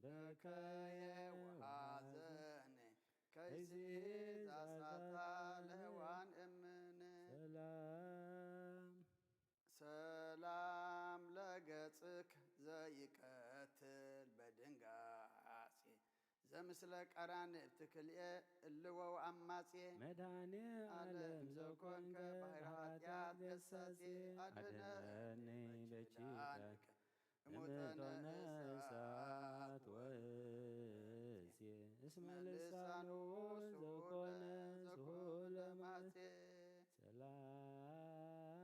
በከየ ወሐዘነ ከይሲ ዛሳታ ለሔዋን እምነ። ሰላም ሰላም ለገጽክ ዘይቀትል በድንጋጼ ዘምስለ ቀራንብቲ ክልኤ እልወው ኣማጼ። መድኃኔ ዓለም ዘኮንከ ባሕሪ ኃጢአት ገሳጼ ኣድነኒ በኪዳንከ እምእቶነ እሳት ወእሴ እስመ ልሳኑ ስሁለ ስሁለ ማጼ። ሰላም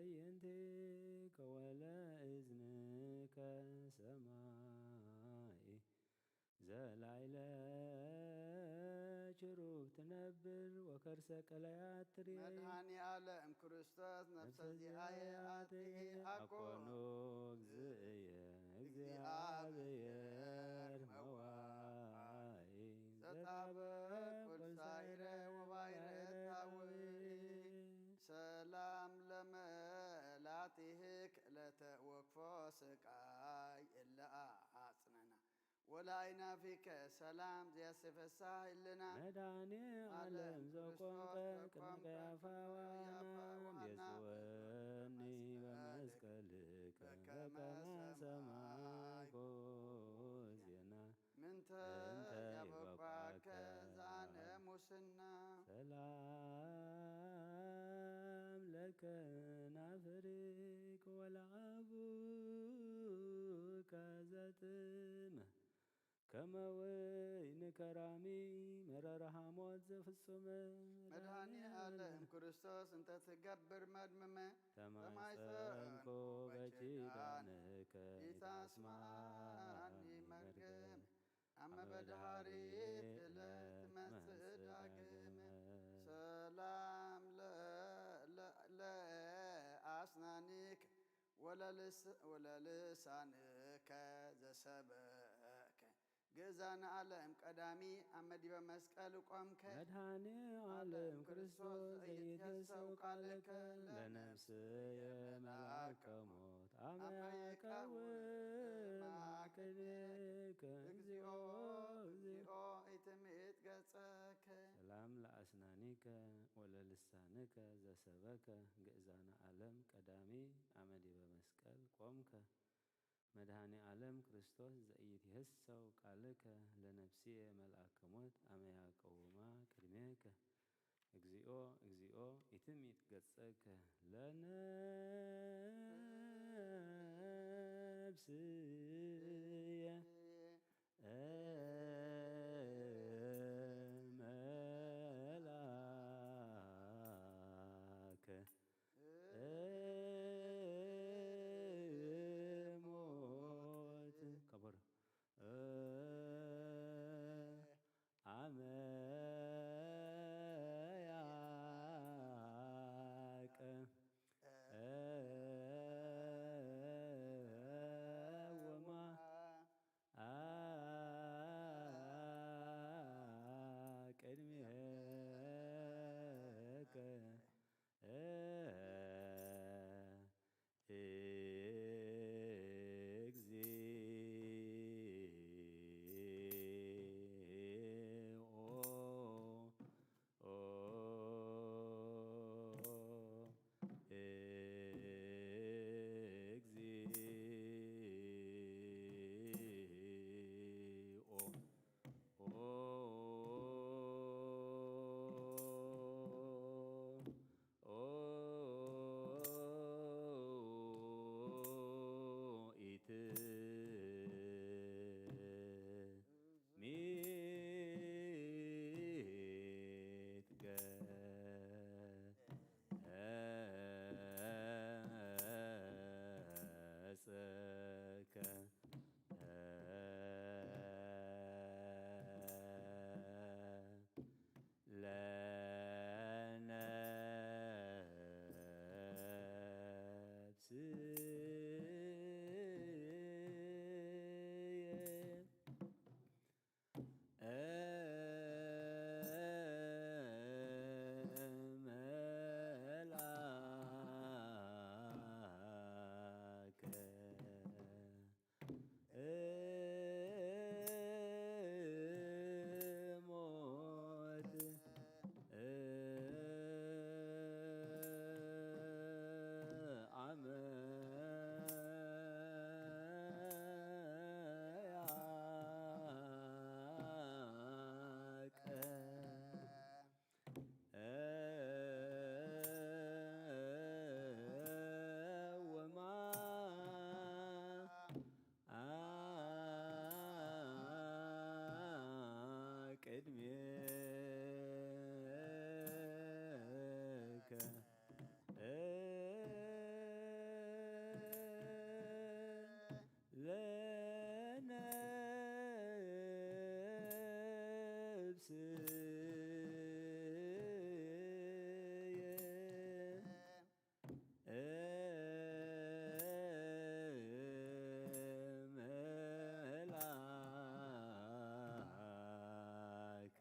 ለአዕይንቲከ ወለእዝንከ ሰማይ ዘላይለ ችሩብ ትነብር ወከርሰ ቀለያት ትርኤ። መድኃኔ ዓለም ክርስቶስ ነፍሰ ነፍሰ ዚአየ ዚአየ ኣጥኤ ኣኮኑ ኣኮኑ። እግዝእየ እግዚአብሔር መዋይ ዘጣበ ዘጣበ ኩልሳይረ ኩልሳይረ ወባይረ ወባይረ ታውዒ። ታውዒ። ሰላም ለመላቲህክ ለተወክፎ ስቃይ እለ አጽነና ወለአይናፊከ ሰላም ዘያስፈሳ ህልና። መድኃኔ ዓለም ዓለም ዘቆምከ ክርስቶስ ቅድመ ዘቆምከ ቀያፋ ቅድመ ወሐና ቀያፋ ወሐና ቤዝወኒ በመስቀልከ በመስቀልከ በከመ በከመ ሰማይ ሰማይ ኮዜና ምንተ ምንተ ያበቋከ ያበቋከ ዛነ ሙስና። ሰላም ለከናፍሪክ ወለአቡከ ዘጥመ ከመ ወይን ከራሚ መረረ ሐሞት ዘፍጹመ። መድኃኔ ዓለም ክርስቶስ እንተ ትገብር መድምመ ተማጸንኮ ተማይጸንኮ በኪዳንከ በኪዳንከ ኢታስምዓኒ ኢታስምዓኒ መርገም። መርገም። አመ አመ በድሃሪት በድሃሪት ዕለት ዕለት መጽእ መጽእ ዳግመ። ዳግመ። ሰላም ለ-፣ ለ-፣ ለአስናኒክ ወለልስ-፣ ወለልሳንከ ዘሰበከ ግእዛነ ዓለም ቀዳሚ አመ ዲበ መስቀል ቆምከ። መድኃኔ ዓለም ዓለም ክርስቶስ ክርስቶስ ዘይትየሰው ዘይትየሰው ቃልከ ቃልከ ለነፍስየ ለነፍስየ መልአከ መልአከ ሞት አመ አመ ያቀውማ ያቀውማ ቅድሜከ ቅድሜከ እግዚኦ እግዚኦ እግዚኦ ኢትምኢት ገጸከ። ሰላም ለአስናኒከ ወለልሳንከ ዘሰበከ ግእዛነ ዓለም ቀዳሚ አመ ዲበ መስቀል ቆምከ። መድኃኔ ዓለም ክርስቶስ ዘኢይትየሰው ቃልከ ለነፍስየ መልአከ ሞት አመ ያቀውማ ቅድሜከ። እግዚኦ እግዚኦ ኢትምኢት ገጸከ ለነፍስየ መልአከ ሞት ከበሮ አመ ያቀ ቅድሜከ ለነፍስየ መልአከ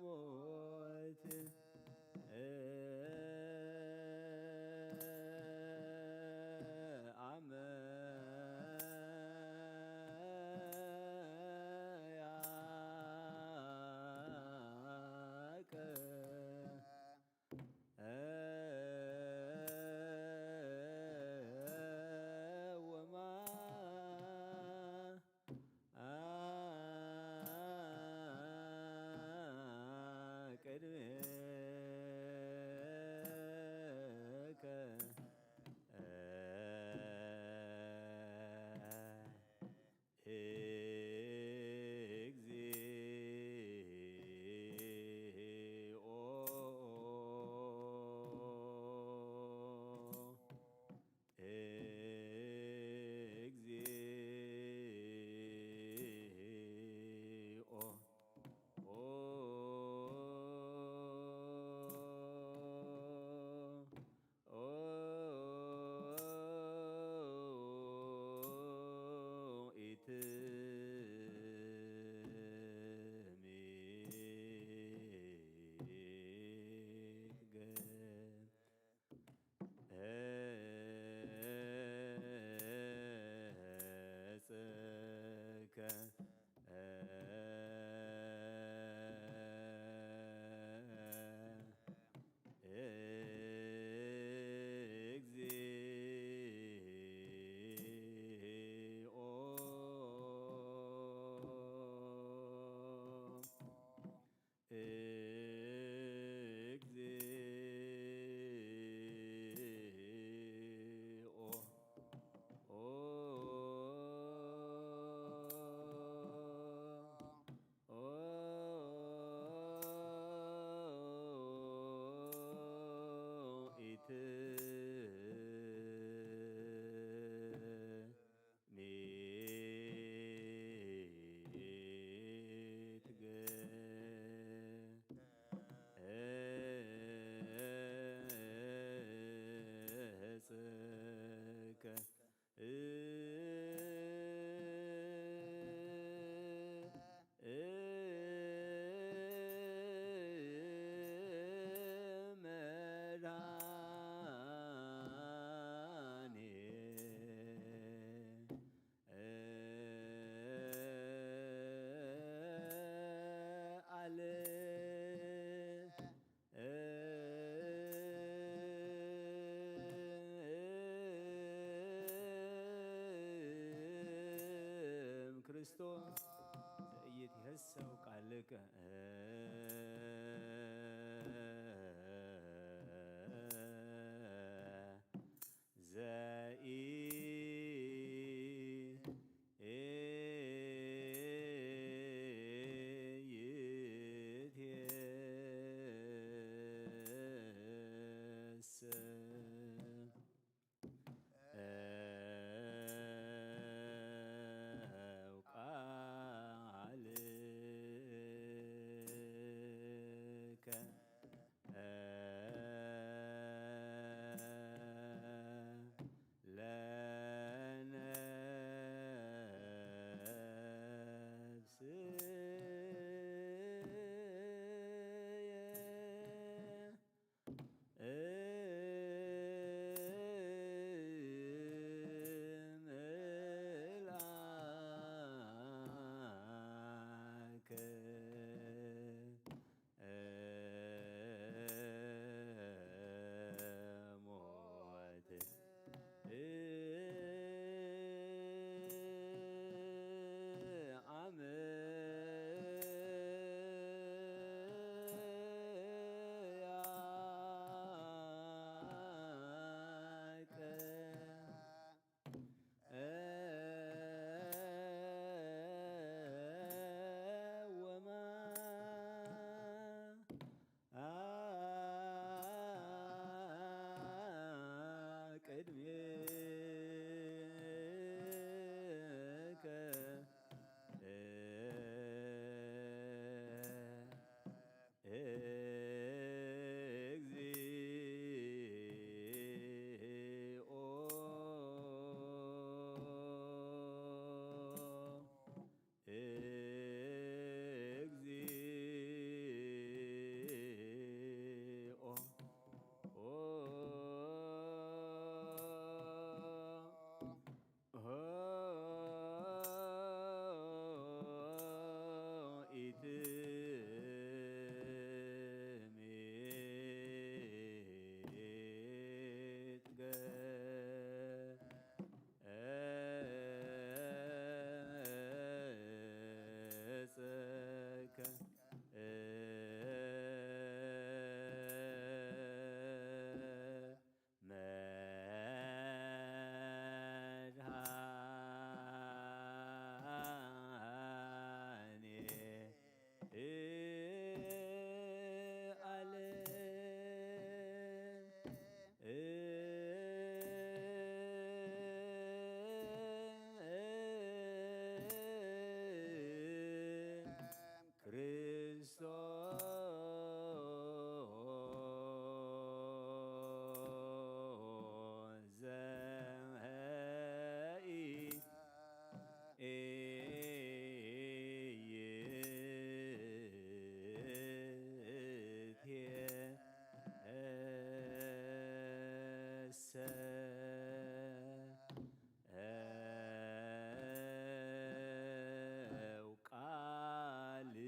ሞት አመ ያቀውማ ቅድሜ ክርስቶስ ዘኢይትሐሰው ቃልከ ዘኢይትሐሰው ቃልከ ቅድሜከ እግዚኦ። እግዚኦ። ኢትሜትገ እጸከ መድኃኔ ዓለም። ክርስቶስ ዘመኢ ኢይትሄሰ እው ቃልከ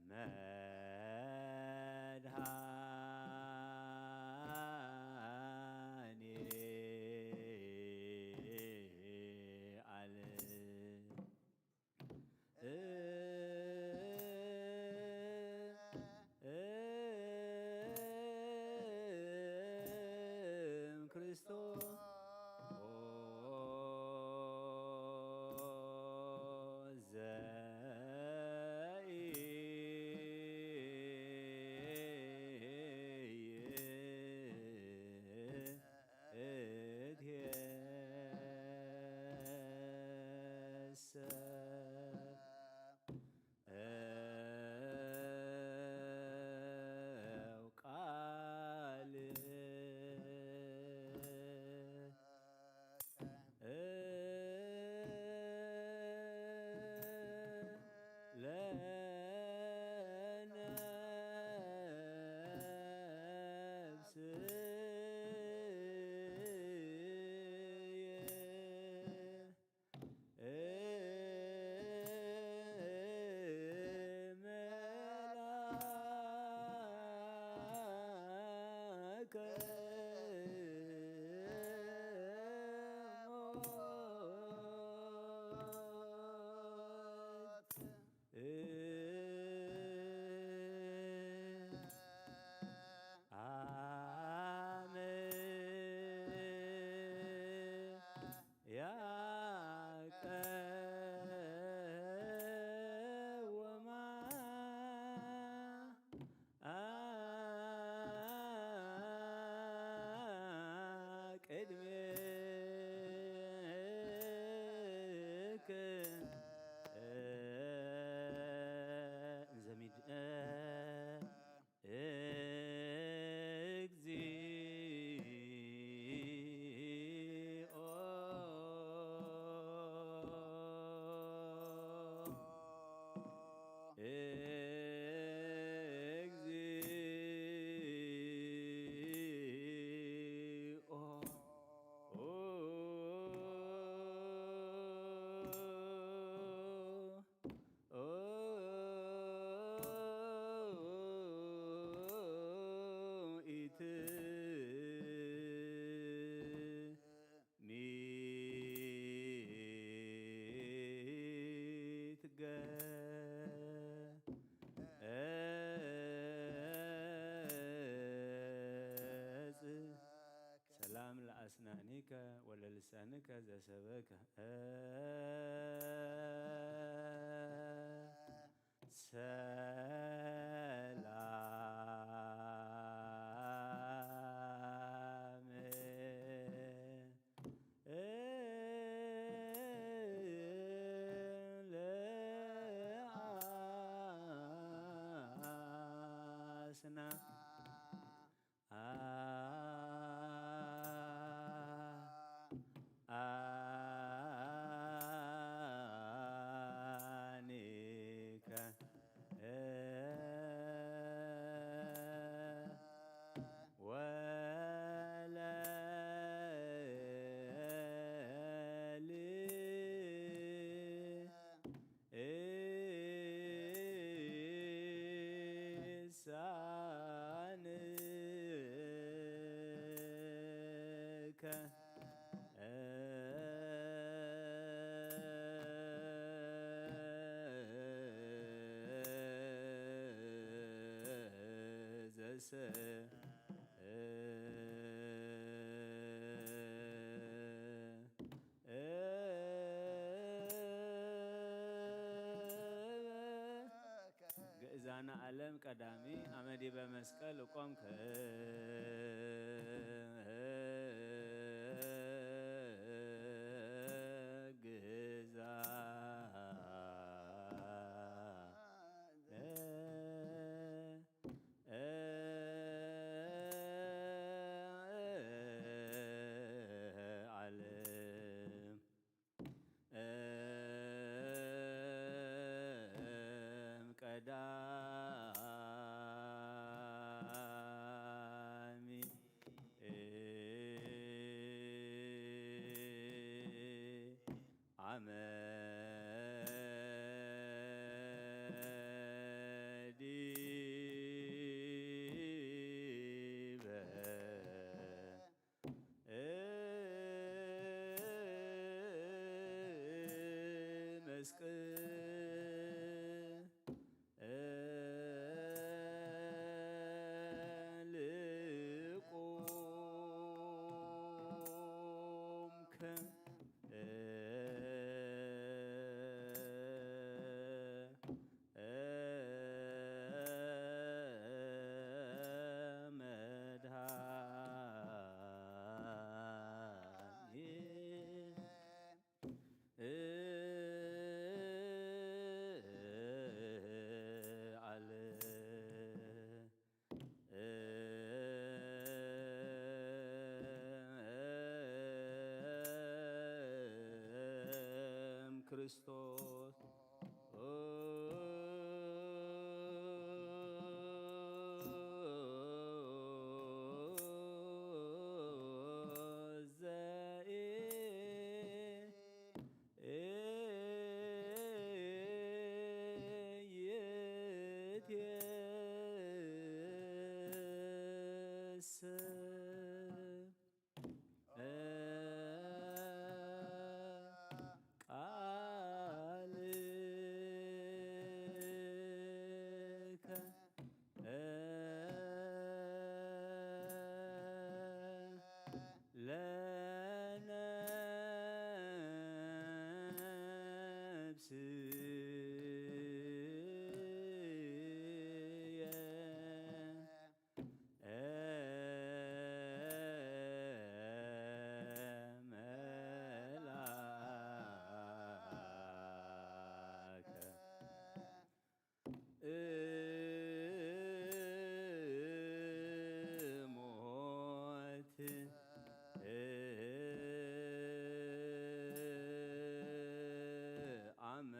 መድኃኔ ዓለም። እም ክርስቶስ ዘኢይትሄሰ እው ቃል ለነፍስየ መልአከ ሞት። አመ ያቀውማ ቅድሜክ እንዘ ሚድ እግዚኦ እግዚኦ ኢትሚትገ እጽ ሰላም ለአስናኒከ ወለልሳንከ ዘሰበከ። ሰላም ለአስና አኒከ ወለ ኢሳንከ ዘሰ ግእዛነ ዓለም ቀዳሚ አመ ዲበ መስቀል እቆምከ ግዛ ዓለም እም ቀዳሚ አመ ዲበ መስቀል ቆምከ መድኃኒት ዓለም እም ክርስቶስ ዘኢይትየሰ ቃልከ ለነፍስየ መልአከ እሞት አመ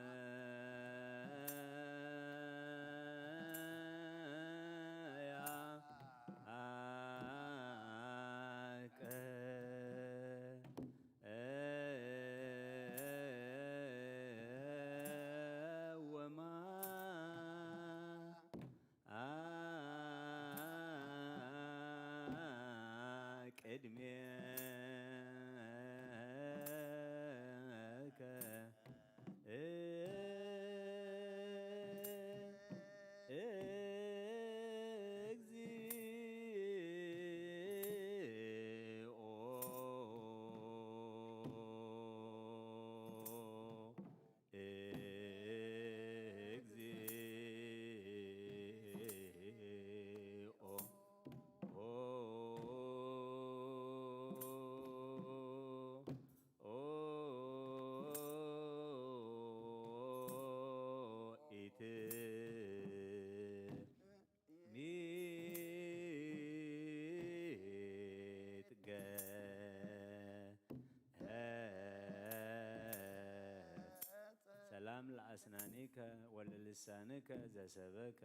ሰላም ለአስናኒከ ወለልሳንከ ዘሰበከ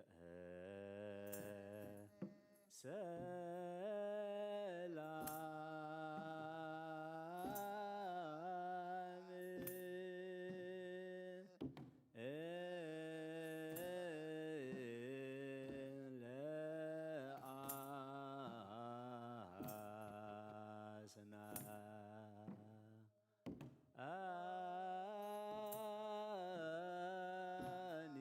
ሰላም ለአስና አኒ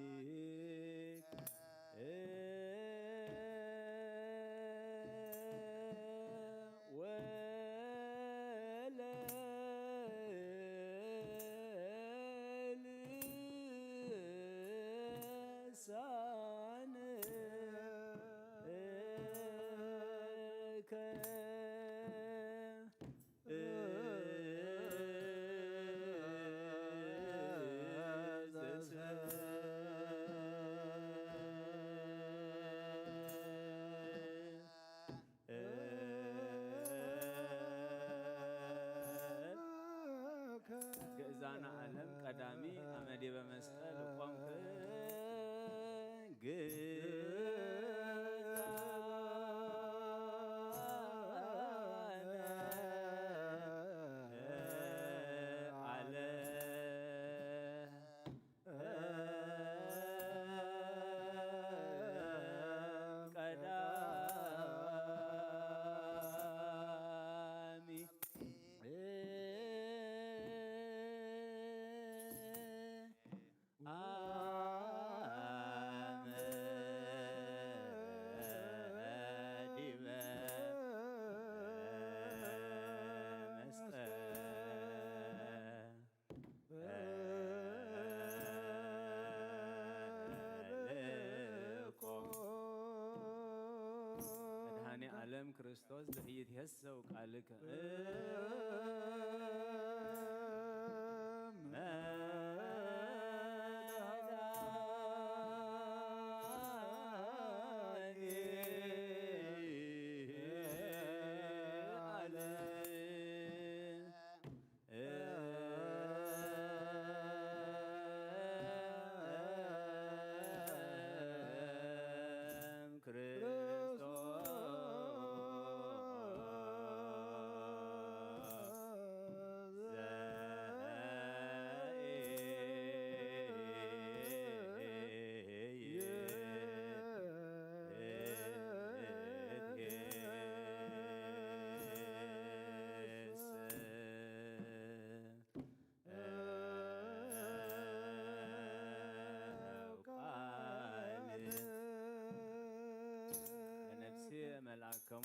ወለልሳን ግእዛነ ዓለም ቀዳሚ አመ ዲበ መስቀል ቆምክ። ግእዛነ ዓለም ቀዳሚ አመ ዲበ መስቀል መድኃኔ ዓለም ክርስቶስ ዘኢይትኄሰው ቃልከ ለነፍሴ መልአከሙ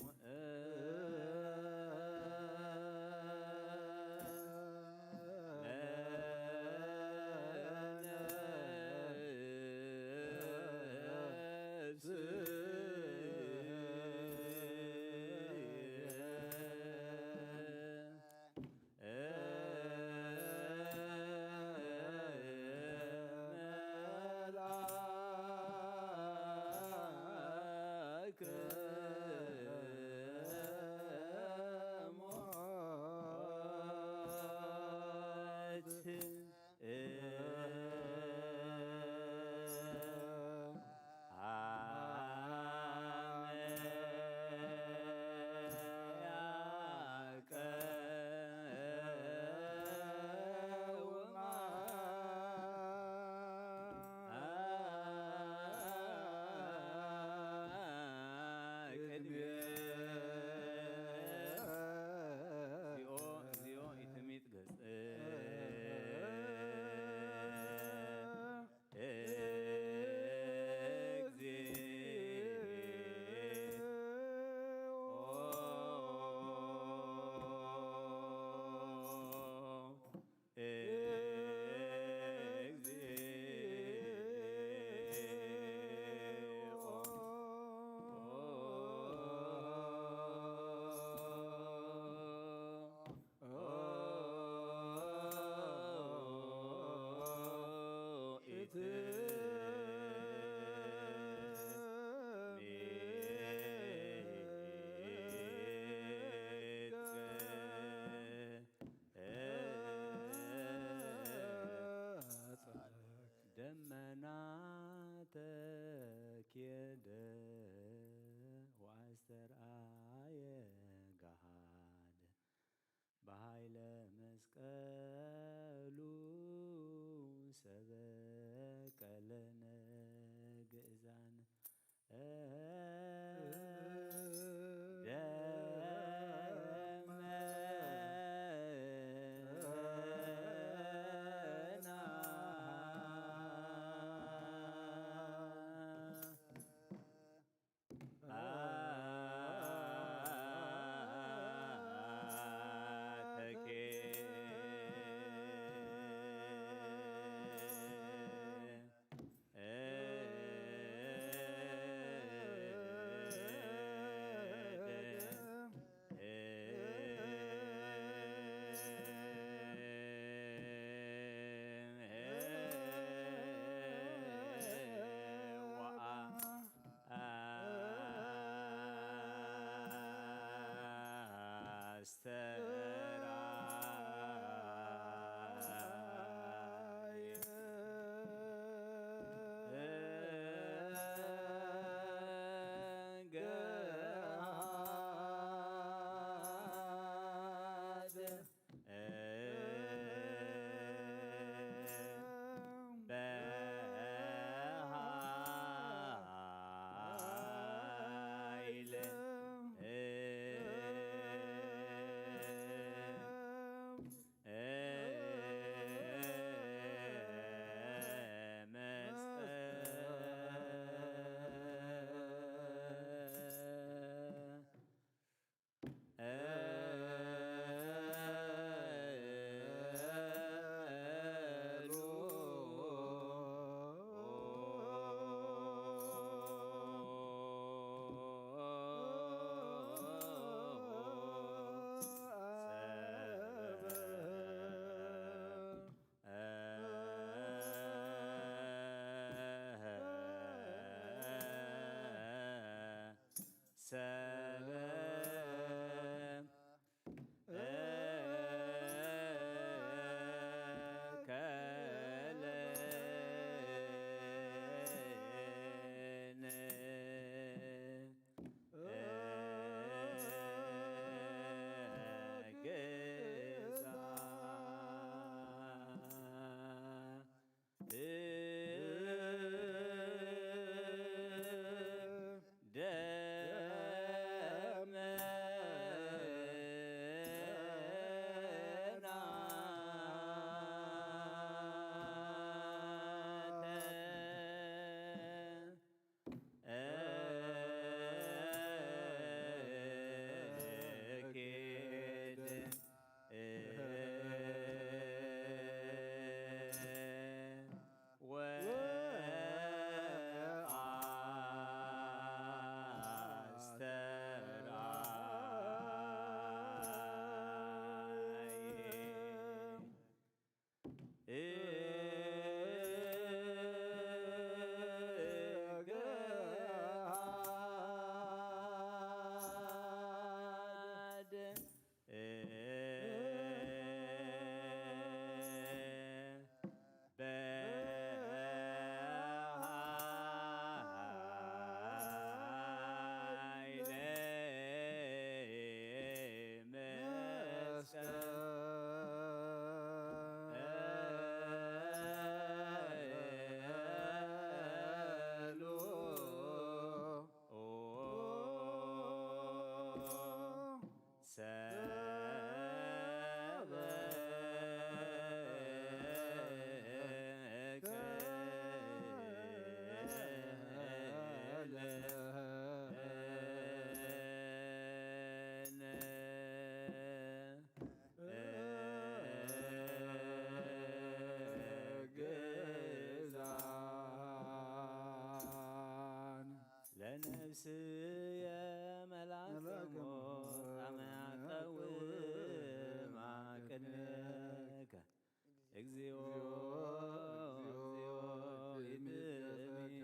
ለነፍስየ መልአከ ሞት አመ ያቀውማ ቅድሜከ እግዚኦ፣ እግዚኦ፣ ኢትሚቀሰ።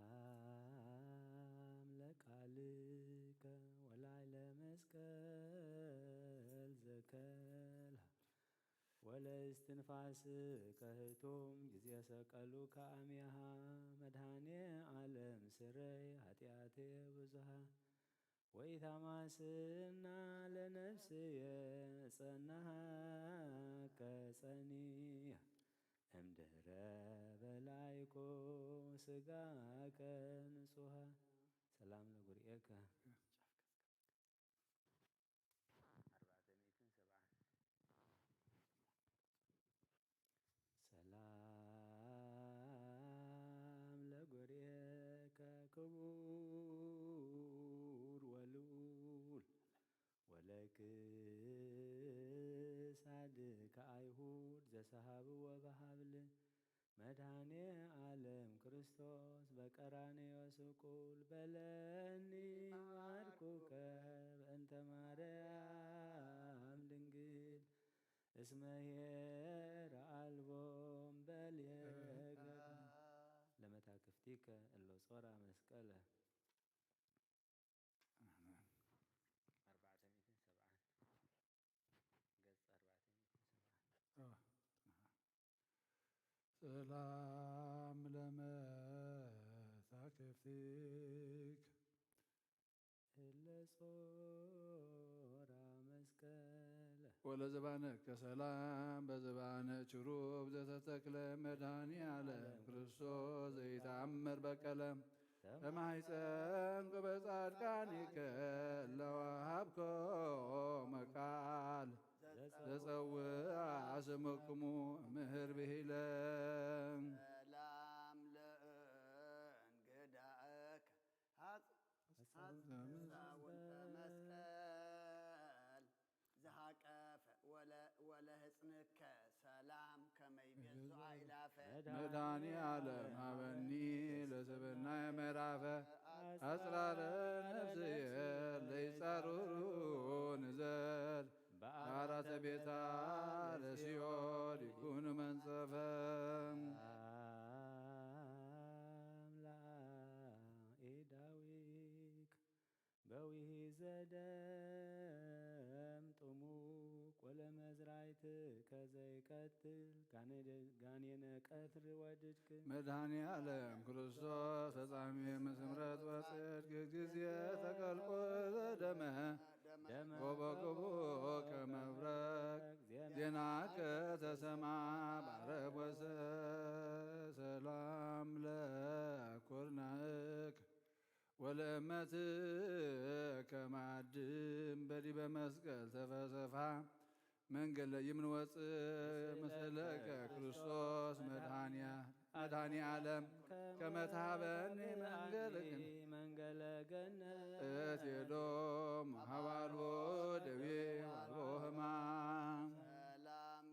ሰላም ለቃልከ ወላዕለ መስቀል ዘከልሃ ወለእስትንፋስከ ህቱም ጊዜ ሰቀሉከ አሜሃ። መድኃኔ ዓለም ስረይ ኃጢአቴ ብዙሃ ወኢታማስና ለነፍስየ ጸናሃከ ጸኒሃ እምድህረ በላይኮ ስጋከ ንጹሃ። ሰላም ለጉርኤከ። ሰላም ለጎርኤከ ክቡር ወልዑል ወለክሳድከ ኣይሁድ ዘሰሃብዎ በሃብል መድኃኔ ዓለም ክርስቶስ በቀራንዮ ስቁል በለኒ ባርኩከ በእንተ ማርያም ድንግል እስመ ኄር አልቦም በልየ ገዳ ለመታክፍቲከ እሎ ጾራ መስቀለ። አርባዕተ ሚእትን ሰብዓን ገጽ አርባዕተ ሚእትን ሰብዓን። ሰላም ለመታክፍቲክ እለ ጾራ መስቀለ። ወለዘባነከ ሰላም በዘባነ ችሩብ ዘተተክለ መድኃኔ ዓለም ክርስቶስ ዘይተአምር በቀለ በማሕፀንኩ በጻድቃኒከ ለወሃብኮመ ቃል ዘጸውአ ስምክሙ ምህር ብሂለ። ሰላም ለእንግዳእከ ሐጽ- ሐጽ- ሐጻውንተ መስቀል ዘሃቀፈ ወለ- ወለህጽንከ ሰላም ከመይ ቤዞ አይላፈ። መድኃኔ ዓለም ሀበኒ ለስብናየ ምዕራፈ አጽራረ ነፍስየ ለይጻሩሩ ንዘር በአራተ ቤታ ለሲኦል ይኩኑ መንጸፈ። አምላኤ ዳዊት በዊሂ ዘደም ጥሙቅ ወለመዝራይትከ ዘይቀትል ጋኔ- ጋኔነ ቀትር ወድድክ። መድኃኔ ዓለም ክርስቶስ ተጻሜ ምስምረት ወጽድቅ ጊዜ ተቀልቆ ዘደመ ደመ ጎበ ጎቦ ከመብረቅ ዜናከ ተሰማ ባረብ ወሰ ሰላም ለኩርናክ ወለእመትከ ማዕድን በዲበ መስቀል ተፈሰፋ መንገለ ይምንወፅ መሰለከ ክርስቶስ መድኃኒያ መድኃኔ ዓለም ከመ ትሃበኒ መንገለክን መንገለ ገነት እት የዶም ሀባልቦ ደዌ አልቦ ህማም። ሰላም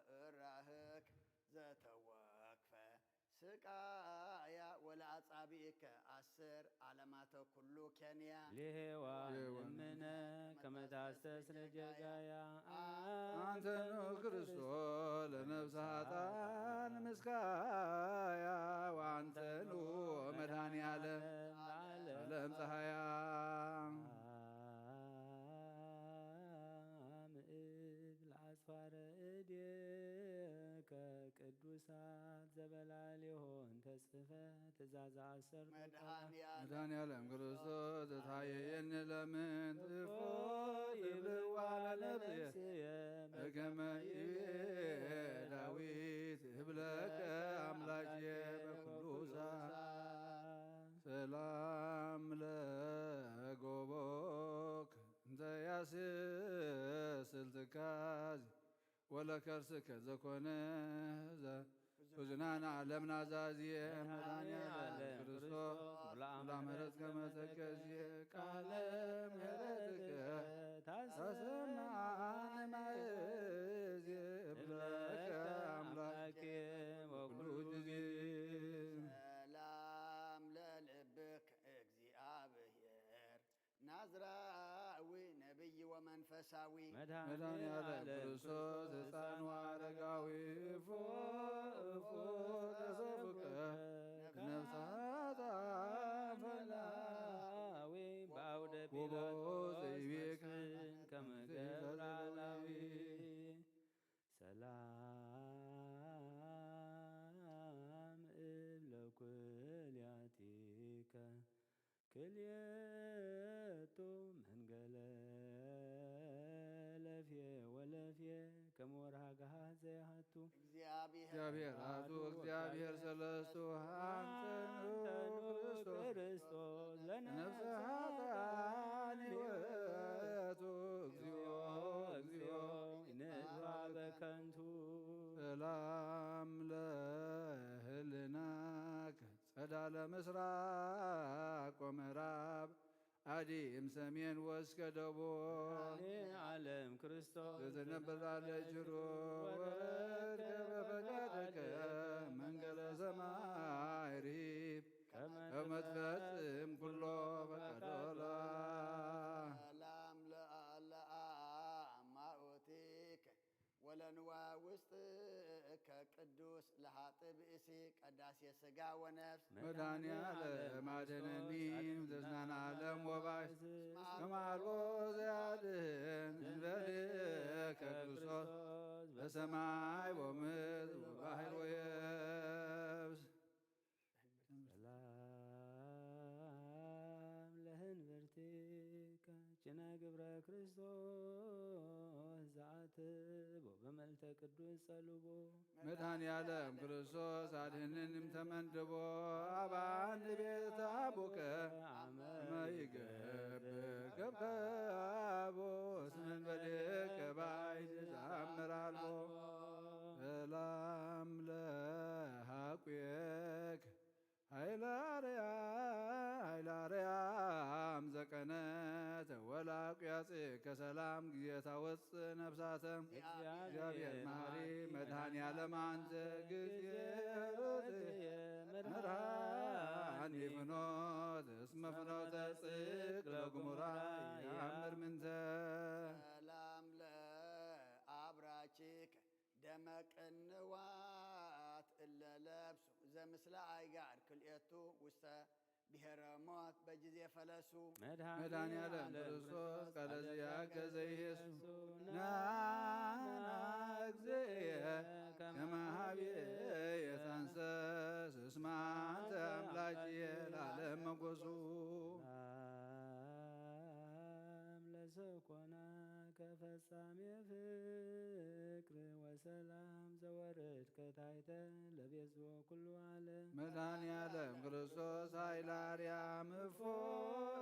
ለእራህክ ዘተወክፈ ስቃያ ወለአጻብኢከ አስር ዓለማተ ኩሉ ኬንያ። ሌሔዋ ሌሔዋ ለምነ ከመ ታስተስለ ጀጋያ። አንተኑ ክርስቶስ ለነፍስ ኃጥኣን ምስካያ ወአንተኑ መድኃኔ ዓለም ለዓለም ፀሐያ። አምዕድ ለአጽፋረ እዴከ ቅዱሳት ዘበላሊሆን ተጽሕፈ ትእዛዝ አሰርቱ። መድኃኔ ዓለም ክርስቶስ ተታየየኒ ለምን ትፎ ይብልዋ ለነፍስየ በከመ ይቤ ዳዊት እብለከ አምላኬ በኩሉ ሰዓት። ሰላም ለጎቦክ እንተ ያስስል ትካዝ ወለከርስከ ዘኮነ ዘ- ብዙናን ዓለም ናዛዝየ መድኃኔ ዓለም ክርስቶስ ሙላ ምሕረት ከመ ተከዝየ ቃለ ምሕረትከ ታሰማነ ማእዝየ እብለከ አምላኬ ወኩሉ ጊዜ። ሰላም ለልብክ እግዚአብሔር ናዝራዊ ነቢይ ወመንፈሳዊ መድኃኔ ዓለም ክርስቶስ ሕፃን ወአረጋዊ እፎ እፎ ተሰብከ ነፍሳት አፈላዊ በአውደ ፒላጦስ ዘይቤከ መስፍን ከመ ገብረ አላዊ። ሰላም እብ ለኩልያቲከ ክልኤ ከመ ወርሃ ገሃ ዘይሃቱ እግዚኣብሔር እግዚኣብሔር ኣቱ እግዚኣብሔር ሰለስቱ ኣንተ ንዑ ክርስቶስ ክርስቶስ ነፍሰ ኃጥኣን ሕይወቱ እግዚኦ እግዚኦ ንጥፋ በከንቱ ሰላም ለህልናከ ጸዳለ ምስራቅ ወምዕራብ ኣዲም ሰሜን ወስከ ደቡብ ዓለም ክርስቶስ ዘዘነብር ላለ ጅሩ ወረድከ በፈቃድከ መንገለ ሰማይ ርሂብ ከመ ትፈጽም ኩሎ ፈቃዶላ ሰላም ለአማኦቲከ ወለንዋ ውስጥከ ቅዱስ ለሃጥ ብእሲ ቀዳሴ ስጋ ወነፍስ መድኃኔ ዓለም አድነኒ ዘዝናን ዓለም ወባይ ከማልቦ ዘያድህን እንበሌከ ክርስቶስ በሰማይ ወምድር ወባሕር ወየብስ ሰላም ለህንብርቲከ ጭነ ግብረ ክርስቶስ ዘአትቦ በመልተ ቅዱስ ጸልቦ መድኃኔ ዓለም ክርስቶስ አድህንን እምተመንድቦ አባን ቤት አቡከ አመ ይገብር ገብከቦ ስመን በሌከ ባይድ ተአምር አልቦ ሰላም ለሃቁየክ ኃይለ አርያ ኃይለ አርያም ዘቀነት ወላቁያጽ ከሰላም ጊዜ ታወፅ ነፍሳተ እግዚአብሔር መሐሪ መድኃኔ ዓለም አንተ ጊዜ ሮት መድኃኒ ፍኖት እስመ ፍኖተ ጽድቅ ለግሙራ የአምር ምንተ ሰላም ለአብራኪከ ደመ ቅንዋት እለ ለብሱ ዘምስለ አይጋር ክልኤቱ ውስተ ብሔረ ሞት በጊዜ ፈለሱ መድኃኔ ዓለም ክርስቶስ ቃለ ዚአከ ዘይሄሱ ናና እግዝእየ ከመ ሀቤ የታንሰስ እስመ አንተ አምላኪየ ለዓለም መጎሱ ሰላም ለሰኮና ከፈጻሜ ፍቅር ወሰላም ዘወረድከ ታሕተ ለቤዞ ኩሉ ዓለም መድኃኔ ዓለም ክርስቶስ ኃይለ አርያም እፎ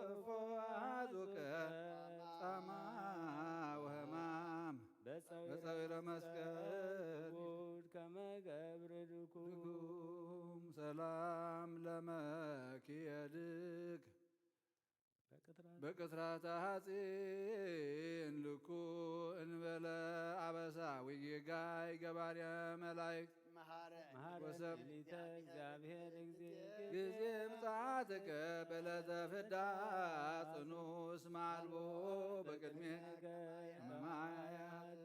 እፎ አሐዙከ ጻማ ወህማም በጸዊረ መስቀል ጉድ ከመ ገብር ድኩ ድኩም ሰላም ለመኪየድክ በቅጥራ በቅትራተ ሐጺን ልኩ እንበለ አበሳ ወጌጋይ ገባርያ መላእክት መሐረ መሐረ ወሰብ ሊተ እግዚአብሔር እግዚእ ጊዜ ምጽአትከ በለተ ፍዳ ጽኑ እስመ አልቦ በቅድሜ ማያት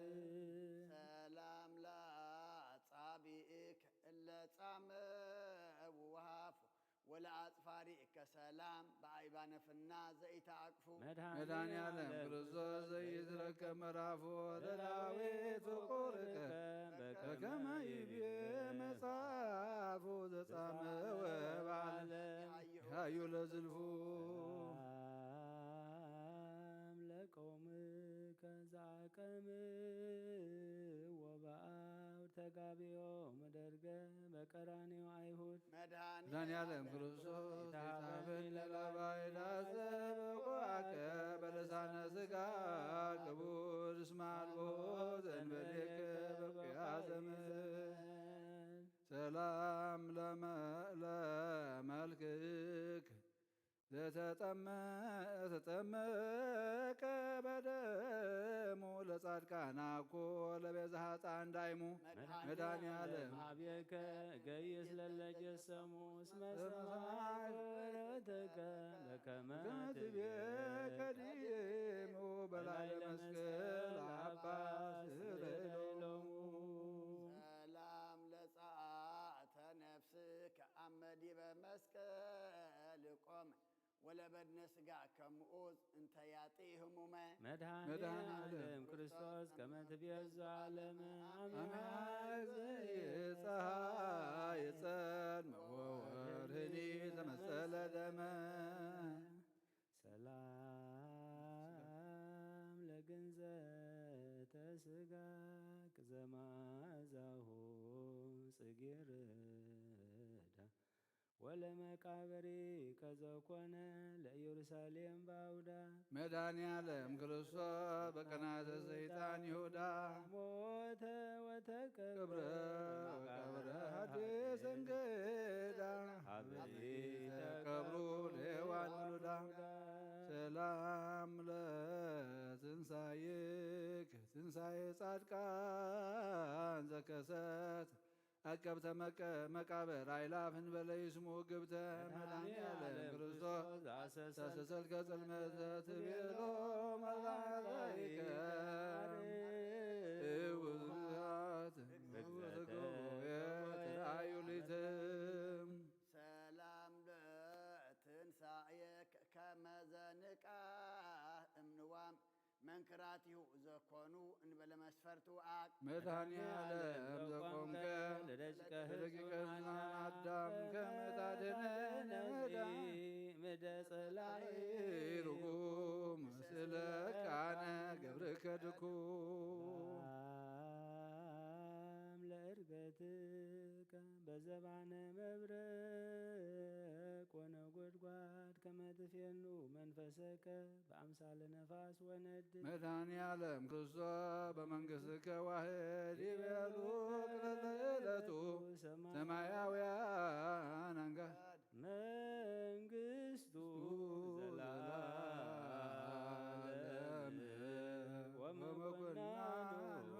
ሰላም ለአጻብዕከ እለ ጻመ ውሃፉ ወለአጽፋሪከ ሰላም በአይባነ ፍና ዘኢተአቅፉ መድኃኔ ዓለም ክርስቶስ ዘይትረከብ መራፎ ለዳዊት ፍቁርከ በከመ ይቤ መጽሐፉ ዘጻመወ ባለ ያዩ ለዝልፉ ሰላም ለቀውምከ ዘአቀምዎ በአውድ ተጋብዮም ደርገ በቀራንዮ አይሁድ መድኃኔ ዓለም ክርስቶስ ይታበን ለባይዳ ዘበቋከ በልሳነ ሥጋ ክቡር እስመ አልቦ ዘእንበሌከ በቁያ ዘመን ሰላም ለመ- ለመልክክ ዘተጠመ- ዘተጠመቀ በደሙ ለጻድቃን አኮ ለቤዛ ኃጥአን ዳይሙ መድኃኔ ዓለም ሀቤከ ገይስ ለለጀሰሙ እስመ ሰማዕኩ ወረተከ በከመ ትቤ ቀዲሙ በላዕለ መስቀል አባ ስረይ ሎሙ ሰላም ለጸአተ ነፍስከ አመ ዲበ መስቀል ቆመ ወለበድነ ሥጋ ከምኡዝ እንተ ያጥኢ ህሙመ መድኃኔ መድኃኔ ዓለም ክርስቶስ ከመ ትቤዞ ዓለመ አመ አመ ጸሐይ ጸልመ ወወርህኒ ተመሰለ ደመ ሰላም ለግንዘተ ስጋክ ዘማዛሁ ጽጌረዳ ወለመቃብሪ ከዘኮነ ለኢየሩሳሌም ባውዳ። መድኃኔ ዓለም ክርስቶስ በቀናተ ሰይጣን ይሁዳ ሞተ ወተቀብረ ወቀብረ ሐዲስ እንግዳ ሀበ ኢተቀብሩ ለሔዋን ውሉዳ። ሰላም ለትንሳኤክ ትንሳኤ ጻድቃን ዘከሰት አቀብተ መቀ-፣ መቃብር አይላፍ እንበለ ይስሙ ግብተ መድኃኔ ዓለም ክርስቶስ ዘአሰሰልከ ጽልመተ ትቤሎ መላእከ እውዛት ተራእዩ ሊትም። ሰላም ለትንሳኤክ ከመ ዘንቃ እምንዋም መንክራቲሁ ዘኮኑ እንበለ መስፈርቱ አቅ መድኃኔ ዓለም ዘቆምከ ለደቂቀ ለደቂቀ ሕዝብ ሕዝብ አዳም ከመ ታድነነ ምዳ ምደ ጸላኢ ርጉም ስለ ቃነ ገብርከ ድኩም። ሰላም ለእርገትከ በዘባነ መብረቅ ወነጎድጓድ ከመ ትፌኑ መንፈሰከ በአምሳለ ነፋስ ወነድድ። መድኃኔ ዓለም ክርስቶስ በመንግሥትከ ዋህድ ይቤሉ ቅድመ ልደቱ ሰማያውያን አንጋድ መንግስቱ ዘላለም ወመኮናኑ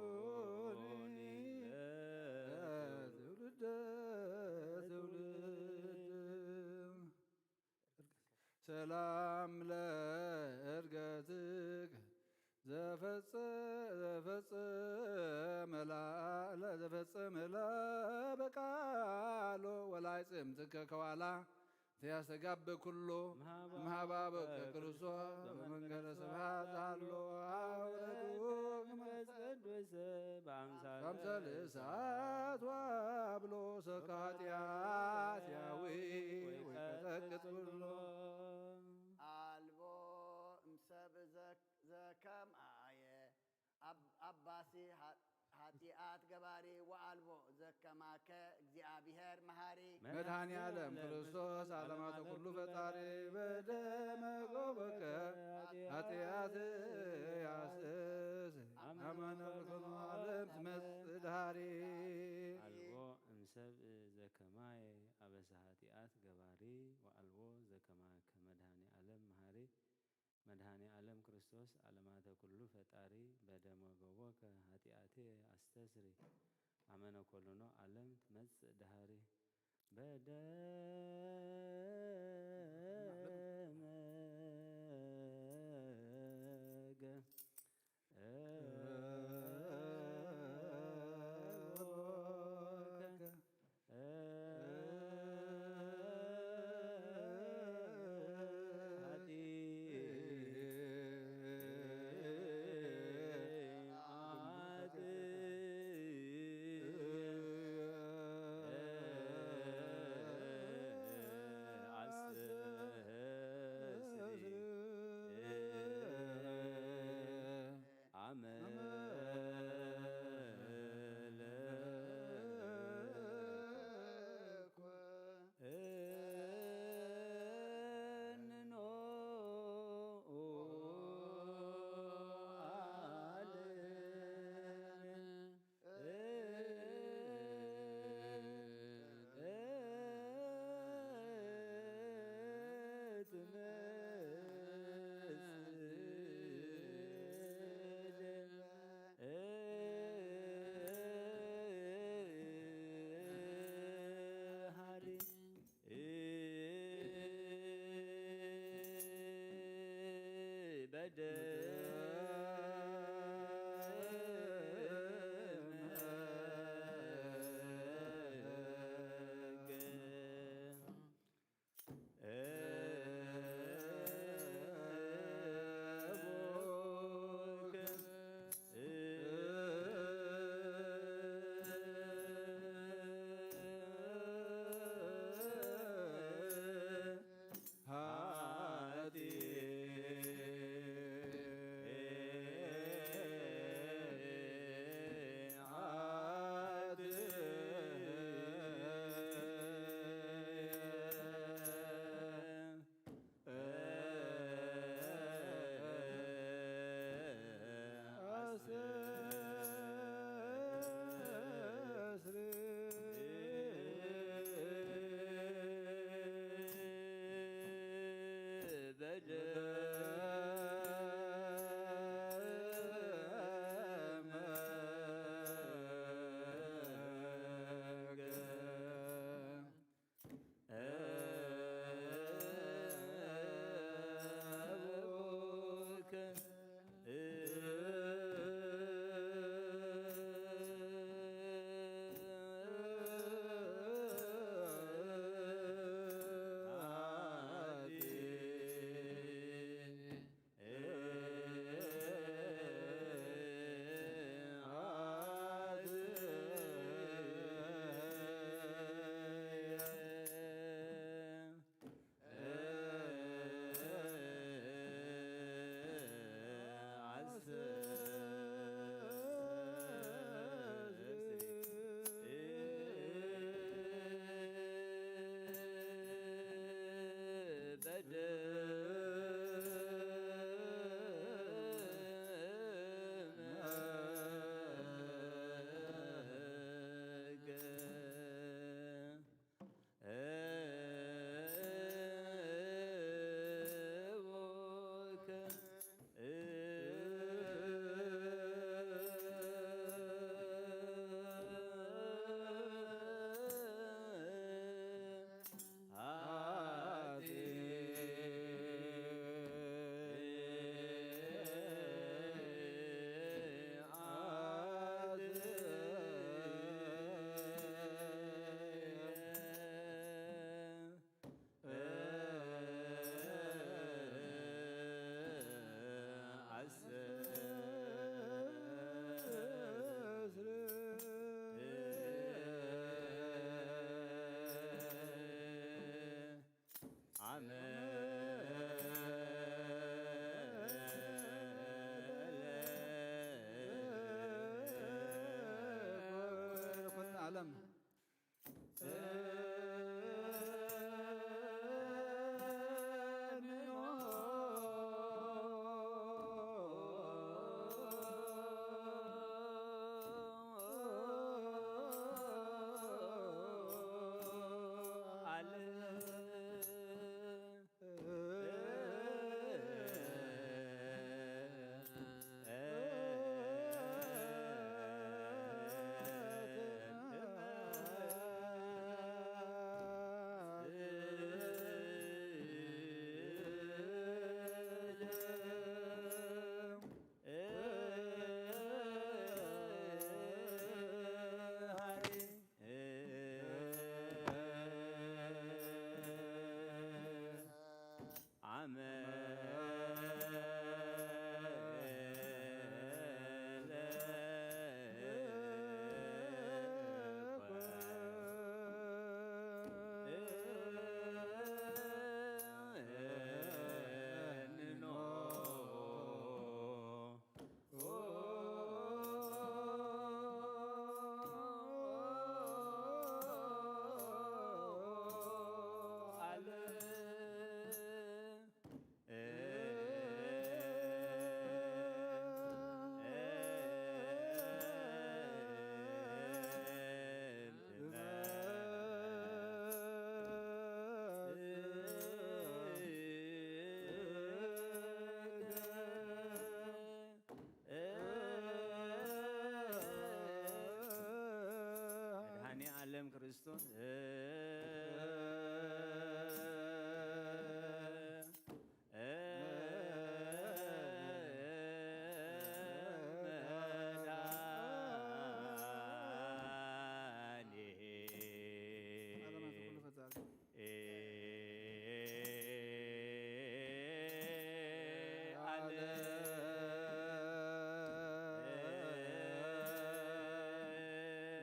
ትውልደ ትውልድ። ሰላም ለእርገትከ ዘፈጸ-፣ ዘፈጸመላ-፣ ለዘፈጸመላ በቃሎ ወላይ ጽምትከ ከዋላ ዘያስተጋብ ኩሎ እምሃባበከ ክርስቶስ በመንገለ ስብሐት ዛሎ አውረዱ መንፈስ ቅዱስ በአምሳለ በአምሳለ እሳት ዋብሎ ሰካ ኃጢአት ያዊ ወይቀጠቅጥ ኩሎ። አልቦ እምሰብ ዘ-፣ ዘከማየ አብ-፣ አባሲ ኃ-፣ ኃጢአት ገባሪ ወአልቦ ዘከማከ እግዚአብሔር መሐሪ። መድኃኔ ዓለም ክርስቶስ ዓለማተ ኩሉ ፈጣሪ በደመ ጎበከ ኃጢአት ያስስ አመነ ኩሉ ዓለም ትመጽእ ድሃሪ። አልቦ እምሰብ ዘከማየ አበሰ ኃጢአት ገባሪ ወአልቦ ዘከማከ መድኃኔ ዓለም መሐሪ። መድኃኔ ዓለም ክርስቶስ ዓለማተ ኩሉ ፈጣሪ በደመ ገቦከ ኃጢአቴ አስተስሪ አመነ ኮልኖ ዓለም ትመጽእ ደሃሪ። በደመ ገ- አመ ለኮ እንኖ ዓለም ክርስቶስ መድኃኒት ዓለማት ኩሉ ፈጣሪ። ዓለም።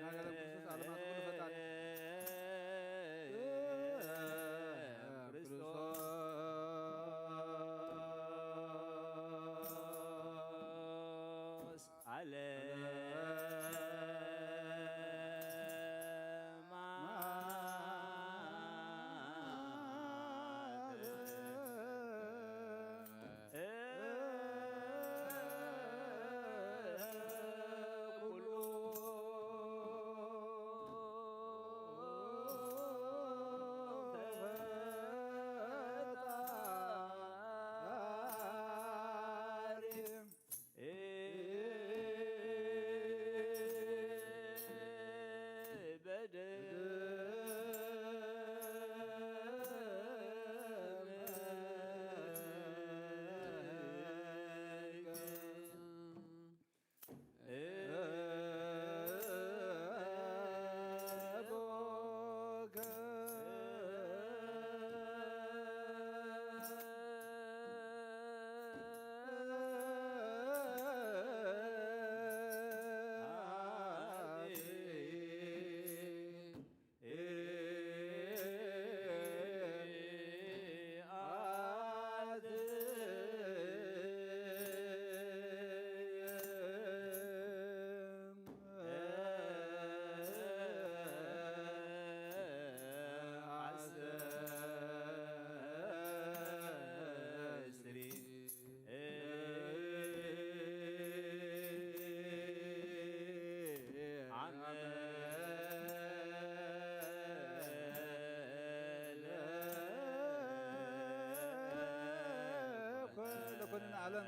መድኃኔዓለም ክርስቶስ ዓለማት ኩሉ ፈጣሪ። ክርስቶስ ዓለማት ኩሉ ፈጣሪ ዓለም።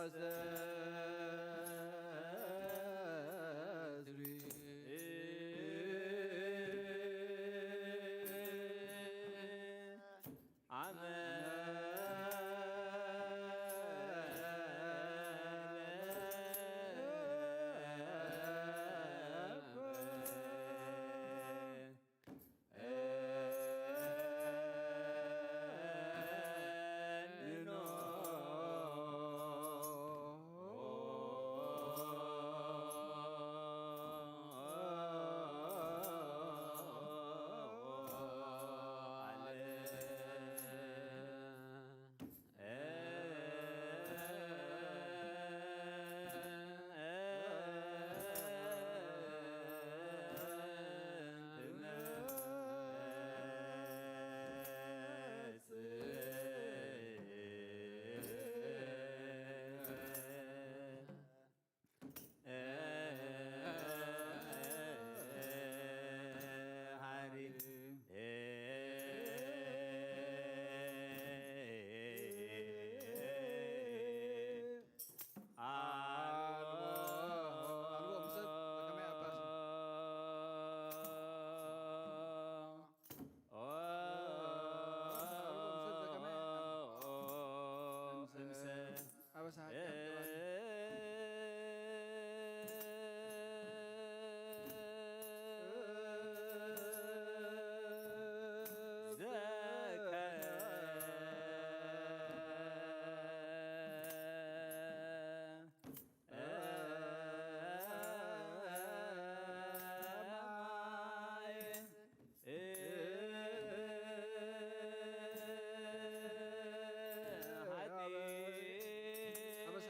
ኣበሳ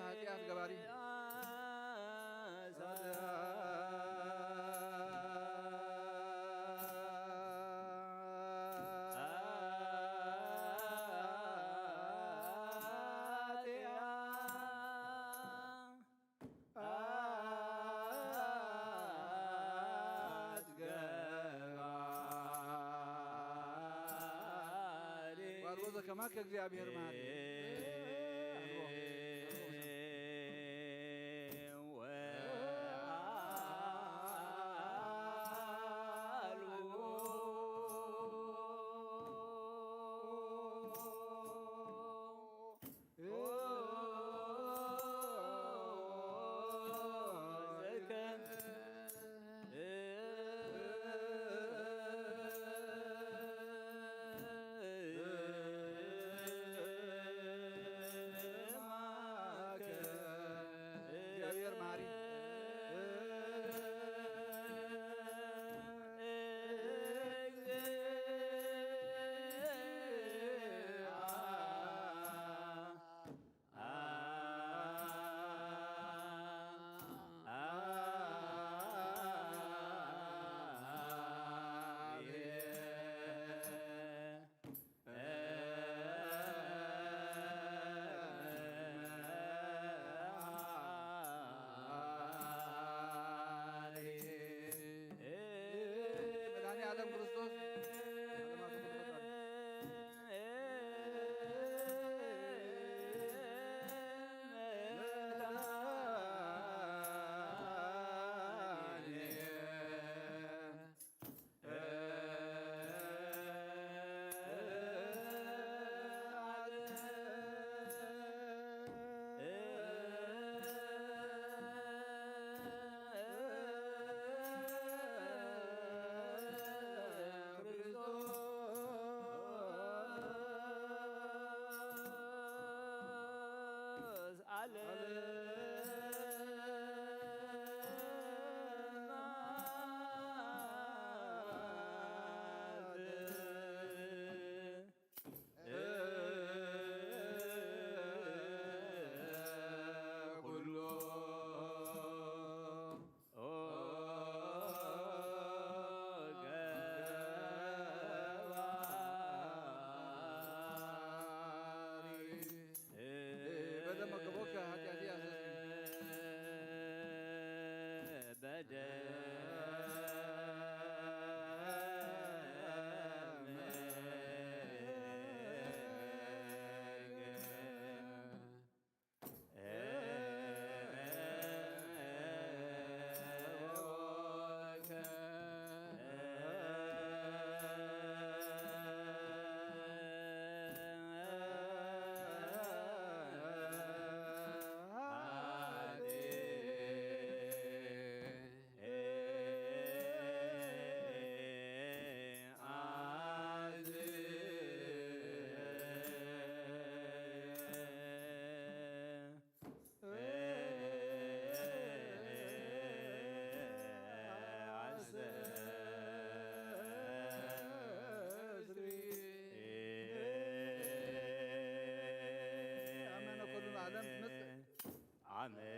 ሓጢኣት ገባሪ። ዋርቦ ዘከማከ እግዚኣብሔር መሃሪ። ዓመለ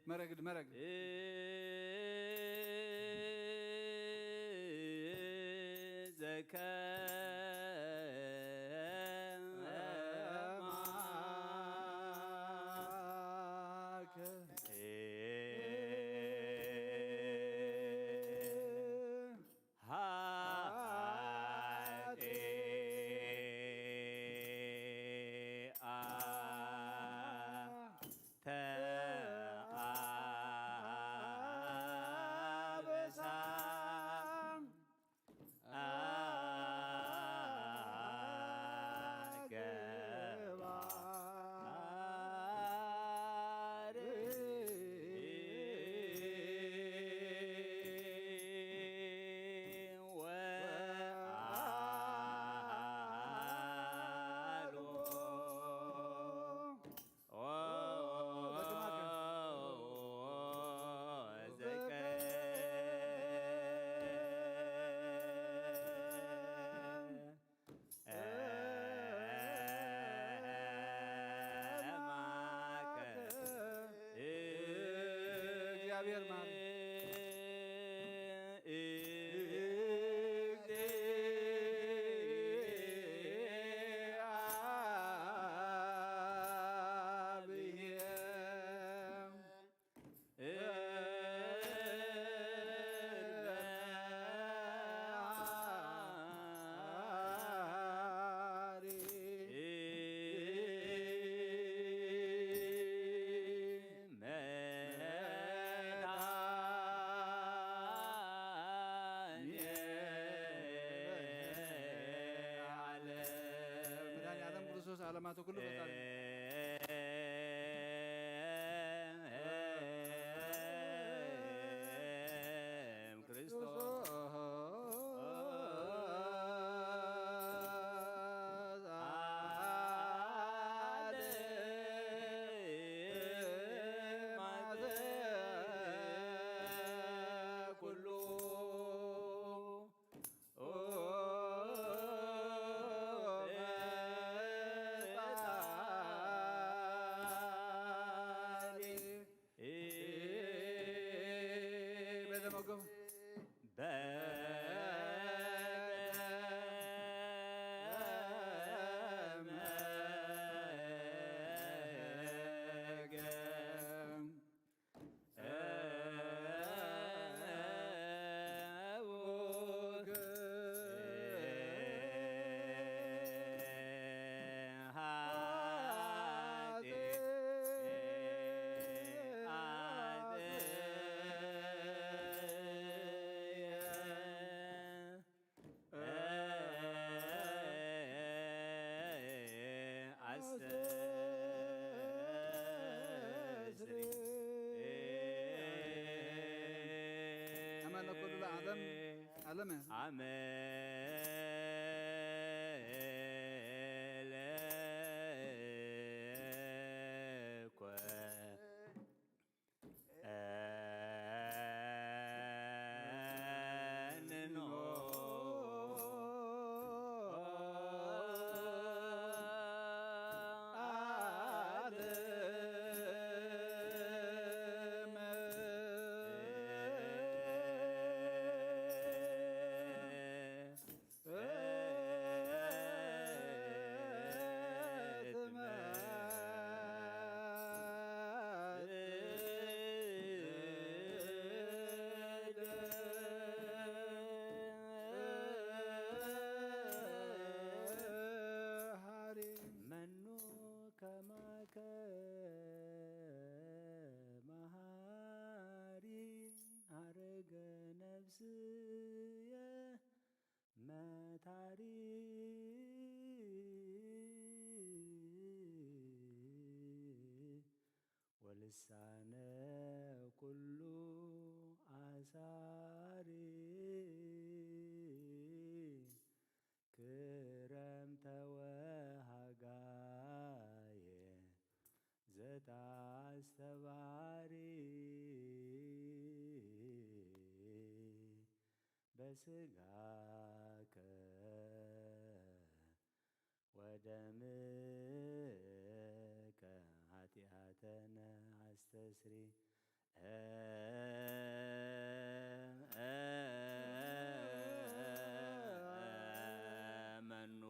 መረግድ መረግድ መድኃኔዓለም ክርስቶስ ዓለማተ ኩሉ ፈጣሪ ዓለም ዓመለ ልሳነ ኩሉ ኣሳሪ ክረም ተወሃጋየ ዘታስተባሪ በስጋከ ወደምከ ኃጢአተነ አስተስሪ። መኑ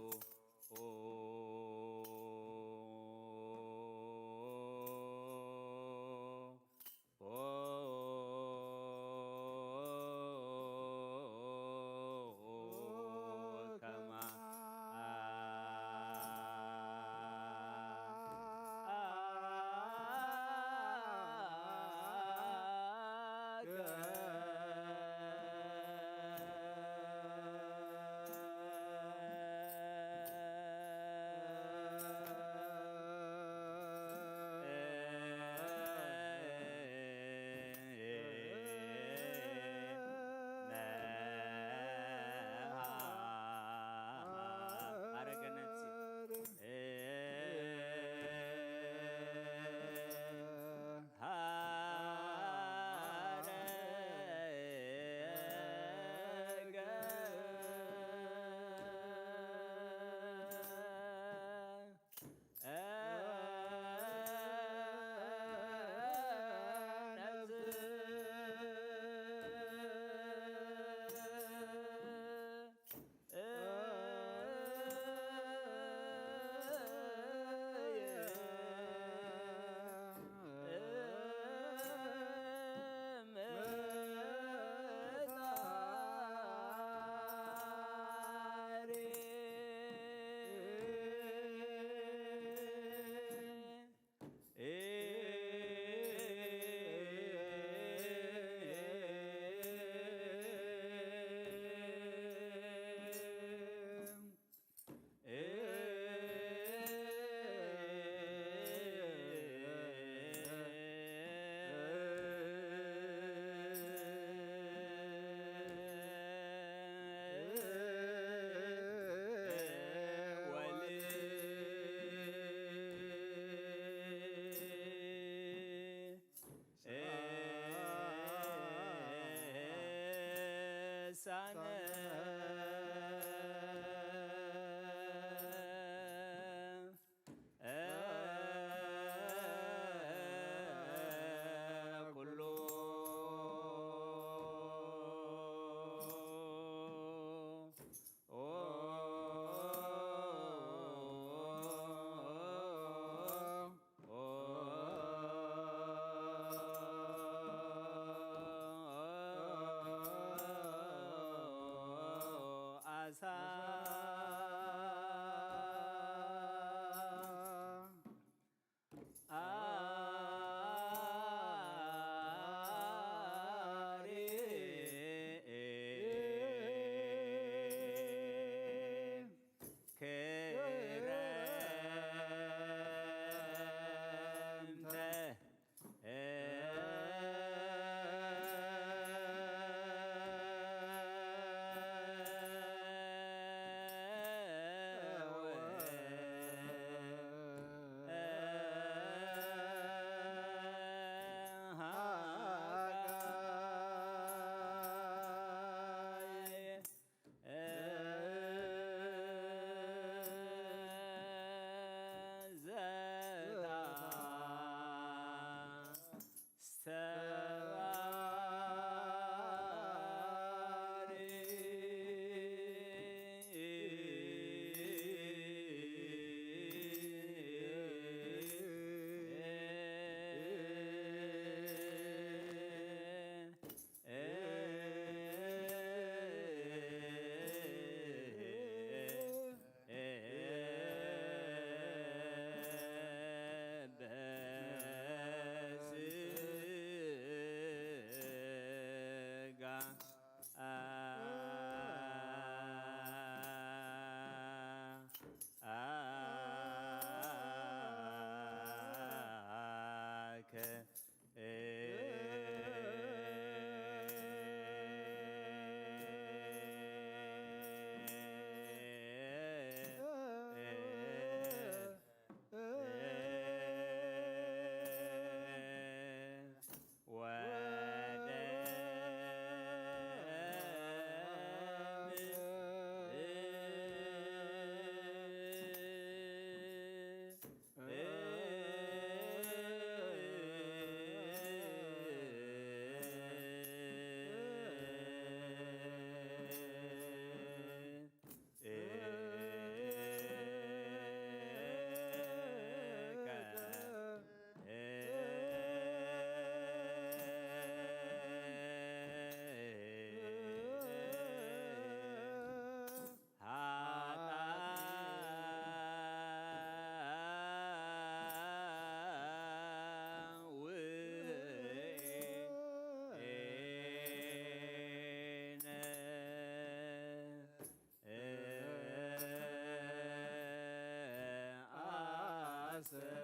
አስተስሪ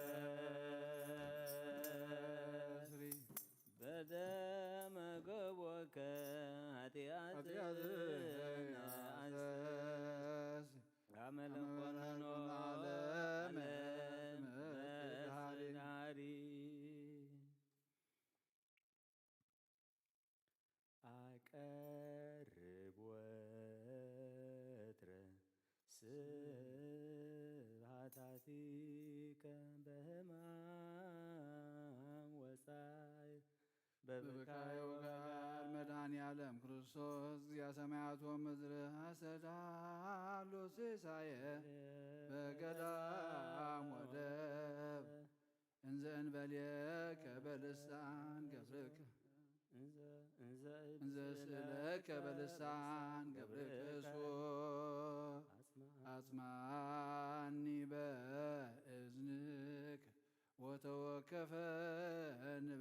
በደመ ገቦከ ኃጢአትነ ኃጢአትነ አስተስሪ አመ ለኮነኖ ለዓለመ ዓለም መጽእ መጽእ ዳሪ። አቀርብ ወትረ ስብሐታቲከ በህማም ወጻይ በብካይ በብካይ ወጋር። ወጋር። መድኃኔ ዓለም ክርስቶስ እግዚአ ሰማያት ወምድር አስተዳሎ ሲሳየ በገዳም ወደብ እንዘ እንበልየከ በልሳን ገብርከ እንዘ እንዘ እንዘ ስእለከ በልሳን ገብርከ ሶ አጽማኒ በእዝንከ ወተወከፈኒ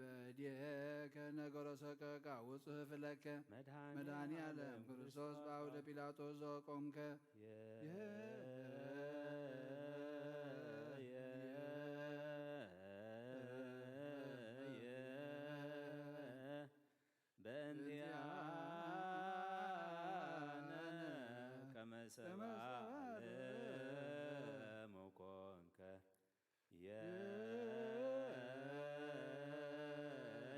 በእዴከ ነገሮ ሰቀቃ ውጽፍ ለከ መድኃኔ መድኃኔ ዓለም ዓለም ክርስቶስ ክርስቶስ በአውደ ጲላጦስ ዘቆምከ የ- የ- የ- የ- በእንቲአነ ከመ ሰብአ ዓለም ኮንከ። የ-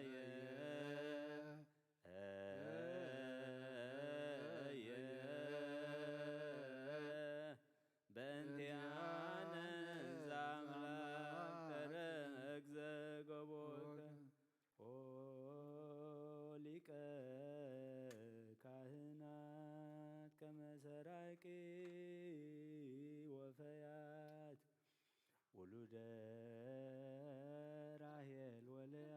የ- የ- በእንቲአነ ዘአምላክ ተረግዘ ገቦከ። ኦ ሊቀ ካህናት ከመ ሰራቂ ወፈያት ውሉደ ራሄል ወልያ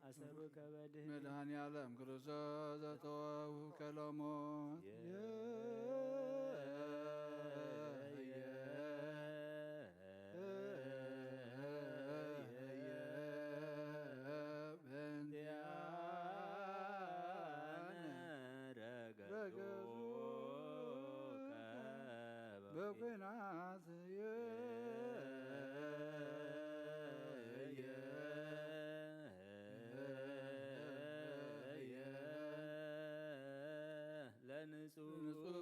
አሰሩከ በድህን መድኃኔ ዓለም ክርስቶስ ዘተወከሎ ሞት የ- በእንቲአነ ረገጹከ በኩናት ለንጹህ ንጹህ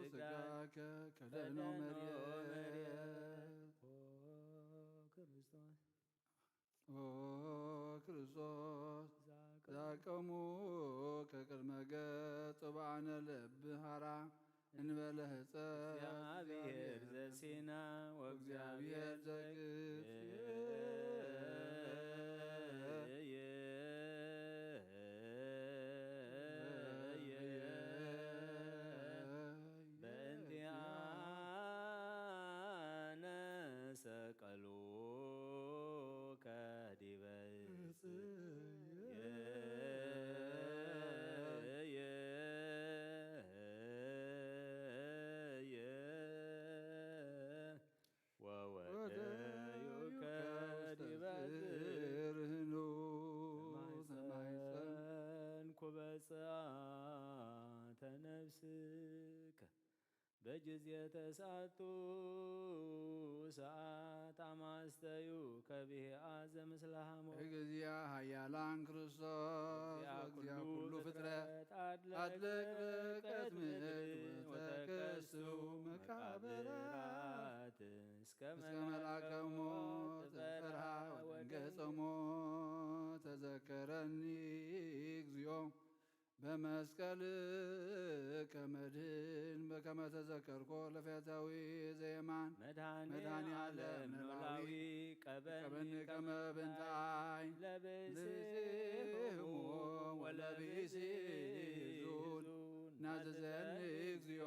ስጋ ስጋከ ከደኖ ከደኖ መሬት። መሬት። ኦ ክርስቶስ ኦ ክርስቶስ ዛቀ- ዛቀሙ ከቅድመ ገጽ በአነ ልብ ሐራ እንበለ ህጸ እግዚአብሔር ዘሲና ወእግዚአብሔር ዘግብጽ በእንቲአነ ሰቀሉከ ዲበ ወወደዩከ ዲበ ዝርህኑ ተማይጸንኩ በጽአተ ነፍስከ በጊዜ ተስዓቱ ሰዓት አማስተዩ ከብሔ አዘ ምስለ ሐሞት። እግዚአ ኃያላን ክርስቶስ ወእግዚአ ኩሉ ፍጥረት አድለቅለቀት ምድር ወተከስቱ መቃብራት እስከ እስከ መልአከ መልአከ ሞት ሞት ፈርሃ ፈርሃ ወደንገጸ ወደንገጸ ሞት። ተዘከረኒ እግዚኦ በመስቀልከ መድህን በከመ ተዘከርኮ ለፈያታዊ ዘየማን መድኃኔ መድኃኔ ዓለም ዓለም ኖላዊ ኖላዊ ቀበኒ ቀበኒ ከመ ከመ ብንታይ ለብስሆሙ ለብስሆሙ ወለብእሲ ወለብእሲ ዙን ናዘዘኒ ናዘዘኒ እግዚኦ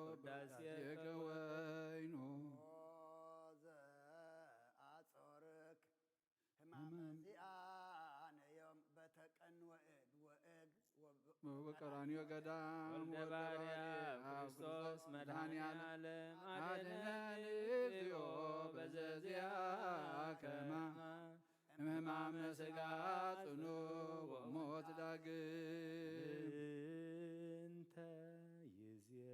ውዳሴከ ውዳሴከ ወይኑ። ዘአጾርክ ሕማመ ሕማመ ዚአነ ዮም በተቀን ወእድ ወእግ ወብ- ወበቀራንዮ ገዳም ወልደ ባርያ ወልደ ባርያ ክርስቶስ ክርስቶስ መድኃኔ መድኃኔ ዓለም ዓለም አድነን አድነን እግዚኦ እግዚኦ በዘዚአከ በዘዚአከ ሕማም ሕማም እምሕማመ ሥጋ ጽኑ ወሞት ዳግም። እንተ ይዜኑ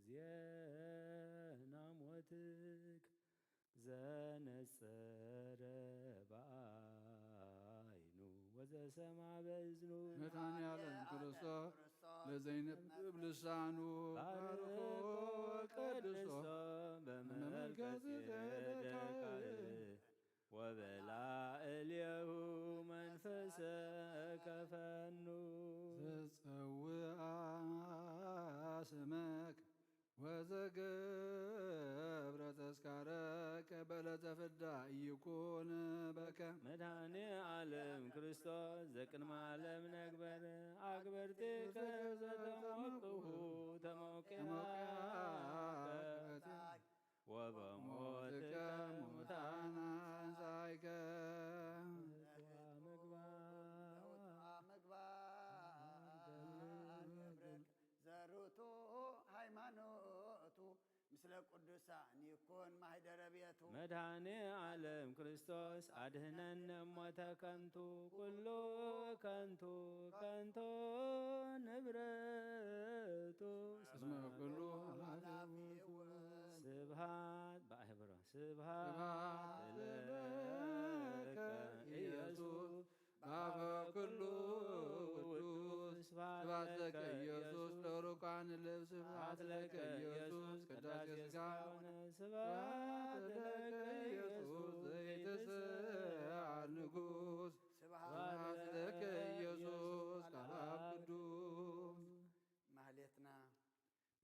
ዜና ሞትክ ዘነጸረ በዓይኑ ወዘሰማ በእዝኑ። መድኃኔ ዓለም ክርስቶስ ለዘይነብብ ልሳኑ ባርኮ ቀድሶ በመልከ ጼዴቅ ወበላ እሌሁ መንፈሰ ከፈኑ። ዘጸውአ ስመክ ወዘገብረ ተስካረከ በዕለተ ፍዳ ኢይኩን በከ። መድኃኔ ዓለም ክርስቶስ ዘቅድመ ዓለም ነግበር፣ አግበርቲከ ዘተሞቅሁ ተሞቅያ ወበሞትከ ሙታን አንሳይከ። ምግባር ዘርቱ ሃይማኖቱ ምስለ ቅዱሳን ይኩን ማህደረ ቤቱ። መድኃኔ ዓለም ክርስቶስ አድህነነ እሞተ ከንቱ ኩሉ ከንቱ ከንቱ ንብረቱ። እስመ ኩሉ ኃላፊ ውእቱ። ስብሐት በአህብሮ ስብሐት ለከ ኢየሱስ በአፈ ኩሉ ቅዱስ። ስብሐት ለከ ኢየሱስ ለሩቃን ልብ። ስብሐት ለከ ኢየሱስ ቅዳሴ ሥጋ። ስብሐት ለከ ኢየሱስ ዘይትስአል ንጉሥ። ስብሐት ለከ ኢየሱስ ቃል አብ ቅዱስ። ማህሌትና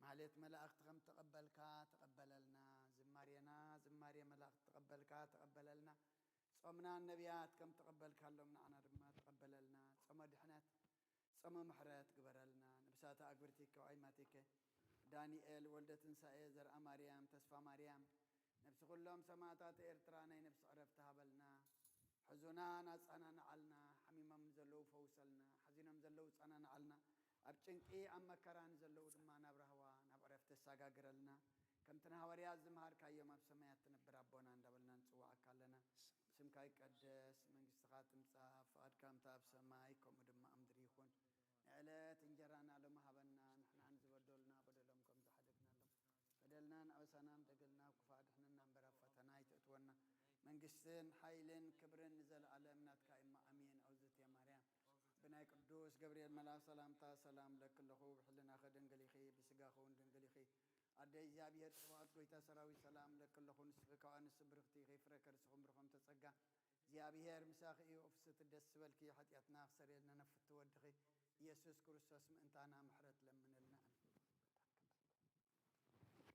ማህሌት መላእክት ከም ተቐበልካ ተቐበለልና። ዝማሬና ዝማሬ መላእክት ተቐበልካ ተቐበለልና። ጾምና ነቢያት ከም ተቐበልካሎም ንዓና ድማ ተቐበለልና። ጾመ ድሕነት ጾመ ምሕረት ግበረልና። ነብሳተ ኣግብርቲከ ወኣይማቲከ ዳንኤል ወልደ ትንሳኤ ዘርአ ማርያም ተስፋ ማርያም ነብሲ ኩሎም ሰማእታት ኤርትራ ናይ ነብሲ ዕረፍቲ ሃበልና። ሕዙናን ኣጸናንዓልና፣ ሓሚሞም ንዘለዉ ፈውሰልና፣ ሓዚኖም ዘለዉ ጸናንዓልና፣ ኣብ ጭንቂ ኣብ መከራ ንዘለዉ ድማ ናብ ራህዋ ናብ ዕረፍቲ ኣሳጋግረልና። ከምቲ ንሃዋርያት ዝመሃርካዮም ኣብ ሰማያት ትነብር ኣቦና እንዳበልና ንጽውዓካ ኣለና። ስምካ ይቀደስ፣ መንግስትኻ ትምጻእ፣ ፍቓድካ ከምቲ ኣብ ሰማይ ከምኡ ድማ ኣብ ምድሪ ይኹን። ንዕለት እንጀራና ሎሚ ሃበና፣ ንሕና ንዝበደሉና በደሎም ከም ዝሓደግናሎም በደልናን ኣበሳናን ደገልና ክፉእ ኣድሕነና እምበር ኣብ ፈተና ኣይተእትወና። መንግስትን ሓይልን ክብርን ንዘለኣለም ናትካ እማ ኣሜን። ኣውዝት ማርያም ብናይ ቅዱስ ገብርኤል መልኣክ ሰላምታ ሰላም ለኪ ኣለኹ፣ ብሕልናኺ ድንግል ኢኺ፣ ብስጋኺ እውን ድንግል ኢኺ። ኣደ እግዚኣብሔር ጽባኦት ጎይታ ሰራዊት ሰላም ለኪ ኣለኹ፣ ንስኺ ካብ ኣንስቲ ብርኽቲ ኢኺ፣ ፍረ ከርስኺ እውን ብሩኽ ተጸጋ እግዚኣብሔር ምሳኺ እዩ። ኦፍስቲ ደስ ዝበልኪ፣ ሓጢኣትና ክሰርየልና ነፍቲ ወድኺ ኢየሱስ ክርስቶስ ምእንታና ምሕረት ለምንልና። ኣሜን።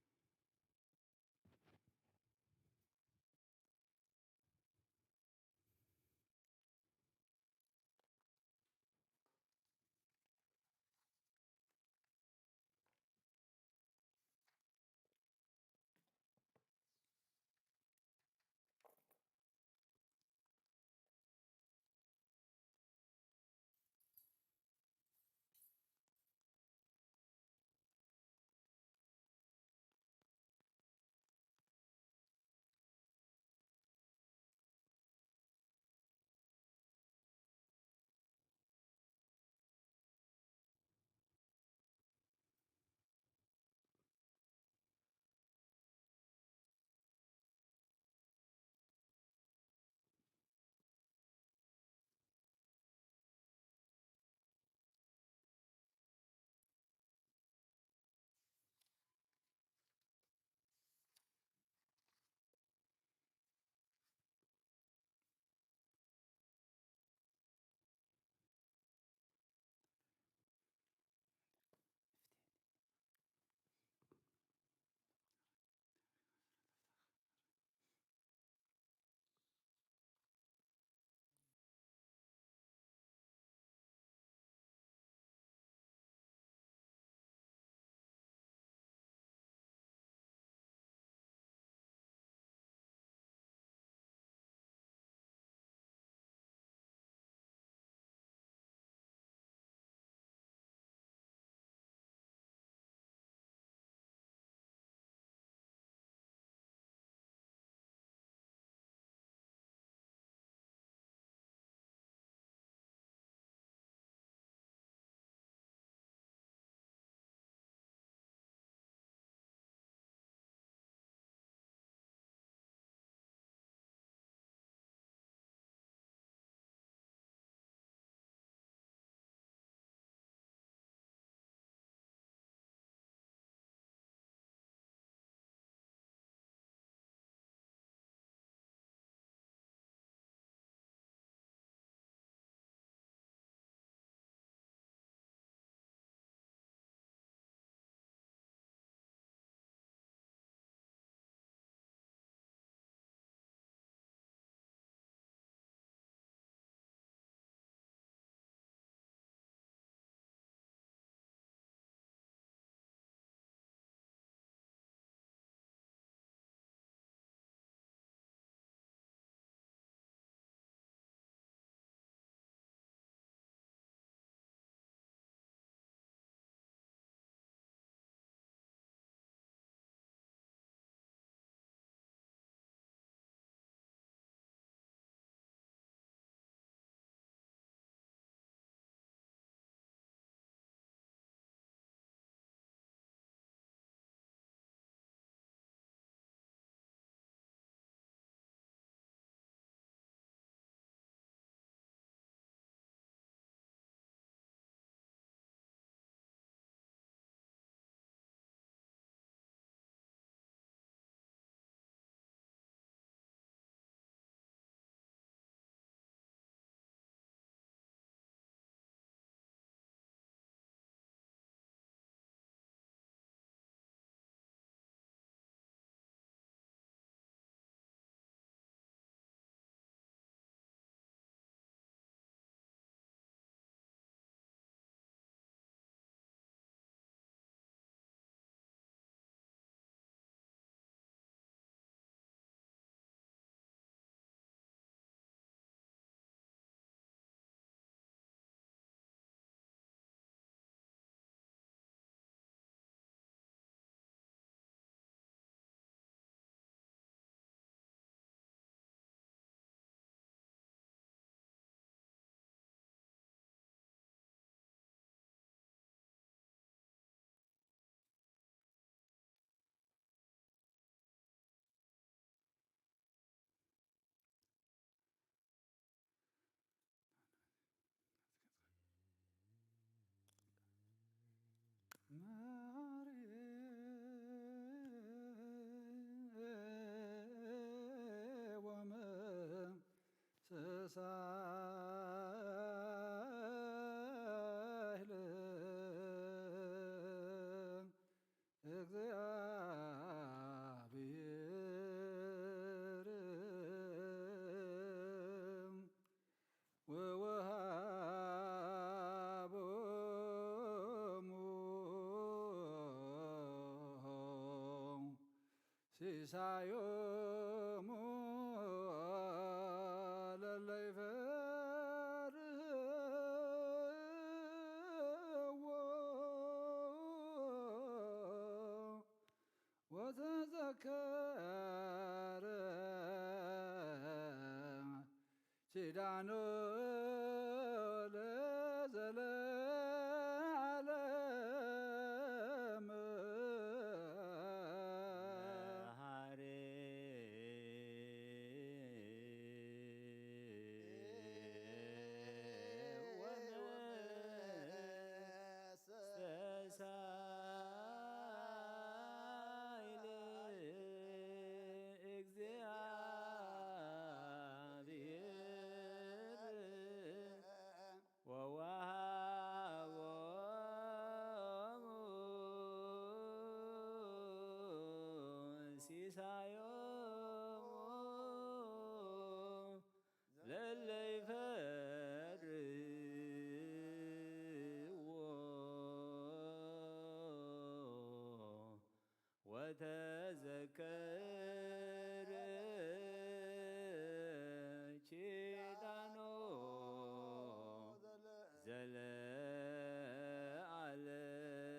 ሳህል እግዚአብሔር ወወሃቦሙ ሲሳዮሙ ለለይፈርህዎ ወተዘከረ ኪዳኑ ለዘለዓለም። መሐሪ ወመስተሳይል እግዚአብሔር ወወሃቦሙ ሲሳዮሙ ለለይፈርዎ ወተዘከረ ኪዳኖ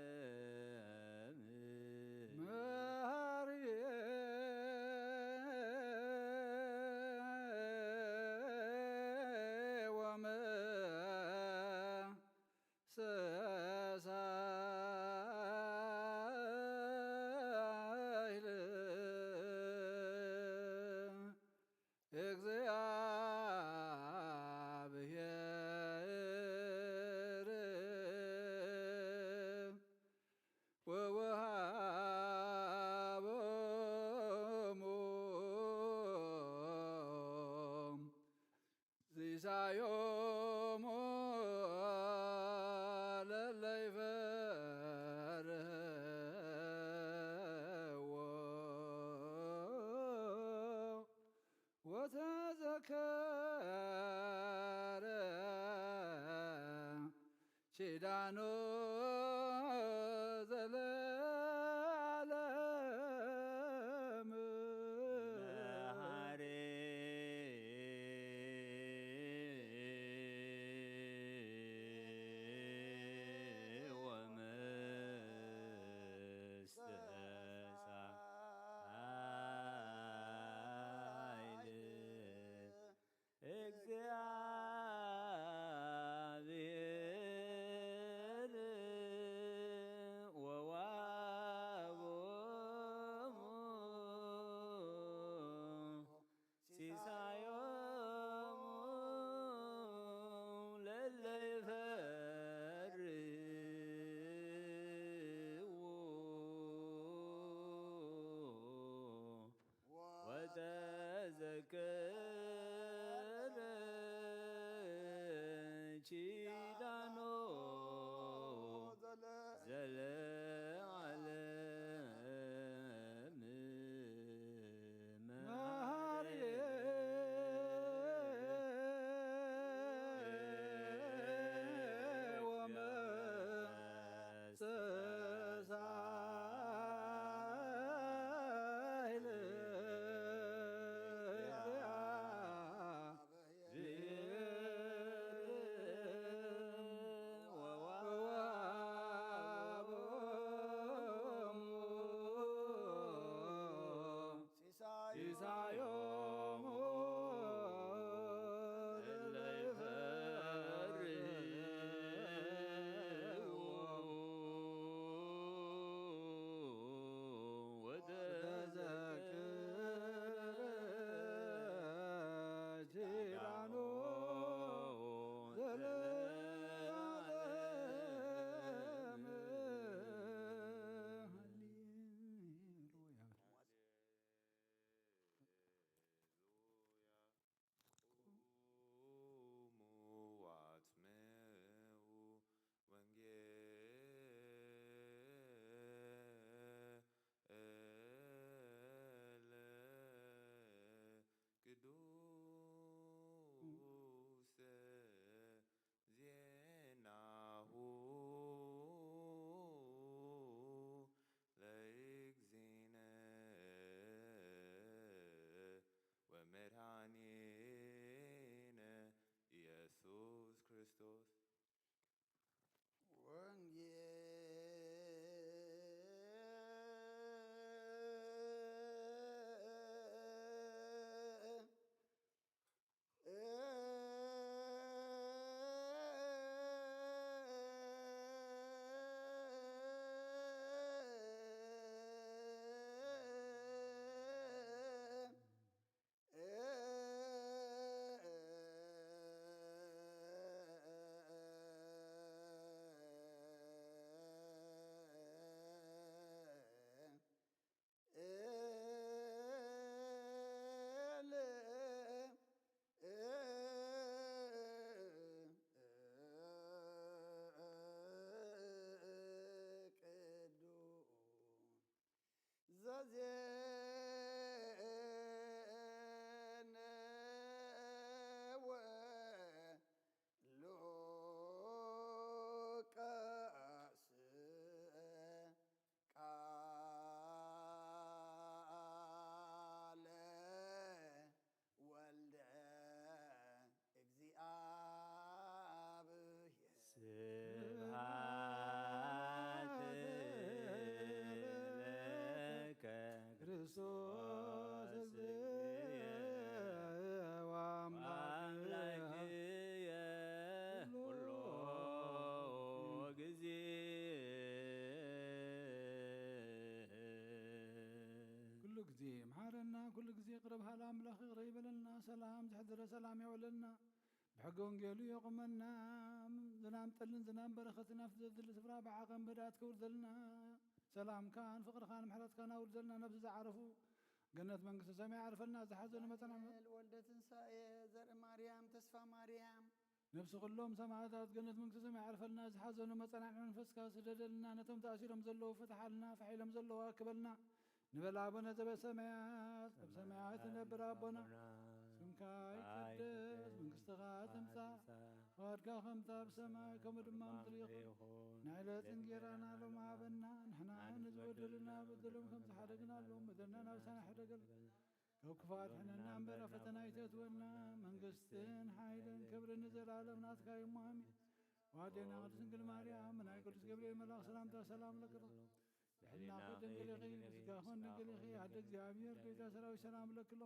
ዘለዓለም። መሐሪ ወመ ሰሳይል እግዚአብሔር ወወሃቦሙ ሲሳዮሙ ለለይፈርህዎ ወተዘከረ ኪዳኑ ዘለዓለም። መሐሪ ወመስተሳይል እግዚአብሔር ወወሃቦሙ ሲሳዮሙ ለለይፈርህዎ ወተዘከረ ኪዳኖ ዘለዓለም። መሐሪ ወመስተሳይል ኩሉ ግዜ ይቕረ በሃሊ ኣምላኽ ይቕረ ይበለልና። ሰላም ዘሕደረ ሰላም የውዕለልና። ብሕገ ወንጌሉ የቑመና። ዝናም ጠልን ዝናም በረኸትን ኣብቲ ዘድሊ ስፍራ ብዓቐን በዳት ከውርደልና። ሰላምካን ፍቕርኻን ምሕረትካን ኣውርደልና። ነብዚ ዝዓረፉ ገነት መንግስተ ሰማይ ኣዕርፈልና። ዝሓዘኑ መጸናዕቲ ኣማኑኤል ወልደ ትንሳኤ ዘርኢ ማርያም ተስፋ ማርያም ነብሲ ኩሎም ሰማዕታት ገነት መንግስተ ሰማይ ኣዕርፈልና። ዝሓዘኑ መጸናዕቲ መንፈስካ ስደደልና። ነቶም ተኣሲሮም ዘለዉ ፍትሓልና። ፋሕ ኢሎም ዘለዉ ኣክበልና። ንበል ኣቡነ ዘበሰማያት ኣብ ሰማያት ትነብር ኣቦና፣ ስምካ ይቀደስ፣ መንግስትኻ ትምጻእ፣ ፍቓድካ ከምታ ኣብ ሰማይ ከምኡ ድማ ኣብ ምድሪ ይኹን። ንዕለት እንጌራና ሎም ሃበና፣ ንሕና ንዝበደሉና በደሎም ከም ዝሓደግናሎም በደልና ናብሳና ሕደገል ካብ ክፉ ኣድሕነና እምበር ኣብ ፈተና ኣይተእትወና። መንግስትን ሓይልን ክብርን ንዘለኣለም ናትካ እዩ እሞ ኣሜን። ዋዴና ቅድስት ድንግል ማርያም ናይ ቅዱስ ገብርኤል መልኣኽ ሰላምታ ሰላም ለክሎ ድሕናኺ ድንግል ኢኺ፣ ብስጋኽን ድንግል ኢኺ። ኣደ እግዚኣብሔር፣ ጌታ ሰራዊት ሰላም ለክሎ።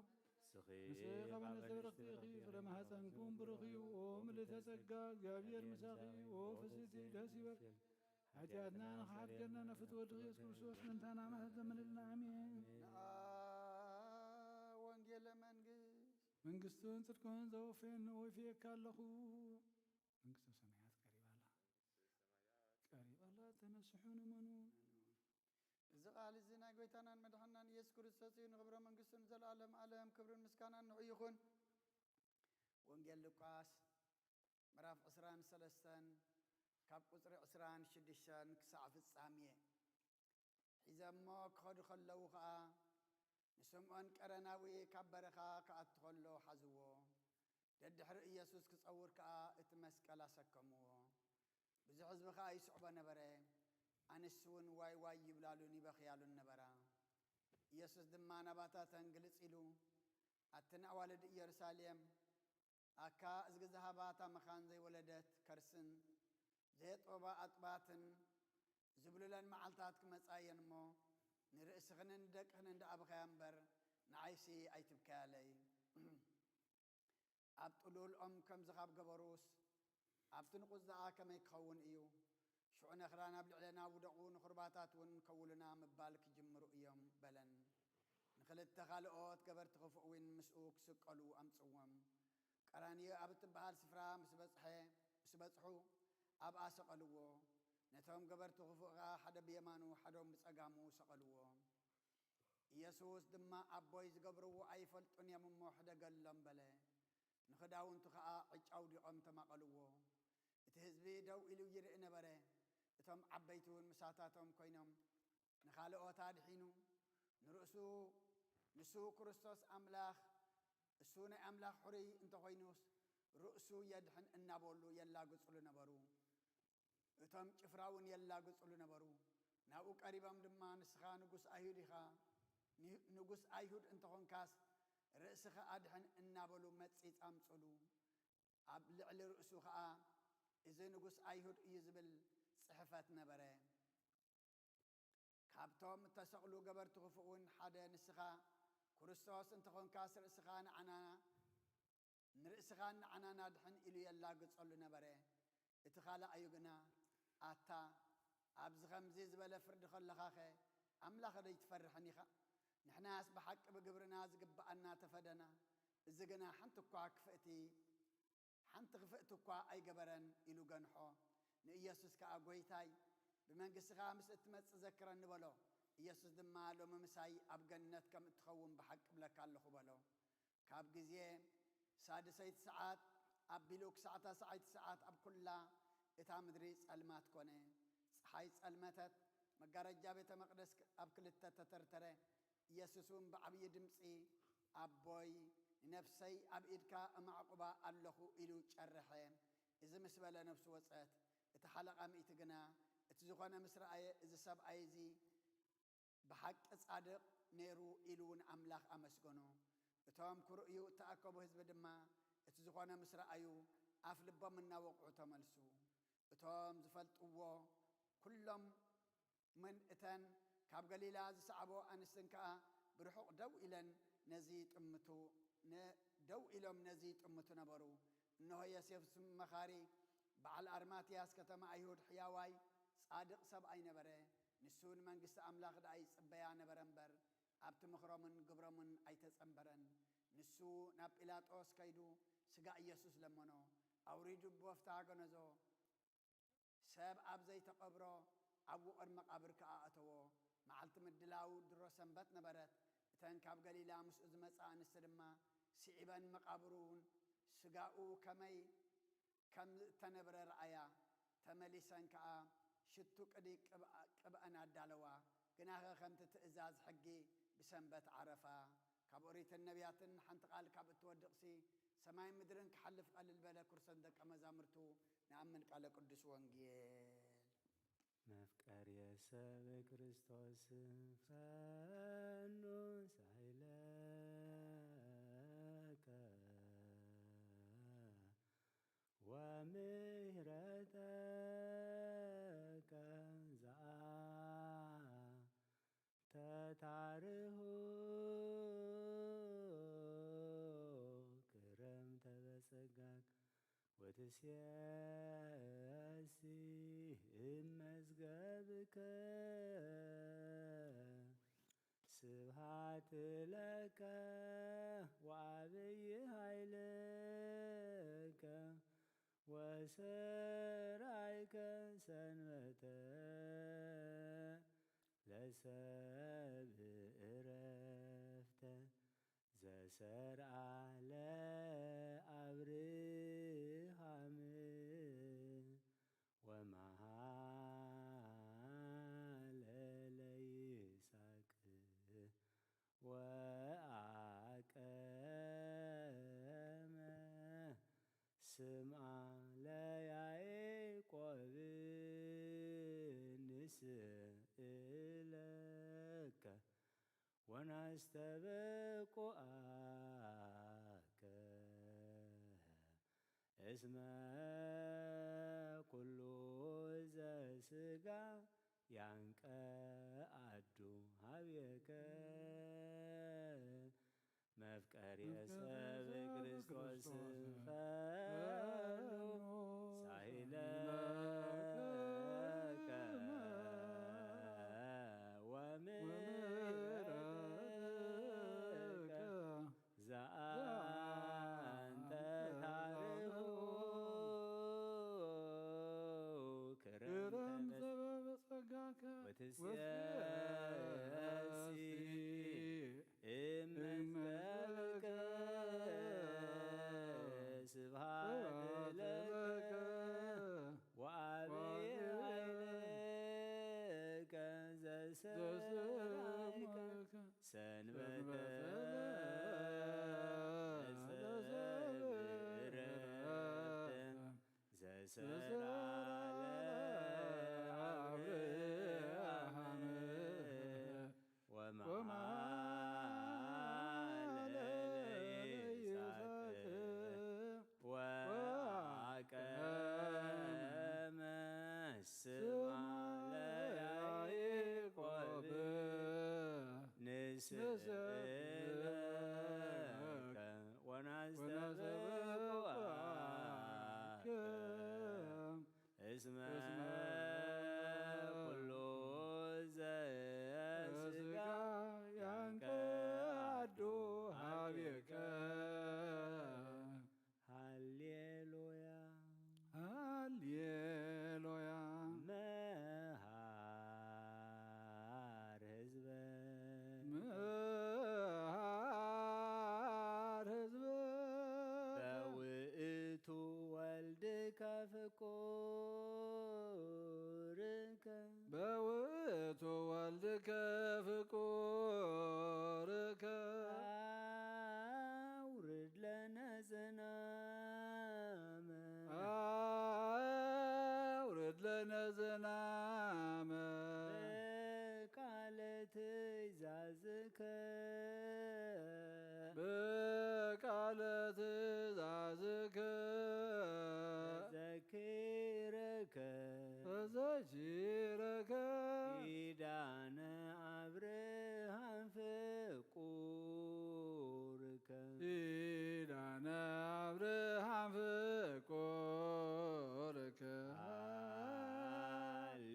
ንስኺ ካብ ኣንስቲ ብርኽቲ ኢኺ፣ ፍረ ማህፀንኩም ብሩኽ እዩ። ኦ ምልዕተ ጸጋ፣ እግዚኣብሔር ምሳኺ። ኦ ፍስሕቲ ደስ ይበል፣ ሓጢኣትና ንኽሓድገና ናብ ፍትወ ወድኺ የሱስ ክርስቶስ ምእንታና ምሕረት ለምንልና። ኣሜን። ንኣ ወንጌለ መንግስት መንግስትን ጽድቅን ዘወፍየኒ ወፍየካ ኣለኹ። መንግስተ ሰማያት ቀሪባ ኣላ። ቀሪባ ኣላ፣ ተነስሑ ንመኑ። እዚ ቃል እዚ ናይ ጎይታናን መድሓናን ኢየሱስ ክርስቶስ እዩ። ንኽብረ መንግስቱ ንዘለኣለም ኣለም ክብርን ምስጋናን ንዑ ይኹን። ወንጌል ሉቃስ ምዕራፍ ዕስራን ሰለስተን ካብ ቁጽሪ ዕስራን ሽዱሽተን ክሳዕ ፍጻሜ። ሒዘሞ ክኸዱ ከለዉ ኸኣ ንስምዖን ቀረናዊ ካብ በረኻ ክኣቱ ከሎ ሓዝዎ። ደድሕሪ ኢየሱስ ክጸውር ከኣ እቲ መስቀል ኣሰከምዎ። ብዙሕ ህዝቢ ከኣ ይስዕቦ ነበረ። ኣንስቲ እውን ዋይ ዋይ ይብላሉን ይበኽያሉን ነበራ። ኢየሱስ ድማ ናባታተን ግልጽ ኢሉ፣ ኣትን ኣዋልድ ኢየሩሳሌም፣ ኣካ እዝጊ ዝሃባ እታ መኻን ዘይወለደት ከርስን ዘየጥበባ ኣጥባትን ዝብሉለን መዓልታት ክመጻ እየን እሞ፣ ንርእስኽንን ንደቅኽንን ደኣ ብኸያ እምበር፣ ንዓይሲ ኣይትብከያለይ። ኣብ ጥሉል ኦም ከምዚ ካብ ገበሩስ፣ ኣብቲ ንቑጽ ደኣ ከመይ ክኸውን እዩ? ሽዑ ነኽራን ኣብ ልዕለና ውደቑ፣ ንኹርባታት እውን ከውሉና ምባል ክጅምሩ እዮም በለን። ንኽልተ ካልኦት ገበርቲ ክፉእ እውን ምስኡ ክስቀሉ ኣምጽዎም። ቀራንዮ ኣብ እትበሃል ስፍራ ምስ በጽሐ፣ ምስ በጽሑ ኣብኣ ሰቐልዎ። ነቶም ገበርቲ ክፉእ ኸኣ ሓደ ብየማኑ ሓዶም ብጸጋሙ ሰቐልዎ። ኢየሱስ ድማ ኣቦይ ዝገብርዎ ኣይፈልጡን እዮም እሞ ሕደገሎም በለ። ንኽዳውንቱ ኸኣ ዕጫ ኣውዲቖም ተማቐልዎ። እቲ ህዝቢ ደው ኢሉ ይርኢ ነበረ። እቶም ዓበይቲ እውን ምሳታቶም ኮይኖም ንኻልኦት ኣድሒኑ ንርእሱ ንሱ ክርስቶስ ኣምላኽ እሱ ናይ ኣምላኽ ሕሩይ እንተኾይኑስ ርእሱ የድሕን እናበሉ የላግጹሉ ነበሩ። እቶም ጭፍራ እውን የላግጹሉ ነበሩ። ናብኡ ቀሪቦም ድማ ንስኻ ንጉስ ኣይሁድ ኢኻ፣ ን- ንጉስ ኣይሁድ እንተኾንካስ ርእስኻ ኣድሕን እናበሉ መጺጽ ኣምጹሉ። ኣብ ልዕሊ ርእሱ ኸኣ እዚ ንጉስ ኣይሁድ እዩ ዝብል ጽሕፈት ነበረ። ካብቶም እተሰቕሉ ገበርቲ ክፉእ እውን ሓደ ንስኻ ክርስቶስ እንተኾንካስ ርእስኻ ንዓና ንርእስኻን ንዓናን ኣድሕን ኢሉ የላግጸሉ ነበረ። እቲ ካልኣዩ ግና ኣታ ኣብዚ ኸምዚ ዝበለ ፍርዲ ከለኻኸ ኣምላኽ ዶ ኣይትፈርሕን ኢኻ? ንሕናስ ብሓቂ ብግብርና ዝግብኣና ተፈደና። እዚ ግና ሓንቲ እኳ ክፍእቲ ሓንቲ ክፍእቲ እኳ ኣይገበረን ኢሉ ገንሖ። ንኢየሱስ ከኣ ጐይታይ ብመንግስትኻ ምስ እትመጽእ ዘክረኒ በሎ። ኢየሱስ ድማ ሎሚ ምሳይ ኣብ ገነት ከም እትኸውን ብሓቂ እብለካ ኣለኹ በሎ። ካብ ግዜ ሳድሰይቲ ሰዓት ኣቢሉ ክሳዕ ታስዓይቲ ሰዓት ኣብ ኩላ እታ ምድሪ ጸልማት ኮነ። ጸሓይ ጸልመተት፣ መጋረጃ ቤተ መቕደስ ኣብ ክልተ ተተርተረ። ኢየሱስ እውን ብዓብዪ ድምጺ ኣቦይ ንነፍሰይ ኣብ ኢድካ እማዕቁባ ኣለኹ ኢሉ ጨረሐ። እዚ ምስ በለ ነፍሱ ወጸት። እቲ ሓለቓ ሚእቲ ግና እቲ ዝኾነ ምስ ረኣየ እዚ ሰብኣይ እዚ ብሓቂ ጻድቕ ነይሩ ኢሉ ንኣምላኽ ኣመስገኖ። እቶም ክርእዩ እተኣከቡ ህዝቢ ድማ እቲ ዝኾነ ምስ ረኣዩ ኣፍ ልቦም እናወቕዑ ተመልሱ። እቶም ዝፈልጥዎ ኩሎም ምን እተን ካብ ገሊላ ዝሰዓቦ ኣንስትን ከኣ ብርሑቕ ደው ኢለን ነዚ ይጥምቱ ነ- ደው ኢሎም ነዚ ይጥምቱ ነበሩ። እንሆ ዮሴፍ ስም መኻሪ በዓል ኣርማትያስ ከተማ ኣይሁድ ሕያዋይ ጻድቕ ሰብኣይ ነበረ። ንሱ ንመንግስቲ ኣምላኽ ደኣ ይጽበያ ነበረ እምበር ኣብቲ ምኽሮምን ግብሮምን ኣይተጸንበረን። ንሱ ናብ ጲላጦስ ከይዱ ስጋ ኢየሱስ ለመኖ። ኣውሪዱ ብወፍታ ገነዞ። ሰብ ኣብ ዘይተቐብሮ ኣብ ውቕር መቓብር ከኣ ኣተዎ። መዓልቲ ምድላው ድሮ ሰንበት ነበረት። እተን ካብ ገሊላ ምስኡ ዝመጻ ኣንስቲ ድማ ስዒበን መቓብሩ እውን ስጋኡ ከመይ ከም እተነብረ ረኣያ። ተመሊሰን ከኣ ሽቱ ቅዲ ቅብኣ-፣ ቅብኣን ኣዳለዋ። ግናኸ ከምቲ ትእዛዝ ሕጊ ብሰንበት ዓረፋ። ካብ ኦሪትን ነቢያትን ሓንቲ ቃል ካብ እትወድቕሲ ሰማይን ምድርን ክሓልፍ ቀልል በለ። ኩርሰን ደቀ መዛሙርቱ ንኣምን ቃለ ቅዱስ ወንጌል። መፍቀርየ ሰብ ክርስቶስ ፈኑ ሳይለከ ወምህረተከ ዘአንተታርሁ ክረምተ በጸጋከ ወትሴሲ እመዝገብከ። ስብሃት ለከ ወአብይ ኃይልከ ወሰራይከ ሰንበተ ለሰብ እረፍተ ዘሰርዓ ለአብርሃም ወመሃለ ለይስሐቅ ወአቀመ ስምዓ ለያዕቆብ ንስእለከ ወናስተብቁአከ እስመ ኩሉ ዘስጋ ያንቀአዱ ሀቤከ መፍቀርየ ሰብ ክርስቶስ ፈኑ ሳይለከ ወምህረተከ ዘአንተ ታርሁ ክረምተ በጸጋከ ወትሴሲ እመዝገብከ ስብሐት ለከ ወአብይ ኃይልከ ዘሰራይከ ሰንበተ ለሰብ ዕረፍተ ዘሰርዓ ለአብርሃም ወመዓለ ለይስሐቅ ወአቀመ ስማ ለያዕቆብ ንስእለከ ወናስተብቅዓከ እስመ ኩሉ ዘስጋ ያንቀዱ ሀቤከ። ሃሌሉያ ሃሌሉያ። መሃር ህዝበ መሃር ህዝበ በውእቱ ወልድከ ፍቁርከ በውእቱ ወልድከ ፍቁርከ አውርድ ለነ ዝናመ አውርድ ለነ ዝናመ በቃለ ትእዛዝከ በቃለ ትእዛዝከ ዘኪረከ ተዘኪረከ ኪዳነ አብርሃም ፍቁርከ ኪዳነ አብርሃም ፍቁርከ ሃሌ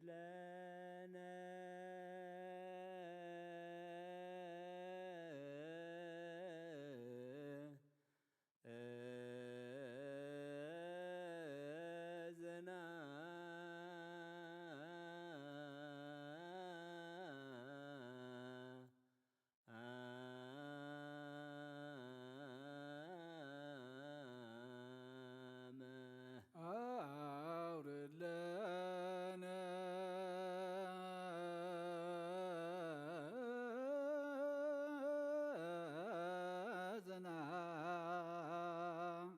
ለነ አውርድ ለነ ዝናም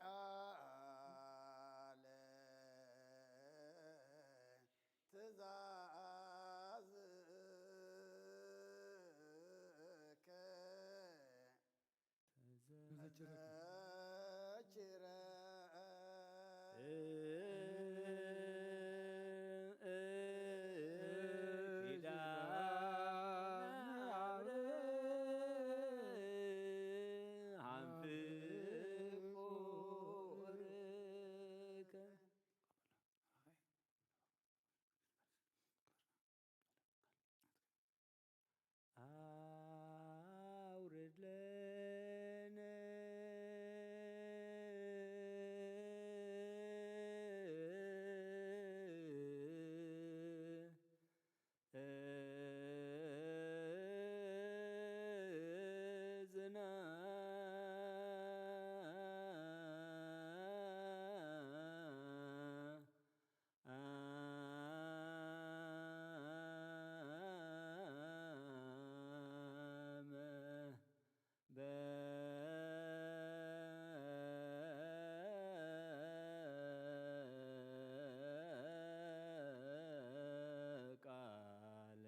ቃል ትእዛዝ ቃለ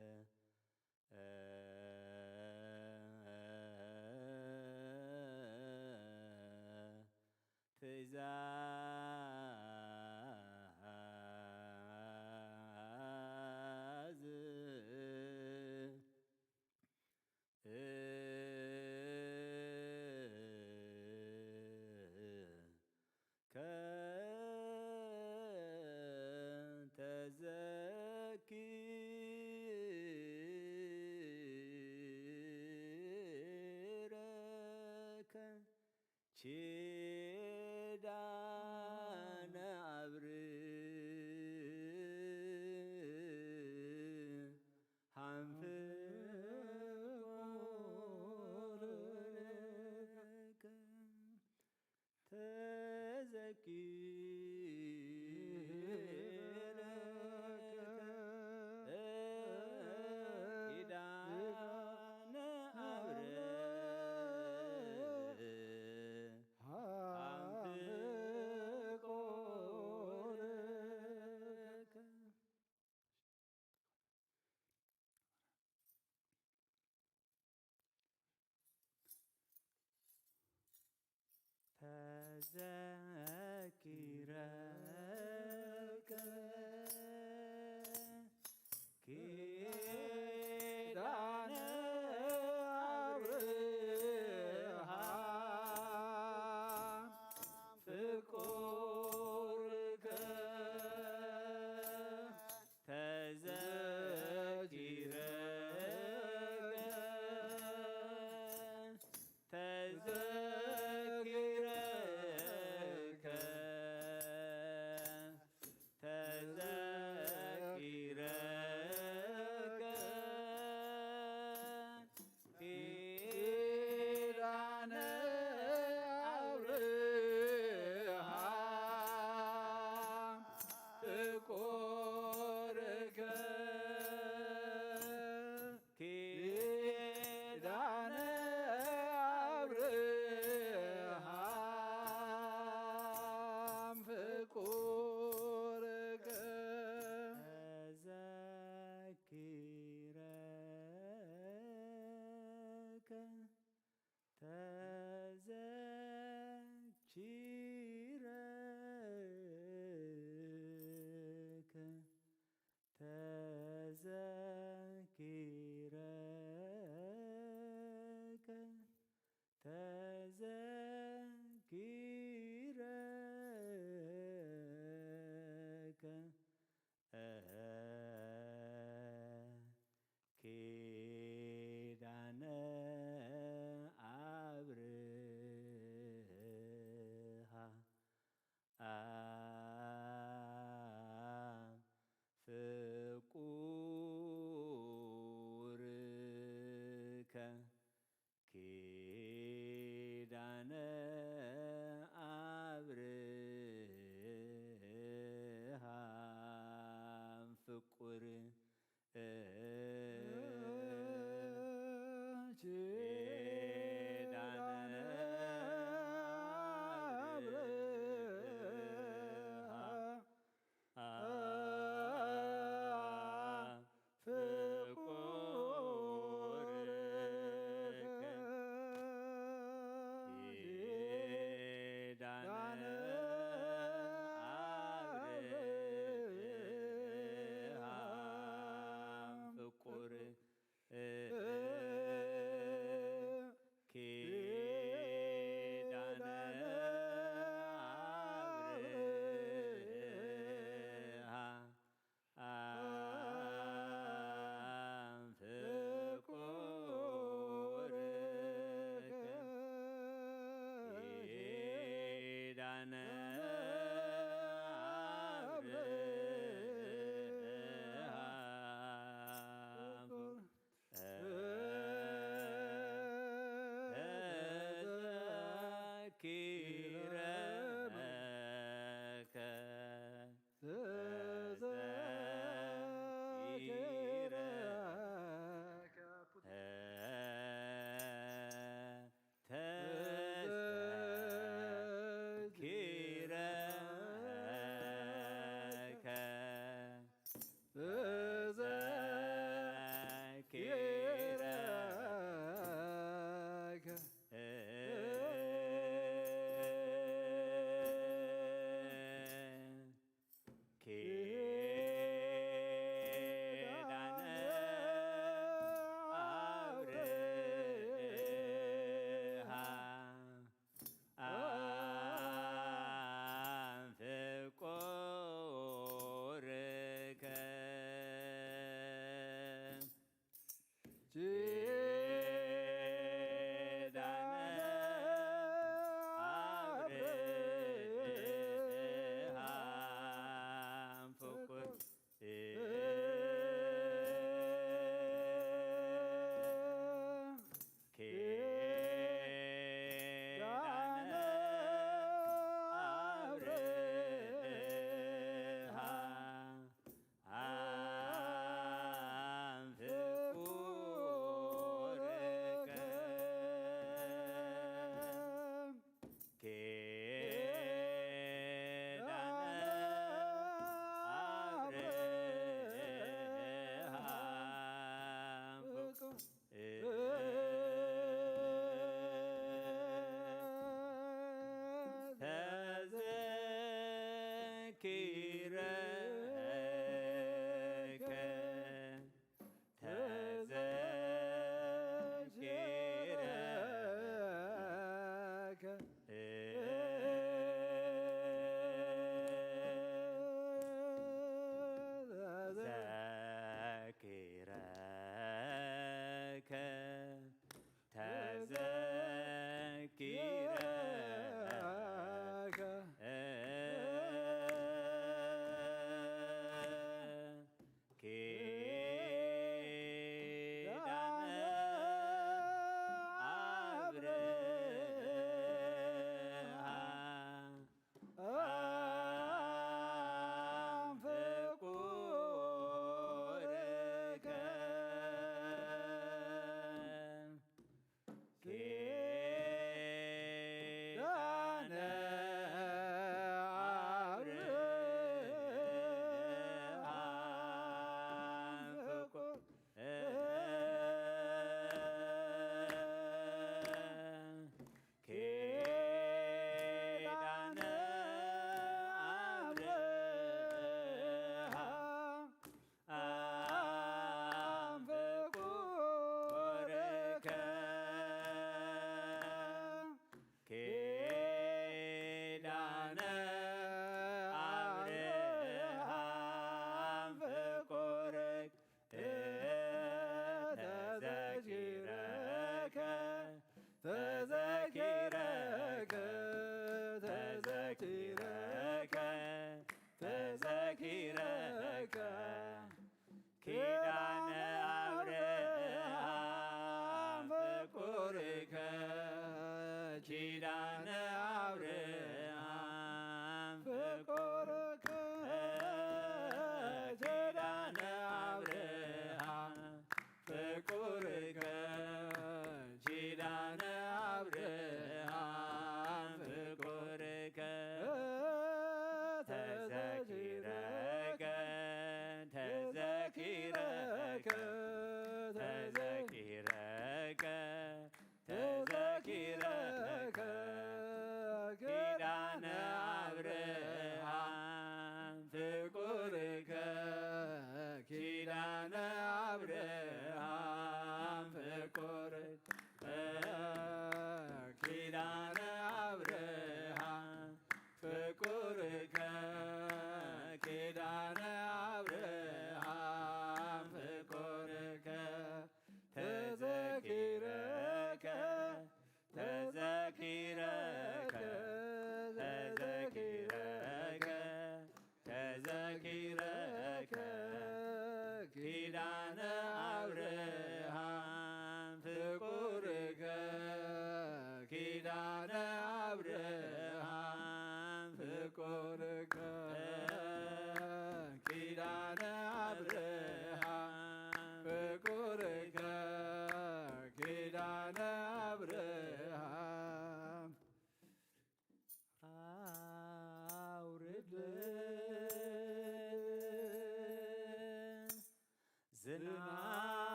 ትእዛዝ ኪዳነ አብርሃም ፍቁርከ ተዘኪረከ ኪዳነ አብርሃም ፍቁርከ። ተዘኪረከ ኪዳነ አብርሃም ፍቁርከ ተዘኪረከ ተዘኪረከ ተዘኪረከ ኪዳነ አብርሃም ፍቁርከ ኪዳነ አብርሃም ፍቁርከ ተዘኪረከ ተዘኪረከ ተዘኪረከ ተዘኪረከ ኪዳነ አብርሃም ፍቁርከ ኪዳነ አብርሃም ፍቁር ኪዳነ አብርሃም ፍቁርከ ኪዳነ አብርሃም ፍቁር ኪዳነ አብርሃም ፍቁርከ ኪዳነ አብርሃም ተዘኪረከ ተዘኪረከ ኪዳነ አብርሃም ፍቁርከ ኪዳነ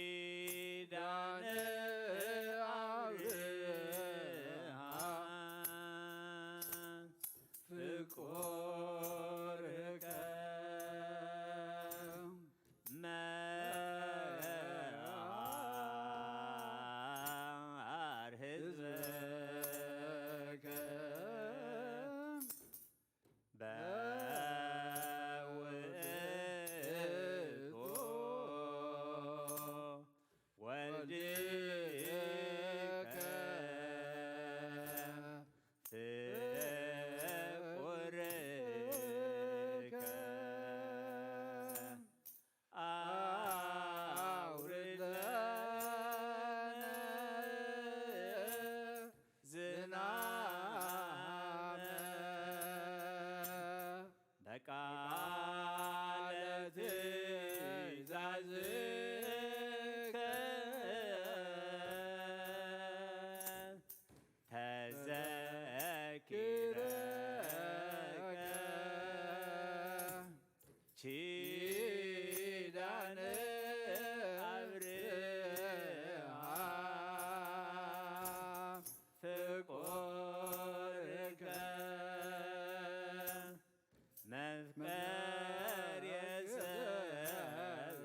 ኪዳነ አብርሃም ፍቁርከ መሐር ህዝበከ በውእቱ ወልድከ ፍቁርከ አውርድ ለነ ዝናመ በቃለ ትእዛዝከ ተዘኪረከ ኪዳነ አብርሃም ፍቁርከ መፍቀር የሰብ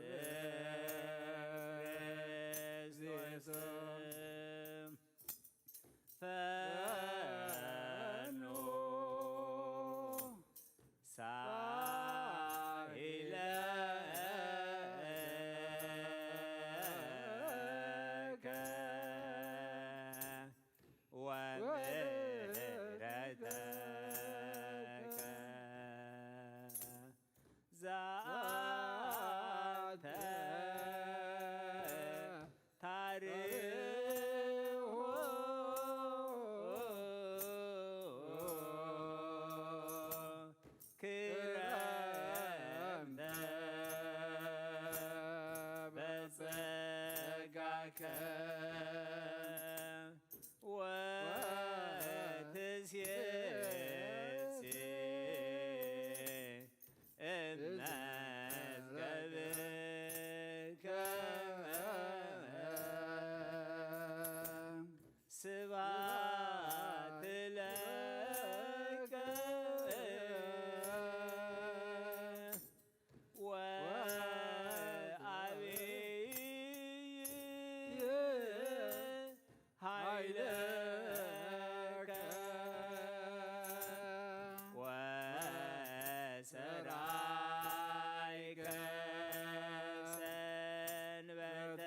ክርስቶስ ፈኑ ሳይለከ ወምሕረተከ ዛተ ታርሆ ክረምተ በጸጋከ ወትሴሴ እመዝገብከ ስብሐት ለከ ወአብይ ኃይለከ ወሰራይከ ሰንበተ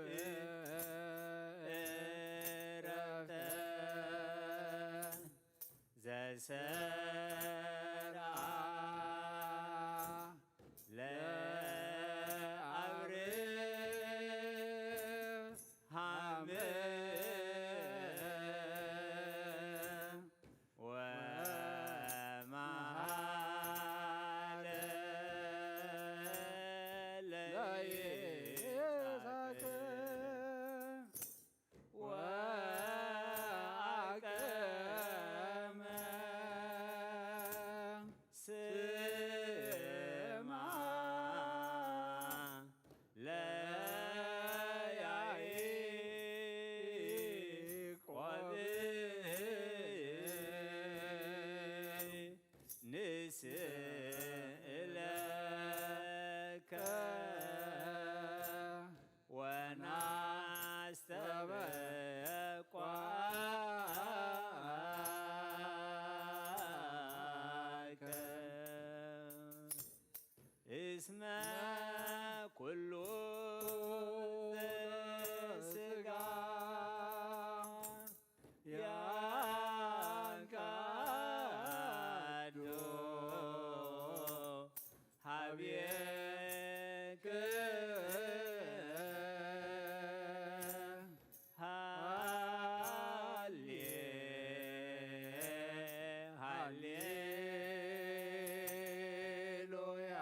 ለሰብእ ዕረፍተ ዘሰርዓ ለአብርሃም ወመሃለ ለይስሐቅ ወአቀመ ስማ ለያዕቆብ ንስእለከ ወናስተበቋከ እስመ ኩሉ ዘስጋ ያንቃዶ ሀቤክ ሃሌ ሃሌሉያ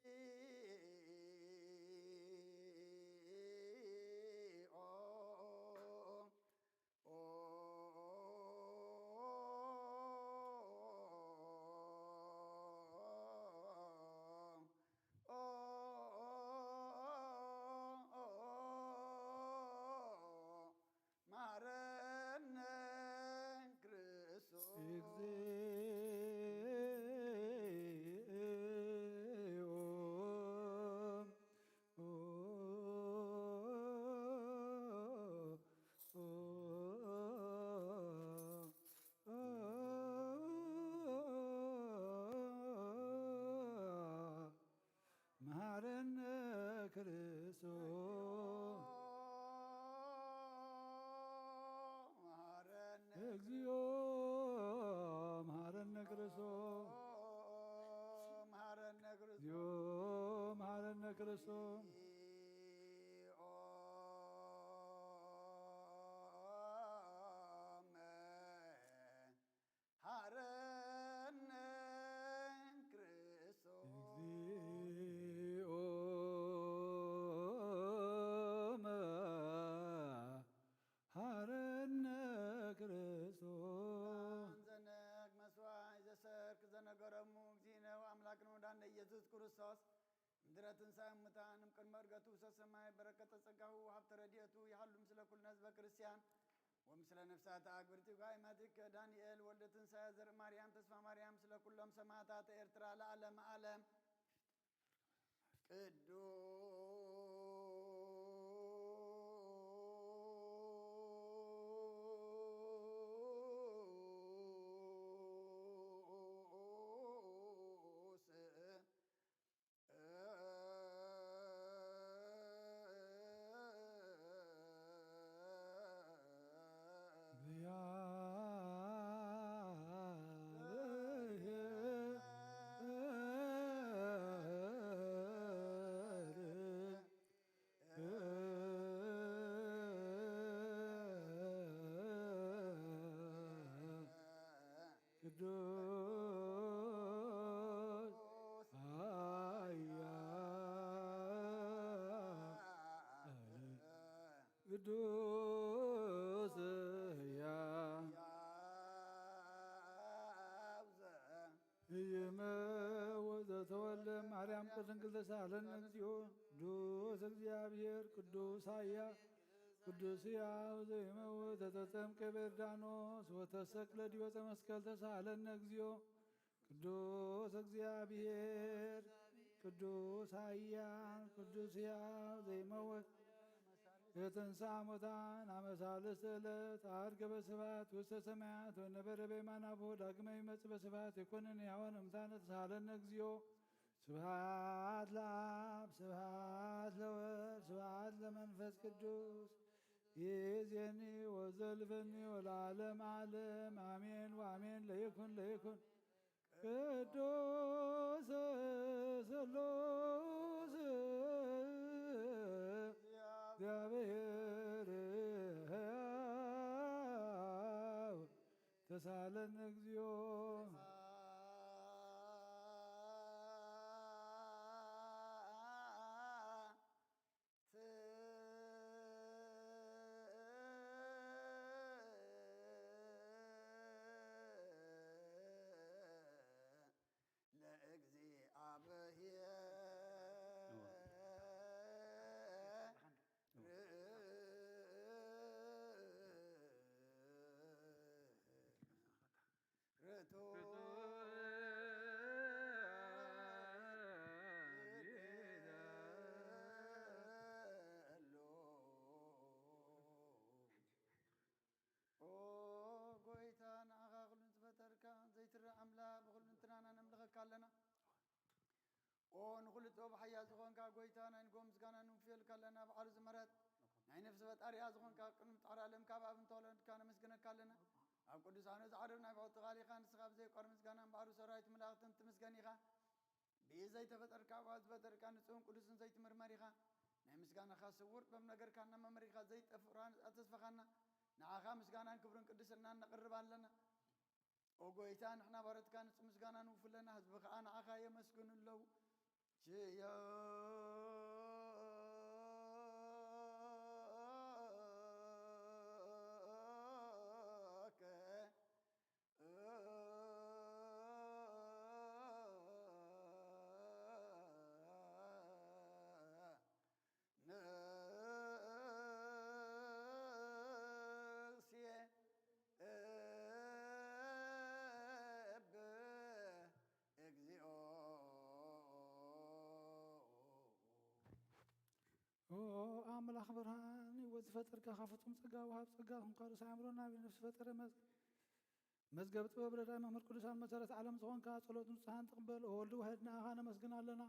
ኦ፣ ኦ፣ ኦ፣ መሐረነ ክርስቶስ። እግዚኦ። መሐረነ ክርስቶስ። መሐረነ እግዚኦ መሐረነ ክርስቶስ። መሐረነ ክርስቶስ። እግዚኦ መሐረነ ክርስቶስ። እግዚኦ መሐረነ ክርስቶስ። እግዚኦ መሐረነ ክርስቶስ። ዘነግ መስዋይ ዘሰርክ ዘነገረሙ እግዚእነ ወአምላክነ ወመድኃኒነ ኢየሱስ ክርስቶስ፣ ምድረ ትንሣኤ ሙታን እምቅድመ ዕርገቱ ውሰተ ሰማይ በረከተ ጸጋሁ ወሀብተ ረድኤቱ ይሃሉ ምስለ ኩልነ ህዝበ ክርስቲያን ወምስለ ነፍሳተ አግብርቲሁ አእማቲከ ዳንኤል ወልደ ትንሣኤ ዘርእ ማርያም ተስፋ ማርያም ምስለ ኩሎም ሰማዕታተ ኤርትራ ለዓለመ ዓለም። ቅዱስ ቅዱስ ኃያል ቅዱስ ሕያው እይመ ወዘተወልደ ማርያም ቅድስት ድንግል ተሳለነ እግዚኦ። ቅዱስ እግዚአብሔር ቅዱስ ኃያል ቅዱስ ሕያው ዘይመውት ተተጠምቀ በዮርዳኖስ ወተሰቅለ ዲወፀ መስቀል ተሳለነ እግዚኦ። ቅዱስ እግዚአብሔር ቅዱስ ኃያል ቅዱስ ሕያው ዘይመውት የተንሳ ሙታን አመ ሳልስት ዕለት አርገ በስብሐት ውስተ ሰማያት ወነበረ በየማነ አቡሁ ዳግመ ይመጽእ በስብሐት ይኩንን ሕያዋን እምታነ ተሳለነ እግዚኦ። ስብሐት ለአብ ስብሐት ለወልድ ስብሐት ለመንፈስ ቅዱስ ይእዜኒ ወዘልፈኒ ወለዓለመ ዓለም አሜን ወአሜን። ለይኩን ለይኩን ቅዱስ ስሉስ እግዚአብሔር ሕያው ተሳለን እግዚኦ። ለእግዚአብሔር ርቱ ኦ ጎይታ፣ ንዓኻ ኩሉ ዝፈጠርካ ዘይትረእ ኣምላኽ፣ ብኹሉ እንትናና ነምልኸካ ኣለና። ኦ ንኹሉ ጥበብ ሓያል ዝኾንካ ጎይታ፣ ናይ ንጎ ምስጋና ንውፍየልካ ኣለና። ባዕሉ ዝመረት ናይ ነፍሲ ፈጣሪኣ ዝኾንካ ቅድሚ ምፍጣር ዓለም ካብ ኣብ እንተወለድካ ነመስግነካ ኣለና። ኣብ ቅዱሳኑ ዝዓርብ ናይ ብሕቲ ቃል ኢኻ። ንስኻ ብዘይቋር ምስጋና እምበኣር ብሰራዊት መላእኽትን ትምስገን ኢኻ። ብኢድ ዘይተፈጠርካ፣ ብኣፍ ዝፈጠርካ፣ ንጹህን ቅዱስን ዘይትምርመር ኢኻ። ናይ ምስጋናኻ ስውር ጥበብ ነገርካ እናመርመርካ ዘይጠፍእ ብርሃን ተስፋኻና። ንዓኻ ምስጋናን ክብርን ቅድስናን ነቕርብ ኣለና። ኦ ጎይታ፣ ንሕና ባሮትካ ንጹህ ምስጋና ንውፍለና፣ ህዝቢ ኸኣ ንዓኻ የመስግኑ ኣለዉ። ኪያከ ነፍስየ እብ እግዚኦ። ኦ ኣምላኽ ብርሃን ህይወት ዝፈጠርካ፣ ካብ ፍጹም ጸጋ ወሃብ ጸጋ፣ ኩንካ ርእሰ ኣእምሮና ብነፍሲ ፈጠረ መዝ-፣ መዝገብ ጥበብ ረዳኢ መምህር ቅዱሳን መሰረት ዓለም ዝኾንካ፣ ጸሎት ንጹሃን ትቕበል። ኦ ወልድ ዋሕድ ንኣኻ ነመስግን ኣለና።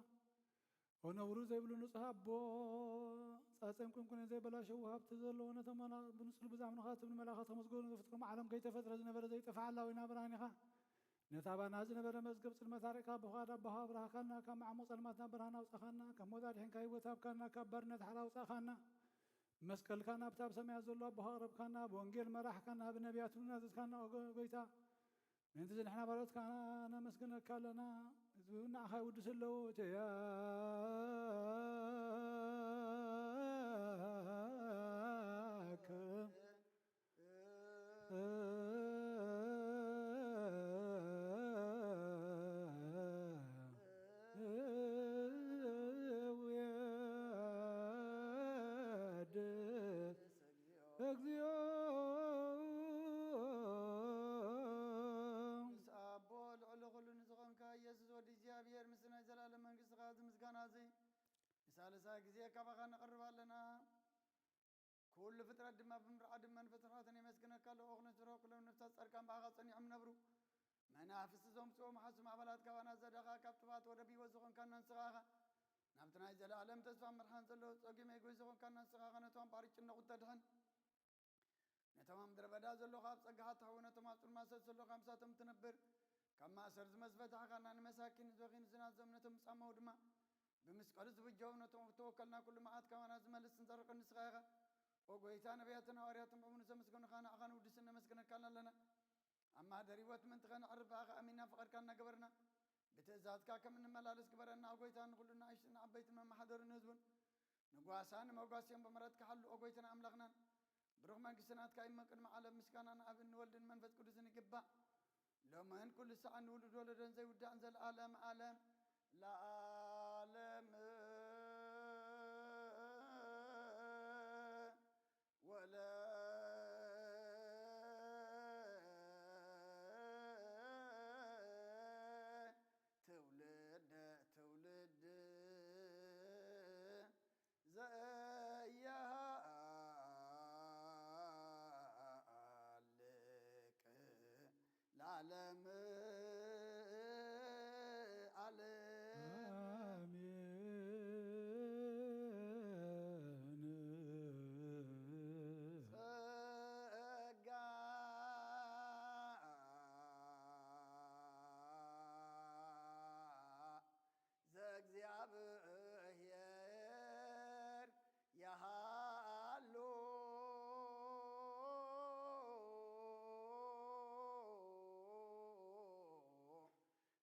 ኦ ነውሩ ዘይብሉ ንጹህ ኣቦ፣ ጻጸን ቁንቁንን ዘይበላሸው ሃብቲ ዘለዎ፣ ነቶም መላ-፣ ብንጹር ብዛዕምኑኻ ትብል መላእኽት ተመስገኑ። ዘፍጥሮም ዓለም ከይተፈጥረ ዝነበረ ዘይጠፍእ ሓላዊና ብርሃን ኢኻ። ነታ ባና ዝነበረ መዝገብ ጽልመት ኣርሕቕካ፣ ብፍቓድ ኣቦኻ ኣብራህካና፣ ካብ መዓሙቕ ጸልማትና ብርሃን ኣውጻኻና፣ ካብ ሞት ኣድሒንካ ህይወት ሃብካና፣ ካብ ባርነት ሓራ ኣውጻኻና። መስቀልካ ናብታ ኣብ ሰማያት ዘሎ ኣቦኻ ኣቕረብካና፣ ብወንጌል መራሕካና፣ ብነቢያት እውን ኣዘዝካና። ኦ ጎ-፣ ጎይታ፣ ምእንቲ እዚ ንሕና ባሮትካ ነመስግነካ ኣለና። ህዝቢ እውን ንዓኻ ይውድስ ኣለዉ። ቸያከ እግዚኦ። ምስ ኣቦ ልዕሊ ኩሉ ንዝኾንካ ኢየሱስ ወዲ እግዚኣብሔር፣ ምስ ናይ ዘላለም መንግስትኻ እዚ ምስጋና እዚ ንሳልሳይ ግዜ ካባኻ ነቕርብ ኣለና። ኩሉ ፍጥረት ድማ ብምርዓድን መንፈስ ርሕቀትን የመስግነካ ኣሎ። ኦ ክነስሮ ኩሎም ነፍሳት ጻድቃን ብኣኻ ጸኒዖም ነብሩ። መናፍስቲ ዘምጽኦም ሓሱም ኣባላት ካባና ዘዳኻ፣ ካብ ጥፋት ወደ ህይወት ዝኾንካና ንስኻ ኢኻ። ናብቲ ናይ ዘለኣለም ተስፋ መድሓን ዘሎ ጸጊም መግቢ ዝኾንካና ንስኻ ኢኻ። ነቶም ባርጭ ነቑት ተድሕን፣ ነቶም ኣብ ምድረ በዳ ዘለኹ ኣብ ጸጋኻ ተሕው፣ ነቶም ኣብ ጽልማት ዘለኹ ምሳቶም ትነብር። ካብ ማእሰር ዝመስ ፈታሕኻና፣ ንመሳኪን ንዝበኽዩን ዝናዘም ነቶም ዝጻመዉ ድማ ብመስቀሉ ዝብጀው፣ ነቶም ተወከልና ኩሉ መዓት ካባና ዝመልስን ዘርቅን ንስኻ ኢኻ። ኦ ጎይታ፣ ነቢያትን ሃዋርያትን ብሙሉ ዘመስገኑኻ ንዓኻ ንውድስን ነመስግነካን ኣለና። ኣብ ማህደር ህይወት ምእንቲ ኸነዕርፍ ብኣኻ ኣሚንና ፍቓድካ እናገበርና ብትእዛዝካ ከም እንመላለስ ግበረና። ኦ ጎይታ፣ ንኹሉ ንኣሽቱን ዓበይትን መመሓደርን ህዝቡን ንጓሳ ንመጓስዮም ብምሕረትካ ሓሉ። ኦ ጎይታና ኣምላኽናን ብሩኽ መንግስቲ ናትካ እዩ። እሞ ቅድሚ ዓለም ምስጋና ንኣብን ንወልድን መንፈስ ቅዱስን ይግባእ። ሎምን ኩሉ ሰዓን ንውሉድ ወለዶን ዘይውዳእን ዘለዓለም ዓለም ለዓለም። ወለ ትውልደ ትውልድ ዘያሃልቅ ለዓለም ዓለም። ኣሜን። ጸጋ ዘእግዚኣብሔር የሃሉ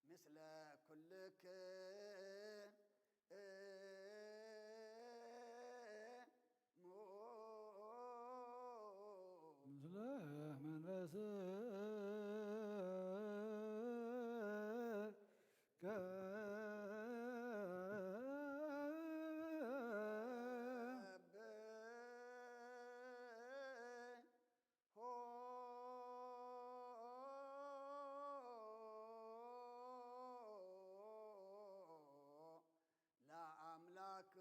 ምስለ ኩልክሙ። ምስለ መንፈስከ። ሆ ለአምላክ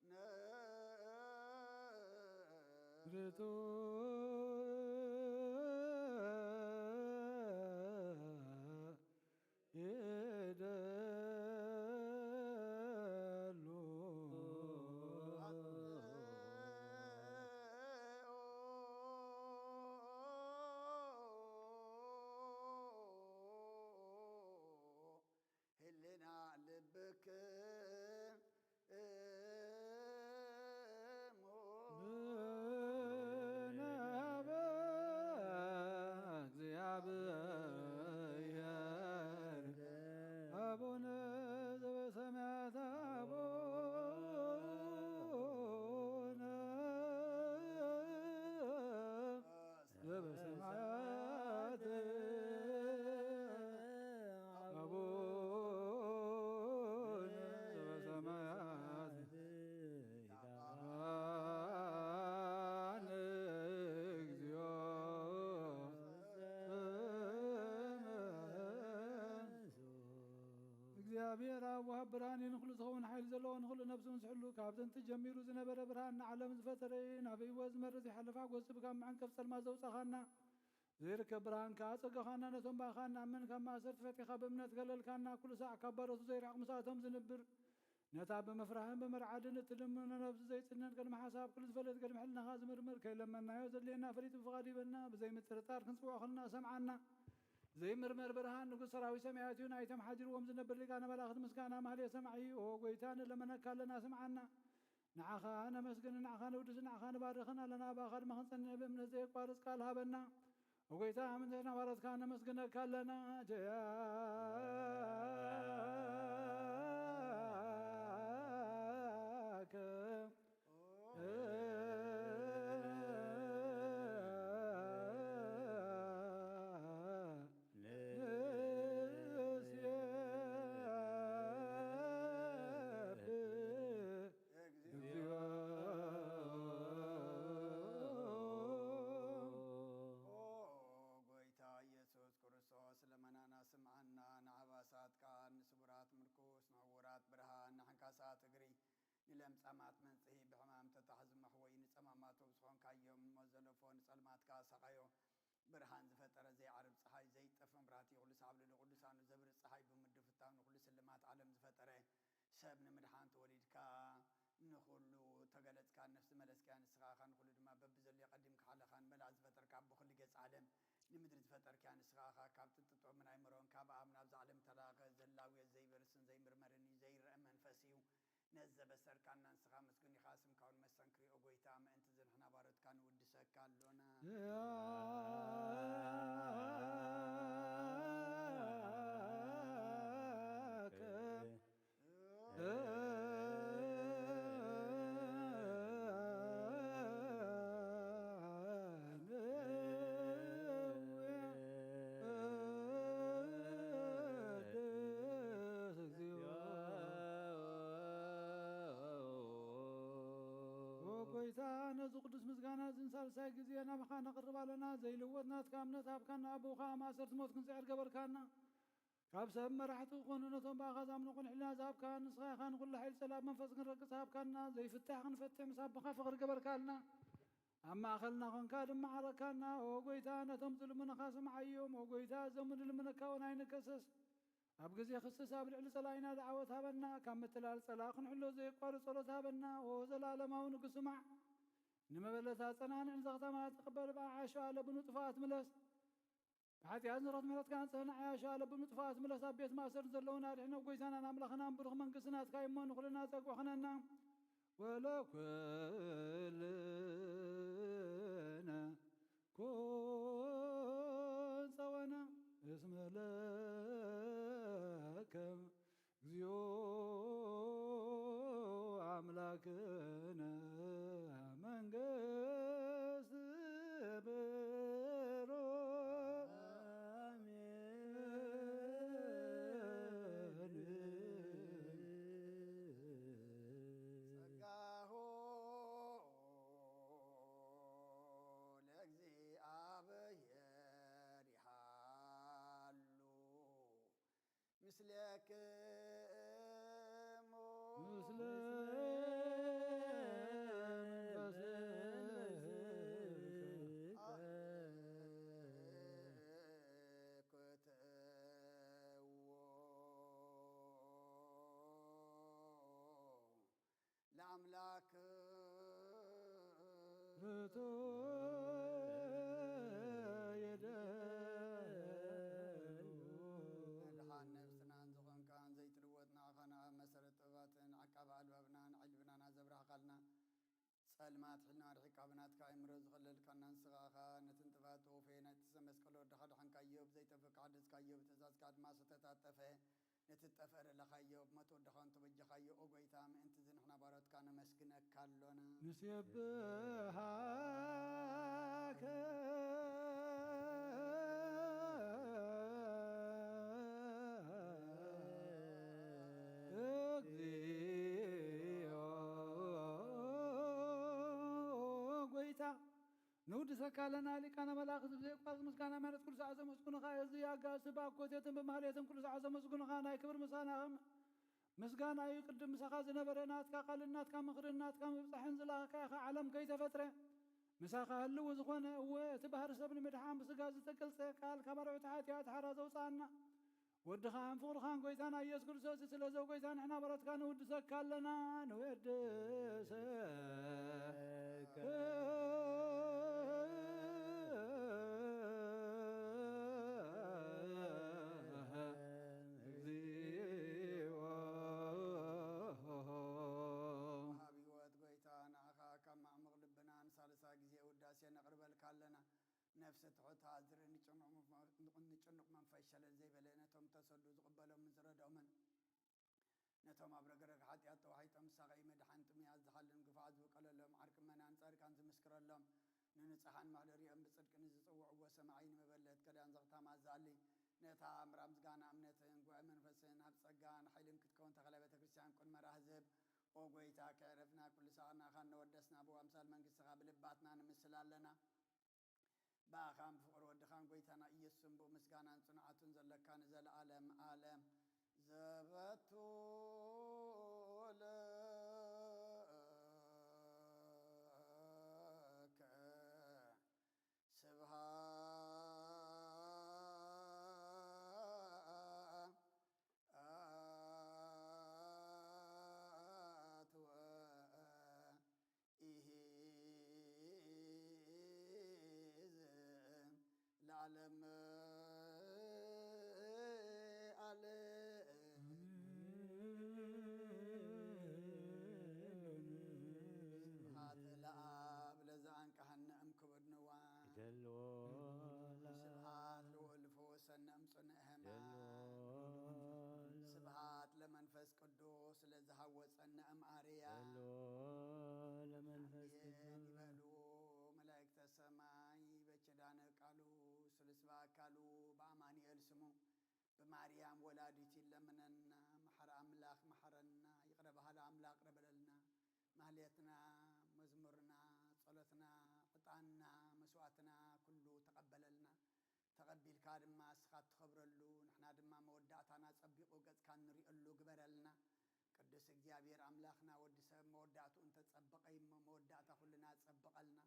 ነ ርቱ ይደሉ። ህልና ልብክ እሙ ብነ እግዚኣብሔር ኣብ ወሃብ ብርሃን እዩ፣ ንኹሉ ዝኸውን ሓይሊ ዘለዎ፣ ንኹሉ ነፍሱ ምስሕሉ፣ ካብ ጥንቲ ጀሚሩ ዝነበረ ብርሃን፣ ንዓለም ዝፈጠረ እዩ፣ ናብ ህይወት ዝመርሕ ዘይሓልፍ ሓጎስ ዝህብ፣ ካብ መዐንቀፍ ጸልማት ዘውጻኻና፣ ዘይርከብ ብርሃን ከኣ ኣጸገኻና፣ ነቶም ብኣኻ እንኣምን ካብ ማእሰርቲ ፈቲኻ ብእምነት ገለልካና፣ ኩሉ ሳዕ ካብ ባሮቱ ዘይርሕቕ ምስኣቶም ዝንብር፣ ነታ ብምፍራህን ብምርዓድን እትልምኖ ነብሱ ዘይጽንን ቅድሚ ሓሳብ ኩሉ ዝፈልጥ ቅድሚ ሕልናኻ ዝምርምር ከይለመናዮ ዘድልየና ፈሊጡ ብፍቓድ ይበና፣ ብዘይ ምጥርጣር ክንጽውዖ ከለና ሰምዓና። ዘይምርመር ብርሃን ንጉስ ሰራዊት ሰማያት እዩ፣ ናይቶም ሓዲርዎም ዝነብር ሊቃነ መላእኽት ምስጋና ማህሌ ሰማዒ። ኦ ጎይታ ንለመነካ ኣለና ስምዓና። ንዓኻ ነመስግን፣ ንዓኻ ነውድስ፣ ንዓኻ ንባርኽን ኣለና። ብኣኻ ድማ ክንጸንዕ ብእምነት ዘየቋርጽ ቃል ሃበና። ኦ ጎይታ፣ ምእንቲ ናባረትካ ነመስግነካ ኣለና። ጀያከ ንሴብህ እግዚኦ። ኦ ጎይታ ኢየሱስ ክርስቶስ፣ ልመናና ስምዓና፣ ንዓባሳት ቃል፣ ንስቡራት ምርኩስ፣ ንዕውራት ብርሃን፣ ንዓንካሳት እግሪ፣ ንለምጻማት መንጽሂ፣ ብሕማም ተታሕዙ መሕወዪ፣ ንጸማማቶም ዝኾንካዮም፣ ንሞት ዘለፎ፣ ንጸልማትካ ሳቓዮ፣ ብርሃን ዝፈጠረ፣ ዘይዓርብ ጸሓይ፣ ዘይጠፍእ መብራህቲ፣ ኩሉ ሳዕ ኣብ ልዕሊ ቅዱሳኑ ዘብርህ ጸሓይ፣ ብምድፍታው ንኹሉ ስልማት ዓለም ዝፈጠረ፣ ሰብ ንምድሓን ተወሊድካ፣ ንኹሉ ተገለጽካ፣ ነፍሲ መለስካያ ንስኻ ኢኻ፣ ንኹሉ ድማ በብዘድልዮ ቀዲምካ ሓለኻን መላእ ዝፈጠርካ፣ ኣቦ ኩሉ ገጽ ዓለም፣ ንምድሪ ዝፈጠርካያ ንስኻ ኢኻ። ካብ ጥንቲ ጥዑምን ኣይምሮን፣ ካብ ኣብ ናብዛ ዓለም ተላእኸ፣ ዘላውዮ ዘይበርስን ዘይምርመርን እዩ፣ ዘይረአ መንፈስ እዩ። ነዚ ዘበሰርካና ንስኻ ምስጉን ኢኻ፣ ስምካ እውን መስተንክር እዩ። ኦ ጎይታ፣ ምእንቲ እዚ ንሕና ባሮትካ ንውድሰካ ኣሎና። ያከ ኦ ጎይታ፣ ነዚ ቅዱስ ምስጋና እዝን ሳልሳይ ግዜ ናባኻ ነቕርብ ኣለና። ዘይልወጥ ናትካ እምነት ሃብካና፣ ኣብኡ ኸኣ ማእሰርቲ ሞት ክንጽዕር ገበርካና። ካብ ሰብ መራሕቲ ክኾኑ ነቶም ብኣኻ ዝኣምኑ ቅኑዕ ሕልና ዝሃብካ ንስኻ ኢኻ። ንኹሉ ሓይሊ ጸላእ መንፈስ ክንረግጽ ሃብካና። ዘይፍታሕ ክንፈትሕ ምስ ኣቦኻ ፍቕሪ ገበርካልና። ኣብ ማእከልና ኾንካ ድማ ዓረካና። ኦ ጎይታ፣ ነቶም ዝልምኑኻ ስምዓዮም። ኦ ጎይታ፣ እዞም ንልምነካ እውን ኣይንከሰስ። ኣብ ግዜ ክስስ ኣብ ልዕሊ ጸላኢና ደዓወት ሃበና። ካብ ምትላል ጸላእ ክንሕሎ ዘየቋርጽ ጸሎት ሃበና። ኦ ዘላለማዊ ንጉስ ስማዕ። ንመበለታ ጸናንዕ፣ ንዛ ከተማ ተቐበል፣ ብዓሻ ለብኑ ጥፋኣት ምለስ። ብሓጢኣት ንረት ምሕረትካ ኣንጽህ፣ ንዓያሻ ለብም ንጥፋኣት ምለስ፣ ኣብ ቤት ማእሰር ዘለዉን ኣድሕን፣ ኣብ ጎይታናን ኣምላኽናን ብሩኽ መንግስቲ ናትካ እሞ ንኹልና ጸግዑ ኹነና። ወለኩልነ ኩን ጸወነ እስመ ለከ እግዚኦ ኣምላክነ መንግስት ብሩክ። ጸጋሁ ለእግዚኣብሔር ይሃሉ ምስሌክሙ። ምስለ መንፈስከ። ክትዎ ለኣምላክ ርቱ የደሉ። መድሓን ነብስናን ዝኾንካን ዘይትልወጥ ንዓኻን ኣብ መሰረት ጥበባትን ዓቃቢ ኣልባብናን ዕልብናን ኣዘብራህካልና። ጸልማት ሕልና ኣርሒቃ ብናትካ ኣእምሮ ዝኸለልካና ንስኻ ኢኻ። ነቲ እንጥፋት ተወፈየ፣ ነቲ ዝተመስቀለ ወድኻ ኣድሓንካዮ፣ ብዘይጠፍእ ካሕደስካዮ፣ ብትእዛዝካ ድማ ዝተታጠፈ። ነቲ ዝጠፍአ ደለኻዮ፣ ብሞት ወድኻውን ተበጀኻዮ። ኦ ጐይታ፣ ምእንቲ እዚ ንሕና ባሮትካ ነመስግነካ ኣሎና። ንሴብሃከ እግዚኦ። ኦ ጐይታ፣ ንውድሰካ ኣለና። ሊቃነ መላእክት ብዘየቋርጽ ምስጋና ማለት ቅዱሳት ዘመስግኑኻ፣ እዚ ኣጋእዝቲ ብኣኮቴትን ብማህሌትን ቅዱሳት ዘመስግኑኻ። ናይ ክብሪ ምሳና ምስጋና እዩ። ቅድም ምሳኻ ዝነበረ ናትካ ቃልን ናትካ ምኽርን ናትካ ምብጻሕን ዝለኣኽካ ኢኻ፣ ዓለም ከይተፈጥረ ምሳኻ ህልው ዝኾነ። እወ፣ እቲ ባህሪ ሰብ ንምድሓን ብስጋ ዝተገልጸ ቃል ካብ ኣርዑት ሓጢኣት ሓራ ዘውጻኣና ወድኻን ፍቕርኻን ጎይታና ኢየሱስ ክርስቶስ እዩ። ስለዚ ጎይታ ንሕና ባሮትካ ንውድሰካ ኣለና፣ ንወድሰካ። ወሃብ ህይወት ጎይታ፣ ንዓኻ ካብ ማዕሙቕ ልብና ንሳልሳይ ግዜ ውዳሴ ነቕርበልካ ኣለና። ነፍሲ ትሑት ዝርኢ ንጭኑቕ መ-፣ ንጭኑቕ መንፈስ ሸለል ዘይበለ፣ ነቶም ተሰዱ ዝቕበሎምን ዝረድኦምን፣ ነቶም ኣብ ረግረግ ሓጢኣት ተዋሒጦም ዝሳቐዩ መድሓን ጥሙያት ዝሓልን ግፉዓት ዝውቀለሎም ዓርኪ እመናን ጻድቃን ዝምስክረሎም፣ ንንጹሓን ማሕደሪኦም ብጽድቂ ንዝጽውዕዎ ሰማዒ፣ ንመበለት ከዳን ዘኽታማት ዝኣሊ፣ ነታ ኣምራ ምስጋና እምነትን ጉዕ መንፈስን ኣብ ጸጋን ሓይልን ክትከውን ተኸለ ቤተ ክርስቲያን ቅድመ ራህዝብ። ኦ ጎይታ፣ ከዕረፍና ኩሉ ሳቕናኻ እናወደስና ብኣምሳል መንግስትኻ ብልባትና ንምስል ኣለና። ብኣኻን ብፍቕሪ ወድኻን ጎይታና ኢየሱስን ብኡ ምስጋናን ጽንዓቱን ዘለካ ንዘለዓለም ዓለም ዘበቱ ለከ ስብሃት ወኢሂዝ ለዓለም ዓለም። ስብሃት ለአብ ለዘአንቀሐነ እምክቡድ ንዋ። ይደልዎ ስብሃት ለወልፎ ሰነ እምጽንዕ ህማ። ይደልዎ ስብሃት ለመንፈስ ቅዱስ ለዝሃወፀነ እም ኣርያ። ይደልዎ ለመንፈስ ኣሜን ቅዱስ። ይበሉ መላእክተ ሰማይ በኪዳነ ቃሉ ስሉስ በአካሉ በአማኑኤል ስሙ ብማርያም ወላዲቱ ይለምነና። መሓሪ ኣምላኽ መሓረና፣ ይቕረ በሃሊ ኣምላኽ ይቕረ በለልና። ማህሌትና፣ መዝሙርና፣ ጸሎትና፣ ዕጣንና፣ መስዋእትና ኩሉ ተቐበለልና። ተቐቢልካ ድማ እስኻ እትኸብረሉ፣ ንሕና ድማ መወዳእታና ጸቢቑ ገጽካ እንሪእሉ ግበረልና። ቅዱስ እግዚኣብሔር ኣምላኽና፣ ወዲ ሰብ መወዳእትኡ እንተጸበቐ እሞ፣ መወዳእታ ኩልና ጸብቐልና።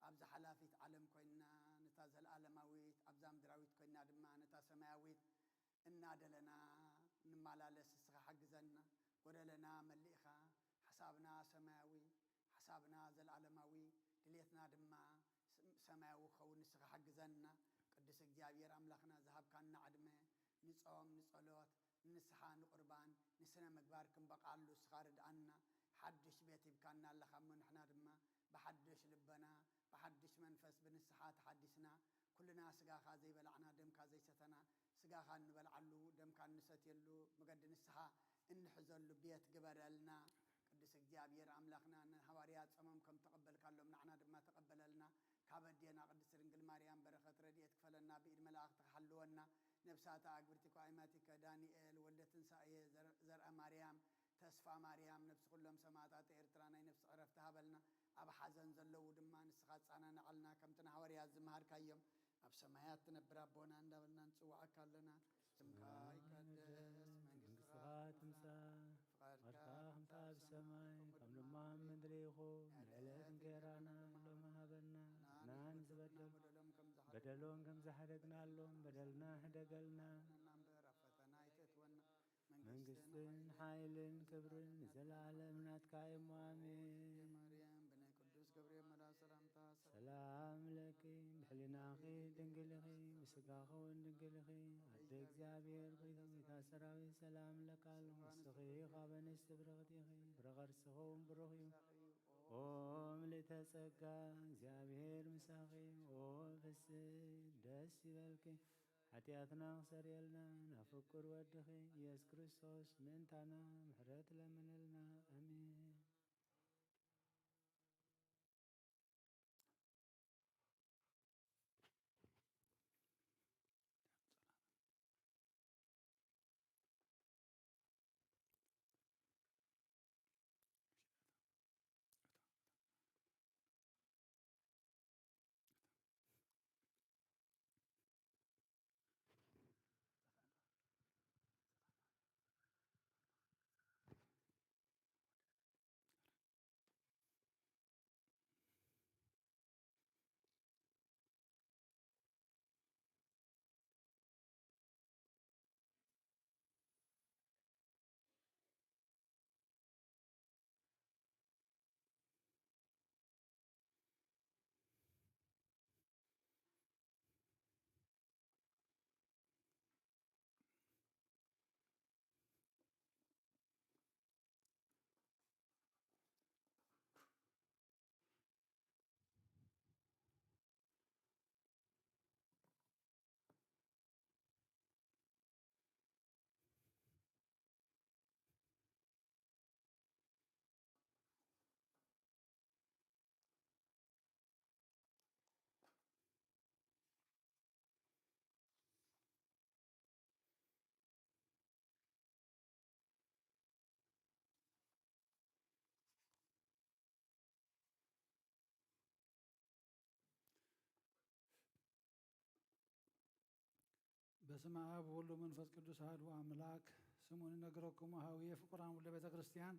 ኣብዛ ሓላፊት ዓለም ኮይንና ነታ ዘለኣለማዊት፣ ኣብዛ ምድራዊት ኮይንና ድማ ነታ ሰማያዊት እናደለና ንመላለስ እስኻ ሓግዘና። ጎደለና መሊእኻ፣ ሓሳብና ሰማያዊ፣ ሓሳብና ዘለኣለማዊ፣ ድሌትና ድማ ስ-፣ ሰማያዊ ክኸውን ንስኻ ሓግዘና። ቅዱስ እግዚኣብሔር ኣምላኽና ዝሃብካና ዕድመ ንጾም፣ ንጸሎት፣ ንንስሓ፣ ንቁርባን፣ ንስነ ምግባር ክንበቕዓሉ እስኻ ርድኣና። ሓድሽ ቤት ሂብካና ኣለኻ እሞ ንሕና ድማ ብሓድሽ ልበና፣ ብሓድሽ መንፈስ፣ ብንስሓ ተሓዲስና፣ ኩልና ስጋኻ ዘይበላዕና፣ ደምካ ዘይሰተና፣ ስጋኻ እንበልዓሉ፣ ደምካ እንሰትየሉ፣ መገዲ ንስሓ እንሕዘሉ ቤት ግበረልና። ቅዱስ እግዚኣብሔር ኣምላኽና፣ ንሃዋርያት ጾሞም ከም ተቐበልካሎም ንዓና ድማ ተቐበለልና። ካብ ኣዴና ቅድስት ድንግል ማርያም በረኸት ረድኤት ክፈለና፣ ብኢድ መላእኽቲ ክሓልወና። ነብሳታ ኣግብርቲኮ ኣይማቲከ ዳንኤል ወልደ ትንሳኤ ዘር-፣ ዘርአ ማርያም ተስፋ ማርያም ነብሲ ኩሎም ሰማዕታት ኤርትራ ናይ ነፍሲ ዕረፍቲ ሃበልና። ኣብ ሓዘን ዘለዉ ድማ ንስኻ ኣጻናንዓልና፣ ከምቲ ንሃዋርያት ዝመሃርካዮም። ኣብ ሰማያት ትነብር ኣቦና እንዳበልና ንጽውዓካ ኣለና። ስምካ ይቀደስ፣ መንግስትኻ መንግስትኻ ትምጻእ፣ ትምጻእ፣ ፍቓድካ ፍቓድካ ከምቲ ኣብ ሰማይ ከም ድማ ኣብ ምድሪ ይኹን። ናይ ዕለት እንጌራና ሎሚ ሃበና፣ ንሕና ንዝበደሉ በደሎም ከም ዝሓደግናሎም በደልና ሕደገልና። እምበር ኣብ ፈተና ኣይተእትወና። መንግስትን ሓይልን ክብርን ንዘለዓለም ናትካ እሞ፣ ኣሜን። ማርያም ብናይ ቅዱስ ገብርኤል መልኣክ ሰላምታ ሰላም ለኪ፣ ብሕሊናኺ ድንግል ኢኺ፣ ብስጋኺ እውን ድንግል ኢኺ። ኣደ እግዚኣብሔር ኾይኑ፣ ጌታ ሰራዊት ሰላም ለካል፣ ንስኺ ካብ ኣንስቲ ብርኽቲ ኢኺ፣ ፍረ ከርስኺ እውን ብሩኽ እዩ። ኦ ምልእተ ጸጋ፣ እግዚኣብሔር ምሳኺ፣ ኦ ፍስሕቲ ደስ ይበልኪ። ሓጢኣትና ክሰርየልና ናብ ፍቁር ወድኺ ኢየሱስ ክርስቶስ ምእንታና ምሕረት ለምንልና። ኣሜን። በስመ አብ ወወልድ ወመንፈስ ቅዱስ አሐዱ አምላክ። ስሙኒ እነግረክሙ ሀውየ ፍቁራን ውልደ ቤተ ክርስቲያን፣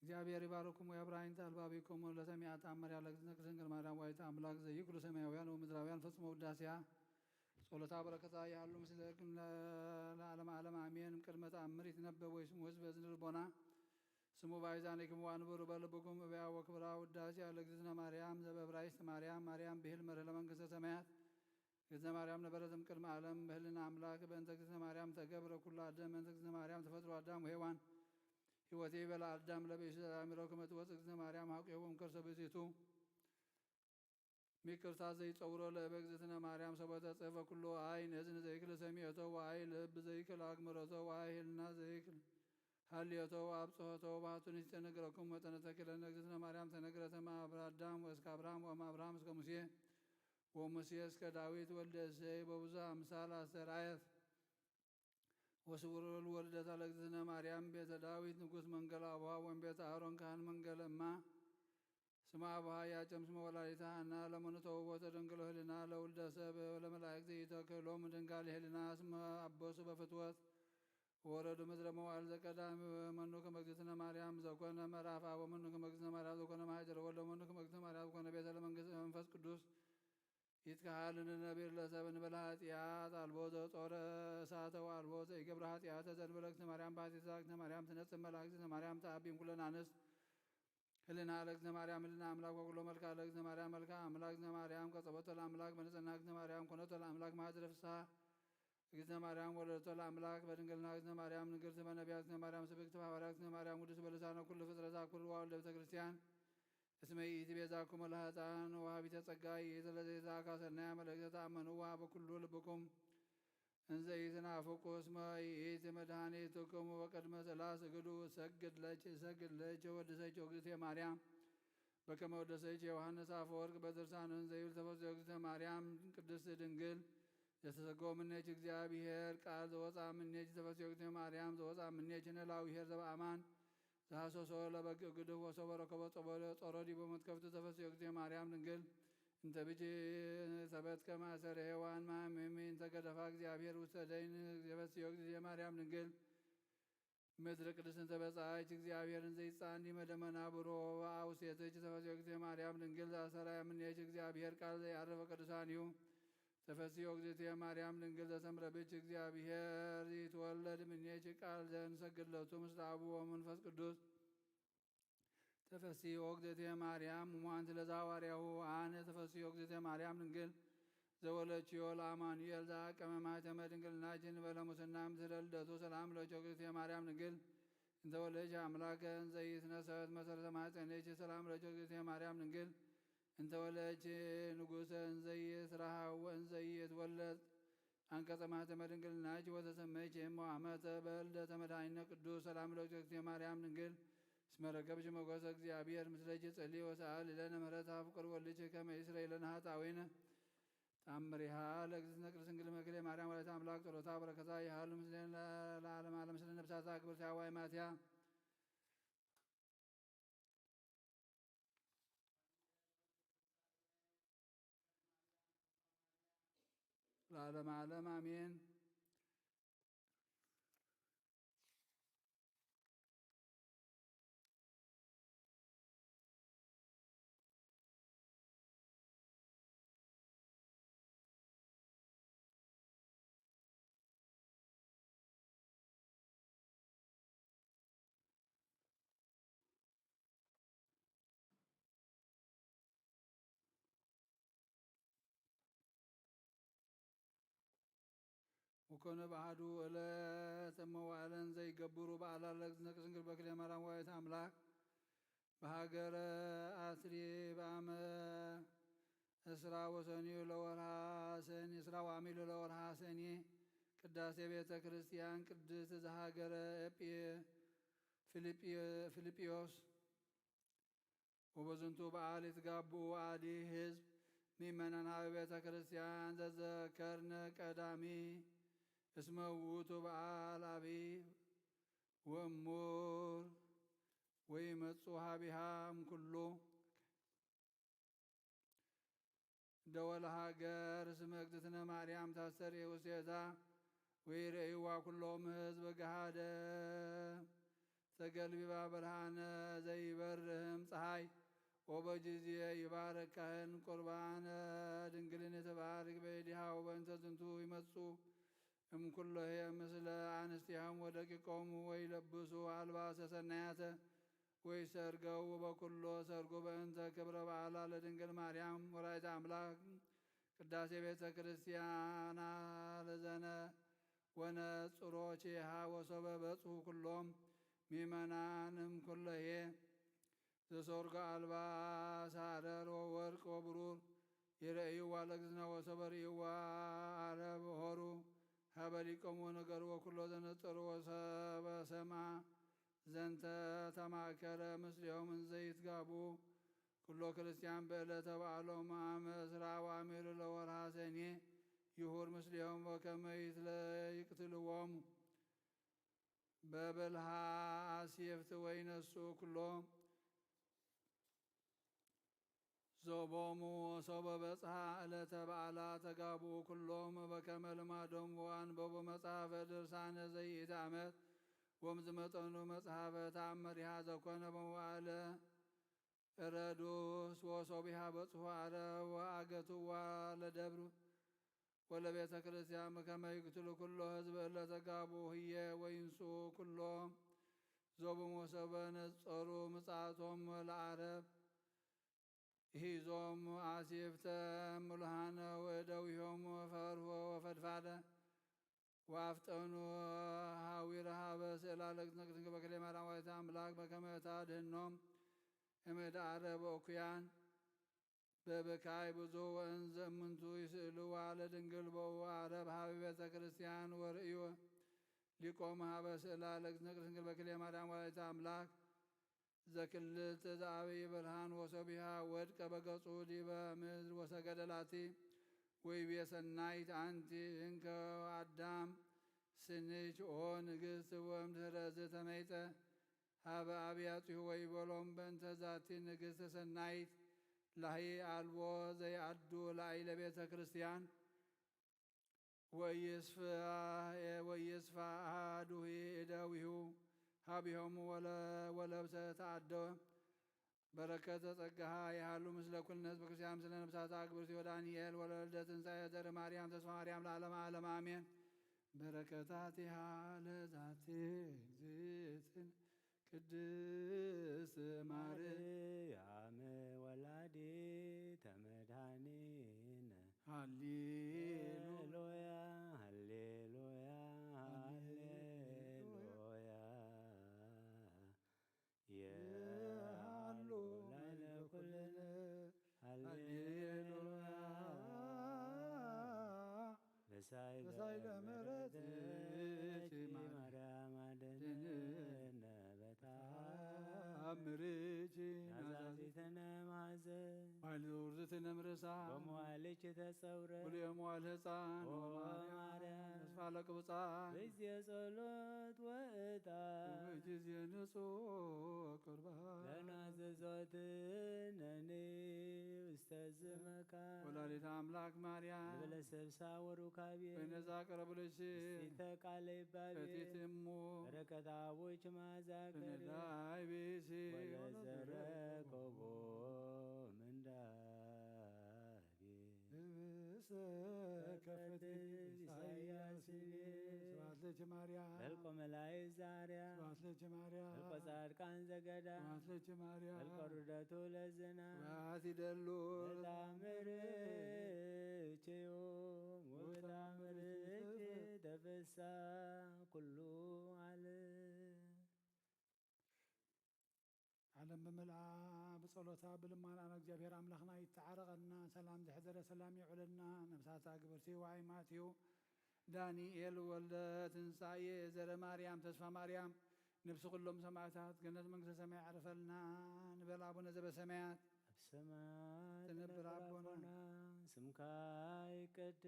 እግዚኣብሔር ይባርኩም ወየብርሃን ተአልባቢኩም። ለሰሚዐ ተአምር ያለ እግዝእትነ ቅድስት ድንግል ማርያም ወላዲተ አምላክ ዘይክሉ ሰማያውያን ወምድራውያን ፈጽሞ ውዳሴያ ጸሎታ በረከታ ያሉ ምስለ ለዓለመ ዓለም አሜን። ቅድመ ተአምር ይትነበብ ወይስሙ ህዝብ በዝን ልቦና ስሙ ባይዛኒክሙ ወአንብሩ በልብኩም እበያ ወክብራ ውዳሴ ለእግዝእትነ ማርያም ዘበብራይስጥ ማርያም፣ ማርያም ብሂል መርህ ለመንግስተ ሰማያት። እግዝእትነ ማርያም ነበረት እምቅድመ ዓለም በህልና አምላክ። በእንተ እግዝእትነ ማርያም ተገብረ ኩሉ አደም። በእንተ እግዝእትነ ማርያም ተፈጥሮ አዳም ወሔዋን። ህይወቴ በላ አዳም ለብእሲ ዘአእምሮ ከመ ትወፅእ እግዝእትነ ማርያም ሀቁ የሆም ከርሰ ብእሲቱ። ሚቅርታ ዘይጸውሮ ለእበ እግዝእትነ ማርያም ሰቦተ ጽሕፈ ኩሉ አይ ነዝን ዘይክል ሰሚዮቶ ወአይ ልብ ዘይክል አግመሮቶ ወአይ ህልና ዘይክል ሀልዮቶ ወአብጽሖቶ። ባሕቱ ንስተ ነገረኩም መጠነ ተክለነ እግዝእትነ ማርያም ተነግረተ ማብረ አዳም ወእስከ አብርሃም ወእም አብርሃም እስከ ሙሴ ወሙሴ እስከ ዳዊት ወልደ እሴይ በብዙ አምሳል አስተርአየት። ወስውር ልወልደታ ለእግዝእትነ ማርያም ቤተ ዳዊት ንጉስ መንገል አቡሃ ወም ቤተ አሮን ካህን መንገል እማ። ስማ አቡሃ ያጨም ስመ ወላዲተ ሃና ለመኑ ተውቦተ ደንግሎ ህልና ለውልደ ሰብ ለመላእክት ይተክሎም ድንጋል ህልና ስመ አበሱ በፍትወት ወረዱ ምድረ መዋዕል ዘቀዳሚ። መኑ ከመ እግዝእትነ ማርያም ዘኮነ መራፋ ወመኑ ከመ እግዝእትነ ማርያም ዘኮነ ማህደር ወልደ መኑ ከመ እግዝእትነ ማርያም ዘኮነ ቤተ ለመንግስት መንፈስ ቅዱስ። ይትከሃል ንነቢር ለሰብ እንበለ ኃጢአት አልቦ ዘጾረ እሳተ ወአልቦ ዘይገብረ ኃጢአተ ዘእንበለ እግዝእትነ ማርያም ባሕቲታ። እግዝእትነ ማርያም ትነጽእ መልአክ እግዝእትነ ማርያም ተአቢም ኩለን አንስት ህልና ለእግዝእትነ ማርያም ህልና አምላክ ወኩሎ መልክዓ ለእግዝእትነ ማርያም መልክዓ አምላክ። እግዝእትነ ማርያም ቀጸበቶ ለአምላክ በንጽህና። እግዝእትነ ማርያም ኮነቶ ለአምላክ ማህደረ ፍስሐ። እግዝእትነ ማርያም ወለደቶ ለአምላክ በድንግልና። እግዝእትነ ማርያም ንግርት በነቢያት። እግዝእትነ ማርያም ስብክት በሐዋርያት። እግዝእትነ ማርያም ውድስት በልሳነ ኩሉ ፍጥረት አኩል ዋልደ ቤተ ክርስቲያን። እስመ ይእቲ ቤዛኩም ለኃጥኣን ወሃቢተ ጸጋ ይእቲ ለዘይትአካ ሰናያ መልእክተ ተአመንዋ በኩሉ ልብኩም እንዘ ይትናፍቁ እስመ ይእቲ መድኃኒትኩም። ወቅድመ ስላ ስግዱ እሰግድ ለኪ እሰግድ ለኪ ወድሰኪ እግዝእትየ ማርያም በከመ ወደሰኪ ዮሐንስ አፈወርቅ በድርሳኑ እንዘ ይብል ተፈስዮ እግዝእትየ ማርያም ቅድስት ድንግል ዘተሰገወ ምኔኪ እግዚአብሔር ቃል ዘወፃ ምኔኪ ተፈስዮ እግዝእትየ ማርያም ዘወፃ ምኔኪ ነላዊ ኄር ዘበአማን። ዘሐሰሶ ለበግ ግድፍ ወሶበ ረከቦ ጾሮ ዲቦ መትከፍቱ ተፈስዮ እግዝእትየ ማርያም ድንግል እንተ ብኪ ሰበት ከማሰር ሔዋን ማሚሚ እንተ ገደፋ እግዚአብሔር ውስተ ደይን ተፈስዮ እግዝእትየ ማርያም ድንግል ምድር ቅድስት እንተ በጻይች እግዚአብሔርን ዘይጻን ዲመ ደመና ብሮ አውሴትች ተፈስዮ እግዝእትየ ማርያም ድንግል ዘአሰራያ ምኔች እግዚአብሔር ቃል ዘይአረፈ ቅዱሳን እዩ። ተፈስዮ እግዝእትየ ማርያም ድንግል ዘተምረ ብች እግዚአብሔር ይትወለድ ምኔች ቃል ዘንሰግድ ለቱ ምስለ አቡ ወመንፈስ ቅዱስ። ተፈስዮ እግዝእትየ ማርያም እሙ አንቲ ለዘሐዋርያሁ አነ ተፈስዮ እግዝእትየ ማርያም ድንግል ዘወለችዮ ለአማኑኤል ዘአቀመ ማኅተመ ድንግልናኪ እንበለ ሙስና ምስለ ልደቱ ሰላም ለኪ እግዝእትየ ማርያም ድንግል እንተ ወለድኪ አምላከ እንዘ ኢትነሰት መሰረተ ማኅፀንኪ ሰላም ለኪ እግዝእትየ ማርያም ድንግል እንተ ወለድኪ ንጉሰ እንዘ ኢትረሃው ወእንዘ ኢትወለድ አንቀጸ ማኅተመ ድንግልናኪ ወተሰመይኪ እሞ አመተ በልደተ መድኃኒነ ቅዱስ ሰላም ለእግዝእትየ ማርያም ድንግል እስመ ረከብኪ ሞገሰ እግዚአብሔር ምስለኪ ጸሊ ወሰአሊ ለነ ምህረተ ፍቁር ወልድኪ ከመ ይስረይ ለነ ኃጣውኢነ። ተአምሪሃ ለእግዝእትነ ቅድስት ድንግል መክሌ ማርያም ወላዲተ አምላክ ጸሎታ በረከታ ይሃሉ ምስሌነ ለዓለመ ዓለም። ስለ ነፍሳታ ክብርት ሐዋይ ማትያ ለዓለመ ዓለም አሜን። ወኮነ በአሐዱ ዕለት እመዋዕለን ዘይገብሩ በዓላ ለእግዝእትነ ቅድስት ድንግል በክልኤ ማርያም ወላዲተ አምላክ በሀገረ አትሪ በአመ እስራ ወሰኒ ለወርሃ ሰኒ፣ እስራ ወአሚሉ ለወርሃ ሰኒ ቅዳሴ ቤተ ክርስቲያን ቅድስት ዘሀገረ ኤጲ-፣ ፊልጵ-፣ ፊልጵዮስ። ወበዝንቱ በዓል ይትጋብኡ አዲ ህዝብ ምእመናን ሀበ ቤተ ክርስቲያን ዘዘከርነ ቀዳሚ እስመ ውእቱ በዓል አብይ ወእሙር ወይመጹ ሀቢሃ እምኩሉ። ደወል ሃገር እስመ እግዝእትነ ማርያም ታስተርኢ ውስቴታ ወይርእይዋ ኩሎም ህዝብ ገሃደ። ተገልቢባ ብርሃነ ዘይበርህም ፀሓይ ወበጊዜ ይባረክ ካህን ቁርባነ ድንግልን የተባረክ በይዲሃ ወበእንተ ዝንቱ ይመጹ እምኩሎሄ ምስለ አንስቲሆም ወደቂቆሙ ወይለብሱ አልባሰ ሰናያተ ወይሰርገው በኩሎ ሰርጉ በእንተ ክብረ በዓላ ለድንግል ማርያም ወላዲተ አምላክ። ቅዳሴ ቤተ ክርስቲያና ለዘነ ወነጽሮቼሃ ወሶበ በጽሑ ኩሎም ምእመናን እምኩለሄ ዘሰርጎ አልባሰ ሐረር ወወርቅ ወብሩር ይርእይዋ ለእግዝእትነ ወሶበ ርእይዋ አረብ ሆሩ ሀበ ሊቆሙ ወነገርዎ ኩሎ ዘነጸርዎ። ወሰበ ሰምዐ ዘንተ ተማከረ ምስሌሆም እንዘ ይትጋቡ ኩሎ ክርስቲያን በዕለተ በዓሎም አመ እስራ ወአሚሩ ለወርሃ ሰኔ ይሁር ምስሌሆም ወከመ ይትለ ይቅትልዎም በበልሃ አስየፍት ወይነሱ ኩሎ ዞቦሙ። ወሶበ በጽሐ ዕለተ በዓላ ተጋብኡ ኩሎም በከመ ልማዶም ወአንበቡ መጽሐፈ ድርሳነ ዘይእቲ ዓመት ወምዝመጠኑ መጽሐፈ ተአመሪሃ ዘኮነ በመዋዕለ ረዱስ ወሶቢሃ በጽሑ አረብ ወአገትዋ ለደብር ወለቤተ ክርስቲያን ከመ ይቅትሉ ኩሎ ህዝብ እለ ተጋቡ ህየ ወይንሱ ኩሎ ዞብም ወሰበ ነጸሩ ምጻቶም ለአረብ ሂዞም አሲፍተ ምሉሃነ ወእደዊሆም ፈርሆ ወፈድፋደ ወአፍጠኑ ሐዊረ ሀበ ስእላ ለእግዝእትነ ቅድስት ድንግል በክሌ ማርያም ወላዲተ አምላክ በከመ ታድህኖም እምእደ አረብ ወእኩያን። በብካይ ብዙሕ ወእንዘ እምንቱ ይስእልዋ ለድንግል በኡ አረብ ሀበ ቤተ ክርስቲያን ወርእዩ ሊቆም ሀበ ስእላ ለእግዝእትነ ቅድስት ድንግል በክሌ ማርያም ወላዲተ አምላክ። ዘክልት ዘአበይ ብርሃን ወሶቢሃ ወድቀ በገጹ ዲበ ምድር ወሰገደ ላቲ ወይቤ ሰናይት አንቲ እንከ አዳም ስንች ኦ ንግስት ወእምድህረዝ ተመይጠ ሀበ አብያጺሁ ወይበሎም በእንተ ዛቲ ንግስት ሰናይት ላሂ አልቦ ዘይአዱ ላዕለ ቤተ ክርስቲያን ወይስፋ አዱሂ እደዊሁ ሀቢሆሙ ወለብሰ ተአደወ። በረከተ ጸጋሃ ይሃሉ ምስለ ኩልነ ህዝበ ክርስቲያን ምስለ ነብሳት አግብርቲ ወዳንኤል ወለልደ ትንሣኤ ዘር ማርያም ተስፋ ማርያም ለዓለመ ዓለም አሜን። በረከታቲሃ ለዛቲ እግዝእትነ ቅድስት ማርያም ወላዲተ መድኃኒነ። ሃሌሉያ ሃሌሉያ ሃሌሉያ። የሃሉ ላዕለ ኩልነ። ሃሌሉያ። ሃሌሉያ። በሳይለ በሳይለ ምሕረትኪ ምሕረትኪ ማርያም ማርያም አድንነ። አድንነ በታ ተአምርኪ ናዛዚትነ ማዘ ባይል ዘውርዝትነ ምርሳ በመዋልኪ ተጸውረ ኩሉ የመዋል ህፃን ኦ ወማርያም ማርያም ተስፋ ለቅብፃን በጊዜ ጸሎት ወእጣ በጊዜ ንጹሕ ቁርባን ለናዘዞትነኒ ውስተ ዝመካ ወላዲተ አምላክ ማርያም ንበለ ሰብሳ ወሩካቤ በይነዛ ቀረብልሽ እስቲተ ቃለ ይባቤ ፈቲት እሙ በረከት አቦች ማዛ ከሪ ነዳይ ቤሲ ወለዘረከቦ ምንዳቤ እብሰ ከፈት ኢሳያስ ቤ ስብሐት ለኪ ማርያም መልኮ መላእክት ዛርያ ስብሐት ለኪ ማርያም መልኮ ጻድቃን ዘገዳ ስብሐት ለኪ ማርያም መልኮ ርደቱ ለዝና ስብሐት ይደሉ በታምርኪ ወበታምርኪ ተፈሳ ኩሉ ዓለም። ዓለም ብምልኣ ብጸሎታ ብልማና ናብ እግዚኣብሔር ኣምላኽና ይተዓረቐና። ሰላም ዘሕደረ ሰላም የውዕለና። ነፍሳታ ግብርቲ ዋይ ማትዩ ዳንኤል ወልደ ትንሳኤ ዘረ ማርያም ተስፋ ማርያም ነፍሲ ኩሎም ሰማዕታት ገነት መንግስተ ሰማይ ያዕርፈልና ንበል። አቡነ ዘበሰማያት ኣብ ሰማይ ትነብር ትነብር ኣቦና፣ ኣቦና፣ ስምካ ይቀደስ፣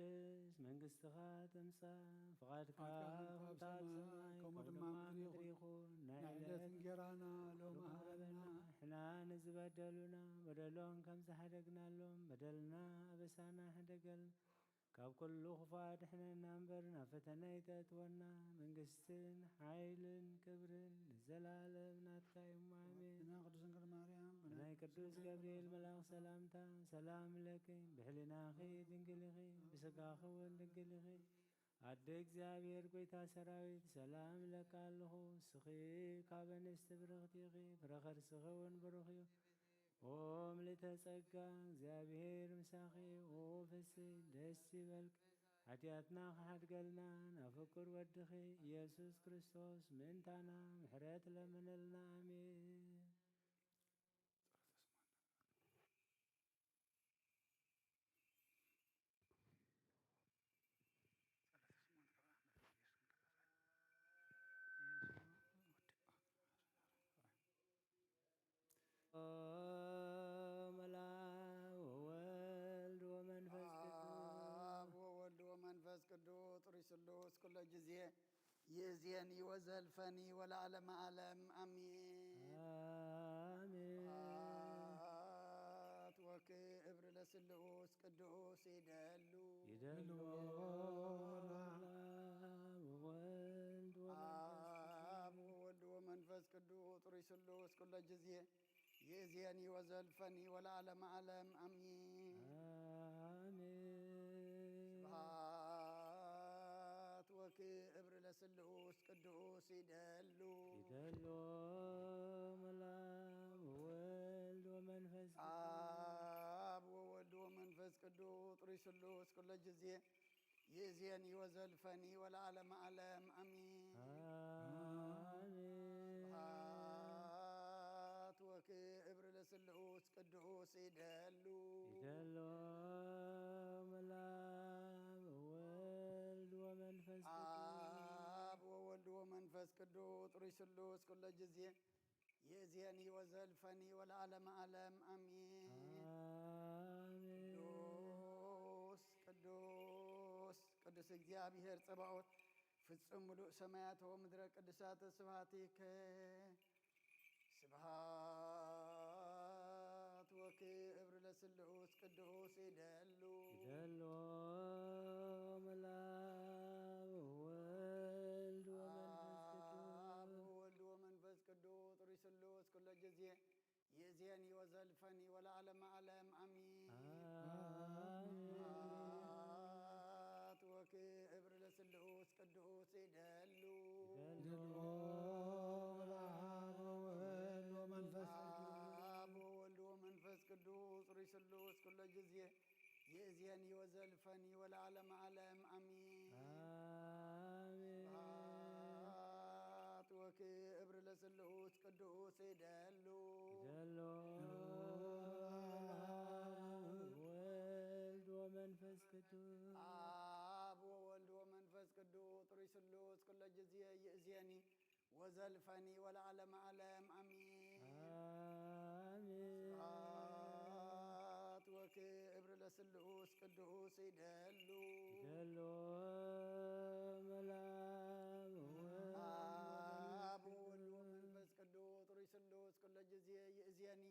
መንግስትኻ ትምጻእ፣ ፍቓድካ ፍቓድካ ከም ከምቲ ኣብ ኣብ ሰማይ ሰማይ ከምኡ ከምኡ ድማ ድማ ኣብ ምድሪ ምድሪ ይኹን። ናይ ናይ ዕለት ዕለት እንጀራና ሎሚ ሃበና። ሃበና። ሕናን ዝበደሉና በደሎም ከም ዝሓደግናሎም በደልና ኣበሳና ሕደገልና። ካብ ኩሉ ክፉእ ኣድሕነና እምበር ናብ ፈተነ ኣይተእትወና። መንግስትን ሓይልን ክብርን ንዘላለም ናትካ እዩ። ኣሜን። ኣዴና ቅድስት ድንግል ማርያም ብናይ ቅዱስ ገብርኤል መልኣኽ ሰላምታ ሰላም ለኪ፣ ብሕሊናኺ ድንግል ኢኺ፣ ብስጋኺ እውን ድንግል ኢኺ። ኣደ እግዚኣብሔር ጐይታ ሰራዊት ሰላም እለኪ ኣለኹ። ንስኺ ካብ ኣንስቲ ብርኽቲ ኢኺ፣ ፍረ ከርስኺ እውን ብሩኽ እዩ። ኦ ምልእተ ጸጋ፣ እግዚኣብሔር ምሳኺ፣ ኦ ፍስይ ደስ ይበልኪ። ሓጢኣትና ክሓድገልና ናብ ፍቁር ወድኺ ኢየሱስ ክርስቶስ ምእንታና ምሕረት ለምንልና። ኣሜን። ኦ መላ ወወልድ ወመንፈስ ቅዱስ። ኣብ ወወልድ ወመንፈስ ቅዱስ ጥሩይ ስሉስ ኩሎ ግዜ ይእዜኒ ወዘልፈኒ ወለዓለመ ዓለም ኣሜን። ኣሜን። ስብሐት ወክብር ለስሉስ ቅዱስ ይደሉ። ይደሉ። ወወልድ ወመንፈስ ኣብ ወወልድ ወመንፈስ ቅዱስ ጥሩይ ስሉስ ኩሎ ግዜ ይእዜኒ ወዘልፈኒ ወለዓለመ ዓለም ኣሜን። ኣሜን። ስብሐት ወክብር ለስሉስ ቅዱስ ይደሉ። ይደሉ። መላ ወወልድ ወመንፈስ ቅዱስ። ኣብ ወወልድ ወመንፈስ ቅዱስ ጥሩይ ስሉስ ኩሎ ግዜ ይእዜኒ ወዘልፈኒ ወለዓለመ ዓለም ኣሜን። ኣሜን። ስብሐት ወክብር ለስሉስ ቅዱስ ይደሉ። ይደሉ። መላ ወወልድ ወመንፈስ ቅዱስ። ኣብ ወወልድ ወመንፈስ ቅዱስ ጥሩይ ስሉስ ኩሎ ግዜ ይእዜኒ ወዘልፈኒ ወለዓለመ ዓለም ኣሜን። ኣሜን። ቅዱስ ቅዱስ ቅዱስ እግዚኣብሔር ጸባኦት ፍጹም ምሉእ ሰማያት ወምድረ ቅዱሳት ስብሐቲከ። ስብሐት ወክብር ለስሉስ ቅዱስ ይደሉ። ይደሉ። መላ ወወልድ ወመንፈስ ቅዱስ። ኣብ ወወልድ ወመንፈስ ቅዱስ ጥሩይ ስሉስ ኩሎ ግዜ ይእዜኒ ወዘልፈኒ ወለዓለመ ዓለም ኣሜን። ኣሜን። ስብሐት ወክብር ለስሉስ ቅዱስ ይደሉ። ይደሉ። ወለአብ ወወልድ ወመንፈስ ቅዱስ። ኣብ ወወልድ ወመንፈስ ቅዱስ ጥሩይ ስሉስ ኩሎ ግዜ ይእዜኒ ወዘልፈኒ ወለዓለመ ዓለም ኣሜን። ኣሜን። ስብሐት ወክብር ለስሉስ ቅዱስ ይደሉ። ይደሉ። ወወልድ ወመንፈስ ቅዱስ። ኣብ ወወልድ ወመንፈስ ቅዱስ ጥሩይ ስሉስ ኩሎ ግዜ ይእዜኒ ወዘልፈኒ ወለዓለመ ዓለም ኣሜን። ኣሜን። ስብሐት ወክብር ለስሉስ ቅዱስ ይደሉ። ይደሉ። መላ ወወልድ ኣብ ወወልድ ወመንፈስ ቅዱስ ጥሩይ ስሉስ ኩሎ ግዜ ይእዜኒ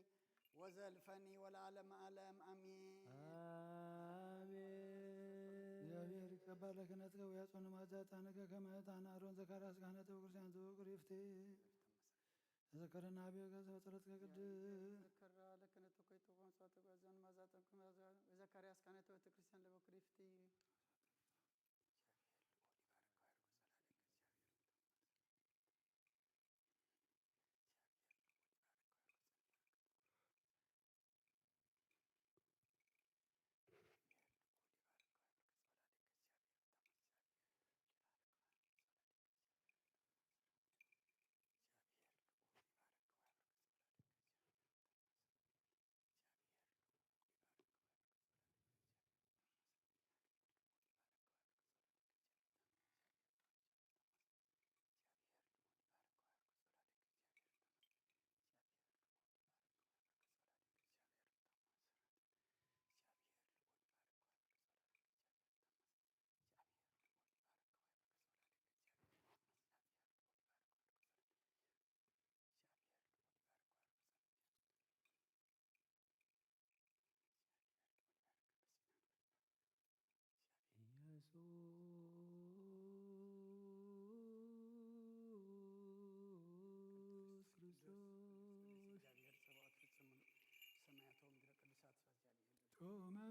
ወዘልፈኒ ወለዓለመ ዓለም ኣሜን። ኣሜን። እግዚኣብሔር ይቀበል ክህነትከ ወያጾን ማዛ ዕጣንከ ከመ ዕጣን አሮን ዘካርያስ ካህነ ቤተ ክርስቲያን ዘውቅር ይፍቴ። ተዘከረና አብዮ ገጸ በጸሎትከ ቅድስት። ተዘከራ ለክህነትከ ይትቆም ጸሎትከ ዘን ማዛ ዕጣንከ ዘካርያስ ካህነ ቤተ ክርስቲያን ለበኩር ይፍቴ።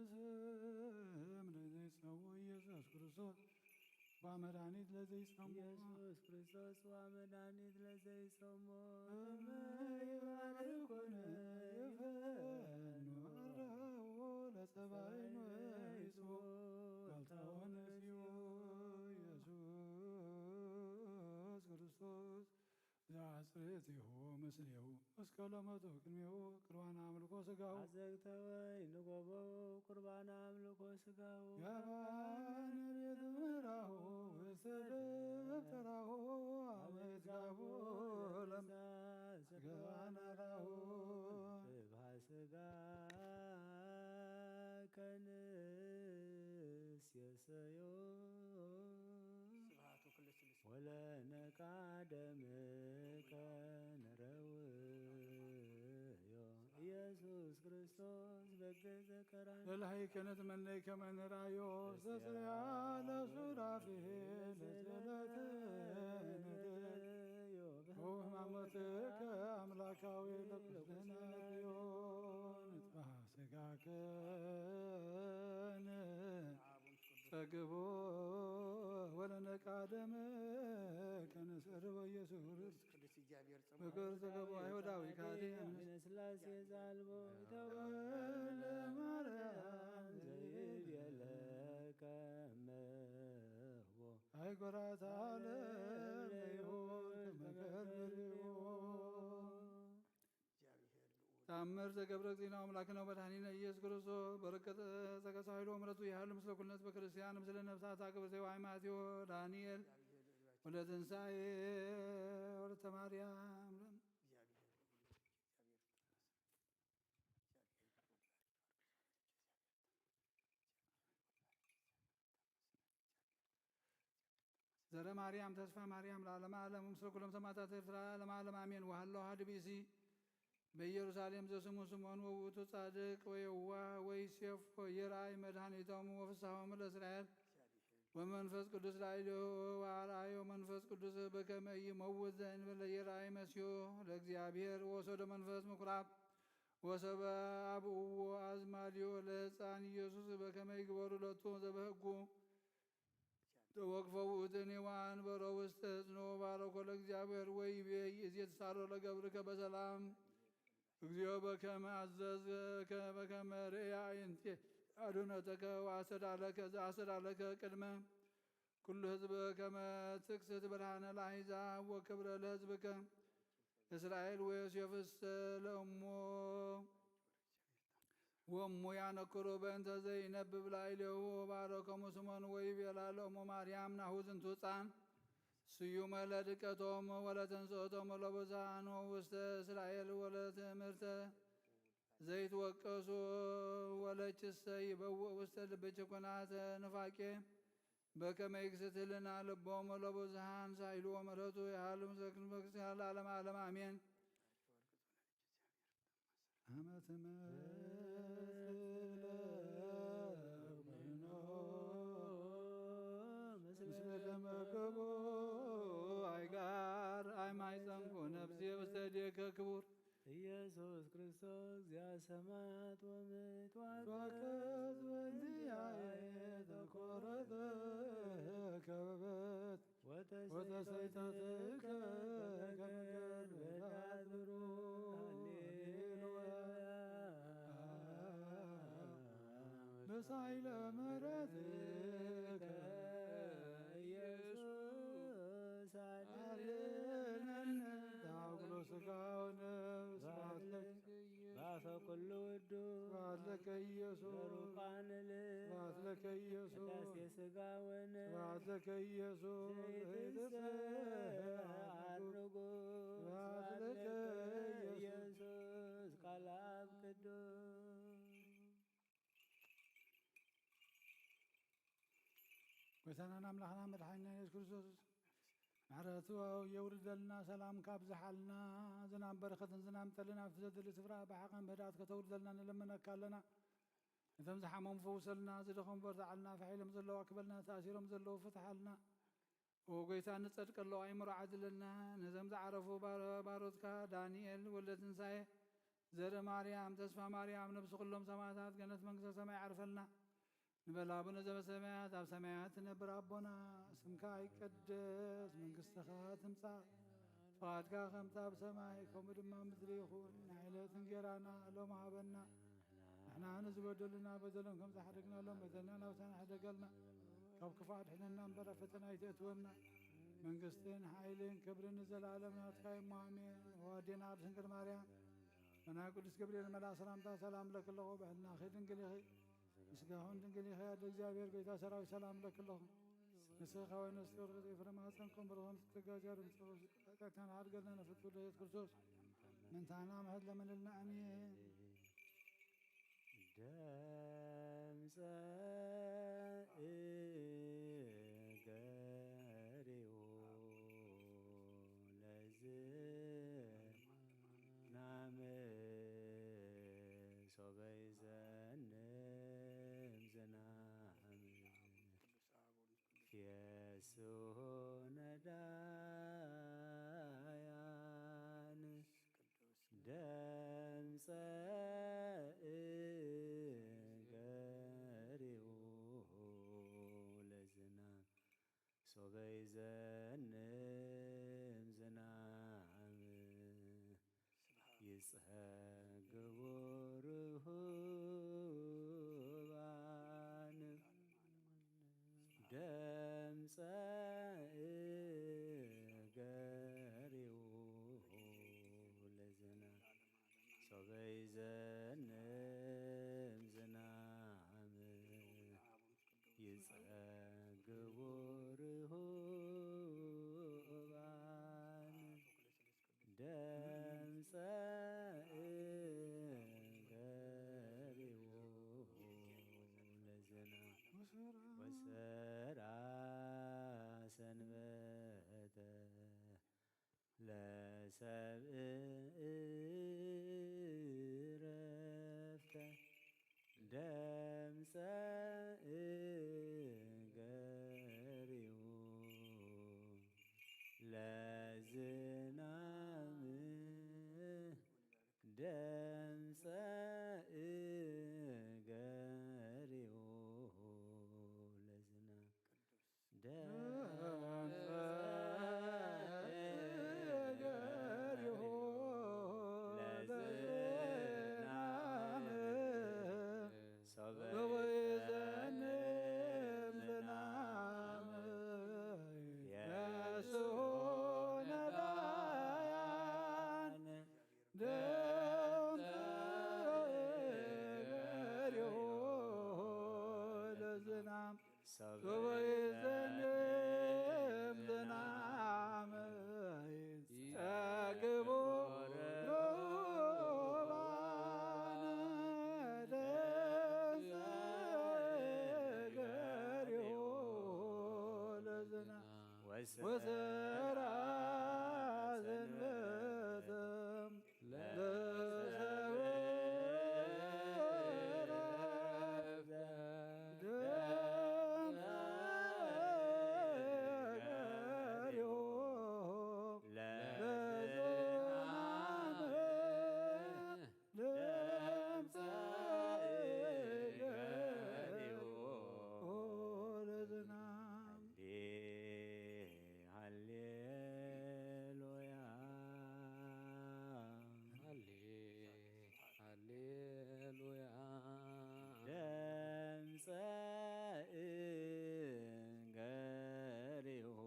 ስም ለዘይሰሙ ኢየሱስ ክርስቶስ ዋ መድኃኒት ለዘይሰሙ ኢየሱስ ክርስቶስ ዋ መድኃኒት ለዘይሰሙ ይባርኩነ ይፈኑ አራዎ ለሰባይኑ ይስቦ ዋልታውን ሲዮ ኢየሱስ ክርስቶስ ዘአጽርእቲሁ ምስሌሁ እስከ ለሞቱ ቅድሜሁ ቅርባን አምልኮ ሥጋሁ። አዘግተ ወይን ጎበው ቁርባን አምልኮ ሥጋሁ። ገባነ ቤት ምራሁ ውስተ ደብተራሁ አመ ይትጋቡ ለምሳት ስብሐ ስጋ ከንስ የሰዮ ስብሐቱ ክልስልስ ወለነቃ ደምከ ነረውዮ ኢየሱስ ክርስቶስ በገዘ ቀራንዮ። እልሃይ ከነትመነይ ከመ ንራዮ ዘስርያ ለሱራፌል ለዘለተ ወህማመትከ አምላካዊ ለኩልነ ዮ ንጽሐ ስጋከን ጸግቦ ወለነቃ ደምከ ንሰርቦ ኢየሱስ ቅዱስ እግዚአብሔር ጽም በገር ዘገቦ አይሁዳዊ ካዲ አሜን። ስላሴ ዛልቦ ተወልደ ማርያም ዘይቤለከ እመቦ አይጎራት ዓለም ለይሁን መገር ተአምር ዘገብረ እግዚእነ አምላክነ ወመድኃኒነ ኢየሱስ ክርስቶስ በረከተ ጸጋ ሳይሎ ምሕረቱ ይሃሉ ምስለ ኩልነ ህዝበ ክርስቲያን ምስለ ነፍሳት አገብር ዘዋይ ማቴዎ ዳንኤል ወለትንሳኤ ወለተ ማርያም ዘረ ማርያም ተስፋ ማርያም ለዓለመ ዓለም ምስለ ኩሎም ሰማዕታት ኤርትራ ለዓለመ ዓለም አሜን። ወሃሎ አሐዱ ብእሲ በኢየሩሳሌም ዘስሙ ስምዖን ወውእቱ ጻድቅ ወየዋህ ወይሴፎ ይርአይ መድኃኒቶም ወፍስሐሆሙ ለእስራኤል ወመንፈስ ቅዱስ ላዕሌሁ ወአርአዮ መንፈስ ቅዱስ በከመ ኢይመውት ዘእንበለ ይርአይ መሲሁ ለእግዚአብሔር ወሰዶ መንፈስ ምኩራብ ወሰበ አብእዎ አዝማዲዮ ለሕፃን ኢየሱስ በከመ ይግበሩ ለቱ ዘበህጉ ተወክፈ ውእትኒ ወአንበሮ ውስተ እዝኑ ባረኮ ለእግዚአብሔር ወይቤ ይእዜ ትሳሮ ለገብርከ በሰላም እግዚኦ በከመ አዘዝከ በከመ ርእያ አዕይንቴ አድኅኖተከ ወአስተዳለከ ዘአስተዳለከ ቅድመ ኩሉ ህዝብ ከመ ትክስት ብርሃነ ለአሕዛብ ወክብረ ለህዝብከ እስራኤል ወዮሴፍሰ ለእሞ ወእሙ ያነክሩ በእንተ ዘይነብብ ላዕሌሁ ባረኮሙ ስምዖን ወይቤላ ለእሙ ማርያም ናሁ ዝንቱ ሕፃን ስዩመ ለድቀቶም ወለተንስኦቶም ለብዙኃን ውስተ እስራኤል ወለትእምርተ ዘይትወቀሱ ወለችሰ ይበውእ ውስተ ልብች ኩናተ ንፋቄ በከመ ይክስት ህልና ልቦም ለብዙኃን ሳይሉ ወምሕረቱ ያህሉ ምስለ ኩልነ ህዝበ ክርስቲያን ለዓለመ ዓለም አሜን። አመ ትመጽእ ለኩይኖ ምስለ ደመ ገቦ አይጋር አይማይጸንኩ ነፍሴ ውስተ እዴከ ክቡር ኢየሱስ ክርስቶስ እግዚአ ሰማያት ወምድር ተዋከስ በእንቲአየ ተኮረተ ከበበት ወተሰይተትከ ከመ ገርበታት ብሩር። ሃሌሉያ። በሳይለ ምሕረትከ ኢየሱስ አድነን። ታውሎ ስጋ ወነፍስ ባትለክ በአፈ ኩሉ ውዱ ስብሐት ለከ ኢየሱስ። ለሩቃን ል ስብሐት ለከ ኢየሱስ። ቅዳሴ ስጋ ወነ ስብሐት ለከ ኢየሱስ። ዘይትንስእ አድርጉ ስብሐት ለከ ኢየሱስ። ኢየሱስ ቃል አብ ቅዱስ ጎይታናን ኣምላኽና መድሓኒና ኢየሱስ ክርስቶስ ምሕረቱ የውርደልና፣ ሰላም ካብዝሓልና፣ ዝናም በረኸትን ዝናም ጠልን ኣብቲ ዘድሊ ስፍራ ብሓቕን ብህድኣት ከተውርደልና ንልምነካ ኣለና። ነቶም ዝሓመሙ ፈውሰልና፣ ዝደኸሙ በርትዓልና፣ ፈሒሎም ዘለዉ ኣክበልና፣ ተኣሲሮም ዘለዉ ፍትሓልና። ኦ ጎይታ፣ ንጸድቀሎ ኣይምሮ ዓድለልና። ነዞም ዝዓረፉ ባሮ-፣ ባሮትካ ዳንኤል ወልደ ትንሳኤ፣ ዘርኢ ማርያም፣ ተስፋ ማርያም፣ ነብሲ ኩሎም ሰማዕታት ገነት መንግስተ ሰማይ ዓርፈልና። ንበል ኣቡነ ዘበሰማያት፣ ኣብ ሰማያት ትነብር ኣቦና፣ ስምካ ይቀደስ፣ መንግስትኻ ትምጻእ፣ ፍቓድካ ከምታ ኣብ ሰማይ ከምኡ ድማ ምድሪ ይኹን። ናይ ዕለት እንጌራና ሎም ሃበና፣ ንሕና ንዝበደሉና በደሎም ከም ዝሓደግናሎም በደልና ናብታ ንሕደገልና፣ ካብ ክፉእ ኣድሕነና እምበር ኣብ ፈተና ኣይተእትወና። መንግስትን ሓይልን ክብርን ንዘለኣለም ናትካ እዩ እሞ ኣሜን። ወኣዴና ኣብ ድንግል ማርያም ብናይ ቅዱስ ገብርኤል መልኣኽ ሰላምታ ሰላም እብለኪ ኣለኹ። ብሕልናኺ ድንግል ኢኺ፣ ብስጋኺ እውን ድንግል ኢኺ። ኣደ እግዚኣብሔር ጎይታ ሰራዊት ሰላም እብለኪ ኣለኹ። ንስኺ ከወይነ ስቶር ኤፍሬም ማህፀንኩም ብርኾም ስትጋዚያ ድምፅኹ ኃጢአትና ሓድገልና ነፍቱ ለየት ክርስቶስ ምንታና ምሕት ለመለልና ኣሜን። ደምፀ እገሪው ለዝናም ሶበይ ዘንም ዝናም ፊየስሑ ነዳያን ደምፀ እገሪሁ ለዝናም ሶበይ ዘንም ዝናም ይጸግቡ ርሁባን ደምፀ እገሪሁ ለዝናም ሶበይ ዘንም ዝናም ይጸግቡ ርሁባን ደምፀ እገሪሁ ለዝናም ወሰራ ሰንበተ ለሰብእ እረፍተ ደምፀ እገሪሁ ለዝናም ደምፀ እገሪሁ ለዝናም ደምፀ እገሪሁ ለዝናም ሶበ ዘንም ዝናም የስሑ ነዳያን ደምፀ እገሪሁ ለዝናም ሶበ ዘንም ዝናም ይጸግቡ ርሁባን ደምፀ እገሪሁ ለዝናም ወሰራ ሰንበተ ለሰብእ እረፍተ ደምፀ እገሪሁ ለዝናም ደምፀ እገሪሁ ለዝናም ሃሌ ሃሌሉያ ሃሌ ሃሌሉያ ደምፀ እገሪሁ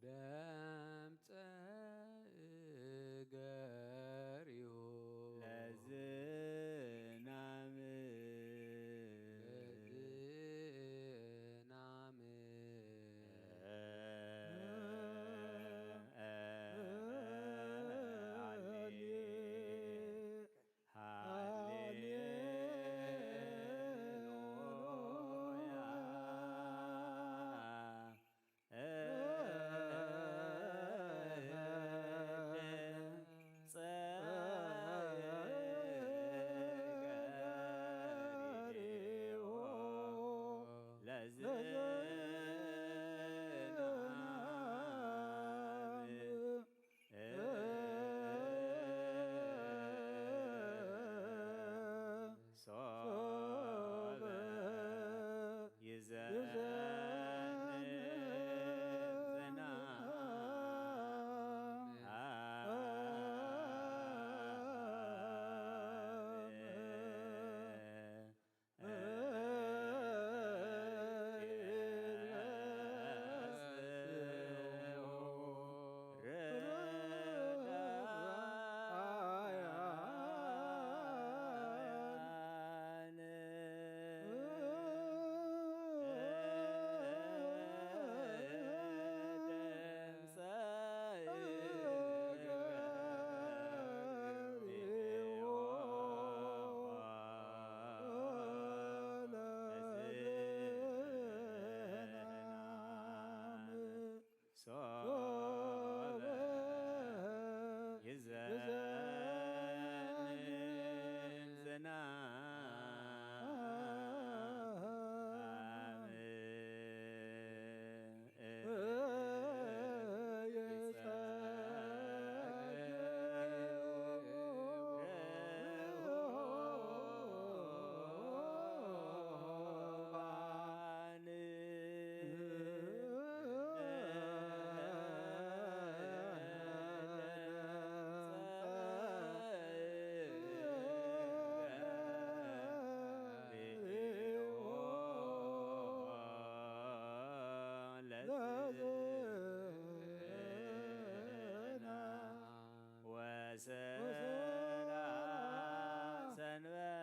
ደምፀ እገሪሁ ለዝናም ለዝናም ይዘንብ ዝናብ ወሰራ ሰንበተ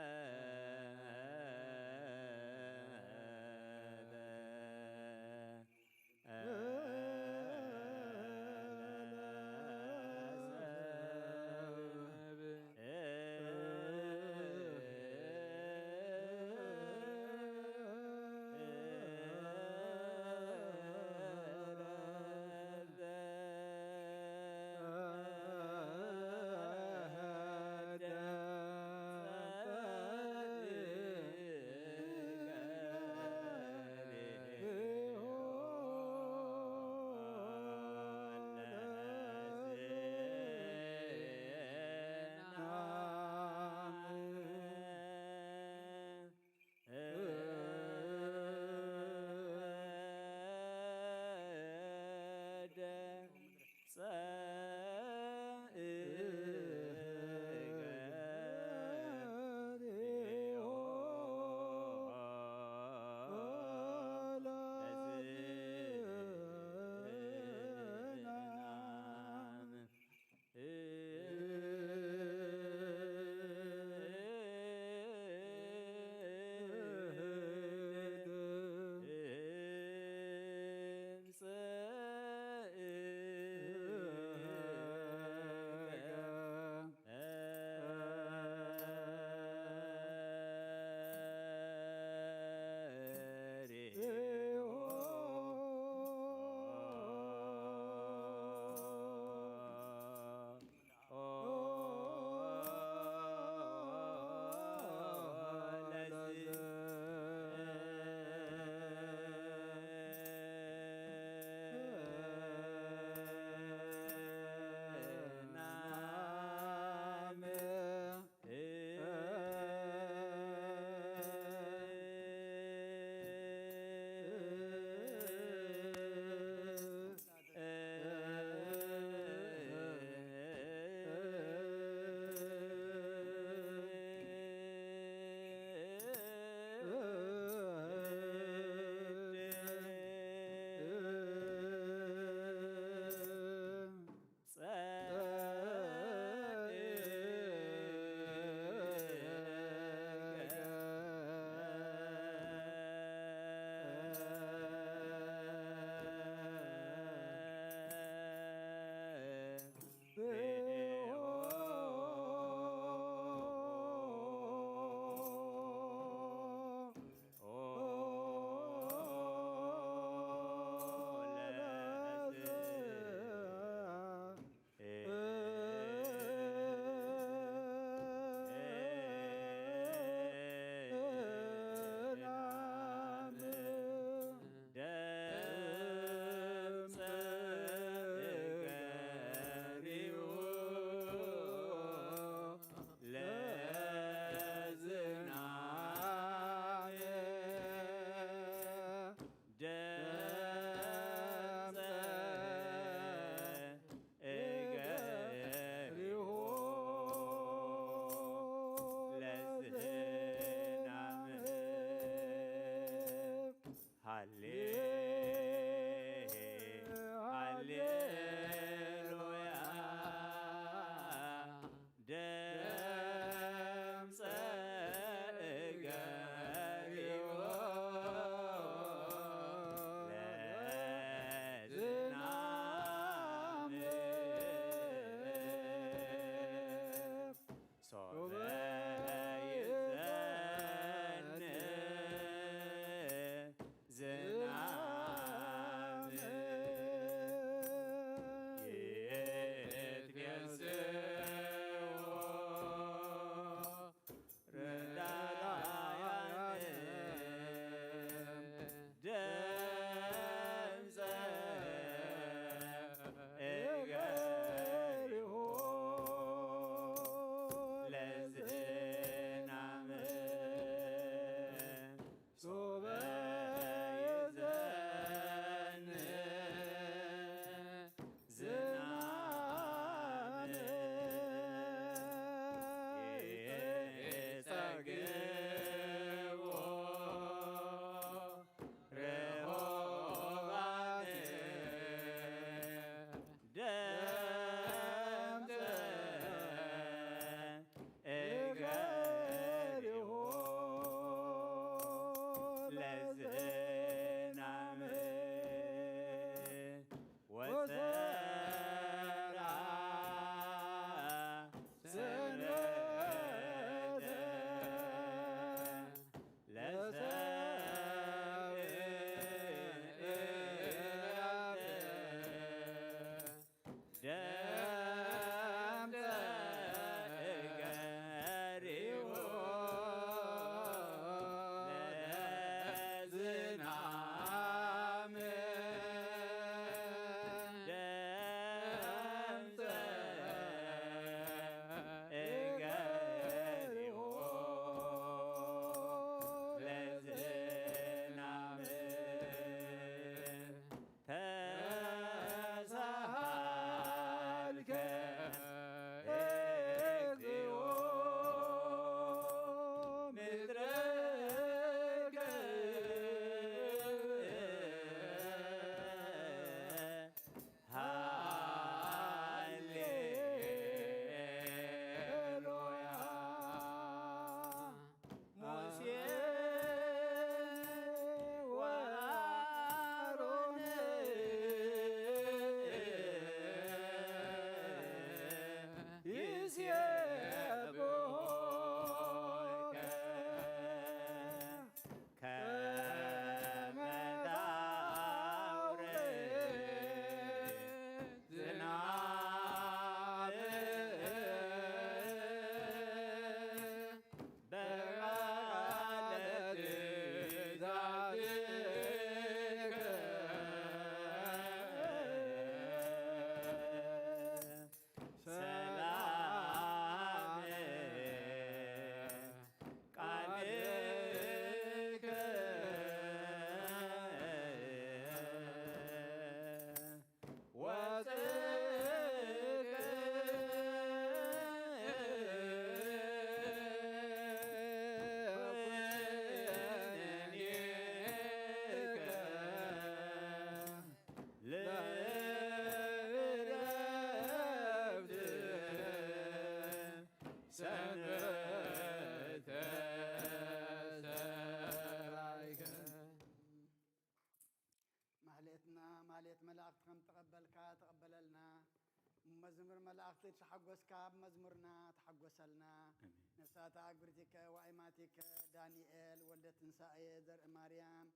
ዝምር መላእኽቲ ተሓጎስካ፣ ኣብ መዝሙርና ተሓጎሰልና። ኣሜን። ነፍሳት ኣግብርቲከ ወኣይማቲከ ዳንኤል ወልደ ትንሳኤ ዘርኢ ማርያም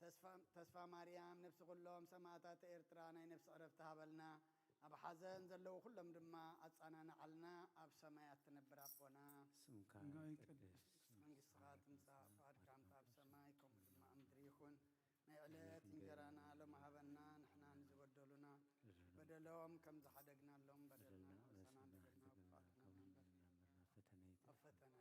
ተስፋ፣ ተስፋ ማርያም ነፍሲ ኩሎም ሰማዕታት ኤርትራ ናይ ነፍሲ ዕረፍቲ ሃበልና። ኣብ ሓዘን ዘለዉ ኩሎም ድማ ኣጻናንዓልና። ኣብ ሰማያት ትነብር ኣቦና። ስምካ ይትቀደስ። መንግስትኻ ትምጻእ፣ ፍቓድካ ከምቲ ኣብ ሰማይ ከምኡ ድማ ኣብ ምድሪ ይኹን። ናይ ዕለት እንጀራና ሎም ሃበና፣ ንሕና ንዝበደሉና በደሎም ከም ዝሓደግናሎም በደልና ንበሰና፣ በደልና ክፋትና ናብ ፈተና ኣይትእትወና።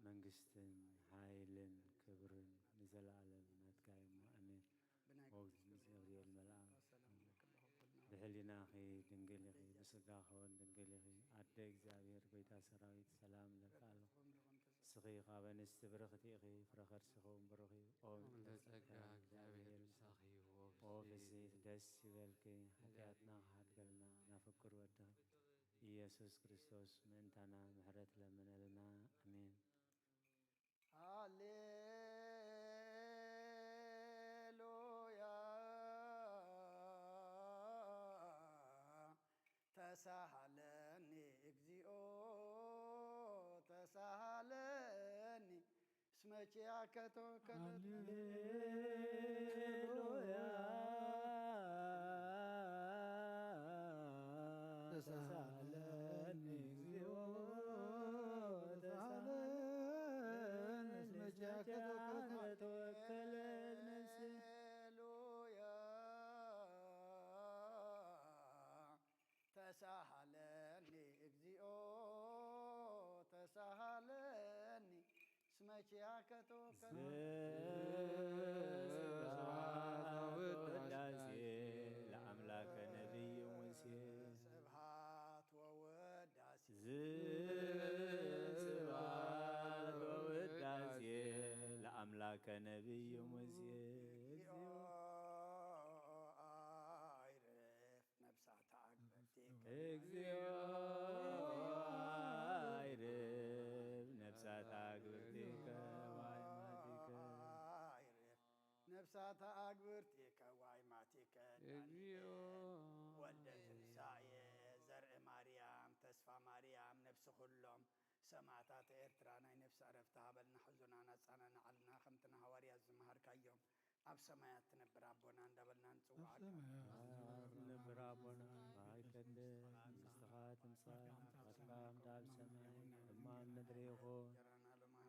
መንግስትን ሓይልን ክብርን ንዘለኣለም ናትካ እዩ። ኣሜን። ብናይ ኦ ቅዱስ ገብርኤል መልኣክ፣ ሰላም ለኪ፣ ብሕሊናኺ ድንግል ኢኺ፣ ብስጋኺ እውን ድንግል ኢኺ። ኣደ እግዚኣብሔር፣ ጎይታ ሰራዊት፣ ሰላም እለኪ ኣለኹ። ንስኺ ካብ ኣንስቲ ብርኽቲ ኢኺ፣ ፍረ ከርስኺ እውን ብሩኽ እዩ። ኦ ምልዕተ ጸጋ፣ እግዚኣብሔር ምሳኺ እዩ። ኦ ፍስሕቲ፣ ደስ ይበልኪ፣ ሓጢኣትና ክሓድገልና ናብ ፍቁር ወድኺ ኢየሱስ ክርስቶስ ምእንታና ምሕረት ለምነልና። ኣሜን። ሃሌሉያ። ተሳሃለኒ እግዚኦ ተሳሃለኒ፣ እስመ ኪያከ ተወከልኩ። ሃሌሉያ። ተሳሃለኒ እግዚኦ ተሳሃለኒ፣ እስመ ኪያከ ተወከለት ነፍሴ። ሃሌሉያ። ተሳሃለኒ እግዚኦ ተሳሃለኒ፣ እስመ ኪያከ ተወከልኩ። ስብሐት ወውዳሴ ለአምላከ ነቢይ ሙሴ። ስብሐት ወውዳሴ። ስብሐት ወውዳሴ ለአምላከ ነቢይ ሙሴ። እግዚኦ አይርፍ ነፍሳተ አግብርቲከ። እግዚኦ አይርፍ ነፍሳተ አግብርቲከ ወአይማቲከ። አይርፍ ነፍሳተ አግብርቲከ ወአይማቲከ። እግዚኦ። ዳንኤል ወልደ ትንሳኤ ዘርኢ ማርያም ተስፋ ማርያም ነፍሲ ኩሎም ሰማዕታት ኤርትራ ናይ ነፍሲ ዕረፍቲ ሃበልና፣ ሕዙናና ኣጻናንዓልና፣ ከምቲ ንሃዋርያት ዝመሃርካዮም ኣብ ሰማያት ትነብር ኣቦና እንዳበልና ንጽውዓካ። ኣብ ሰማያት ትነብር ኣቦና፣ ይትቀደስ ስምካ፣ መንግስትኻ ትምጻእ፣ ፍቓድካ ከምቲ ኣብ ሰማይ ከምኡ ኣብ ምድሪ ይኹን።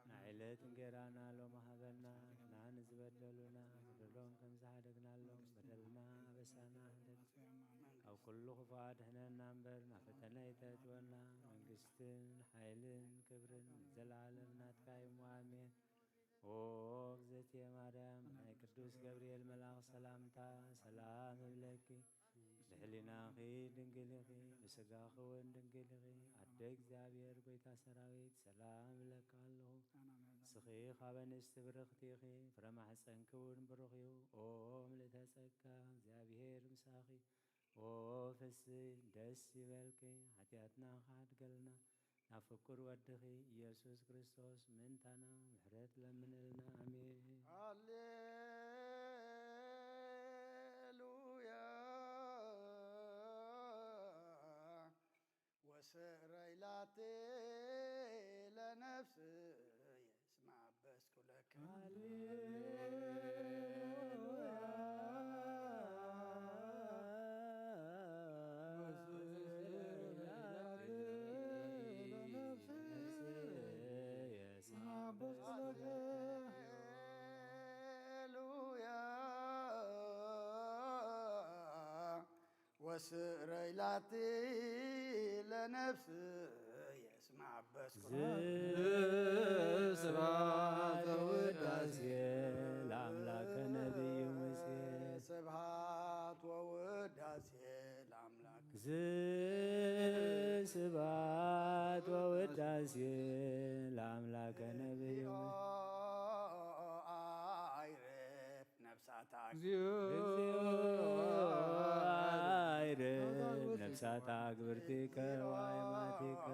ናይ ዕለት እንጌራና ሎሚ ሃበና፣ ንሕና ንዝበደሉና በደሎም ከም ዝሓደግናሎም በደልና ኣበሳና ሕደግ፣ ካብ ኩሉ ክፉእ ኣድሕነና እምበር ናብ ፈተነ ኣይተእትወና። መንግስትን ሓይልን ክብርን ንዘለኣለም ናትካ እዩ። ኣሜን። ኦ እግዝእትየ ማርያም፣ ናይ ቅዱስ ገብርኤል መልኣኽ ሰላምታ ሰላም እብለኪ። ብሕሊናኺ ድንግል ኢኺ፣ ብስጋኺ እውን ድንግል ኢኺ። ኣደ እግዚኣብሔር፣ ጎይታ ሰራዊት፣ ሰላም እብለኪ ኣለኹ። ንስኺ ካብ ኣንስቲ ብርኽቲ ኢኺ፣ ፍረ ማሕፀንኪ እውን ብሩኽ እዩ። ኦ ምልእተ ጸጋ፣ እግዚኣብሔር ምሳኺ። ኦ ፍስይ፣ ደስ ይበልኪ፣ ሓጢኣትና ክሓድገልና፣ ናብ ፍቁር ወድኺ ኢየሱስ ክርስቶስ ምእንታና ምሕረት ለምንልና። ኣሜን። ሃሌሉያ። ወስዕረይ ላቲ ለነፍስየ እስመ አበስኩ ለከ። ሃሌሉያ። ሃሌሉያ። ወስዕረይ ላቲ ለነፍስየ እስመ አበስኩ። ስብሐት ወውዳሴ ለአምላከ ነቢይ ሙሴ። ስብሐት ወውዳሴ ለአምላክ። ስብሐት ወውዳሴ ለአምላከ ነቢይ ሙሴ። አይረፍ ነፍሳታ። እግዚኦ። አይርፍ ነፍሳታ ግብርቲከ ዋይማቲከ።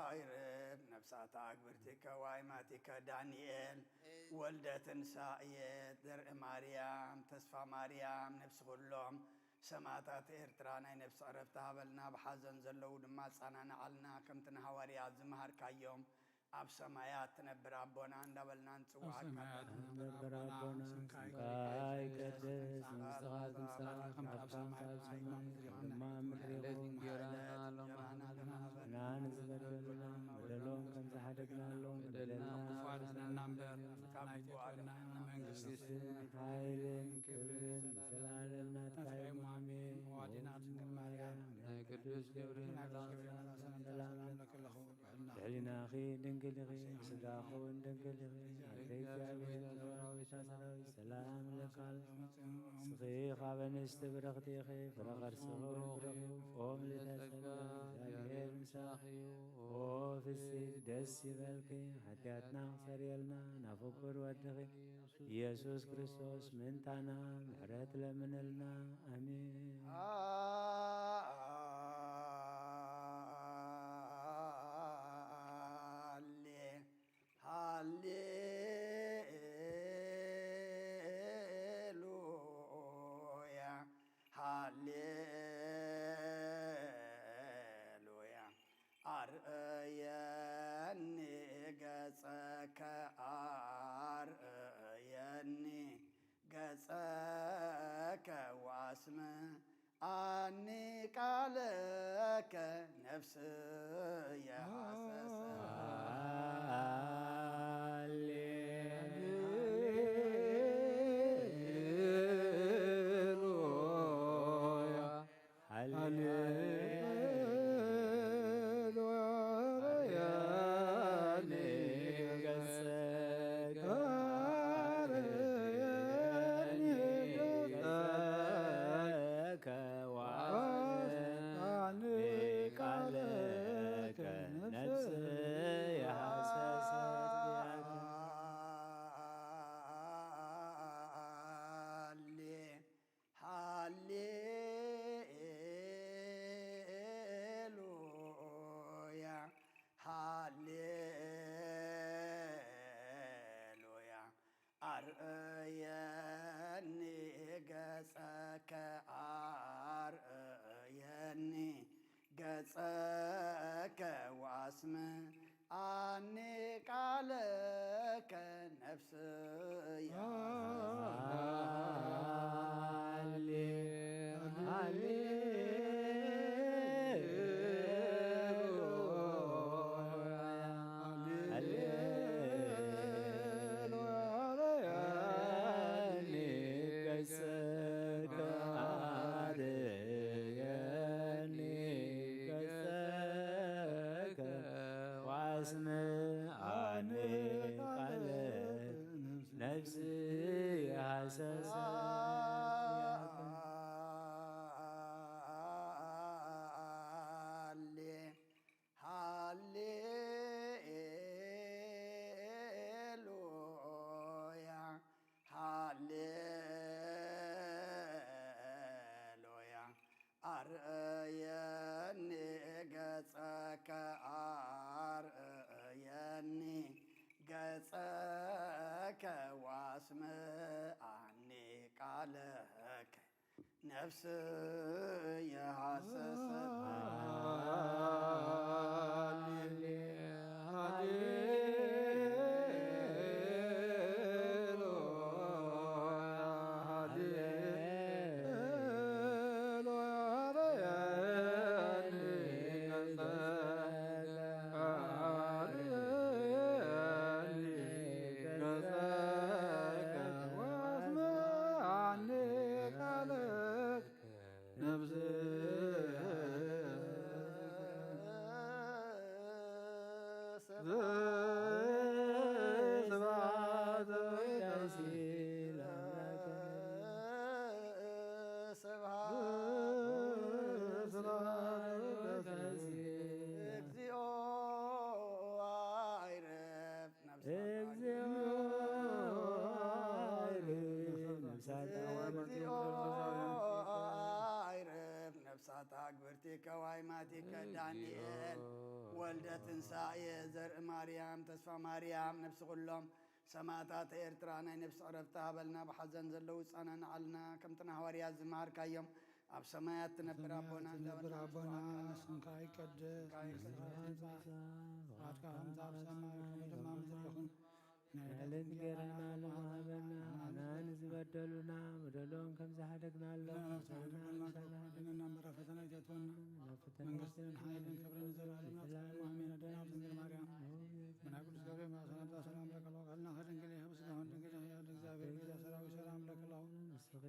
አይርፍ ነፍሳታ ግብርቲከ ዋይማቲከ። ዳንኤል ወልደ ትንሳኤ ዘርኢ ማርያም ተስፋ ማርያም ነፍሲ ኩሎም ሰማእታት ኤርትራ ናይ ነፍሲ ዕረፍቲ ሃበልና፣ ብሓዘን ዘለዉ ድማ ኣጸናንዓልና፣ ከምቲ ንሃዋርያት ዝመሃርካዮም ኣብ ሰማያት ትነብር ኣቦና እንዳበልና ኣብ ንጽውዓካ ሰማያት ትነብር ኣቦና፣ ስምካ ይቀደስ፣ መንግስትኻ ትምጻእ፣ ፍቃድካ ከምቲ ኣብ ሰማይ ከምኡ ኣብ ምድሪ ይኹን። ዕለት እንጀራና ሎሚ ሃበና፣ ንሕና ንዝበደሉና በደሎም ከም ዝሓደግናሎም በደልና ክፉኣት ኣድሕነና እምበር፣ ካብ ናይቲ ክፉእ ኣድሕነና፣ መንግስቲ፣ ሓይልን ክብርን ንዘለኣለም ናትካ እዩ። ኣሜን። ኣዋዲና ድንግል ማርያም፣ ናይ ቅዱስ ገብርኤል መልኣክ ሰላምታ ሰላም ለኪ ኣለኹ። ልዕሊናኺ ድንግል ኢኺ፣ ስጋኺ እውን ድንግል ኢኺ። ኣደ እግዚኣብሔር፣ ሰራዊት ሰላም ለኪ። ንስኺ ካብ ኣንስቲ ብርኽቲ ኢኺ፣ ፍረ ከርስኺ እውን ብሩኽ እዩ። ኦም ልደተ ጸጋ፣ እግዚኣብሔር ምሳኺ እዩ። ኦ ፍስሕቲ ደስ ይበልኪ፣ ሓጢኣትና ክሰርየልና ናብ ፍቁር ወድኺ ኢየሱስ ክርስቶስ ምእንታና ምሕረት ለምንልና። ኣሜን። ሃሌ ሃሌሉያ፣ ሃሌሉያ። ኣርእየኒ ገጸከ፣ ኣርእየኒ ገጸከ፣ ወኣስምዓኒ ቃለከ፣ ነፍስየ ሃሰሰት። ሃሌሉያ፣ ሃሌሉያ። ሃሌሉያ፣ ሃሌሉያ። ኣርእየኒ ገጸከ፣ ኣርእየኒ ገጸከ፣ ወኣስምዓኒ ቃለከ፣ ነፍስየ ሃሌ፣ ሃሌሉያ፣ ሃሌሉያ። ገጸከ፣ ኣርእየኒ ገጸከ፣ ወኣስምዓኒ ቃለከ፣ ነፍስየ ሃሰሰት። ሃሌ፣ ሃሌሉያ፣ ሃሌሉያ። ኣርእየኒ ገጸከ፣ ኣርእየኒ ገጸከ፣ ወኣስምዓኒ ቃለከ፣ ነፍስየ ሃሰሰት። ስብሐት ስብሐት ለእግዚኦ። አይረፍ ነፍሳት፣ እግዚኦ አይረፍ ነፍሳት፣ እግዚኦ አይረፍ ነፍሳት፣ አግብርቲከ ዋይማቲከ ዳንኤል ወልደ ትንሳኤ ዘርኢ ማርያም ተስፋ ማርያም ነፍሲ ኩሎም ሰማእታት ኤርትራ ናይ ነፍሲ ዕረፍቲ ሃበልና፣ ብሓዘን ዘለዉ ጸናንዓልና፣ ከምቲ ንሃዋርያት ዝመሃርካዮም ኣብ ሰማያት ትነብር ኣቦና፣ ትነብር ኣቦና፣ ስምካ ይቀደስ፣ መንግስትኻ ትምጻእ፣ ፍቓድካ ከምቲ ኣብ ሰማይ ከምኡ ድማ ምድሪ ይኹን። ናይ ዕለት እንጌራና ሎሚ ሃበና፣ ንሕና ንዝበደሉና በደሎም ከም ዝሓደግናሎም፣ ንሕና ንሓድገና እምበር ኣብ ፈተና ኣይተእትወና፣ ናብ ፈተና መንግስትን ሓይልን ክብርን ንዘለኣለም ናትካ እዩ። ኣሜን። ኣደና ድንግል ማርያም፣ ብናይ ቅዱስ ገብርኤል ሰላምታ ሰላም ለኪ፣ ቃልኪ ድንግል እዩ፣ ስጋኪ ድንግል እዩ፣ እግዚኣብሔር ጌታ ሰራዊት ሰላም ለኪ። ንስኺ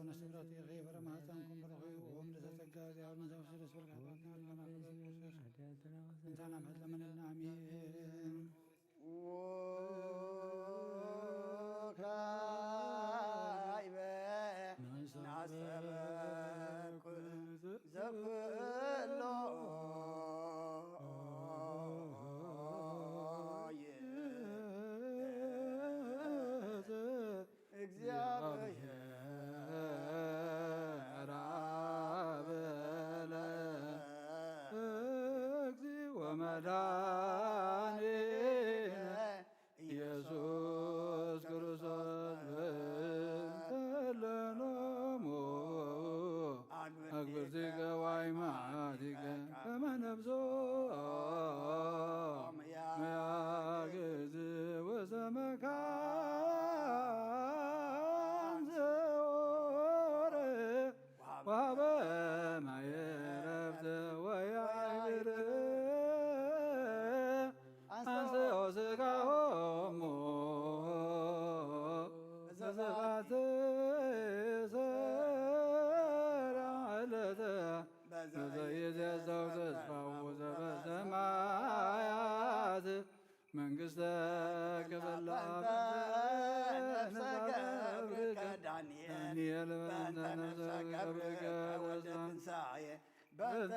ንስብረትኪ ፍረ ማህፀንኩም ብሩኽ እዩ። ኦም ደሰ ጸጋ፣ እግዚኣብሔር ምሳኺ፣ ደስ ይበልኪ። ኣሜን። ወካዕበ ናስተበኩ ዘኩሎ እግዚአብሔር አብ ለእግዚኦ መድኃኒነ ኢየሱስ ክርስቶስ በእንተ ለኖሙ አግብርቲከ ዋይማቲከ ከመ ነብሶ መያግዝ ውስተ መካን ዘወረ ወሀበ ማየ ዕረፍት ወያዕብር አንስኦ ስጋሆሙ በዘባቲ ሰራ ዕለት በዘይዜሰው ተስፋው ዘበሰማያት መንግስተ ክበላ በእንተ ነፍሰ ገብርከ ዳንኤል፣ ዳንኤል በእንተ ነፍሰ ገብርከ ወልደ ትንሳኤ፣ በእንተ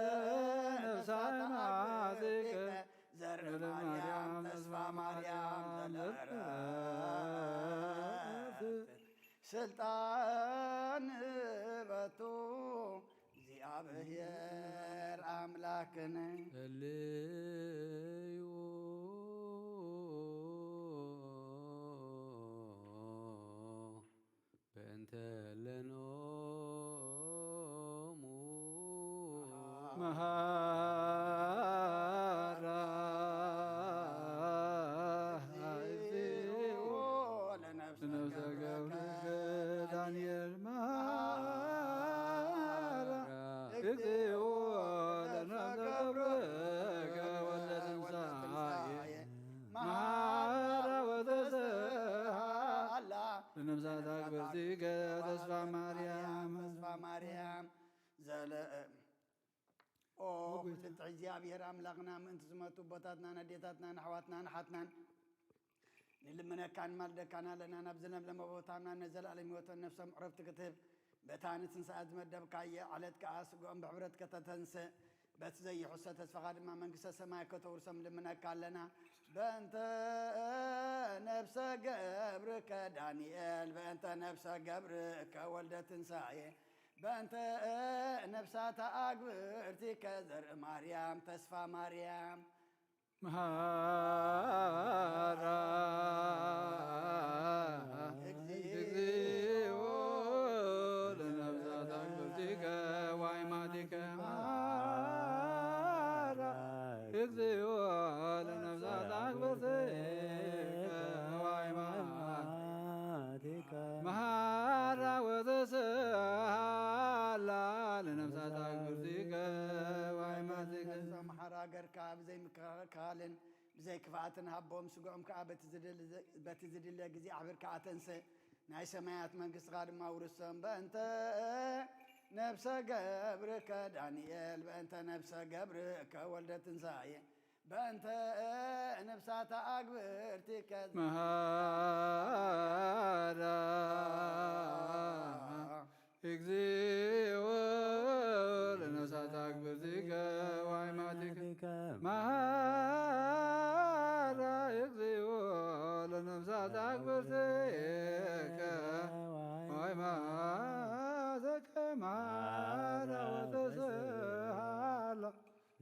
ነፍሳተ አግብርቲከ ዘርእ ማርያም ተስፋ ማርያም ዘለዕረፍት ስልጣን በቱ እግዚአብሔር አምላክን እልዩ በእንተ ለኖሙ መሃራ እግዚኦ ለነፍሰ ነፍሰ ገብርከ ገብርከ ዳንኤል መሃራ እግዚኦ ለነፍሰ ገብርከ ወልደ ትንሳኤ መሃራ ወተስሃላ ለነፍሳት አግብርቲከ ተስፋ ማርያም ተስፋ ማርያም ዘለ ኦ ፍጥንቲ እግዚኣብሔር ኣምላኽና፣ ምእንቲ ዝመቱ ኣቦታትናን ኣዴታትናን ኣሕዋትናን ኣሓትናን ንልምነካን ማልደካን ኣለና። ናብዚ ለምለመ ቦታና ነዘለኣለም ህይወትን ነፍሶም ዕረፍቲ ክትህብ፣ በታ ንትንሳኤ ዝመደብካዮ ዕለት ከኣ ስግኦም ብሕብረት ከተተንስእ፣ በቲ ዘይሕሰ ተስፋኻ ድማ መንግስተ ሰማይ ከተውርሶም ልምነካ ኣለና። በእንተ ነፍሰ ገብርከ ዳንኤል፣ በእንተ ነፍሰ ገብርከ ወልደ ትንሳኤ፣ በእንተ ነፍሳተ ኣግብርቲከ ዘርኢ ማርያም ተስፋ ማርያም መሃራ እግዚኦ ለነፍሳት ኣግብርቲከ ዋይማቲከ መሃራ እግዚኦ ለነፍሳት ኣግብርቲከ ዋይማቲከ መሃራ ወተስሃላ ለነፍሳት ኣግብርቲከ ዋይማቲከ መሓራ ገርካ ብዘይ ምክልኻልን ብዘይ ክፍኣትን ሃቦም፣ ስግኦም ከኣ በቲ ዝድል-፣ በቲ ዝድለ ግዜ ኣሕቢርካ ኣተንስእ፣ ናይ ሰማያት መንግስትኻ ድማ ኣውርሶም። በእንተ ነፍሰ ገብርከ ዳንኤል፣ በእንተ ነፍሰ ገብርከ ወልደ ትንሳኤ፣ በእንተ ነፍሳተ ኣግብርቲከ መሃራ እግዚኦ ለነፍሳት ኣግብርቲከ ዋይማቲከ መሃራ እግዚኦ ለነፍሳት ኣግብርቲከ ዋይማቲከ መሃራ ወተስሃላ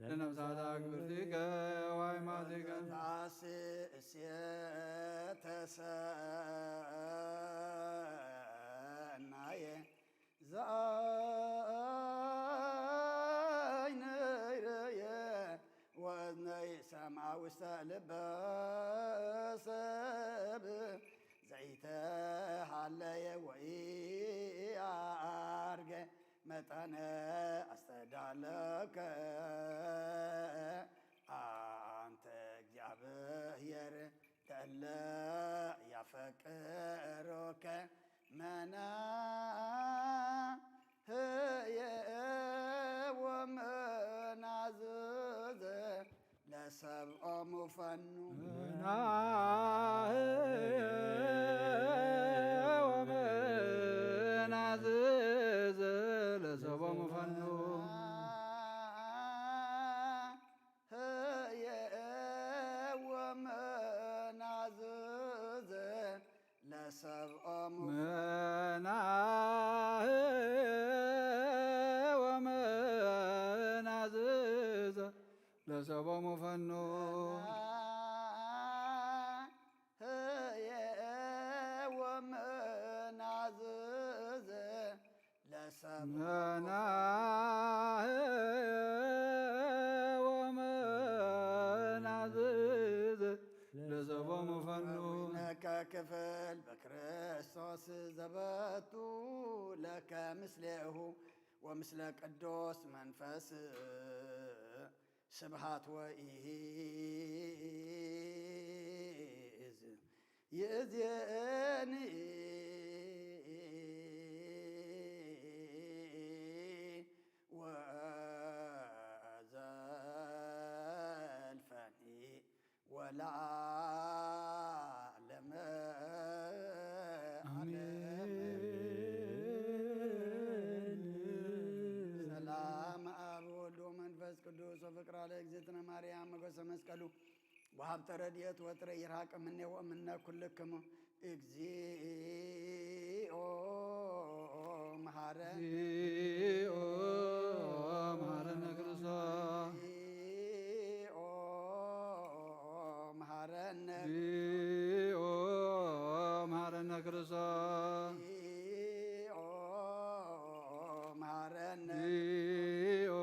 ለነፍሳት ኣግብርቲከ ዋይማቲከ ታስሴ ተሰናየ ዘአ ከማውስተ ልበ ሰብ ዘይተሃለየ ወይ ኣርገ መጠነ ኣስተዳለከ ኣንተ እግዚኣብሔር ለእለ ያፈቅሮከ መናህየ ወመናዝዘ ለሰብኦሙ ፈኑ። መናህየ ወመናዝዘ ለሰብኦሙ ፈኑ። ህየ ወመናዝዘ ለሰብኦሙ። መናህየ ወመናዝዘ ለሰብኦሙ ፈኑ። ህየ ወመናዝዘ ለሰብ መናህየ ወመናዝዘ ለሰብኦሙ ፈኑ። ነከ ክፍል በክርስቶስ ዘበቱ ለከ ምስሌሁ ወምስለ ቅዱስ መንፈስ ስብሃት ወኢዝ ይእዜኒ ወዘልፈኒ ወለዓለመ ዓለም። አሜን። ሰላም አብ ወወልድ ወመንፈስ ቅዱስ ወፍቅራ ለእግዝእትነ ማርያም መጎሰ መስቀሉ ወሀብተ ረድኤት ወጥረ ይርሃቅ እምኔ ወእምነ ኩልክሙ። እግዚኦ መሐረ እግዚኦ መሐረነ ክርስቶስ። እግዚኦ መሐረነ። እግዚኦ መሐረነ ክርስቶስ። እግዚኦ መሐረነ። እግዚኦ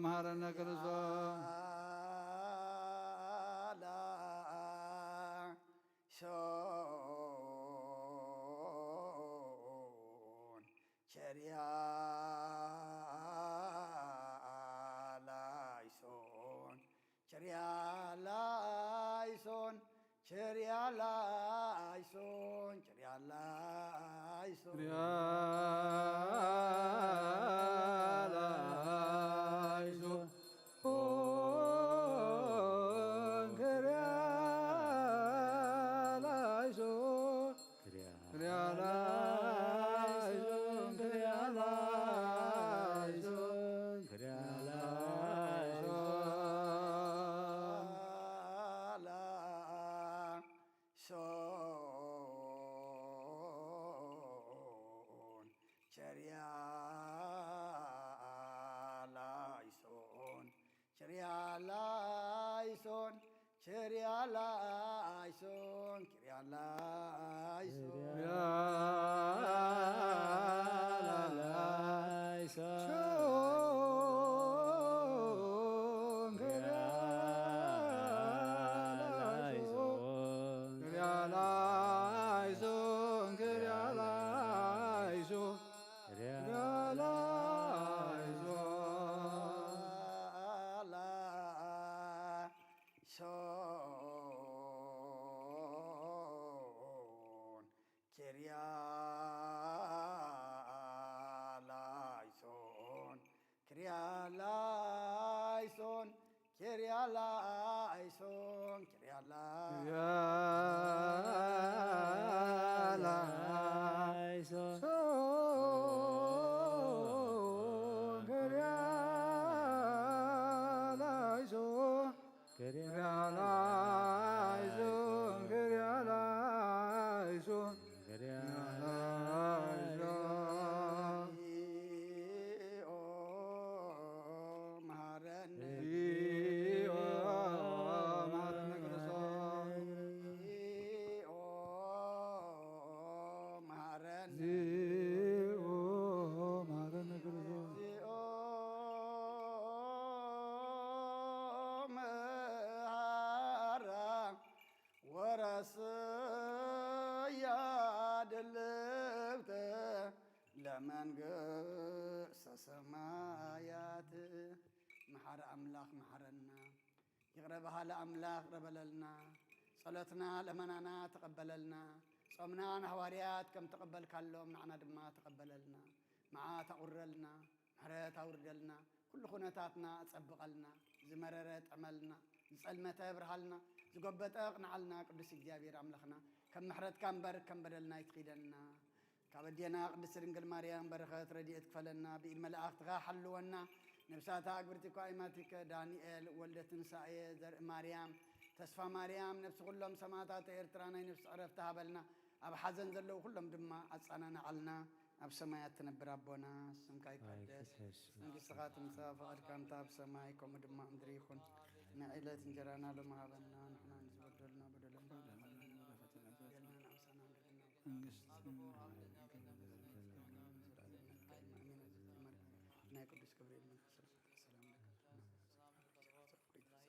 መሐረነ ክርስቶስ። ሶን ቸርያ ላይሶን ቸርያ ላይሶን ቸርያ ላይሶን ቸርያ ላይሶን ቸርያ ላይሶን ኦን ቸርያ ላይሶን ቸርያ ላይሶን ቸርያ ላይሶን ቸርያ ላይሶን ላይሶን ቸርያ ላይሶን ቸርያ ላይሶን ቸርያ ላይሶን ቸርያ ላይሶን ቸርያ ላይሶን ቸርያ ላይሶን ቸርያ ላይሶን ቸርያ ላይሶን ቸርያ ላይሶን ሶን ቸርያ ላይሶን ቸርያ ላይሶን ቸርያ ላይሶን ቸርያ ላይሶን ቸርያ ላይሶን ቸርያ ላይሶን ቸርያ ላይሶን ቸርያ ላይሶን መሐረነ መሐረነ ክርስቶስ መንግስተ ሰማያት። መሓሪ ኣምላኽ መሓረና። ይቕረ በሃሊ ኣምላኽ ይቕረ በለልና። ጸሎትና ለመናና ተቐበለልና። ጾምና ንሃዋርያት ከም ተቐበልካሎም ንዓና ድማ ተቐበለልና። መዓት ኣቑርረልና። ምሕረት ኣውርደልና። ኩሉ ኩነታትና ኣጸብቐልና። ዝመረረ ጥዕመልና። ዝጸልመተ ኣብርሃልና። ዝጎበጠ ኣቕንዓልና። ቅዱስ እግዚኣብሔር ኣምላኽና፣ ከም ምሕረትካ እምበር ከም በደልና ኣይትኺደና። ካብ ኣዴና ቅድስት ድንግል ማርያም በረኸት ረድኤት ክፈለና። ብኢድ መላእኽትኻ ሓልወና። ነብሳታ ኣግብርቲ እኳ ኣይማቲከ ዳንኤል፣ ወልደ ትንሳኤ፣ ዘርኢ ማርያም፣ ተስፋ ማርያም፣ ነብሲ ኩሎም ሰማዕታት ኤርትራ ናይ ነብሲ ዕረፍቲ ሃበልና። ኣብ ሓዘን ዘለዉ ኩሎም ድማ ኣጸናንዓልና። ኣብ ሰማያት ትነብር ኣቦና፣ ስምካ ይቀደስ፣ ይትሐስ መንግስትኻ ትምጻእ፣ ፍቓድካ እንተ ኣብ ሰማይ ከምኡ ድማ ኣብ ምድሪ ይኹን። ናይ ዕለት እንጀራና ሎሚ ሃበና፣ ንሕና ንዝበደሉና በደሎም፣ መንግስት ናይ ቅዱስ ገብርኤል መንፈስ ሰላም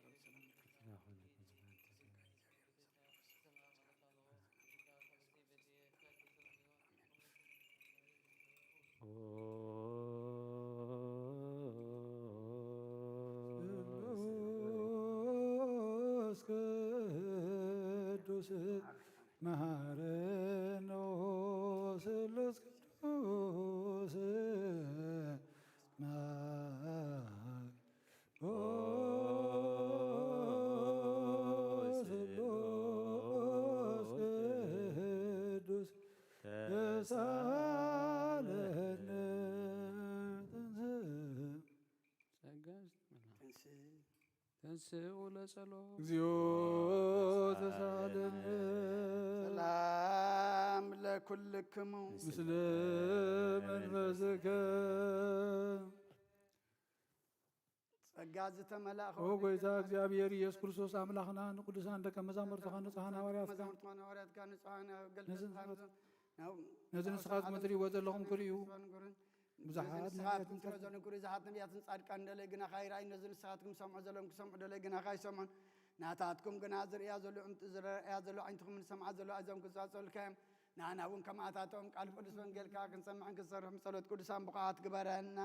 ለኪ። ስሉስ ቅዱስ መሐረነ ስሉስ ቅዱስ መሐ-፣ ኦ ስሉስ ቅዱስ ተሳለነ። ተንሥእ። ጸጋ ይስጥና። ተንሥእ። ተንሥኡ ለጸሎት። እግዚኦ ተሳለነ። ሰላም ለኩልክሙ። ምስለ መንፈስከ። ጸጋ ዝተመልኣ ኦ ጎይታ እግዚኣብሔር ኢየሱስ ክርስቶስ ኣምላኽና፣ ንቅዱሳን ደቀ መዛሙርትኻ ንጹሓን ሃዋርያትካ፣ መዛሙርትኻ ንሃዋርያትካ፣ ንጹሓን ነዚ ኣገልገልትኻ ንስኻት-፣ ናብ ነዚ ንስኻትኩም እትርእይዎ ዘለኹም ክርእዩ፣ ብዙሓት ነዚ ንስኻትኩም ነቢያትን ትርእይዎ ዘለኹም ክርእዩ፣ ብዙሓት ነቢያትን ጻድቃን ደለይ ግናኻ ይርኣዩ። ነዚ ንስኻትኩም ትሰምዑ ዘለኹም ክሰምዑ ደለይ ግናኻ ኣይሰምዑን። ናታትኩም ግና ዝርእያ ዘሎ፣ ዝርእያ ዘሎ ዓይንትኹም ዝሰምዓ ዘሎ ኣእዛንኩም ዝጻጸሉልካ እዮም። ንሕና እውን ከማታቶም ቃል ቅዱስ ወንጌልካ ክንሰምዕን ክንሰርሕን ብጸሎት ቅዱሳን ብቑዓት ግበረና።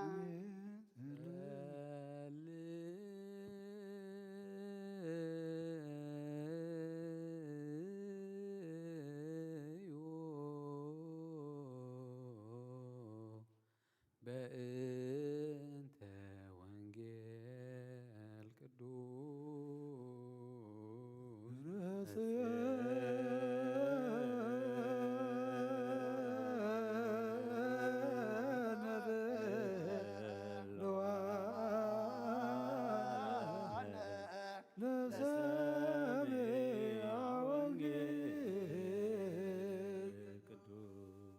በእንተ ወንጌል ቅዱስ ለሰሚዐ ወንጌል ቅዱስ።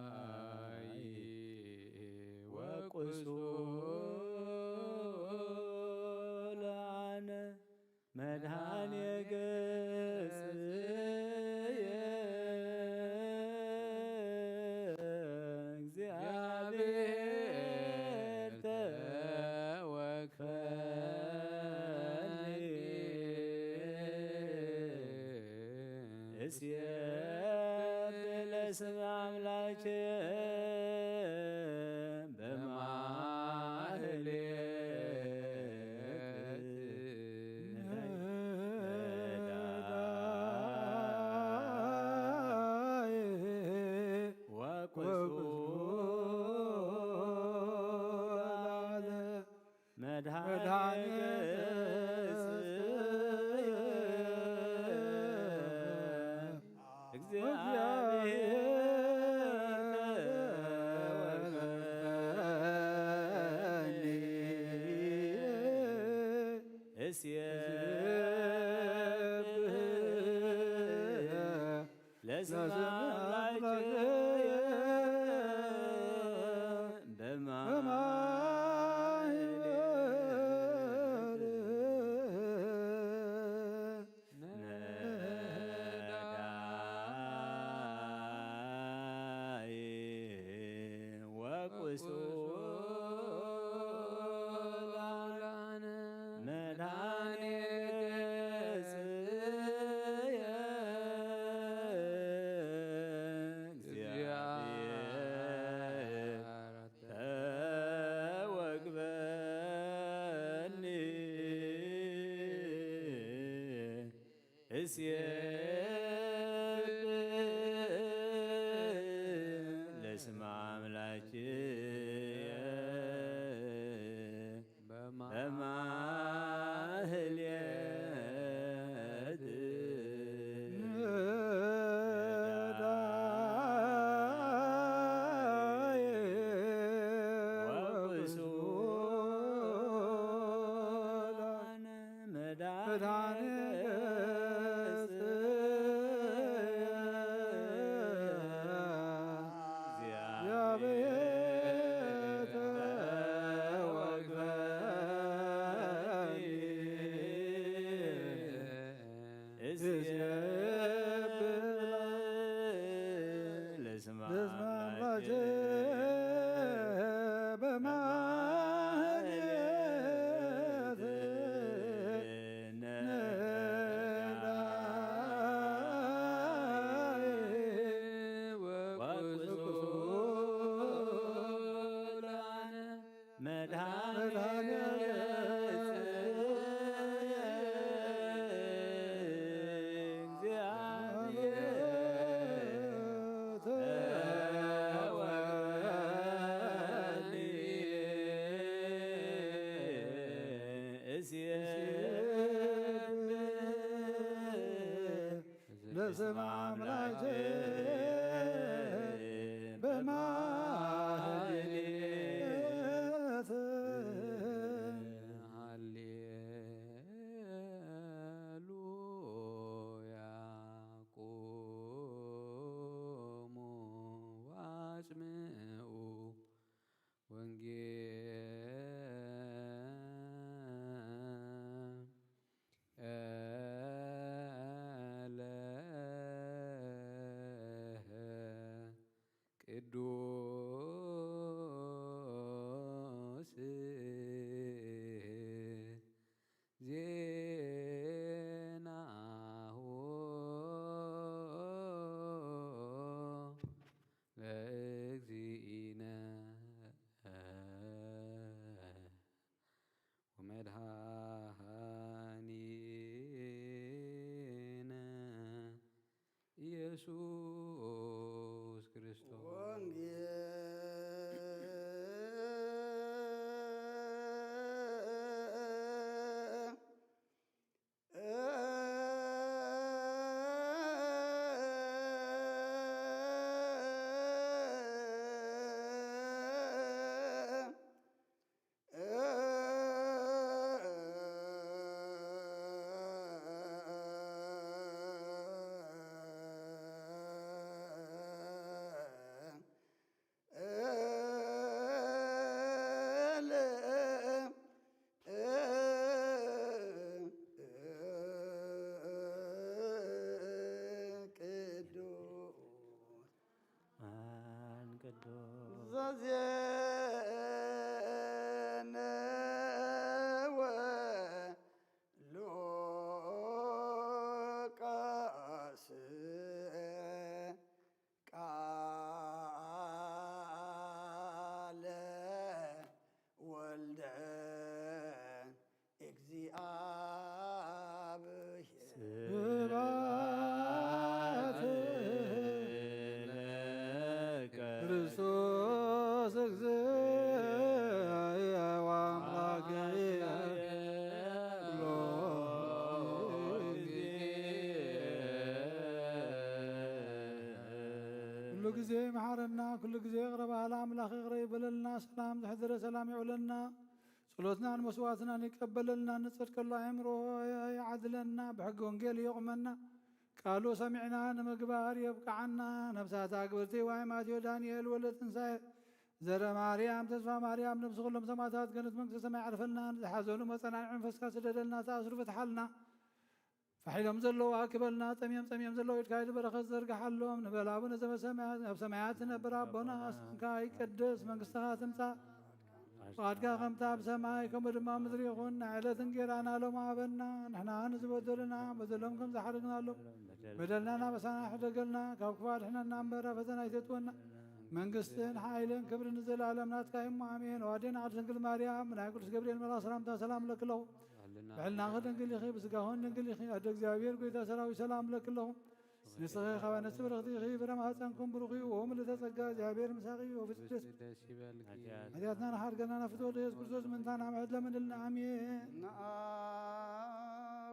ነዳይ ወቁሱላነ መድኃኔ ገጽየ እግዚአብሔር ተወከፈኒ። እስየብህ ለስም አምላክ በማህሌት ነዳይ ወቁሱላነ መድኃኔ ገጽየ እግዚአብሔር ተወከፈኒ። እስየብህ ለስም አምላክ እሴብሕ ለስመ አምላክየ በማህሌት ወቁሱላነ መድኃኔ ገጽ ለስመ አምላክ በማህሌት። ሃሌሉያ ቁሙ ወአስምዑ ወንጌል ቅዱስ ዜናሁ ለእግዚእነ ወመድኃኒነ ኢየሱስ ክርስቶስ። ወንጌል ቅዱስ አን ቅዱስ ዘዜነወ ሉቃስ ቃለ ወልደ እግዚአብሔር። ስብሐት ለከ ክርስቶስ እግዚእነ ወአምላክነ። ኩሉ ግዜ ይምሓረና፣ ኩሉ ግዜ ይቕረ በሃሊ ኣምላኽ ይቕረ ይበለልና፣ ሰላም ዘሕደረ ሰላም የውለና። ጸሎትናን መስዋዕትናን ይቀበለልና፣ ንጸድቀሉ ኣእምሮ ይዓድለና፣ ብሕጊ ወንጌል የቑመና፣ ቃሉ ሰሚዕና ንምግባር የብቅዓና። ነፍሳት ኣግብርቲ ዋይ ማቴዎ ዳንኤል ወልደ ትንሳኤ ዘረ ማርያም ተስፋ ማርያም ነፍሲ ኩሎም ሰማዕታት ገነት መንግስተ ሰማይ ዓርፈልና። ንዝሓዘኑ መጸናንዒ መንፈስካ ስደደልና፣ ተኣስሩ ፍትሓልና። ፋሕ ኢሎም ዘለዉ ኣክበልና፣ ጸምዮም ጸምዮም ዘለዉ ኢድካ ኢድ በረኸት ዘርግሓሎም። ንበል ኣቡነ ዘበሰማያት፣ ኣብ ሰማያት ትነብር ኣቦና፣ ስምካ ይቀደስ፣ መንግስትኻ ትምጻእ፣ ፍቓድካ ከምታ ኣብ ሰማይ ከምኡ ድማ ኣብ ምድሪ ይኹን። ናይ ዕለት እንጌራና ሎም ሃበና፣ ንሕና ንዝበደሉና በደሎም ከም ዝሓደግናሎም፣ በደልና ናበሳና ሕደገልና፣ ካብ ክፉእ ኣድሕነና እምበር ኣብ ፈተና ኣይተእትወና፣ መንግስትን ሓይልን ክብርን ንዘለኣለም ናትካ እሞ ኣሜን። ኣዴና ቅድስት ድንግል ማርያም፣ ናይ ቅዱስ ገብርኤል መልኣኽ ሰላምታ ሰላም እለኪ ኣለኹ። ብሕልናኺ ድንግል ኢኺ፣ ብስጋኺ እውን ድንግል ኢኺ። ኣደ እግዚኣብሔር ጎይታ ሰራዊት ሰላም እለኪ ኣለኹ። ንስኺ ካብ ኣንስቲ ብርኽቲ ኢኺ፣ ፍረ ማህፀንኩም ብሩኽ እዩ። ወምልእተ ጸጋ እግዚኣብሔር ምሳኺ እዩ። ወፍስደስ ደስ ይበልኪ። ሓጢኣትና ንሓድገና ናብ ፍትወ ኢየሱስ ክርስቶስ ምንታና ምሕረት ለምንልና። ኣሜን። ንኣ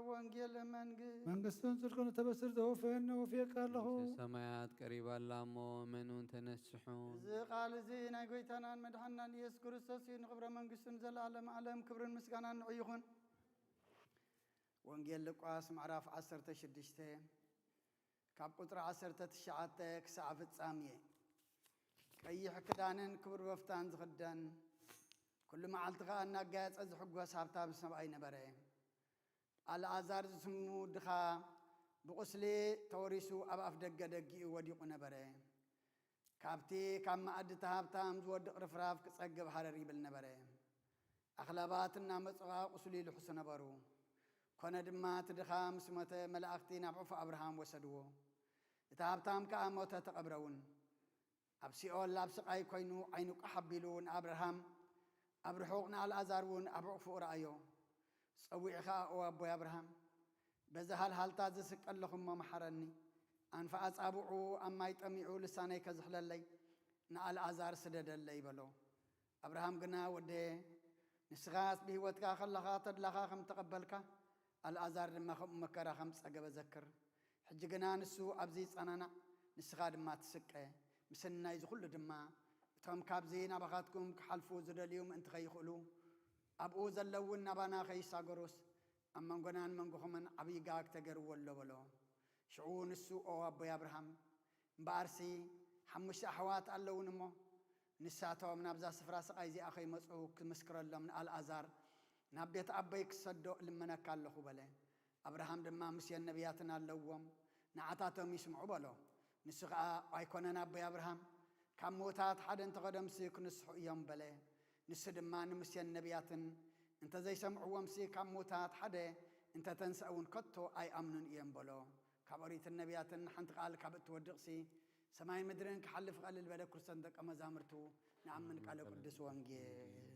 ወንጌል መንግስት መንግስትን ጽድቅን እተበስር ዘወፈየኒ ወፍየካ ኣለኹ። ሰማያት ቀሪባ ኣላ እሞ መኑን ተነስሑ። እዚ ቃል እዚ ናይ ጎይታናን መድሓናን ኢየሱስ ክርስቶስ እዩ። ንኽብረ መንግስቱን ዘለኣለም ዓለም ክብርን ምስጋናን ንዑ ይኹን። ወንጌል ሉቃስ ምዕራፍ ዓሰርተ ሽዱሽተ ካብ ቁጽሪ ዓሰርተ ትሽዓተ ክሳዕ ፍጻሜ። ቀይሕ ክዳንን ክቡር በፍታን ዝኽደን፣ ኩሉ መዓልቲ ኸኣ እናጋየጸ ዝሕጎስ ሃብታም ሰብኣይ ነበረ። ኣልኣዛር ዝስሙ ድኻ ብቑስሊ ተወሪሱ ኣብ ኣፍ ደገ ደጊኡ ወዲቑ ነበረ። ካብቲ ካብ መኣዲ እቲ ሃብታም ዝወድቕ ርፍራፍ ክጸግብ ሃረር ይብል ነበረ። ኣኽላባት እናመጹ ቁስሉ ይልሕሱ ነበሩ። ኮነ ድማ እቲ ድኻ ምስ ሞተ መላእኽቲ ናብ ዕፉ ኣብርሃም ወሰድዎ። እቲ ሃብታም ከኣ ሞተ ተቐብረ እውን። ኣብ ሲኦል ኣብ ስቓይ ኮይኑ ዓይኑ ቃሕ ኣቢሉ ንኣብርሃም ኣብ ርሑቕ ንኣልኣዛር እውን ኣብ ዕቕፍኡ ረኣዮ። ጸዊዑ ኸኣ ኦ ኣቦይ ኣብርሃም በዚ ሃልሃልታ ዝስቀ ኣለኹ እሞ መሓረኒ። ኣንፈ ኣጻብዑ ኣብ ማይ ጠሚዑ ልሳነይ ከዝሕለለይ ንኣልኣዛር ስደደለይ በሎ። ኣብርሃም ግና ወደየ ንስኻስ ብህይወትካ ከለኻ ተድላኻ ከም ተቐበልካ ኣልኣዛር ድማ ከምኡ መከራ ከም ዝጸገበ ዘክር። ሕጂ ግና ንሱ ኣብዚ ይጸናናዕ፣ ንስኻ ድማ ትስቀ። ምስናይ እዚ ኩሉ ድማ እቶም ካብዚ ናባኻትኩም ክሓልፉ ዝደልዩ ምእንቲ ከይኽእሉ ኣብኡ ዘለውን ናባና ከይሳገሩስ ኣብ መንጎናን መንጎኹምን ዓብዪ ጋግ ተገርዎ ኣሎ በሎ። ሽዑ ንሱ ኦ ኣቦይ ኣብርሃም እምበኣርሲ ሓሙሽተ ኣሕዋት ኣለውን እሞ ንሳቶም ናብዛ ስፍራ ስቓይ እዚኣ ከይመጹ ክምስክረሎም ንኣልኣዛር ናብ ቤት ኣቦይ ክሰዶ እልምነካ ኣለኹ በለ። ኣብርሃም ድማ ሙሴን ነቢያትን ኣለውዎም ንዓታቶም ይስምዑ በሎ። ንሱ ኸኣ ኣይኮነን ኣቦይ ኣብርሃም ካብ ምዉታት ሓደ እንተኸደምሲ ክንስሑ እዮም በለ። ንሱ ድማ ንሙሴን ነቢያትን እንተዘይሰምዕዎምሲ ካብ ምዉታት ሓደ እንተተንስአ እውን ከቶ ኣይኣምኑን እዮም በሎ። ካብ ኦሪትን ነቢያትን ሓንቲ ቃል ካብ እትወድቕሲ ሰማይን ምድርን ክሓልፍ ይኽእል ዝበለ ክርስቶስ ደቀ መዛሙርቱ ንኣምን ቃለ ቅዱስ ወንጌል።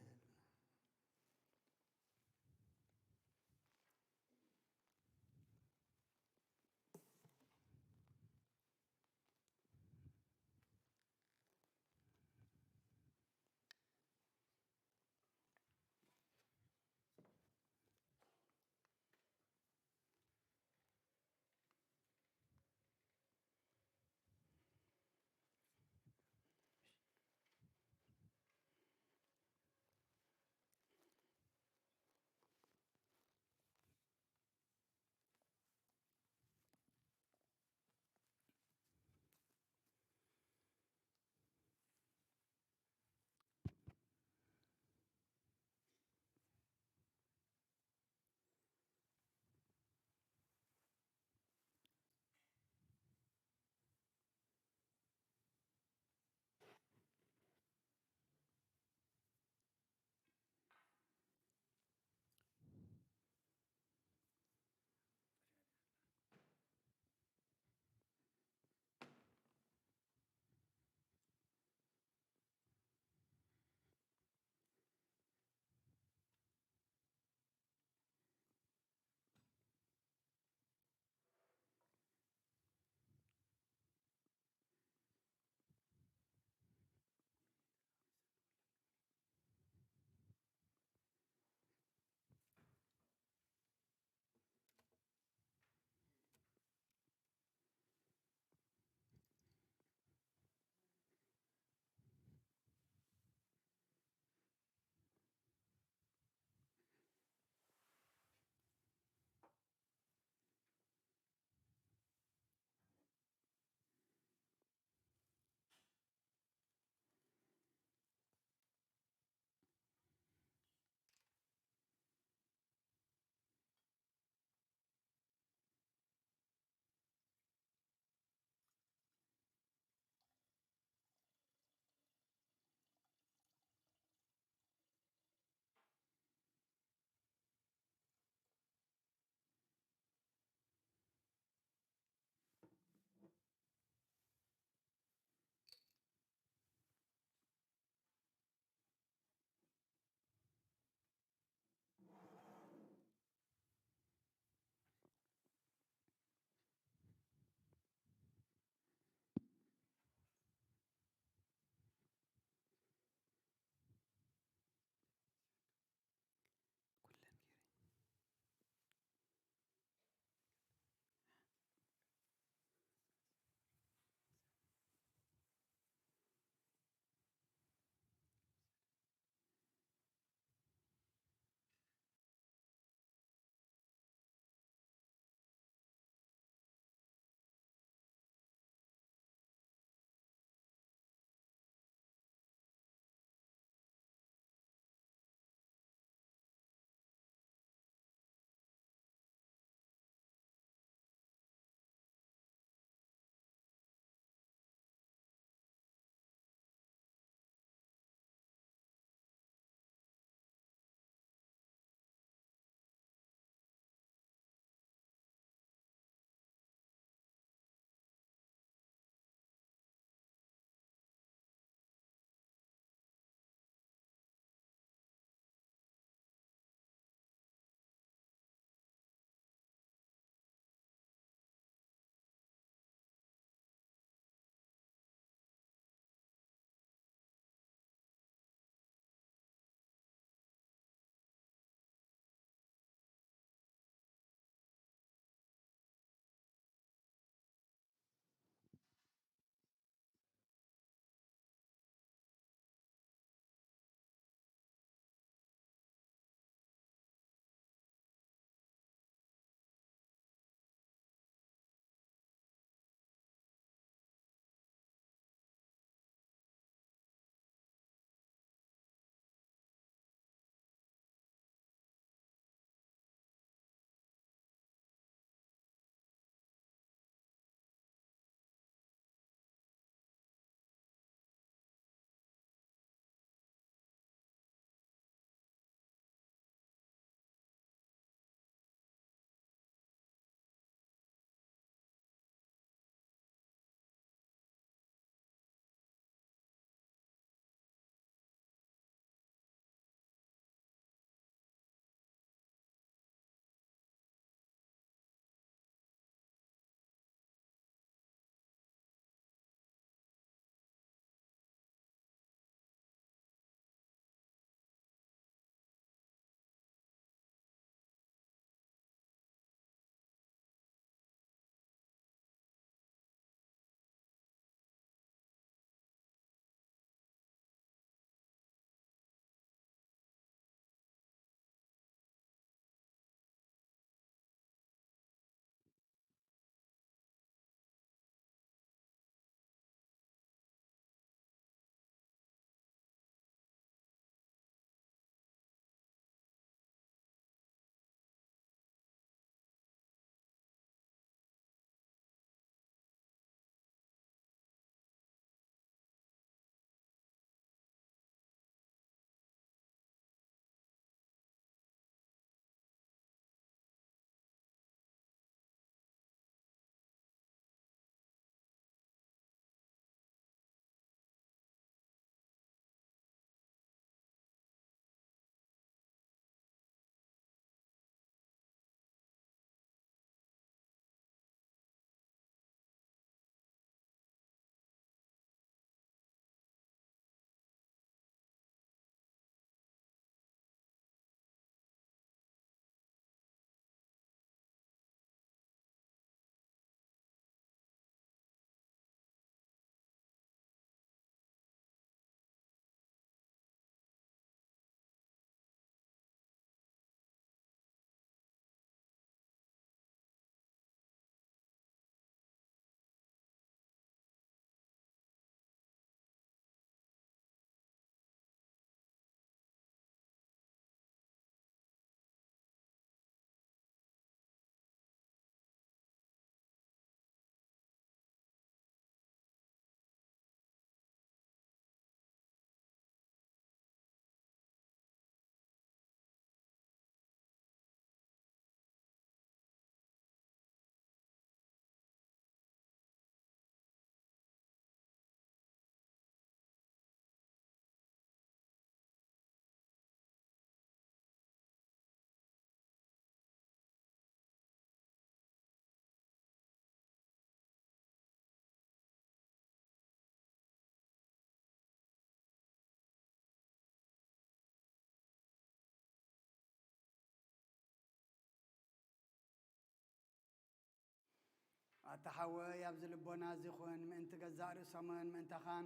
ተሓወይ ኣብዚ ልቦና እዚ ኹን፣ ምእንቲ ገዛእ ርእሶምን ምእንታኻን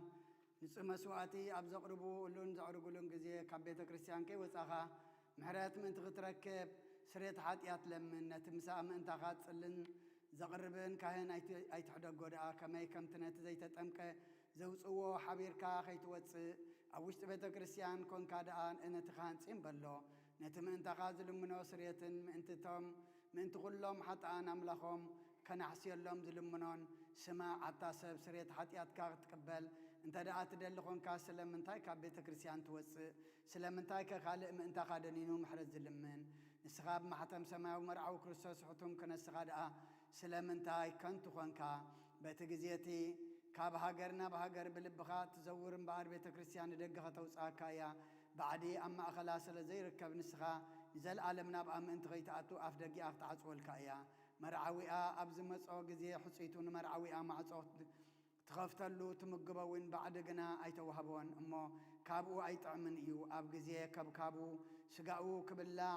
ንጹህ መስዋእቲ ኣብ ዘቕርቡሉን ዘዕርጉሉን ግዜ ካብ ቤተ ክርስቲያን ከይወጻኻ ምሕረት ምእንቲ ክትረክብ ስሬት ሓጢኣት ለምን። ነቲ ምሳእ ምእንታኻ ጽልን ዘቕርብን ካህን ኣይት-፣ ኣይትሕደጎ ደኣ፣ ከመይ ከምቲ ነቲ ዘይተጠምቀ ዘውጽዎ ሓቢርካ ከይትወጽእ ኣብ ውሽጢ ቤተ ክርስቲያን ኮንካ ደኣ ነቲ ካህን ጺም በሎ። ነቲ ምእንታኻ ዝልምኖ ስሬትን ምእንቲ እቶም ምእንቲ ኩሎም ሓጥኣን ኣምላኾም ከናሕስየሎም ዝልምኖን ስማዕ። ኣታ ሰብ፣ ስሬት ሓጢኣትካ ክትቅበል እንተ ደኣ ትደሊ ኾንካ፣ ስለምንታይ ካብ ቤተ ክርስቲያን ትወጽእ? ስለምንታይ ከ ካልእ ምእንታኻ ደኒኑ ምሕረት ዝልምን? ንስኻ ብማሕተም ሰማያዊ መርዓዊ ክርስቶስ ሕቱም ክነስኻ ደኣ ስለምንታይ ከንቱ ኾንካ? በቲ ግዜ እቲ ካብ ሃገር ናብ ሃገር ብልብኻ እትዘውር እምበኣር፣ ቤተ ክርስቲያን ንደገ ከተውጽኣካ እያ። ባዕዲ ኣብ ማእኸላ ስለ ዘይርከብ፣ ንስኻ ንዘለኣለም ናብኣ ምእንቲ ኸይትኣቱ ኣፍ ደጊኣ ክትዓጽወልካ እያ። መርዓዊኣ ኣብ ዝመጾ ግዜ፣ ሕጽይቱ ንመርዓዊኣ ማዕጾ ትኸፍተሉ፣ ትምግቦ እውን ባዕዲ ግና ኣይተዋህቦን እሞ፣ ካብኡ ኣይጥዕምን እዩ። ኣብ ግዜ ከብካቡ ስጋኡ ክብላዕ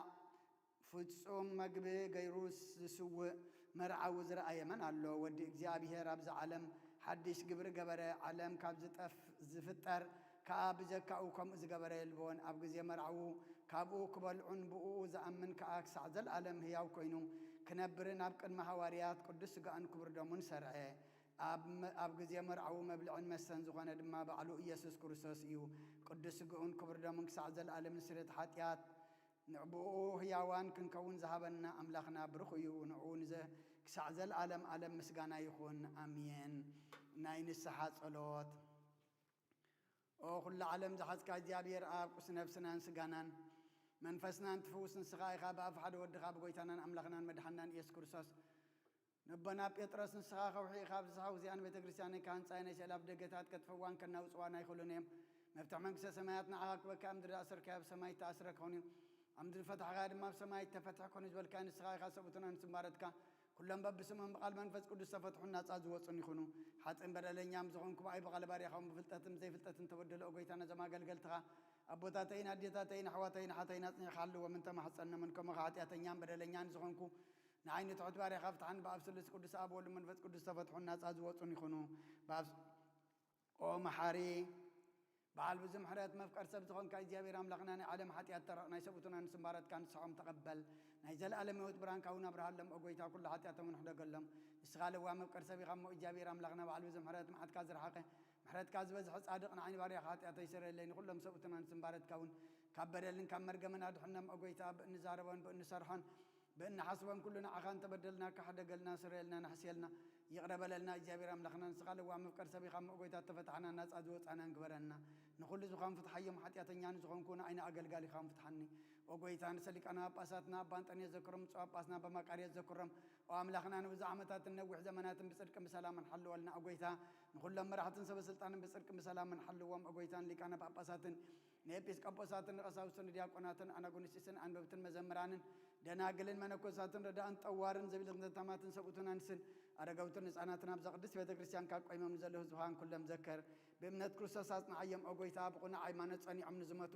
ፍጹም መግቢ ገይሩ ዝስውእ መርዓዊ ዝረኣየ መን ኣሎ? ወዲ እግዚኣብሔር ኣብዚ ዓለም ሓድሽ ግብሪ ገበረ። ዓለም ካብ ዝጠፍ-፣ ዝፍጠር ከኣ ብጀካኡ ከምኡ ዝገበረ የልቦን። ኣብ ግዜ መርዓዉ ካብኡ ክበልዑን ብእኡ ዝኣምን ከኣ ክሳዕ ዘለኣለም ህያው ኮይኑ ክነብርን ኣብ ቅድሚ ሃዋርያት ቅዱስ ስጋኡን ክቡር ደሙን ሰርዐ። ኣብ መ-፣ ኣብ ግዜ መርዓዉ መብልዕን መስተን ዝኾነ ድማ ባዕሉ ኢየሱስ ክርስቶስ እዩ። ቅዱስ ስጋኡን ክቡር ደሙን ክሳዕ ዘለኣለም ንስርየት ሓጢኣት ንብኡ ህያዋን ክንከውን ዝሃበና ኣምላኽና ብሩኽ እዩ። ንዕኡ ንዘ-፣ ክሳዕ ዘለኣለም ኣለም ምስጋና ይኹን። ኣሜን። ናይ ንስሓ ጸሎት። ኦ ኩሉ ዓለም ዝሓዝካ እግዚኣብሔር ኣብ ቁስ ነፍስናን ስጋናን መንፈስናን ትፍውስ ንስኻ ኢኻ፣ ብኣፍ ሓደ ወድኻ ብጎይታናን ኣምላኽናን መድሓናን ኢየሱስ ክርስቶስ። ነቦና ጴጥሮስ፣ ንስኻ ከውሒ ኢኻ፣ ኣብዚ ሓዊ እዚኣ ንቤተ ክርስቲያነይ ክሃንጻ እየ፣ ናይ ስእላ ብደገታት ከጥፍእዋን ከናውጽዋን ኣይኽእሉን እዮም። መፍትሕ መንግስተ ሰማያት ንዓኻ ክበካ፣ ኣብ ምድሪ ዝኣሰርካዮ ኣብ ሰማይ እተኣስረ ክኸውን እዩ፣ ኣብ ምድሪ ዝፈታሕካዮ ድማ ኣብ ሰማይ እተፈትሐ ክኾን እዩ ዝበልካዮ ንስኻ ኢኻ፣ ሰብኡትን ኣንስትን ባረትካ ኩሎም በብስሞም ብቓል መንፈስ ቅዱስ ዝተፈትሑን ናጻ ዝወጹን ይኹኑ። ሓጥእን በደለኛም ዝኾንኩ ብኣይ ብቓል ባርያኻውን ብፍልጠትን ብዘይፍልጠትን ተበደሉ፣ ኦ ጎይታ፣ ነዞም ኣገልገልትኻ ኣቦታተይን ኣዴታተይን ኣሕዋተይን ኣሓተይን ኣጽኒዕካ ሓልዎም እንተማሕጸኖምን፣ ከምኡ ኸዓ ሓጢኣተኛን በደለኛን ዝኾንኩ ንዓይኒ ትሑት ባርያኻ ፍትሓን ብኣብ ስሉስ ቅዱስ ኣብ ወልድ መንፈስ ቅዱስ ዝተፈትሑን ናጻ ዝወጹን ይኹኑ። ብኣብ ኦ መሓሪ በዓል ብዙ ምሕረት መፍቀር ሰብ ዝኾንካ እግዚኣብሔር ኣምላኽና፣ ናይ ዓለም ሓጢኣት ተረቕ ናይ ሰብኡትን ኣንስትን ባረትካ ንስሖም ተቐበል። ናይ ዘለኣለም ህይወት ብርሃንካ እውን ኣብርሃሎም። ኦ ጎይታ፣ ኩሉ ሓጢኣቶም እውን ሕደገሎም። ንስኻ ለዋህ መፍቀር ሰብ ኢኻ እሞ እግዚኣብሔር ኣምላኽና፣ በዓል ብዙ ምሕረት፣ መዓትካ ዝረሓቐ ምሕረትካ ዝበዝሐ ጻድቕ ንዓይኒ ባርያኻ ሓጢኣተይ ስረየለይ። ንኹሎም ሰብኡትን ኣንስትን ባረትካ እውን ካብ በደልን ካብ መርገምን ኣድሕኖም። ኦ ጎይታ፣ ብእንዛረቦን ብእንሰርሖን ብእንሓስቦን ኩሉ ንዓኻ እንተበደልናካ ሕደገልና፣ ስረየልና፣ ንሕስየልና፣ ይቕረ በለልና። እግዚኣብሔር ኣምላኽና፣ ንስኻ ለዋህ መፍቀር ሰብ ኢኻ እሞ፣ ኦ ጎይታ፣ እተፈታሕናን ናጻ ዝወጻናን ግበረና። ንኹሉ ዝኾን ፍትሓዮም፣ ሓጢኣተኛ ንዝኾንኩ ንዓይኒ ኣገልጋሊኻ እውን ፍትሓኒ። ኦ ጎይታ፣ ንርእሰ ሊቃነ ጳጳሳትና ኣባ እንጠንዮስ ዘክሮም፣ ብፁዕ ጳጳስና ኣባ መቃርዮስ ዘክሮም። ኦ ኣምላኽና፣ ንብዙሕ ዓመታትን ነዊሕ ዘመናትን ብጽድቅን ብሰላምን ሓልወልና። ኦ ጎይታ፣ ንኹሎም መራሕትን ሰበ ስልጣንን ብጽድቅን ብሰላምን ሓልዎም። ኦ ጎይታ፣ ንሊቃነ ጳጳሳትን ንኤጲስቆጶሳትን ንቐሳውስትን ንዲያቆናትን ኣናጉንስጢስን ኣንበብትን መዘምራንን ደናግልን መነኮሳትን ረዳእን ጠዋርን ዘቢልትን ዘታማትን ሰብኡትን ኣንስትን ኣረጋውትን ህፃናትን ኣብዛ ቅድስት ቤተ ክርስቲያን ካብ ቆይሞም ንዘለዉ ህዝብኻን ኩሎም ዘከር። ብእምነት ክርስቶስ ኣጽንዓዮም። ኦ ጎይታ፣ ብቕኑዕ ሃይማኖት ጸኒዖም ንዝሞቱ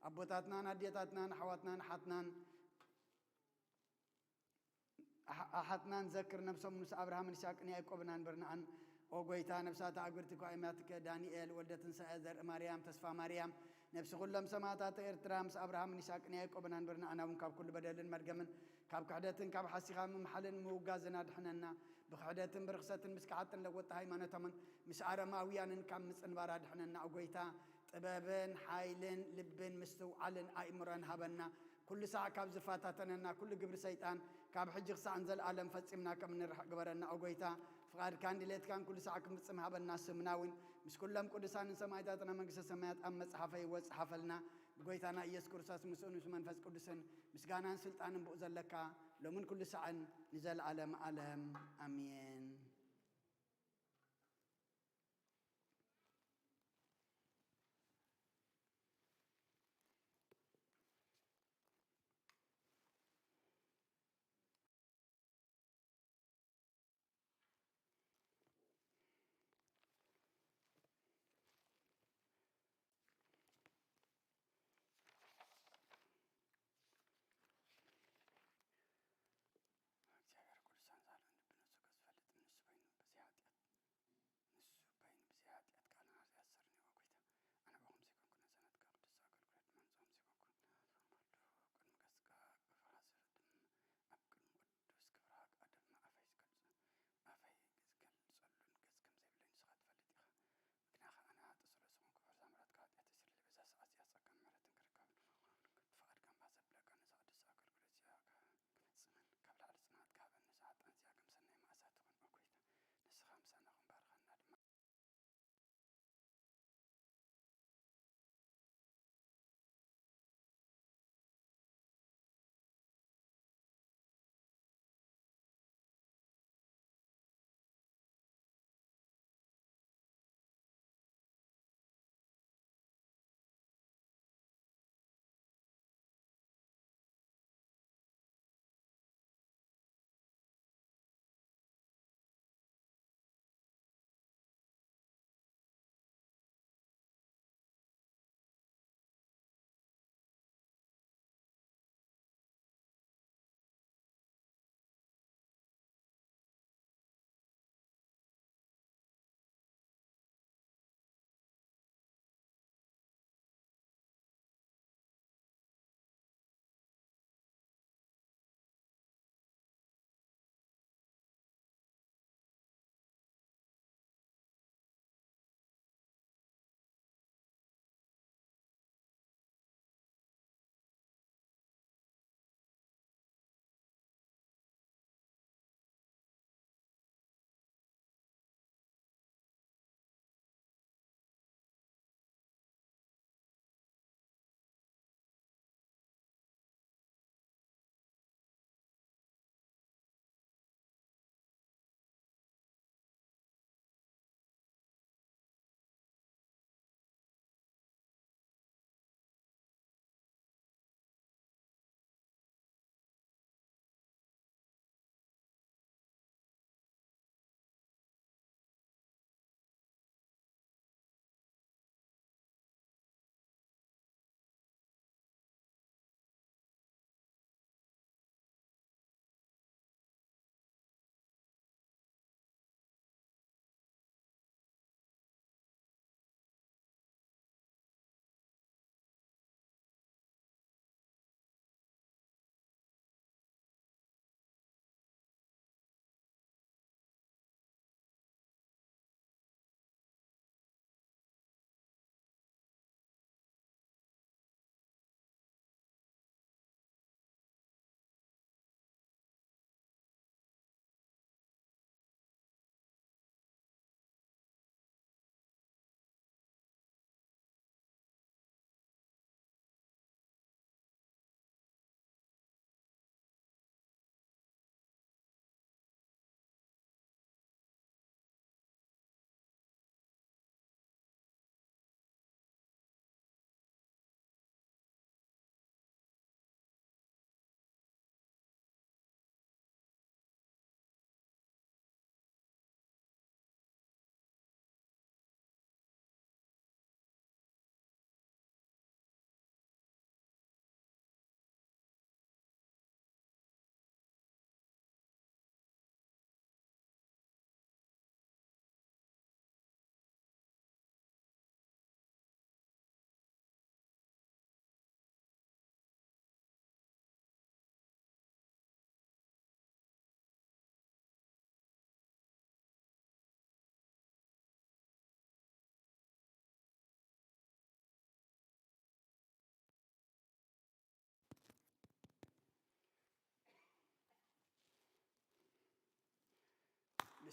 ኣቦታትናን ኣዴታትናን ኣሕዋትናን ኣሓትናን ኣሕ-፣ ኣሓትናን ዘክር። ነብሶም ምስ ኣብርሃምን ይስሐቅን ያዕቆብን ኣንብርናኣን። ኦ ጎይታ፣ ነብሳት ኣግብርቲ ኳይማትከ ዳንኤል፣ ወልደ ትንሳኤ፣ ዘርኢ ማርያም፣ ተስፋ ማርያም፣ ነብሲ ኩሎም ሰማእታት ኤርትራ ምስ ኣብርሃምን ይስሐቅን ያዕቆብን ኣንብርናኣን። ኣውን ካብ ኩሉ በደልን መርገምን ካብ ክሕደትን ካብ ሓሲኻ ምምሓልን ምውጋዝን ኣድሕነና። ብክሕደትን ብርኽሰትን ምስ ከሓጥን ለወጥቲ ሃይማኖቶምን ምስ ኣረማውያንን ካብ ምጽንባር ኣድሕነና። ኦ ጎይታ፣ ጥበብን ሓይልን ልብን ምስትውዓልን ኣእምሮን ሃበና። ኩሉ ሳዕ ካብ ዝፈታተነና ኩሉ ግብሪ ሰይጣን ካብ ሕጂ ክሳዕ ንዘለኣለም ፈጺምና ከም እንርሕቕ ግበረና። ኦ ጎይታ፣ ፍቓድካን ድሌትካን ኩሉ ሳዕ ክንፍጽም ሃበና። ስምና እውን ምስ ኩሎም ቅዱሳንን ሰማዕታትና መንግስተ ሰማያት ኣብ መጽሓፈይ ወጽሓፈልና። ብጎይታና ኢየሱስ ክርስቶስ ምስኡን ምስ መንፈስ ቅዱስን ምስጋናን ስልጣንን ብኡ ዘለካ ሎምን ኩሉ ሳዕን ንዘለኣለም ኣለም ኣሜን። እግዚኣብሔር ቅዱሳን ዛለን ልብነሱ ከዝፈልጥ ንሱ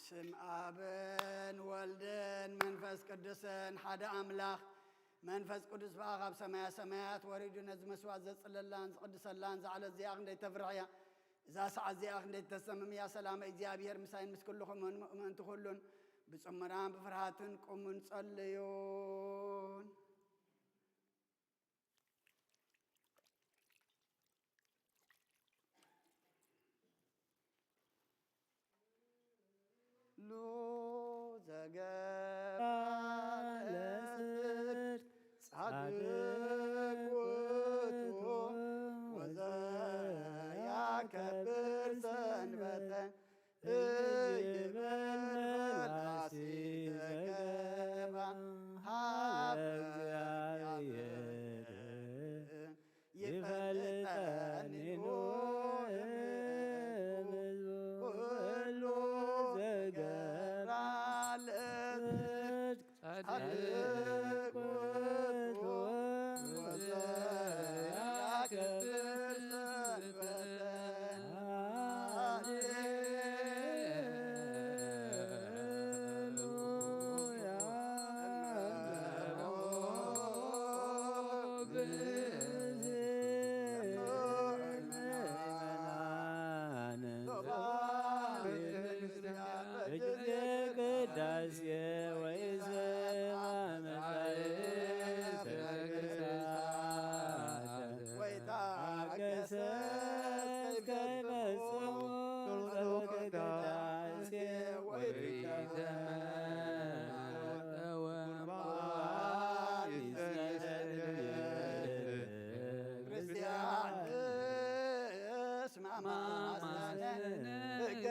ስም ኣብን ወልድን መንፈስ ቅዱስን ሓደ ኣምላኽ። መንፈስ ቅዱስ ብኣ ካብ ሰማያ ሰማያት ወሪዱ ነዚ መስዋዕት ዘጽለላን ዝቕድሰላን ዛዕለት እዚኣ ክንደይ ተፍርሕ እያ። እዛ ሰዓት እዚኣ ክንደይ ተሰምም እያ። ሰላም እግዚኣብሔር ምሳይን ምስ ኩልኹምን ምእመንቲ ኩሉን ብጽሙራን ብፍርሃትን ቁሙን ጸልዩን። ሉ ዘገባ ለጽድቅ ጻድቅ ውእቱ ወዘያከብር ሰንበተ ይብል ፈላሲ ዘገባ ሀበ እግዚአብሔር ይፈልጠኒ ኩሉ ዘገባ ለጽድቅ ጻድቅ ውእቱ ወዘያከብር ሰንበተ። ሃሌሉያ። በጊዜ ቅዳሴ ወይሰማ መጻሕፍተ ቅዱሳት ወይታገሰ ከይፈጽሙ ጸሎተ ቅዳሴ ወይትሰማ ቁርባን ይሰግድ። ክርስቲያን እስማማሰነ ሕገ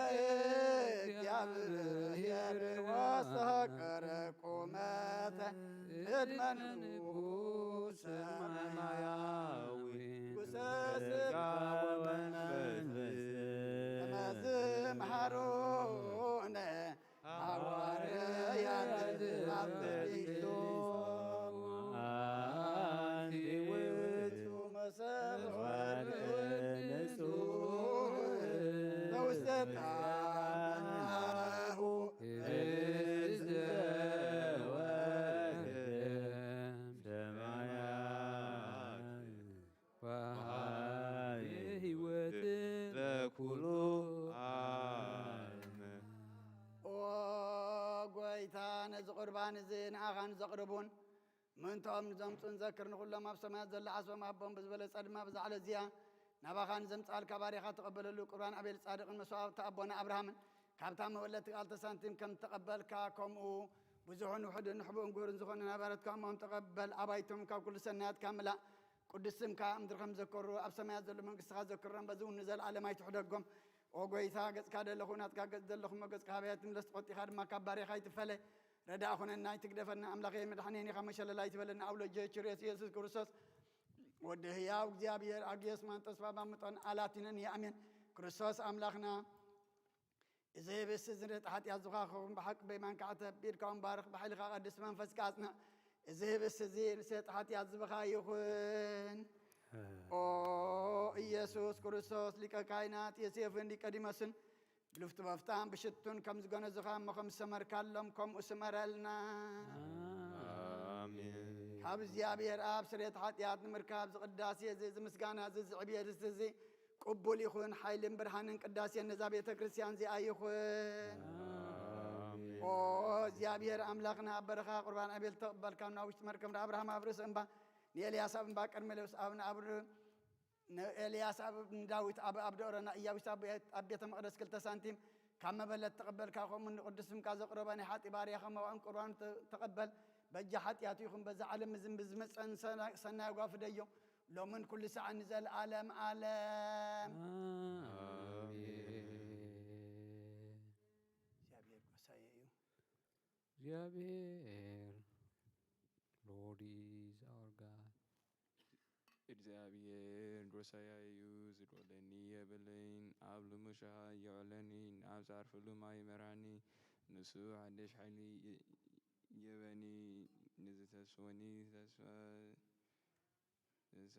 እግዚአብሔር ወስተቀረ ቁመተ ቅድመ ንጉሥ ሰማያዊ ወመንፈስ ከመ ዝምሃሩነ ሐዋርያት አበዊቱ አንቲ ውእቱ መሰል ወርቅ ንጹሕ ዘውስተ ጣዕማሁ እዝወ ሰማያት ወሃቢ ሕይወት ለኩሉ ዓለም። ኦ ጎይታ፣ ነዚ ቁርባን እዚ ንኣኻን ዘቕርቡን ምእንትኦም ንዘምጹን ዘክር። ንኹሎም ኣብ ሰማያት ዘሎ ዓስቦም ኣቦም ብዝበለጸ ድማ ብዛ ዕለት እዚኣ ናባኻ ንዘምጻልካ ባሪኻ ተቐበለሉ። ቁርባን ኣቤል ጻድቕን መስዋእቲ ኣቦና ኣብርሃምን ካብታ መበለቲ ቃል ተሳንቲም ከም ተቐበልካ፣ ከምኡ ብዙሑን ውሑድን ንሕቡእን ግብርን ዝኾነ ናባረትካ እሞም ተቐበል። ኣባይቶም ካብ ኩሉ ሰናያትካ ምላእ። ቅዱስ ስምካ ኣብ ምድሪ ከም ዘከሩ ኣብ ሰማያት ዘሎ መንግስትኻ ዘክሮም፣ በዚ እውን ንዘለኣለም ኣይትሕደጎም። ኦ ጎይታ፣ ገጽካ ደለኹ ናትካ ገጽ ዘለኹ እሞ ገጽካ ካባይ ኣይትምለስ፣ ተቖጢኻ ድማ ካብ ባሪኻ ኣይትፈለ። ረዳእ ኩነና፣ ኣይትግደፈና። ኣምላኸይ መድሓኒን ኢኻ፣ መሸለል ኣይትበለና። ኣብ ሎጀ ችርዮስ ኢየሱስ ክርስቶስ ወዲ ህያው እግዚኣብሔር ኣግዮስ ማንጦስ ባባ ምጦን ኣላቲነን ይኣሜን። ክርስቶስ ኣምላኽና፣ እዚ ህብስቲ እዚ ንስርየት ኃጢአት ዝኻኸኹም ብሓቂ በይማንካ ኣተቢድካ እምባርኽ፣ ብሓይልኻ ቀድስ መንፈስካ ኣጽንዕ። እዚ ህብስቲ እዚ ንስርየት ኃጢአት ዝበኻ ይኹን። ኦ ኢየሱስ ክርስቶስ፣ ሊቀ ካህናት ዮሴፍን ኒቆዲሞስን ብልፍቲ በፍታን ብሽቱን ከም ዝገነዙኻ እሞ ከም ዝሰመርካሎም ከምኡ ስመረልና። ኣሜን። ካብ እግዚኣብሔር ኣብ ስርየት ኃጢአት ንምርካብ ዝቅዳሴ እዚ፣ እዚ ምስጋና እዚ፣ እዚ ዕብየት እዚ ቅቡል ይኹን። ሓይልን ብርሃንን ቅዳሴን ነዛ ቤተ ክርስቲያን እዚኣ ይኹን። ኣሜን። ኦ እግዚኣብሔር ኣምላኽና፣ ኣብ በረኻ ቁርባን ኣቤል ተቐበልካ፣ ናብ ውሽጢ መርከብ ንኣብርሃም ኣብ ርእሲ እምባ፣ ንኤልያስ ኣብ እምባ ቀርሜሎስ፣ ኣብ ንኣብር-፣ ንኤልያስ ኣብ ንዳዊት ኣብ፣ ኣብ ደብረ ንኢያቡስ ኣብ ቤት፣ ኣብ ቤተ መቕደስ ክልተ ሳንቲም ካብ መበለት ተቐበልካ፣ ከምኡ ንቅዱስ ስምካ ዘቕረበ ናይ ሓጢ ባርያኻ መባእን ቁርባን ተ-፣ ተቐበል። በጃ ሓጢኣቱ ይኹን በዛ ዓለም እዝን ብዝመጸን ሰና-፣ ሰናይ ጓፍደዮ። ሎምን ኩሉ ሰዓት ንዘለዓለም ዓለም። ኣሜን። እግዚኣብሔር ጎሳየ እዩ። እግዚኣብሔር፣ Lord is our God። እግዚኣብሔር ጎሳያ እዩ፣ ዝድወለኒ የብለይን። ኣብ ልሙሻ የዕለኒ፣ ናብ ዝዓርፈሉ ማይ ይመራኒ። ንሱ ሓድሽ ሓይሊ የ-፣ የበኒ፣ ንዝተስወኒ ተስፋ ንስኻ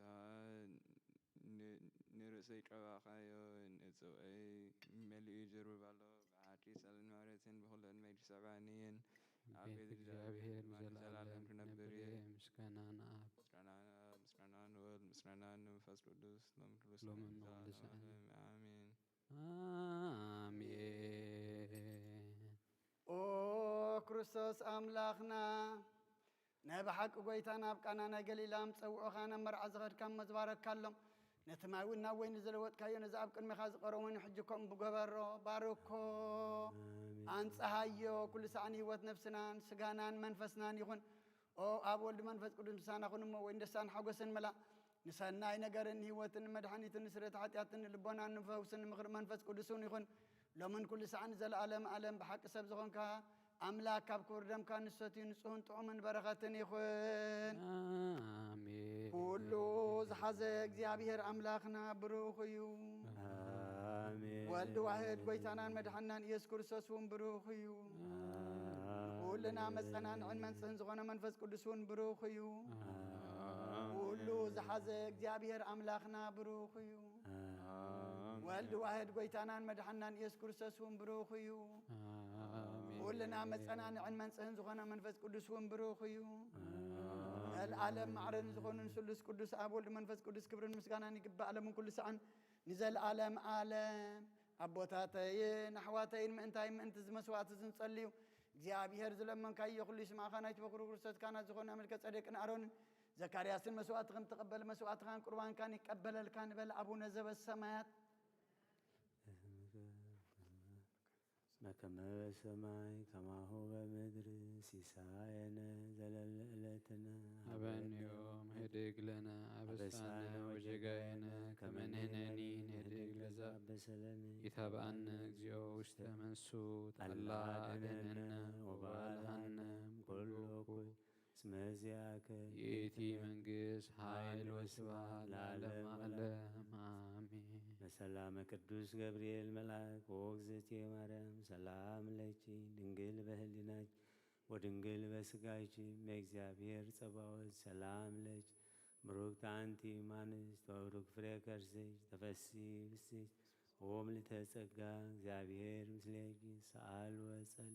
ን-፣ ንርእሰይ ቀባእካዮ፣ ንጽውዐይ መሊኡ ይድርብብ ኣሎ። ብሓቂ ይጸልን ምሕረትን ብኹሉ ዕድመ ይድሰባኒ እየን። ኣብ ቤት ቤት እግዚኣብሔር እግዚኣብሔር ንዘለዓለም ንዘለዓለም ክነብር ክነብር እየ። እየ። ምስጋና ንኣብ። ምስጋና ንኣብ፣ ምስጋና ንወልድ፣ ምስጋና ንመንፈስ ቅዱስ፣ ሎም ቅዱስ ሎምን ንዘለዓለም ንወልድ ዓለም። ኣሜን። ኣሜን። ኦ ክርስቶስ ኣምላኽና፣ ናይ ብሓቂ ጐይታ፣ ናብ ቃና ናይ ገሊላ ምስ ጸውዑኻ፣ ናብ መርዓ ዝኸድካ እሞ ዝባረክካሎም፣ ነቲ ማይ እውን ናብ ወይኒ ዝለወጥካዮ፣ ነዚ ኣብ ቅድሜኻ ዝቐረበ ወይኒ ሕጂ ከምኡ ብገበሮ፣ ባርኮ፣ ኣሜን። ኣንጽሃዮ፣ ኩሉ ሳዕ ንህይወት ነፍስናን ስጋናን መንፈስናን ይኹን። ኦ ኣብ ወልድ መንፈስ ቅዱስ ምሳና ኩን እሞ፣ ወይኒ ደስታን ሓጎስን መላ፣ ንሰናይ ነገርን ህይወትን ንመድሓኒትን ንስርየት ሓጢኣትን ንልቦናን ንፈውስን ንምኽሪ መንፈስ ቅዱስ እውን ይኹን። ሎምን ኩሉ ሳዕን ዘለኣለም ኣለም ብሓቂ ሰብ ዝኾንካ ኣምላክ፣ ካብ ክቡር ደምካ ንሰትዩ ንጹህን ጥዑምን በረኸትን ይኹን። ኣሜን። ኩሉ ዝሓዘ እግዚኣብሔር ኣምላኽና ብሩኽ እዩ። ኣሜን። ወልድ ዋህድ ጐይታናን መድሓናን ኢየሱስ ክርስቶስ እውን ብሩኽ እዩ። ኣሜን። ኩልና መጸናንዕን መንጽህን ዝኾነ መንፈስ ቅዱስ እውን ብሩኽ እዩ። ኣሜን። ኩሉ ዝሓዘ እግዚኣብሔር ኣምላኽና ብሩኽ እዩ። ኣሜን። ወልድ ዋህድ ጐይታናን መድሓናን ኢየሱስ ክርስቶስ እውን ብሩኽ እዩ። ኣሜን። ኩልና መጸናንዕን መንጽህን ዝኾነ መንፈስ ቅዱስ እውን ብሩኽ እዩ። ኣሜን። ዘልኣለም ማዕረን ዝኾኑ ንስሉስ ቅዱስ ኣብ ወልድ መንፈስ ቅዱስ ክብርን ምስጋናን ይግባእ፣ ዓለምን ኩሉ ሰዓን ንዘልኣለም ኣለም። ኣቦታተይን ኣሕዋተይን ምእንታይ ምእንቲ እዚ መስዋዕቲ እዚ ንጸልዩ። እግዚኣብሔር ዝለመንካዮ ኩሉ ይስማዕኻ። ናይቲ በኩሩ ክርስቶስ ካህናት ዝኾነ መልከ ጸዴቅን ኣሮንን ዘካርያስን መስዋዕትኽን ትቐበል፣ መስዋዕትኻን ቁርባንካን ይቀበለልካ ንበል። ኣቡነ ዘበሰማያት በከመ በሰማይ ከማሁ በምድር ሲሳየነ ዘለለ ዕለትነ ሀበነ ዮም ህድግ ለነ አበሳነ አበሳነ ወጌጋየነ ወጌጋየነ ከመ ከመ ንሕነኒ ንሕነኒ ንህድግ ንህድግ ለዘአበሰ ለነ። ኢታብአነ እግዚኦ ውስተ መንሱት አላ አላ አድነነ አድነነ ወባልሃነ ወባልሃነ ኩሉ ኩሉ ኩሉ እስመ ዚአከ ይእቲ መንግስት ኃይል ወስብሐት ለዓለመ ዓለም። አሜን። በሰላመ ቅዱስ ገብርኤል መልአክ ወእግዝእትየ ማርያም ሰላም ለኪ ድንግል በህሊናኪ ወድንግል በስጋኪ እመ እግዚአብሔር ጸባኦት ሰላም ለኪ ብሩክት አንቲ እም አንስት ወብሩክ ፍሬ ከርስኪ ተፈሲ ብስኪ ኦ ምልዕተ ጸጋ እግዚአብሔር ምስሌኪ ሰአል ወጸል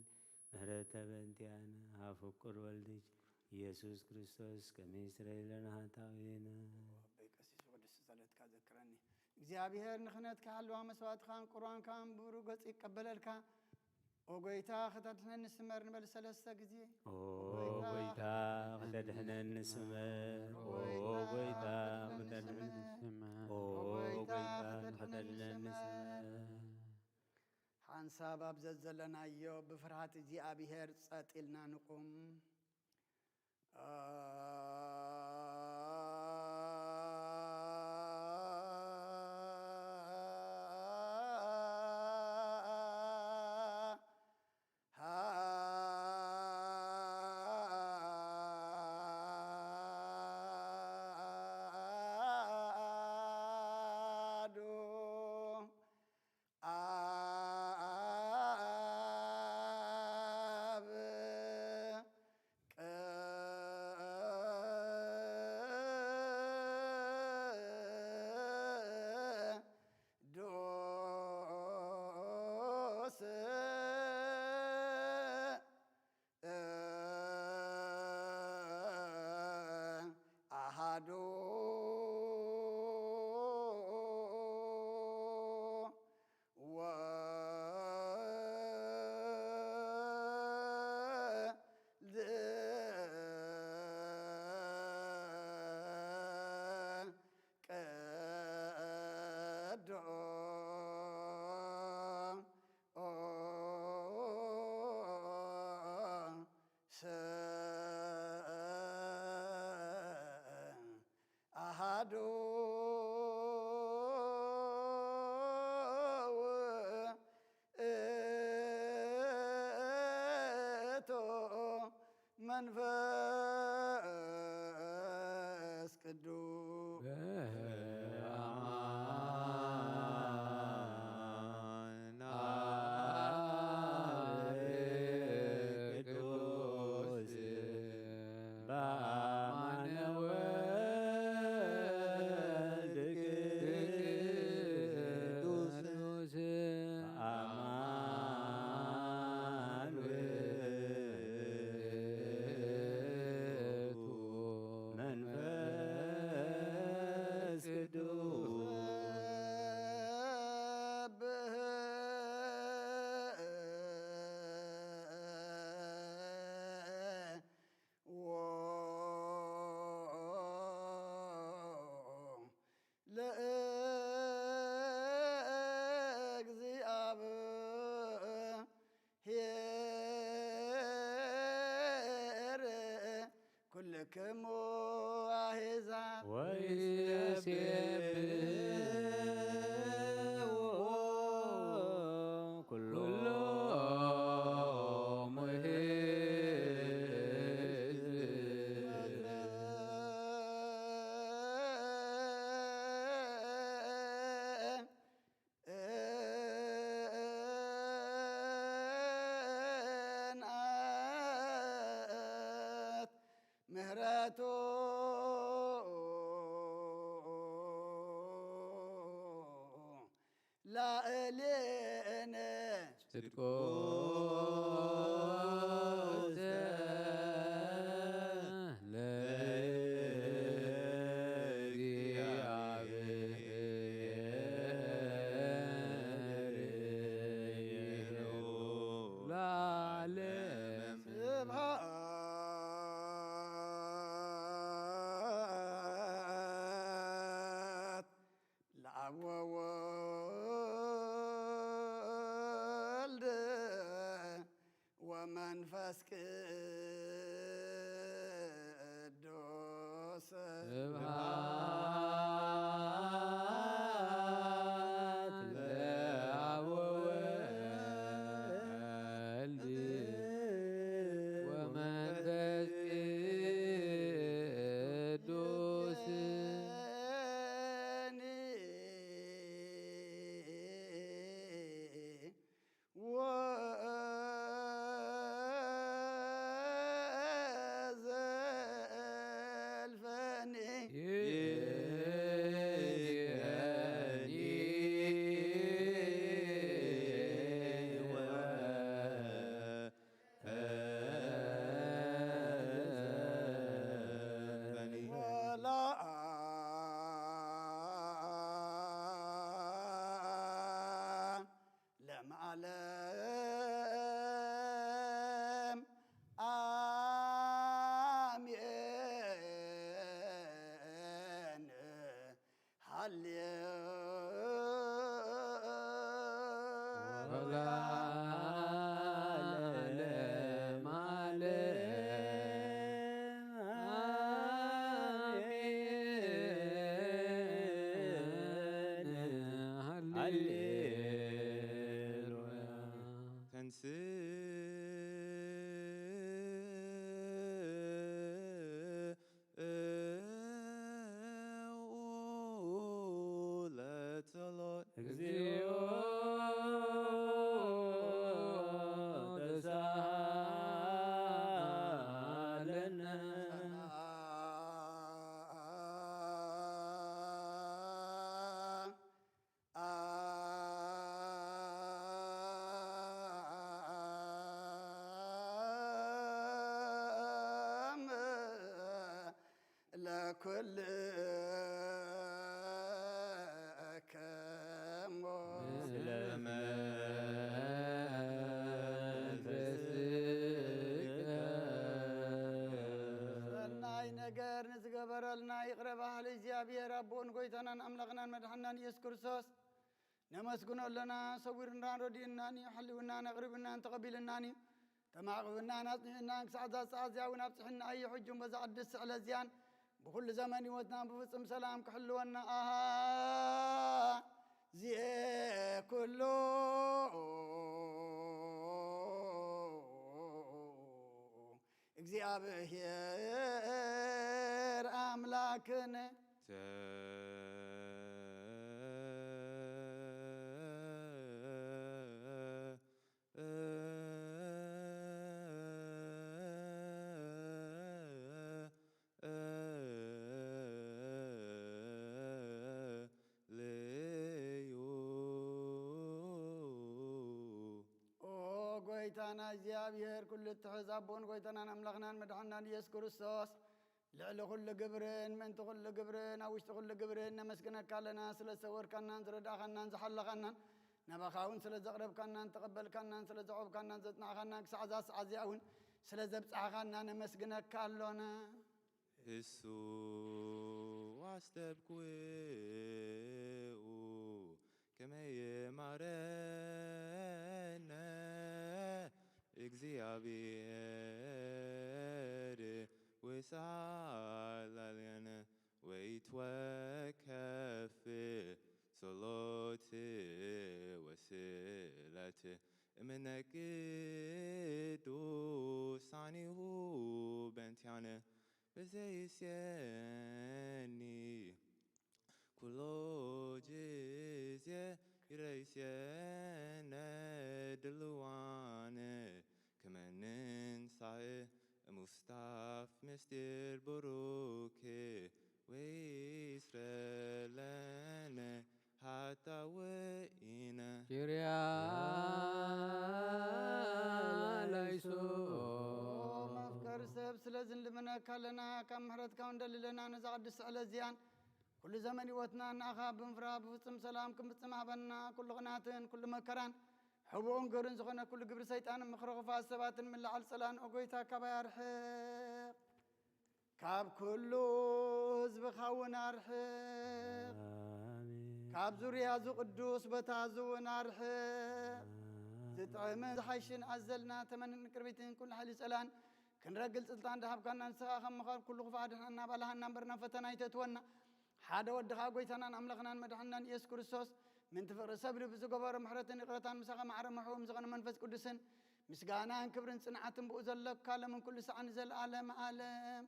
ምህረተ በእንቲአነ ሀብ ፍቁር ወልድኪ ኢየሱስ ክርስቶስ ከመ ይስረይ ለነ ኃጣውኢነ። አበይ ቀሲስ ወቅዱስ ጸሎትካ ዘክረኒ። እግዚኣብሔር ንክህነትካ ሃለዋ መስዋዕትኻን ቁርባንካን ብብሩህ ገጹ ይቀበለልካ። ኦ ጎይታ ከተድሕነኒ ስመር ንበል ሰለስተ ግዜ። ኦ ጎይታ ከተድሕነኒ ስመር፣ ኦ ጎይታ ከተድሕነኒ ስመር፣ ኦ ጎይታ ከተድሕነኒ ስመር። ሓንሳብ ኣብ ዘዘለናዮ ብፍርሃት እግዚኣብሔር ጸጥ ኢልና ንቁም። አሐዱ አብ ቅዱስ አሃዱ ወልድ ቅዱስ አሃዱ ውእቱ መንፈስ ቅዱስ። በአማን አብ ቅዱስ በአማን ወልድ ቅዱስ በአማን ክሙ ኣሕዛብ ወይሴብሕዎ ኩሎሙ ሕዝብ። እንኣት ምህረቱ ላዕሌነ ጽድቆ ለእግዚአብሔር ለዓለም። ስብሐት ለአብ ወወልድ ወመንፈስ ቅዱስ። ስብሐት ለአብ ወወልድ ወመንፈስ ቅዱስ። ወዘልፈኒ ወላ ለዓለም አሜን። ሃሌሉያ። ወለዓለመ ዓለም አሜን። ሃሌሉያ። ተንሥእ ለጸሎት። እግዚኦ ተሳሃለነ። አም ለኩልክሙ ምስለ መንፈስከ። ሰናይ ነገር ንዝገበረልና ይቕረ በሃሊ እግዚኣብሔር ኣቦን ጎይታናን ኣምላኽናን መድሓናን ኢየሱስ ክርስቶስ ነመስግኖ ኣለና። ሰዊርናን ረዲእናን እዩ፣ ሓልውናን ኣቕሪብናን ተቐቢልናን እዩ። ተማዕቕብናን ኣጽኒዕናን ክሳዕ እዛ ሰዓት እዚኣ እውን ኣብጽሕና እዩ። ሕጂ እውን በዛ ቅድስቲ ዕለት እዚኣን ብኹሉ ዘመን ህይወትና ብፍጹም ሰላም ክሕልወና ኣሃዜ ኩሉ እግዚኣብሔር ኣምላክነ። ለዩ። ኦ ጎይታና እግዚኣብሔር ኩሉ እትሕዝ ኣቦን ጎይታናን ኣምላኽናን መድሓናን ኢየሱስ ክርስቶስ ልዕሊ ኩሉ ግብርን ምእንቲ ኩሉ ግብርን ኣብ ውሽጢ ኩሉ ግብርን ነመስግነካ ኣለና። ስለ ዝሰወርካናን ዝረዳእኻናን ዝሓለኻናን ናባኻ እውን ስለ ዘቕረብካናን ተቐበልካናን ስለ ዘዕቆብካናን ዘጽናዕኻናን ክሳዕ እዛ ሰዓት እዚኣ እውን ስለ ዘብጻሕኻና ነመስግነካ ኣሎና። እሱ አስተብኩዑ ከመ የማረነ እግዚኣብሔር ሳላልያነ ወይትወከፍ ጸሎት ወስለት እምነ ቅዱሳኒሁ በንቲያነ ብዘይስየኒ ኩሎ ጊዜ ይረይስየነ ድልዋነ ከመንንሳእ እሙስታፍ ምስጢር ቡሩኬ ወይስረለነ ሃጣወኢነ። ኪርያ ላይሶ። መፍቀሪ ሰብ፣ ስለዚ ንልምነካ ኣለና፣ ካብ ምሕረትካ እውን ደልለና ነዛ ቅድስቲ ዕለት እዚኣን ኩሉ ዘመን ህይወትና ንኣኻ ብምፍራህ ብፍጹም ሰላም ክምጽእ ሃበና። ኩሉ ቕንኣትን ኩሉ መከራን ሕቡእን ግብርን ዝኾነ ኩሉ ግብሪ ሰይጣንን ምኽሪ ክፉኣት ሰባትን ምልዓል ጸላን፣ ኦ ጎይታ፣ ካባይ ኣርሕቕ። ካብ ኩሉ ህዝብኻ እውን ኣርሕቕ። ኣሜን። ካብ ዙርያ እዚ ቅዱስ ቦታ እዚ እውን ኣርሕቕ። ዝጥዕምን ዝሓይሽን ኣዘልና ተመንን ቅርቢትን ኩሉ ሓይሊ ጸላን ክንረግል ስልጣን ዝሃብካና ንስኻ ከም ምዃን ኩሉ ክፉእ ኣድሕነና፣ ባልሃና እምበር ናብ ፈተና ኣይተእትወና። ሓደ ወድኻ ጎይታናን ኣምላኽናን መድሓንናን ኢየሱስ ክርስቶስ፣ ምንቲ ፍቕሪ ሰብ ልቢ ዝገበሮ ምሕረትን ይቕረታን ምሳኻ ማዕረ መሕውም ዝኾነ መንፈስ ቅዱስን ምስጋናን ክብርን ጽንዓትን ብኡ ዘለካ ለምን ኩሉ ሰዓን ንዘለኣለም ዓለም።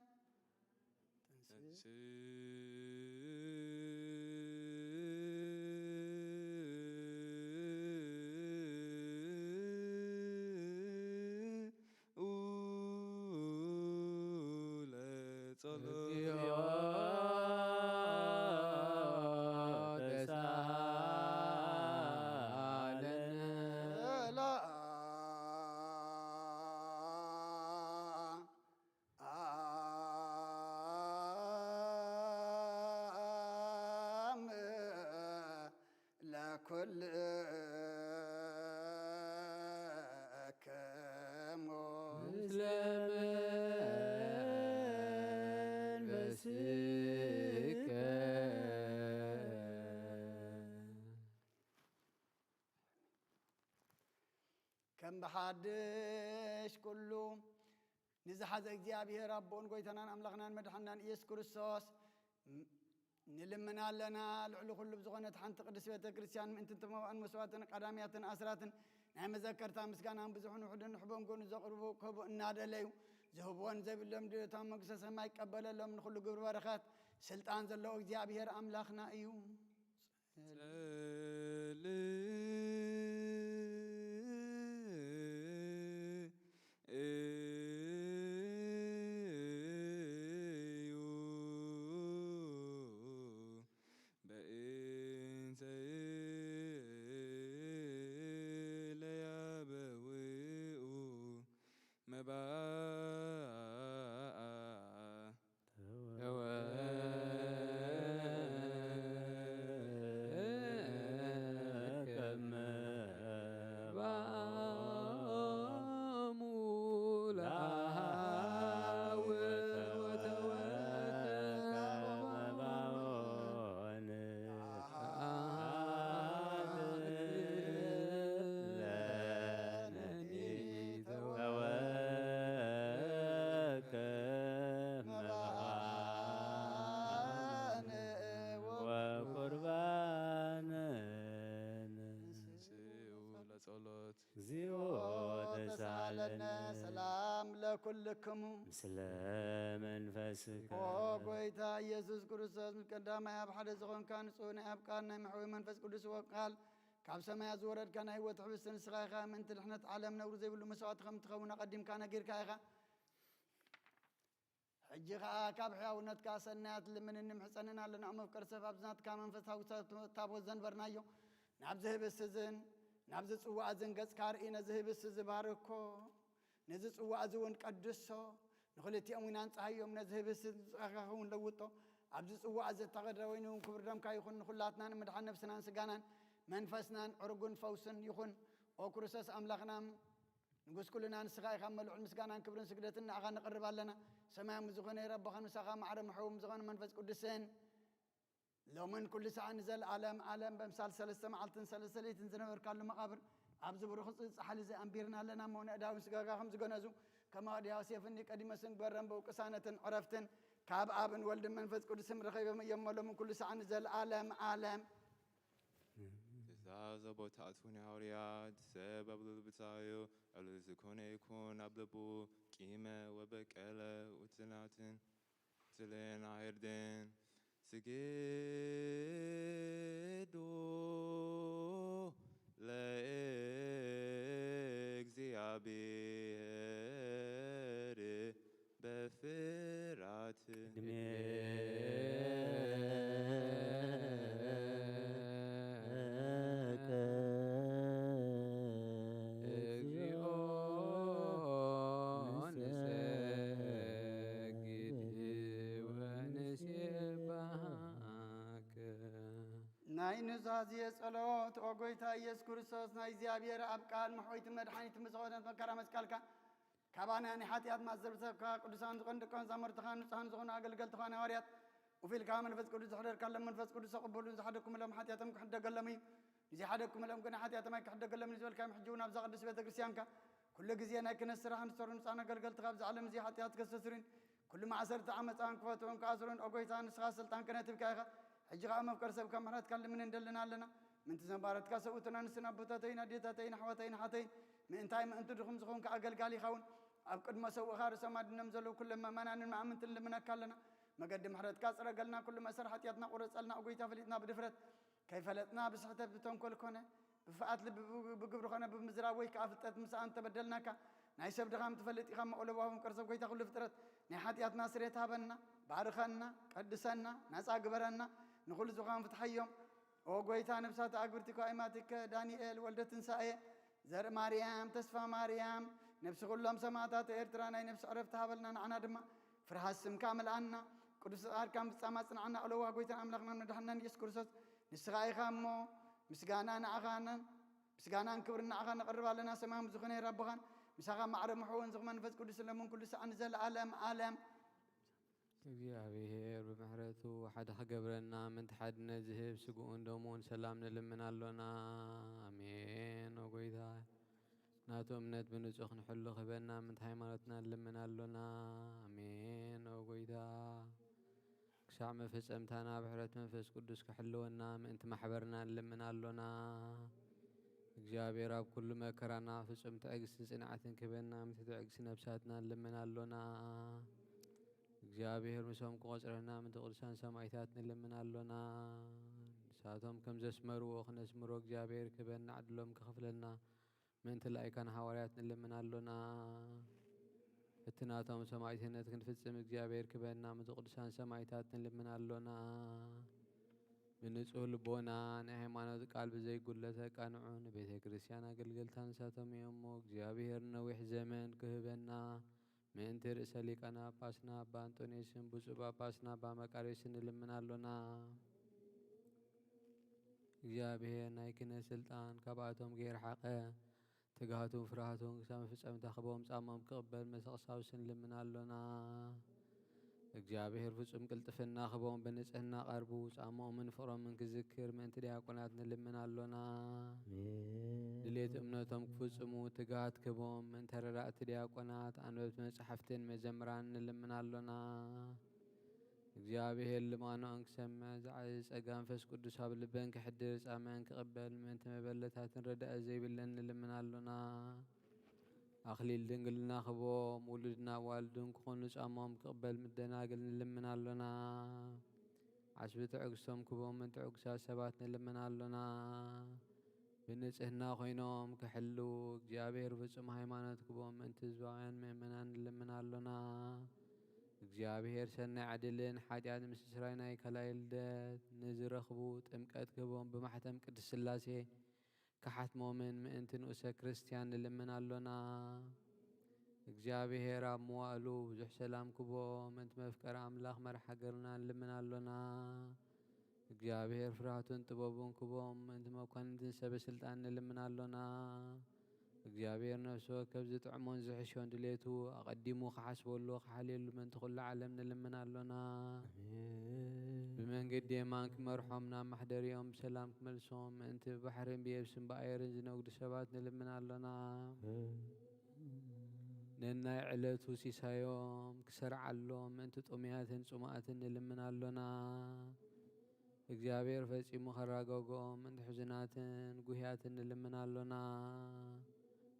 ለኩልክሙ ምስለ መንፈስከ። ከም ብሓድሽ ኩሉ ንዝሓዘ እግዚኣብሔር ኣቦን ጎይታናን ኣምላኽናን መድሓንናን ኢየሱስ ክርስቶስ ን-፣ ንልምን ኣለና። ልዕሊ ኩሉ ብዝኾነት ሓንቲ ቅድስት ቤተ ክርስቲያን ምእንቲ እቲ መባእን መስዋዕትን ቀዳምያትን ኣስራትን ናይ መዘከርታ ምስጋናን ብዙሕን ውሑድን ንሕቦን ጎኑ ዘቕርቡ ክህቡ እናደለዩ ዝህብዎን ዘይብሎም ድሌቶም መንግስተ ሰማይ ይቀበለሎም። ንኹሉ ግብሪ በረኸት ስልጣን ዘለዎ እግዚኣብሔር ኣምላኽና እዩ። ጸልእ እዩ በእንተ ለያበውኡ መባኣ ወቁርባንን። ንስኡ ለጸሎት። እግዚኦ ተሳለነ። ሰላም ለኩልክሙ። ምስለ መንፈስከ። ኦ ጎይታ ኢየሱስ ክርስቶስ፣ ምስ ቀዳማይ ኣብ ሓደ ዝኾንካ ንጹህ ናይ ኣብ ቃል ናይ መሕዊ መንፈስ ቅዱስ ወቃል ካብ ሰማያት ዝወረድካ ናይ ህይወት ሕብስቲ ንስኻ ኢኻ። ምእንቲ ድሕነት ዓለም ነውሪ ዘይብሉ መስዋዕቲ ከም ትኸውን ኣቐዲምካ ነጊርካ ኢኻ። ሕጂ ኸኣ ካብ ሕያውነትካ ሰናያት ልምንን ንምሕጸንን ኣለና። መፍቀር ሰብ ኣብዚ ናትካ መንፈሳዊ ታቦት ዘንበርናዮ ናብዚ ህብስቲ እዝን ናብዚ ጽዋእ እዝን ገጽካ ርኢ፣ ነዚ ህብስቲ እዚ ባርኮ፣ ነዚ ጽዋእ እዚ እውን ቀድሶ፣ ንኽልቲኦም እውን ኣንጽሃዮም፣ ነዚ ህብስቲ ንስኻ እውን ለውጦ፣ ኣብዚ ጽዋእ እዚ እተቐድረ ወይኒ እውን ክቡር ደምካ ይኹን፣ ንኹላትና ንምድሓን ነፍስናን ስጋናን መንፈስናን ዕርጉን ፈውስን ይኹን። ኦ ክርስቶስ ኣምላኽና፣ ንጉስ ኩልና ንስኻ ኢኻ። መልዑል ምስጋናን ክብርን ስግደትን ንኣኻ ነቕርብ ኣለና። ሰማያዊ ዝኾነ የረባኻን ምሳኻ ማዕረ ምሕውም ዝኾነ መንፈስ ቅዱስን ሎምን ኩሉ ሰዓት ንዘለኣለም ዓለም በምሳል ሰለስተ መዓልትን ሰለስተ ለይትን ዝነበርካሉ መቓብር ኣብዚ ብሩኽ ጻሕሊ እዚ ኣንቢርና ኣለና እሞ፣ ንእዳውን ስጋጋ ከም ዝገነዙ፣ ከማኡ ድያ ዮሴፍን ኒቆዲሞስን ግበረን ብቅሳነትን ዕረፍትን ካብ ኣብን ወልድን መንፈስ ቅዱስን ረኺቦም እዮም እሞ፣ ሎምን ኩሉ ሰዓት ንዘለኣለም ዓለም። ትእዛዝ ኣቦታቱን ሃዋርያት ሰብ ኣብ ልቡ እዩ፣ ኣብ ልቡ ዝኾነ ይኹን ኣብ ልቡ ቂመ ወበቀለ ውትናትን ትልን ኣይርድን። ስግዱ ለእግዚኣብሔር በፍርሃት። ቅድሜከ እግዚኦ ንሰግድ ወንሴብሐከ። ናይ ኑዛዜ ጸሎት። ኦ ጎይታ ኢየሱስ ክርስቶስ፣ ናይ እግዚኣብሔር ኣብ ቃል መሕወይትን መድሓኒትን ብዝኾነት መከራ መስቀልካ፣ ካባና ናይ ሓጢኣት ማዘብተካ ቅዱሳን ዝኾኑ ደቀ መዛሙርትኻ ንጹሃን ዝኾኑ ኣገልገልትኻ ናይ ሃዋርያት፣ ውፊልካ መንፈስ ቅዱስ ዝሕደርካሎም መንፈስ ቅዱስ ተቐበሉን ዝሓደግኩምሎም ሓጢኣቶም ክሕደገሎም እዩ። ንዘይሓደግኩምሎም ግን ሓጢኣቶም ኣይክሕደገሎም እዩ ዝበልካዮም፣ ሕጂ እውን ኣብዛ ቅድስት ቤተ ክርስቲያንካ ኩሉ ግዜ ናይ ክህነት ስራሕ ንሰሩ ንጹሃን ኣገልገልትኻ ኣብዚ ዓለም እዚ ሓጢኣት ከስተስሩን ኩሉ ማእሰርቲ ዓመፃን ክፈትዎን ክኣስሮን፣ ኦ ጎይታ፣ ንስኻ ስልጣን ክህነትካ ኢኻ። ሕጂ ኸዓ መፍቀር ሰብ ካብ ምሕረትካ ልምን እንደልና ኣለና። ምእንቲ ዘንባረትካ ሰብኡትና ንስን ኣቦታተይን ኣዴታተይን ኣሕዋተይን ሓተይን፣ ምእንታይ ምእንቲ ድኹም ዝኾንካ ኣገልጋሊ ይኸውን። ኣብ ቅድመ ሰብኡኻ ርእሶም ኣድኖም ዘለዉ ኩሎም መእመናንን መኣምንትን ልምነካ ኣለና። መገዲ ምሕረትካ ጽረገልና፣ ኩሉ መእሰር ሓጢኣትና ቁረጸልና፣ ኦ ጎይታ፣ ፈሊጥና ብድፍረት ከይፈለጥና ብስሕተት ብተንኮል ኮነ ብፍኣት ልቢ ብግብሪ ኮነ ብምዝራብ ወይ ከዓ ፍልጠት ምሳእ እንተበደልናካ ናይ ሰብ ድኻም ትፈልጥ ኢኻ እሞ ለዋህ መፍቀር ሰብ ጎይታ ኩሉ ፍጥረት ናይ ሓጢኣትና ስሬት ሃበና፣ ባርኸና፣ ቀድሰና፣ ናፃ ግበረና፣ ንኹሉ ዝኾን ፍትሓዮም። ኦ ጎይታ ነብሳት ኣግብርቲ ከዋይማትከ ዳንኤል ወልደ ትንሳኤ ዘርኢ ማርያም፣ ተስፋ ማርያም፣ ነብሲ ኩሎም ሰማዕታት ኤርትራ ናይ ነብሲ ዕረፍቲ ሃበልና፣ ንዓና ድማ ፍርሃት ስምካ መልኣና። ቅዱስ ጻድቃን ፍጻማ ጽንዓና ኣለዋ። ጎይታን ኣምላኽናን መድሓንናን ኢየሱስ ክርስቶስ ንስኻ ኢኻ እሞ ምስጋና ንዓኻን ምስጋናን ክብርን ንዓኻ ነቕርብ ኣለና። ሰማያዊ ዝኾነ ኣቦኻን ምሳኻ ማዕረ ምሕውን ዝኽ መንፈስ ቅዱስ ለምን ኩሉ ሰዓን ዘለዓለም ዓለም። እግዚኣብሔር ብምሕረቱ ሓደ ክገብረና ምእንቲ ሓድነት ዝህብ ስግኡን ደሙን ሰላም ንልምን ኣሎና። ኣሜን። ኦ ጎይታ ናቱ እምነት ብንጹህ ክንሕሉ ክህበና ምእንቲ ሃይማኖትና ንልምን ኣሎና። ኣሜን። ኦ ጎይታ ክሳዕ መፈጸምታና ብሕረት መንፈስ ቅዱስ ክሕልወና ምእንቲ ማሕበርና ንልምን ኣሎና። እግዚኣብሔር ኣብ ኩሉ መከራና ፍጹም ትዕግስትን ጽንዓትን ክህበና ምእንቲ ትዕግስቲ ነብሳትና ንልምን ኣሎና። እግዚኣብሔር ምሶም ክቆጽረና ምእንቲ ቅዱሳን ሰማዕታት ንልምን ኣሎና። ንሳቶም ከም ዘስመርዎ ክነስምሮ እግዚኣብሔር ክህበና ዕድሎም ክኸፍለልና ምእንቲ ላይካን ሃዋርያት ንልምን ኣሎና። እቲ ናቶም ሰማዕትነት ክንፍጽም እግዚኣብሔር ክበና ምእንቲ ቅዱሳን ሰማዕታት ንልምን ኣሎና። ብንጹህ ልቦና ናይ ሃይማኖት ቃል ብዘይጉለት ኣቃንዑ ንቤተ ክርስቲያን ኣገልገልታ ንሳቶም እዮም እሞ እግዚኣብሔር ነዊሕ ዘመን ክህበና ምእንቲ ርእሰ ሊቃነ ጳጳስና ኣባ ኣንጦንዮስን ብፁዕ ጳጳስና ኣባ መቃርዮስን ንልምን ኣሎና። እግዚኣብሔር ናይ ክህነት ስልጣን ካብኣቶም ከይረሓቐ ትግሃቱን ፍርሃቱን ክሳብ መፈጸምታ ክቦም ጻሞም ክቕበል መሰ ቀሳውስት ንልምን ኣሎና። እግዚኣብሔር ፍጹም ቅልጥፍና ክቦም ብንጽህና ቀርቡ ጻሞምን ፍቕሮምን ክዝክር ምእንቲ ዲያቆናት ንልምን ኣሎና። ድሌት እምነቶም ክፍጽሙ ትግሃት ክቦም ምእንቲ ተረዳእቲ ዲያቆናት ኣንበብቲ መጻሕፍትን መዘምራን ንልምን ኣሎና። እግዚኣብሔር ልማኖኦም ክሰምዕ ዝዓዚ ጸጋ መንፈስ ቅዱስ ኣብ ልበን ክሕድር ጻመን ክቕበል ምእንቲ መበለታትን ረዳኢ ዘይብለን ንልምን ኣሎና። ኣኽሊል ድንግልና ክቦም ውሉድን ኣዋልድን ክኾኑ ጻሞም ክቕበል ምደናግል ንልምን ኣሎና። ዓስቢ ትዕግስቶም ክቦም ምእንቲ ዕጉሳት ሰባት ንልምን ኣሎና። ብንጽህና ኮይኖም ክሕልዉ እግዚኣብሔር ፍጹም ሃይማኖት ክቦም ምእንቲ ህዝባውያን ምእመናን ንልምን ኣሎና። እግዚኣብሔር ሰናይ ዕድልን ሓጢኣት ምስስራይ ናይ ካልኣይ ልደት ንዝረኽቡ ጥምቀት ክህቦም ብማሕተም ቅድስት ስላሴ ክሓትሞምን ምእንቲ ንኡሰ ክርስትያን ንልምን ኣሎና። እግዚኣብሔር ኣብ መዋእሉ ብዙሕ ሰላም ክቦም ምእንቲ መፍቀሪ ኣምላኽ መራሕ ሃገርና ንልምን ኣሎና። እግዚኣብሔር ፍርሃቱን ጥበቡን ክቦም ምእንቲ መኳንንትን ሰበ ስልጣን ንልምን ኣሎና። እግዚኣብሔር ነፍሲ ወከፍ ዝጥዕሞን ዝሕሾን ድሌቱ ኣቐዲሙ ክሓስበሉ ክሓልየሉ ምእንቲ ኩሉ ዓለም ንልምን ኣሎና። ብመንገዲ የማን ክመርሖም ናብ ማሕደሪኦም ብሰላም ክመልሶም ምእንቲ ብባሕርን ብየብስን ብኣየርን ዝነግዱ ሰባት ንልምን ኣሎና። ነናይ ዕለቱ ሲሳዮም ክሰርዓሎም ምእንቲ ጥሙያትን ጽሙኣትን ንልምን ኣሎና። እግዚኣብሔር ፈጺሙ ከራጋግኦም ምእንቲ ሕዙናትን ጉህያትን ንልምን ኣሎና።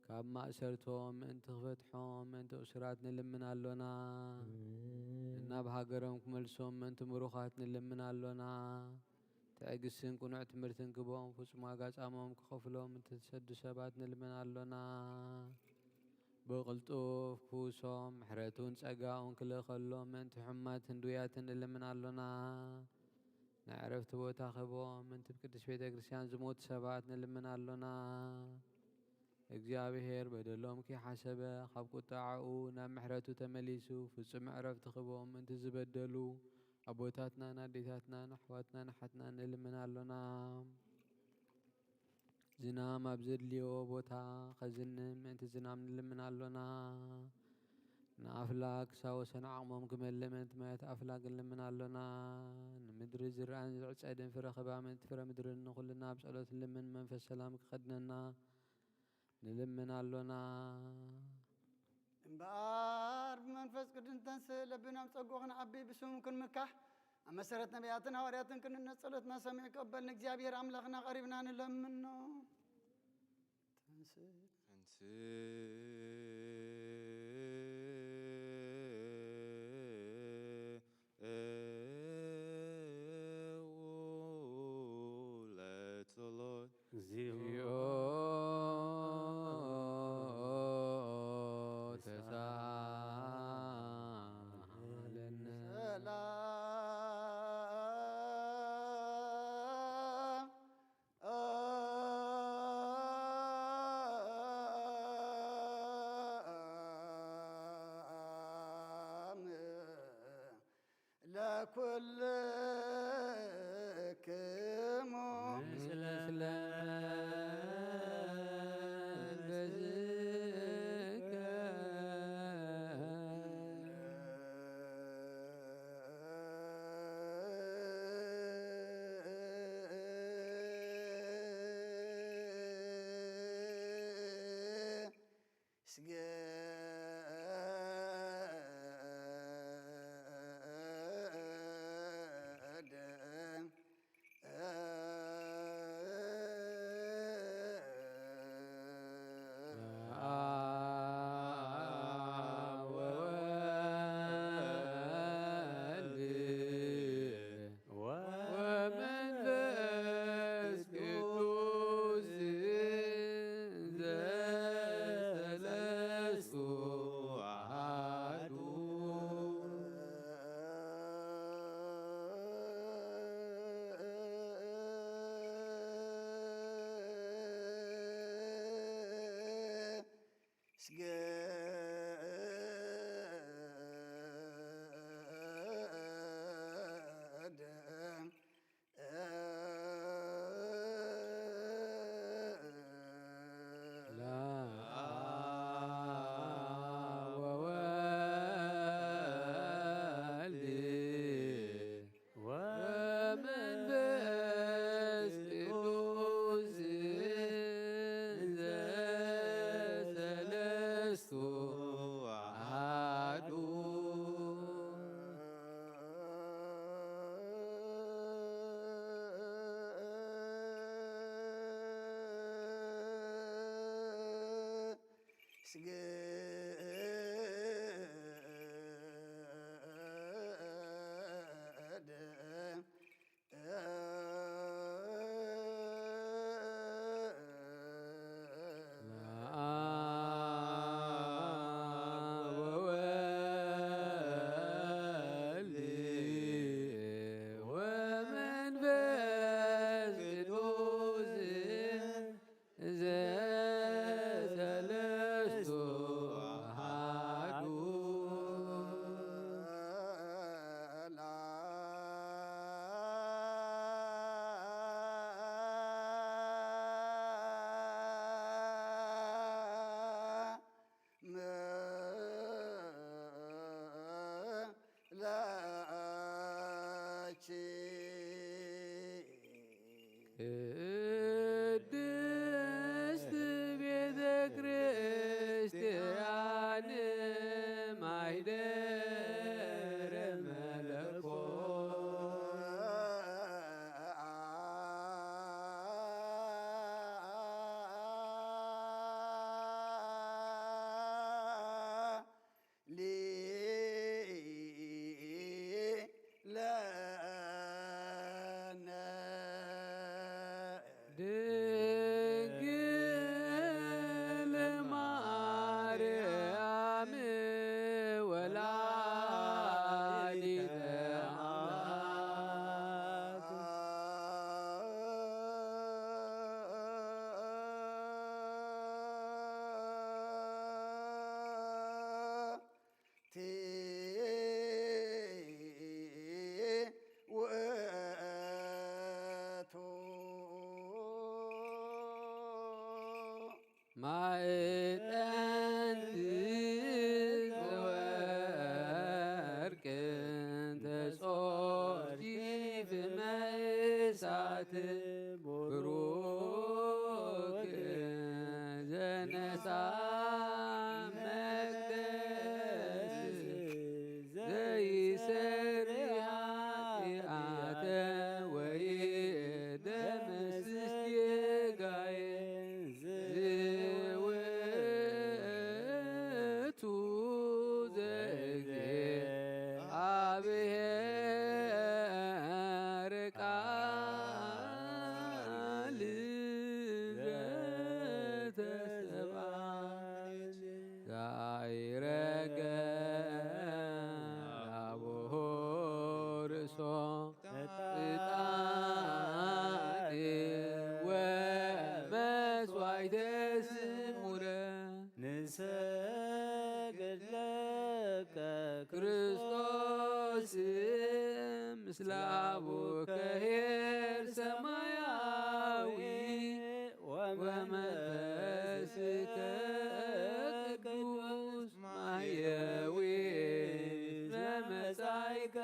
ካብ ማእሰርቶም ምእንቲ ክፈትሖም ምእንቲ እሱራት ንልምን ኣሎና። ናብ ሃገሮም ክመልሶም ምእንቲ ምሩኻት ንልምን ኣሎና። ትዕግስትን ቅኑዕ ትምህርትን ክቦም ፍጹም ዋጋ ጻሞም ክኸፍሎም እትሰዱ ሰባት ንልምን ኣሎና። ብቕልጡፍ ክውሶም ምሕረቱን ጸጋኡን ክልእኸሎም ምእንቲ ሕማት ህንዱያትን ንልምን ኣሎና። ናይ ዕረፍቲ ቦታ ክቦም ምእንቲ ብቅድስት ቤተ ክርስቲያን ዝሞቱ ሰባት ንልምን ኣሎና። እግዚኣብሔር በደሎም ከይሓሰበ ካብ ቁጣዓኡ ናብ ምሕረቱ ተመሊሱ ፍጹም ዕረፍቲ ክቦም ምእንቲ ዝበደሉ ኣቦታትናን ኣዴታትናን ኣሕዋትናን ኣሓትናን ንልምን ኣሎና። ዝናም ኣብ ዘድልዮ ቦታ ከዝንም ምእንቲ ዝናም ንልምን ኣሎና። ንኣፍላግ ክሳብ ወሰን ዓቕሞም ክመልእ ምእንቲ ማያት ኣፍላግ ንልምን ኣሎና። ንምድሪ ዝረኣን ዝዕጸድን ፍረ ክባ ምእንቲ ፍረ ምድርን ንኹልና ኣብ ጸሎት ንልምን መንፈስ ሰላም ክኸድነና ንልምን ኣሎና። እምበኣር ብመንፈስ ቅዱስ ንተንስእ ለብናም ጸጉ ክንዓቢ ብስሙ ክንምካሕ ኣብ መሰረት ነቢያትን ሃዋርያትን ክንነት ጸሎትና ሰሚዕ ክቕበል ንእግዚኣብሔር ኣምላኽና ቀሪብና ንለምኖ። ተንስእ ተንስእ ለጸሎት። እግዚኦ ተሳሃለነ። ሰላም ለኩልክሙ ምስለ ወመንፈስ ቅዱስ ዘሰለስቱ ኣሐዱ። ስገደ ለአብ ወወልድ ወመንፈስ ቅዱስ ዘሰለስቱ አሐዱ። ለአብ ወወልድ ወመንፈስ ቅዱስ ዘሰለስቱ ማዕጠንት ወርቅን ተጾርኪ ፍመሳት ብሩክ ዘነሳ መቅደስ ዘይሰሪ ኃጢአተ ወይ ደመስስ ጌጋዬ ዝውቱ ዘእግዚአብሔር ቃል ዘተሰብአ ዛይረገ ላቦሆ ርእሶ ዕጣን ወመስዋዕተ ስሙረ ንሰግድ ለከ ክርስቶስ ምስለ አቡከ ኄር ሰማያዊ ወመንፈስከ ቅዱስ ማሕየዊ መመጻእከ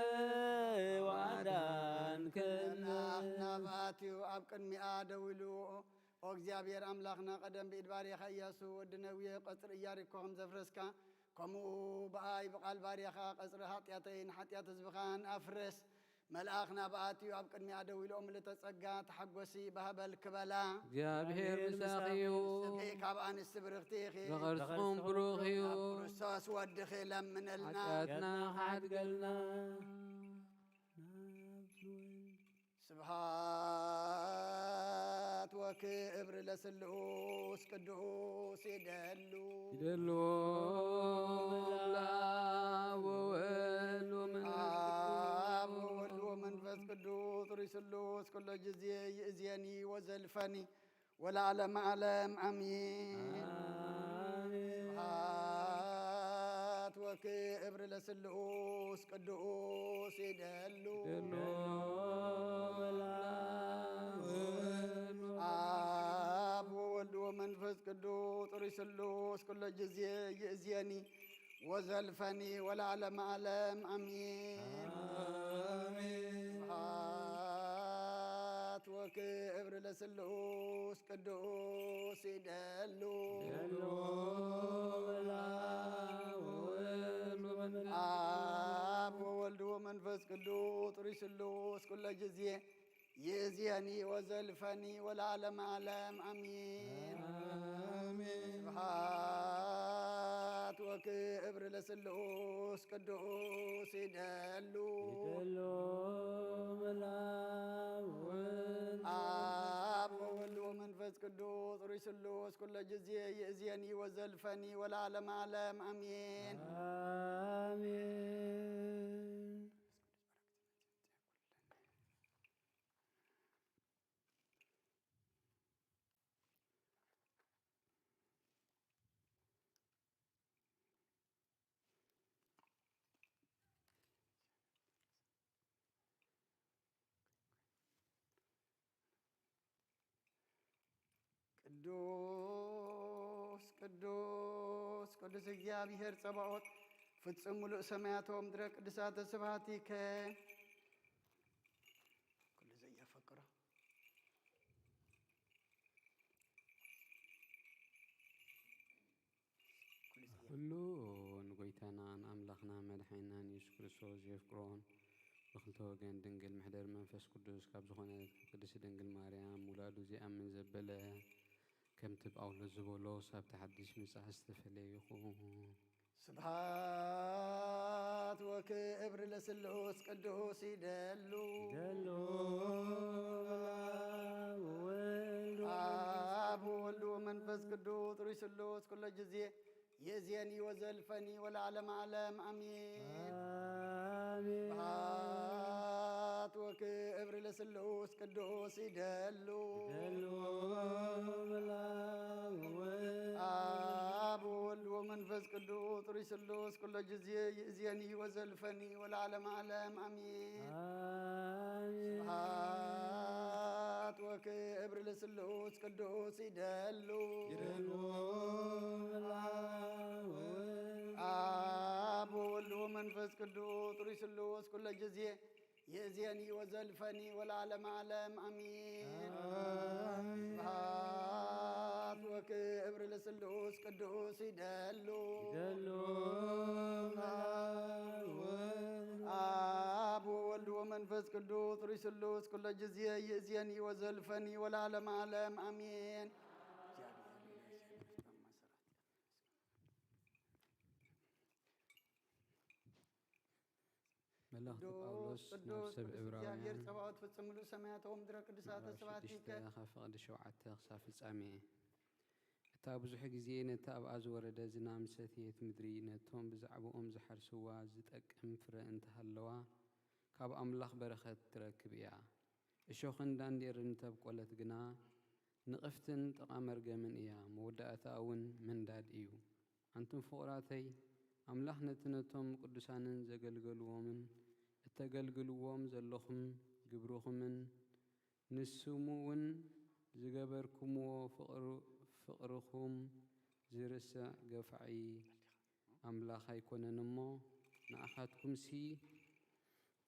ዋዳንከና። ኣምላኽና ብኣትዩ ኣብ ቅድሚኣ ደው ኢሉ፣ ኦ እግዚኣብሔር ኣምላኽና፣ ቀደም ብኢድ ባርያኻ ኢያሱ ወዲ ነውየ ቀጽሪ ኢያሪኮ ከም ዘፍረስካ፣ ከምኡ ብኣይ ብቓል ባርያኻ ቀጽሪ ሓጢኣተይን ሓጢኣት ህዝብኻን ኣፍርስ። መልኣኽ ናብኣ ኣትዩ ኣብ ቅድሚኣ ደው ኢሉ፣ ምልእተ ጸጋ ተሓጎሲ፣ ባህበል ክበላ። እግዚኣብሔር ምሳኺ እዩ። ንስኺ ካብ ኣንስቲ ብርኽቲ ኢኺ። ዝኸርስኹም ብሩኽ እዩ። ኣብ ክርስቶስ ወድኺ ለምንልና። ሓጢኣትና ክሓድገልና። ስብሃት ወክብር ለስሉስ ቅዱስ ይደሉ። ይደሉ። ወወልድ ወመንፈስ አብ ወወልድ ወመንፈስ ቅዱስ ሩይ ስሉስ ኩሎ ጊዜ ይእዜኒ ወዘልፈኒ ወለዓለመ ዓለም አሜን። አሜን። ስብሐት ወክብር ለስሉስ ቅዱስ ይደሉ። ይደሉ። አብ ወወልድ ወመንፈስ ቅዱስ ሩይ ስሉስ ኩሎ ጊዜ ይእዜኒ ወዘልፈኒ ወለዓለመ ዓለም አሜን። አሜን። ስብሐት ወክብር ለስሉስ ቅዱስ ይደሉ። ይደሉ። አብ ወወልድ ወመንፈስ ቅዱስ ሩይ ስሉስ ኩሎ ጊዜ ይእዜኒ ወዘልፈኒ ወለዓለመ ዓለም አሜን። አሜን። ስብሐት ወክብር ለስሉስ ቅዱስ ይደሉ። ይደሉ። አብ ወወልድ ወመንፈስ ቅዱስ ሩይ ስሉስ ኩሎ ጊዜ ይእዜኒ ወዘልፈኒ ወለዓለመ ዓለም አሜን። አሜን። ቅዱስ ቅዱስ ቅዱስ እግዚኣብሔር ጸባኦት ፍጹም ምሉእ ሰማያት ወምድረ ቅዱሳተ ስብሐቲከ ኩሉ ዘየፈቅሮ ኩሉ ዘየ- ኩሉ ንጎይታና ንኣምላኽና መድሓኒናን የሱስ ክርስቶስ ዘየፍቅሮን ብክልተ ወገን ድንግል መሕደር መንፈስ ቅዱስ ካብ ዝኾነት ካብ ቅድስቲ ድንግል ማርያም ውላዱ ዘይኣምን ዘበለ ከምቲ ጳውሎስ ዝበሎ ሳብቲ ሓድሽ ምጽኣት ዝተፈለየ ይኹን። ስብሐት ወክብር ለስሉስ ቅዱስ ይደሉ። ይደሉ። ወወልድ አብ ወወልድ ወመንፈስ ቅዱስ ሩይ ስሉስ ኩሎ ጊዜ ይእዜኒ ወዘልፈኒ ወለዓለመ ዓለም አሜን። አሜን። ስብሐት ወክብር ለስሉስ ቅዱስ ይደሉ። ይደሉ። አብ ወወልድ ወመንፈስ ቅዱስ ሩይ ስሉስ ኩሎ ጊዜ ይእዜኒ ወዘልፈኒ ወለዓለመ ዓለም አሜን። አሜን። ስብሐት ወክብር ለስሉስ ቅዱስ ይደሉ። ይደሉ። ቅዱስ ሩይ ስሉስ ኩለ ጊዜ የእዜኒ ወዘልፈኒ ወለዓለመ ዓለም ኣሜን። ስብሐት ወክብር ለስሉስ ቅዱስ ይደሉ ይደሉ። አብ ወወልድ ወመንፈስ ቅዱስ ሩይ ስሉስ ኩለ ጊዜ የእዜኒ ወዘልፈኒ ወለዓለመ ዓለም ኣሜን። መልእኽቲ ጳውሎስ ናብ ሰብ ዕብራውያን እግዚኣብሔር ጸባኦት ፍጽምሉ ሰማያት ወምድረ ቅዱሳተ ምዕራፍ ስብሐቲከ ሽዱሽተ ካብ ፍቕዲ ሸውዓተ ክሳብ ፍጻሜ። እታ ብዙሕ ግዜ ነቲ ኣብኣ ዝወረደ ዝናም ዝሰትየት ምድሪ ነቶም ብዛዕባኦም ዝሓርስዋ ዝጠቅም ፍረ እንተሃለዋ ካብ ኣምላኽ በረኸት ትረክብ እያ። እሾኽን ዳንዴርን እንተብቆለት ግና ንቕፍትን ጥቓ መርገምን እያ፣ መወዳእታኣ እውን ምንዳድ እዩ። ኣንቱም ፍቑራተይ፣ ኣምላኽ ነቲ ነቶም ቅዱሳንን ዘገልገልዎምን እተገልግልዎም ዘለኹም ግብርኹምን ንስሙ እውን ዝገበርኩምዎ ፍቕሩ- ፍቕርኹም ዝርስዕ ገፋዒ ኣምላኽ ኣይኮነን እሞ፣ ንኣኻትኩምሲ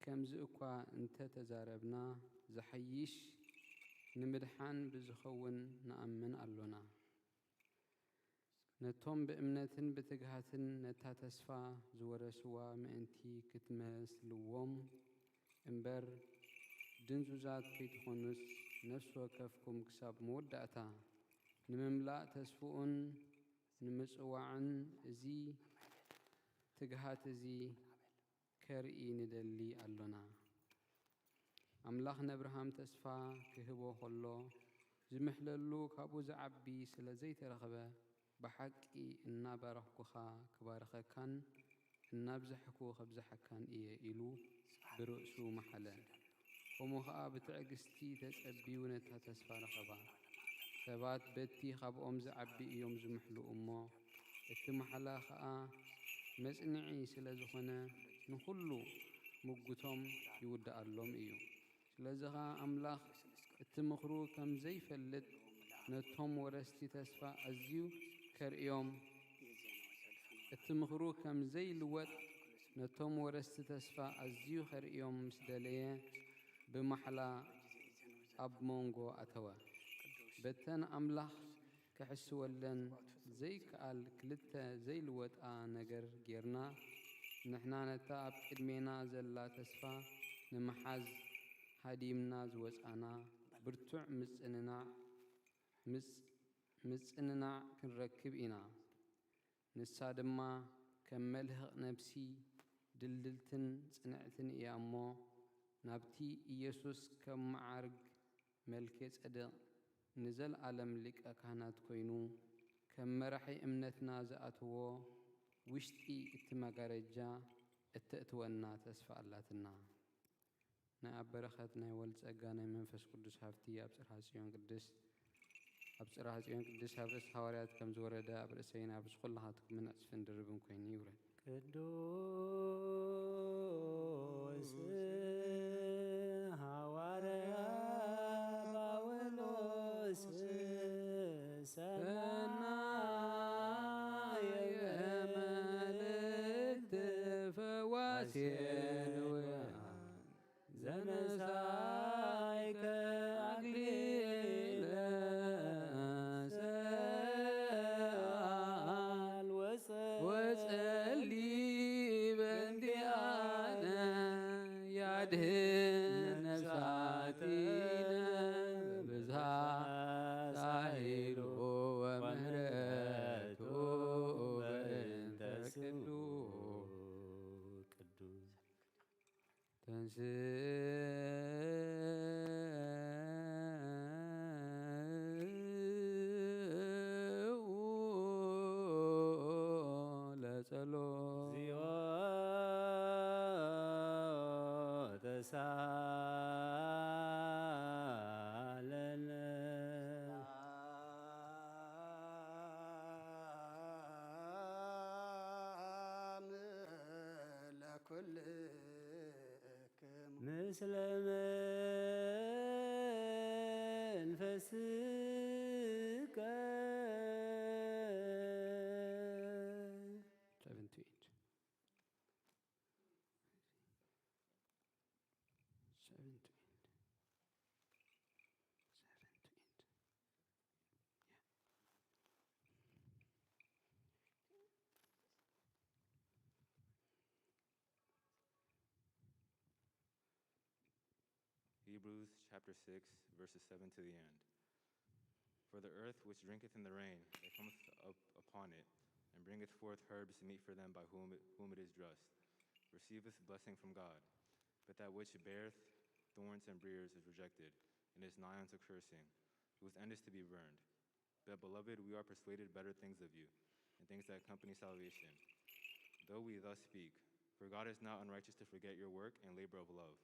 ከምዚ እኳ እንተ ተዛረብና፣ ዝሓይሽ ንምድሓን ብዝኸውን ንኣምን ኣሎና። ነቶም ብእምነትን ብትግሃትን ነታ ተስፋ ዝወረስዋ ምእንቲ ክትመስልዎም እምበር፣ ድንዙዛት ከይትኾኑስ፣ ነፍሲ ወከፍኩም ክሳብ መወዳእታ ንምምላእ ተስፍኡን ንምጽዋዕን እዚ ትግሃት እዚ ከርኢ ንደሊ ኣሎና። ኣምላኽ ነብርሃም ተስፋ ክህቦ ኸሎ፣ ዝምሕለሉ ካብኡ ዝዓቢ ስለ ዘይተረኽበ፣ ብሓቂ እናባረኽኩኻ ክባርኸካን እናብዛሕኩ ኸብዝሓካን እየ ኢሉ ብርእሱ መሓለ። ከምኡ ኸኣ ብትዕግስቲ ተጸብዩ ነታ ተስፋ ረኸባ። ሰባት በቲ ኻብኦም ዝዓቢ እዮም ዝምሕሉ እሞ፣ እቲ መሓላ ኸኣ መጽንዒ ስለ ዝኾነ ንኹሉ ምጉቶም ይውድኣሎም እዩ። ስለዚ ኸኣ ኣምላኽ እቲ ምኽሩ ከም ዘይፈልጥ ነቶም ወረስቲ ተስፋ ኣዝዩ ከርእዮም፣ እቲ ምኽሩ ከም ዘይልወጥ ነቶም ወረስቲ ተስፋ ኣዝዩ ከርእዮም ምስ ደለየ ብማሕላ ኣብ መንጎ ኣተወ። በተን ኣምላኽ ክሕስወለን ዘይከኣል ክልተ ዘይልወጣ ነገር ጌርና፣ ንሕና ነታ ኣብ ቅድሜና ዘላ ተስፋ ንምሓዝ ሃዲምና ዝወጻና ብርቱዕ ምጽንናዕ፣ ምጽ-፣ ምጽንናዕ ክንረክብ ኢና። ንሳ ድማ ከም መልህቕ ነፍሲ ድልድልትን ጽንዕትን እያ እሞ፣ ናብቲ ኢየሱስ ከም መዓርግ መልከ ጸድቕ ንዘለኣለም ሊቀ ካህናት ኮይኑ ከም መራሒ እምነትና ዝኣትዎ ውሽጢ እቲ መጋረጃ እተእትወና ተስፋ ኣላትና። ናይ ኣብ በረኸት ናይ ወልድ ጸጋ ናይ መንፈስ ቅዱስ ሃብቲ ኣብ ጽርሐ ጽዮን ቅድስት ኣብ ጽርሐ ጽዮን ቅድስት ኣብ ርእሲ ሃዋርያት ከም ዝወረደ ኣብ ርእሰይን ኣብ ርእሲ ኩላኻትኩምን ዕጽፍን ድርብን ኮይኑ ይውረድ። ቅዱስ ሃዋርያ ጳውሎስ ሰናየ መልእክት ፈዋሴ ንውያን ዘነሳይከ አክሊለ ሰአል ወጸሊ በእንቲአነ ያድህን ነፍሳቲነ ብዝሃ ሳይሉ ወምህረቱ በእንተ ስሙ ቅዱስ። ተንሥኡ ለጸሎት። እግዚኦ ተሳለነ። ለኩልክሙ ምስለ መንፈስከ። Seven to eight. Hebrews chapter six, verses seven to the end. For the earth which drinketh in the rain that cometh up upon it, and bringeth forth herbs meet for them by whom it, whom it is dressed, receiveth blessing from God. But that which beareth thorns and briers is rejected, and is nigh unto cursing, whose end is to be burned. But, beloved, we are persuaded better things of you, and things that accompany salvation. Though we thus speak, for God is not unrighteous to forget your work and labor of love,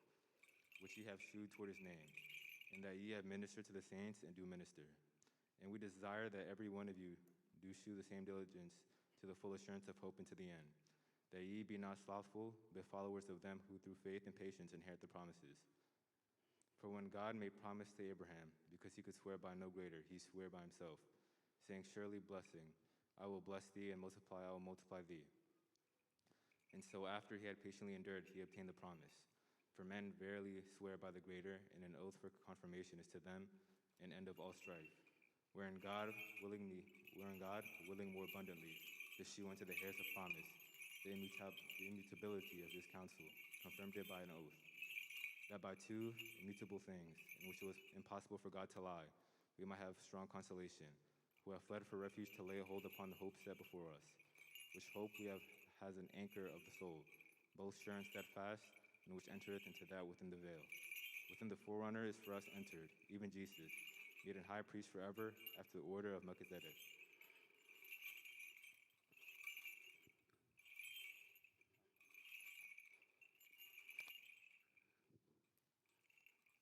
which ye have shewed toward his name, and that ye have ministered to the saints and do minister. And we desire that every one of you do shew the same diligence to the full assurance of hope unto the end, that ye be not slothful, but followers of them who through faith and patience inherit the promises. For when God made promise to Abraham, because he could swear by no greater, he sware by himself, saying, surely blessing, I will bless thee, and multiply, I will multiply thee. And so after he had patiently endured, he obtained the promise. For men verily swear by the greater, and an oath for confirmation is to them an end of all strife. Wherein God willingly, wherein God, willing more abundantly to shew unto the heirs of promise the immutab-, the immutability of his counsel, confirmed it by an oath, that by two immutable things, in which it was impossible for God to lie, we might have strong consolation, who have fled for refuge to lay hold upon the hope set before us, which hope we have has an anchor of the soul, both sure and steadfast, and which entereth into that within the veil, within the forerunner is for us entered, even Jesus, made an high priest forever after the order of Melchizedek.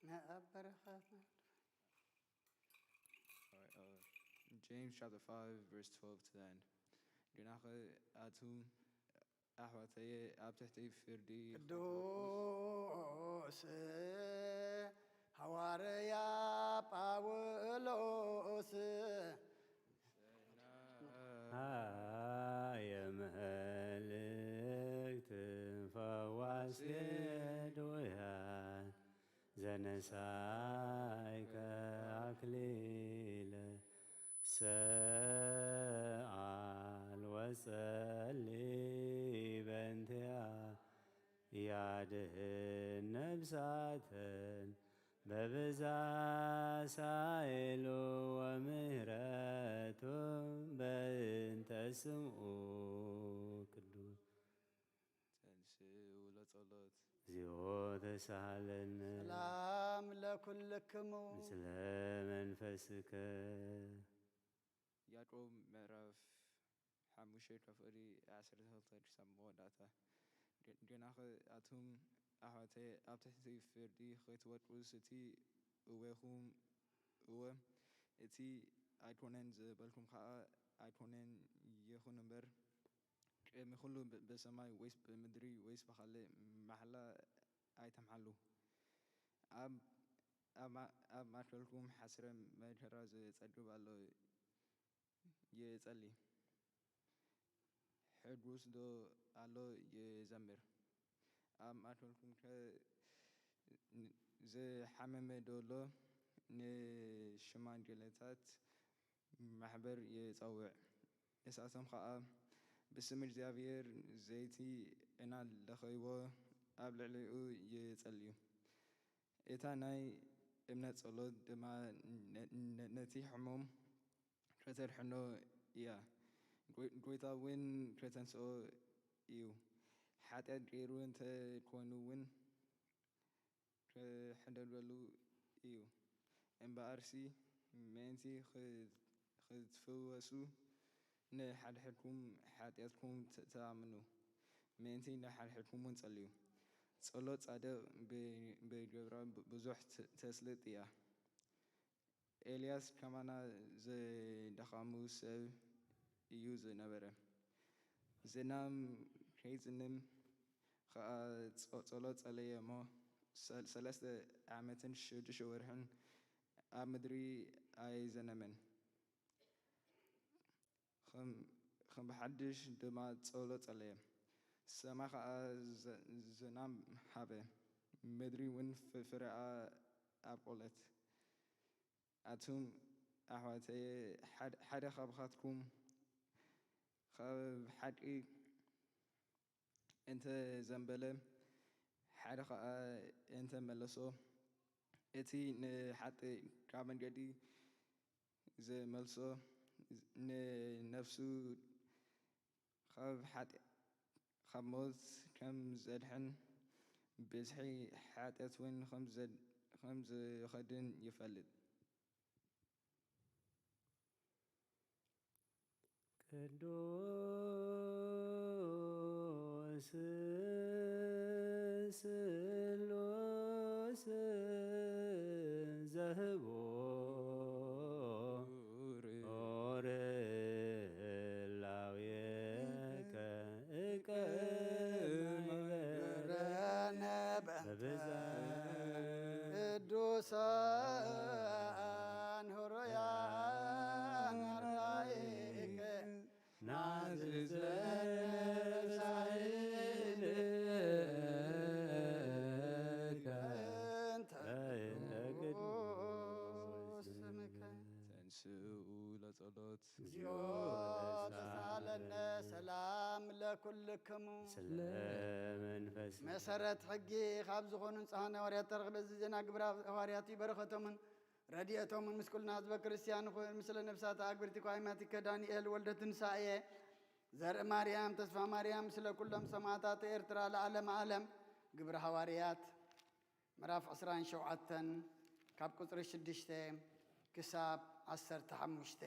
ንኣብ በረኻ All right, uh, James chapter five, verse twelve to the end. ዲናኸ ኣቱም ኣሕዋተየ ኣብ ትሕቲ ፍርዲ ቅዱስ ሃዋርያ ጳውሎስ የመልእክት ፈዋስ ድውያን ዘነሳይከ ኣክሊለ ሰኣል ወጸሊ በንቲያ ያድህን ነብሳተን በብዛ ሳይሉ ወምህረቱ በእንተ ስምኡ ቅዱስ ተንስኡ ለጸሎት እግዚኦ ተሳሃለነ ሰላም ለኩልክሙ ምስለ መንፈስከ ያዕቆብ ምዕራፍ ሓሙሽተ ካብ ፍቕዲ ዓሰርተ ክልተ ክሳብ መወዳእታ። ድ- ዲናኸ ኣቱም ኣሕዋተይ ኣብ ትሕቲ ፍርዲ ከይትወድቁስ እቲ እወኹም እወ እቲ ኣይኮነን ዝበልኩም ከኣ ኣይኮነን ይኹን እምበር ቅድሚ ኩሉ ብ- ብሰማይ ወይስ ብምድሪ ወይስ ብኻልእ ማሕላ ኣይተምሓሉ። ኣብ ኣብ ማ- ኣብ ማእከልኩም ሓስረ መከራ ዘጸግብ ኣሎ ይጸሊ፣ ሕጉስ ዶ ኣሎ ይዘምር። ኣብ ማእከልኩም ከ ዝሓመመ ዶ ኣሎ? ንሽማግለታት ማሕበር ይጸውዕ፣ ንሳቶም ከኣ ብስም እግዚኣብሔር ዘይቲ እናለኸይዎ ኣብ ልዕሊኡ ይጸልዩ። እታ ናይ እምነት ጸሎት ድማ ነ- ነ- ነቲ ሕሙም ከተድሕኖ እያ፣ ጎይ- ጎይታ እውን ከተንስኦ እዩ። ሓጢኣት ገይሩ እንተ ኮይኑ እውን ክሕደገሉ እዩ። እምበኣርሲ ምእንቲ ኽትፍወሱ ንሓድሕድኩም ሓጢኣትኩም ትኣምኑ፣ ምእንቲ ንሓድሕድኩም እውን ጸልዩ። ጸሎት ጻድቕ ብግብራ ብዙሕ ተስልጥ እያ። ኤልያስ ከማና ዝደኸሙ ሰብ እዩ ዝነበረ። ዝናም ከይዝንም ኸኣ ጸሎት ጸለየ እሞ ሰለስተ ዓመትን ሽዱሽተ ወርሕን ኣብ ምድሪ ኣይዘነመን። ከም ብሓድሽ ድማ ጸሎት ጸለየ። ሰማይ ኸኣ ዝናም ሃበ፣ ምድሪ እውን ፍረኣ ኣብቆለት። ኣቱም ኣሕዋተየ፣ ሓደ ኻባኻትኩም ኻብ ሓቂ እንተ ዘንበለ፣ ሓደ ኸኣ እንተ መለሶ፣ እቲ ንሓጥእ ካብ መንገዲ ዝመልሶ፣ ንነፍሱ ካብ ሓጢ-፣ ካብ ሞት ከም ዘድሕን፣ ብዝሒ ሓጢኣት እውን ከም ዘድ-፣ ከም ዝኸድን ይፈልጥ። ቅዱስ ስሉስ ዘህቡር ላውየከ እቀ ማይበረነ በብዘ ቅዱሳን ህሩያን ኣርዳኢከ ናዝዘነ ሳይልከ እንተ ቅዱስ ስምከ። ተንስኡ ለጸሎት። እግዚኦ ተሳለነ ሰላም ለኩልክሙ። ስለ መንፈስ መሰረት ሕጊ ካብ ዝኾኑ ንጹሓን ሃዋርያት ተረኽበ። እዚ ዜና ግብረ ሃዋርያት እዩ። በረኸቶምን ረድኤቶምን ምስ ኩልና ህዝበ ክርስቲያን ይኹን። ምስለ ነፍሳት ኣግብርቲ ኳይማቲከ ዳንኤል ወልደ ትንሳኤ ዘርኢ ማርያም ተስፋ ማርያም፣ ስለ ኩሎም ሰማዕታት ኤርትራ ለዓለመ ዓለም። ግብረ ሃዋርያት ምዕራፍ ዕስራን ሸውዓተን ካብ ቁጽሪ ሽዱሽተ ክሳብ ዓሰርተ ሓሙሽተ።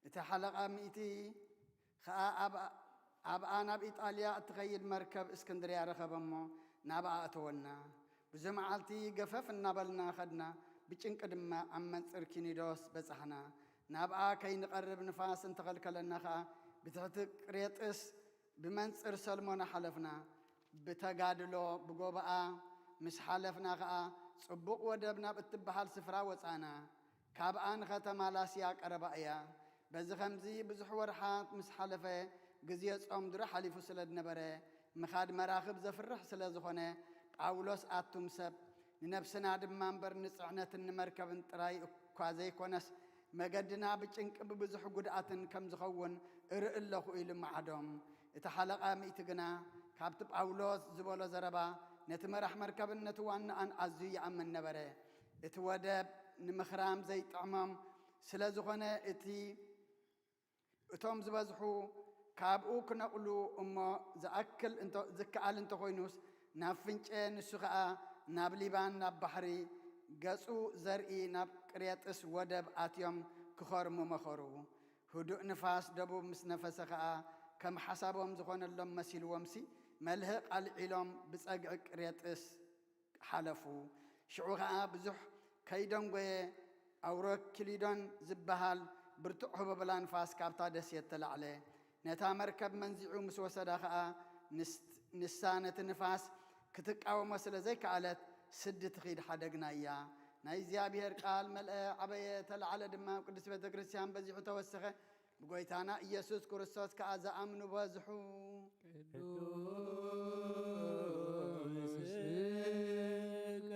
እቲ ሓለቓ ሚእቲ ኸኣ ኣብ-፣ ኣብኣ ናብ ኢጣልያ እትኸይድ መርከብ እስክንድርያ ረኸበ እሞ ናብኣ ኣተወና። ብዙ መዓልቲ ገፈፍ እናበልና ኸድና፣ ብጭንቂ ድማ ኣብ መንጽር ኪኒዶስ በጻሕና። ናብኣ ከይንቐርብ ንፋስ እንተኸልከለና ኸኣ ብትሕቲ ቅሬጥስ ብመንጽር ሰልሞና ሓለፍና። ብተጋድሎ ብጎባኣ ምስ ሓለፍና ኸኣ ጽቡቕ ወደብ ናብ እትበሃል ስፍራ ወጻእና። ካብኣ ንኸተማ ላስያ ቀረባ እያ። በዚ ኸምዚ ብዙሕ ወርሓት ምስ ሓለፈ ግዜ ጾም ድሮ ሓሊፉ ስለ ዝነበረ ምኻድ መራኽብ ዘፍርሕ ስለ ዝኾነ ጳውሎስ ኣቱም ሰብ ንነብስና ድማ እምበር ንጽዕነትን ንመርከብን ጥራይ እኳ ዘይኮነስ መገድና ብጭንቂ ብብዙሕ ጉድኣትን ከም ዝኸውን እርኢ ኣለኹ ኢሉ መዓዶም። እቲ ሓለቓ ሚእቲ ግና ካብቲ ጳውሎስ ዝበሎ ዘረባ ነቲ መራሕ መርከብን ነቲ ዋናኣን ኣዝዩ ይኣምን ነበረ። እቲ ወደብ ንምኽራም ዘይጥዕሞም ስለ ዝኾነ እቲ እቶም ዝበዝሑ ካብኡ ክነቕሉ እሞ ዝኣክል እንተ-፣ ዝከኣል እንተኾይኑስ ናብ ፍንጨ፣ ንሱ ኸኣ ናብ ሊባን ናብ ባሕሪ ገጹ ዘርኢ ናብ ቅሬጥስ ወደብ ኣትዮም ክኸርሙ መኸሩ። ህዱእ ንፋስ ደቡብ ምስ ነፈሰ ኸኣ ከም ሓሳቦም ዝኾነሎም መሲልዎምሲ መልህቕ ኣልዒሎም ብጸግዒ ቅሬጥስ ሓለፉ። ሽዑ ኸኣ ብዙሕ ከይደንጎየ ኣውሮኪሊዶን ዝበሃል ብርቱዕ ህቦብላ ንፋስ ካብታ ደሴት ተላዕለ። ነታ መርከብ መንዚዑ ምስ ወሰዳ ኸኣ ንስ-፣ ንሳ ነቲ ንፋስ ክትቃወሞ ስለ ዘይከኣለት ስዲ ትኺድ ሓደግናያ። ናይ እግዚኣብሔር ቃል መልአ፣ ዓበየ፣ ተላዕለ ድማ፣ ኣብ ቅድስት ቤተ ክርስቲያን በዚሑ ተወሰኸ። ብጎይታና ኢየሱስ ክርስቶስ ከኣ ዝኣምኑ በዝሑ። ቅዱስ፣ ቅዱስ፣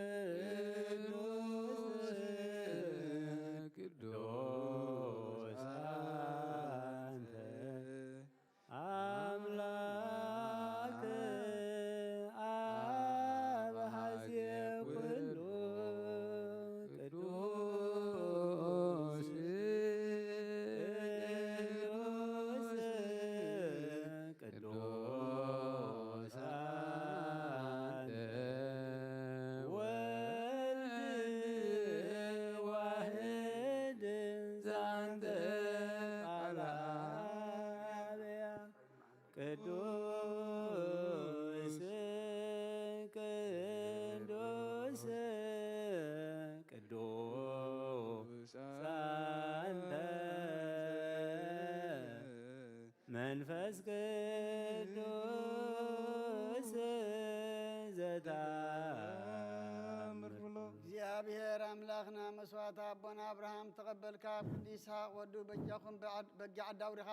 ቅዱስ አንተ አምላክ አብ ሀዜ ኩሉ። ቅዱስ፣ ቅዱስ፣ ቅዱስ አንተ ወልድ ዋህድ ዛንተ ቃል አብያ። ቅዱስ፣ ቅዱስ፣ ቅዱስ አንተ መንፈስ ቅዱስ ዘተአምር ብሎ። እግዚኣብሔር ኣምላኽና መስዋዕቲ ኣቦና ኣብርሃም ተቐበልካ፣ ኣብ ክንዲ ይስሐቅ ወዱ በጃኹም በዓድ-፣ በጊዕ ኣዳውሪኻ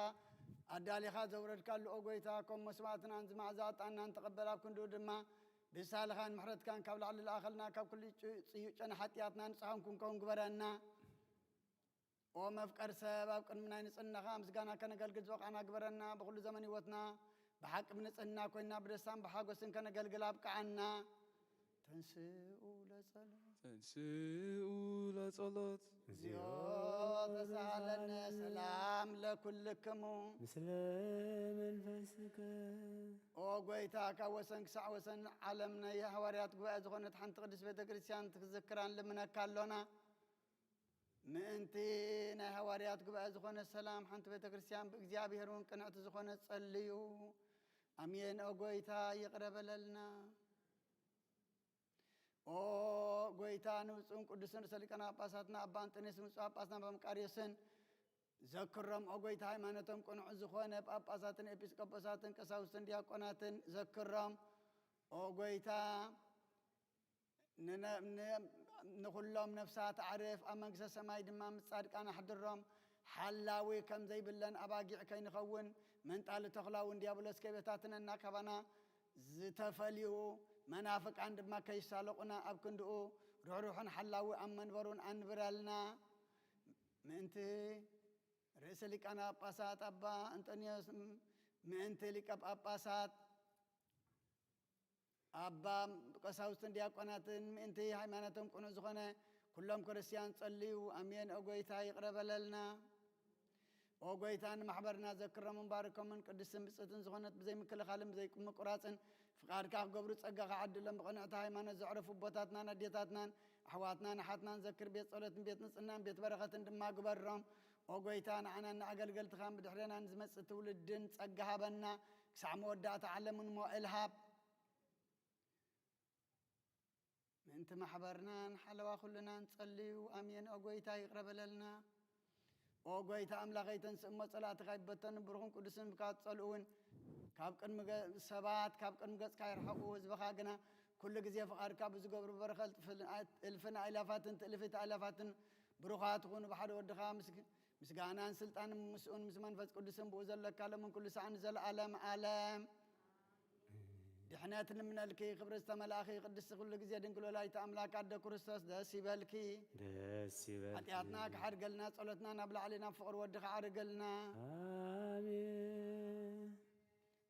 ኣዳሊኻ ዘውረድካሉ፣ ኦ ጎይታ፣ ከም መስዋዕትናን ዝመዓዛ ዕጣንናን ተቐበል። ኣብ ክንድኡ ድማ ብሳልኻን ምሕረትካን ካብ ላዕሊ ለኣኸልና፣ ካብ ኩሉ ጭ-፣ ጽዩጨን ሓጢኣትና ንጹሓን ክንከውን ግበረና። ኦ መፍቀር ሰብ፣ ኣብ ቅድሚ ናይ ንጽህናኻ ምስጋና ከነገልግል ዝበቃዕና ግበረና። ብኹሉ ዘመን ህይወትና ብሓቂ ብንጽህና ኮይና ብደስታን ብሓጎስን ከነገልግል ኣብቅዓና። እቲ ተንስኡ ለጸሎት። ተንስኡ ለጸሎት። እግዚኦ ተሳለነ ሰላም ለኩልክሙ። ምስለ መንፈስከ። ኦ ጎይታ፣ ካብ ወሰን ክሳዕ ወሰን ዓለም ናይ ሃዋርያት ጉባኤ ዝኾነት ሓንቲ ቅድስት ቤተ ክርስቲያን ትዝክራን ልምነካ ኣሎና። ምእንቲ ናይ ሃዋርያት ጉባኤ ዝኾነ ሰላም ሓንቲ ቤተ ክርስቲያን ብእግዚኣብሔር እውን ቅንዕቲ ዝኾነ ጸልዩ። ኣሜን። ኦ ጎይታ ይቕረ በለልና። ኦ ጎይታ ንብፁዕን ቅዱስን ርእሰ ሊቃነ ጳጳሳትና ኣባ እንጠንዮስን ብፁዕ ጳጳስና ኣባ መቃርዮስን ዘክሮም። ኦ ጎይታ ሃይማኖቶም ቅኑዕ ዝኾነ ጳጳሳትን ኤጲስቆጶሳትን ቀሳውስትን ዲያቆናትን ዘክሮም። ኦ ጎይታ ንነ- ን- ንኹሎም ነፍሳት ዓርፍ ኣብ መንግስተ ሰማይ ድማ ምስ ጻድቃን ኣሕድሮም። ሓላዊ ከም ዘይብለን ኣባጊዕ ከይንኸውን መንጣሊ ተኹላ እውን ዲያብሎስ ከይበታትነና ካባና ዝተፈልዩ መናፍቃን ድማ ከይሳለቑና ኣብ ክንድኡ ርሕሩሕን ሓላዊ ኣብ መንበሩን ኣንብረልና። ምእንቲ ርእሰ ሊቃነ ጳጳሳት ኣባ እንጠንዮስ፣ ምእንቲ ሊቀ ጳጳሳት ኣባ ቀሳውስትን ዲያቆናትን ምእንቲ ሃይማኖቶም ቅኑዕ ዝኾነ ኩሎም ክርስቲያን ጸልዩ። ኣሜን። ኦ ጎይታ ይቕረ በለልና። ኦ ጎይታ ንማሕበርና ዘክሮምን ባርኮምን ቅድስትን ብጽእትን ዝኾነት ብዘይ ምክልኻልን ብዘይ ምቁራጽን ፍቓድካ ክገብሩ ጸጋኻ ዓድሎም። ብቕንዕቲ ሃይማኖት ዘዕረፉ ኣቦታትናን ኣዴታትናን ኣሕዋትናን ኣሓትናን ዘክር። ቤት ጸሎትን ቤት ንጽህናን ቤት በረኸትን ድማ ግበሮም። ኦ ጎይታ ንዓናን ንኣገልገልትኻን ብድሕሬና ንዝመጽእ ትውልድን ጸጋ ሃበና። ክሳዕ መወዳእታ ዓለምን ሞዕል ሃብ። ምእንቲ ማሕበርናን ሓለዋ ኩልናን ጸልዩ። ኣሜን። ኦ ጎይታ ይቕረ በለልና። ኦ ጎይታ ኣምላኸይ፣ ተንስእ እሞ ጸላእትኻ ይበተኑ፣ ብሩኽን ቅዱስን ብካ ትጸልኡ እውን ካብ ቅድሚ ገ- ሰባት ካብ ቅድሚ ገጽካ ይርሓቑ። ህዝብኻ ግና ኩሉ ግዜ ፍቓድካ ብዝገብሩ በረኸት እልፍን ኣእላፋትን ትእልፊት ኣእላፋትን ብሩኻት ይኹኑ። ብሓደ ወድኻ ምስ ምስጋናን ስልጣንን ምስኡን ምስ መንፈስ ቅዱስን ብኡ ዘለካ ሎምን ኩሉ ሰዓን ንዘለኣለም ኣለም። ድሕነት ንምነልኪ ክብሪ ዝተመላእኺ ቅድስቲ ኩሉ ግዜ ድንግል ወላዲተ ኣምላክ ኣደ ክርስቶስ ደስ ይበልኪ። ደስ ይበልኪ። ሓጢኣትና ክሓድገልና ጸሎትና ናብ ላዕሊ ናብ ፍቕሪ ወድኻ ዓርገልና። ኣሜን።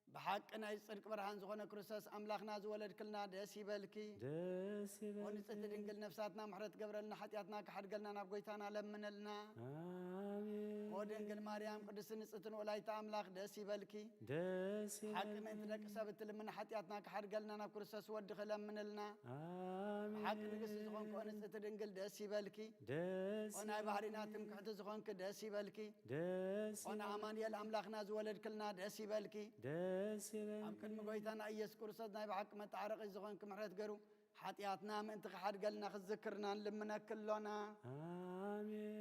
ብሓቂ ናይ ጽድቂ ብርሃን ዝኾነ ክርስቶስ ኣምላኽና ዝወለድክልና ደስ ይበልኪ። ደስ ይበልኪ። ኦ ንጽሕቲ ድንግል ነፍሳትና ምሕረት ገብረልና ሓጢኣትና ክሓድገልና ናብ ጎይታና ለምነልና። ኣሜን። ኦ ድንግል ማርያም ቅድስቲ ንጽሕትን ወላዲተ ኣምላኽ ደስ ይበልኪ። ደስ ሓቂ ይበልኪ። ምእንቲ ደቂ ሰብ እትልምኒ ሓጢኣትና ክሓድገልና ናብ ክርስቶስ ወድኺ ለምንልና። ኣሜን። ሓቂ ንግስቲ ዝኾንክ ኦ ንጽሕቲ ድንግል ደስ ይበልኪ። ደስ ኦ ናይ ባህሪና ትምክሕቲ ዝኾንክ ደስ ይበልኪ። ደስ ኦ ንኣማኑኤል ኣምላኽና ዝወለድክልና ደስ ይበልኪ። ደስ ይበልኪ። ኣብ ቅድሚ ጎይታና ኢየሱስ ክርስቶስ ናይ ብሓቂ መተዓረቒ ዝኾንክ ምሕረት ገሩ ሓጢኣትና ምእንቲ ክሓድገልና ክዝክርና ንልምነኪ ኣሎና። ኣሜን።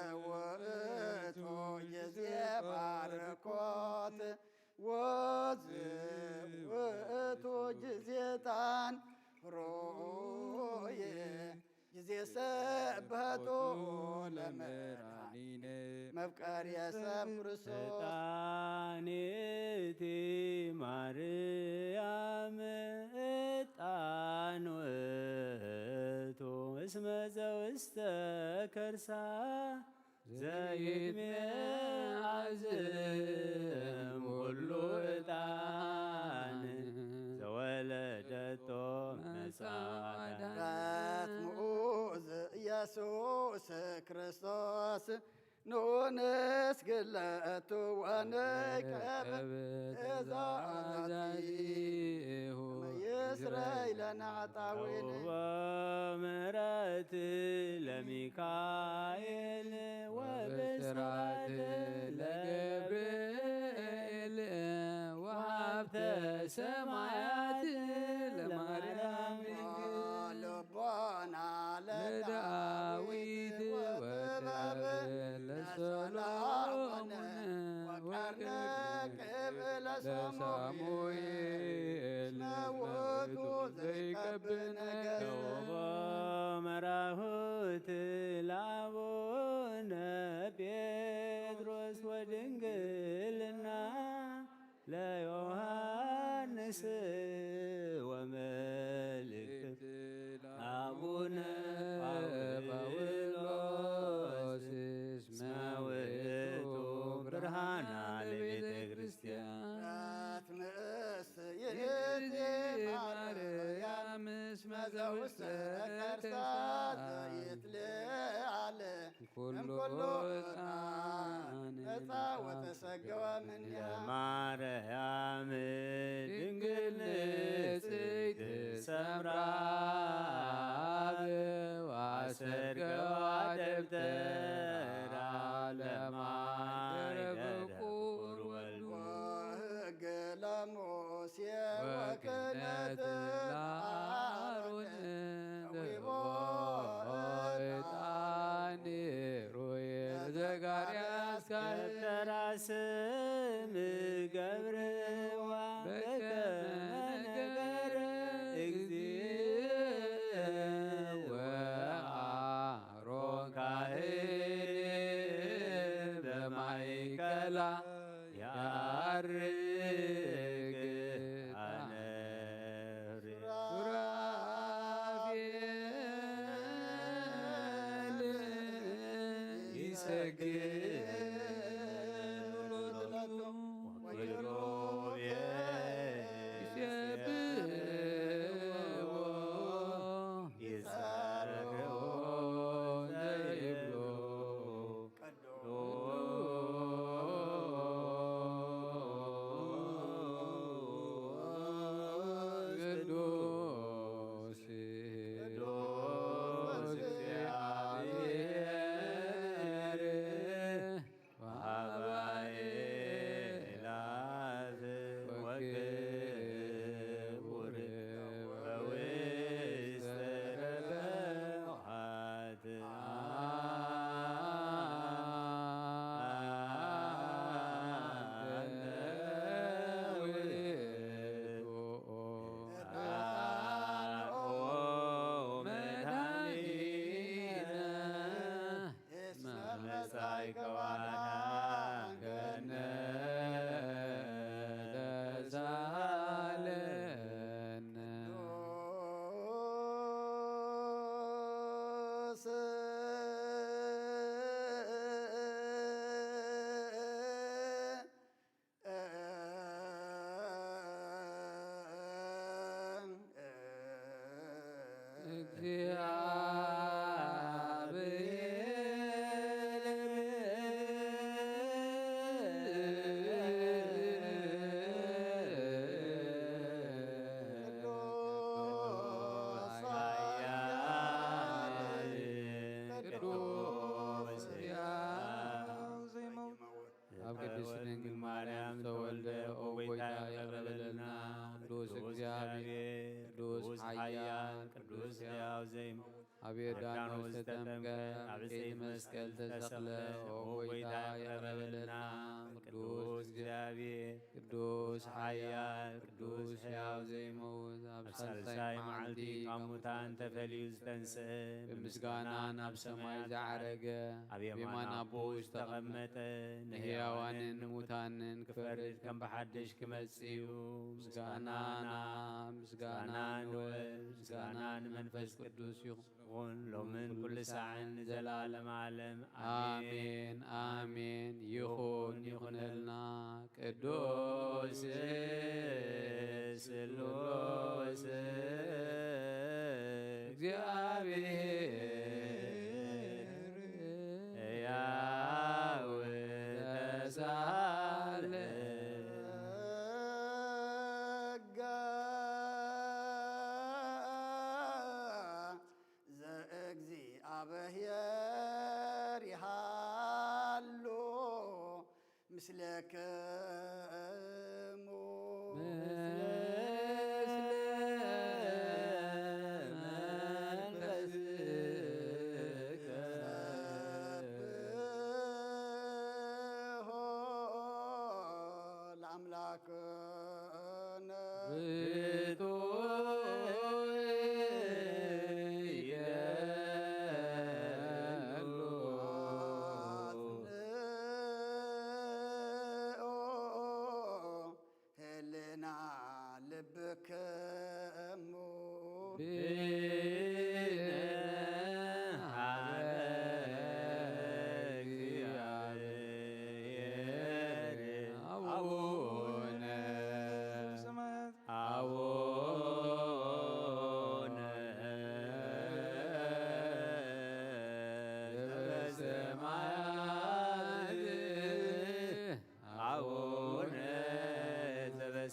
ዝውእቱ ግዜ ባርኮት ወዝውእቱ ግዜ ዕጣን ሩይ ግዜ ሰበቱ ለመድኃኒነ መፍቀሪ ሰብ ክርስቶስ። ዕጣን እቲ ማርያም ዕጣን ውእቱ እስመ ዘውስተ ከርሳ ዘይትሜ ኣዝም ኩሉ ዕጣን ዘወለደቶ መጻ ኣዳን። ረት ምኡዝ ኢየሱስ ክርስቶስ ንኡንስ ግለቱ ወንቀብ እዛዛዚሁ ይስረይ ለናጣዊን። ተውቦ ምሕረት ለሚካኤል ወብስራት ለገብርኤል ወሀብተ ሰማያት ለማርያም ድንግል። ልቦና ለዳዊት ወጥበብ ለሰሎሞን ወቀርነ ቅብ ለሳሙኤል ለሳሙኤል ውእቱ ዘይቀብ ነገሥት። ተውቦ መራሁት ለአቡነ ጴጥሮስ ወድንግልና ለዮሐንስ ወመልእክት አቡነ ጳውሎስ እስመ ውእቱ ብርሃና ለቤተ ክርስቲያን። ራት ምስ ይእቲ ማርያም ውስተ ነቀርሳ ዘይትልዓል ኩሉ እምኩሉ ዕጣን ዕጣን ነጻ ወተሰገወ እምኔሃ። ማርያም ድንግል ንጽሕት ሰምራ አብ አሰርገዋ ደብተራ ለማይ ደረበ ቁር ወልድ ወሕገ ለሙሴ ወክህነት ወክህነት ለአሮን ለአሮን ተዊቦ ዕጣን ሩየ ዘካርያስ ካህን። ተራ ስም ገብርዋ በከመ በከመ ነገረ ነገረ እግዚእ እግዚእ ወአሮን ካህን በማእከላ ያርግ አነ ሱራፌል ይሰግድ ሎቱ ወኪሩቤል ይሴብሕዎ ይጸርዎ ዘይብሉ ቅዱስ ቅዱስ ቅዱስ እግዚአብሔር ወሀበ አእላፍ ወክቡር ወውስተ ረብሐት መጻእከ ወአድኃንከነ ተሳሃለነ። ቅዱስ አብ ቅድስት ድንግል ማርያም ተወልደ። ኦ ጎይታ፣ ይቕረ በለልና። ቅዱስ እግዚኣብሔር፣ ቅዱስ ኃያል፣ ቅዱስ ሕያው ዘይመውት፣ ኣብ ዮርዳኖስ ተጠምቀ፣ ኣብ ዕፀይቲ መስቀል ተሰቕለ። ኦ ጎይታ፣ ይቕረ በለልና። ቅዱስ እግዚኣብሔር፣ ቅዱስ ኃያል፣ ቅዱስ ሕያው ዘይመውት፣ ኣብ ሳልሳይ መዓልቲ ካብ ሙታን ተፈልዩ ዝተንስአ፣ ብምስጋና ናብ ሰማይ ዝዓረገ፣ ኣብ የማን ኣቦኡ ዝተቐመጠ፣ ንሕያዋንን ንሙታንን ክፈርድ ከም ብሓድሽ ክመጽእ እዩ። ምስጋና ንኣብ፣ ምስጋና ንወልድ፣ ምስጋና ንመንፈስ ቅዱስ ይኹን። ይኹን ሎምን ኩሉ ሳዕን ንዘለዓለመ ዓለም። ኣሜን። ኣሜን፣ ኣሜን። ይኹን፣ ይኹነልና። ቅዱስ ስሉስ እግዚኣብሔር ሕያው ተሳለ ዘእግዚኣብሔር ይሃሉ ምስሌክሙ። ምስለ መንፈስከ። ሰብሖ ለአምላክ ርቱዕ ይደሉ። አጽንኦ ህልና ልብክሙ። ብነ ሀበ እግዚአብሔር አቡነ አቡነ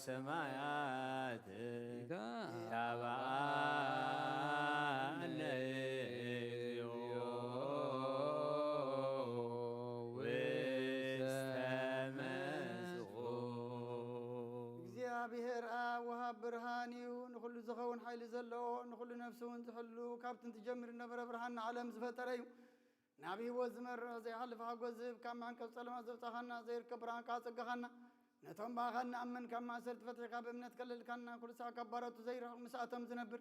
ሰማያት ይትባዓል። ይትባዓል እግዚኦ ውስተ መስቁ። እግዚኣብሔር ኣብ ወሃብ ብርሃን እዩ፣ ንኹሉ ዝኸውን ሓይሊ ዘለዎ፣ ንኹሉ ነፍሲ እውን ዝሕሉ፣ ካብ ጥንቲ ጀሚሩ ዝነበረ ብርሃን ንዓለም ዝፈጠረ እዩ። ናብ ህይወት ዝመርሕ ዘይሓልፍ ሓጎስ ዝህብ፣ ካብ መዕንቀፍ ጸለማ ዘውጻኻና፣ ዘይርከብ ብርሃን ከኣ ጸጋኻና፣ ነቶም ብኣኻ እንኣምን ካብ ማእሰርቲ ፈቲሕካ ብእምነት ከለልካና፣ ኩሉ ሳዕ ካብ ባሮቱ ዘይርሕቕ ምስኣቶም ዝነብር፣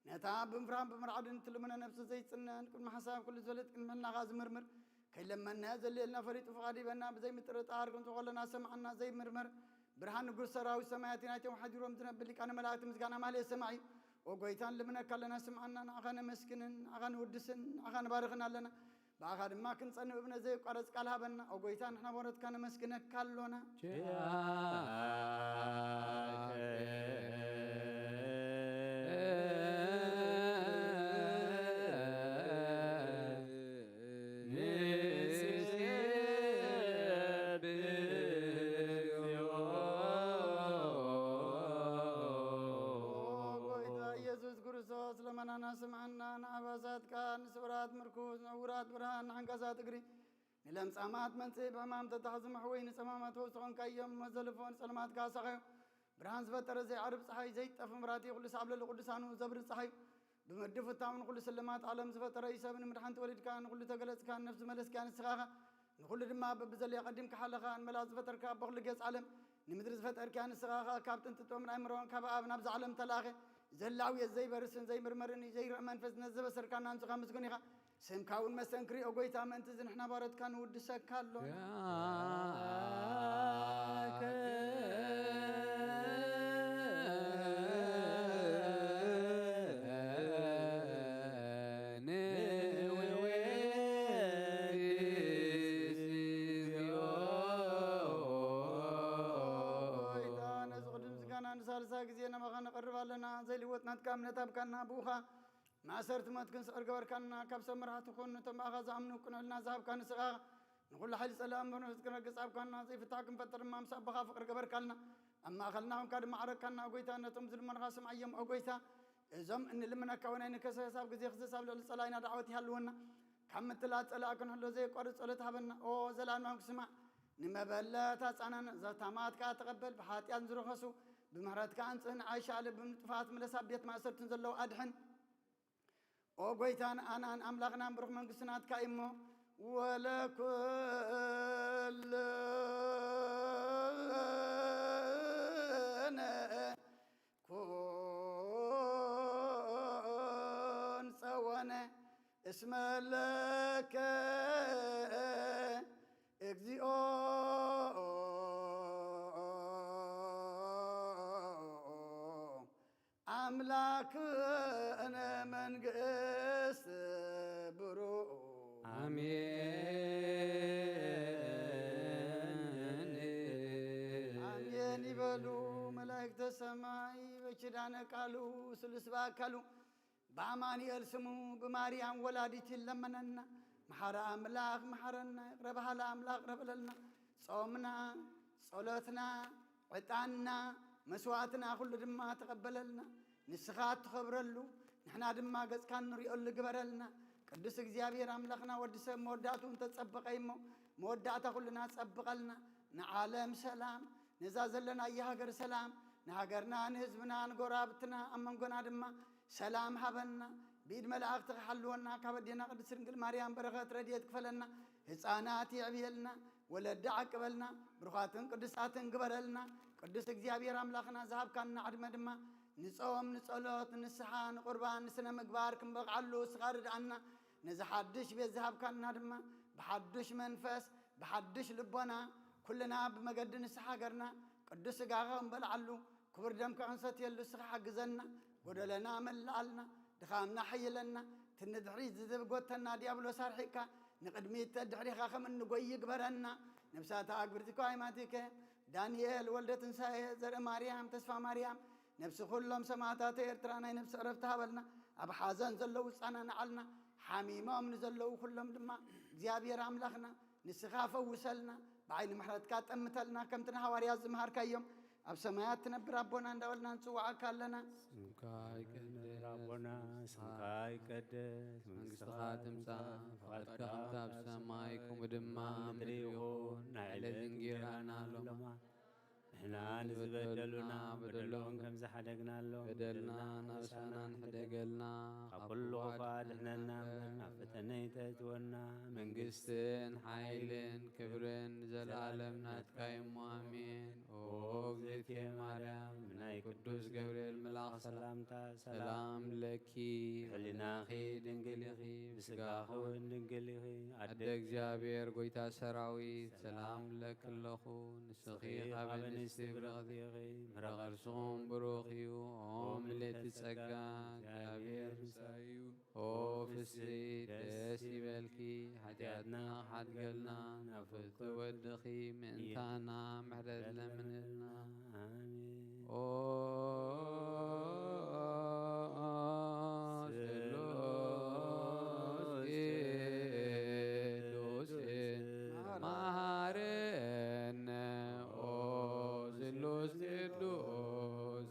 ነታ ብምፍራን ብምርዓድን እትልምኖ ነፍሲ ዘይጽነን፣ ቅድሚ ሓሳብ ኩሉ ዝፈልጥ፣ ቅድሚ ሕልናኻ ዝምርምር፣ ከይለመንናዮ ዘድልየልና ፈሊጡ ፍቓድ ይበና፣ ብዘይምጥርጣር ክንጽሖ ከለና ሰምዓና፣ ዘይምርመር ብርሃን ንጉስ ሰራዊት ሰማያት ናይቶም ሓዲሮም ዝነብር ሊቃነ መላእክት ምስጋና ማልየ ሰማዕ እዩ። ኦ ጎይታ ንልምነካ ኣለና፣ ስምዓና፣ ንዓኻ ነመስግንን፣ ንዓኻ ንውድስን፣ ንዓኻ ንባርኽን ኣለና። ብኣኻ ድማ ክንጸንእ እብነ ዘየቋረጽ ቃል ሃበና። ኦ ጎይታ ንሕና በረትካ ነመስግነካ ኣሎና። ኪያከ ንሴብሖ። ኦ ጎይታ ኢየሱስ ክርስቶስ ለመናና ስምዓና፣ ንኣባሳትካ፣ ንስውራት ምርኩስ፣ ንዕውራት ብርሃን፣ ንዓንካሳት እግሪ፣ ንለምጻማት መንጽሂ፣ ብሕማም ተታሕዙ መሕወይ፣ ንጸማማት ፈውሲ ኾንካዮም፣ ንመዘልፎ ንጸልማትካ ኣሳቐዮ። ብርሃን ዝፈጠረ ዘይዓርብ ጸሓይ፣ ዘይጠፍ መብራህቲ፣ ኩሉ ሳዕ ኣብ ልዕሊ ቅዱሳኑ ዘብርህ ጸሓይ፣ ብምድፍታውን ኩሉ ስልማት ዓለም ዝፈጠረ እዩ። ሰብ ንምድሓን ተወሊድካ፣ ንኹሉ ተገለጽካ፣ ንነፍሲ መለስካ ንስኻ ኢኻ። ንኹሉ ድማ በብዘለዮ ቀዲምካ ሓለኻ፣ ንመላእ ዝፈጠርካ ኣቦ ኩሉ ጌጽ ዓለም፣ ንምድሪ ዝፈጠርካ ንስኻ ኢኻ። ካብ ጥንቲ ጥበብን ኣእምሮን ካብ ኣብ ናብዛ ዓለም ተላእኸ፣ ዘላውየት ዘይበርስን ዘይምርመርን እዩ። ዘይርእ መንፈስ ነዚ ዘበሰርካና ንስኻ ምስጉን ኢኻ። ስምካ እውን መስተንክር እዩ፣ ኦ ጎይታ፣ ምእንቲ እዚ ንሕና ባሮትካ ንውድሰካ ኣሎ። ያከ ንወድስ እግዚኦ። ጎይታ፣ ነዚ ቅዱስ ምስጋና ንሳልሳ ግዜ ናባኻ ነቐርብ ኣለና። ዘይልወጥ ናትካ እምነት ኣብካና፣ ብኡኻ ማእሰርቲ ሞት ክንስዕር ገበርካና። ካብ ሰብ መራሕቲ ኩን፣ ነቶም ብኣኻ ዝኣምኑ ቅኑዕ ሕልና ዝሃብካ ንስኻ ኢኻ። ንኹሉ ሓይሊ ጸላእን መንፈስ ክነግጽ ኣብካና። ዘይፍታሕ ክንፈጥር ድማ ምስ ኣቦኻ ፍቕሪ ገበርካልና። ኣብ ማእኸልና ኹንካ ድማ ዓረካና፣ ኦ ጎይታ፣ ነቶም ዝልመኑኻ ስምዓዮም፣ ኦ ጎይታ። እዞም እንልምነካ ወናይ ንከሰስ ኣብ ግዜ ክሰስ ኣብ ልዕሊ ጸላኢና ዳዕወት ይሃልወና። ካብ ምትላል ጸላእ ክንሕሎ ዘየቋርጽ ጸሎት ሃበና። ኦ ዘላለማዊ ክስማዕ ንመበለት ኣጻናን ዘታማት ከኣ ተቐበል። ብሓጢኣት ዝረኸሱ ብምሕረትካ ኣንጽህን፣ ዓይሻ ልብም ጥፋት ምለስ፣ ኣብ ቤት ማእሰርትን ዘለዉ ኣድሕን። ኦ ጎይታን ኣናን ኣምላኽናን ብሩኽ መንግስቲ ናትካ እዩ እሞ፣ ወለኩልነ ኩን ጸወነ እስመ ለከ እግዚኦ ኣምላክነ መንግስት ብሩ። ኣሜን። ኣሜን ይበሉ መላእክተ ሰማይ። በኪዳነ ቃሉ ስሉስ በአካሉ በአማኑኤል ስሙ ብማርያም ወላዲት ይለመነና። መሓረ ኣምላኽ መሓረና፣ ይቕረ በሃሊ ኣምላኽ ይቕረ በለልና። ጾምና፣ ጸሎትና፣ ዕጣንና፣ መስዋዕትና ኩሉ ድማ ተቐበለልና። ንስኻ እትኸብረሉ፣ ንሕና ድማ ገጽካ እንሪኦሉ ግበረልና። ቅዱስ እግዚኣብሔር ኣምላኽና፣ ወዲ ሰብ መወዳእትኡ እንተጸበቐ እሞ፣ መወዳእታ ኩልና ጸብቐልና። ንዓለም ሰላም፣ ነዛ ዘለናያ ሃገር ሰላም፣ ንሃገርና፣ ንህዝብና፣ ንጎረባብትና፣ ኣብ መንጎና ድማ ሰላም ሃበና። ብኢድ መላእኽቲ ክሓልወና፣ ካብ ኣዴና ቅድስት ድንግል ማርያም በረኸት ረድኤት ክፈለና። ህፃናት የዕብየልና፣ ወለዲ ዓቅበልና፣ ብሩኻትን ቅዱሳትን ግበረልና። ቅዱስ እግዚኣብሔር ኣምላኽና ዝሃብካና ዕድመ ድማ ንጾም፣ ንጸሎት፣ ንስሓ፣ ንቁርባን፣ ንስነ ምግባር ክንበቕዓሉ እስኻ ርድኣና። ነዚ ሓድሽ ቤት ዝሃብካና ድማ ብሓዱሽ መንፈስ፣ ብሓድሽ ልቦና፣ ኩልና ብመገዲ ንስሓ ሃገርና ቅዱስ ስጋኻ ክንበልዓሉ፣ ክቡር ደምካ ክንሰትየሉ እስኻ ሓግዘና። ጎደለና መልኣልና፣ ድኻምና ሓይለና። እቲ ንድሕሪት ዝዝብ ጎተና ዲያብሎስ ኣርሒቕካ፣ ንቕድሚት ተድሕሪኻ ከም እንጎይ ይግበረና። ነብሳታ ኣግብርቲ እኮ ኣይማቲከ፣ ዳንኤል ወልደ ትንሳኤ፣ ዘርኢ ማርያም፣ ተስፋ ማርያም፣ ነብሲ ኩሎም ሰማዕታት ኤርትራ ናይ ነብሲ ዕረፍቲ ሃበልና። ኣብ ሓዘን ዘለዉ ጻናንዓልና። ሓሚሞም ንዘለዉ ኩሎም ድማ እግዚኣብሔር ኣምላኽና ንስኻ ፈውሰልና። ብዓይኒ ምሕረትካ ጠምተልና። ከምቲ ንሃዋርያት ዝመሃርካዮም ኣብ ሰማያት ትነብር ኣቦና እንዳበልና ንጽውዓካ ኣለና። ስምካ ይቀደስ፣ ኣቦና ስምካ ይቀደስ፣ መንግስትኻ ትምጻእ፣ ፍቓድካ ከምቲ ኣብ ሰማይ ከምኡ ድማ ኣብ ምድሪ ይኹን። ናይ ዕለት እንጌራና ሎማ ንሕና ንዝበደሉና በደሎም ከም ዝሓደግናሎም በደልና ናብሳና ንሕደገልና፣ ካብ ኩሉ ክፉእ ኣድሕነና እምበር፣ ናብ ፈተነ ኣይተእትወና። መንግስትን ሓይልን ክብርን ንዘለኣለም ናትካ እዩ እሞ፣ ኣሜን። ኦ እግዝእትየ ማርያም፣ ናይ ቅዱስ ገብርኤል መልኣኽ ሰላምታ ሰላም ለኪ፣ ሕሊናኺ ድንግል ኢኺ፣ ብስጋኺ እውን ድንግል ኢኺ። ኣደ እግዚኣብሔር፣ ጎይታ ሰራዊት፣ ሰላም እብለኪ ኣለኹ። ንስኺ ካብ ኣንስቲ ብርኽቲ ኢኺ፣ ፍረ ከርስኹም ብሩኽ እዩ። ኦ ምልእቲ ጸጋ፣ እግዚኣብሔር ምሳኺ እዩ። ኦ ፍስሕቲ ደስ ይበልኪ፣ ሓጢኣትና ሓድገልና፣ ናብ ፍቶ ወድኺ ምእንታና ምሕረት ለምንልና። ኣሜን። ኦ ስሉስ ቅዱስ መሃረነ። ኦ ስሉስ ቅዱስ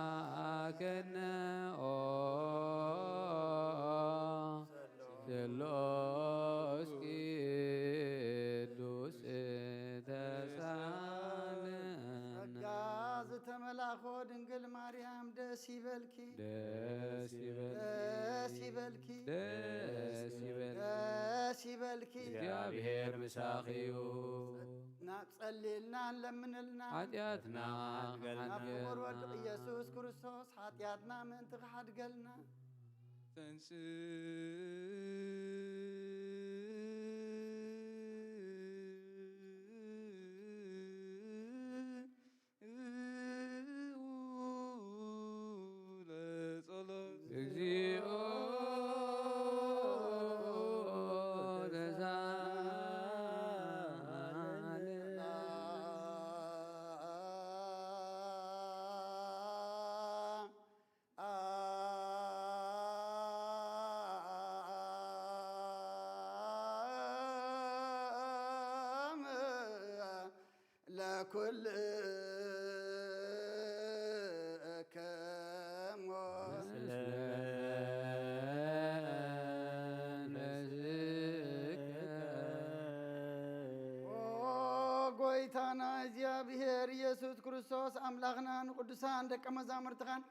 መሃከነ። ኦ ስሉስ ቅዱስ ተሳለነ። ጸጋ ዝተመላእኮ ድንግል ማርያም ደስ ይበልኪ፣ ደስ ይበልኪ፣ ደስ ይበልኪ፣ ደስ ይበልኪ፣ ደስ ይበልኪ። እግዚኣብሔር ምሳኺ እዩ። ና ጸልልና ለምንልና፣ ሓጢኣትና ናብ ክቡር ወድቕ ኢየሱስ ክርስቶስ ሓጢኣትና ምእንቲ ክሓድገልና። ተንስ ለጸሎት። እግዚኦ ተሳለነ። ለኩልክሙ። ኦ ጎይታና እግዚኣብሔር ኢየሱስ ክርስቶስ ኣምላኽና ንቅዱሳን ደቀ መዛሙርትኻን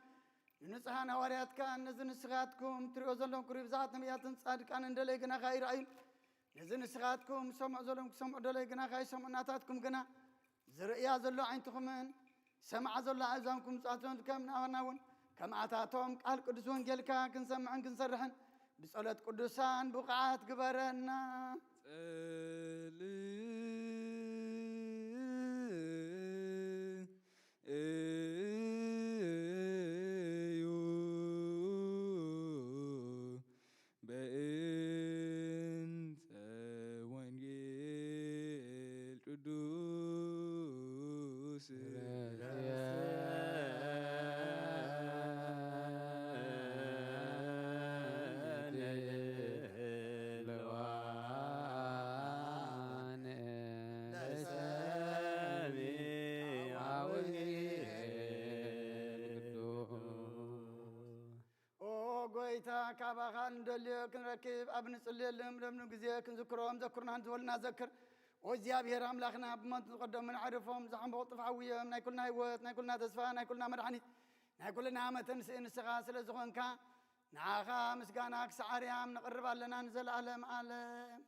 ንንጹሓን ሃዋርያትካን ነዚ ንስኻትኩም ትሪኦ ዘለኹም ክብሪ ብዝሓት ነቢያትን ጻድቃንን ደለይ ግናኻ ይረኣዩ። ነዚ ንስኻትኩም ሰምዑ ዘለኹም ክሰምዑ ደለይ ግናኻ ይሰምዑ። ናታትኩም ግና ዝርእያ ዘሎ ዓይንትኹምን ዝሰምዓ ዘሎ ኣእዛንኩም ምጽዋትኩም ከም ናባና እውን ከምኣታቶም ቃል ቅዱስ ወንጌልካ ክንሰምዕን ክንሰርሕን ብጸሎት ቅዱሳን ብቑዓት ግበረና። ጸልእ እዩ በእንተ ወንጌል ቅዱስ። ኦ ጎይታ፣ ካባኻ እንደልዮ ክንረክብ ኣብ ንጽልየሎም ለምኑ ግዜ ክንዝክሮም ዘክሩና ዝበልና ዘክር። ኦ እግዚኣብሔር ኣምላኽና፣ ብሞት ዝቐደሙን ዓሪፎም ዝሓንበቑ ጥፍኣዊ እዮም። ናይ ኩልና ህይወት፣ ናይ ኩልና ተስፋ፣ ናይ ኩልና መድሓኒት፣ ናይ ኩልና መተንስኢ ንስኻ ስለ ዝኾንካ፣ ንዓኻ ምስጋና ክሳዕ ኣርያም ነቕርብ ኣለና ንዘለኣለም ኣለም።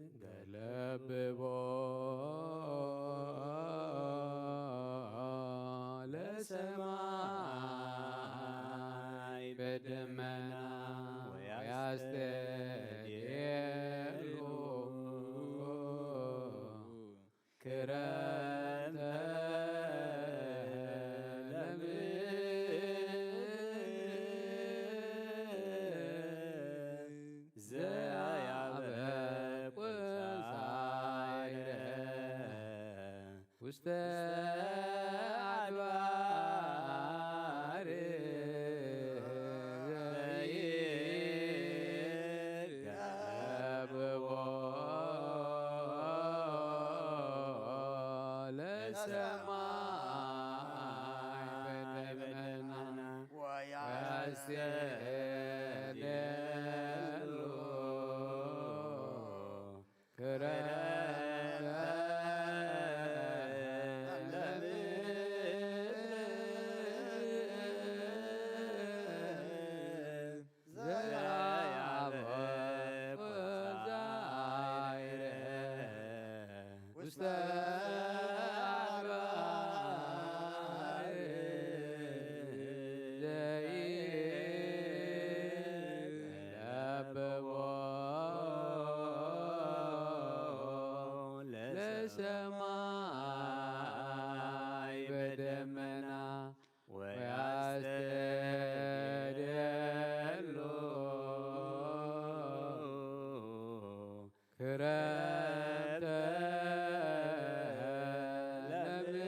ዘይገለብቦ ለሰማይ በደመና ወያስተድየሉ ክረምተ ውስተ ኣድባር ዘይትገብዎ ለሰማይ በደመና ወያስተድሉ ክረምተ ለምድር ዘያበቁ ዛይረ ውስተ ኣድባር ዘይትለብዎ ለሰማይ በደመና ወያስተድሉ ክረምተ ለምድር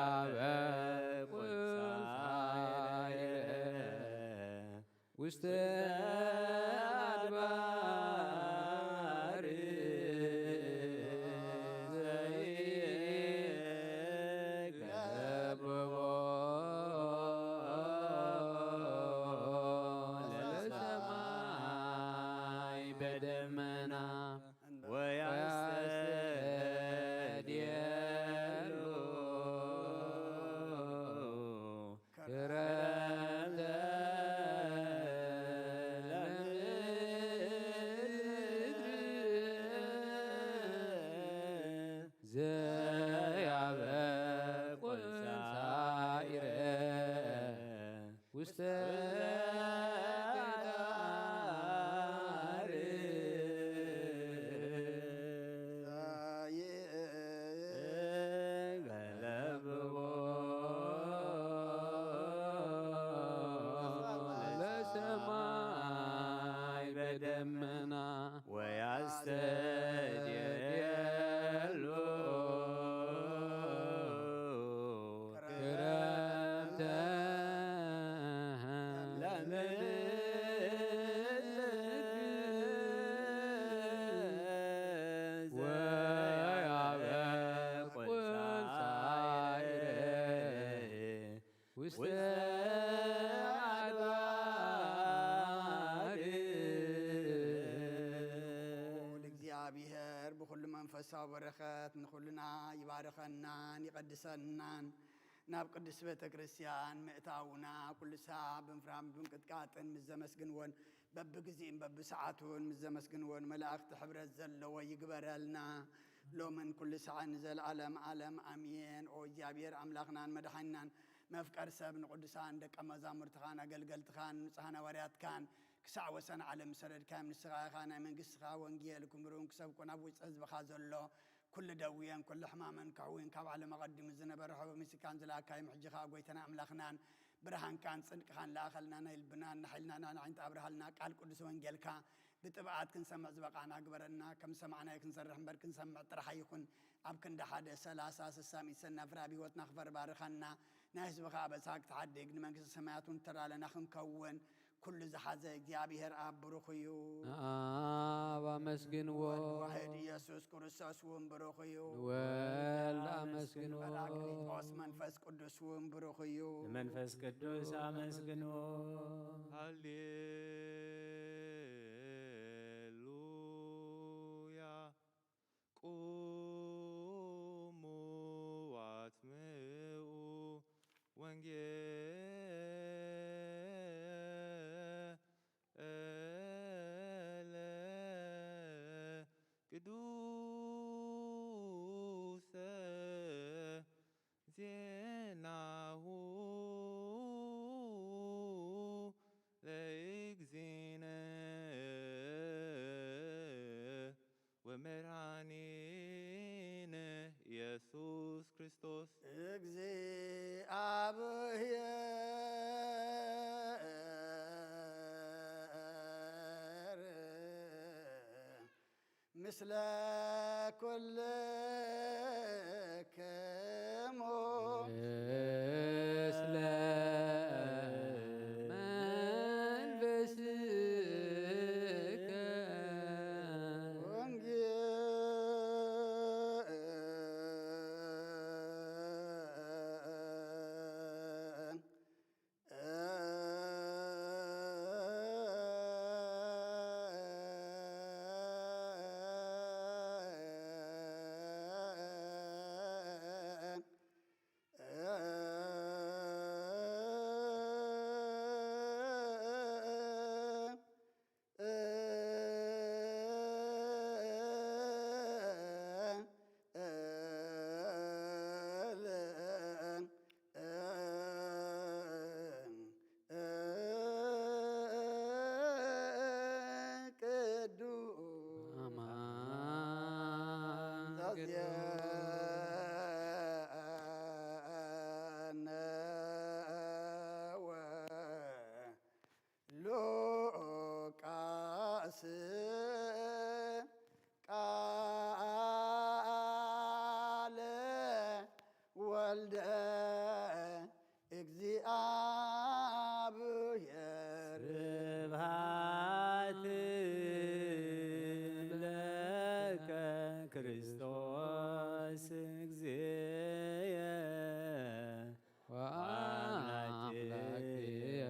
ዘያበቁ ሳይረ ውስተ ኣድባር ዘይትገብዎ ለሰማይ በደመና ወያስተድሉ ክረምተ ለምድር ዘያበቁ ሳይረ ውስተ ገዳር ለሰማይ በደመና ወያስተድሉ ክረምተ ለምድር ወያበቁ ሳይረ ውስተ ኣድባር ልኡል እግዚኣብሔር ብኹሉ መንፈሳዊ በረኸት ንኹልና ይባርኸናን ይቐድሰናን። ናብ ቅድስት ቤተ ክርስቲያን ምእታውና ኩሉ ሳዕ ብምፍራም ብምቅጥቃጥን ምስ ዘመስግንዎን በብግዜን በብሰዓቱን ምስ ዘመስግንዎን መላእኽቲ ሕብረት ዘለዎ ይግበረልና። ሎምን ኩሉ ሳዕን ንዘለዓለም ዓለም ኣሜን። ኦ እግዚኣብሔር ኣምላኽናን መድሓኒናን መፍቀር ሰብ ንቅዱሳን ደቀ መዛሙርትኻን ኣገልገልትኻን ንጹሓን ሃዋርያትካን ክሳዕ ወሰን ዓለም ዝሰደድካዮም ንስኻ ኢኻ። ናይ መንግስትኻ ወንጌል ክምህሩን ክሰብኩን ኣብ ውሽጢ ህዝብኻ ዘሎ ኩሉ ደውየን ኩሉ ሕማመን ከሕውይን ካብ ዓለም ኣቐዲሙ ዝነበረ ሕቡእ ምስካን ዝለኣካዮም ሕጂ ኸኣ ጎይታና ኣምላኽናን ብርሃንካን ጽድቅኻን ለኣኸልና። ናይ ልብናን ናይ ሓይልናን ናይ ዓይንት ኣብርሃልና። ቃል ቅዱስ ወንጌልካ ብጥብዓት ክንሰምዕ ዝበቓና ግበረና። ከም ዝሰማዕናዮ ክንሰርሕ እምበር ክንሰምዕ ጥራሕ ኣይኹን። ኣብ ክንዲ ሓደ ሰላሳ ስሳ ሚእቲ ሰናፍር ኣብ ህይወትና ክፈር ባርኸና። ናይ ህዝብኻ ኣበሳ ክትሓድግ ንመንግስቲ ሰማያት እውን ተዳለና ክንከውን ኩሉ ዝሓዘ እግዚኣብሔር ኣብ ብሩኽ እዩ። ንኣብ ኣመስግንዎ። ወልድ ዋሕድ ኢየሱስ ክርስቶስ እውን ብሩኽ እዩ። ንወልድ ኣመስግንዎ። ጳራቅሊጦስ መንፈስ ቅዱስ እውን ብሩኽ እዩ። ንመንፈስ ቅዱስ ኣመስግንዎ። ሃሌሉያ። ቁሙ ወአትምኡ ወንጌለ ቅዱሰ ዜናሁ ለእግዚእነ ወመድኃኒነ ኢየሱስ ክርስቶስ። እግዚአብሔር ምስለ ኩልክሙ ምስለ መንፈስከ ወንጌል ቅዱስ አማን ዛዚያነ ወሉቃስ ቃለ ወልደ እግዚኣብሔር ስብሐት ለከ ክርስቶስ እግዚእየ ወአምላክየ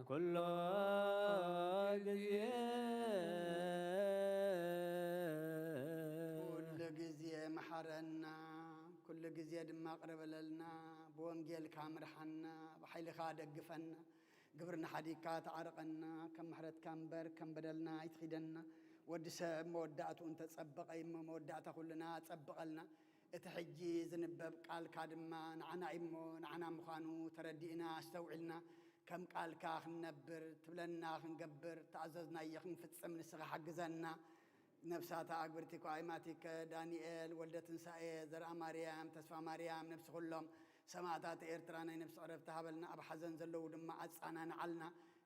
ኩሎ ጊዜ ኩሉ ግዜ መሓረና፣ ኩሉ ግዜ ድማ ቅርበለልና፣ ብወንጌልካ ምርሓና፣ ብሓይልኻ ደግፈና፣ ግብርና ሓዲግካ ተዓርቐና፣ ከም ምሕረትካ እምበር ከም በደልና ኣይትኺደና። ወዲ ሰብ መወዳእትኡ እንተጸበቐ እሞ መወዳእታ ኩልና ጸብቐልና። እቲ ሕጂ ዝንበብ ቃልካ ድማ ንዓና እሞ ንዓና ምዃኑ ተረዲእና ኣስተውዒልና ከም ቃልካ ክንነብር ትብለና ክንገብር ተኣዘዝናዮ ክንፍጽም ንስኻ ሓግዘና። ነፍሳታ ኣግብርቲ ኳይማቲከ ዳንኤል ወልደ ትንሳኤ ዘርኣ ማርያም ተስፋ ማርያም ነፍሲ ኩሎም ሰማእታት ኤርትራ ናይ ነፍሲ ዕረፍቲ ሃበልና። ኣብ ሓዘን ዘለዉ ድማ ኣጻናንዓልና።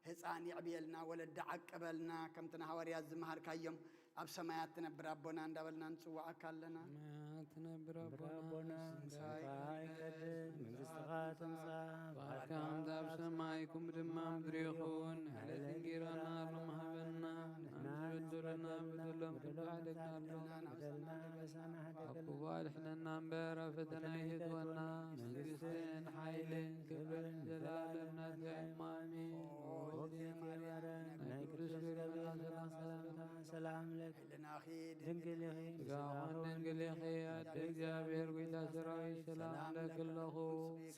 ህፃን የዕብየልና፣ ወለዲ ዓቅበልና፣ ከምቲ ንሃዋርያት ዝመሃርካዮም ኣብ ሰማያት ትነብር ኣቦና እንዳበልና ንጽዋዓካ ኣለና። ሰማያት ትነብር ኣቦና ኣቦና ስምካ ይቀደስ፣ መንግስትኻ ትምጻእ፣ ፍቃድካ ከምቲ ኣብ ሰማይ ከምኡ ድማ ኣብ ምድሪ ይኹን። ዕለት እንጌራና ሎሚ ሃበና፣ ንሕና ንበደለና በደሎም ክንድሕን በደልና በሳና ካብ ክፉእ ኣድሕነና እምበር ኣብ ፈተና ይእትወና። መንግስትን ሓይልን ክብርን ዘላለም ናትካ እዩ። ኣሜን። ኦ እግዝእትየ ማርያም ናይ ቅዱስ ጊዮርጊስ ሰላምታ ሰላም ለኪ ህልናኺ ድንግል ኢኺ ስጋኹን ድንግል ኢኺ። ኣደ እግዚኣብሔር ጎይታ ሰራዊት ሰላም እለኪ ኣለኹ።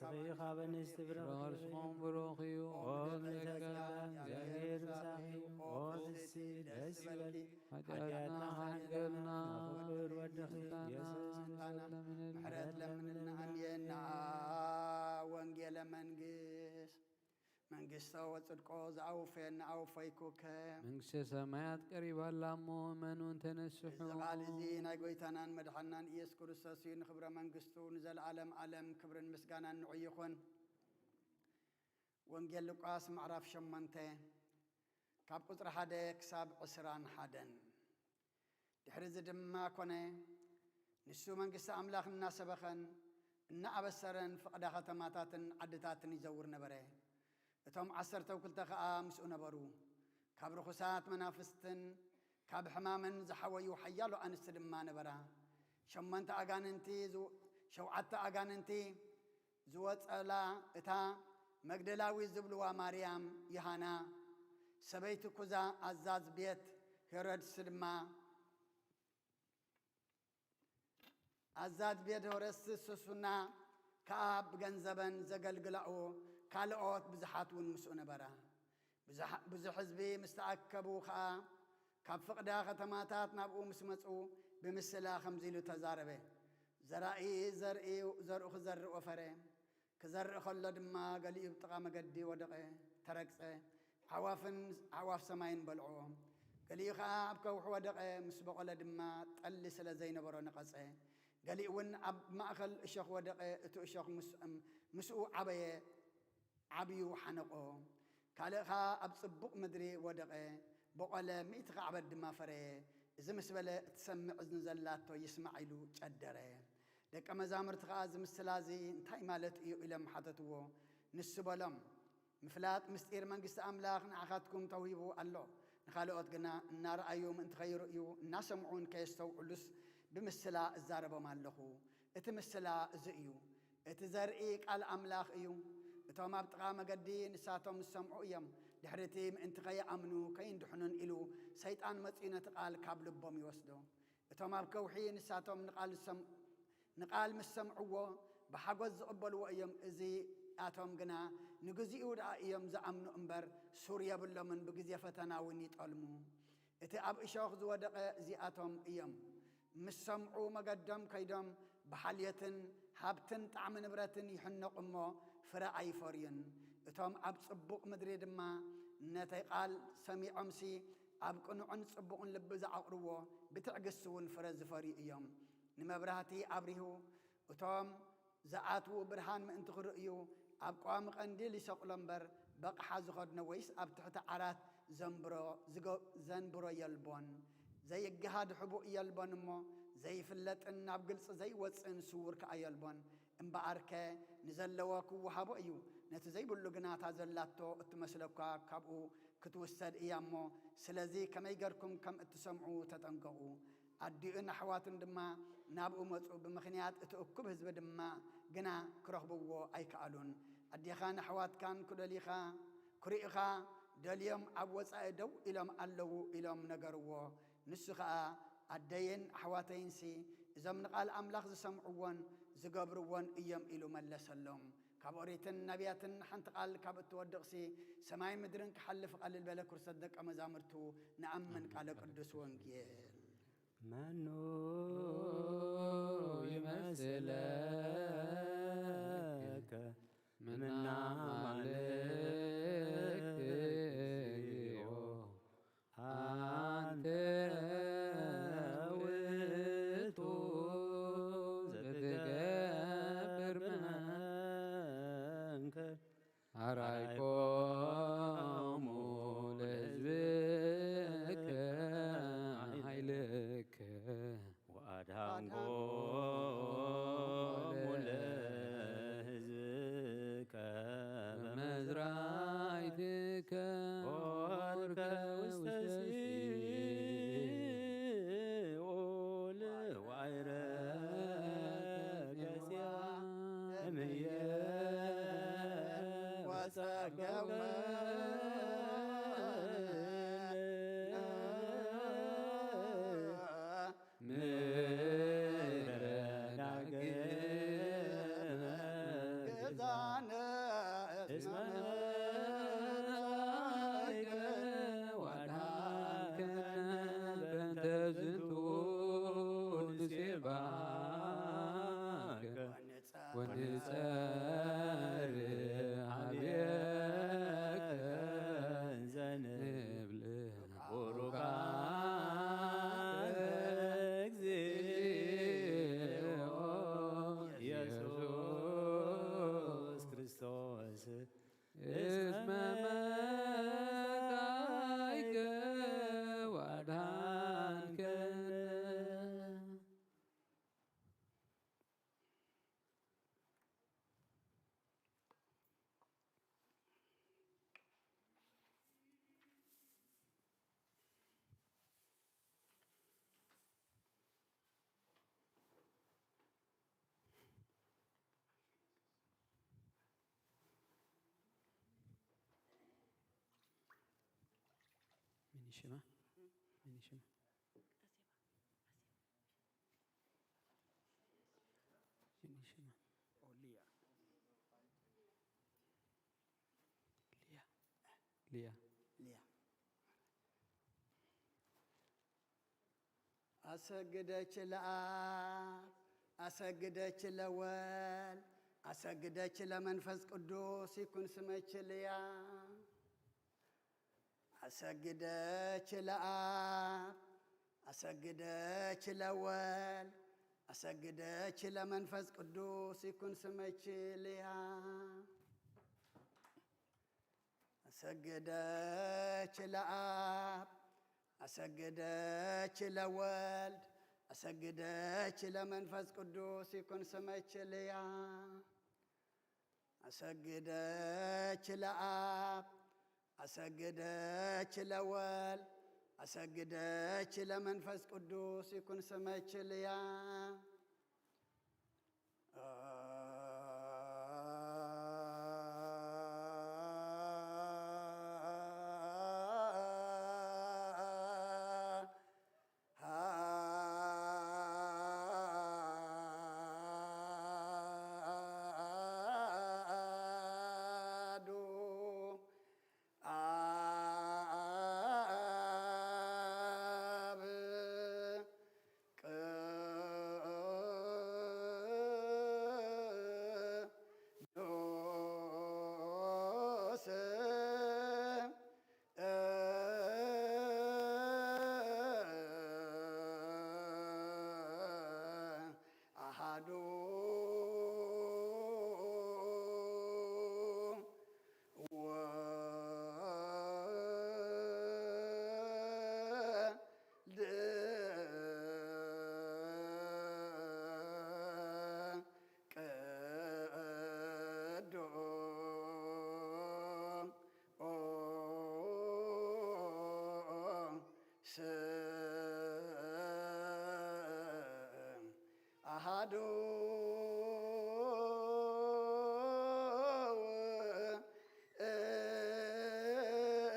ስኺ ካብ ኣንስቲ ብሩኽ ፍረ ከርስኹም ብሩኽ እዩ። ኦ እመቤተ ጸጋ እግዚኣብሔር ምሳኺ ኦ ፍስሕቲ ደስ ይበልኪ ኃጢአትና ኃጢአትና ክብር ወድኺ ምስጋና ኢየሱስ ለምንል ምሕረት ለምንልና። ኣሜን። ወንጌለ መንግስት መንግስቶ ወጽድቆ ዝኣውፈየና ኣውፈይኩከ። መንግስተ ሰማያት ቀሪባ ኣላ እሞ እመኑን ተነስሑ። እዚ ቃል እዚ ናይ ጎይታናን መድሓናን ኢየሱስ ክርስቶስ እዩ። ንክብረ መንግስቱ ንዘለዓለም ዓለም ክብርን ምስጋናን ንዑ ይኹን። ወንጌል ሉቃስ ምዕራፍ ሸሞንተ ካብ ቁጽሪ ሓደ ክሳብ ዕስራን ሓደን። ድሕሪ እዚ ድማ ኮነ፣ ንሱ መንግስቲ ኣምላኽ እናሰበኸን እናኣበሰረን ፍቕዳ ከተማታትን ዓድታትን ይዘውር ነበረ። እቶም ዓሰርተው ክልተ ኸኣ ምስኡ ነበሩ። ካብ ርኹሳት መናፍስትን ካብ ሕማምን ዝሓወዩ ሓያሎ ኣንስቲ ድማ ነበራ። ሸሞንተ ኣጋንንቲ ዝው-፣ ሸውዓተ ኣጋንንቲ ዝወጸላ እታ መግደላዊት ዝብልዋ ማርያም፣ ዮሃና፣ ሰበይቲ ኩዛ ኣዛዝ ቤት ሄሮድስ ድማ ኣዛዝ ቤት ሄሮድስ ሱሱና ከኣ ብገንዘበን ዘገልግላኡ ካልኦት ብዙሓት እውን ምስኡ ነበራ። ብዙሕ፣ ብዙሕ ህዝቢ ምስ ተኣከቡ ኸኣ ካብ ፍቕዳ ከተማታት ናብኡ ምስ መጹ ብምስላ ከምዚ ኢሉ ተዛረበ። ዘራኢ ዘርኢ፣ ዘርኡ ክዘርእ ወፈረ። ክዘርእ ከሎ ድማ ገሊኡ ኣብ ጥቓ መገዲ ወደቐ፣ ተረግጸ። ኣዕዋፍን ኣዕዋፍ ሰማይን በልዕኦ። ገሊኡ ኸኣ ኣብ ከውሒ ወደቐ፣ ምስ በቖለ ድማ ጠሊ ስለ ዘይነበሮ ነቐጸ። ገሊኡ እውን ኣብ ማእከል እሾኽ ወደቐ፣ እቲ እሾኽ ምስ-፣ ምስኡ ዓበየ፣ ዓብዩ ሓነቆ። ካልእ ኸኣ ኣብ ጽቡቕ ምድሪ ወደቐ፣ በቖለ፣ ሚእቲ ኻዕበት ድማ ፈረየ። እዚ ምስ በለ፣ "እትሰምዕ እዝኒ ዘላቶ ይስማዕ" ኢሉ ጨደረ። ደቀ መዛሙርቲ ኸኣ፣ "እዚ ምስላ እዚ እንታይ ማለት እዩ?" ኢሎም ሓተትዎ። ንሱ በሎም፣ "ምፍላጥ ምስጢር መንግስቲ ኣምላኽ ንዓኻትኩም ተውሂቡ ኣሎ፣ ንኻልኦት ግና እናረኣዩ ምእንቲ ከይርእዩ፣ እናሰምዑን ከየስተውዕሉስ ብምስላ እዛረቦም ኣለኹ። እቲ ምስላ እዚ እዩ። እቲ ዘርኢ ቃል ኣምላኽ እዩ። እቶም ኣብ ጥቓ መገዲ ንሳቶም ዝሰምዑ እዮም፣ ድሕሪ እቲ ምእንቲ ከይኣምኑ ከይንድሕኑን ኢሉ ሰይጣን መጺኡ ነቲ ቃል ካብ ልቦም ይወስዶ። እቶም ኣብ ከውሒ ንሳቶም ንቓል ዝሰም-፣ ንቓል ምስ ሰምዕዎ ብሓጎስ ዝቕበልዎ እዮም። እዚኣቶም ግና ንግዚኡ ደኣ እዮም ዝኣምኑ እምበር ሱር የብሎምን፣ ብግዜ ፈተና እውን ይጠልሙ። እቲ ኣብ እሾኽ ዝወደቐ እዚኣቶም እዮም። ምስ ሰምዑ መገዶም ከይዶም ብሓልዮትን ሃብትን ጣዕሚ ንብረትን ይሕነቑ እሞ ፍረ ኣይፈርዩን። እቶም ኣብ ጽቡቕ ምድሪ ድማ ነቲ ቃል ሰሚዖምሲ ኣብ ቅኑዕን ጽቡቕን ልቢ ዝዓቑርዎ ብትዕግስቲ እውን ፍረ ዝፈርዩ እዮም። ንመብራህቲ ኣብሪሁ እቶም ዝኣትዉ ብርሃን ምእንቲ ክርእዩ ኣብ ቀዋሚ ቀንዲል ይሰቕሎ እምበር በቕሓ ዝኸድኖ ወይስ ኣብ ትሕቲ ዓራት ዘንብሮ፣ ዝገ-፣ ዘንብሮ የልቦን። ዘይገሃድ ሕቡእ የልቦን እሞ ዘይፍለጥን ናብ ግልጺ ዘይወጽእን ስዉር ከኣ የልቦን። እምበኣርከ ንዘለዎ ክወሃቦ እዩ፣ ነቲ ዘይብሉ ግና እታ ዘላቶ እትመስለኳ ካብኡ ክትውሰድ እያ እሞ፣ ስለዚ ከመይ ገርኩም ከም እትሰምዑ ተጠንቀቑ። ኣዲኡን ኣሕዋቱን ድማ ናብኡ መጹ፣ ብምኽንያት እቲ እኩብ ህዝቢ ድማ ግና ክረኽብዎ ኣይከኣሉን። ኣዴኻን ኣሕዋትካን ክደልዩኻ፣ ክርእዩኻ ደልዮም ኣብ ወጻኢ ደው ኢሎም ኣለዉ ኢሎም ነገርዎ። ንሱ ኸኣ፣ ኣደይን ኣሕዋተይንሲ እዞም ንቓል ኣምላኽ ዝሰምዕዎን ዝገብርዎን እዮም ኢሉ መለሰሎም። ካብ ኦሪትን ነቢያትን ሓንቲ ቃል ካብ እትወድቕሲ ሰማይ ምድርን ክሓልፍ ቀልል በለ። ክርሰት ደቀ መዛሙርቱ ንኣምን ቃለ ቅዱስ ወንጌል። መኑ ይመስለከ ምናማልክዮ ኣንተ ውእቱ ዘትገብር መንክር ኣርኣይኮሙ ለሕዝብከ ሓይልከ ወኣድሃንኮሙ ለሕዝብከ በመዝራእትከ ሆርከ ውስተ ሲኦል ወኣይረከ ጺያ እምየ ወጸገወ ምሕረት ዳግመ ግዛነ እስመ መጻእከ ወአድኃንከነ። በእንተ ዝንቱ ንሴብሐከ ወንጸርህ ኀቤከ እንዘ ንብል ቡሩካን እግዚኦ ኢየሱስ ክርስቶስ እስመ መጻእከ ወአድኃንከነ። ምን ይሽማ? ምን ይሽማ? ምን ይሽማ? ኦሊያ። ሊያ። ሊያ። ሊያ። አሰግደች ለአብ፣ አሰግደች ለወልድ፣ አሰግደች ለመንፈስ ቅዱስ ይኩን ስመች ልያ። አሰግደች ለአብ፣ አሰግደች ለወልድ፣ አሰግደች ለመንፈስ ቅዱስ ይኩን ስመች ልያ። አሰግደች ለአብ፣ أسجدك لولد، أسجدك لمنفس قدوس يكون سمك ليا. أسجدك لآب، أسجدك لولد، أسجدك لمنفس قدوس يكون سمك ليا. አሐዱ አብ ቅዱስ አሐዱ ወልድ ቅዱስ አሐዱ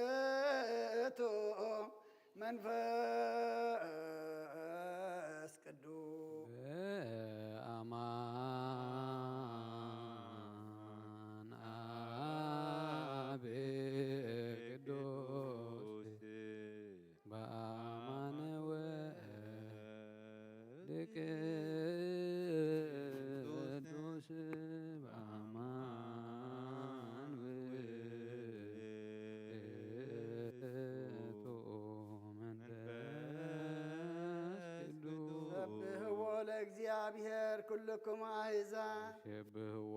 ውእቱ መንፈስ ቅዱስ። በአማን አብ ቅዱስ በአማን ወልድ ቅዱስ በአማን ውእቱ መንፈስ ቅዱስ። ሰብሕዎ ለእግዚአብሔር ኩልኩም አሕዛብ። ሰብሕዎ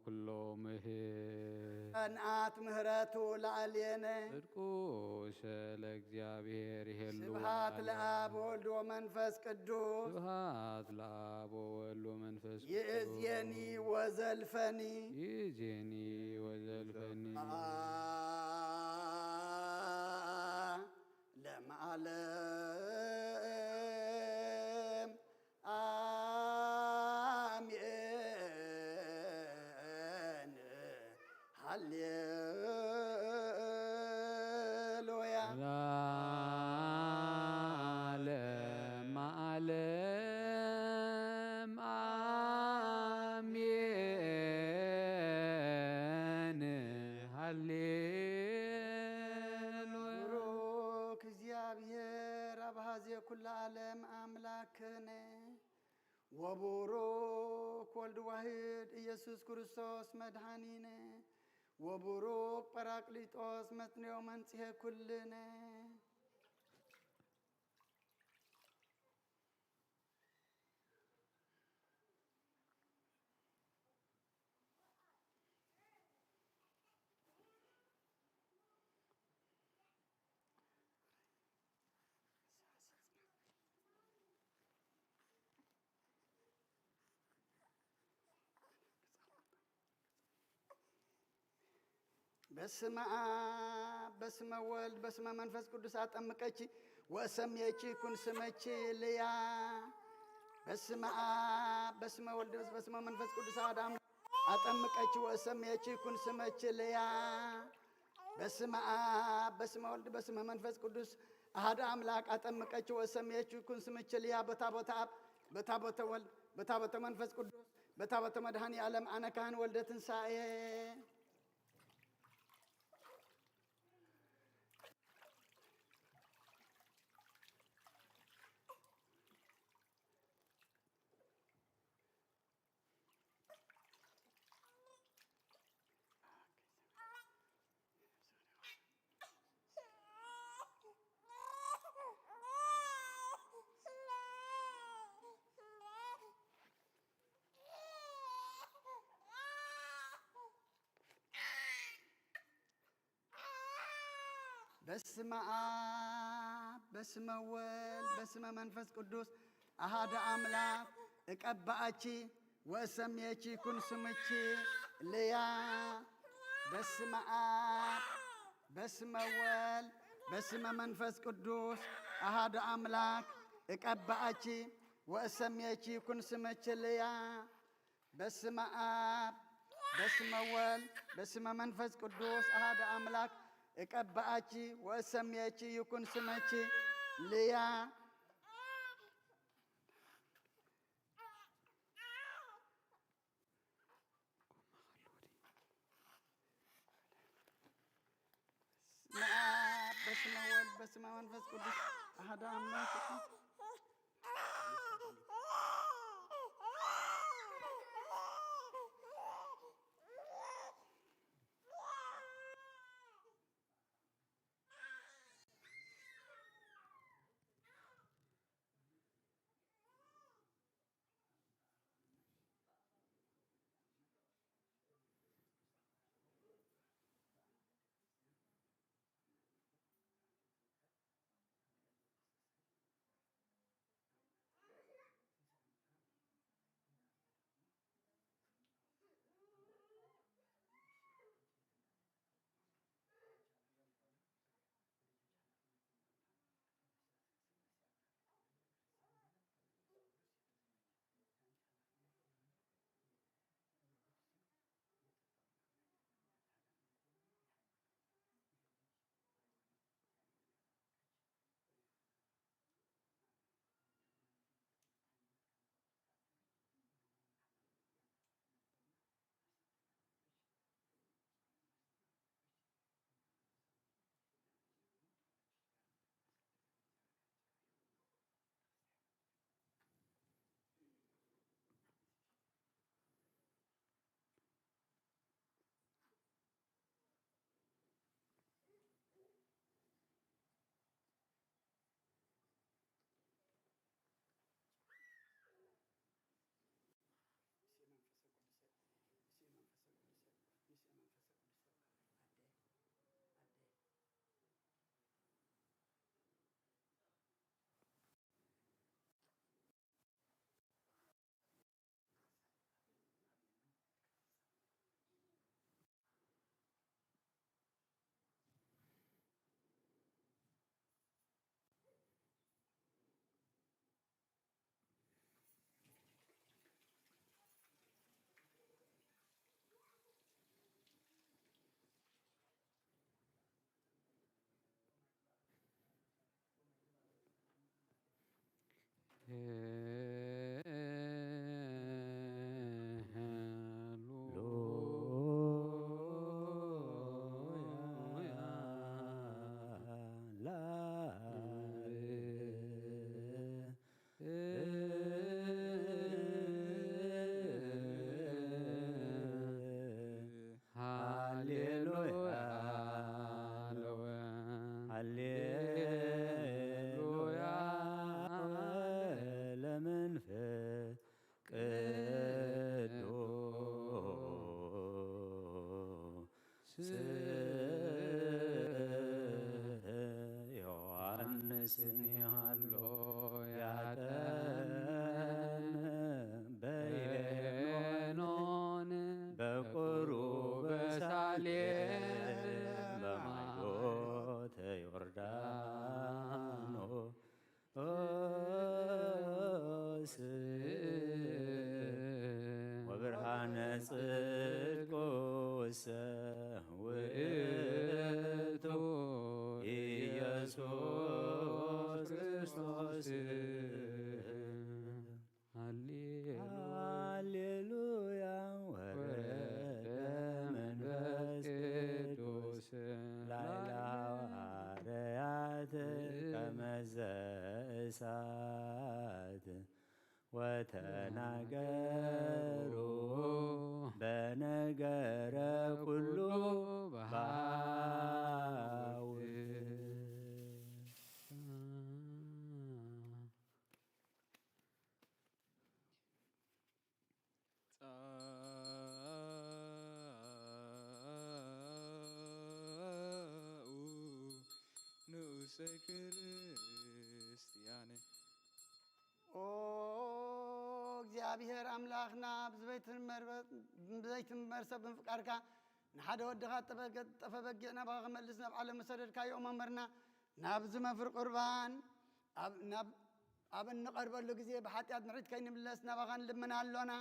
ኩሎም እህ ቀንኣት ምህረቱ ላዕሌነ። ጽድቁ ስለ እግዚኣብሔር ይሄሉ ስብሐት ለዓለም። ለአብ ወወልድ ወመንፈስ ቅዱስ። ስብሐት ለአብ ወወልድ ወመንፈስ ቅዱስ። ይእዜኒ ወዘልፈኒ። ይእዜኒ ወዘልፈኒ። ለመዓለም አሜን። ሃሌሉያ። ለዓለመ ዓለም አሜን። ሃሌሉያ። ብሩክ እግዚኣብሔር አብሃዜ ኩሉ ዓለም አምላክነ ወቡሩክ ወልድ ዋሕድ ኢየሱስ ክርስቶስ መድኃኒነ ወቡሩክ ጳራቅሊጦስ መጽንዮ መንጽሔ ኩልነ። በስመ አብ በስመ ወልድ በስመ መንፈስ ቅዱስ አጠምቀኪ ወእሰምየኪ ኩን ስመኪ ልያ። በስመ አብ በስመ ወልድ በስመ መንፈስ ቅዱስ አሐዱ አምላክ አጠምቀኪ ወእሰምየኪ ኩን ስመኪ ልያ። በስመ አብ በስመ ወልድ በስመ መንፈስ ቅዱስ አሐዱ አምላክ አጠምቀኪ ወእሰምየኪ ኩን ስመኪ ልያ። በታቦተ አብ በታቦተ ወልድ በታቦተ መንፈስ ቅዱስ በታቦተ መድኃኔ ዓለም አነ ካህን ወልደ ትንሣኤ። በስመ አብ በስመ ወልድ በስመ መንፈስ ቅዱስ አሐደ አምላክ እቀባአኪ ወእሰምየኪ ይኩን ስምኪ ልያ። በስመ አብ በስመ ወልድ በስመ መንፈስ ቅዱስ አሐደ አምላክ እቀባአኪ ወእሰምየኪ ይኩን ስምኪ ልያ። በስመ አብ በስመ ወልድ በስመ መንፈስ ቅዱስ አሐደ አምላክ እቀባአኪ ወእሰምየኪ ይኩን ስምኪ ልያ። በስመ አብ በስመ ወልድ በስመ መንፈስ ቅዱስ አሐዱ አምላክ። ሃሌሉያ ሃሌሉያ ለመንፈስ ቅዱስ ዮሐንስን ያሎ ያጠን በሄኖን በቁሩበ ሳሌም በማይዶተ ዮርዳኖስ ኦስ ወብርሃነ ጽድቁሰ ውእቱ ኢየሱስ ክርስቶስ። ሃሌሉያ። ሃሌሉያ። ወረደ መንፈስ ቅዱስ ላዕለ ሐዋርያት ከመዘ እሳት ወተናገሩ በነገረ ኩሉ በሃውር። ጻኡ ንኡሰ ቤተክርስቲያን። ኦ እግዚኣብሔር ኣምላኽና፣ ብዘይትመርበ-፣ ብዘይትመርሰ ብምፍቃርካ፣ ንሓደ ወድኻ ጠበገ-፣ ጠፈ በጊዕ ናባኻ ክመልስ ናብ ዓለም ዝሰደድካዮ መምህርና፣ ናብዚ መፍር ቁርባን ኣብ፣ ናብ፣ ኣብ እንቐርበሉ ግዜ ብሓጢኣት ምሕሪት ከይንምለስ ናባኻ ንልምን ኣሎና።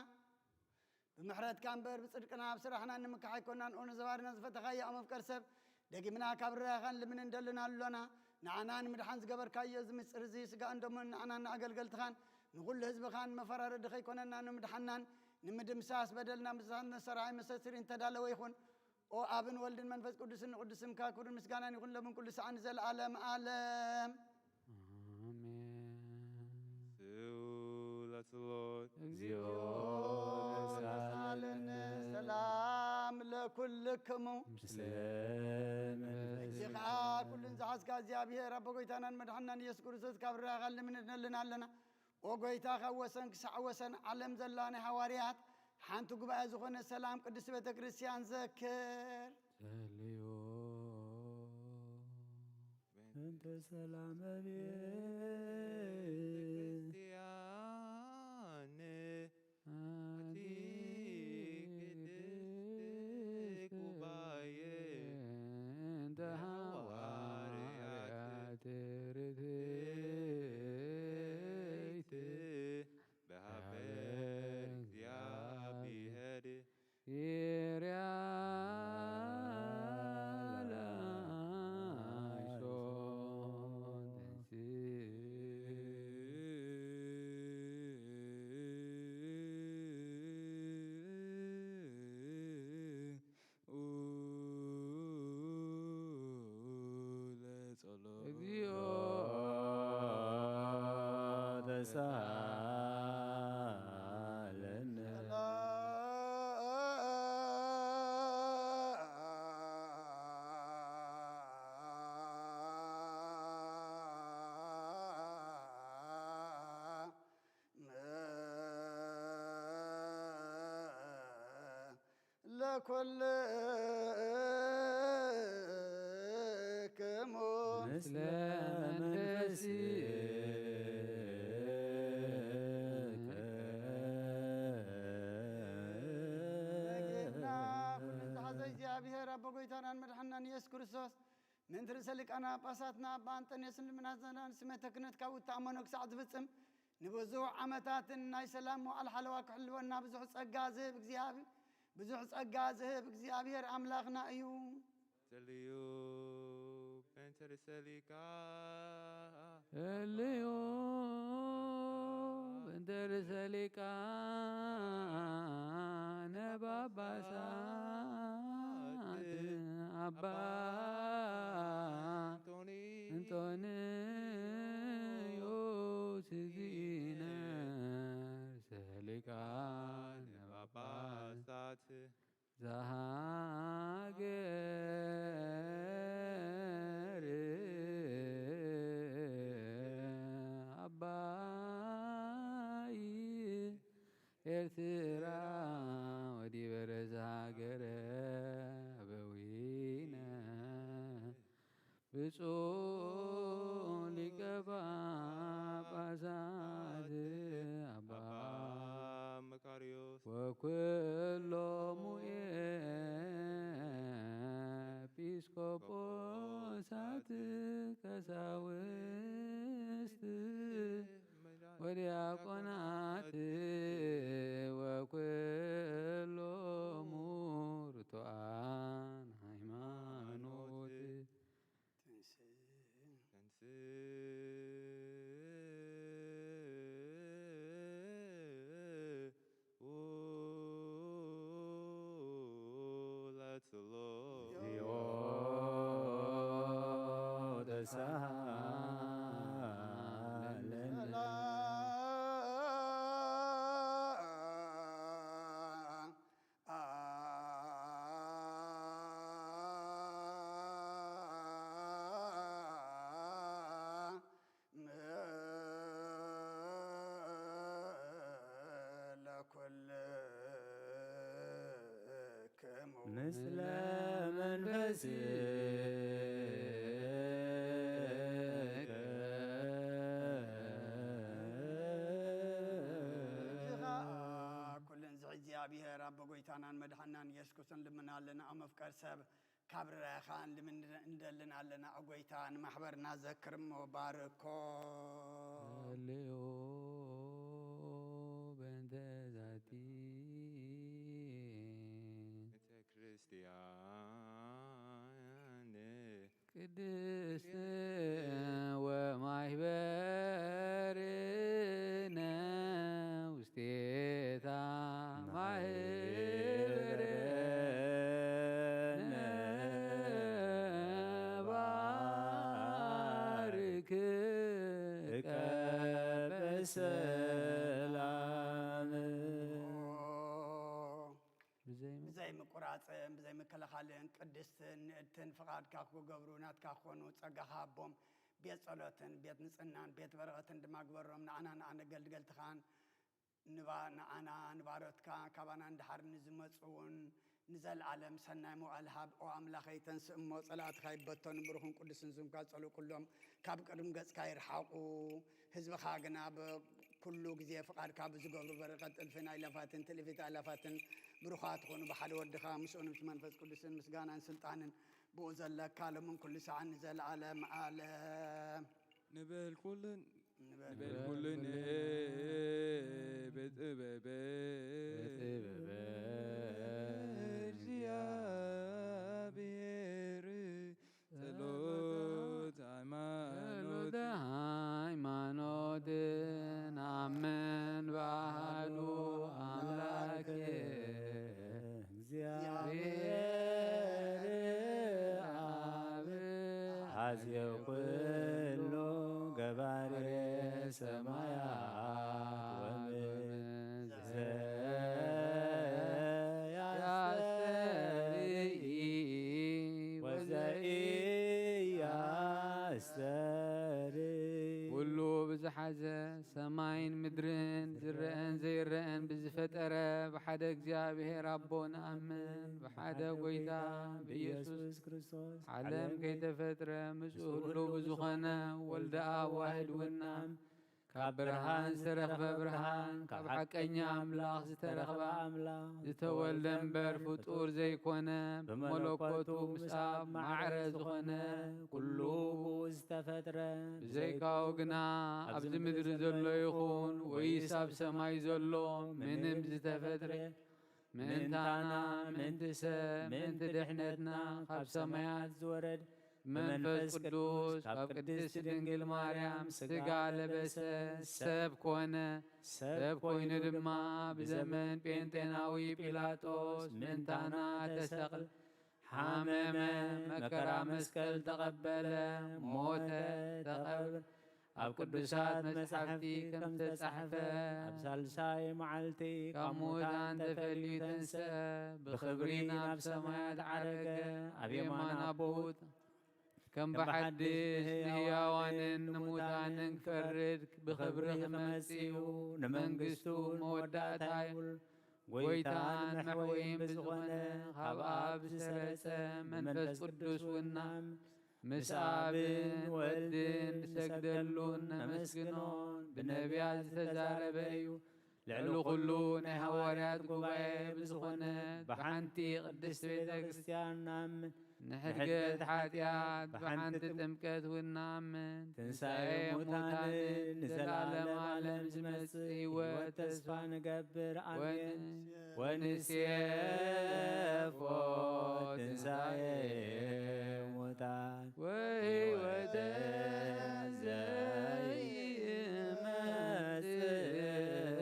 ብምሕረትካ እምበር ብጽድቅና ኣብ ስራሕና ንምካሕ ኣይኮናን። ኦ ነዘባርና ዝፈተኻዮ ኣብ መፍቀር ሰብ፣ ደጊምና ካብ ርያኻን ልምን እንደልን ኣሎና። ንዓና ንምድሓን ዝገበርካዮ እዚ ምስጢር እዚ፣ ስጋን ደሙን ንዓናን ንኣገልገልትኻን ንኹሉ ህዝብኻን መፈራረዲ ከይኮነና ንምድሓናን ንምድምሳስ በደልና ምሳን መሰራይ መሰስሪን ተዳለወ ይኹን። ኦ ኣብን ወልድን መንፈስ ቅዱስን ንቅዱስ ስምካ ክብርን ምስጋናን ይኹን፣ ሎምን ኩሉ ሰዓን ንዘለዓለም ዓለም። ኣሜን። ስእለት ሎት። እግዚኦ ተሳለነ። ሰላም ለኩልክሙ። ምስለ መንፈስ። እዚ ኸዓ ኩሉን ዝሓዝካ እግዚኣብሔር ኣቦ ጎይታናን መድሓናን ኢየሱስ ክርስቶስ ካብ ርያኻ ልምንድነልን ኣለና። ኦ ጎይታ፣ ካብ ወሰን ክሳዕ ወሰን ዓለም ዘላ ናይ ሃዋርያት ሓንቲ ጉባኤ ዝኾነ ሰላም ቅድስት ቤተ ክርስቲያን ዘክር። ጸልዮ እንተ ሰላመ ቤት ቤተክርስቲያን ኣቲ ቅድስት ጉባኤ እንተ ሃዋርያት ርትዕት በሃበ እግዚኣብሔር ይርያ ላይሶን ለጸሎት። እግዚኦ ተሳለነ። ለኩልክሙ ምስለ መንፈስከ። ለጌትና ኩሉ ዝሓዘ እግዚኣብሔር ኣቦ ጎይታናን መድሓናን ኢየሱስ ክርስቶስ፣ ምእንቲ ርእሰ ሊቃነ ጳጳሳትና ኣባ ኣንጠንዮስን ልምናዘናን ስሜተ ክህነትካ ውታእ መኖ ክሳዕ ዝፍጽም፣ ንብዙሕ ዓመታትን ናይ ሰላም መዋዕል ሓለዋ ክሕልወና ብዙሕ ጸጋ ዝህብ እግዚኣብ-፣ ብዙሕ ጸጋ ዝህብ እግዚኣብሔር ኣምላኽና እዩ። ጸልዩ በእንተ ርእሰ ሊቃነ። ጸልዩ በእንተ ርእሰ ሊቃነ ጳጳሳት ኣባ እንጦንዮስ ዚነ ርእሰ ሊቃነ ጳጳሳት ዘሃገር ኣባይ ኤርትራ ወዲበ ርእሰ ሃገረ ኣበዊነ ብፁዕ ሊቀ ጳጳሳት ኣባ መካርዮስ ወኩሎሙ ኤጲስቆጶሳት ቀሳውስት ወዲያቆናት ወኩሎሙ ርቱዓን ሃይማኖት። ትንስእ። ተንስእ ወለጸሎ። ዮ ተሳሃለነ። ለኩልክሙ ምስለ መንፈስ የሱስ ክርስቶስ ንልምን ኣለና። ኣብ መፍቀር ሰብ ካብ ርራኻ ንልምን እንደልን ኣለና። ኦ ጎይታ፣ ንማሕበርና ዘክር እሞ ባርኮ። ሃሌዮ በእንተ ዛቲ ቤተ ክርስቲያን ቅድስት ወማሕበርነ ውስቴታ ማሕበርነ ባርክ ቀበ ሰላም። ብዘይ ብዘይ ምቁራፅን ብዘይ ምክልኻልን ቅድስትን ንእድትን ፍቓድካ ክገብሩ ናትካ ክኾኑ ጸጋኻ ሃቦም። ቤት ጸሎትን ቤት ንጽህናን ቤት በረኸትን ድማ ግበሮም። ንዓና ንኣገልገልትኻን ንባ-፣ ንዓና ንባሮትካ ካባና ንድሓር ንዝመጹ እውን ንዘለኣለም ሰናይ መዋእል ሃብ። ኦ ኣምላኸይ፣ ተንስእ እሞ ጸላእትኻ ይበተኑ። ብሩኽን ቅዱስን ስምካ ጸሉ፣ ኩሎም ካብ ቅድሚ ገጽካ ይርሓቑ። ህዝብኻ ግና ብኩሉ ግዜ ፍቓድካ ብዝገብሩ በረኸት እልፍን ኣእላፋትን ትእልፊት ኣእላፋትን ብሩኻት ይኹኑ። ብሓደ ወድኻ ምስኡን ምስ መንፈስ ቅዱስን ምስጋናን ስልጣንን ብኡ ዘለካ ሎምን ኩሉ ሰዓን ንዘለኣለም ኣለም። ንበል ኩልን ንበል። ንበል ኩልን ብጥበበ ብጥበበ እግዚኣብሔር ጸሎት ሃይማኖት ጸሎተ ሃይማኖት ናምን ባህሉ ኣምላክ እግዚኣብሔር ኣብ ኣዝየ ኩሉ ገባሬ ሰማያት ወምድር ዘያስተርኢ ወዘኢያስተርኢ ኩሉ ብዝሓዘ ሰማይን ምድርን ዝረአን ዘይረአን ብዝፈጠረ ብሓደ እግዚኣብሔር ኣቦ ንኣምን፣ ብሓደ ጎይታ ብኢየሱስ ክርስቶስ ዓለም ከይተፈጥረ ምስኡ ህሉው ብዝኾነ ወልደ ኣብ ዋህድ ውናም ካብ ብርሃን ዝተረኽበ ብርሃን፣ ካብ ሓቀኛ ኣምላኽ ዝተረኽበ ኣምላኽ፣ ዝተወልደ እምበር ፍጡር ዘይኮነ፣ ብመለኮቱ ምስ ኣብ ማዕረ ዝኾነ፣ ኩሉ ብኡ ዝተፈጥረ፣ ብዘይካኡ ግና ኣብዚ ምድሪ ዘሎ ይኹን ወይስ ኣብ ሰማይ ዘሎ ምንም ዝተፈጥረ፣ ምእንታና፣ ምእንቲ ሰብ፣ ምእንቲ ድሕነትና ካብ ሰማያት ዝወረድ መንፈስ ቅዱስ ካብ ቅድስት ድንግል ማርያም ሥጋ ለበሰ፣ ሰብ ኮነ። ሰብ ኮይኑ ድማ ብዘመን ጴንጤናዊ ጲላጦስ ምእንታና ተሰቕለ፣ ሓመመ፣ መከራ መስቀል ተቐበለ፣ ሞተ፣ ተቐብረ። ኣብ ቅዱሳት መጻሕፍቲ ከም ዝተጻሕፈ፣ ኣብ ሳልሳይ መዓልቲ ካብ ሙታን ተፈልዩ ተንስአ፣ ብኽብሪ ናብ ሰማያት ዓረገ፣ ኣብ የማን ኣቦኡ ከም ብሓድሽ ንህያዋንን ንሙታንን ክፈርድ ብኽብሪ ክመጽእ እዩ። ንመንግስቱ መወዳእታ የብሉን። ጎይታን መሕወይን ብዝኾነ ካብ ኣብ ዝሰረጸ መንፈስ ቅዱስ ውናም ምስ ኣብን ወልድን ንሰግደሉን ነመስግኖን። ብነቢያት ዝተዛረበ እዩ። ልዕሊ ኩሉ ናይ ሃዋርያት ጉባኤ ብዝኾነት ብሓንቲ ቅድስቲ ቤተ ክርስቲያን ንኣምን። ንሕድገት ሓጢኣት ብሓንቲ ጥምቀት እውን ንኣምን። ትንሳኤ ሙታንን ንዘለዓለም ዓለም ዝመጽእ ህይወት ተስፋ ንገብር። ኣሜን። ወንሴፎ ትንሳኤ ሙታን ወህይወተ ዘይመጽእ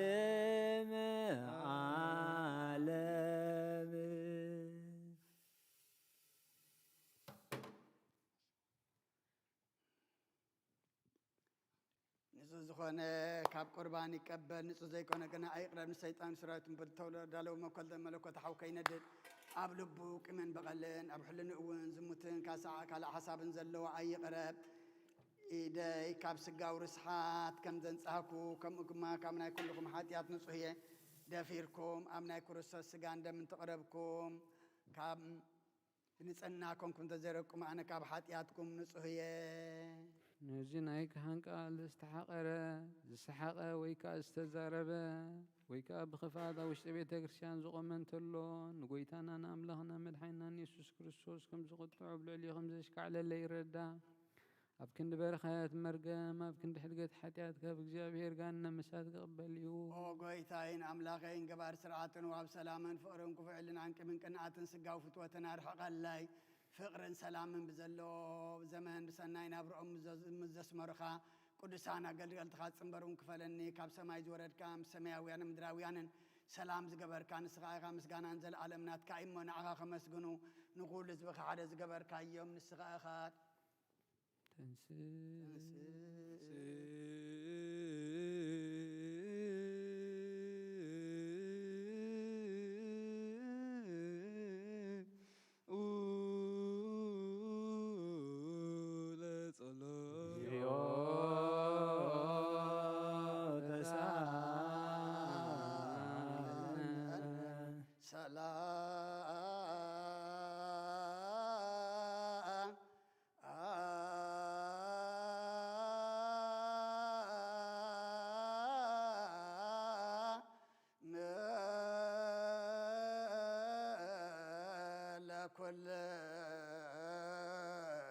ወለዓለመ ዓለም። ንጹህ ዝኾነ ካብ ቁርባን ይቀበል፣ ንጹህ ዘይኮነ ግና ኣይቕረብ፣ ንሰይጣን ሰራዊትን ብልተዳለወ መኮልተ መለኮት ሓው ከይነድድ፣ ኣብ ልቡ ቂምን በቐልን፣ ኣብ ሕልንኡ እውን ዝሙትን ካሳዓ ካልእ ሓሳብን ዘለዎ ኣይቕረብ። ኢደይ ካብ ስጋዊ ርስሓት ከም ዘንጻህኩ፣ ከምኡ ድማ ካብ ናይ ኩልኹም ሓጢኣት ንጹህ እየ። ደፊርኩም ኣብ ናይ ክርስቶስ ስጋን ደምን ተቕረብኩም፣ ካብ ብንጽህና ኮንኩም እንተ ዘይረቅሙ፣ ኣነ ካብ ሓጢኣትኩም ንጹህ እየ። ነዚ ናይ ካህን ቃል ዝተሓቐረ፣ ዝሰሓቐ ወይ ከኣ ዝተዛረበ ወይ ከኣ ብኽፍኣት ኣብ ውሽጢ ቤተ ክርስቲያን ዝቖመ እንተሎ፣ ንጎይታና ንኣምላኽና መድሓኒናን የሱስ ክርስቶስ ከም ዝቕጥዖ፣ ኣብ ልዕሊኡ ከም ዘሽካዕለለ ይረዳ። ኣብ ክንዲ በረኸት መርገም፣ ኣብ ክንዲ ሕድገት ሓጢኣት ካብ እግዚኣብሔር ገሃነመ እሳት ክቕበል እዩ። ኦ ጎይታይን ኣምላኸይን፣ ገባር ስርዓትን ወሃብ ሰላምን ፍቕርን ክፉእ ዕልናን ቂምን ቅንኣትን ስጋዊ ፍትወትን ኣርሕቐለይ። ፍቕርን ሰላምን ብዘለዎ ዘመን ብሰናይ ናብርኦም ምስ ዘስ-፣ ምስ ዘስመሩኻ ቅዱሳን ኣገልገልትኻ ጽንበር እውን ክፈለኒ። ካብ ሰማይ ዝወረድካ፣ ምስ ሰማያውያንን ምድራውያንን ሰላም ዝገበርካ ንስኻ ኢኻ። ምስጋናን ዘለኣለም ናትካ እዩ እሞ፣ ንዓኻ ከመስግኑ፣ ንኹሉ ህዝብኻ ሓደ ዝገበርካዮም ንስኻ ኢኻ። ተንስእ። ተንስእ። ለጸሎት። እግዚኦ ተሳሃለነ። ሰላም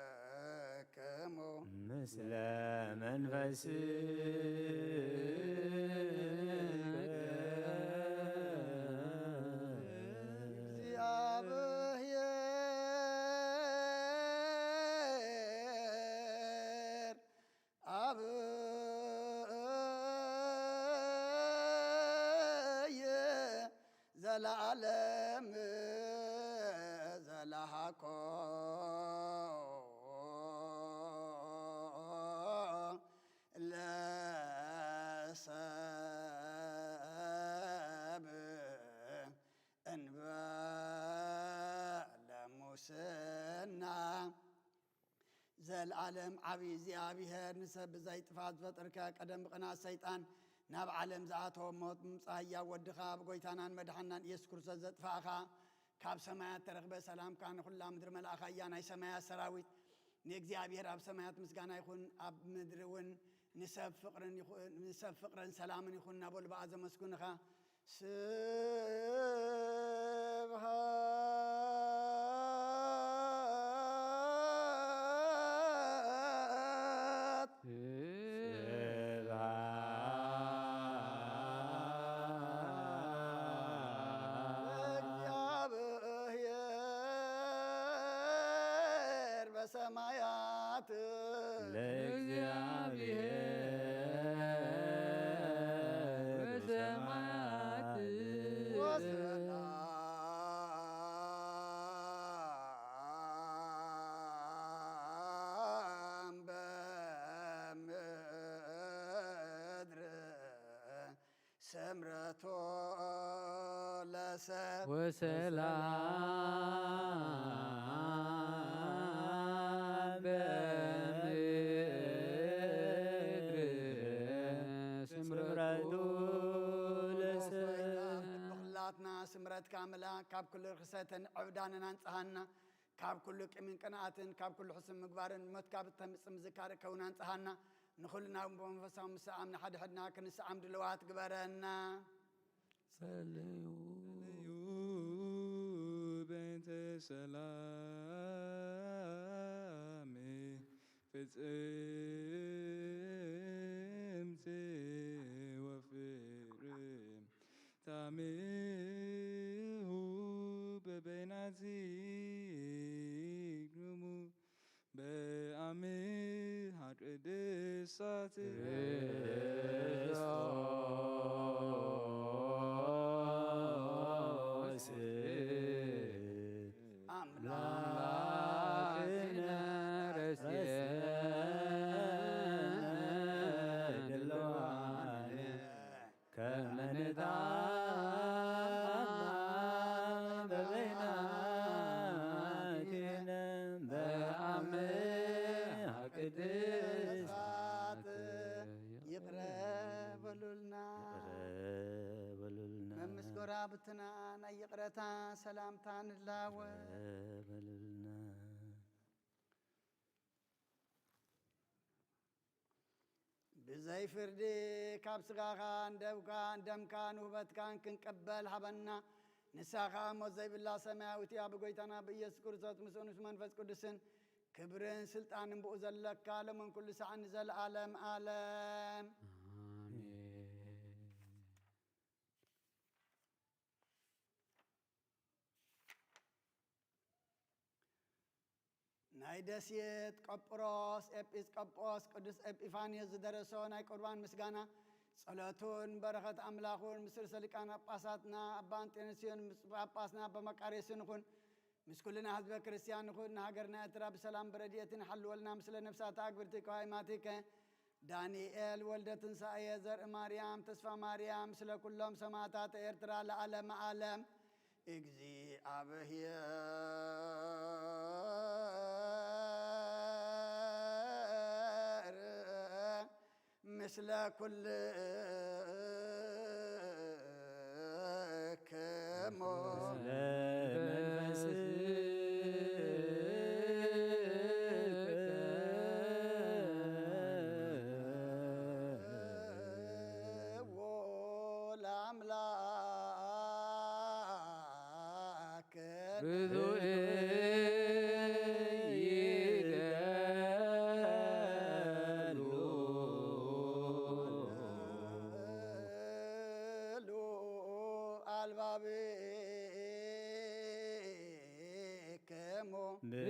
ለኩልክሙ ምስለ መንፈስ ዘለዓለም ዘለሃኮ ለሰብ እንበለ ሙስና። ዘልኣለም ዓቢ እግዚኣብሔር ንሰብ ብዘይ ጥፋት ዝፈጠርካ ቀደም ብቕናት ሰይጣን ናብ ዓለም ዝኣተወ ሞት ብምጻእ ህያው ወድኻ ብጎይታናን መድሓናን ኢየሱስ ክርስቶስ ዘጥፋእኻ ካብ ሰማያት ተረኽበ ሰላምካ ንኹላ ምድሪ መልኣኻ እያ ናይ ሰማያት ሰራዊት ንእግዚኣብሔር ኣብ ሰማያት ምስጋና ይኹን ኣብ ምድሪ እውን ንሰብ ፍቕርን ይኹ- ንሰብ ፍቕርን ሰላምን ይኹን እናበሉ ብኣ ዘመስግኑኻ ስብሃት ለእግዚኣብሔር በሰማያት ለእግዚኣብሔር በሰማያት ወሰላም በምድር ስምረቱ ለሰብ ወሰላም በምድር ስምረቱ ለሰብ። ብኹላትና ስምረትካ ምልኣት ካብ ኩሉ ርኽሰትን ዕብዳንን ኣንጽሃና። ካብ ኩሉ ቂምን ቅንኣትን ካብ ኩሉ ሕሱም ምግባርን ሞትካ ብተምጽእ ምዝካር ከውን ኣንጽሃና። ንኹልና ብመንፈሳዊ ምስዓም ንሓድሕድና ክንስዓም ድልዋት ግበረና። ጸልዩ ጸልዩ በእንተ ሰላም ፍጽምቲ ወፍርም ታሚሁ በበይናቲክሙ በአምሃ ቅድሳት ክርስቶስ አምላክነ ረስየ ድልዋነ ከመ ንትአመ በበይናቲነ በአምሃ ቅድስት ይቕረ በሉልና። ይቕረ በሉልና። መምስ ጎራብትና ናይ ይቕረታ ሰላምታ ንላወ። ይቕረ በሉልና። ዘይፍርዲ ካብ ስጋኻን ደምካ- ደምካን ውህበትካን ክንቀበል ሃበና። ንሳ ኸኣ ሞት ዘይብላ ሰማያዊት እያ። ብጎይታና ብኢየሱስ ክርስቶስ ምስኡን ምስ መንፈስ ቅዱስን ክብርን ስልጣንን ብኡ ዘለካ ሎምን ኩሉ ሰዓን ንዘለኣለም ኣለም። ኣሜን። ናይ ደሴት ቆጵሮስ ኤጲስቆጶስ ቅዱስ ኤጲፋንዮስ ዝደረሶ ናይ ቁርባን ምስጋና፣ ጸሎቱን በረኸት ኣምላኹን ምስ ርእሰ ሊቃነ ጳጳሳትና ኣባ ኣንጤንስዮን ምስ ጳጳስና ኣባ መቃርዮስን ይኹን። ምስ ኩልና ህዝበ ክርስቲያን ይኹን። ንሃገርና ኤርትራ ብሰላም ብረድኤትን ሓልወልና። ምስለ ነፍሳት ኣግብርቲ ከዋይማቲከ ዳንኤል ወልደ ትንሳኤ ዘርኢ ማርያም ተስፋ ማርያም፣ ስለ ኩሎም ሰማዕታት ኤርትራ ለዓለመ ዓለም። እግዚኣብሔር ምስለ ኩልክሙ። መንፈስ ለአምላክ ብዙ ይደሉ ሉ አልባብ ክሙ። ብነ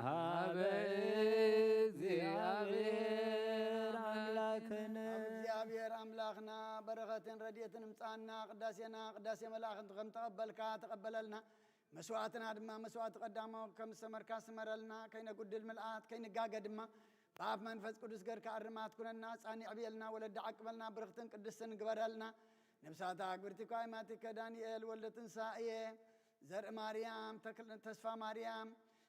ሀበ እግዚኣብሔር ኣምላክነ። እግዚኣብሔር ኣምላኽና በረኸትን ረድኤትን ምጻና። ቅዳሴና ቅዳሴ መላእኽቲ ከም ተቐበልካ ተቐበለልና። መስዋዕትና ድማ መስዋዕቲ ቀዳሞ ከም ዝሰመርካ ስመረልና። ከይነጉድል ምልኣት ከይንጋገ ድማ ብኣፍ መንፈስ ቅዱስ ገርካ እርማት ኩነና። ጻኒዕ ብየልና፣ ወለዲ ዓቅበልና፣ ብርኽትን ቅድስትን ግበረልና። ነብሳታ ኣግብርቲ ኳይማቲከ ዳንኤል ወልደ ትንሳኤ ዘርኢ ማርያም ተክል- ተስፋ ማርያም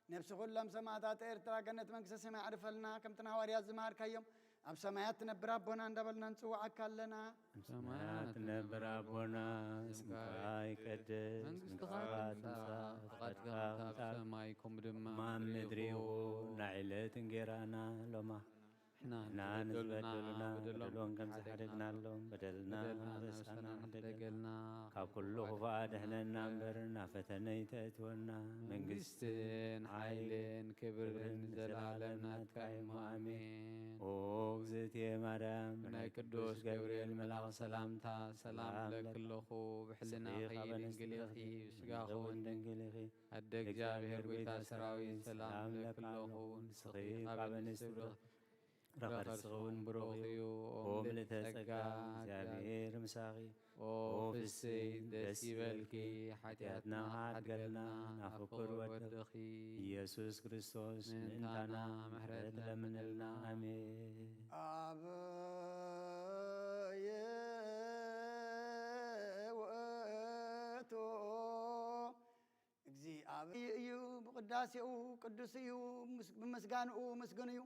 ነብሲ ኩሎም ሰማዕታት ኤርትራ ገነት መንግስተ ሰማይ ኣዕርፈልና። ከምቲ ንሃዋርያት ዝመሃርካዮም ኣብ ሰማያት ትነብር ኣቦና እንዳበልና ንጽውዓካ ኣለና። ሰማያት ትነብር ኣቦና፣ ስምካ ይቀደስ፣ መንግስትኻ ትምጻእ፣ ፍቓድካ ከምታ ኣብ ሰማይ ከምኡ ድማ ኣብ ምድሪ ይኹን። ናይ ዕለት እንጌራና ሎማ ንሕና ንዝበደሉና በደሎም ከም ዝሓደግናሎም በደልና ንረሳና ንሕደገልና፣ ካብ ኩሉ ክፉእ ኣድሕነና እምበር ናብ ፈተነ ኣይተእትወና። መንግስትን ሓይልን ክብርን ንዘለኣለም ናትካ እዩ። ኣሜን። ኦ እግዝእትየ ማርያም፣ ብናይ ቅዱስ ገብርኤል መልኣኽ ሰላምታ ሰላም እብለኪ ኣለኹ። ብሕልናኺ ድንግል ኢኺ፣ ብስጋኺ እውን ድንግል ኢኺ። ኣደ እግዚኣብሔር ጎይታ ሰራዊት ሰላም እብለኪ ኣለኹ። ንስኺ ካብ ኣንስቲ ብሩኽቲ ፍረ ከርስኺ እውን ብሩኽ እዩ። ኦ ምልእተ ጸጋ፣ እግዚኣብሔር ምሳኺ። ኦ ፍስሕቲ ደስ ይበልኪ፣ ሓጢኣትና ሓድገልና፣ ናብ ፍቁር ወድኺ ኢየሱስ ክርስቶስ ምእንታና ምሕረት ለምንልና። ኣሜን። ኣብ ውእቱ እግዚኣብሔር እዩ፣ ብቅዳሴኡ ቅዱስ እዩ፣ ምስ- ብመስጋንኡ ምስጉን እዩ፣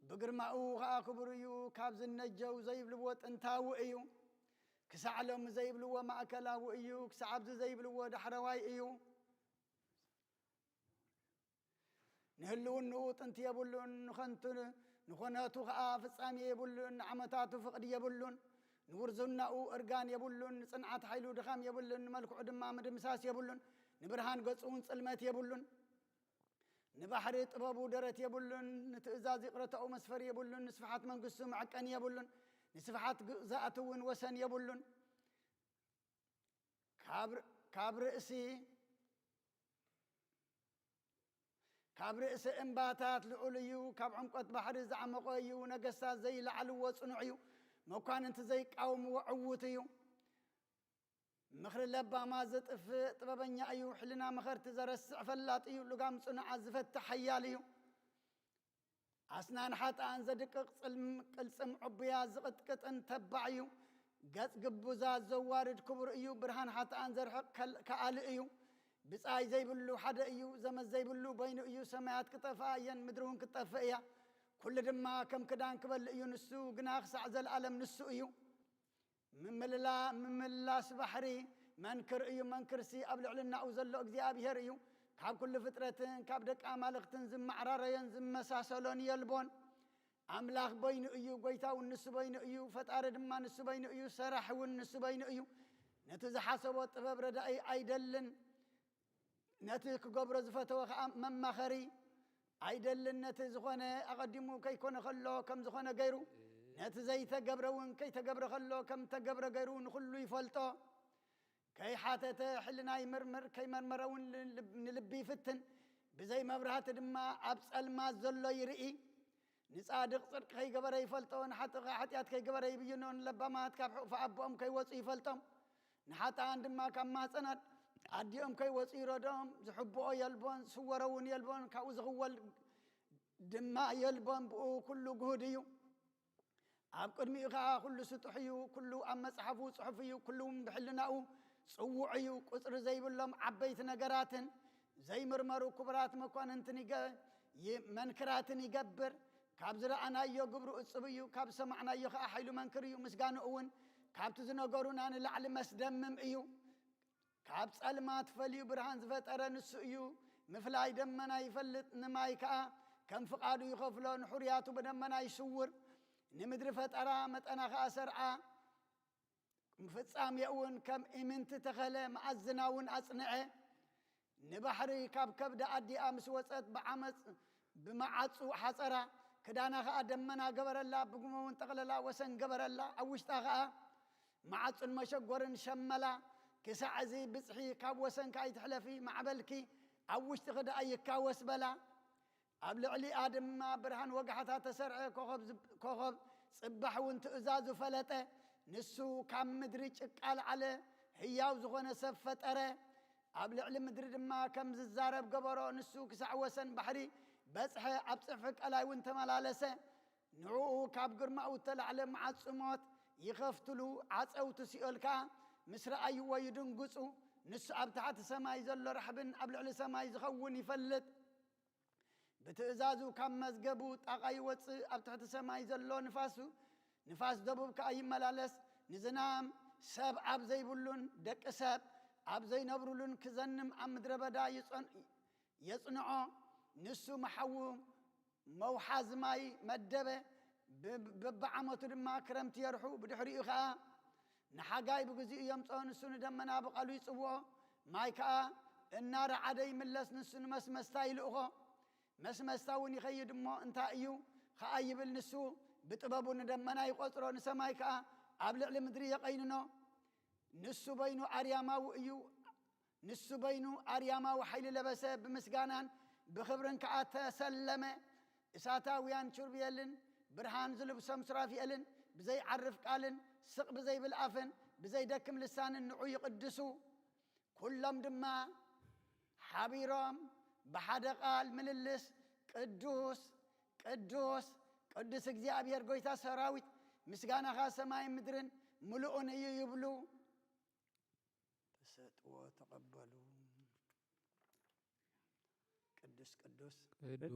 ብግርማኡ ኸዓ ክቡር እዩ። ካብ ዝነጀው ዘይብልዎ ጥንታዊ እዩ፣ ክሳዕ ሎሚ ዘይብልዎ ማእከላዊ እዩ፣ ክሳዕ ኣብዚ ዘይብልዎ ዳሕረዋይ እዩ። ንህልውንኡ ጥንቲ የብሉን፣ ንኸንቱ ንኹነቱ ኸዓ ፍጻሜ የብሉን። ንዓመታቱ ፍቕዲ የብሉን፣ ንውርዝናኡ እርጋን የብሉን። ንጽንዓት ሓይሉ ድኻም የብሉን፣ ንመልክዑ ድማ ምድምሳስ የብሉን። ንብርሃን ገጹ እውን ጽልመት የብሉን። ንባሕሪ ጥበቡ ደረት የብሉን፣ ንትእዛዝ ይቕረታኡ መስፈሪ የብሉን። ንስፍሓት መንግስቱ መዐቀኒ የብሉን፣ ንስፍሓት ግዛእቱ እውን ወሰን የብሉን። ካብ ር- ካብ ርእሲ ካብ ርእሲ እምባታት ልዑል እዩ፣ ካብ ዕምቆት ባሕሪ ዝዓመቖ እዩ። ነገስታት ዘይለዓልዎ ጽኑዕ እዩ፣ መኳንንቲ ዘይቃወምዎ ዕዉት እዩ። ምኽሪ ለባማት ዘጥፍእ ጥበበኛ እዩ፣ ሕልና መኸርቲ ዘረስዕ ፈላጥ እዩ። ልጋም ጽኑዓት ዝፈትሕ ሓያል እዩ። ኣስናን ሓጥኣን ዘድቅቕ ጽልም- ቅልጽም ዕቡያት ዝቕጥቅጥን ተባዕ እዩ። ገጽ ግቡዛት ዘዋርድ ክቡር እዩ። ብርሃን ሓጥኣን ዘርሕቕ ከል- ከኣሊ እዩ። ብጻይ ዘይብሉ ሓደ እዩ። ዘመድ ዘይብሉ በይኑ እዩ። ሰማያት ክጠፍኣ እየን፣ ምድሪ እውን ክትጠፍእ እያ። ኩሉ ድማ ከም ክዳን ክበልእ እዩ። ንሱ ግና ክሳዕ ዘለኣለም ንሱ እዩ። ምምልላ- ምምላስ ባሕሪ መንክር እዩ። መንክርሲ ኣብ ልዕልናኡ ዘሎ እግዚኣብሔር እዩ። ካብ ኩሉ ፍጥረትን ካብ ደቂ ኣማልኽትን ዝመዓራረዮን ዝመሳሰሎን የልቦን። ኣምላኽ በይኑ እዩ፣ ጎይታ እውን ንሱ በይኑ እዩ፣ ፈጣሪ ድማ ንሱ በይኑ እዩ፣ ሰራሕ እውን ንሱ በይኑ እዩ። ነቲ ዝሓሰቦ ጥበብ ረዳኢ ኣይደልን፣ ነቲ ክገብሮ ዝፈተወ ኸኣ መማኸሪ ኣይደልን። ነቲ ዝኾነ ኣቐዲሙ ከይኮነ ከሎ ከም ዝኾነ ገይሩ፣ ነቲ ዘይተገብረ እውን ከይተገብረ ከሎ ከም ተገብረ ገይሩ ንኹሉ ይፈልጦ። ከይሓተተ ሕልና ይምርምር፣ ከይመርመረ እውን ልብ-፣ ንልቢ ይፍትን። ብዘይ መብራህቲ ድማ ኣብ ጸልማት ዘሎ ይርኢ። ንጻድቕ ጽድቂ ከይገበረ ይፈልጦ፣ ንሓጥእ ኸኣ ሓጢኣት ከይገበረ ይብይኖ፣ ንለባማት ካብ ሕቑፊ ኣቦኦም ከይወጹ ይፈልጦም። ንሓጥኣን ድማ ካብ ማህጸናት ኣዲኦም ከይወጹ ይረድኦም። ዝሕብኦ የልቦን፣ ዝስወሮ እውን የልቦን፣ ካብኡ ዝኽወል ድማ የልቦን፣ ብኡ ኩሉ ግሁድ እዩ። ኣብ ቅድሚኡ ኸኣ ኩሉ ስጡሕ እዩ፣ ኩሉ ኣብ መጽሓፉ ጽሑፍ እዩ፣ ኩሉ እውን ብሕልናኡ ጽዉዕ እዩ። ቁጽሪ ዘይብሎም ዓበይቲ ነገራትን ዘይምርመሩ ክቡራት መኳንንትን ይገ-፣ ይ-፣ መንክራትን ይገብር። ካብ ዝረኣናዮ ግብሩ እጽብ እዩ፣ ካብ ዝሰማዕናዮ ኸኣ ሓይሉ መንክር እዩ። ምስጋንኡ እውን ካብቲ ዝነገሩና ንላዕሊ መስደምም እዩ። ካብ ጸልማት ፈልዩ ብርሃን ዝፈጠረ ንሱ እዩ። ምፍላይ ደመና ይፈልጥ፣ ንማይ ከኣ ከም ፍቓዱ ይኸፍሎ። ንሕሩያቱ ብደመና ይስውር፣ ንምድሪ ፈጠራ፣ መጠና ከኣ ሰርዓ። ፍጻሜኡ እውን ከም ኢምንቲ ተኸለ፣ መኣዝና እውን ኣጽንዐ። ንባሕሪ ካብ ከብዲ ኣዲኣ ምስ ወጸት ብዓመጽ ብመዓጹ ሓጸራ። ክዳና ኸኣ ደመና ገበረላ፣ ብጉሞ እውን ጠቕለላ፣ ወሰን ገበረላ። ኣብ ውሽጣ ኸኣ መዓጹን መሸጎርን ሸመላ። ክሳዕ እዚ ብጽሒ ካብ ወሰንኪ ኣይትሕለፊ፣ ማዕበልኪ ኣብ ውሽጥኺ ደኣ ይካወስ በላ። ኣብ ልዕሊኣ ድማ ብርሃን ወጋሕታ ተሰርዐ። ኮኸብ ዝብ-፣ ኮኸብ ጽባሕ እውን ትእዛዙ ፈለጠ። ንሱ ካብ ምድሪ ጭቃ ኣልዓለ፣ ህያው ዝኾነ ሰብ ፈጠረ። ኣብ ልዕሊ ምድሪ ድማ ከም ዝዛረብ ገበሮ። ንሱ ክሳዕ ወሰን ባሕሪ በጽሐ፣ ኣብ ጽፍሒ ቀላይ እውን ተመላለሰ። ንዕኡ ካብ ግርማኡ እተላዕለ መዓጹ ሞት ይኸፍትሉ፣ ዓጸውቲ ሲኦል ከኣ ምስ ረኣይዎ ይድንግጹ። ንሱ ኣብ ታሕቲ ሰማይ ዘሎ ራሕብን ኣብ ልዕሊ ሰማይ ዝኸውን ይፈልጥ። ብትእዛዙ ካብ መዝገቡ ጣቓ ይወጽእ፣ ኣብ ትሕቲ ሰማይ ዘሎ ንፋሱ፣ ንፋስ ደቡብ ከኣ ይመላለስ። ንዝናም ሰብ ኣብ ዘይብሉን ደቂ ሰብ ኣብ ዘይነብሩሉን ክዘንም ኣብ ምድረ በዳ ይጸን-፣ የጽንዖ። ንሱ መሓዊ መውሓዚ ማይ መደበ፣ ብ-፣ በብዓመቱ ድማ ክረምቲ የርሑ። ብድሕሪኡ ኸኣ ንሓጋይ ብግዚኡ የምጽኦ። ንሱ ንደመና ብቓሉ ይጽውዖ፣ ማይ ከኣ እናረዓደ ይምለስ። ንሱ ንመስመስታ ይልእኾ፣ መስመስታ እውን ይኸይድ እሞ፣ "እንታይ እዩ ኸኣ?" ይብል። ንሱ ብጥበቡ ንደመና ይቖጽሮ፣ ንሰማይ ከኣ ኣብ ልዕሊ ምድሪ የቐይንኖ። ንሱ በይኑ ኣርያማዊ እዩ። ንሱ በይኑ ኣርያማዊ ሓይሊ ለበሰ፣ ብምስጋናን ብኽብርን ከኣ ተሰለመ። እሳታውያን ኪሩቤልን ብርሃን ዝልብሶም ሱራፊኤልን ብዘይዓርፍ ቃልን ስቕ ብዘይብል ኣፍን ብዘይደክም ልሳንን ንዑ ይቕድሱ። ኩሎም ድማ ሓቢሮም ብሓደ ቃል ምልልስ፣ "ቅዱስ፣ ቅዱስ፣ ቅዱስ እግዚኣብሔር ጐይታ ሰራዊት፣ ምስጋናኻ ሰማይን ምድርን ምሉእን እዩ" ይብሉ። ተሰጥዎ ተቐበሉ። ቅዱስ ቅዱስ ቅዱስ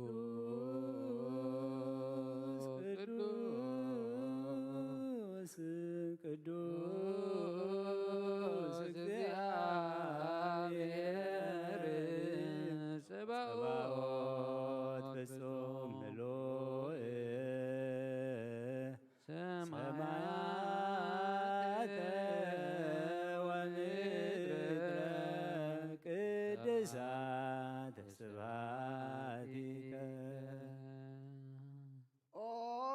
ቅዱስ ቅዱስ ቅዱስ እግዚአብሔር ጸባኦት ፍጹም ምሉእ ሰማያተ ወምድረ ቅድሳተ ስብሐቲከ። ኦ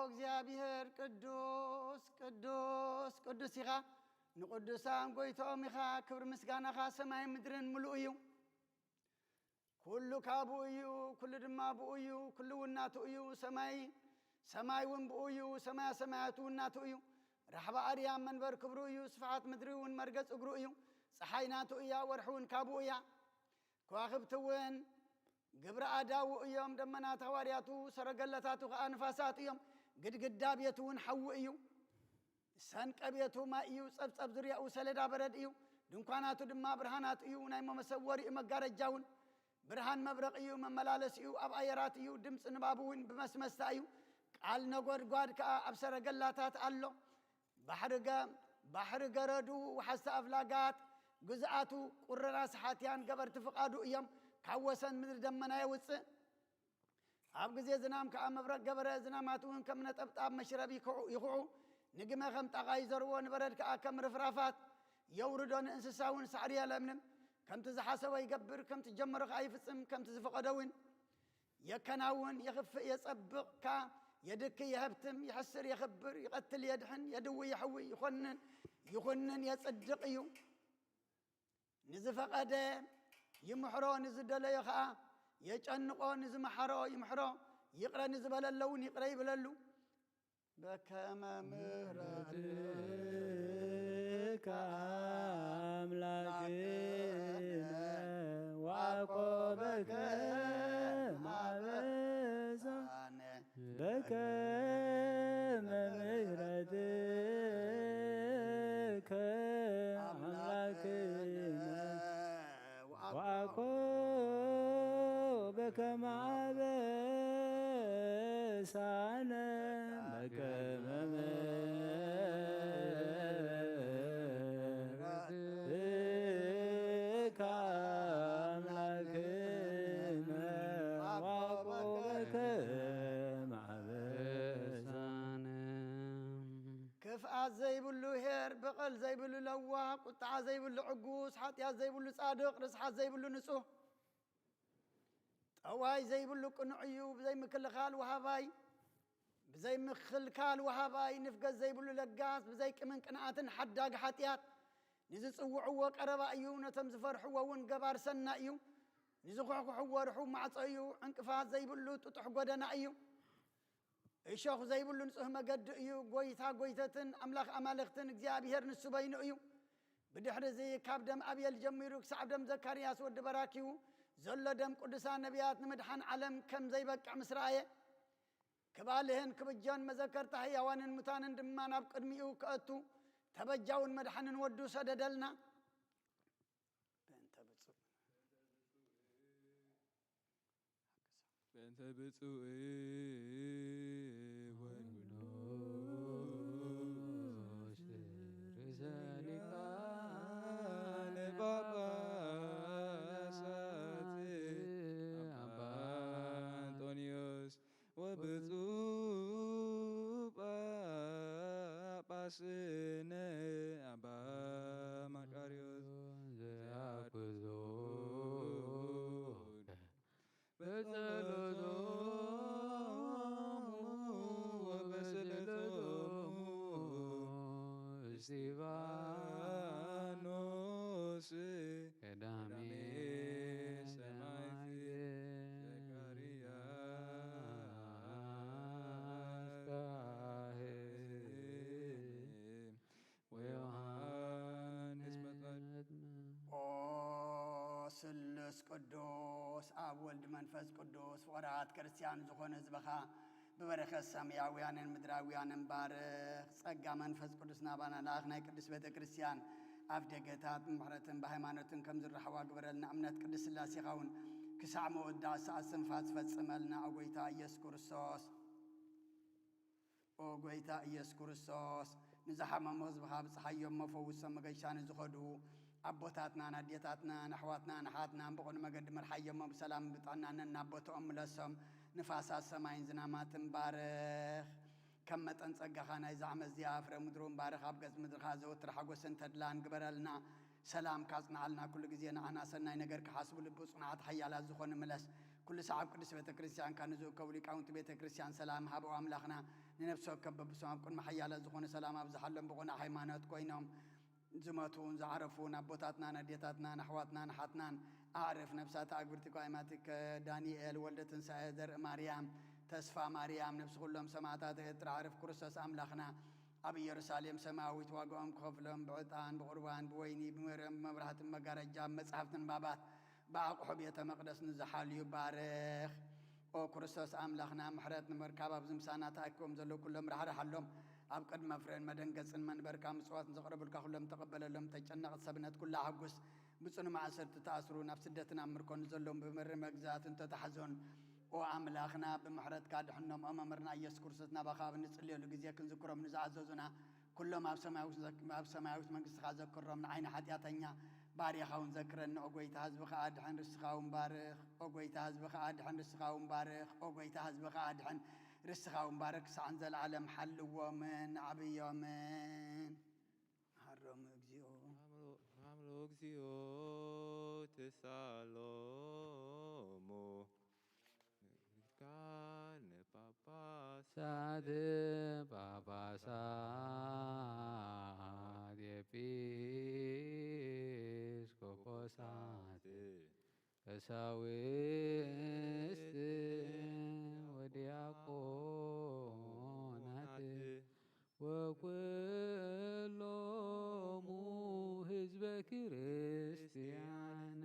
እግዚኣብሔር ቅዱስ ቅዱስ ቅዱስ ኢኻ፣ ንቅዱሳን ጎይትኦም ኢኻ። ክብሪ ምስጋናኻ ሰማይን ምድርን ምሉእ እዩ። ኩሉ ካብኡ እዩ፣ ኩሉ ድማ ብኡ እዩ፣ ኩሉ እውን ናቱ እዩ። ሰማይ፣ ሰማይ እውን ብኡ እዩ፣ ሰማያ ሰማያት እውን ናቱ እዩ። ራሕባ ኣርያም መንበር ክብሩ እዩ፣ ስፍሓት ምድሪ እውን መርገጽ እግሩ እዩ። ጸሓይ ናቱ እያ፣ ወርሒ እውን ካብኡ እያ። ከዋኽብቲ እውን ግብረ ኣዳዉ እዮም፣ ደመናት ሃዋርያቱ፣ ሰረገላታቱ ኸኣ ንፋሳት እዮም። ግድግዳ ቤቱ እውን ሓዊ እዩ። ሰንቀ ቤቱ ማይ እዩ፣ ጸብጸብ ዙርያኡ ሰሌዳ በረድ እዩ። ድንኳናቱ ድማ ብርሃናት እዩ፣ ናይ መሰወሪኡ መጋረጃ እውን ብርሃን መብረቕ እዩ፣ መመላለሲኡ ኣብ ኣየራት እዩ፣ ድምፂ ንባቡ እውን ብመስመስታ እዩ። ቃል ነጎድጓድ ከኣ ኣብ ሰረገላታት ኣሎ። ባሕሪ ገ-፣ ባሕሪ ገረዱ፣ ወሓዝቲ ኣፍላጋት ግዝኣቱ፣ ቁርራ ሰሓትያን ገበርቲ ፍቓዱ እዮም። ኣብ ወሰን ምድሪ ደመና የውፅእ። ኣብ ግዜ ዝናም ከኣ መብረቕ ገበረ። ዝናማት እውን ከም ነጠብጣብ መሽረብ ይኹዑ። ንግመ ከም ጣቓ ይዘርዎ፣ ንበረድ ከኣ ከም ርፍራፋት የውርዶ። ንእንስሳ እውን ሳዕሪ የለምልም። ከምቲ ዝሓሰቦ ይገብር፣ ከምቲ ጀመሮ ከኣ ይፍጽም፣ ከምቲ ዝፈቐዶ እውን የከናውን። የኽፍእ፣ የጸብቕካ፣ የድኪ፣ የሀብትም፣ የሕስር፣ የኽብር፣ ይቐትል፣ የድሕን፣ የድዊ፣ የሕዊ፣ ይኾንን፣ ይኹንን፣ የጽድቕ እዩ። ንዝፈቐደ ይምሕሮ፣ ንዝደለዮ ኸኣ የጨንቖ። ንዝመሓሮ ይምሕሮ፣ ይቕረ ንዝበለለውን ይቕረ ይብለሉ። በከመ ምሕረትከ ኣምላክነ ዋኮ በከመ ኣበሳነ በከመ ምሕረትከ ኣምላክነ ዋኮ በከመ ኣበሳነ በከመ ምሕረትከ ኣምላክነ ዋኮ በከመ ኣበሳነ። ክፍኣት ዘይብሉ ሄር፣ በቐል ዘይብሉ ለዋህ፣ ቁጥዓ ዘይብሉ ዕጉስ፣ ሓጢኣት ዘይብሉ ጻድቕ፣ ርስሓት ዘይብሉ ንጹህ፣ ጠዋይ ዘይብሉ ቅኑዕ እዩ። ብዘይ ምክልኻል ወሃባይ፣ ብዘይ ምክልካል ወሃባይ፣ ንፍገት ዘይብሉ ለጋስ፣ ብዘይ ቅምን ቅንኣትን ሓዳግ ሓጢኣት፣ ንዝጽውዕዎ ቀረባ እዩ። ነቶም ዝፈርሕዎ እውን ገባር ሰናይ እዩ። ንዝኹሕኩሕዎ ርሑብ ማዕጾ እዩ። ዕንቅፋት ዘይብሉ ጥጡሕ ጎደና እዩ። እሾኽ ዘይብሉ ንጹህ መገዲ እዩ። ጎይታ ጎይተትን ኣምላኽ ኣማልኽትን እግዚኣብሄር ንሱ በይኑ እዩ። ብድሕሪ እዚ ካብ ደም ኣብየል ጀሚሩ ክሳዕ ደም ዘካርያስ ወዲ በራኪዩ ዘሎ ደም ቅዱሳን ነቢያት ንምድሓን ዓለም ከም ዘይበቅዕ ምስ ረኣየ፣ ክባልህን ክብጆን መዘከርታ ህያዋንን ሙታንን ድማ ናብ ቅድሚኡ ክኣቱ ተበጃውን መድሓንን ወዱ ሰደደልና። በእንተ ብፁዕ በእንተ ብፁዕ ወቅዱስ ርእሰ ሊቃነ ጳጳሳት ኣባ ኣንጦንዮስ ወብፁዕ ጳጳስነ ኣባ መቃርዮስ ዘያግዞ በጸሎቶሙ ወበስእለቶሙ እስጢፋኖስ ቀዳሜ ሰማዕት ዘካርያስ ካህን ወዮሃንስ መጥምቅ። ኦ ስሉስ ቅዱስ ኣብ ወልድ መንፈስ ቅዱስ ፍቑራት ክርስቲያን ዝኾነ ህዝብኻ ብበረከት ሰማያውያንን ምድራውያንን ባርኽ። ጸጋ መንፈስ ቅዱስ ናባና ለኣኽ። ናይ ቅድስት ቤተ ክርስቲያን ኣፍ ደገታት ብምሕረትን ብሃይማኖትን ከም ዝረሓዋ ግበረልና። እምነት ቅድስት ስላሴኻ እውን ክሳዕ መወዳእታ ሰዓት ስንፋስ ፈጽመልና። ኦ ጎይታ ኢየሱስ ክርስቶስ ኦ ጎይታ ኢየሱስ ክርስቶስ፣ ንዝሓመሙ ህዝብኻ ብጽሓዮም እሞ ፈውሶም። መገሻ ንዝኸዱ ኣቦታትናን ኣዴታትናን ኣሕዋትናን ኣሓትናን ብቕኑዕ መገዲ ምርሓዮም እሞ ብሰላም ብጥዕና ነናብ ቦትኦም ምለሶም። ንፋሳት ሰማይን ዝናማትን ባርኽ። ከም መጠን ጸጋኻ ናይዛ ዓመት እዚኣ ፍረ ምድሪ እውን ባርኽ። ኣብ ገጽ ምድርኻ ዘወትር ሓጎስን ተድላን ግበረልና። ሰላም ካጽንዓልና፣ ኩሉ ግዜ ንዓና ሰናይ ነገር ክሓስቡ ልቢ ጽኑዓት ሓያላት ዝኾኑ ምለስ። ኩሉ ሰዓብ ቅድስት ቤተ ክርስቲያንካ ንዝእከቡ ሊቃውንቲ ቤተ ክርስቲያን ሰላም ሃበው። ኣምላኽና ንነፍሲ ወከፍ በብሶም ኣብ ቅድሚ ሓያላት ዝኾነ ሰላም ኣብዝሓሎም፣ ብቕኑዕ ሃይማኖት ኮይኖም ዝሞቱን ዝዓረፉን ኣቦታትናን ኣዴታትናን ኣሕዋትናን ኣሓትናን ኣዕርፍ ነፍሳት ኣግብርቲ ጓይማትከ ዳንኤል ወልደ ትንሳኤ ዘርኢ ማርያም ተስፋ ማርያም ነፍሲ ኩሎም ሰማዕታት ኤርትራ ኣዕርፍ ክርስቶስ ኣምላኽና ኣብ ኢየሩሳሌም ሰማያዊት ዋጋኦም ክኸፍሎም ብዕጣን ብቑርባን ብወይኒ ብመርዮም ብመብራህትን መጋረጃ ብመጻሕፍቲ ንባባት ብኣቑሑ ቤተ መቕደስ ንዝሓልዩ ባርኽ። ኦ ክርስቶስ ኣምላኽና ምሕረት ንምርካብ ኣብዚ ምሳና ተኣኪቦም ዘለዉ ኩሎም ራሕርሓሎም። ኣብ ቅድሚ መፍረን መደንገጽን መንበርካ ምጽዋት ንዘቕረቡልካ ኩሎም ተቐበለሎም። ተጨነቕት ሰብነት ኩላ ኣሐጉስ። ብጽኑ ማእሰርቲ ተኣስሩ ናብ ስደትን ኣብ ምርኮ ንዘለዉ ብመሪ መግዛእትን ተታሕዞን። ኦ ኣምላኽና ብምሕረትካ ድሕኖም። ኦ መምህርና ኢየሱስ ክርስቶስ ናባኻ ኣብ እንጽልየሉ ግዜ ክንዝክሮም ንዝኣዘዙና ኩሎም ኣብ ሰማያዊት መንግስትኻ ዘክሮም። ንዓይኒ ሓጢኣተኛ ባሪኻ እውን ዘክረኒ፣ ኦ ጎይታ፣ ህዝብኻ ኣድሕን፣ ርስኻ እውን ባርኽ። ኦ ጎይታ፣ ህዝብኻ ኣድሕን፣ ርስኻ እውን ባርኽ። ኦ ጎይታ፣ ህዝብኻ ኣድሕን፣ ርስኻ እውን ባርኽ። ክሳዕ ንዘለዓለም ሓልዎምን ዓብዮምን። መሃሮሙ እግዚኦ። መሃሮሙ እግዚኦ ተሳሎሙ። ሊቃነ ጳጳሳት ጳጳሳት ኤጲስቆጶሳት ቀሳውስት ወዲያቆናት ወኩሎሙ ህዝበ ክርስቲያን።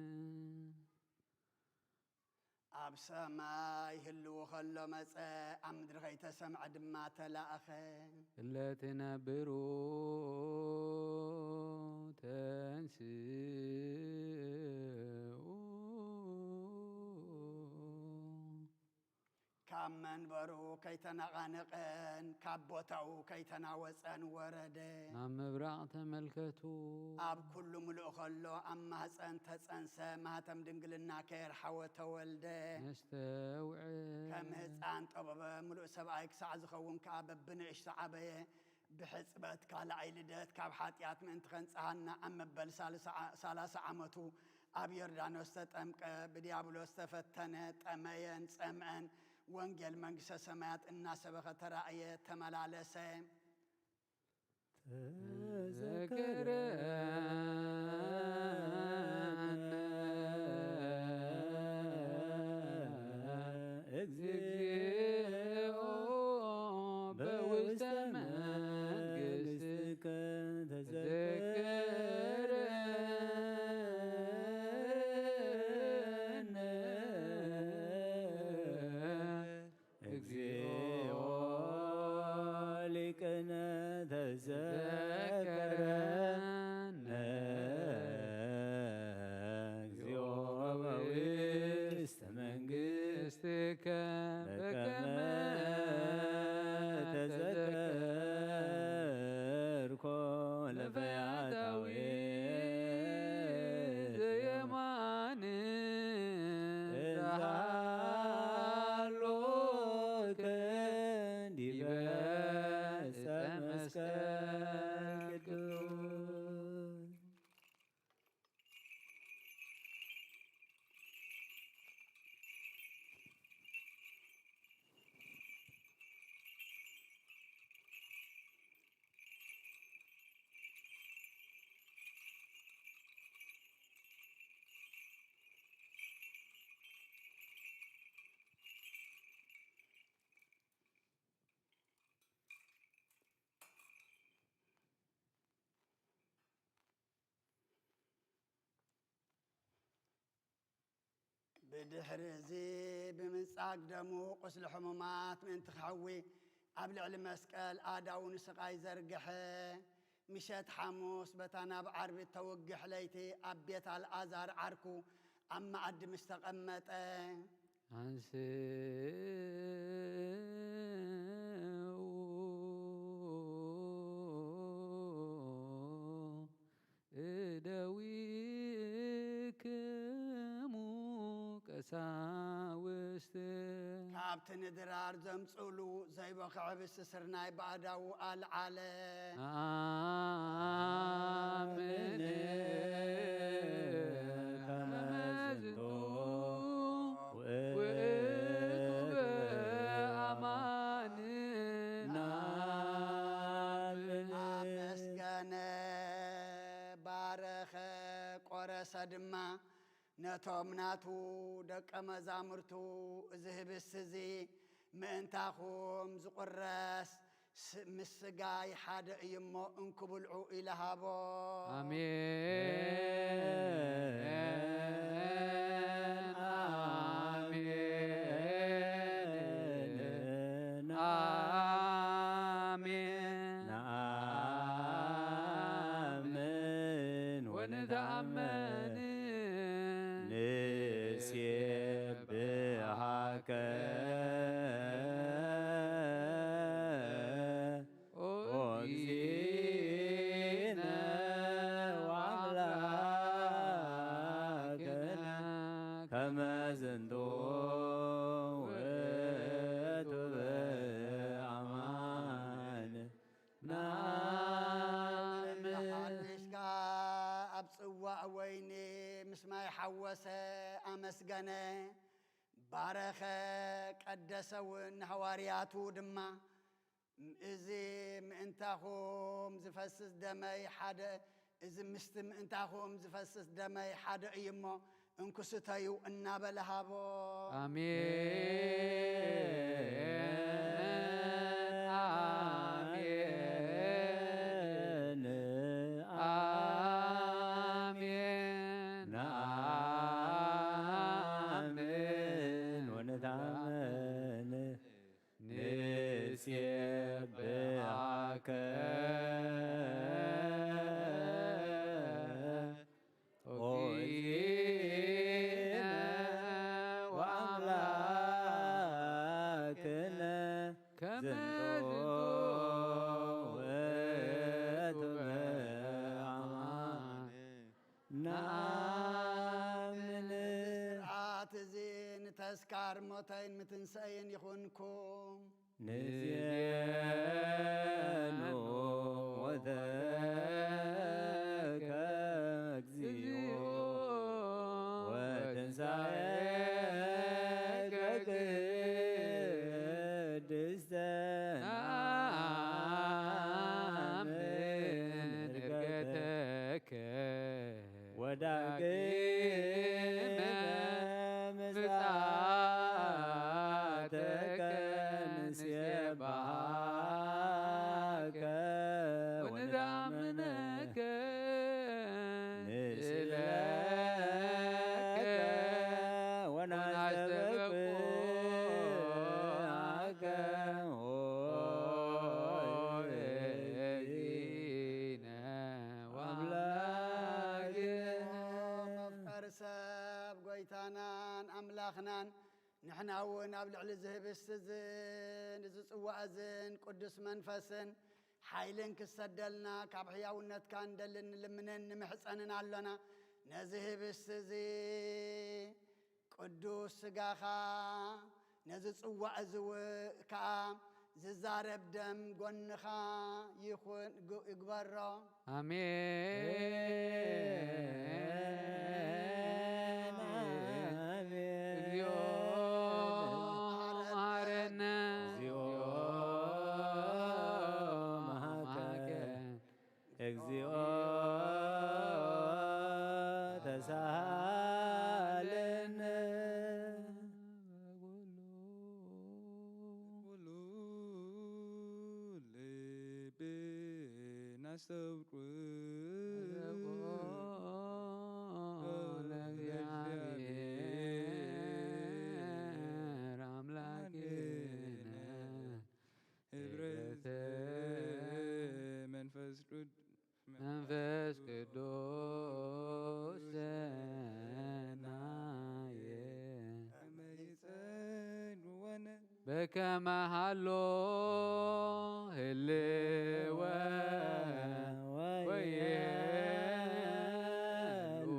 ኣብ ሰማይ ህልው ከሎ መጸ፣ ኣብ ምድሪ ከይተሰምዐ ድማ ተላእኸ። እለ ትነብሩ ተንስኡ። ካብ መንበሩ ከይተነቓነቐን ካብ ቦታኡ ከይተናወጸን ወረደ። ናብ ምብራቕ ተመልከቱ። ኣብ ኩሉ ምሉእ ከሎ ኣብ ማህፀን ተጸንሰ፣ ማህተም ድንግልና ከየርሓወ ተወልደ። ነስተውዕል። ከም ህፃን ጠበበ፣ ምሉእ ሰብኣይ ክሳዕ ዝኸውን ከኣ በብንእሽቶ ዓበየ። ብሕጽበት ካልኣይ ልደት ካብ ሓጢኣት ምእንቲ ኸንጽሃና ኣብ መበል ሳልሳ ዓ-፣ ሰላሳ ዓመቱ ኣብ ዮርዳኖስ ተጠምቀ፣ ብዲያብሎስ ተፈተነ፣ ጠመየን ጸምአን፣ ወንጌል መንግስተ ሰማያት እናሰበኸ ተራእየ፣ ተመላለሰ። ተዘከረነ እግዚኦ በውስተ መንግሥትከ ተዘከረነ እግዚኦ ሊቅነ ተዘከረነ እግዚኦ በውስተ መንግሥትከ በከመ ተዘከርኮ ለፈያታዊ ዘየማን እንዘሃሎከ ዲበ ዕፀ መስቀል ቅዱስ። ብድሕሪ እዚ ብምንጻግ ደሙ ቁስሊ ሕሙማት ምእንቲ ክሕዊ ኣብ ልዕሊ መስቀል ኣእዳዉ ንስቓይ ዘርግሐ። ምሸት ሓሙስ በታ ናብ ዓርቢ እተውግሕ ለይቲ ኣብ ቤት ኣልኣዛር ዓርኩ ኣብ መኣዲ ምስ ተቐመጠ። አንስኡ እደዊክሙ ቀሳውስት። ካብቲ ንድራር ዘምጽእሉ ዘይቦ ክዕብስ ስርናይ ብኣእዳዉ ኣልዓለ። ኣምን ከመ ዝንቱ ውእቱ በአማን ነአምን። ኣመስገነ፣ ባረኸ፣ ቆረሰ ድማ። ነቶም ናቱ ደቀ መዛሙርቱ እዚ ህብስቲ እዚ ምእንታኹም ዝቑረስ ስ-፣ ምስ ስጋይ ሓደ እዩ እሞ እንኩ ብልዑ ኢለ ሃቦ። ኣሜን፣ ኣሜን፣ ኣሜን። ነአምን ወንተአመን። ንሴብሐከ ኦ እግዚእነ ወአምላክ። መዝንቱ ውእቱ ብኣማን ናምን። ሓድሽ ከኣ ኣብ ጽዋእ ወይኒ ምስ ማይ ሓወሰ፣ ኣመስገነ፣ ባረኸ፣ ቀደሰ እውን። ንሃዋርያቱ ድማ፣ "እዚ ምእንታኹም ዝፈስስ ደመይ ሓደ፣ እዚ ምስቲ ምእንታኹም ዝፈስስ ደመይ ሓደ እዩ እሞ፣ እንኩ ስተዩ" እናበለ ሃቦ። ኣሜን፣ ኣሜን፣ ኣሜን። ነኣምን ወነታመን ንሴብሐከ ኦ እግዚእነ ወኣምላክነ ከመ ዝንቱ ዝንቱ ውእቱ በአማን። ነአምን። ስርዓት እዚ ንተስካር ሞተይን ምትንሳኤን ይኹንኩም። ንዜኑ ሞተከ እግዚኦ ወትንሳኤከ ቅድስተ ነአምን ዕርገተከ ወዳግመ ምጽኣተከ ንሴብሐከ ወንዳምነከ ንስእለከ ወናስተበቅዓከ ኦ እግዚእነ ወአምላክነ። መፍቀሪ ሰብ ጎይታናን ኣምላኽናን፣ ንሕና እውን ኣብ ልዕሊ እዚ ህብስቲ እዝን እዚ ጽዋእ እዝን ቅዱስ መንፈስን ሓይልን ክሰደልና ካብ ሕያውነትካ እንደልን ንልምንን ንምሕጸንን ኣሎና። ነዚ ህብስቲ እዚ ቅዱስ ስጋኻ፣ ነዚ ጽዋእ እዚ ው-፣ ከኣ ዝዛረብ ደም ጎንኻ ይኹን፣ ግ-፣ ይግበሮ። ኣሜን። ኣሜን። እግዚኦ መሐረነ። እግዚኦ መሐረነ። መሐረነ። እግዚኦ ተሳሃለነ። በኩሉ ልብና ነስተብቁ ለእግዚአብሔር አምላክነ ህብረተ መንፈስ ቅዱስ መንፈስ ቅዱስ ሰናየ ከመ ይጸግወነ በከመ ሃሎ ህልወ ወየሉ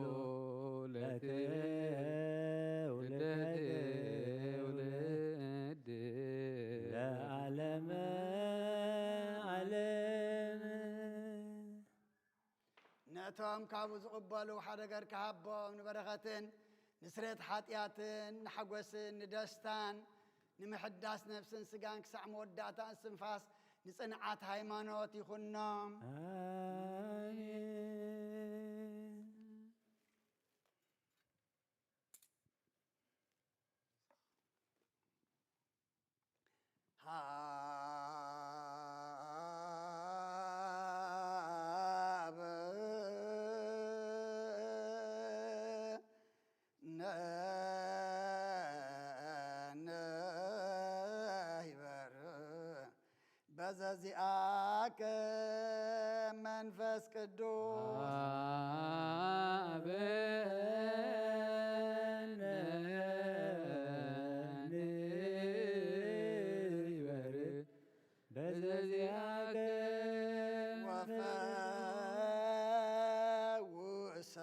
ለትውልደ ትውልድ ለዓለመ ዓለም። ነቶም ካብኡ ዝቕበሉ ሓደ ገር ክሃቦም ንበረኸትን ንስሬት ሓጢኣትን ንሓጎስን ንደስታን ንምሕዳስ ነፍስን ስጋን ክሳዕ መወዳእታ እስትንፋስ ንጽንዓት ሃይማኖት ይኹኖም። ኣሜን። ሃብ ነንህበር በዘዚኣከ መንፈስ ቅዱስ ሃበነ ንበሪ በዘዚኣከ ወፈውሰ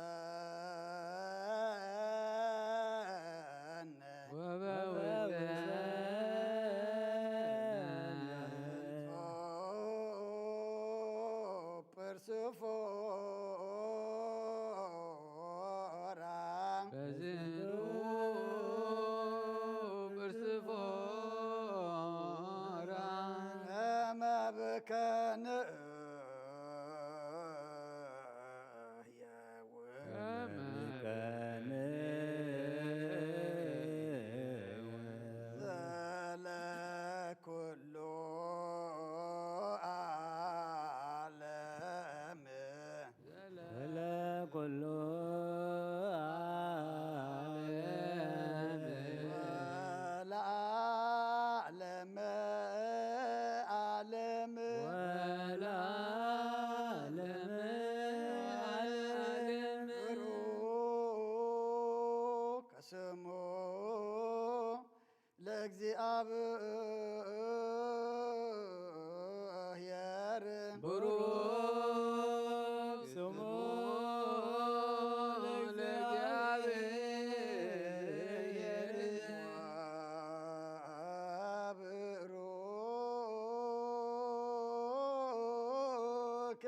እግዚኣብሔር ብሩክ ስሙ ለእግዚኣብሔር። ወብሩክ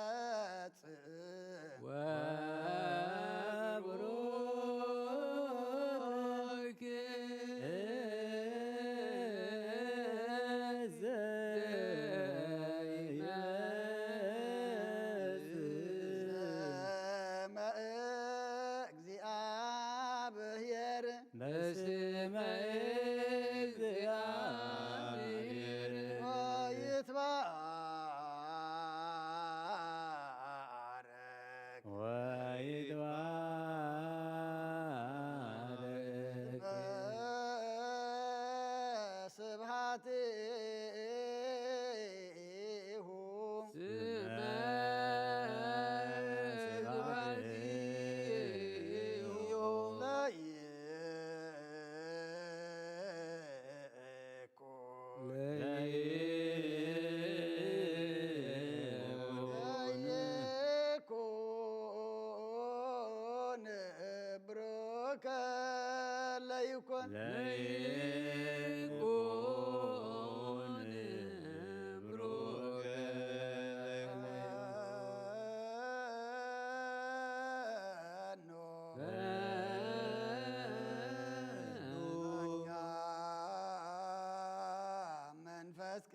ዘየመጽእ ወብሩክ ዘይ ስመ እግዚአብሔር በስመ እግዚአብሔር ወይትባረክ ወይትባረክ ስብሐቲሁ ስመ ስብሐቲሁ ለይኩን ለይኩን ብሩከ ለይኩን ለይኩን ብሩከ ኖ መንፈስ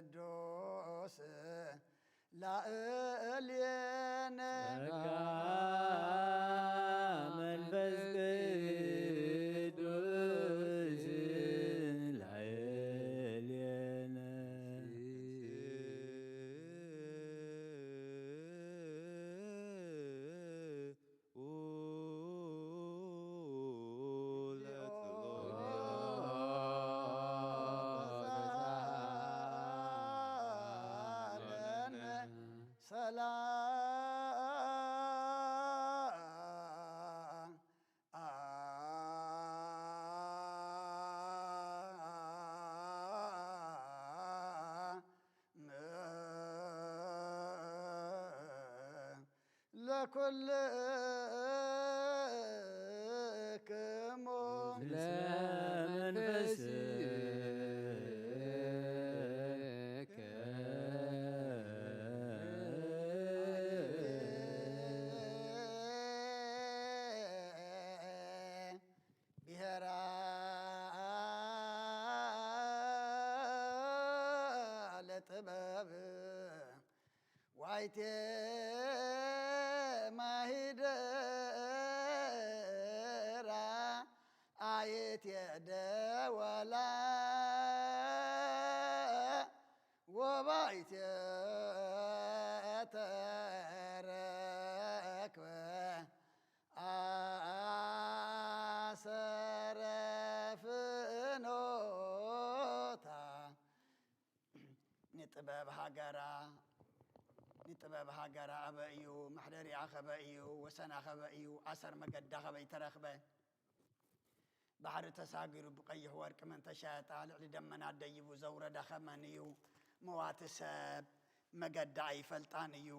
ቅዱስ ላእሌነ ጸጋ መንፈስ ቅዱስ ላእሌነ ሰላም ለኩልክሙ ለመንፈስከ ብሔራ ለጥበብ ዋይቴ ማሂደራ አየት የደወላ ወባይት የተረክበ አሰረ ፍኖታ ንጥበብ ሃገራ ንጥበብ ሃገራ ኣበ እዩ፣ መሕደሪኣ ከበ እዩ፣ ወሰና ከበ እዩ፣ ኣሰር መገዳ ከበይ ተረኽበ። ባሕሪ ተሳጊሩ ብቐይሕ ወርቂ መን ተሻየጣ፣ ልዕሊ ደመና ደይቡ ዘውረዳ ኸመን እዩ። መዋቲ ሰብ መገዳ ኣይፈልጣን እዩ፣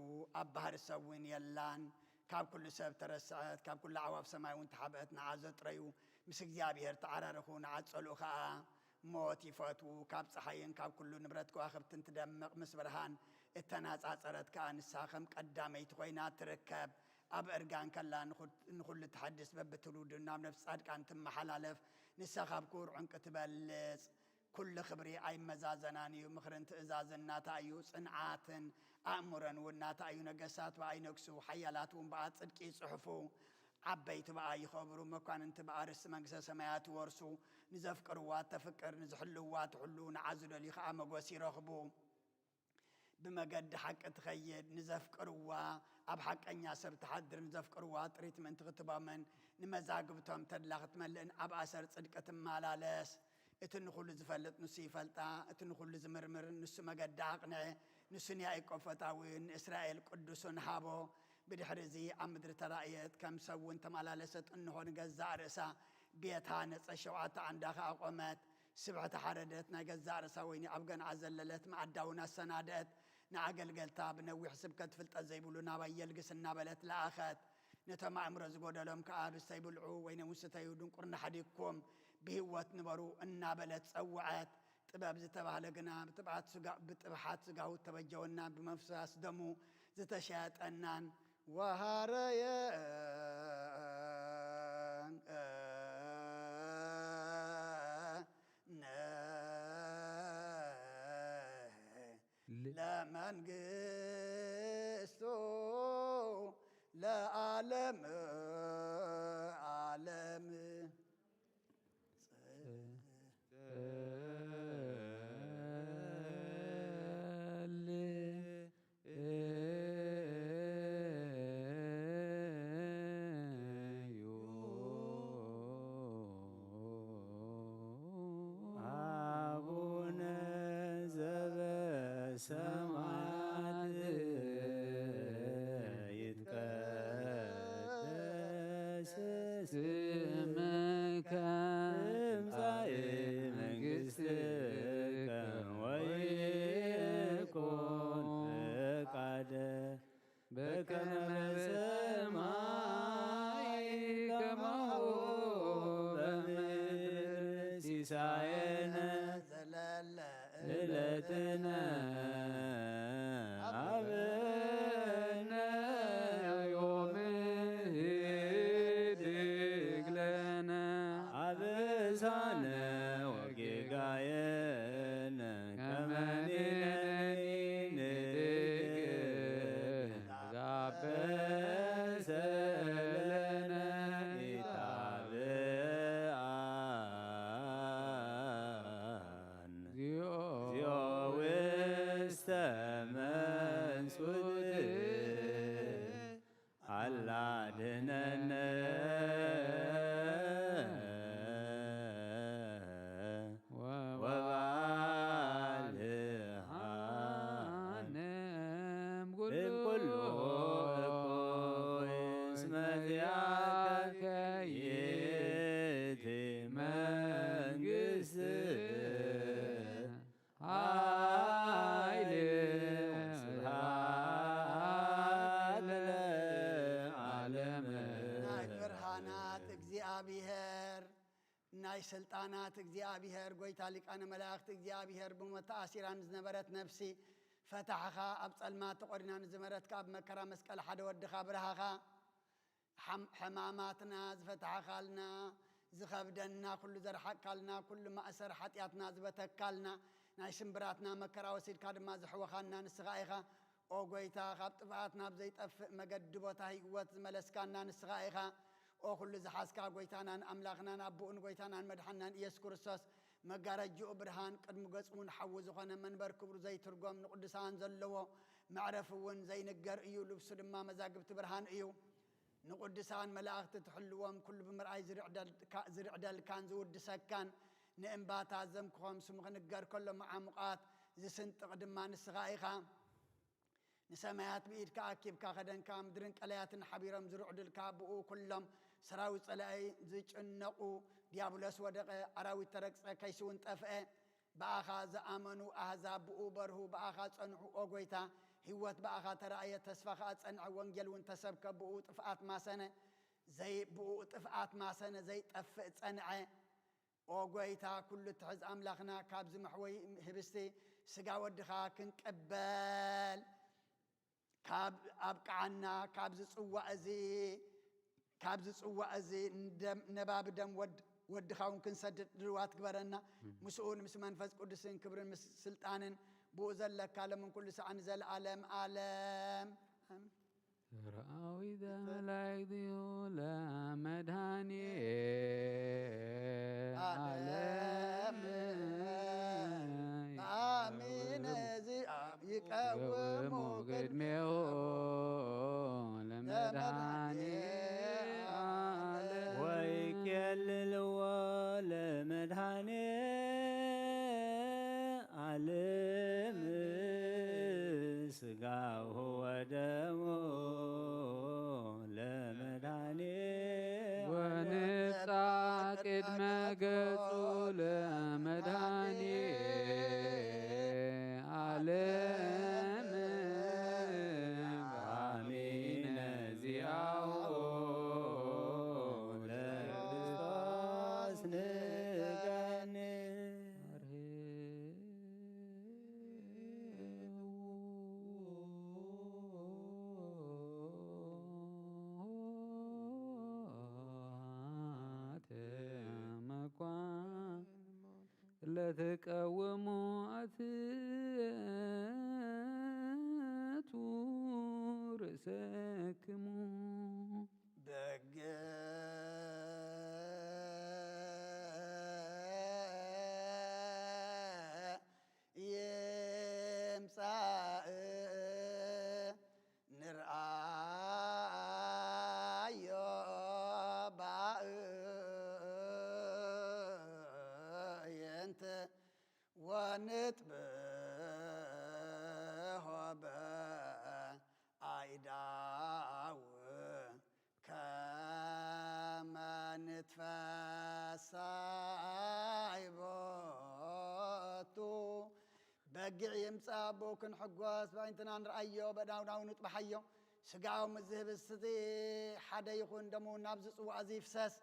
ኣብ ባሕሪ ሰብ እውን የላን። ካብ ኩሉ ሰብ ተረስዐት፣ ካብ ኩሉ ኣዕዋፍ ሰማይ እውን ተሓብአት፣ ንዓ ዘጥረዩ ምስ እግዚኣብሔር ተዓራረኹ፣ ንዓ ጸልኡ ኸኣ። ሞት ይፈትዉ፣ ካብ ጸሓይን ካብ ኩሉ ንብረት ከዋኽብትን ትደምቕ፣ ምስ ብርሃን እተናጻጸረት ከኣ ንሳ ከም ቀዳመይቲ ኮይና ትርከብ። ኣብ እርጋን ከላ ንኹ-፣ ንኹሉ ትሐድስ፣ በብትውልዱ ናብ ነፍሲ ጻድቃን ትመሓላለፍ። ንሳ ካብ ክቡር ዕንቂ ትበልጽ። ኩሉ ክብሪ ኣይመዛዘናን እዩ፣ ምኽርን ትእዛዝን ናታ እዩ። ጽንዓትን ኣእምሮን እውን ናታ እዩ። ነገስታት ብኣ ይነግሱ፣ ሓያላት እውን ብኣ ጽድቂ ይጽሕፉ። ዓበይቲ ብኣ ይኸብሩ፣ መኳንንቲ ብኣ ርስቲ መንግስተ ሰማያት ይወርሱ። ንዘፍቅርዋ ተፍቅር፣ ንዝሕልውዋ ትሕሉ፣ ንዓ ዝደልዩ ኸኣ መጎስ ይረኽቡ። ብመገዲ ሓቂ ትኸይድ፣ ንዘፍቅርዋ ኣብ ሓቀኛ ሰብ ትሓድር፣ ንዘፍቅርዋ ጥሪት ምእንቲ ክትህቦምን ንመዛግብቶም ተድላ ክትመልእን ኣብ ኣሰር ጽድቂ ትመላለስ። እቲ ንኹሉ ዝፈልጥ ንሱ ይፈልጣ፣ እቲ ንኹሉ ዝምርምር ንሱ መገዲ ኣቕንዐ። ንሱን ያዕቆብ ፈታዊን ንእስራኤል ቅዱሱን ሃቦ። ብድሕሪ እዚ ኣብ ምድሪ ተራእየት፣ ከም ሰብ እውን ተመላለሰት። እንሆ ንገዛእ ርእሳ ቤት ሃነጸት፣ ሸውዓተ ዓንዳ ኸኣ ኣቖመት። ስብሕቲ ሓረደት፣ ናይ ገዛእ ርእሳ ወይኒ ኣብ ገንዓ ዘለለት፣ መኣዳ እውን ኣሰናድአት። ንኣገልገልታ ብነዊሕ ስብከት ፍልጠት ዘይብሉ ናባይ የልግስ እናበለት ለኣኸት። ነቶም ኣእምሮ ዝጎደሎም ከኣ፣ "ርስተ ይብልዑ፣ ወይኒ እውን ስተዩ፣ ድንቁርና ሓዲግኩም ብህይወት ንበሩ" እናበለት ጸውዐት። ጥበብ ዝተባህለ ግና ብጥብዓት ስጋ-፣ ብጥብሓት ስጋሁ ተበጀወና፣ ብመፍሳስ ደሙ ዝተሸየጠናን ወሃረየ ነ ል- ለመንግስቱ ለዓለም ዓለም። አቡነ ዘበሰማያት ይትቀደስ ስምከ ትምጻእ መንግስትከ ወይኩን ፍቃደ በከመ በሰማይ ከማሁ በምድር ሲሳየነ ዘለለ ዕለትነ ሀበነ ዮም ህድግ ለነ አበሳነ ወጌጋየነ ከመ ንሕነኒ ንድግም ዛበሰ ለነ ኢታብአነ እግዚኦ ውስተ መንሱት አላድነነ ወባልሃነ እምኩሉ እኩይ እስመ ዚአከ ይእቲ መንግስት ኃይል ወስብሐት ለዓለመ። ናይ ብርሃናት እግዚኣብሔር፣ ናይ ስልጣናት እግዚኣብሔር፣ ጐይታ ሊቃነ መላእኽት እግዚኣብሔር፣ ብሞት ተኣሲራ ንዝነበረት ነፍሲ ፈታሕኻ፣ ኣብ ጸልማት ተቖሪና ንዝነበረት ከኣ ብመከራ መስቀል ሓደ ወድኻ ብርሃኻ። ሓም-፣ ሕማማትና ዝፈታሕካልና፣ ዝኸብደና ኩሉ ዘርሓቅካልና፣ ኩሉ ማእሰር ሓጢኣትና ዝበተካልና፣ ናይ ስምብራትና መከራ ወሲድካ ድማ ዘሕወኻና ንስኻ ኢኻ። ኦ ጐይታ፣ ካብ ጥፍኣት ናብ ዘይጠፍእ መገዲ ቦታ ህይወት ዝመለስካና ንስኻ ኢኻ። ኦ ኩሉ ዝሓዝካ ጐይታናን ኣምላኽናን ኣቦኡን ጐይታናን መድሓንናን ኢየሱስ ክርስቶስ፣ መጋረጅኡ ብርሃን ቅድሚ ገጹ እውን ሓዊ ዝኾነ መንበር ክብሩ ዘይትርጎም ንቅዱሳን ዘለዎ መዕረፊ እውን ዘይንገር እዩ። ልብሱ ድማ መዛግብቲ ብርሃን እዩ። ንቅዱሳን መላእኽቲ ትሕልዎም፣ ኩሉ ብምርኣይ ዝርዕደልካ-፣ ዝርዕደልካን ዝውድሰካን፣ ንእምባታት ዘምክኾም ስሙ ክንገር ከሎ መዓሙቓት ዝስንጥቕ ድማ ንስኻ ኢኻ። ንሰማያት ብኢድካ ኣኪብካ ከደንካ፣ ምድርን ቀላያትን ሓቢሮም ዝርዕዱልካ፣ ብኡ ኩሎም ሰራዊት ጸላኢ ዝጭነቑ፣ ዲያብሎስ ወደቐ፣ ኣራዊት ተረግጸ፣ ከይሲ እውን ጠፍአ። ብኣኻ ዝኣመኑ ኣህዛብ ብኡ በርሁ፣ ብኣኻ ጸንሑ። ኦ ጐይታ፣ ህይወት ብኣኻ ተራእየ፣ ተስፋ ኸኣ ጸንዐ፣ ወንጌል እውን ተሰብከ፣ ብኡ ጥፍኣት ማሰነ፣ ዘይ-፣ ብኡ ጥፍኣት ማሰነ፣ ዘይጠፍእ ጸንዐ። ኦ ጐይታ፣ ኩሉ እትሕዝ ኣምላኽና፣ ካብዚ መሕወዪ ህብስቲ ስጋ ወድኻ ክንቅበል ካብ ኣብቅዓና፣ ካብዚ ጽዋእ እዚ፣ ካብዚ ጽዋእ እዚ ንደም፣ ነባቢ ደም ወድ-፣ ወድኻ እውን ክንሰድድ ድልዋት ግበረና። ምስኡን ምስ መንፈስ ቅዱስን ክብርን ምስ ስልጣንን ብኡ ዘለካ ሎምን ኩሉ ሰዓት ንዘለዓለም ዓለም። ኣሜን። ሰራዊተ መላእክቲሁ ለመድኃኔ ዓለም። ዓለም። በአሚን ዚአብ ይቀውሙ ቅድሜሁ ለመድኃኔ ዓለም። ወይኬልልዎ ለመድኃኔ ዓለም። ስጋሁ ወደሙ ለመድኃኔ ወንጻ ቅድመ ገጹ ለመድኃኔ ዓለም አሚነ ዚአሁ ለክርስቶስ ንገኒ። ለትቀውሙ አትቱ ርእሰክሙ። በግ ይምጻእ ንርኣዮ ባእየንተ ወንጥብሖ በአይዳው ከመ ንትፈሳይ ቦቱ። በጊዕ ይምጻእ ኣቦ ክንሕጎስ፣ ብኣይንትና ንርኣዮ፣ በዳውናው ንጥባሓዮ። ስጋኡ ምስ ዝህብስ እቲ ሓደ ይኹን፣ ደሙ ናብዚ ጽዋእ እዚ ይፍሰስ።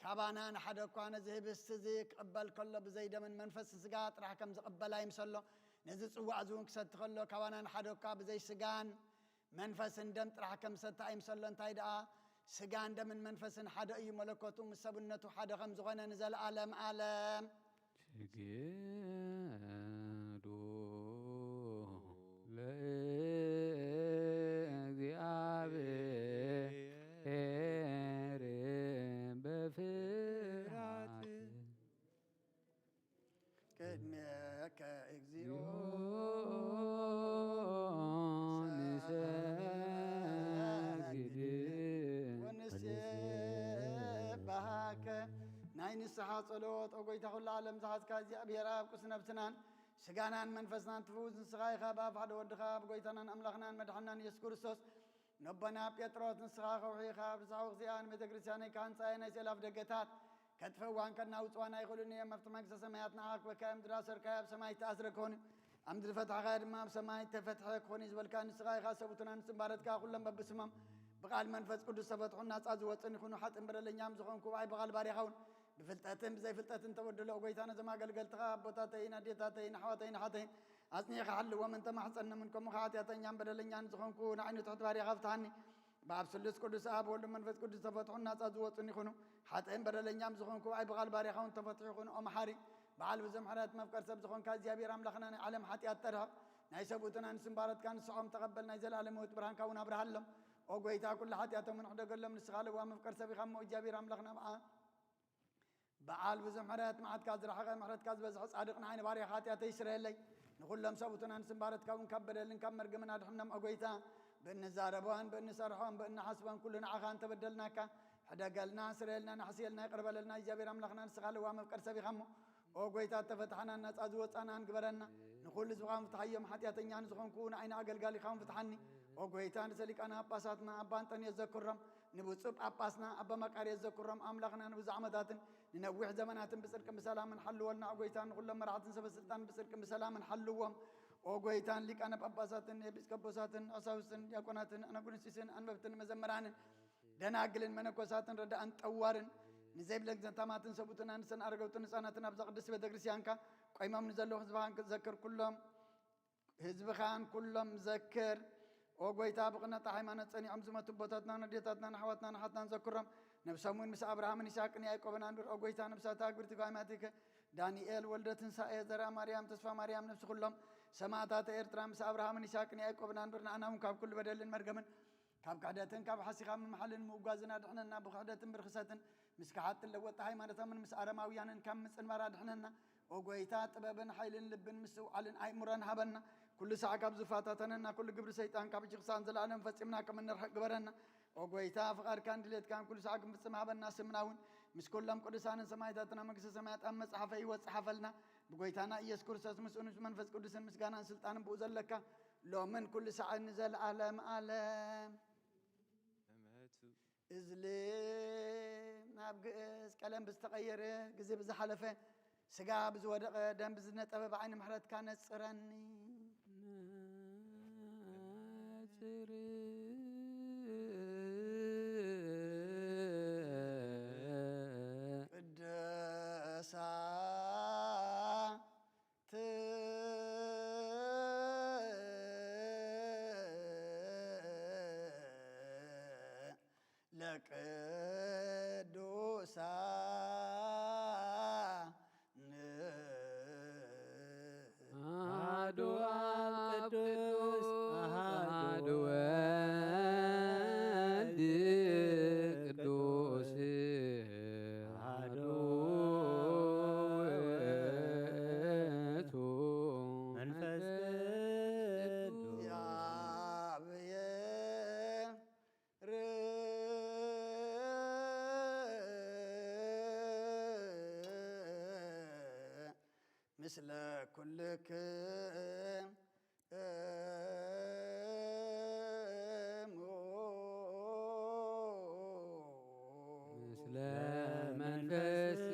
ካባና ንሓደ እኳ ነዚ ህብስቲ እዚ ክቕበል ከሎ ብዘይ ደምን መንፈስን ስጋ ጥራሕ ከም ዝቕበል ኣይምሰሎ። ነዚ ጽዋእ እዚ እውን ክሰቲ ከሎ ካባና ንሓደ እኳ ብዘይ ስጋን መንፈስን ደም ጥራሕ ከም ዝሰቲ ኣይምሰሎ። እንታይ ደኣ ስጋን ደምን መንፈስን ሓደ እዩ፣ መለኮቱ ምስ ሰብነቱ ሓደ ከም ዝኾነ ንዘለኣለም ኣለም። ስግዱ ለእግዚአብሔር በፍርሃት። ቅድሜከ እግዚኦ ንሰግድ ወንሴብሐከ። ናይ ንስሓ ጸሎት። ኦ ጎይታ ኩሉ ዓለም ዝሓዝካ እግዚኣብሔር ኣብ ቅዱስ ነብስናን ስጋናን መንፈስናን ትፍውስ ንስኻ ኢኻ። ብኣፍ ሓደ ወድኻ ብጎይታናን ኣምላኽናን መድሓናን ኢየሱስ ክርስቶስ ነቦና ጴጥሮስ ንስኻ ከውሒ ኢኻ። ኣብ ርሳሕ ውግዚኣ ንቤተ ክርስቲያነይ ክሃንጻ እየ፣ ናይ ስእላፍ ደገታት ከጥፍእዋን ከናውጽዋን ኣይኽእሉን እዮም። ኣብቲ መንግስተ ሰማያት ንዓኻ ክበካ እዮም፣ ዝዳሰርካዮ ኣብ ሰማይ ዝተኣስረ ክኾን እዩ፣ ኣብ ምድሪ ፈትሕኻ ድማ ኣብ ሰማይ ተፈትሐ ክኾን እዩ ዝበልካ ንስኻ ኢኻ። ሰቡትና ንስምባረትካ ኩሎም በብስሞም ብቃል መንፈስ ቅዱስ ተፈትሑን ናጻ ዝወፅን ይኹኑ። ሓጥን በደለኛም ዝኾንኩ ብኣይ ብቃል ባሪያኻ እውን ብፍልጠትን ብዘይፍልጠትን ተበድሎ። ጎይታ ነዞም ኣገልገልትኻ ኣቦታተይን ኣዴታተይን ኣሕዋተይን ኣሓተይን ኣጽኒዕኻ ሓልዎም እንተማሕፀኖምን ከምኡ ከዓ ሓጢኣተኛን በደለኛን ዝኾንኩ ንዓይኑ ትሕት ባሪያኻ ፍትሓኒ። ብኣብ ስሉስ ቅዱስ ኣብ ወልድ መንፈስ ቅዱስ ተፈትሑን ናጻ ዝወፁን ይኹኑ። ሓጥእን በደለኛም ዝኾንኩ ብኣይ ብቃል ባሪያኻ እውን ተፈትሑ ይኹኑ። ኦ መሓሪ በዓል ብዙሕ ምሕረት መፍቀር ሰብ ዝኾንካ እግዚኣብሔር ኣምላኽና ናይ ዓለም ሓጢኣት ተርሕቕ ናይ ሰብኡትና ንስምባረትካ ንስዖም ተቐበል። ናይ ዘለኣለም ህይወት ብርሃንካ እውን ኣብርሃሎም። ኦ ጎይታ ኩሉ ሓጢኣቶም ንሕደገሎም ንስኻ ለዋ መፍቀር ሰብ ኢኻ እሞ እግዚኣብሔር ኣምላኽና ብዓ በዓል ብዙሕ ምሕረት መዓትካ ዝረሓቐ ምሕረትካ ዝበዝሐ ጻድቕ ንዓይ ንባርያኻ ሓጢኣተይ ይስረየለይ። ንኹሎም ሰብኡትና ንስምባረትካ እውን ካብ በደልን ካብ መርገምን ኣድሕኖም። ኦ ጎይታ ብእንዛረቦን ብእንሰርሖን ብእንሓስቦን ኩሉ ንዓኻ እንተበደልናካ ሕደገልና፣ ስረየልና፣ ንሕስየልና፣ ይቕር በለልና። እግዚኣብሔር ኣምላኽና ንስኻ ለዋ መፍቀር ሰብ ኢኻ እሞ ኦ ጎይታ እተፈትሓናን ናጻ ዝወጻናን ግበረና። ንኹሉ ህዝብኻ እውን ፍትሓዮም። ሓጢኣተኛ ንዝኾንኩ ንዓይ ንኣገልጋሊኻ እውን ፍትሓኒ። ኦ ጎይታ ንርእሰ ሊቃነ ጳጳሳትና ኣባ እንጠንዮስ ዘክሮም፣ ንብፁዕ ጳጳስና ኣባ መቃርዮስ ዘክሮም። ኣምላኽና ንብዙሕ ዓመታትን ንነዊሕ ዘመናትን ብጽድቅን ብሰላምን ሓልወልና። ኦ ጎይታ ንኹሎም መራሕትን ሰበ ስልጣን ብጽድቅን ብሰላምን ሓልዎም። ኦ ጎይታ ንሊቃነ ጳጳሳትን ኤጲስቆጶሳትን ቀሳውስትን ዲያቆናትን ኣናጉንስጢስን ኣንበብትን መዘምራንን ደናግልን መነኮሳትን ረዳእን ጠዋርን ንዘይብለን ዘንታማትን ሰቡትና ንሰን ኣረገውትን ህፃናትን ኣብዛ ቅድስቲ ቤተ ክርስቲያንካ ቆይሞም ንዘለዉ ህዝብኻን ክትዘክር ኩሎም ህዝብኻን ኩሎም ዘክር። ኦ ጎይታ ብቕነታ ሃይማኖት ጸኒዖም ዝመቱ ኣቦታትናን ኣዴታትናን ኣሕዋትናን ኣሓትናን ዘክሮም። ነብሶም እውን ምስ ኣብርሃምን ይስሐቅን ያዕቆብን ኣንብር። ኦ ጎይታ ነብሳት ኣግብርቲ ጓይማቲከ ዳንኤል ወልደ ትንሳኤ ዘርኣ ማርያም ተስፋ ማርያም ነብሲ ኩሎም ሰማእታት ኤርትራ ምስ ኣብርሃምን ይስሐቅን ያዕቆብን ኣንብር። ንኣና እውን ካብ ኩሉ በደልን መርገምን ካብ ክሕደትን ካብ ሓሲኻ ምምሓልን ምውጓዝን ኣድሕነና። ብክሕደትን ብርኽሰትን ምስ ከሓድትን ለወጥቲ ሃይማኖታምን ምስ ኣረማውያንን ካብ ምጽንባር ኣድሕነና። ኦ ጎይታ ጥበብን ሓይልን ልብን ምስትውዓልን ኣእምሮን ሃበና። ኩሉ ሳዕ ካብ ዝፈታተነና ኩሉ ግብሪ ሰይጣን ካብ ሕጂ ክሳን ዘለኣለም ፈጺምና ከም እንርሕቅ ግበረና። ኦ ጎይታ ፍቓድካን ድሌትካን ኩሉ ሳዕ ክንፍጽም ሃበና። ስምና እውን ምስ ኩሎም ቅዱሳንን ሰማዕታትና መንግስተ ሰማያት ኣብ መጽሓፈ ህይወት ጸሓፈልና። ብጎይታና ኢየሱስ ክርስቶስ ምስኡን ምስ መንፈስ ቅዱስን ምስጋናን ስልጣንን ብኡ ዘለካ ሎምን ኩሉ ሳዕን ንዘለዓለም ዓለም። እዝሊ ናብ ግእዝ ቀለም ብዝተቐየረ፣ ግዜ ብዝሓለፈ፣ ስጋ ብዝወደቐ፣ ደም ብዝነጠበ፣ ብዓይኒ ምሕረትካ ነጽረኒ። ነጽር ቅዱሳ ለቅዱሳን አሐዱ አብ ቅዱስ አሐዱ ወልድ ቅዱስ አሐዱ ውእቱ መንፈስ ቅዱስ ምስለ ኩልክም ምስለ መንፈስከ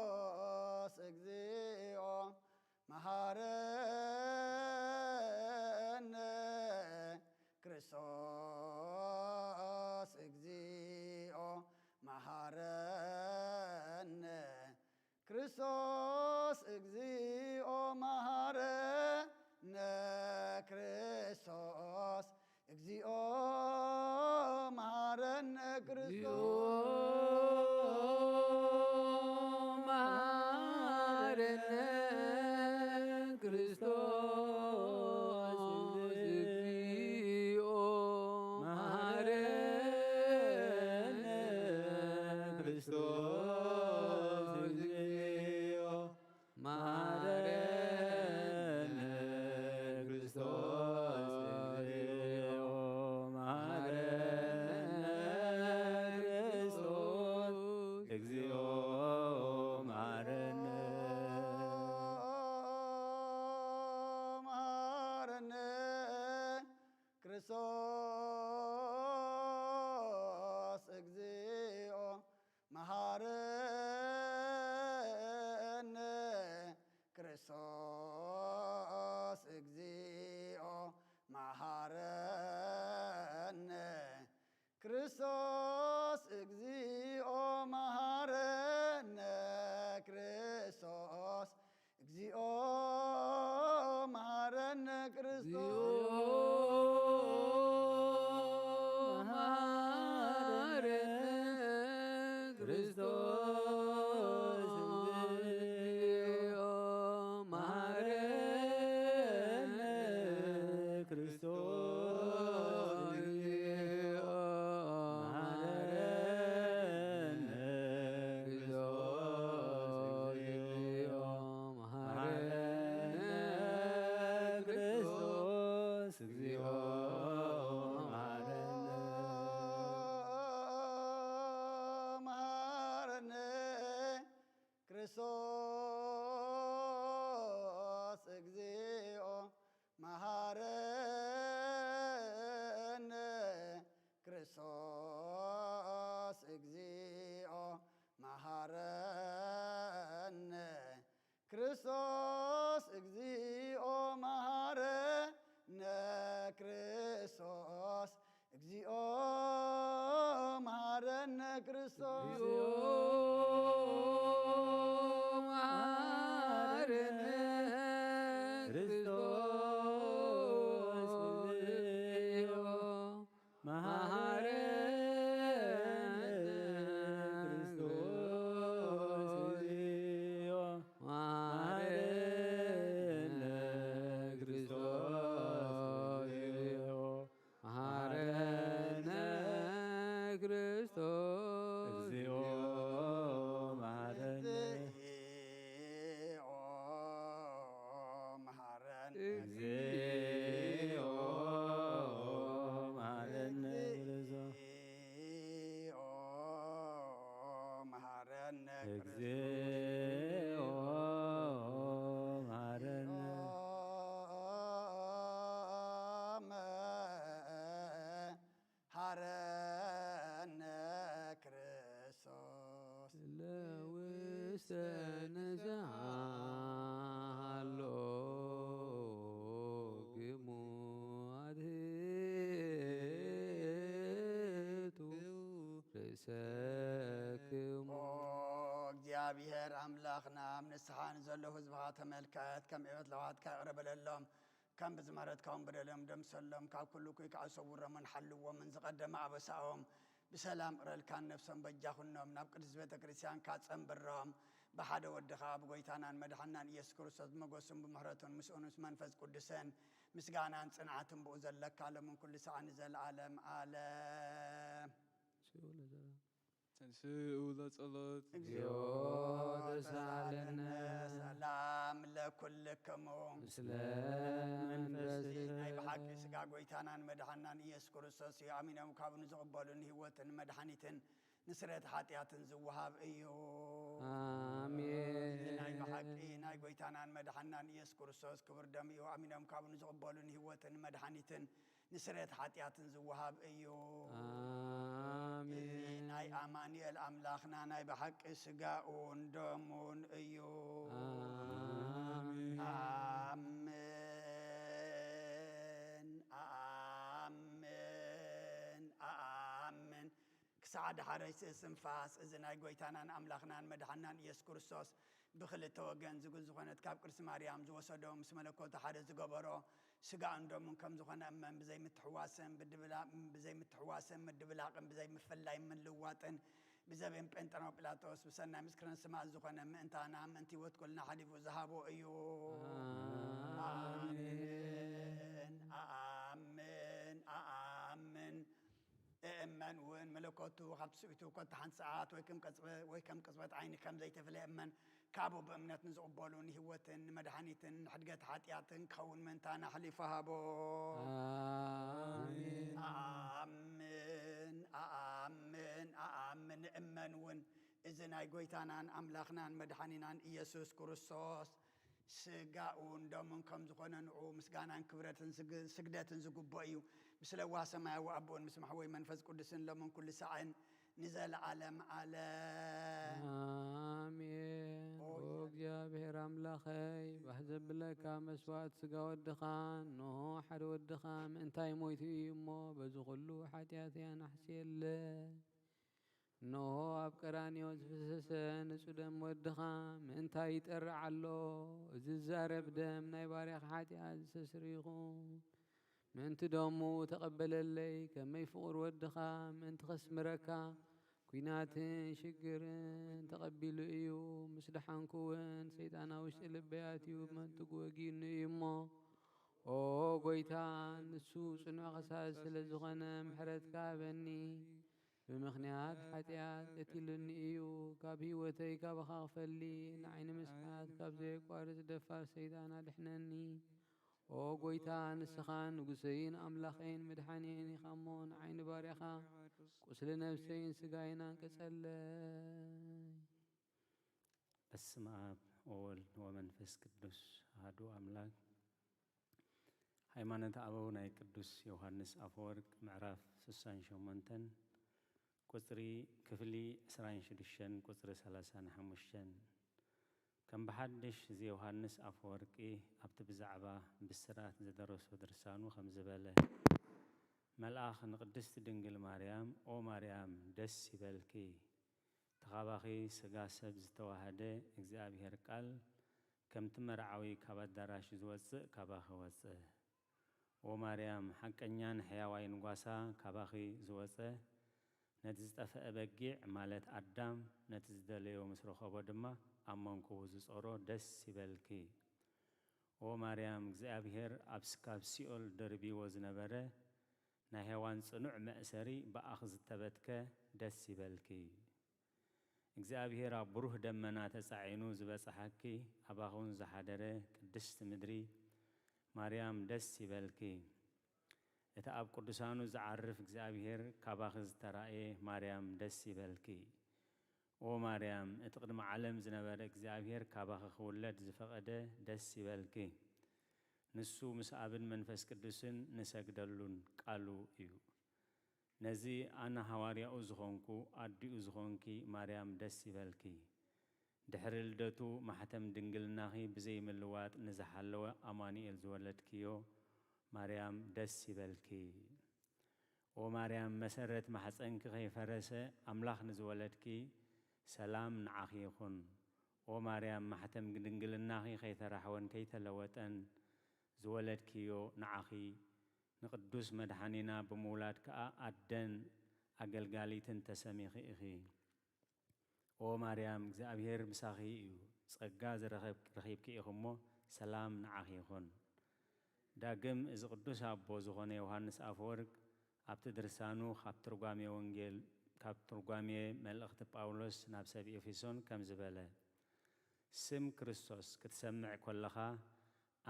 ክርስቶስ እግዚኦ መሃረነ። ክርስቶስ እግዚኦ መሃረነ። ክርስቶስ እግዚኦ መሃረነ። ክርስቶስ እግዚኦ መሃረነ። ክርስቶስ መሃረነ። ክርስቶስ እግዚኦ መሃረነ። ክርስቶስ እግዚኦ መሃረነ። ክርስቶስ እግዚኦ መሃረነ። ክርስቶስ እግዚኦ መሃረነ። መሃረነ። ክርስቶስ እግዚኦ መሃረነ። ክርስቶስ እግዚኦ መሃረነ። ክርስቶስ እግዚኦ መሃረነ። ክርስቶስ እግዚኦ መሃረነ። ክርስቶስ መሃረነ። ክርስቶስ እግዚኦ መሃረነ። ክርስቶስ እግዚኦ መሃረነ። ክርስቶስ እግዚኦ መሃረነ። ክርስቶስ እግዚኦ መሃረነ። መሃረነ። ክርስቶስ እግዚኦ መሃረነ። ክርስቶስ እግዚኦ መሃረነ። ክርስቶስ እግዚኦ መሃረነ። ክርስቶስ እግዚኦ መሃረነ። ክርስቶስ እግዚኦ መሃረነ። ክርስቶስ እግዚኦ መሃረነ። ክርስቶስ እግዚኦ መሃረነ። ክርስቶስ እግዚኦ መሃረነ። ክርስቶስ እግዚኦ መሃረነ። እግዚኦ መሃረነ። እግዚኦ መሃረነ። እግዚኦ መሃረነ። እግዚኦ መሃረነ። መሃረነ። ክርስቶስ ለውስተ ንስሓ ሃሎክሙ ኣትሕቱ ርእሰክሙ። ኦ እግዚኣብሔር ኣምላኽና፣ ኣብ ንስሓ ንዘለዉ ህዝብኻ ተመልከት፣ ከም ዕበት ለዋሃትካ ይቕረ በለሎም፣ ከም ብዝምሕረትካ እውን በደሎም ደምሰሎም፣ ካብ ኩሉ እኩይ ከዓ ሰውሮምን ሓልዎምን፣ ዝቐደመ ኣበሳኦም ብሰላም እረልካን ነፍሶም በጃ ኩኖም፣ ናብ ቅድስት ቤተ ክርስቲያንካ ጸንብሮም፣ ብሓደ ወድኻ ብጎይታናን መድሓናን ኢየሱስ ክርስቶስ ብመጎስን ብምሕረቱን ምስኡን ምስ መንፈስ ቅዱስን ምስጋናን ጽንዓትን ብኡ ዘለካ ሎምን ኩሉ ሰዓት ንዘለዓለም ዓለም። ተንስኡ ለጸሎት። እግዚኦ ተሳለነ። ሰላም ለኩልክሙ። ምስለ መንፈስከ። ናይ ብሓቂ ስጋ ጎይታናን መድሓናን ኢየሱስ ክርስቶስ እዩ። ኣሚኖም ካብኡ ንዝቕበሉ ንህይወትን መድሓኒትን ንስርየት ሓጢኣትን ዝወሃብ እዩ። ኣሜን። ናይ ብሓቂ ናይ ጎይታናን መድሓናን ኢየሱስ ክርስቶስ ክቡር ደም እዩ። ኣሚኖም ካብኡ ንዝቕበሉ ንህይወትን መድሓኒትን ንስርየት ሓጢኣትን ዝወሃብ እዩ። ኣሜን። ኣማኑኤል ኣምላኽና ናይ ብሓቂ ስጋኡን ደሙን እዩ። ኣሜን። ኣሜን። ኣሜን። ኣሜን። ክሳዕ ዳሕረይቲ እስትንፋስ እዚ ናይ ጐይታናን ኣምላኽናን መድሓናን ኢየሱስ ክርስቶስ ብኽልተ ወገን ዝግ ዝኾነት ካብ ቅድስቲ ማርያም ዝወሰዶ ምስ መለኮቱ ሓደ ዝገበሮ ስጋኡን ደሙን ከም ዝኾነ እመን ብዘይምትሕዋስን ብድብላ-፣ ብዘይምትሕዋስን ምድብላቕን ብዘይምፍላይን ምልዋጥን ብዘበን ጴንጠናው ጲላጦስ ብሰናይ ምስክርነት ሰማዕት ዝኾነ ምእንታና ምእንቲ ህይወት ኩልና ሓሊፉ ዝሃቦ እዩ። ኣሜን። ኣሜን። ኣኣምን። ኣኣምን። እእመን እውን መለኮቱ ካብ ትስቢቱ ኮታ ሓንቲ ሰዓት ወይ ከም ቅጽበ-፣ ወይ ከም ቅጽበት ዓይኒ ከም ዘይተፈለየ እመን። ካብኡ ብእምነት ንዝቕበሉ ንህይወትን ንመድሓኒትን ንሕድገት ሓጢኣትን ክኸውን ምእንታና ኣሕሊፉ ሃቦ። ኣሜን። ኣኣምን። ኣኣምን። ኣኣምን። እመን እውን እዚ ናይ ጐይታናን ኣምላኽናን መድሓኒናን ኢየሱስ ክርስቶስ ስጋኡን ደሙን ከም ዝኾነ ንዑ ምስጋናን ክብረትን ስግ-፣ ስግደትን ዝግብኦ እዩ። ብስለዋ ሰማያዊ ኣቦን ምስ ማሕወይ መንፈስ ቅዱስን ሎምን ኩሉ ሳዕን ንዘለዓለም ዓለም። ኣሜን። ኦ ኦ እግዚኣብሔር ኣምላኸይ፣ ባህ ዘብለካ መስዋዕት ስጋ ወድኻ፣ እንሆ ሓደ ወድኻ ምእንታይ ሞይቱ እዩ እሞ፣ በዚ ኩሉ ሓጢኣተይ ኣናሕስየለይ። እንሆ ኣብ ቀራንዮ ዝፈሰሰ ንጹህ ደም ወድኻ ምእንታይ ይጠርዕ ኣሎ። እዚ ዝዛረብ ደም ናይ ባርያኻ ሓጢኣት ዘስተስሪ ይኹን። ምእንቲ ደሙ ተቐበለለይ፣ ከመይ ፍቑር ወድኻ ምእንቲ ከስምረካ ኲናትን ሽግርን ተቐቢሉ እዩ። ምስ ደሓንኩ እውን ሰይጣን ኣብ ውሽጢ ልበይ ኣትዩ ብመንትጉ ወጊኡኒ እዩ እሞ፣ ኦ ጐይታ፣ ንሱ ጽኑዕ ከሳሲ ስለ ዝኾነ ምሕረትካ ሃበኒ። ብምኽንያት ሓጢኣት ቀቲሉኒ እዩ። ካብ ህይወተይ ካባኻ ክፈሊ ንዓይ ንምስሓት ካብ ዘየቋርጽ ደፋር ሰይጣን ኣድሕነኒ። ኦ ጐይታ፣ ንስኻ ንጉሰይን ኣምላኸይን መድሓኒየይን ኢኻ እሞ፣ ንዓይ ንባርያኻ ቁስሊ ነብሰይን ስጋይን ኣንቅጸለይ። በስመ ኣብ ወወልድ ወመንፈስ ቅዱስ ኣሐዱ ኣምላክ። ሃይማኖተ ኣበው ናይ ቅዱስ ዮሃንስ ኣፈወርቅ ምዕራፍ ስሳን ሸሞንተን ቁጽሪ ክፍሊ ዕስራን ሽዱሽተን ቁጽሪ ሰላሳን ሓሙሽተን። ከም ብሓድሽ እዚ ዮሃንስ ኣፈወርቂ ኣብቲ ብዛዕባ ብስራት ዝደረሶ ድርሳኑ ከም ዝበለ፣ መልኣኽ ንቅድስቲ ድንግል ማርያም፣ ኦ ማርያም፣ ደስ ይበልኪ፣ እቲ ካባኺ ስጋ ሰብ ዝተዋህደ እግዚኣብሔር ቃል ከምቲ መርዓዊ ካብ ኣዳራሽ ዝወጽእ ካባኺ ወጸ። ኦ ማርያም፣ ሓቀኛን ሕያዋይን ጓሳ ካባኺ ዝወጸ፣ ነቲ ዝጠፍአ በጊዕ ማለት ኣዳም ነቲ ዝደለዮ ምስ ረኸቦ ድማ ኣብ መንኩቡ ዝጾሮ ደስ ይበልኪ። ኦ ማርያም፣ እግዚኣብሔር ኣብ ስ-፣ ካብ ሲኦል ደርቢዎ ዝነበረ ናይ ሄዋን ጽኑዕ መእሰሪ ብኣኺ ዝተበትከ ደስ ይበልኪ። እግዚኣብሔር ኣብ ብሩህ ደመና ተጻዒኑ ዝበጽሓኪ፣ ኣባኺ እውን ዝሓደረ ቅድስቲ ምድሪ ማርያም ደስ ይበልኪ። እቲ ኣብ ቅዱሳኑ ዝዓርፍ እግዚኣብሔር ካባኺ ዝተራእየ ማርያም ደስ ይበልኪ። ኦ ማርያም፣ እቲ ቅድሚ ዓለም ዝነበረ እግዚኣብሔር ካባኺ ክውለድ ዝፈቐደ ደስ ይበልኪ። ንሱ ምስ ኣብን መንፈስ ቅዱስን ንሰግደሉን ቃሉ እዩ። ነዚ ኣነ ሃዋርያኡ ዝኾንኩ ኣዲኡ ዝኾንኪ ማርያም ደስ ይበልኪ። ድሕሪ ልደቱ ማሕተም ድንግልናኺ ብዘይምልዋጥ ንዝሓለወ ኣማኑኤል ዝወለድክዮ ማርያም ደስ ይበልኪ። ኦ ማርያም፣ መሰረት ማሕፀንኪ ከይፈረሰ ኣምላኽ ንዝወለድኪ ሰላም ንዓኺ ይኹን። ኦ ማርያም፣ ማሕተም ድንግልናኺ ከይተራሕወን ከይተለወጠን ዝወለድክዮ ንዓኺ ንቅዱስ መድሓኒና ብምውላድ ከኣ ኣደን ኣገልጋሊትን ተሰሚኺ ኢኺ። ኦ ማርያም፣ እግዚኣብሔር ምሳኺ እዩ፣ ጸጋ ዝረኸብ-፣ ረኺብኪ ኢኺ እሞ ሰላም ንዓኺ ይኹን። ዳግም እዚ ቅዱስ ኣቦ ዝኾነ ዮሃንስ ኣፈወርቅ ኣብቲ ድርሳኑ ካብ ትርጓሜ ወንጌል፣ ካብ ትርጓሜ መልእኽቲ ጳውሎስ ናብ ሰብ ኤፌሶን ከምዚ በለ፣ ስም ክርስቶስ ክትሰምዕ ኮለኻ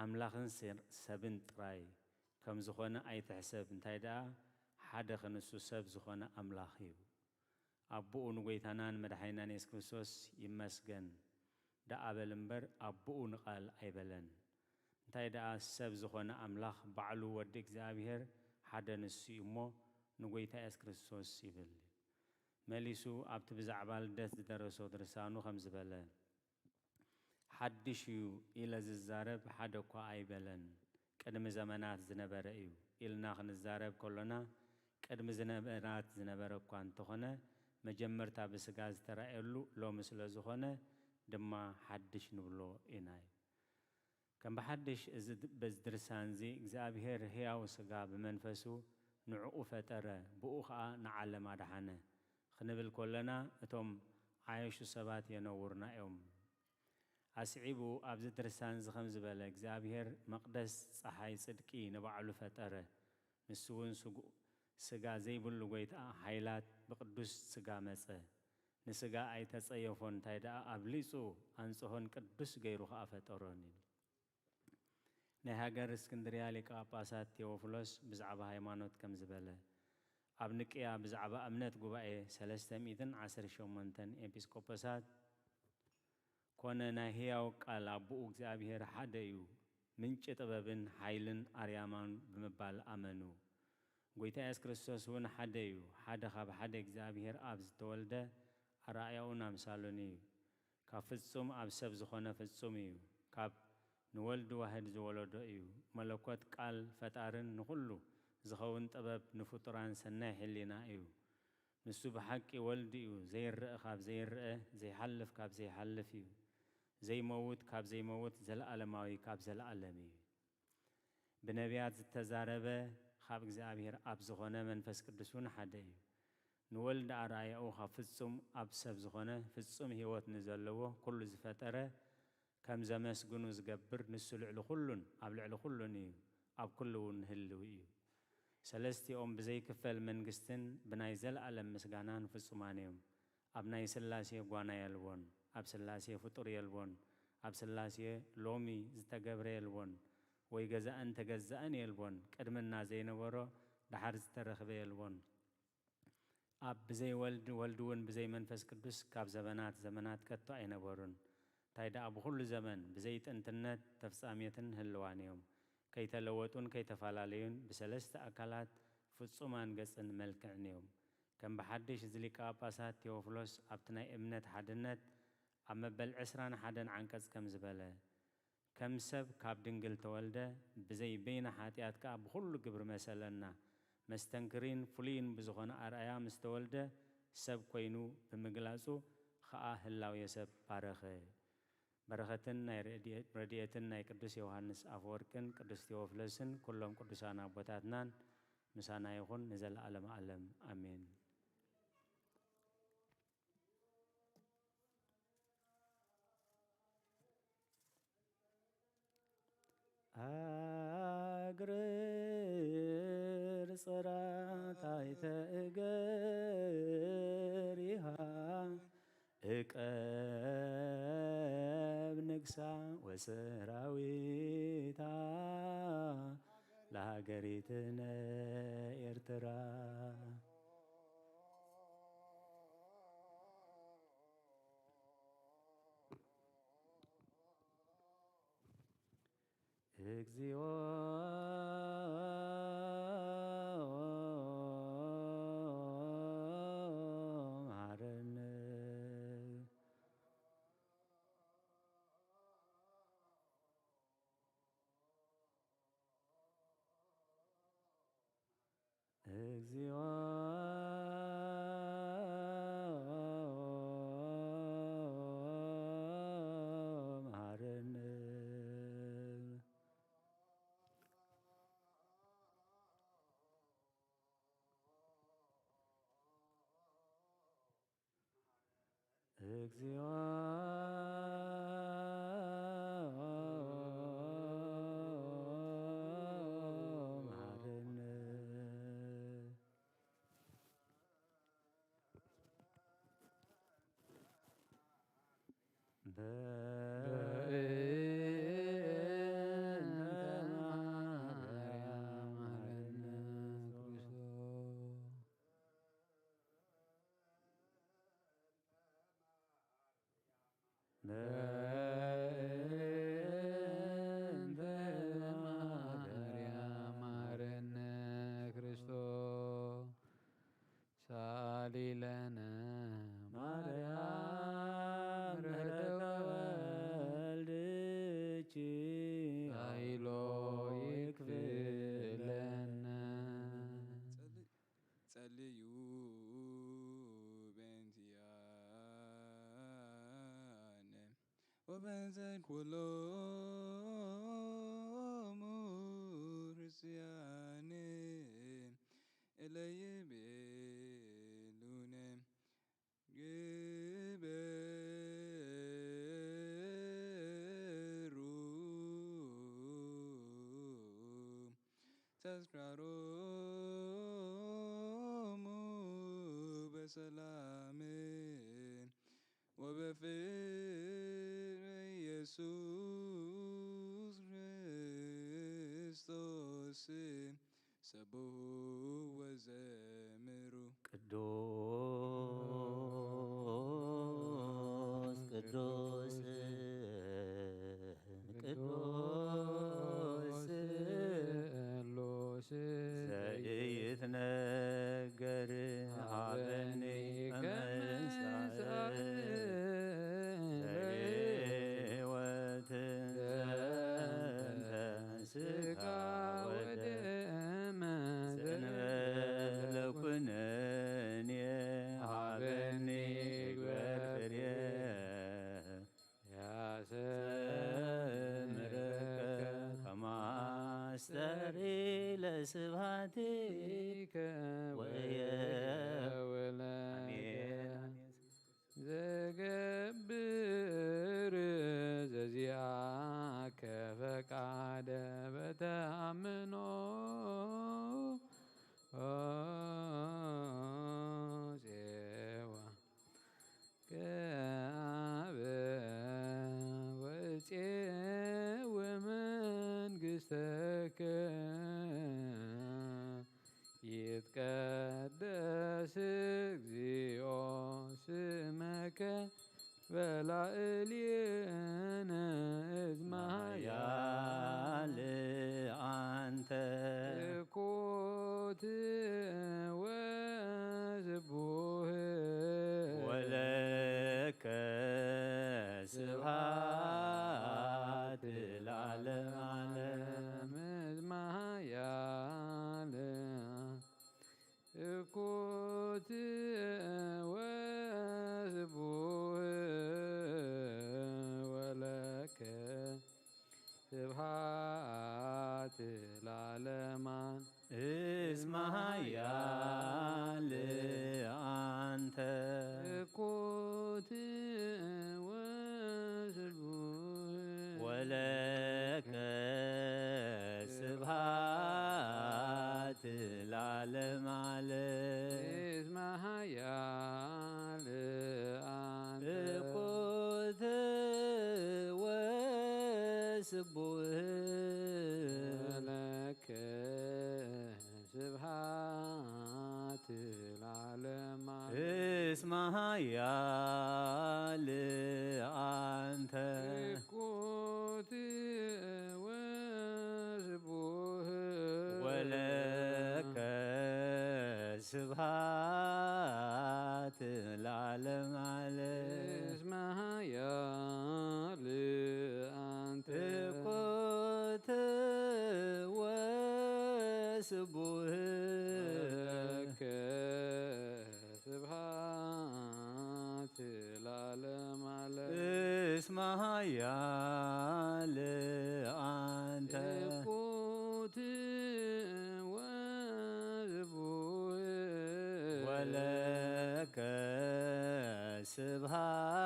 ኣምላኽን ሴር-፣ ሰብን ጥራይ ከም ዝኾነ ኣይትሕሰብ፣ እንታይ ደኣ ሓደ ክንሱ ሰብ ዝኾነ ኣምላኽ እዩ። ኣቦኡ ንጎይታናን መድሓኒናን የሱስ ክርስቶስ ይመስገን ደኣ በል እምበር፣ ኣቦኡ ንቃል ኣይበለን። እንታይ ደኣ ሰብ ዝኾነ ኣምላኽ ባዕሉ ወዲ እግዚኣብሔር ሓደ ንሱ እዩ እሞ ንጎይታ የሱስ ክርስቶስ ይብል። መሊሱ ኣብቲ ብዛዕባ ልደት ዝደረሶ ድርሳኑ ከምዚ በለ። ሓድሽ እዩ ኢለ ዝዛረብ ሓደ እኳ ኣይበለን። ቅድሚ ዘመናት ዝነበረ እዩ ኢልና ክንዛረብ ከሎና፣ ቅድሚ ዘመናት ዝነበረ እኳ እንተኾነ፣ መጀመርታ ብስጋ ዝተራእየሉ ሎሚ ስለ ዝኾነ ድማ ሓድሽ ንብሎ ኢና። ከም ብሓድሽ እዚ ድ-፣ በዚ ድርሳን እዚ እግዚኣብሔር ህያው ስጋ ብመንፈሱ ንዕኡ ፈጠረ፣ ብኡ ኸኣ ንዓለም ኣድሓነ ክንብል ከለና፣ እቶም ዓየሹ ሰባት የነውሩና እዮም። ኣስዒቡ ኣብዚ ድርሳን እዚ ከም ዝበለ፣ እግዚኣብሔር መቕደስ ጸሓይ ጽድቂ ንባዕሉ ፈጠረ። ንሱ እውን ስጉ-፣ ስጋ ዘይብሉ ጐይታ ሓይላት ብቅዱስ ስጋ መጸ። ንስጋ ኣይተጸየፎን፣ እንታይ ደኣ ኣብሊጹ ኣንጽሆን ቅዱስ ገይሩ ኸኣ ፈጠሮን እዩ። ናይ ሃገር እስክንድርያ ሊቀ ጳጳሳት ቴዎፍሎስ ብዛዕባ ሃይማኖት ከም ዝበለ፣ ኣብ ንቅያ ብዛዕባ እምነት ጉባኤ ሰለስተ ሚእትን ዓሰርተ ሸሞንተን ኤጲስቆጶሳት ኮነ፣ ናይ ህያው ቃል ኣቦኡ እግዚኣብሔር ሓደ እዩ፣ ምንጪ ጥበብን ሓይልን ኣርያማን ብምባል ኣመኑ። ጐይታ የሱስ ክርስቶስ እውን ሓደ እዩ፣ ሓደ ካብ ሓደ እግዚኣብሔር ኣብ ዝተወልደ ኣርኣያኡን ኣምሳሉን እዩ። ካብ ፍጹም ኣብ ሰብ ዝኾነ ፍጹም እዩ። ካብ ንወልድ ዋህድ ዝወለዶ እዩ። መለኮት ቃል ፈጣርን ንኹሉ ዝኸውን ጥበብ ንፍጡራን ሰናይ ሕሊና እዩ። ንሱ ብሓቂ ወልድ እዩ። ዘይረኣ ካብ ዘይረኣ፣ ዘይሓልፍ ካብ ዘይሓልፍ እዩ። ዘይመውት ካብ ዘይመውት፣ ዘለኣለማዊ ካብ ዘለኣለም እዩ። ብነቢያት ዝተዛረበ ካብ እግዚኣብሔር ኣብ ዝኾነ መንፈስ ቅዱስ እውን ሓደ እዩ። ንወልድ ኣርኣያኡ ካብ ፍጹም ኣብ ሰብ ዝኾነ ፍጹም ህይወት ንዘለዎ ኩሉ ዝፈጠረ ከም ዘመስግኑ ዝገብር ንሱ ልዕሊ ኩሉን ኣብ ልዕሊ ኩሉን እዩ፣ ኣብ ኩሉ እውን ህልው እዩ። ሰለስቲኦም ብዘይክፈል መንግስትን ብናይ ዘለኣለም ምስጋናን ፍጹማን እዮም። ኣብ ናይ ስላሴ ጓና የልቦን፣ ኣብ ስላሴ ፍጡር የልቦን፣ ኣብ ስላሴ ሎሚ ዝተገብረ የልቦን፣ ወይ ገዛእን ተገዛእን የልቦን፣ ቅድምና ዘይነበሮ ደሓር ዝተረኽበ የልቦን። ኣብ ብዘይ ወልድ፣ ወልድ እውን ብዘይ መንፈስ ቅዱስ ካብ ዘበናት ዘመናት ከቶ ኣይነበሩን። እንታይ ደኣ ብኹሉ ዘመን ብዘይ ጥንትነት ተፍጻሜትን ህልዋን እዮም። ከይተለወጡን ከይተፈላለዩን ብሰለስተ ኣካላት ፍጹማን ገጽን መልክዕን እዮም። ከም ብሓድሽ እዚ ሊቀ ጳጳሳት ቴዎፍሎስ ኣብቲ ናይ እምነት ሓድነት ኣብ መበል ዕስራን ሓደን ዓንቀጽ ከም ዝበለ፣ ከም ሰብ ካብ ድንግል ተወልደ፣ ብዘይ በይነ ሓጢኣት ከኣ ብኹሉ ግብሪ መሰለና። መስተንክሪን ፍሉይን ብዝኾነ ኣርኣያ ምስ ተወልደ፣ ሰብ ኮይኑ ብምግላጹ ኸኣ ህላዌ ሰብ ባረኸ። በረኸትን ናይ ረድኤ-፣ ረድኤትን ናይ ቅዱስ ዮሃንስ ኣፈወርቅን ቅዱስ ቴዎፍሎስን ኩሎም ቅዱሳን ኣቦታትናን ምሳና ይኹን ንዘለዓለመ ዓለም። ኣሜን። ኣግርር ጽራታይተ እገሪሃ እቀብ ንግሳ ወሰራዊታ ለሃገሪትነ ኤርትራ። እግዚኦ መሐረነ። እግዚኦ መሐረነ። እግዚኦ መሐረነ። በእንተ ማርያም መሐረነ ክርስቶስ። በእንተ ማርያም መሐረነ ክርስቶስ። ሳሊ ለነ ማርያም ምሕረተ ወልድኪ ኃይሎ ይክፍለነ። ጸልዩ በእንቲአነ ወበእንተ ኩሎሙ ክርስቲያን እለ ይቤሉነ ግበሩ ተስካሮሙ በሰላም ወበፍቅር ኢየሱስ ክርስቶስ ሰብሑ ወዘምሩ። ቅዱስ ቅዱስ ቅዱስ ቅዱስ ዘይትነገር ሀበኒ ከመንሳእ ለሕይወት ዘንተ ስጋ ወደመ ዘእንበለ ኩነኔ ሀበኒ ግበር ፍሬ ያሰምርከ ከመ አስተሪ ለስብሐቲከ ወየውለከ። አሜን። ዘገብር ዘዚአከ ፈቃደ በተአምኖ ጼዋ ከአበ ወጼወ መንግሥተከ ይትቀደስ እግዚኦ ስመከ በላዕሌነ እዝመ ኃያል አንተ። እኩት ወስቡህ ወለከ ስብሐት ለዓለመ ዓለም። እዝመ ኃያል እኩት ወስቡህ ወለከ ስብሐት ለዓለመ ዓለም። እስመ ኃያል አንተ እኩት ወስቡህ ወለከ ስብሐት ለዓለመ ዓለም። እስመ ኃያል አንተ እኩት ወስቡህ ወለከ ስብሐት ለዓለመ ዓለም። እስመ ኃያል አንተ እኩት ወስቡህ ወለከ ስብሐት ለዓለመ ዓለም። እስመ ኃያል አንተ እኩት ወስቡህ ወለከ ስብሐት ለዓለመ ዓለም። እስመ ኃያል አንተ እኩት ወስቡህ ወለከ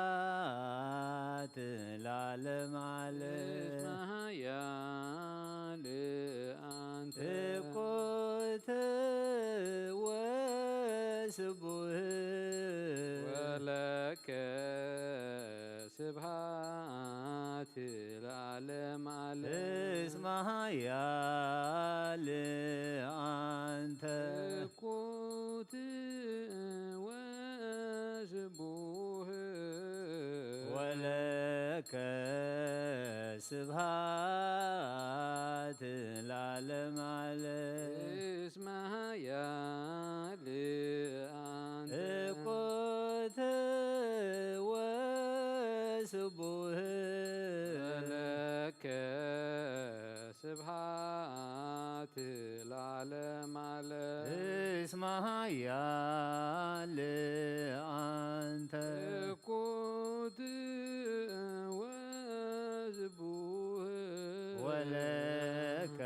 ስብሐት ለዓለመ ዓለም። እስመ ኃያል አንተ እኩት ወስቡህ ወለከ ስብሐት ለዓለመ ዓለም። እስመ ኃያል አንተ እኩት ወስቡህ ወለከ ስብሐት ለዓለመ ዓለም። እስመ ኃያል ስቡህ ወለከ ስብሐት ለዓለመ ዓለም። እስመ ኃያል አንተ እኩት ወስቡህ ወለከ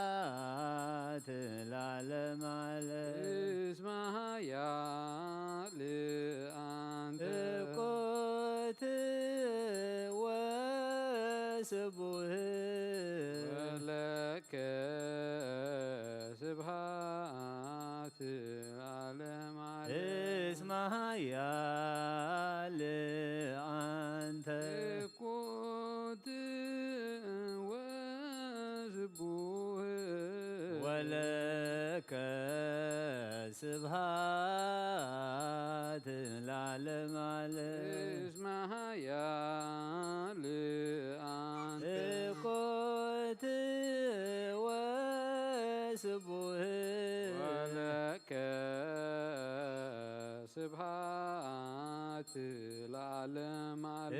ስብሐት ለዓለመ ዓለም። እስመ ኃያል አንተ እኩት ወስቡህ ወለከ ስብሐት ለዓለመ ዓለም። እስመ ኃያል አንተ እኩት ወስቡህ ወለከ ስብሐት ለዓለመ ዓለም። እስመ ኃያል አንተ እኩት ወስቡህ ወለከ ስብሐት ለዓለመ ዓለም።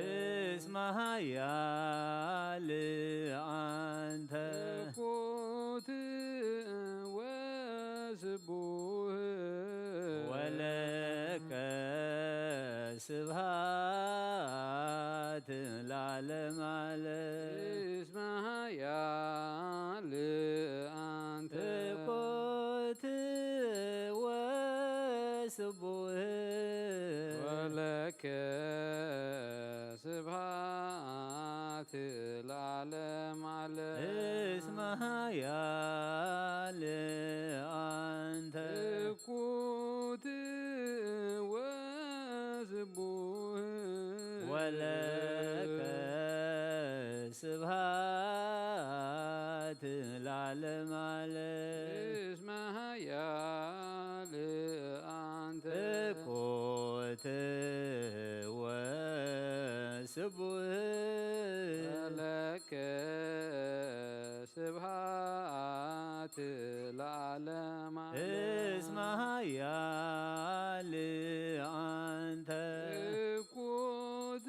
እስመ ኃያል አንተ እኩት ወስቡህ ወለከ ስብሐት ለዓለመ ዓለም። እስመ ኃያል አንተ እኩት ወስቡህ ወለከ ስብሐት ለዓለመ ዓለም። እስመ ኃያል አንተ እኩት ወስቡህ ወለከ ስብሐት ለዓለመ ዓለም። እስመ ኃያል አንተ እኩት ወስቡህ ወለከ ስብሐት ለዓለመ ዓለም። እስመ ኃያል አንተ እኩት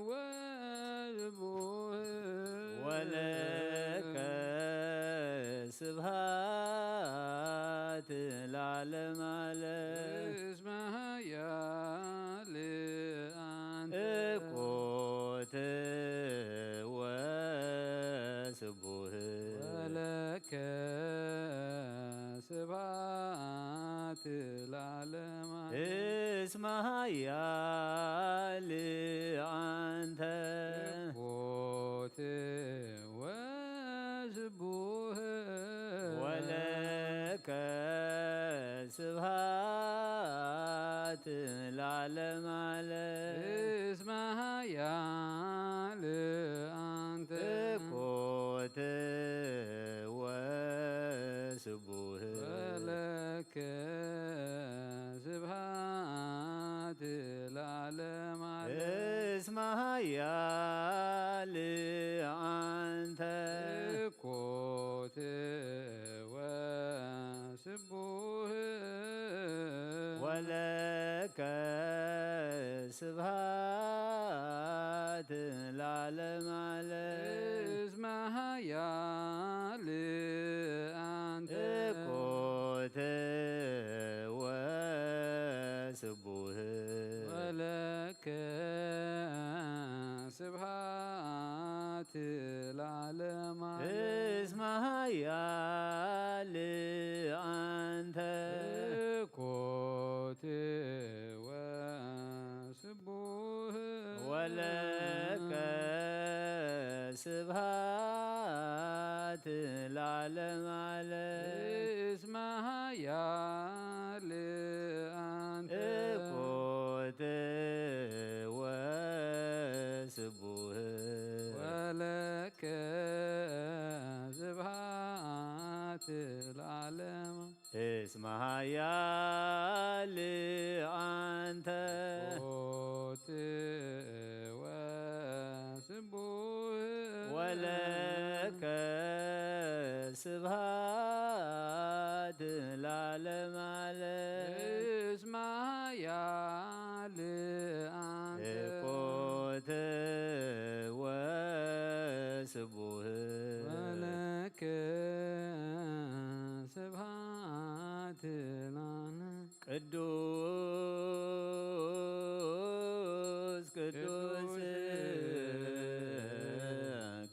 ወስቡህ ወለከ ስብሐት ለዓለመ ዓለም። እስመ ኃያል አንተ እኩት ወስቡህ ወለከ ስብሐት ለዓለመ ዓለም። እስመ ኃያል አንተ እኩት ወስቡህ ወለከ ስብሐት ለዓለመ ዓለም። እስመ ኃያል አንተ እኩት ወስቡህ ወለከ ስብሐት ለዓለመ ዓለም። እስመ ኃያል አንተ እኩት ወስቡህ ወለከ ስብሐት ለዓለመ ዓለም። እስመ ኃያል አንተ እኩት ወስቡህ ወለከ ስብሐት ለዓለመ ዓለም። እስመ ኃያል አንተ እኩት ወስቡህ ወለከ ስብሐት ለዓለመ ዓለም። እስመ ኃያል አንተ እኩት ወስቡህ ወለከ ስብሐት ለዓለመ። እስመ ኃያል አንተ እኩት ወስቡህ ወለከ ስብሐት ለዓለመ ዓለም። እስመ ኃያል ቅዱስ ቅዱስ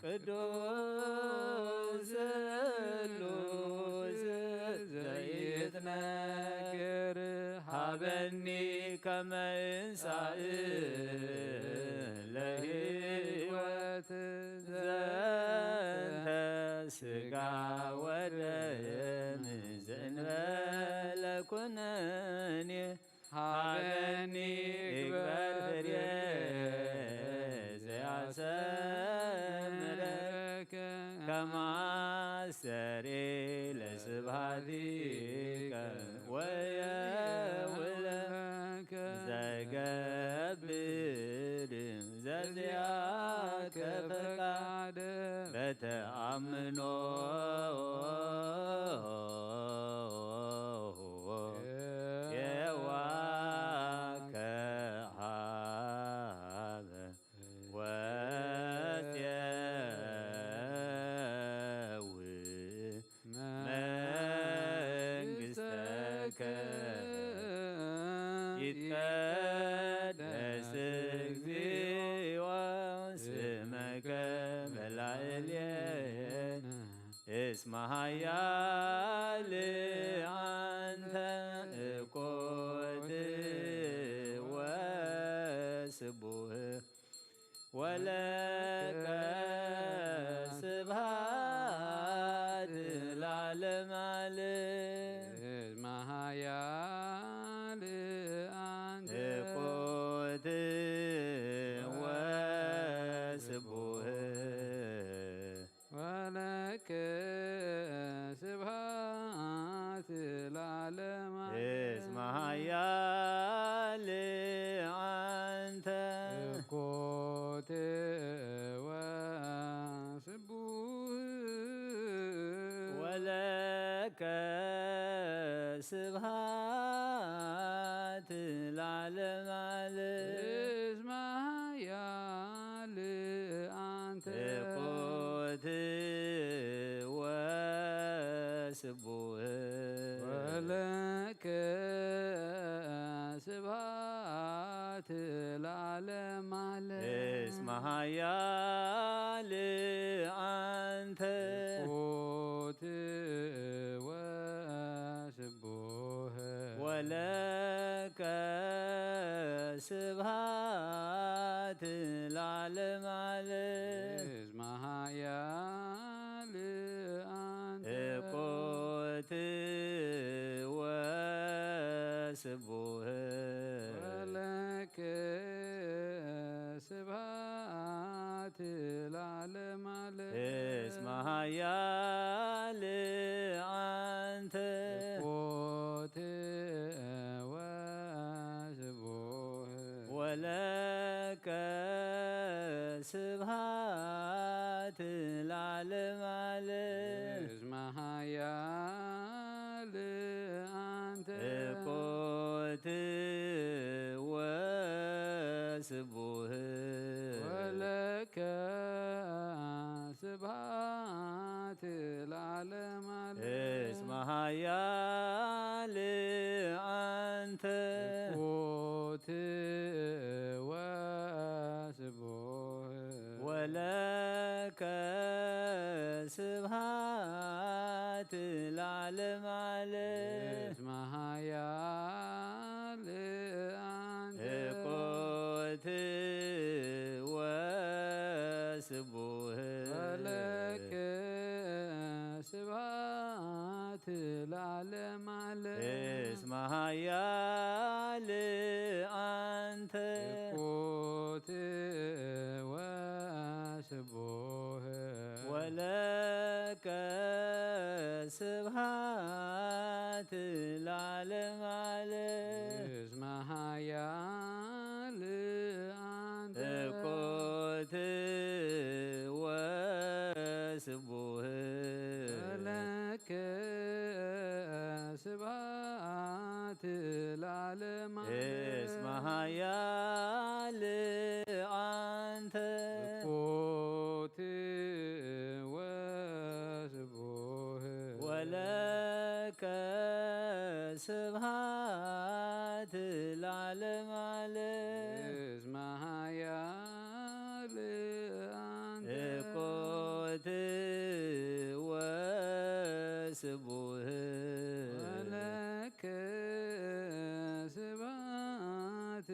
ቅዱስ ስሉስ ዘይትነግር ሃበኒ ከመ እንሳእ ለህይወት ዘንተ ስጋ ወደም ዘእንበለ ኩነኔ ሃበኒ ግበር ፍሬ ዘያሰምረከ ከማስተሬ ለስብሐቲከ ወየውለከ ዘገብር ዘዚአከ ፈቃደ በተአምኖ የዋከ ሀበ ወፄው መንግስተከ ይትቀደስ እግዚኦ ስመከ በላዕሌነ እስመ ኃያል አንተ እኮት ወስቡህ ወለከ ስብሐት ለዓለመ ዓለም። እስመ ኃያል አንተ እኮት ወስቡህ ወለከ ስብሐት ለዓለመ ዓለም። እስመ ኃያል አንተ እኮት ወስቡህ ወለከ ስብሐት ለዓለመ ዓለም። እስመ ኃያል አንተ እኮት ወስቡህ ወለከ ስብሐት ለዓለመ ዓለም። እስመ ኃያል አንተ እኮት ወስቡህ ወለከ ስብሐት ለዓለመ ዓለም። እስመ ኃያል አንተ እኮት ወስቡህ ወለከ ስብሐት ለዓለመ ዓለም። እስመ ኃያል አንተ እኮት ወስቡህ ወለከ ስብሐት ለዓለመ ዓለም። እስመ ኃያል አንተ እኮት ወስቡህ ወለከ ስብሐት ለዓለመ ዓለም። እስመ ኃያል አንተ እኮት ወስቡህ ወለከ ስብሐት ለዓለመ ዓለም። እስመ ኃያል አንተ እኮት ወስቡህ ወለከ ስብሐት ለዓለመ ዓለም። እስመ ኃያል አንተ እኮት ወስቡህ ወለከ ስብሐት ለዓለመ ዓለም። እስመ ኃያል አንተ እኮት ወስቡህ ወለከ ስብሐት ለዓለመ ዓለም። እስመ ኃያል አንተ እኮት ወስቡህ ወለከ ስብሐት ለዓለም ዓለም። እስመ ኃያል አንተ። እኮት ወስቡህ። ወለከ ስብሐት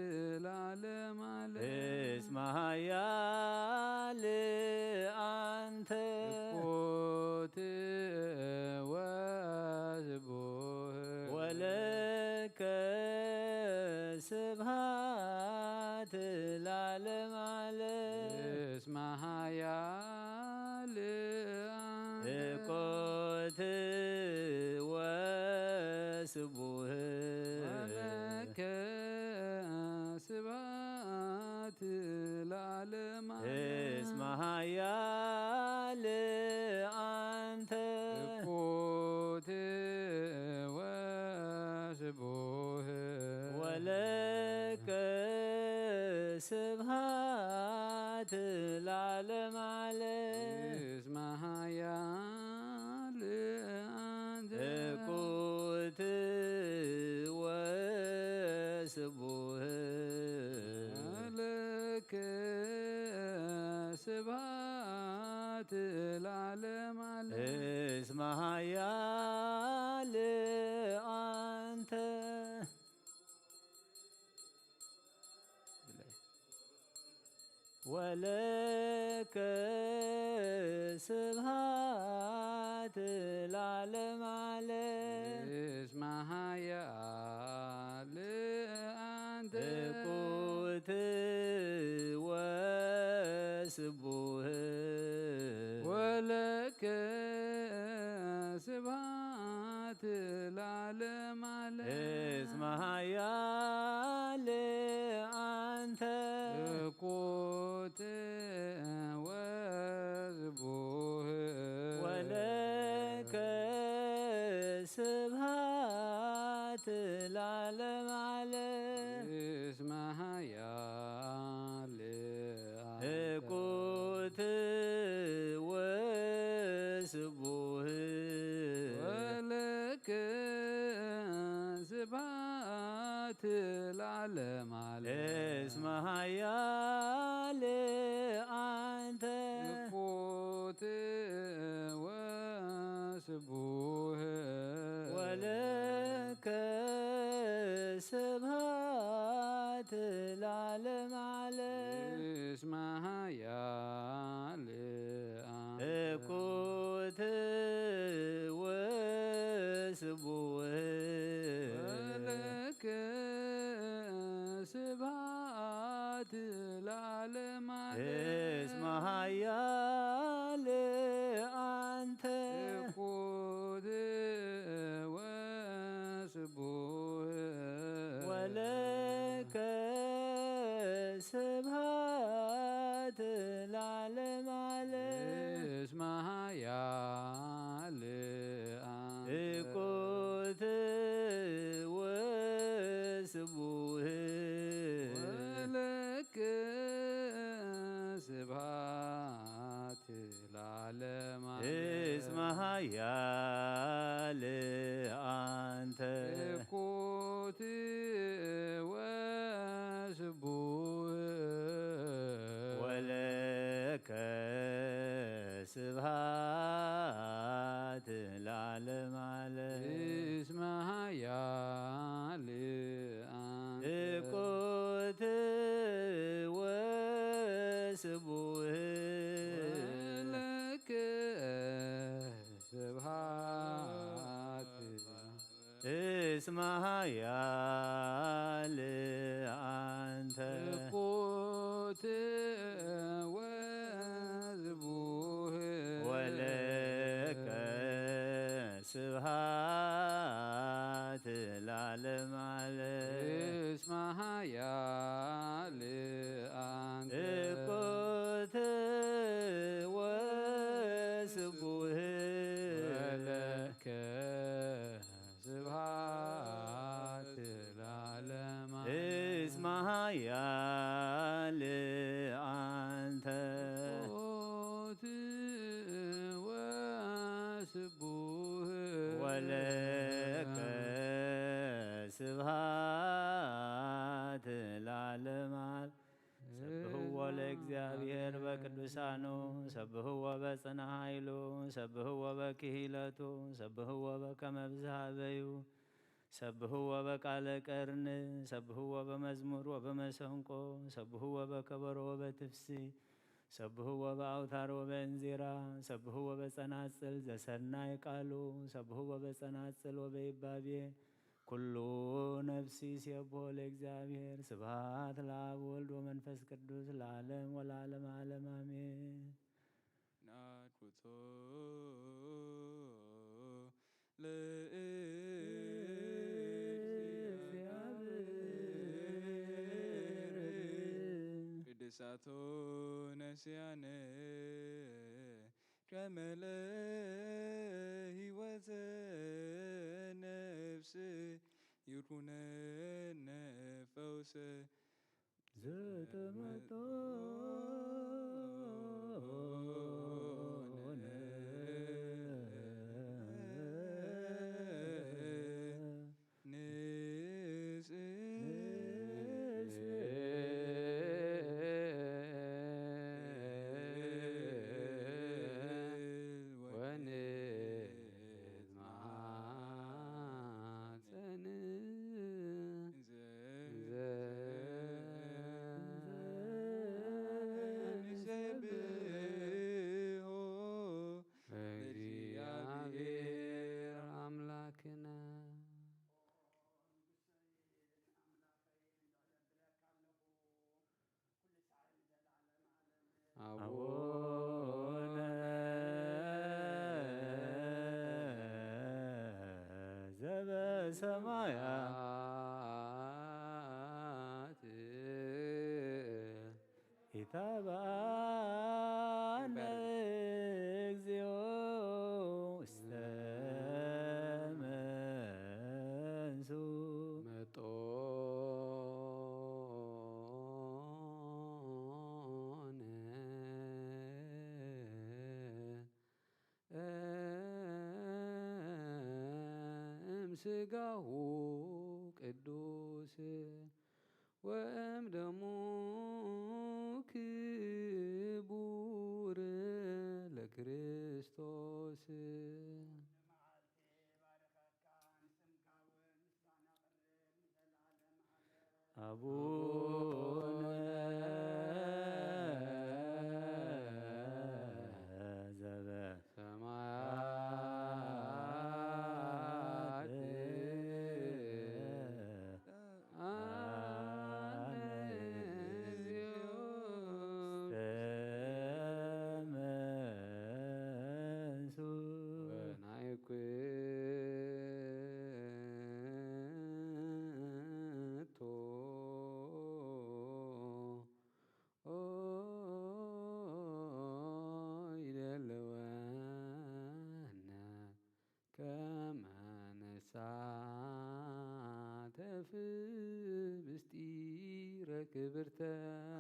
ለዓለም ዓለም። እስመ ኃያል አንተ። እኮት ወስቡህ። ወለከ ስብሐት ለዓለም ዓለም። እስመ ኃያል አንተ። እኮት ወስቡህ። ወለከ ስብሐት ለዓለም ዓለም። እስመ ኃያል አንተ። እኮት ወስቡህ። ወለከ ስብሐት ለዓለም ዓለም። እስመ ኃያል አንተ። እኩት ወስቡህ። ለከ ስብሐት ለዓለም ዓለም። እስመ ኃያል አንተ። ወለከ ስብሐት ለዓለም ዓለም። እስመ ኃያል አንተ። እኩት ወስቡህ። ወለከ ስብሐት ለዓለም ዓለም። እስመ ኃያል አንተ። እኩት ወስቡህ። ወለከ ስብሐት ለዓለም ዓለም። እስመ ኃያል አንተ። እኩት ወስቡህ። ወለከ ስብሐት ለዓለም ዓለም። እስመ ኃያል አንተ። እኩት ወስቡህ። ወለከ ስብሐት ለዓለም ዓለም። እስመ ኃያል አንተ። እኩት ወስቡህ። ወለከ ስብሐት ለዓለም ዓለም። እስመ ኃያል አንተ። እኩት ወስቡህ። ወለከ ስብሐት ለዓለም ዓለም። እስመ ኃያል አንተ። እኩት ወስቡህ። ወለከ ስብሐት ለዓለም ዓለም። እስመ ኃያል አንተ። እኩት ወስቡህ። ወለከ ስብሐት ለዓለም ዓለም። እስመ ኃያል አንተ። እኩት ወስቡህ። ወለከ ስብሐት። እስመ ኃያል አንተ። እኩት ወስቡህ። ወለከ ስብሐት ለዓለም ዓለም። እስመ ኃያል አንተ። እኩት ወስቡህ። ወለከ ስብሐት ለዓለም ዓለም። እስመ ኃያል አንተ። እኩት ወስቡህ። ወለከ ስብሐት እግዚኣብሔር በቅዱሳኑ፣ ሰብህዎ በጽንዓ ኃይሉ፣ ሰብህዎ በክሂለቱ፣ ሰብህዎ በከመ ብዝሃ በዩ፣ ሰብህዎ በቃለ ቀርን፣ ሰብህዎ በመዝሙር ወበመሰንቆ፣ ሰብህዎ በከበሮ ወበትፍሲ፣ ሰብህዎ በአውታር ወበእንዚራ፣ ሰብህዎ በጸናጽል ዘሰናይ ቃሉ፣ ሰብህዎ በጸናጽል ወበይባቤ፣ ኩሉ ነፍሲ ሲየቦ ለእግዚአብሔር። ስብሐት ለአብ ወልድ ወመንፈስ ቅዱስ ለዓለም ወለዓለም ዓለም አሜን። ናድኩቶ ለእግዚአብሔር ቅድሳቶ ነስያነ ከመለ ሕይወተ ነፍስ ይኩነነ ፈውሰ ዘተመጦነ ንስእል ወንትማጸን እንዘ ንሰብሖ ለእግዚአብሔር አምላክነ። አቡነ ዘበሰማያት ኢታብአነ እግዚኦ ውስተ መንሱ መጦነ እምስጋሁ ቅዱስ ወእምደሙ ክቡር ለክርስቶስ። አቡነ ዘበሰማያት አነ እግዚኦ ውስተ መንሱ ወናይኩ ቶ ይደልወነ ከመ ንሳተፍ ምስጢረ ክብርተ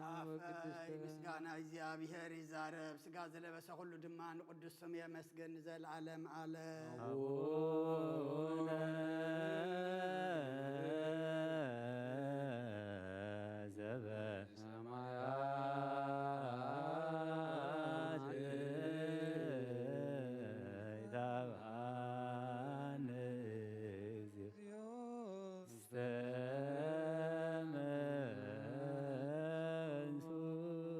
አፈይ ወቅድስተ። ምስጋና እግዚኣብሔር ይዛረብ፣ ስጋ ዝለበሰ ኩሉ ድማ ንቅዱስ ስሙ የመስግን ንዘለዓለም ዓለም። አቡነ ዘበሰማያት ይትባረክ ስምከ።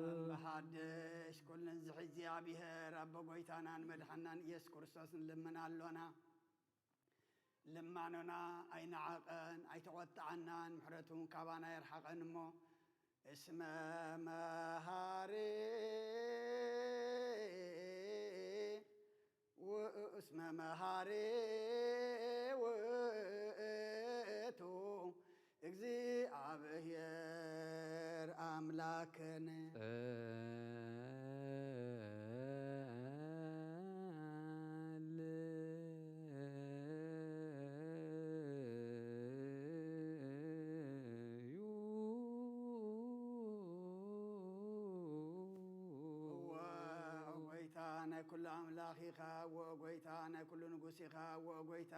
እምበሓድሽ ኩሉ ንዝሒ እግዚኣብሔር ኣቦ ጎይታናን መድሓናን ኢየሱስ ክርስቶስ ንልምን ኣሎና። ልማኖና ኣይነዓቐን፣ ኣይተቖጥዓናን፣ ምሕረቱ እውን ካባና የርሓቐን እሞ፣ እስመ መሃሪ ው-፣ እስመ መሃሪ ውእቱ እግዚኣብሔር ኣምላክነ። ጸልዩ። እወ፣ ኦ ጎይታ፣ ናይ ኩሉ ኣምላኽ ኢኻ። እወ፣ ኦ ጎይታ፣ ናይ ኩሉ ንጉስ ኢኻ። እወ፣ ኦ ጎይታ፣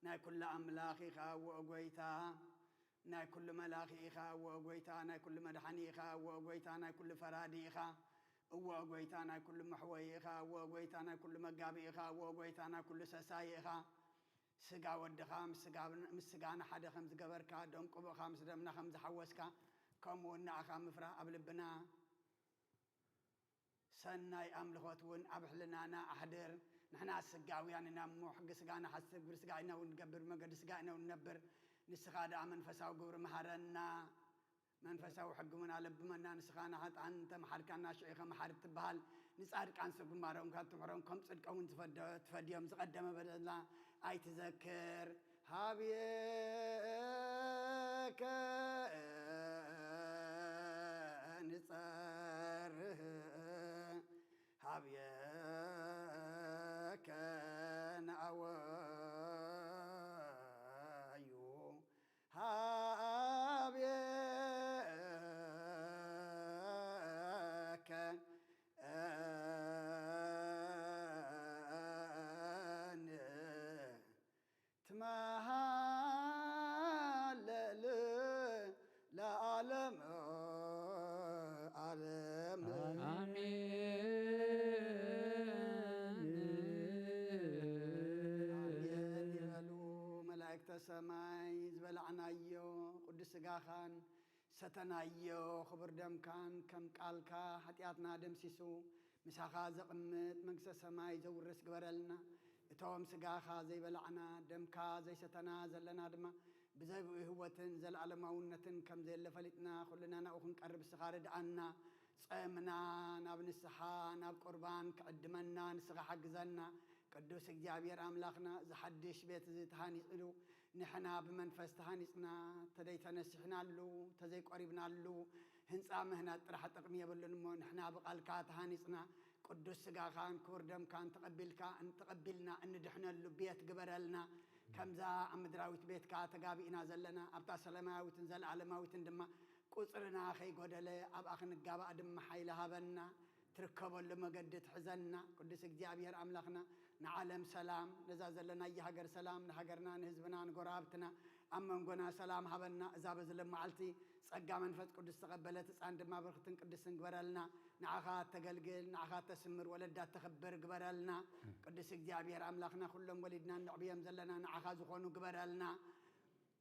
ናይ ኩሉ ኣምላኽ ኢኻ። እወ፣ ኦ ጎይታ፣ ናይ ኩሉ መላኺ ኢኻ፣ እወ ጎይታ፣ ናይ ኩሉ መድሓኒ ኢኻ፣ እወ ጎይታ፣ ናይ ኩሉ ፈራዲ ኢኻ፣ እወ ጎይታ፣ ናይ ኩሉ መሕወዪ ኢኻ፣ እወ ጎይታ፣ ናይ ኩሉ መጋቢ ኢኻ፣ እወ ጎይታ፣ ናይ ኩሉ ሰሳዪ ኢኻ። ስጋ ወድኻ ምስ ስጋ፣ ምስ ስጋና ሓደ ከም ዝገበርካ፣ ደም ቅቡእኻ ምስ ደምና ከም ዝሓወስካ፣ ከምኡ እውን ንኣኻ ምፍራህ ኣብ ልብና ሰናይ ኣምልኾት እውን ኣብ ሕልናና ኣሕድር። ንሕና ስጋውያን ኢና እሞ፣ ሕጊ ስጋ ንሓስብ፣ ግብሪ ስጋ ኢና እውን ንገብር፣ ብመገዲ ስጋ ኢና እውን ንነብር። ንስኻ ደኣ መንፈሳዊ ግብሪ መሃረና፣ መንፈሳዊ ሕጊ እውን ኣለብመና። ንስኻ ንሓጥኣን እንተመሓርካና፣ ሽዑ ኢኻ መሓሪ ትበሃል። ንጻድቃንስ ግንባሮም ካብ ትምሕሮም፣ ከም ጽድቆም እውን ትፈደ-፣ ትፈድዮም። ዝቐደመ በደልና ኣይትዘክር። ሀብየከ ንጸርህ፣ ሀብየከ ንኣወዩ፣ ሀብየከ ን ትመሃለል ለዓለም ዓለም። ኣሜን። ኣሜን ይበሉ መላእክተ ሰማይ። ዝበላዕናዮ ቅዱስ ስጋኻን ሰተናዮ ክቡር ደምካን ከም ቃልካ ሓጢኣትና ደምሲሱ ምሳኻ ዘቕምጥ መንግስተ ሰማይ ዘውርስ ግበረልና። እቶም ስጋኻ ዘይበላዕና፣ ደምካ ዘይሰተና ዘለና ድማ ብዘይ ብኡ ህይወትን ዘለኣለማውነትን ከም ዘየለ ፈሊጥና፣ ኩልና ናብኡ ክንቀርብ ንስኻ ርድኣና። ጸምና ናብ ንስሓ፣ ናብ ቁርባን ክዕድመና ንስኻ ሓግዘና። ቅዱስ እግዚኣብሔር ኣምላኽና፣ እዚ ሓድሽ ቤት እዚ ተሃኒጽሉ፣ ንሕና ብመንፈስ ተሃኒጽና፣ ተደይተነሲሕናሉ፣ ተዘይቆሪብናሉ፣ ህንጻ ምህናጽ ጥራሕ ጥቕሚ የብሉን እሞ፣ ንሕና ብቓልካ ተሃኒጽና፣ ቅዱስ ስጋኻን ክቡር ደምካን ተቐቢልካ፣ ተቐቢልና እንድሕነሉ ቤት ግበረልና። ከምዛ ኣብ ምድራዊት ቤትካ ተጋቢእና ዘለና፣ ኣብታ ሰማያዊትን ዘለኣለማዊትን ድማ ቁጽርና ከይጎደለ ኣብኣ ክንጋባእ ድማ ሓይሊ ሃበና። ትርከበሉ መገዲ ትሕዘና። ቅዱስ እግዚኣብሔር ኣምላኽና፣ ንዓለም ሰላም፣ ነዛ ዘለናያ ሃገር ሰላም፣ ንሃገርና፣ ንህዝብና፣ ንጎረባብትና፣ ኣብ መንጎና ሰላም ሃበና። እዛ በዚ ሎም መዓልቲ ጸጋ መንፈስ ቅዱስ ዝተቐበለት ህጻን ድማ ብርኽትን ቅድስትን ግበረልና። ንዓኻ እተገልግል፣ ንዓኻ እተስምር፣ ወለዳ እተኽብር ግበረልና። ቅዱስ እግዚኣብሔር ኣምላኽና፣ ኩሎም ወሊድና እነዕብዮም ዘለና ንዓኻ ዝኾኑ ግበረልና።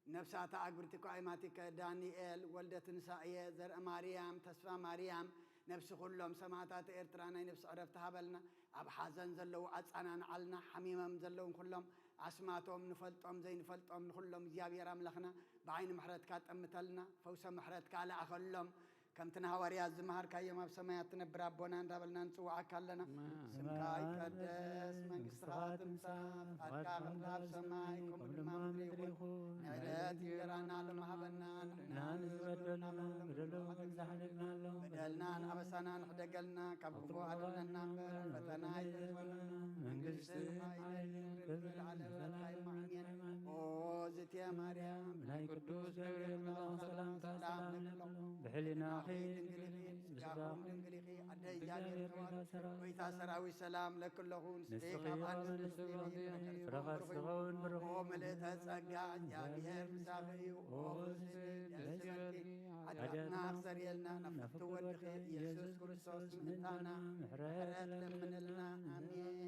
ነፍሳት ኣግብርቲ እኮ ኣይማቲከ ዳንኤል፣ ወልደ ትንሳኤ፣ ዘርአ ማርያም፣ ተስፋ ማርያም፣ ነፍሲ ኩሎም ሰማዕታት ኤርትራ ናይ ነፍሲ ዕረፍቲ ሃበልና። ኣብ ሓዘን ዘለዉ ኣጻናንዓልና፣ ሓሚሞም ዘለዉ ኩሎም ኣስማቶም ንፈልጦም ዘይንፈልጦም ንኹሎም እግዚኣብሔር ኣምላኽና ብዓይኒ ምሕረትካ ጠምተልና፣ ፈውሰ ምሕረትካ ለኣኸሎም። ከምቲ ንሃዋርያት ዝመሃርካዮም ኣብ ሰማያት ትነብር ኣቦና እንዳበልና ንጽውዓካ ኣለና። ስምካ ይቀደስ፣ መንግስትኻ ትምጻእ፣ ፍቓድካ ከምቲ ኣብ ሰማይ ከምኡ ድማ ኣብ ምድሪ ይኹን። ንዕለት እንጀራና ሎሚ ሃበና፣ ንሕና ንዝበደሉና በደሎም ንሕድገልና፣ በደልናን ኣበሳናን ሕደገልና፣ ካብ ክፉ ኣድሕነና እምበር፣ ፈተና ኣይተግበረና። መንግስቲ፣ ሓይሊ፣ ክብሪ ለዓለም ዘለዓለም። ኣሜን። ኦ ዝትየ ማርያም፣ ናይ ቅዱስ ገብርኤል መልኣኽ ሰላምታ ሰላም ንብሎ። ብሕሊናኺ ድንግል ኢኺ፣ ብስጋኹም ድንግል ኢኺ፣ ኣደ እግዚኣብሔር ተዋህዶ፣ ጎይታ ሰራዊት ሰላም ለኪ ኣለኹ። ንስኺ ካብ ኣንስቲ ፍረ ከርስኺ እውን ብሩኽ እዩ። ኦ ምልእተ ጸጋ፣ እግዚኣብሔር ምሳኺ እዩ። ኦ ፍስሕቲ ደስ ይበልኪ፣ ሓጢኣትና ኣስተሰርየልና፣ ናብ ፍትው ወድኺ ኢየሱስ ክርስቶስ ምእንታና ምሕረት ለምንልና። ኣሜን።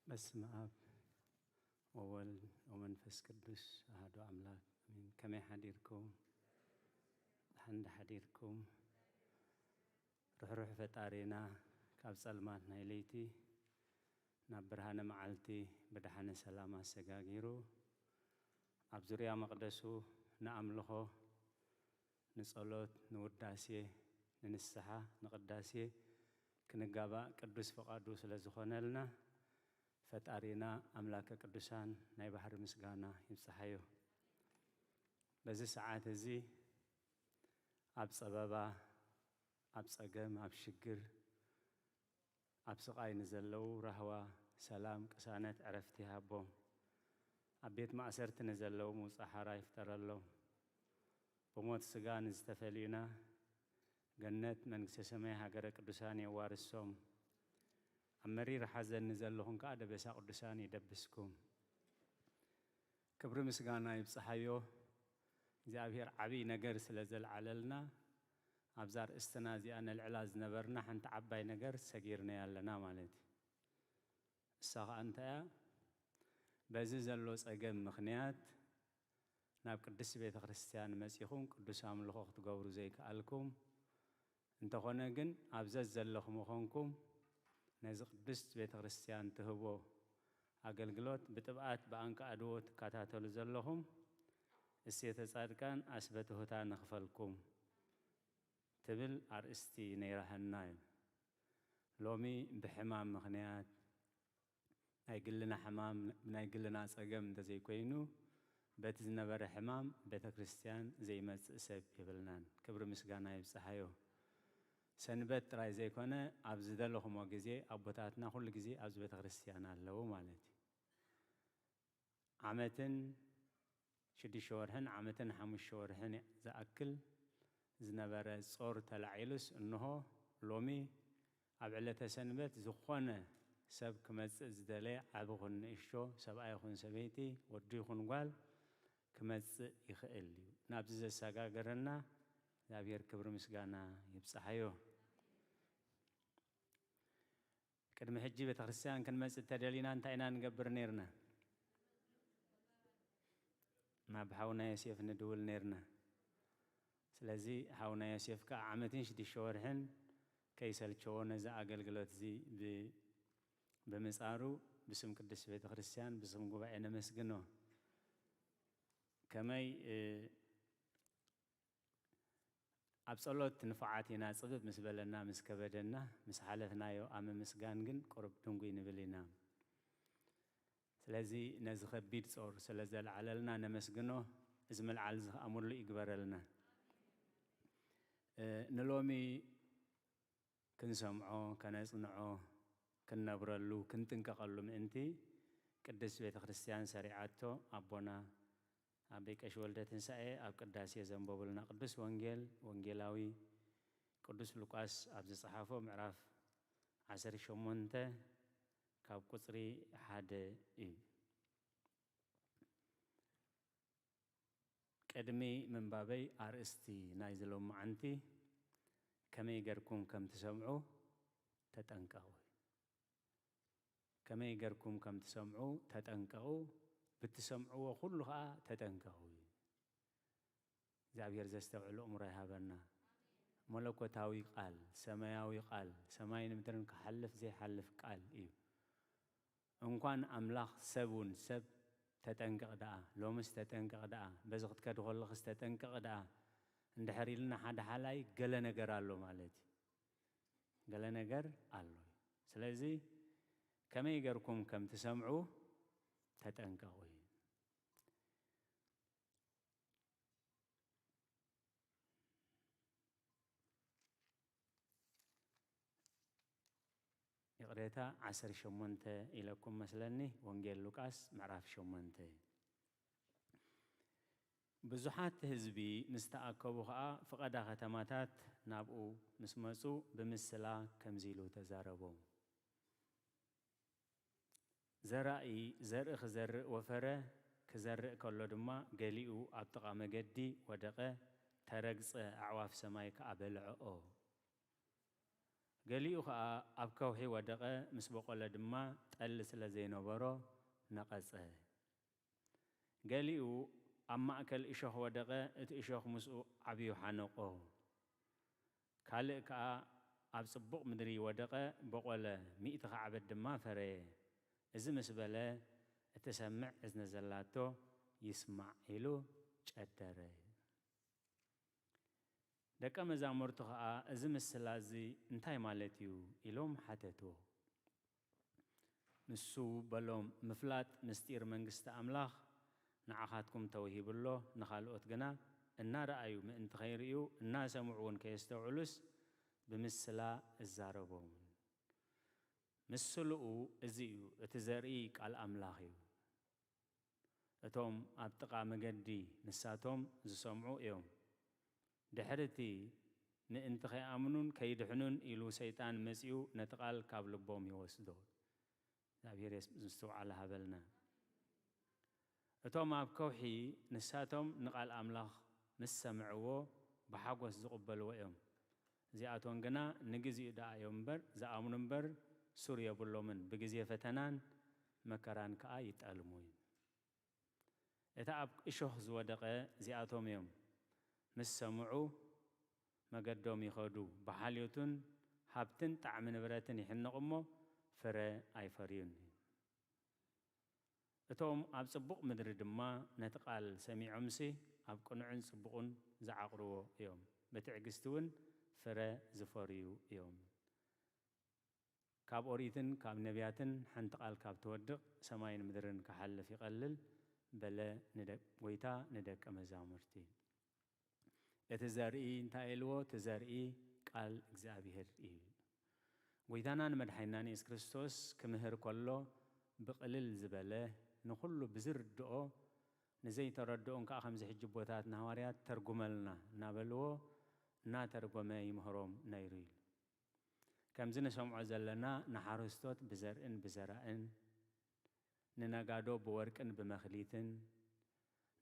በስመ ኣብ ወወልድ ወመንፈስ ቅዱስ ኣሐዱ ኣምላክ ኣሜን። ከመይ ሓዲርኩም? ደሓን ዶ ሓዲርኩም? ርሕሩሕ ፈጣሪና ካብ ጸልማት ናይ ለይቲ ናብ ብርሃነ መዓልቲ ብድሓነ ሰላም ኣሰጋጊሩ ኣብ ዙርያ መቕደሱ ንኣምልኾ፣ ንጸሎት፣ ንውዳሴ፣ ንንስሓ፣ ንቕዳሴ ክንጋባእ ቅዱስ ፍቓዱ ስለ ዝኾነልና ፈጣሪና ኣምላከ ቅዱሳን ናይ ባሕሪ ምስጋና ይብጽሓዮ። በዚ ሰዓት እዚ ኣብ ጸበባ፣ ኣብ ጸገም፣ ኣብ ሽግር፣ ኣብ ስቓይ ንዘለዉ ራህዋ፣ ሰላም፣ ቅሳነት፣ ዕረፍቲ ይሃቦም። ኣብ ቤት ማእሰርቲ ንዘለዉ ምውጻእ ሓራ ይፍጠረሎም። ብሞት ስጋ ንዝተፈልዩና ገነት መንግስተ ሰማይ ሃገረ ቅዱሳን የዋርሶም። ኣብ መሪር ሓዘን ንዘለኹም ከኣ ደበሳ ቅዱሳን ይደብስኩም። ክብሪ ምስጋና ይብጽሓዮ እግዚኣብሔር ዓብይ ነገር ስለ ዘልዓለልና ኣብዛ ርእስትና እዚኣ ነልዕላ ዝነበርና ሓንቲ ዓባይ ነገር ሰጊርናያ ኣለና ማለት እዩ። እሳ ኸኣ እንታይ እያ? በዚ ዘሎ ጸገም ምኽንያት ናብ ቅድስቲ ቤተ ክርስቲያን መጺኹም ቅዱስ ኣምልኾ ክትገብሩ ዘይከኣልኩም፣ እንተኾነ ግን ኣብ ዘዘለኹም ኮንኩም ነዚ ቅድስት ቤተ ክርስቲያን ትህቦ ኣገልግሎት ብጥብኣት ብኣንቃዕድዎ ትከታተሉ ዘለኹም፣ እሴተ ጻድቃን ኣስበ ትሑታን ንኽፈልኩም ትብል ኣርእስቲ ነይራህና እዩ። ሎሚ ብሕማም ምኽንያት ናይ ግልና ሕማም፣ ናይ ግልና ጸገም እንተዘይኮይኑ፣ በቲ ዝነበረ ሕማም ቤተ ክርስቲያን ዘይመጽእ ሰብ የብልናን። ክብሪ ምስጋና ይብጽሓዮ። ሰንበት ጥራይ ዘይኮነ፣ ኣብ ዝደለኹሞ ግዜ ኣቦታትና ኩሉ ግዜ ኣብዚ ቤተ ክርስቲያን ኣለዉ ማለት እዩ። ዓመትን ሽዱሽተ ወርሕን ዓመትን ሓሙሽተ ወርሕን ዝኣክል ዝነበረ ጾር ተላዒሉስ፣ እንሆ ሎሚ ኣብ ዕለተ ሰንበት ዝኾነ ሰብ ክመጽእ ዝደለየ፣ ዓቢ ኹን ንእሽቶ፣ ሰብኣይ ኹን ሰበይቲ፣ ወዲ ይኹን ጓል ክመጽእ ይኽእል እዩ። ናብዚ ዘሰጋገረና እግዚኣብሔር ክብሪ ምስጋና ይብጽሓዮ። ቅድሚ ሕጂ ቤተክርስትያን ክንመጽእ እንተደሊና እንታይ ኢና ንገብር ነይርና? ናብ ሓውና ዮሴፍ ንድውል ነይርና። ስለዚ ሓውና ዮሴፍ ከኣ ዓመትን ሽዱሽተ ወርሕን ከይሰልቸዎ ነዚ ኣገልግሎት እዚ ብ-፣ ብምጻሩ ብስም ቅድስት ቤተክርስትያን፣ ብስም ጉባኤ ነመስግኖ። ከመይ፣ እ፣ ኣብ ጸሎት ንፉዓት ኢና፣ ጽብብ ምስ በለና፣ ምስ ከበደና፣ ምስ ሓለፍናዮ ኣብ ምምስጋን ግን ቁሩብ ድንጉይ ንብል ኢና። ስለዚ ነዚ ከቢድ ጾር ስለ ዘልዓለልና ነመስግኖ፣ እዚ ምልዓል እዚ ኸኣ ምሉእ ይግበረልና። እ፣ ንሎሚ ክንሰምዖ፣ ከነጽንዖ፣ ክንነብረሉ፣ ክንጥንቀቐሉ ምእንቲ ቅድስት ቤተ ክርስቲያን ሰሪዓቶ ኣቦና ኣቦይ ቀሺ ወልደ ትንሳኤ ኣብ ቅዳሴ ዘንበቡልና ቅዱስ ወንጌል፣ ወንጌላዊ ቅዱስ ሉቃስ ኣብ ዝጸሓፎ ምዕራፍ ዓሰርተ ሸሞንተ ካብ ቁጽሪ ሓደ እዩ። ቅድሚ ምንባበይ ኣርእስቲ ናይዚ ሎማዓንቲ ከመይ ገርኩም ከም ትሰምዑ ተጠንቀቑ። ከመይ ገርኩም ከም ትሰምዑ ተጠንቀቑ፣ ብትሰምዕዎ ኩሉ ኸኣ ተጠንቀቑ። እግዚኣብሔር ዘስተውዕል ኣእምሮ ይሃበና። መለኮታዊ ቃል፣ ሰማያዊ ቃል፣ ሰማይን ምድርን ክሓልፍ ዘይሓልፍ ቃል እዩ። እንኳን ኣምላኽ ሰብ እውን ሰብ ተጠንቀቕ ደኣ፣ ሎምስ ተጠንቀቕ ደኣ፣ በዚ ክትከዲ ከለኽስ ተጠንቀቕ ደኣ እንድሕር ኢልና ሓደ ሓላይ ገለ ነገር ኣሎ ማለት እዩ። ገለ ነገር ኣሎ። ስለዚ ከመይ ገርኩም ከም ትሰምዑ ተጠንቀቑ እዩ። ይቕሬታ፣ ዓሰርተ ሸሞንተ ኢለኩም መስለኒ፣ ወንጌል ሉቃስ ምዕራፍ ሸሞንተ። ብዙሓት ህዝቢ ምስ ተኣከቡ ኸኣ፣ ፍቐዳ ከተማታት ናብኡ ምስ መጹ፣ ብምስላ ከምዚ ኢሉ ተዛረቦም። ዘራኢ ዘርኢ ክዘርእ ወፈረ፣ ክዘርእ ከሎ ድማ፣ ገሊኡ ኣብ ጥቓ መገዲ ወደቐ፣ ተረግጸ፣ ኣዕዋፍ ሰማይ ከኣ በልዐኦ። ገሊኡ ኸኣ ኣብ ከውሒ ወደቐ፣ ምስ በቖለ ድማ፣ ጠሊ ስለ ዘይነበሮ፣ ነቐጸ። ገሊኡ ኣብ ማእከል እሾኽ ወደቐ፣ እቲ እሾኽ ምስኡ ዓብዩ ሓነቖ። ካልእ ከኣ ኣብ ጽቡቕ ምድሪ ወደቐ፣ በቖለ፣ ሚእቲ ኻዕበት ድማ ፈረየ። እዚ ምስ በለ፣ እትሰምዕ እዝኒ ዘላቶ ይስማዕ ኢሉ ጨደረ። ደቀ መዛሙርቱ ኸኣ፣ እዚ ምስላ እዚ እንታይ ማለት እዩ? ኢሎም ሓተትዎ። ንሱ በሎም፣ ምፍላጥ ምስጢር መንግስቲ ኣምላኽ ንዓኻትኩም ተውሂቡ ኣሎ፣ ንኻልኦት ግና እናረኣዩ ምእንቲ ከይርእዩ፣ እናሰምዑ እውን ከየስተውዕሉስ ብምስላ እዛረቦም። ምስልኡ እዚ እዩ፣ እቲ ዘርኢ ቃል ኣምላኽ እዩ። እቶም ኣብ ጥቓ መገዲ ንሳቶም ዝሰምዑ እዮም። ድሕሪ እቲ ምእንቲ ከይኣምኑን ከይድሕኑን ኢሉ ሰይጣን መጺኡ ነቲ ቃል ካብ ልቦም ይወስዶ። እግዚኣብሔር የስ-፣ ምስትውዓል ሃበልና። እቶም ኣብ ከውሒ ንሳቶም ንቓል ኣምላኽ ምስ ሰምዕዎ ብሓጎስ ዝቕበልዎ እዮም። እዚኣቶም ግና ንግዜኡ ደኣ እዮም እምበር ዝኣምኑ እምበር ሱር የብሎምን፣ ብግዜ ፈተናን መከራን ከኣ ይጠልሙ እዩ። እቲ ኣብ እሾኽ ዝወደቐ እዚኣቶም እዮም። ምስ ሰምዑ መገዶም ይኸዱ፣ ብሓልዮቱን ሃብትን ጣዕሚ ንብረትን ይሕነቑ እሞ ፍረ ኣይፈርዩን። እቶም ኣብ ጽቡቕ ምድሪ ድማ ነቲ ቃል ሰሚዖምሲ ኣብ ቅኑዕን ጽቡቕን ዝዓቕርዎ እዮም፣ ብትዕግስቲ እውን ፍረ ዝፈርዩ እዮም። ካብ ኦሪትን ካብ ነቢያትን ሓንቲ ቃል ካብ ትወድቕ ሰማይን ምድርን ክሓልፍ ይቐልል በለ ንደ-፣ ጎይታ ንደቀ መዛሙርቲ። እቲ ዘርኢ እንታይ ኢልዎ? እቲ ዘርኢ ቃል እግዚኣብሔር እዩ። ጎይታና ንመድሓኒና ንየሱስ ክርስቶስ ክምህር ከሎ ብቕልል ዝበለ ንኹሉ ብዝርድኦ ንዘይተረድኦን ከዓ ከምዚ ሕጂ ቦታት ንሃዋርያት ተርጉመልና እናበልዎ እናተርጎመ ይምህሮም ነይሩ ኢሉ። ከምዚ ንሰምዖ ዘለና ንሓረስቶት ብዘርእን ብዘራእን፣ ንነጋዶ ብወርቅን ብመኽሊትን፣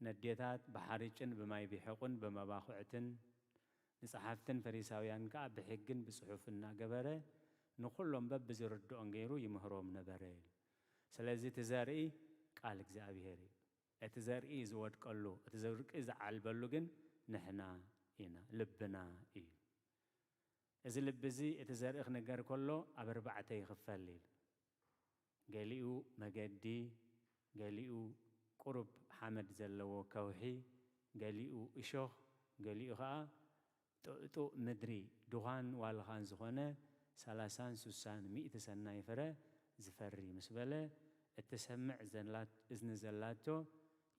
ነዴታት ብሓርጭን ብማይ ቢሐቑን ብመባኹዕትን፣ ንጸሓፍትን ፈሪሳውያን ከኣ ብሕግን ብጽሑፍ እናገበረ ንኹሎም በብዝርድኦን ገይሩ ይምህሮም ነበረ። ስለዚ እቲ ዘርኢ ቃል እግዚኣብሔር እዩ። እቲ ዘርኢ ዝወድቀሉ፣ እቲ ዘውድቂ ዝዓልበሉ ግን ንሕና ኢና፣ ልብና እዩ። እዚ ልቢ እዚ እቲ ዘርኢ ክነገር ከሎ ኣብ ኣርባዕተ ይኽፈል ኢሉ። ገሊኡ መገዲ፣ ገሊኡ ቁሩብ ሓመድ ዘለዎ ከውሒ፣ ገሊኡ እሾኽ፣ ገሊኡ ኸኣ ጥቕጡቕ ምድሪ፣ ድዃን ዋልኻን ዝኾነ ሰላሳን ሱሳን ሚእቲ ሰናይ ፍረ ዝፈሪ ምስ በለ፣ እትሰምዕ ዘላት-፣ እዝኒ ዘላቶ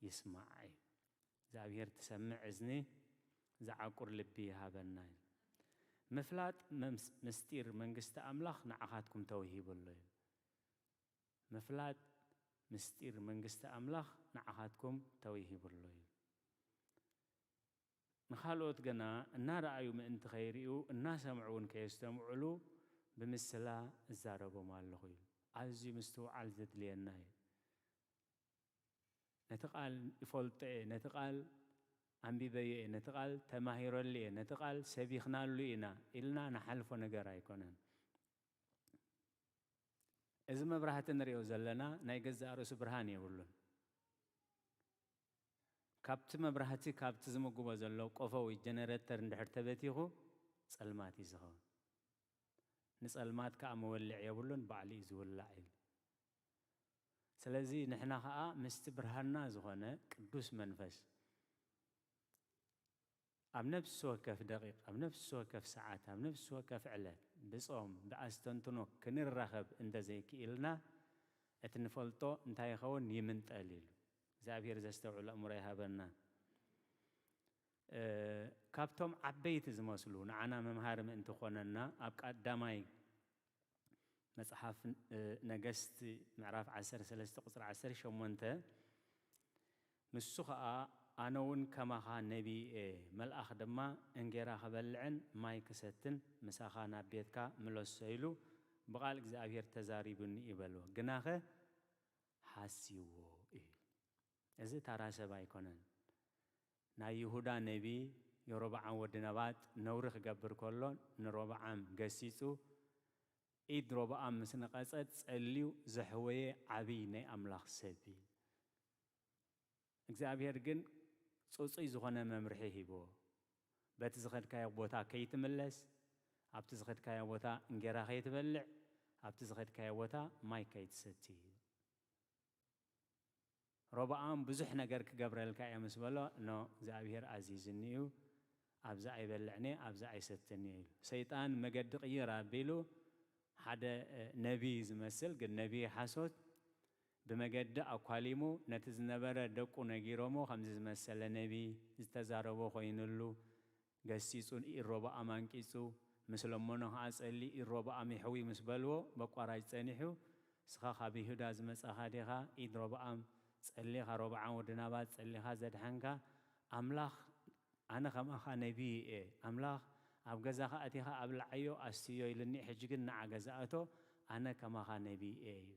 ይስማዕ እዩ። እግዚኣብሔር ትሰምዕ እዝኒ፣ ዝዓቁር ልቢ ይሃበና እዩ። ምፍላጥ መምስ-፣ ምስጢር መንግስቲ ኣምላኽ ንዓኻትኩም ተውሂቡ ኣሎ እዩ። ምፍላጥ ምስጢር መንግስቲ ኣምላኽ ንዓኻትኩም ተውሂቡ ኣሎ እዩ። ንኻልኦት ግና እናረኣዩ ምእንቲ ከይርእዩ፣ እናሰምዑ እውን ከየስተምዕሉ ብምስላ እዛረቦም ኣለኹ እዩ። ኣዝዩ ምስትውዓል ዘድልየና እዩ። ነቲ ቃል ይፈልጦ እየ፣ ነቲ ቃል ኣንቢበዮ እየ፣ ነቲ ቃል ተማሂረሉ እየ፣ ነቲ ቃል ሰቢኽናሉ ኢና ኢልና ንሓልፎ ነገር ኣይኮነን። እዚ መብራህቲ ንሪኦ ዘለና ናይ ገዛእ ርእሱ ብርሃን የብሉን። ካብቲ መብራህቲ፣ ካብቲ ዝምግቦ ዘሎ ቆፎ ወይ ጀነሬተር እንድሕር ተበቲኹ፣ ጸልማት እዩ ዝኸውን። ንጸልማት ከኣ መወልዒ የብሉን፣ ባዕሉ እዩ ዝውላዕ ኢሉ። ስለዚ ንሕና ኸኣ ምስቲ ብርሃንና ዝኾነ ቅዱስ መንፈስ ኣብ ነፍሲ ወከፍ ደቂቕ፣ ኣብ ነፍሲ ወከፍ ሰዓት፣ ኣብ ነፍሲ ወከፍ ዕለት ብጾም፣ ብኣስተንትኖ ክንራኸብ እንተዘይክኢልና፣ እቲ ንፈልጦ እንታይ ይኸውን? ይምንጠል ኢሉ። እግዚኣብሔር ዘስተውዕል ኣእምሮ ይሃበና። እ፣ ካብቶም ዓበይቲ ዝመስሉ ንዓና መምሃሪ ምእንቲ ኾነና፣ ኣብ ቀዳማይ መጽሓፍ፣ እ፣ ነገስት ምዕራፍ ዓሰርተ ሰለስተ ቁጽሪ ዓሰርተ ሸሞንተ፣ ንሱ ኸኣ፣ "ኣነ እውን ከማኻ ነቢይ እየ፣ መልኣኽ ድማ እንጌራ ክበልዕን ማይ ክሰትን ምሳኻ ናብ ቤትካ ምለሶ ኢሉ ብቓል እግዚኣብሔር ተዛሪቡኒ" እዩ በልዎ። ግናኸ ሓስይዎ እዩ። እዚ ተራ ሰብ ኣይኮነን። ናይ ይሁዳ ነቢ የሮብዓም ወዲ ነባጥ ነውሪ ክገብር ከሎ ንሮብዓም ገሲጹ፣ ኢድ ሮብዓም ምስ ነቐጸት ጸልዩ ዘሕወየ ዓብዪ ናይ ኣምላኽ ሰብ እዩ። እግዚኣብሔር ግን ጽጹይ ዝኾነ መምርሒ ሂብዎ። በቲ ዝኸድካዮ ቦታ ከይትምለስ፣ ኣብቲ ዝኸድካዮ ቦታ እንጌራ ከይትበልዕ፣ ኣብቲ ዝኸድካዮ ቦታ ማይ ከይትሰቲ። ሮብዓም ብዙሕ ነገር ክገብረልካ እየ ምስ በሎ፣ ኖ እግዚኣብሔር ኣዚዝኒ እዩ፣ ኣብዚ ኣይበልዕን እየ፣ ኣብዚ ኣይሰትን እየ ኢሉ። ሰይጣን መገዲ ቅይር ኣቢሉ ሓደ ነቢይ ዝመስል ግን ነቢይ ሓሶት ብመገዲ ኣኳሊሙ ነቲ ዝነበረ ደቁ ነጊሮሞ ከምዚ ዝመሰለ ነቢይ ዝተዛረቦ ኮይኑሉ ገሲጹ ኢሮብኣም ኣንቂጹ ምስ ለመኖ ኸዓ ጸሊ ኢሮብኣም ይሕዊ ምስ በልዎ በቋራጭ ጸኒሑ እስኻ ካብ ይሁዳ ዝመጻኻ ዲኻ ኢድ ሮብኣም ጸሊኻ ሮብዓም ወዲ ናባት ጸሊኻ ዘድሓንካ ኣምላኽ ኣነ ከማኻ ነቢይ እየ ኣምላኽ ኣብ ገዛኻ ኣቲኻ ኣብልዓዮ ኣስትዮ ኢልኒ ሕጂ ግን ንዓ ገዛ እቶ ኣነ ከማኻ ነቢይ እየ ኢሉ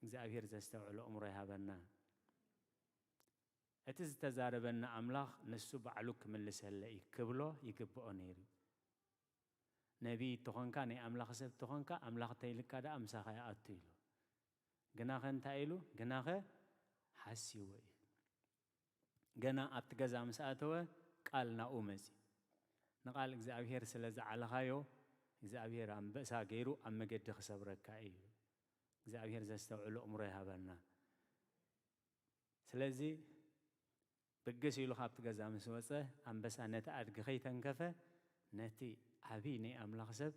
እግዚኣብሔር ዘስተውዕሎ እምሮ ይሃበና። እቲ ዝተዛረበና ኣምላኽ ንሱ ባዕሉ ክምልሰለይ ክብሎ ይግብኦ ነይሩ። ነቢይ እተኾንካ ናይ ኣምላኽ ሰብ እተኾንካ ኣምላኽ ተይልካ ደኣ ምሳኻ ይኣቱ ኢሉ። ግናኸ እንታይ ኢሉ? ግናኸ ሓስይዎ እዩ። ገና ኣብቲ ገዛ ምስ ኣተወ ቃል ናብኡ መጺ። ንቓል እግዚኣብሔር ስለ ዝዓለኻዮ እግዚኣብሔር ኣንበሳ ገይሩ ኣብ መገዲ ክሰብረካ እዩ። እግዚኣብሔር ዘስተውዕሉ እምሮ ይሃበና። ስለዚ ብግስ ኢሉ ካብቲ ገዛ ምስ ወጸ ኣንበሳ ነቲ ኣድጊ ከይተንከፈ ነቲ ዓብዪ ናይ ኣምላኽ ሰብ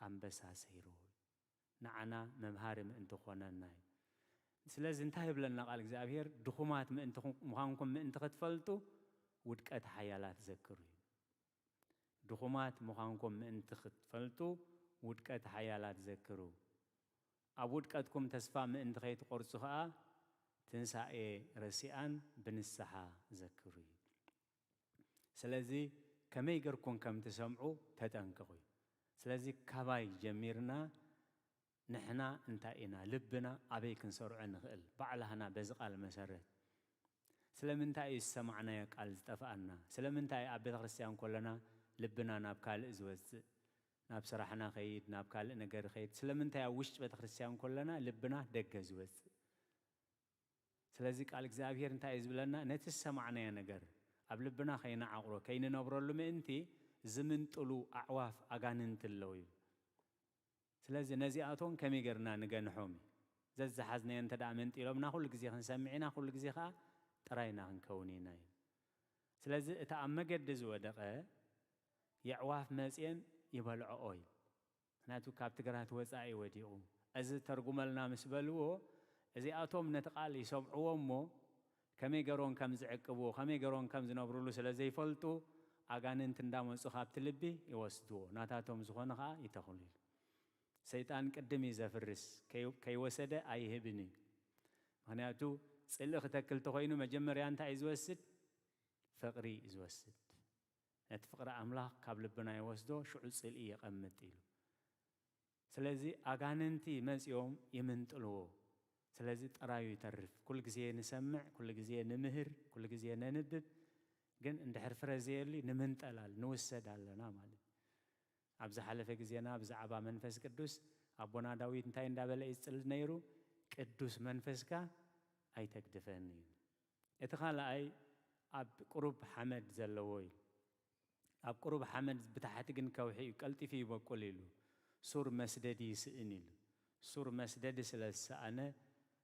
ኣንበሳ ሰይርዎ። ንዓና መምሃሪ ምእንቲ ክኾነና እዩ። ስለዚ እንታይ ይብለና ቃል እግዚኣብሔር? ድኹማት ምእንቲ ምዃንኩም ምእንቲ ክትፈልጡ ውድቀት ሓያላት ዘክሩ እዩ። ድኹማት ምዃንኩም ምእንቲ ክትፈልጡ ውድቀት ሓያላት ዘክሩ። ኣብ ውድቀትኩም ተስፋ ምእንቲ ከይትቆርጹ ኸኣ ትንሳኤ ረሲኣን ብንስሓ ዘክሩ እዩ። ስለዚ ከመይ ገርኩም ከም ትሰምዑ ተጠንቀቑ እዩ። ስለዚ ካባይ ጀሚርና ንሕና እንታይ ኢና ልብና ኣበይ ክንሰርዖ ንኽእል ባዕላህና በዚ ቃል መሰረት ስለምንታይ እዩ ዝሰማዕናዮ ቃል ዝጠፍኣና? ስለምንታይ ኣብ ቤተ ክርስቲያን ኮለና ልብና ናብ ካልእ ዝወፅእ? ናብ ስራሕና ኸይድ፣ ናብ ካልእ ነገር ኸይድ። ስለምንታይ ኣብ ውሽጢ ቤተ ክርስቲያን ኮለና ልብና ደገ ዝወፅእ? ስለዚ ቃል እግዚኣብሔር እንታይ እዩ ዝብለና? ነቲ ዝሰማዕናዮ ነገር ኣብ ልብና ከይንዓቕሮ ከይንነብረሉ ምእንቲ ዝምንጥሉ ኣዕዋፍ ኣጋንንቲ ኣለዉ እዩ። ስለዚ ነዚኣቶም ከመይ ገርና ንገንሖም እዩ። ዘዝሓዝናዮ እንተ ደኣ መንጢሎምና ኩሉ ግዜ ክንሰምዕ ኢና፣ ኩሉ ግዜ ኸኣ ጥራይና ክንከውን ኢና እዩ። ስለዚ እቲ ኣብ መገዲ ዝወደቐ የዕዋፍ መጽየን ይበልዖኦ እዩ። ምክንያቱ ካብ ትግራት ወጻኢ ወዲቑ። እዚ ተርጉመልና ምስ በልዎ እዚኣቶም ነቲ ቃል ይሰምዕዎ እሞ ከመይ ገሮም ከም ዝዕቅብዎ ከመይ ገሮም ከም ዝነብርሉ ስለ ዘይፈልጡ ኣጋንንቲ እንዳመጹ ካብቲ ልቢ ይወስድዎ ናታቶም ዝኾነ ከዓ ይተኽሉ ኢሉ። ሰይጣን ቅድም እዩ ዘፍርስ፣ ከይ-፣ ከይወሰደ ኣይህብን እዩ። ምኽንያቱ ጽልኢ ክተክል ተኾይኑ መጀመርያ እንታይ እዩ ዝወስድ? ፍቕሪ እዩ ዝወስድ። ነቲ ፍቕሪ ኣምላኽ ካብ ልብና ይወስዶ፣ ሽዑ ጽልኢ የቐምጥ ኢሉ። ስለዚ ኣጋንንቲ መጺኦም ይምንጥልዎ። ስለዚ ጥራዩ ይተርፍ። ኩሉ ግዜ ንሰምዕ፣ ኩሉ ግዜ ንምህር፣ ኩሉ ግዜ ነንብብ፣ ግን እንድሕር ፍረ ዘየሊ ንምንጠላል ንውሰድ ኣለና ማለት እዩ። ኣብ ዝሓለፈ ግዜና ብዛዕባ መንፈስ ቅዱስ ኣቦና ዳዊት እንታይ እንዳበለ ይጽል ነይሩ? ቅዱስ መንፈስካ ኣይተግድፈኒ እዩ። እቲ ካልኣይ ኣብ ቁሩብ ሓመድ ዘለዎ እዩ። ኣብ ቁሩብ ሓመድ ብታሕቲ ግን ከውሒ እዩ፣ ቀልጢፉ ይበቁል ኢሉ። ሱር መስደዲ ይስእን ኢሉ። ሱር መስደዲ ስለ ዝሰኣነ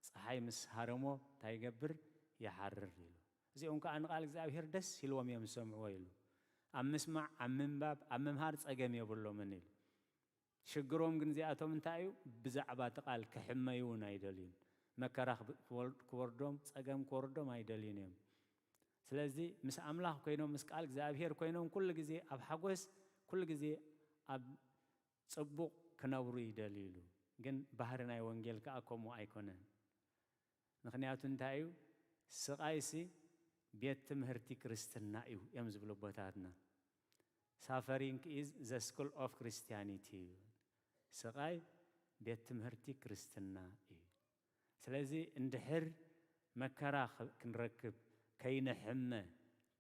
ጸሓይ ምስ ሃረሞ እንታይ ይገብር? ይሓርር ኢሉ። እዚኦም ከኣ ንቃል እግዚኣብሔር ደስ ኢልዎም እዮም ዝሰምዕዎ ኢሉ። ኣብ ምስማዕ፣ ኣብ ምንባብ፣ ኣብ ምምሃር ጸገም የብሎምን ኢሉ። ሽግሮም ግን እዚኣቶም እንታይ እዩ? ብዛዕባ እቲ ቃል ክሕመዩ እውን ኣይደልዩን። መከራ ክብ-፣ ክወር-፣ ክወርዶም፣ ጸገም ክወርዶም ኣይደልዩን እዮም። ስለዚ ምስ ኣምላኽ ኮይኖም፣ ምስ ቃል እግዚኣብሔር ኮይኖም ኩሉ ግዜ ኣብ ሓጎስ፣ ኩሉ ግዜ ኣብ ጽቡቕ ክነብሩ ይደልዩ ኢሉ። ግን ባህሪ ናይ ወንጌል ከኣ ከምኡ ኣይኮነን። ምኽንያቱ እንታይ እዩ? ስቓይሲ ቤት ትምህርቲ ክርስትና እዩ እዮም ዝብሉ ኣቦታትና። Suffering is the school of Christianity እዩ። ስቓይ ቤት ትምህርቲ ክርስትና እዩ። ስለዚ እንድሕር መከራ ኽ-፣ ክንረክብ፣ ከይንሕመ፣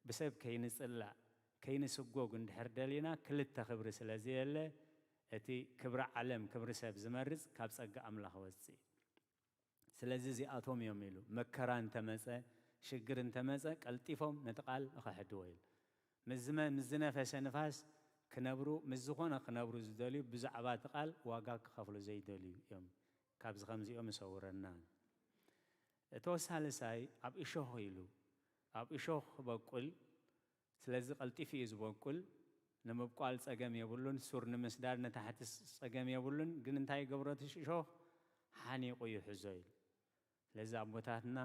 ብሰብ ከይንጽላእ፣ ከይንስጎግ እንድሕር ደሊና ክልተ ክብሪ ስለ ዘየለ እቲ ክብሪ ዓለም፣ ክብሪ ሰብ ዝመርጽ ካብ ጸጋ ኣምላኽ ወጽእ። ስለዚ እዚኣቶም እዮም ኢሉ፣ መከራ እንተመጸ፣ ሽግር እንተመጸ፣ ቀልጢፎም ነቲ ቃል እኸሕድዎ ኢሉ። ምስ ዝመ-፣ ምስ ዝነፈሰ ንፋስ ክነብሩ፣ ምስ ዝኾነ ክነብሩ ዝደልዩ፣ ብዛዕባ እቲ ቃል ዋጋ ክኸፍሉ ዘይደልዩ እዮም። ካብዚ ከምዚኦም ይሰውረና። እቲ ሳልሳይ ኣብ እሾኽ ኢሉ፣ ኣብ እሾኽ ክበቁል፣ ስለዚ ቀልጢፉ እዩ ዝበቁል። ንምብቋል ጸገም የብሉን፣ ሱር ንምስዳድ ንታሕቲ ጸገም የብሉን። ግን እንታይ ይገብሮ እቲ እሾኽ? ሓኒቑ ይሕዞ ኢሉ። ስለዚ ኣቦታትና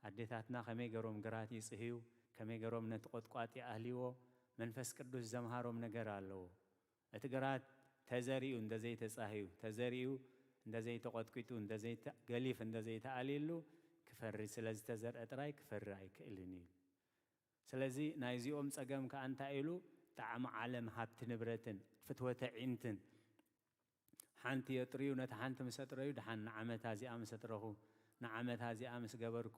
ኣዴታትና ከመይ ገሮም ግራት ይጽህዩ፣ ከመይ ገሮም ነቲ ቆጥቋጥ ይኣህልይዎ፣ መንፈስ ቅዱስ ዘምሃሮም ነገር ኣለዎ። እቲ ግራት ተዘሪኡ እንተዘይተጻህዩ፣ ተዘሪኡ እንተዘይተቆጥቂጡ፣ እንተዘይተ-፣ ገሊፍ እንተዘይተኣልየሉ ክፈሪ፣ ስለ ዝተዘርአ ጥራይ ክፈሪ ኣይክእልን እዩ። ስለዚ ናይዚኦም ጸገም ከኣ እንታይ ኢሉ? ጣዕሚ ዓለም፣ ሃብቲ ንብረትን ፍትወተ ዒንትን ሓንቲ የጥርዩ፣ ነቲ ሓንቲ ምስ ኣጥረዩ፣ ደሓን ንዓመታ እዚኣ ምስ ኣጥረኹ፣ ንዓመታ እዚኣ ምስ ገበርኩ፣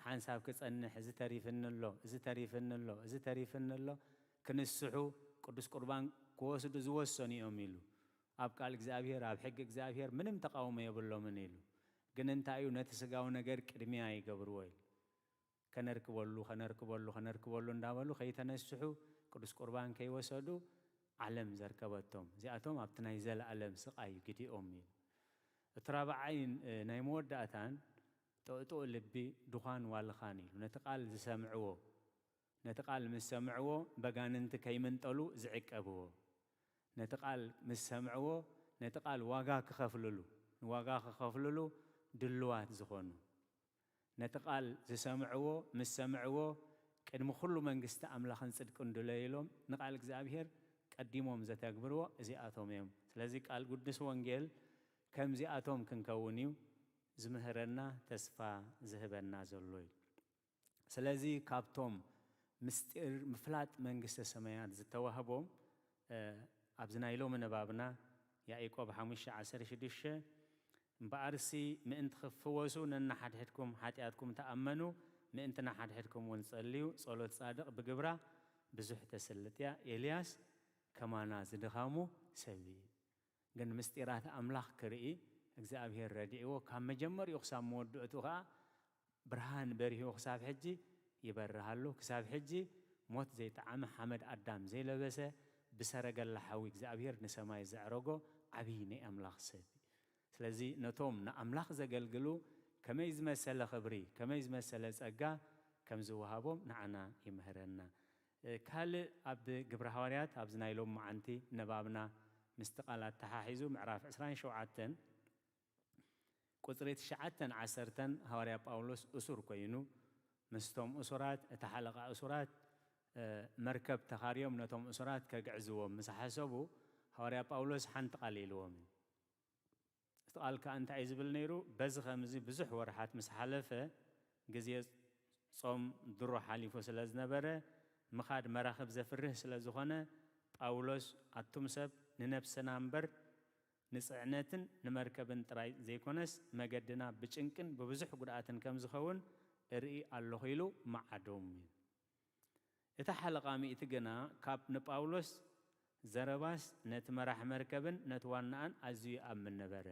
ሓንሳብ ክጸንሕ፣ እዚ ተሪፍኒ ኣሎ፣ እዚ ተሪፍኒ ኣሎ፣ እዚ ተሪፍኒ ኣሎ፣ ክንስሑ ቅዱስ ቁርባን ክወስዱ ዝወሰኑ እዮም ኢሉ። ኣብ ቃል እግዚኣብሔር፣ ኣብ ሕጊ እግዚኣብሔር ምንም ተቃውሞ የብሎምን ኢሉ። ግን እንታይ እዩ? ነቲ ስጋዊ ነገር ቅድሚያ ይገብርዎ ኢሉ። ከነርክበሉ፣ ከነርክበሉ፣ ከነርክበሉ እንዳበሉ ከይተነስሑ፣ ቅዱስ ቁርባን ከይወሰዱ ዓለም ዘርከበቶም። እዚኣቶም ኣብቲ ናይ ዘለኣለም ስቓይ ግዲኦም እዩ። እቲ ራብዓይን፣ እ፣ ናይ መወዳእታን ጥቕጥቕ ልቢ ድዃን ዋልኻን እዩ። ነቲ ቃል ዝሰምዕዎ፣ ነቲ ቃል ምስ ሰምዕዎ በጋንንቲ ከይምንጠሉ ዝዕቀብዎ፣ ነቲ ቃል ምስ ሰምዕዎ ነቲ ቃል ዋጋ ክኸፍልሉ፣ ንዋጋ ክኸፍልሉ ድልዋት ዝኾኑ፣ ነቲ ቃል ዝሰምዕዎ ምስ ሰምዕዎ ቅድሚ ኩሉ መንግስቲ ኣምላኽን ጽድቅን ድለዩ ኢሎም ንቃል እግዚኣብሔር ቀዲሞም ዘተግብርዎ እዚኣቶም እዮም። ስለዚ ቃል ቅዱስ ወንጌል ከምዚኣቶም ክንከውን እዩ ዝምህረና፣ ተስፋ ዝህበና ዘሎ እዩ። ስለዚ ካብቶም ምስጢር ምፍላጥ መንግስተ ሰማያት ዝተዋህቦም፣ እ፣ ኣብዚ ናይ ሎሚ ንባብና ያዕቆብ ሓሙሽተ ዓሰርተ ሽዱሽተ፣ እምበኣርሲ ምእንቲ ክትፍወሱ ነንሓድሕድኩም ሓጢኣትኩም ተኣመኑ፣ ምእንቲ ንሓድሕድኩም እውን ጸልዩ፣ ጸሎት ጻድቕ ብግብራ ብዙሕ ተስልጥ እያ። ኤልያስ ከማና ዝድኻሙ ሰብ እዩ። ግን ምስጢራት ኣምላኽ ክርኢ እግዚኣብሔር ረዲእዎ፣ ካብ መጀመሪኡ ክሳብ መወድእቱ ኸኣ ብርሃን በሪሁ ክሳብ ሕጂ ይበርህ ኣሎ። ክሳብ ሕጂ ሞት ዘይጠዓመ ሓመድ ኣዳም ዘይለበሰ ብሰረገላ ሓዊ እግዚኣብሔር ንሰማይ ዘዕረጎ ዓብዪ ናይ ኣምላኽ ሰብ እዩ። ስለዚ ነቶም ንኣምላኽ ዘገልግሉ ከመይ ዝመሰለ ክብሪ፣ ከመይ ዝመሰለ ጸጋ ከም ዝወሃቦም ንዓና ይምህረና። እ፣ ካልእ ኣብ ግብረ ሃዋርያት ኣብዚ ናይ ሎሚ መዓንቲ ንባብና ምስቲ ቃል ኣተሓሒዙ ምዕራፍ ዕስራን ሸውዓተን ቁጽሪ ትሽዓተን ዓሰርተን ሃዋርያ ጳውሎስ እሱር ኮይኑ ምስቶም እሱራት፣ እቲ ሓለቓ እሱራት፣ እ፣ መርከብ ተኻርዮም ነቶም እሱራት ከግዕዝዎም ምስ ሓሰቡ ሃዋርያ ጳውሎስ ሓንቲ ቃል ኢልዎም እዩ። እቲ ቃል ከኣ እንታይ እዩ ዝብል ነይሩ? በዚ ኸምዚ ብዙሕ ወርሓት ምስ ሓለፈ፣ ግዜ ጾም ድሮ ሓሊፉ ስለ ዝነበረ፣ ምኻድ መራኽብ ዘፍርህ ስለ ዝኾነ፣ ጳውሎስ፣ ኣቱም ሰብ፣ ንነብስና እምበር ንጽዕነትን ንመርከብን ጥራይ ዘይኮነስ፣ መገድና ብጭንቅን ብብዙሕ ጉድኣትን ከም ዝኸውን እርኢ ኣለኹ ኢሉ መዓዶም እዩ። እቲ ሓለቓ ሚእቲ ግና ካብ ንጳውሎስ ዘረባስ ነቲ መራሕ መርከብን ነቲ ዋናኣን ኣዝዩ ይኣምን ነበረ።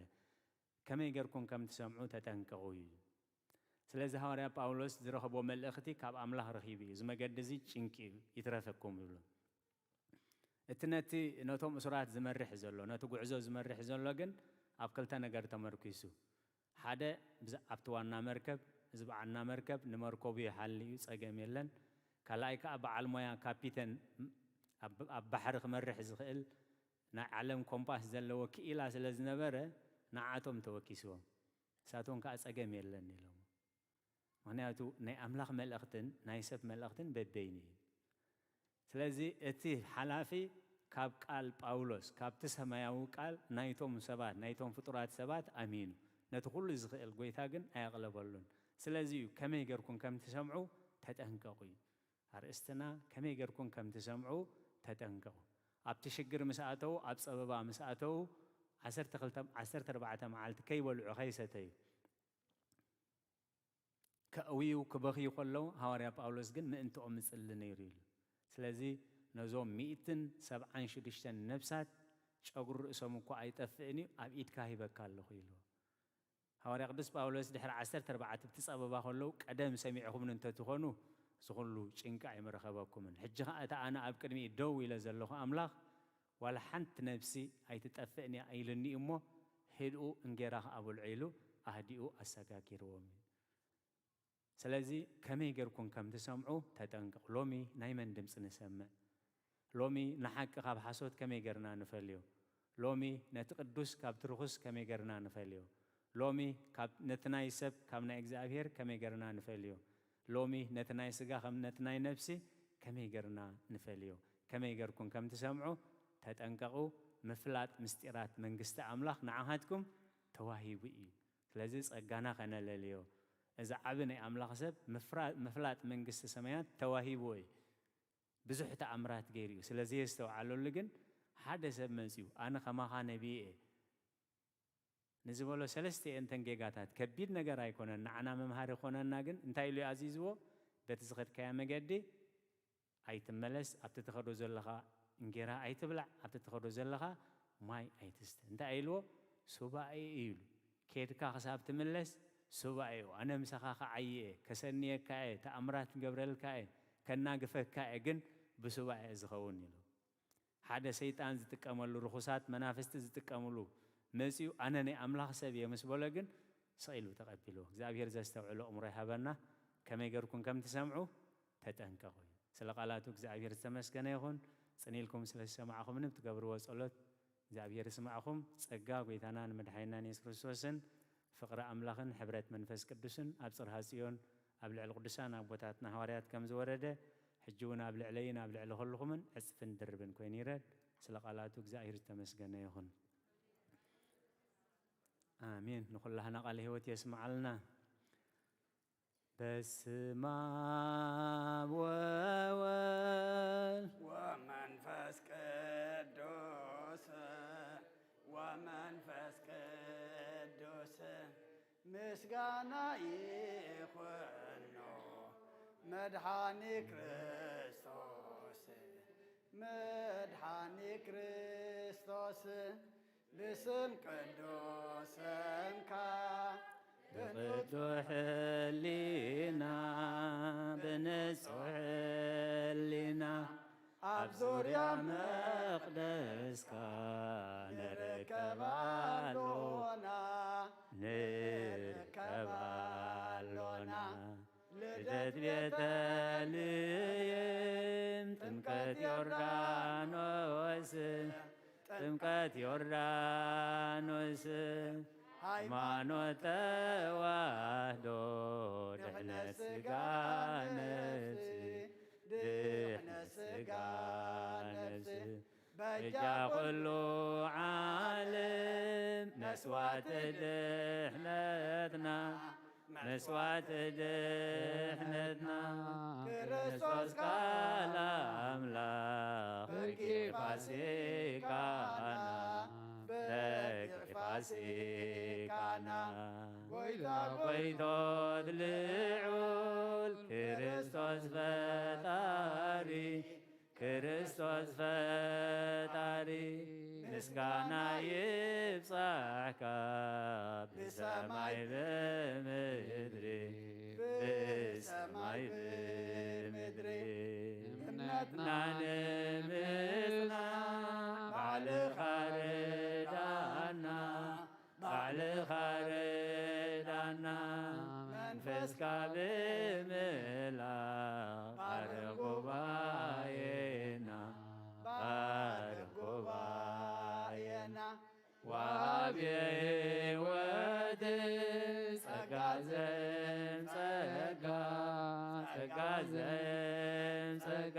ከመይ ጌርኩም ከም ትሰምዑ ተጠንቀቑ እዩ። ስለዚ ሃዋርያ ጳውሎስ ዝረኸቦ መልእኽቲ ካብ ኣምላኽ ረኺቡ እዩ። እዚ መገዲ እዚ ጭንቂ እዩ፣ ይትረፈኩም ይብሎ። እቲ ነቲ፣ ነቶም እሱራት ዝመርሕ ዘሎ፣ ነቲ ጉዕዞ ዝመርሕ ዘሎ ግን ኣብ ክልተ ነገር ተመርኲሱ። ሓደ፣ ብዛ-፣ ኣብቲ ዋና መርከብ፣ እዚ በዓልና መርከብ ንመርከቡ ይሓሊ እዩ፣ ጸገም የለን። ካልኣይ ከኣ በዓል ሞያ ካፒተን ኣብ፣ ኣብ ባሕሪ ክመርሕ ዝኽእል ናይ ዓለም ኮምፓስ ዘለዎ ክኢላ ስለ ዝነበረ ንዓቶም ተወኪስዎም። ንሳቶም ከኣ ጸገም የለን ኢሎም። ምኽንያቱ ናይ ኣምላኽ መልእኽትን ናይ ሰብ መልእኽትን በበይኑ እዩ። ስለዚ እቲ ሓላፊ ካብ ቃል ጳውሎስ፣ ካብቲ ሰማያዊ ቃል ናይቶም ሰባት፣ ናይቶም ፍጡራት ሰባት ኣሚኑ፣ ነቲ ኩሉ ዝኽእል ጐይታ ግን ኣየቕለበሉን። ስለዚ እዩ ከመይ ጌርኩም ከም ትሰምዑ ተጠንቀቑ እዩ። ኣርእስትና ከመይ ጌርኩም ከም ትሰምዑ ተጠንቀቑ። ኣብቲ ሽግር ምስ ኣተዉ፣ ኣብ ጸበባ ምስ ኣተዉ፣ ዓሰርተ ክልተ፣ ዓሰርተ ኣርባዕተ መዓልቲ ከይበልዑ ከይሰተዩ፣ ከእውዩ ክበኽዩ ከለዉ ሃዋርያ ጳውሎስ ግን ምእንትኦም እጽሊ ነይሩ ኢሉ። ስለዚ ነዞም ሚእትን ሰብዓን ሽዱሽተን ነብሳት ጨጉሪ ርእሶም እኳ ኣይጠፍእን እዩ፣ ኣብ ኢድካ ሂበካ ኣለኹ ኢልዎ። ሃዋርያ ቅዱስ ጳውሎስ ድሕሪ ዓሰርተ ኣርባዕተ ኣብቲ ጸበባ ከለዉ ቀደም ሰሚዕኹምኒ እንተትኾኑ እዚ ኹሉ ጭንቂ ኣይምረኸበኩምን። ሕጂ ኸኣ እቲ ኣነ ኣብ ቅድሚኡ ደው ኢለ ዘለኹ ኣምላኽ ዋላ ሓንቲ ነብሲ ኣይትጠፍእን እያ ኢሉኒ እሞ፣ ሂድኡ እንጌራ ከኣ ብልዑ ኢሉ ኣህዲኡ ኣሰጋጊርዎም እዩ። ስለዚ ከመይ ጌርኩም ከም ትሰምዑ ተጠንቀቑ። ሎሚ ናይ መን ድምፂ ንሰምዕ? ሎሚ ንሓቂ ካብ ሓሶት ከመይ ጌርና ንፈልዮ? ሎሚ ነቲ ቅዱስ ካብቲ ርኹስ ከመይ ጌርና ንፈልዮ? ሎሚ ካብ፣ ነቲ ናይ ሰብ ካብ ናይ እግዚኣብሔር ከመይ ጌርና ንፈልዮ? ሎሚ ነቲ ናይ ስጋ ከም ነቲ ናይ ነፍሲ ከመይ ጌርና ንፈልዮ? ከመይ ጌርኩም ከም ትሰምዑ ተጠንቀቑ። ምፍላጥ ምስጢራት መንግስቲ ኣምላኽ ንዓኻትኩም ተዋሂቡ እዩ። ስለዚ ጸጋና ከነለልዮ። እዚ ዓቢ ናይ ኣምላኽ ሰብ ምፍራ-፣ ምፍላጥ መንግስቲ ሰማያት ተዋሂብዎ እዩ። ብዙሕ ተኣምራት ገይሩ እዩ። ስለ ዘየስተውዓለሉ ግን ሓደ ሰብ መጺኡ፣ "ኣነ ከማኻ ነቢይ እየ" ንዝበሎ ሰለስተ እየንተን ጌጋታት ከቢድ ነገር ኣይኮነን፣ ንዓና መምሃሪ ኮነና። ግን እንታይ ኢሉ እዩ ኣዚዝዎ? "በቲ ዝኸድካዮ መገዲ ኣይትመለስ፣ ኣብቲ ትኸዶ ዘለኻ እንጌራ ኣይትብላዕ፣ ኣብቲ ትኸዶ ዘለኻ ማይ ኣይትስተ." እንታይ ኢልዎ? "ሱባኤ እዩ" ኢሉ። "ኬድካ ክሳብ ትምለስ ሱባኤ እዩ። ኣነ ምሳኻ ክዓዪ እየ፣ ከሰንየካ እየ፣ ተኣምራት ክገብረልካ እየ፣ ከናግፈካ እየ፣ ግን ብሱባኤ እዩ ዝኸውን" ኢሉ። ሓደ ሰይጣን ዝጥቀመሉ፣ ርኹሳት መናፍስቲ ዝጥቀምሉ መጺኡ፣ "ኣነ ናይ ኣምላኽ ሰብ እየ" ምስ በሎ ግን ስቕ ኢሉ ተቐቢልዎ። እግዚኣብሔር ዘስተውዕሎ ኣእምሮ ይሃበና። ከመይ ገርኩም ከም ትሰምዑ ተጠንቀቑ እዩ። ስለ ቃላቱ እግዚኣብሔር ዝተመስገነ ይኹን። ጽን ኢልኩም ስለ ዝሰማዕኹምኒ ብትገብርዎ ጸሎት እግዚኣብሔር ይስማዕኹም። ጸጋ ጐይታናን መድሓኒናን የሱስ ክርስቶስን ፍቕሪ ኣምላኽን ሕብረት መንፈስ ቅዱስን ኣብ ጽርሃ ጽዮን ኣብ ልዕሊ ቅዱሳን ኣቦታትና ሃዋርያት ከም ዝወረደ፣ ሕጂ እውን ኣብ ልዕለይን ኣብ ልዕሊ ኩልኹምን ዕጽፍን ድርብን ኮይኑ ይረድ። ስለ ቃላቱ እግዚኣብሔር ዝተመስገነ ይኹን። ኣሜን። ንኹላህና ቃለ ህይወት የስምዓልና። በስመ አብ ወወልድ ወመንፈስ ቅዱስ፣ ወመንፈስ ቅዱስ ምስጋና ይኹኖ መድኃኒ ክርስቶስ፣ መድኃኒ ክርስቶስ። ብስም ቅዱስ ስምካ ብንጹሕ ሕሊና፣ ብንጹሕ ሕሊና ኣብ ዙርያ መቕደስካ ንርከብ ኣሎና፣ ንርከብ ኣሎና። ልደት ቤተልሔም፣ ጥምቀት ዮርዳኖስ፣ ጥምቀት ዮርዳኖስ፣ ሃይማኖት ተዋህዶ፣ ድሕነት ሥጋ ነፍስ፣ ድሕነት ሥጋ ነፍስ፣ በጃ ኩሉ ዓለም፣ መስዋዕቲ ድሕነትና፣ መስዋዕቲ ድሕነትና፣ ክርስቶስ ቃል ኣምላኽ፣ በጊዕ ፋሲካና፣ በጊዕ ፋሲካና፣ ጎይታ ጎይቶት ልዑል፣ ክርስቶስ ፈጣሪ፣ ክርስቶስ ፈጣሪ፣ ምስጋና ይብጻሕካ፣ ብሰማይ ብምድሪ፣ ብሰማይ ብምድሪ። እምነትና ንምጽና፣ ባዕልኻ ርዳና፣ ባዕልኻ ርዳና፣ መንፈስካ ብምላእ ባርኽ ጉባኤና፣ ባርኽ ጉባኤና። ወሃቢ ሕይወት ጸጋ ዘእም ጸጋ፣ ጸጋ ዘእም ጸጋ።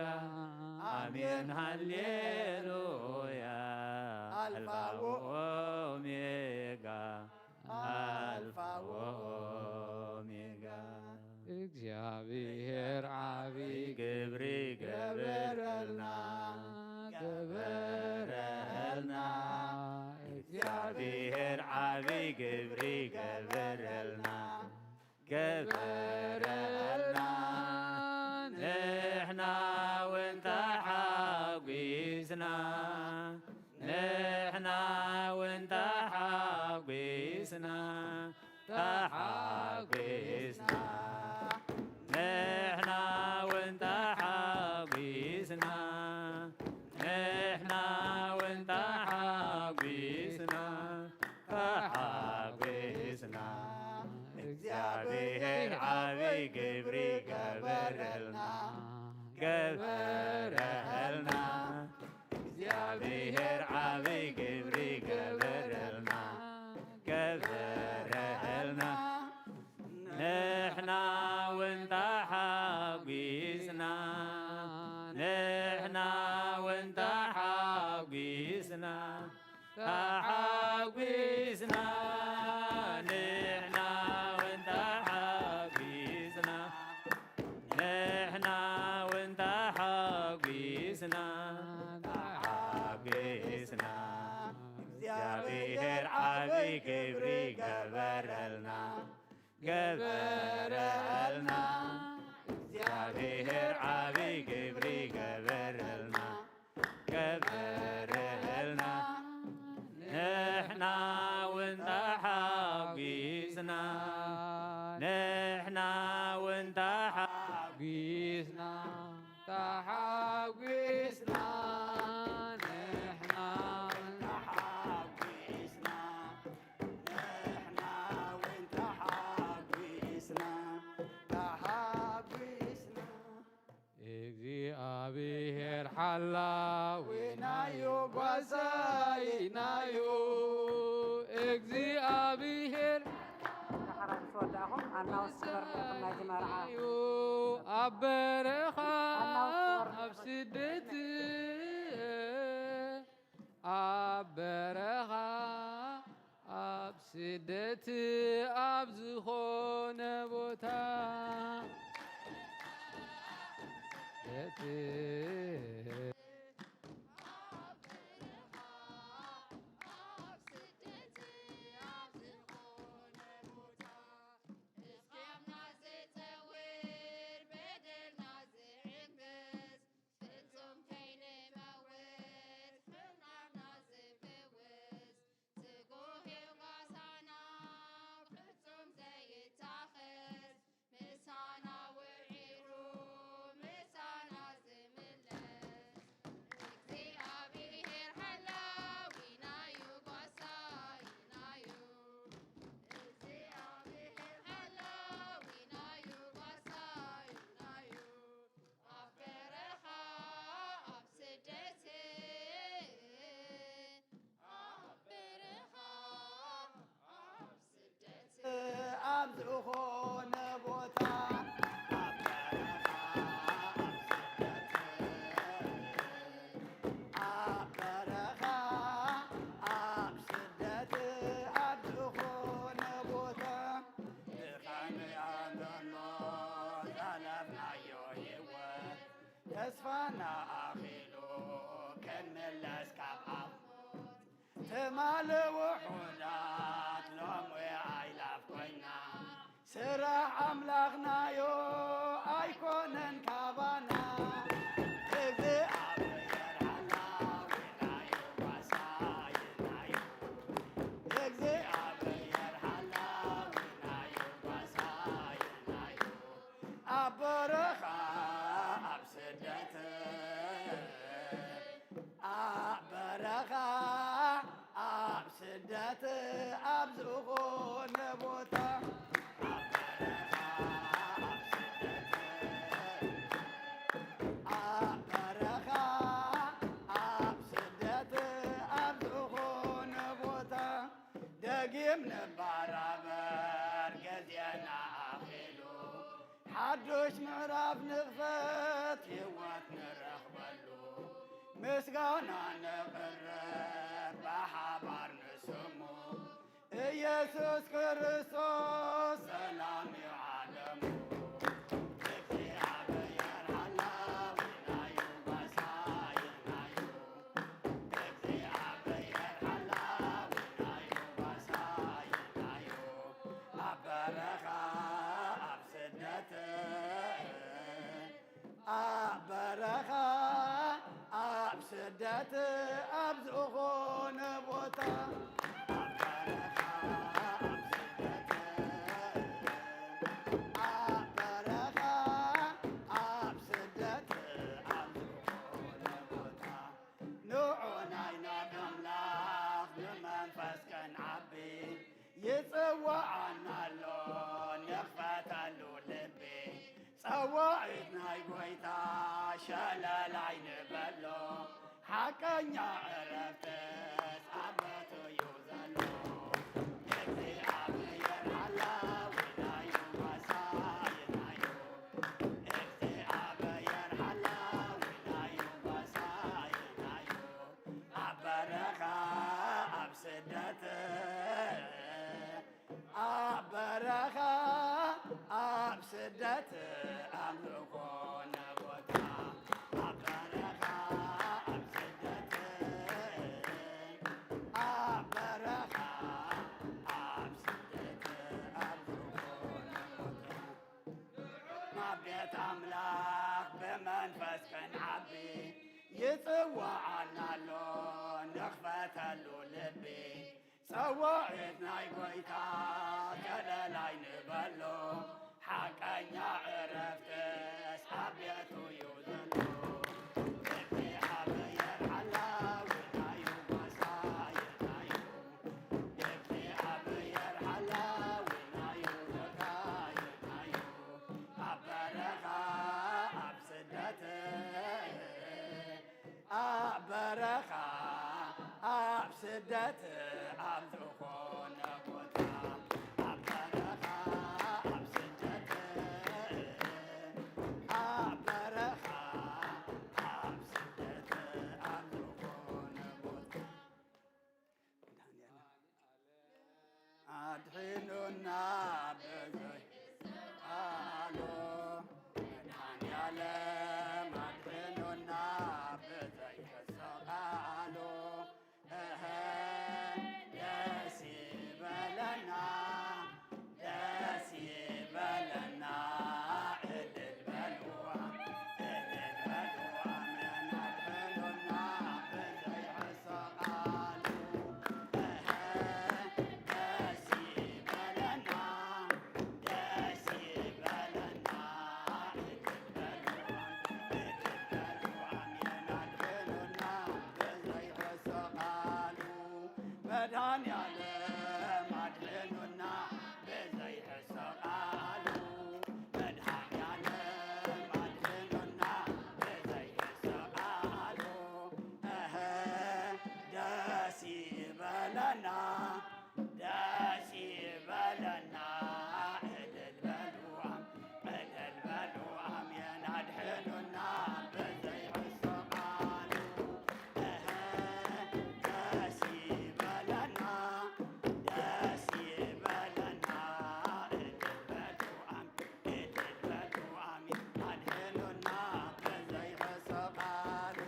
ኣሜን ሃሌሉያ፣ ኣልፋ ወኦሜጋ፣ ኣልፋ ወኦሜጋ። እግዚኣብሔር ዓቢ ግብሪ ገበረልና፣ ገበረልና። እግዚኣብሔር ዓቢ ግብሪ ገበረልና፣ ገበረልና። ንሕና እውን ተሓጒስና፣ ንሕና እውን ተሓጒስና፣ ተሓጒስና። ንሕና እውን ተሓጒስና፣ ንሕና እውን ተሓጒስና፣ ንሕና እውን ተሓጒስና፣ ንሕና እውን ተሓጒስና፣ ተሓጒስና። እግዚኣብሔር ዓቢ ክብሪ ገበረልና፣ ገበረልና። እግዚኣብሔር ዓቢ ክብሪ ገበረልና፣ ገበረልና። ንሕና እውን ተሓጒስና፣ ንሕና እውን ተሓጒስና፣ ተሓጒስና። ንሕና እውን ተሓጒስና፣ ንሕና እውን ተሓጒስና፣ ተሓጒስና። እግዚኣብሔር ሓላዊናዩ፣ ጓሳይናዩ። እግዚኣብሔር ዳሕራይ ምስ ወዳእኹም ኣናውስ ግበርለኩም ናይቲ መርዓ። ዩ ኣብ በረኻ ኣናውስ ግበርለኩም። ኣብ ስደት ኣብ በረኻ ኣብ ስደት ኣብ ዝኾነ ቦታ ስደት ፍጹም ከይንመውት ሕማምና ዝፍውስ ትጉህ እዩ ጓሳና ፍጹም ዘይታኸስ ምሳና ውዒሉ ምሳና ዝምለስ እግዚኣብሔር ሓላዊናዩ ጓሳይናዩ እግዚኣብሔር ሓላዊናዩ ጓሳይናዩ ኣብ በረኻ ኣብ ስደት ኣብ በረኻ ኣብ ስደት ኣብ ዝኾነ ቦታ ኣብ በረኻ ኣብ ስደት ኣብ በረኻ ኣብ ስደት ኣብ ዝኾነ ቦታ ብኸመይ ኣንተሎ ዘለፍናዮ ህይወት ተስፋና ኣኺሉ ክንምለስ ካብ ዓሞት ትማሊ ውሑዳት ሎሚ ኣይላፍ ኮይና ስራሕ ኣምላኽናዮ ኣይኮነን ካባና እግዚኣብሔር ሓላዊናዮ ጓሳይናዮ እግዚኣብሔር ሓላዊናዮ ጓሳይናዮ ኣብ በረኻ ኣብ ስደት ኣብ በረኻ ኣብ ስደት ኣብ ዝኾነ ቦታ ኣብ በረኻ ኣብ ስደት ኣብ በረኻ ኣብ ስደት ኣብ ዝኾነ ቦታ ደጊም ንባራበር ግዜና ኣኺሉ ሓድሽ ምዕራፍ ንኽፈት ህይወት ንረኽበሉ ምስጋና ነቕርብ ብሓባር ንስሙ ኢየሱስ ክርስቶስ ሰላም እዩ ዓለሙ እግዚኣብሔር ሓላዊናዩ መሳይናዩ እግዚኣብሔር ሓላዊናዩ መሳይናዩ ኣብ በረኻ ኣብ ስደት ኣብ በረኻ ኣብ ስደት ኣብ ዝኾነ ቦታ ኣብ በረኻ ኣብ ስደት ኣብ በረኻ ኣብ ስደት ኣብ ዝኾነ ቦታ ንዑ ናይ ናብ ኣምላኽ ብመንፈስ ክንዓቢ ይጽውዓና ኣሎ ንኽፈተሉ ልቢ ጸዋዒት ናይ ጐይታ ሸለል ኣይንበሎ ሓቀኛ ዕረፍትስ ኣብ ቤቱ እዩ ዘሎ እግዚኣብሔር ሓላዊናዩ መሳይናዩ እግዚኣብሔር ሓላዊናዩ መሳይናዩ ኣብ በረኻ ኣብ ስደት፣ ኣብ በረኻ ኣብ ስደት፣ ኣብ ዝኾነ ቦታ፣ ኣብ በረኻ ኣብ ስደት፣ ኣብ በረኻ ኣብ ስደት፣ ኣብ ዝኾነ ቦታ ናብ ቤት ኣምላኽ ብመንፈስ ክንዓቢ ይጽውዓና ኣሎ ንኽፈተሉ ልቢ። ጸዋዒት ናይ ጐይታ ገለል ኣይንበሎ፣ ሓቀኛ ዕረፍትስ ኣብ ቤቱ እዩ ዘሎ። እግዚኣብሔር ሓላውናዩ፣ ጓሳይናዩ። እግዚኣብሔር ሓላውናዩ፣ ዘካይናዩ። ኣብ በረኻ ኣብ ስደት፣ ኣብ በረኻ ኣብ ስደት፣ ኣብ ዝኾነ ቦታ፣ ኣብ በረኻ ኣብ ስደት፣ ኣብ በረኻ ኣብ ስደት፣ ኣብ ዝኾነ ቦታ። መድኃኔዓለም ኣድሒኑና ብዘይ ቃሉ፣ መድኃኔዓለም ኣድሒኑና ብዘይ ሕሶ ቃሉ። እህ፣ ደስ ይበለና፣ ደስ ይበለና፣ እልል በሉ፣ እልል በሉ፣ ኣሜን ኣድሒኑና ብዘይ ሕሶ ቃሉ። እህ፣ ደስ ይበለና፣ ደስ ይበለና፣ እልል በሉ፣ እልል በሉ፣ ኣሜን ኣድሒኑና ብዘይ ሕሶ ቃሉ። መድኃኔዓለም ኣድሒኑና ብዘይ ሕሶ ቃሉ። መድኃኔዓለም ኣድሒኑና ብዘይ ሕሶ ቃሉ። እህ፣ ደስ ይበለና፣ ደስ ይበለና፣ እልል በሉ፣ እልል በሉ፣ ኣሜን ኣድሒኑና ብዘይ ሕሶ ቃሉ። እህ፣ ደስ ይበለና፣ ደስ ይበለና፣ እልል በሉ፣ ኣም-፣ እልል በሉ፣ ኣሜን ኣድሒኑና ብዘይ ሕሶ ቃሉ።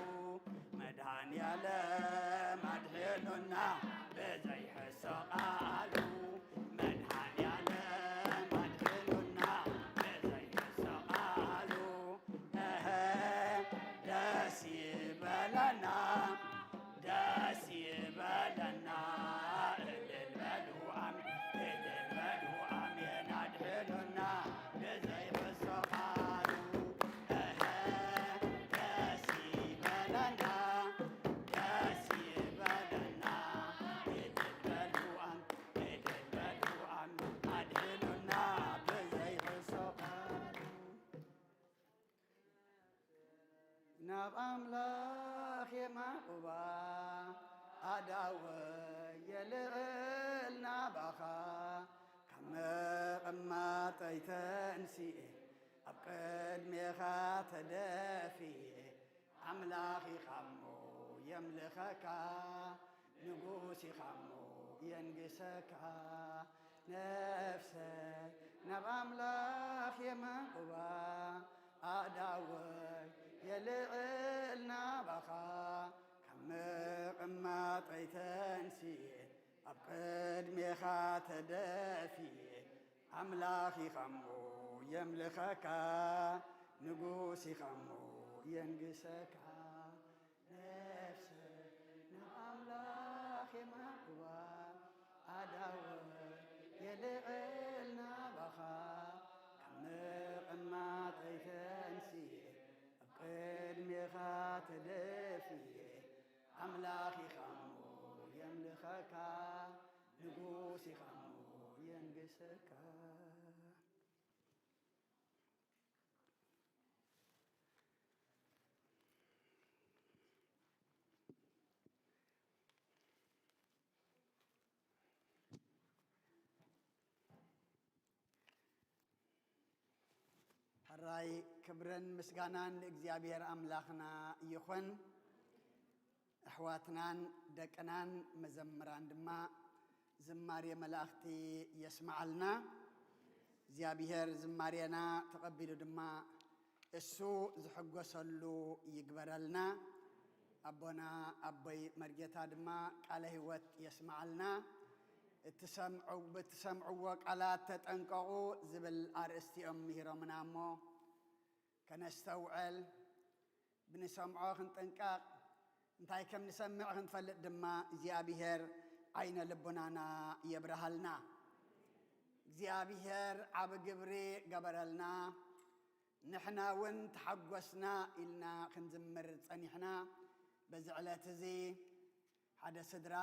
መድኃኔዓለም ኣድሒኑና ብዘይ ሕሶ ቃሉ። መድኃኔዓለም ኣድሒኑና ብዘይ ሕሶ ቃሉ። እህ፣ ደስ ይበለና፣ ደስ ይበለና፣ እልል በሉ ኣም-፣ እልል በሉ ኣሜን ኣድሒኑና ብዘይ ሕሶ ቃሉ። እህ፣ ደስ ይበለና፣ ደስ ይበለና፣ እልል በሉ ኣም-፣ እልል በሉ ኣም-፣ ኣድሒኑና ብዘይ ሕሶ ቃሉ። ናብ ኣምላኽ የማዕቁባ ኣእዳወይ የልዕል ናባኻ፣ ካብ መቐማጠይ ተንሲኤ ኣብ ቅድሜኻ ተደፊኤ፣ ኣምላኽ ኢኻሞ የምልኸካ፣ ንጉስ ኢኻሞ የንግሰካ። ነፍሰይ ናብ ኣምላኽ የማዕቁባ፣ ኣእዳወይ የልዕል ናባኻ፣ ካብ ምቕማጠይ ተንሲኤ ኣብ ቅድሜኻ ተደፊኤ፣ ኣምላኽ ኢኻሞ የምልኸካ፣ ንጉስ ኢኻሞ የንግሰካ። ነፍሰይ ንኣምላኽ የማዕቁባ፣ ኣእዳወይ የልዕል ናባኻ፣ ካብ ምቕማጠይ ተንሲኤ ኣብ ቅድሜኻ ተደፊኤ፣ ኣምላኽ ኢኻሞ የምልኸካ፣ ንጉስ ኢኻሞ የንግሰካ። ሕራይ ክብርን ምስጋናን ንእግዚኣብሔር ኣምላኽና ይኹን። ኣሕዋትናን ደቅናን መዘምራን ድማ ዝማሬ መላእኽቲ የስምዓልና። እግዚኣብሔር ዝማሬና ተቐቢሉ ድማ እሱ ዝሕጎሰሉ ይግበረልና። ኣቦና ኣቦይ መርጌታ ድማ ቃለ ህይወት የስምዓልና። እትሰምዑ-፣ ብትሰምዕዎ ቃላት ተጠንቀቑ ዝብል ኣርእስቲ እዮም ምሂሮምና እሞ ከነስተውዕል፣ ብንሰምዖ ክንጥንቀቕ፣ እንታይ ከም ንሰምዕ ክንፈልጥ ድማ እግዚኣብሔር ዓይነ ልቡናና የብርሃልና። እግዚኣብሔር ዓቢ ግብሪ ገበረልና። ንሕና እውን ተሓጎስና ኢልና ክንዝምር ጸኒሕና። በዚ ዕለት እዚ ሓደ ስድራ፣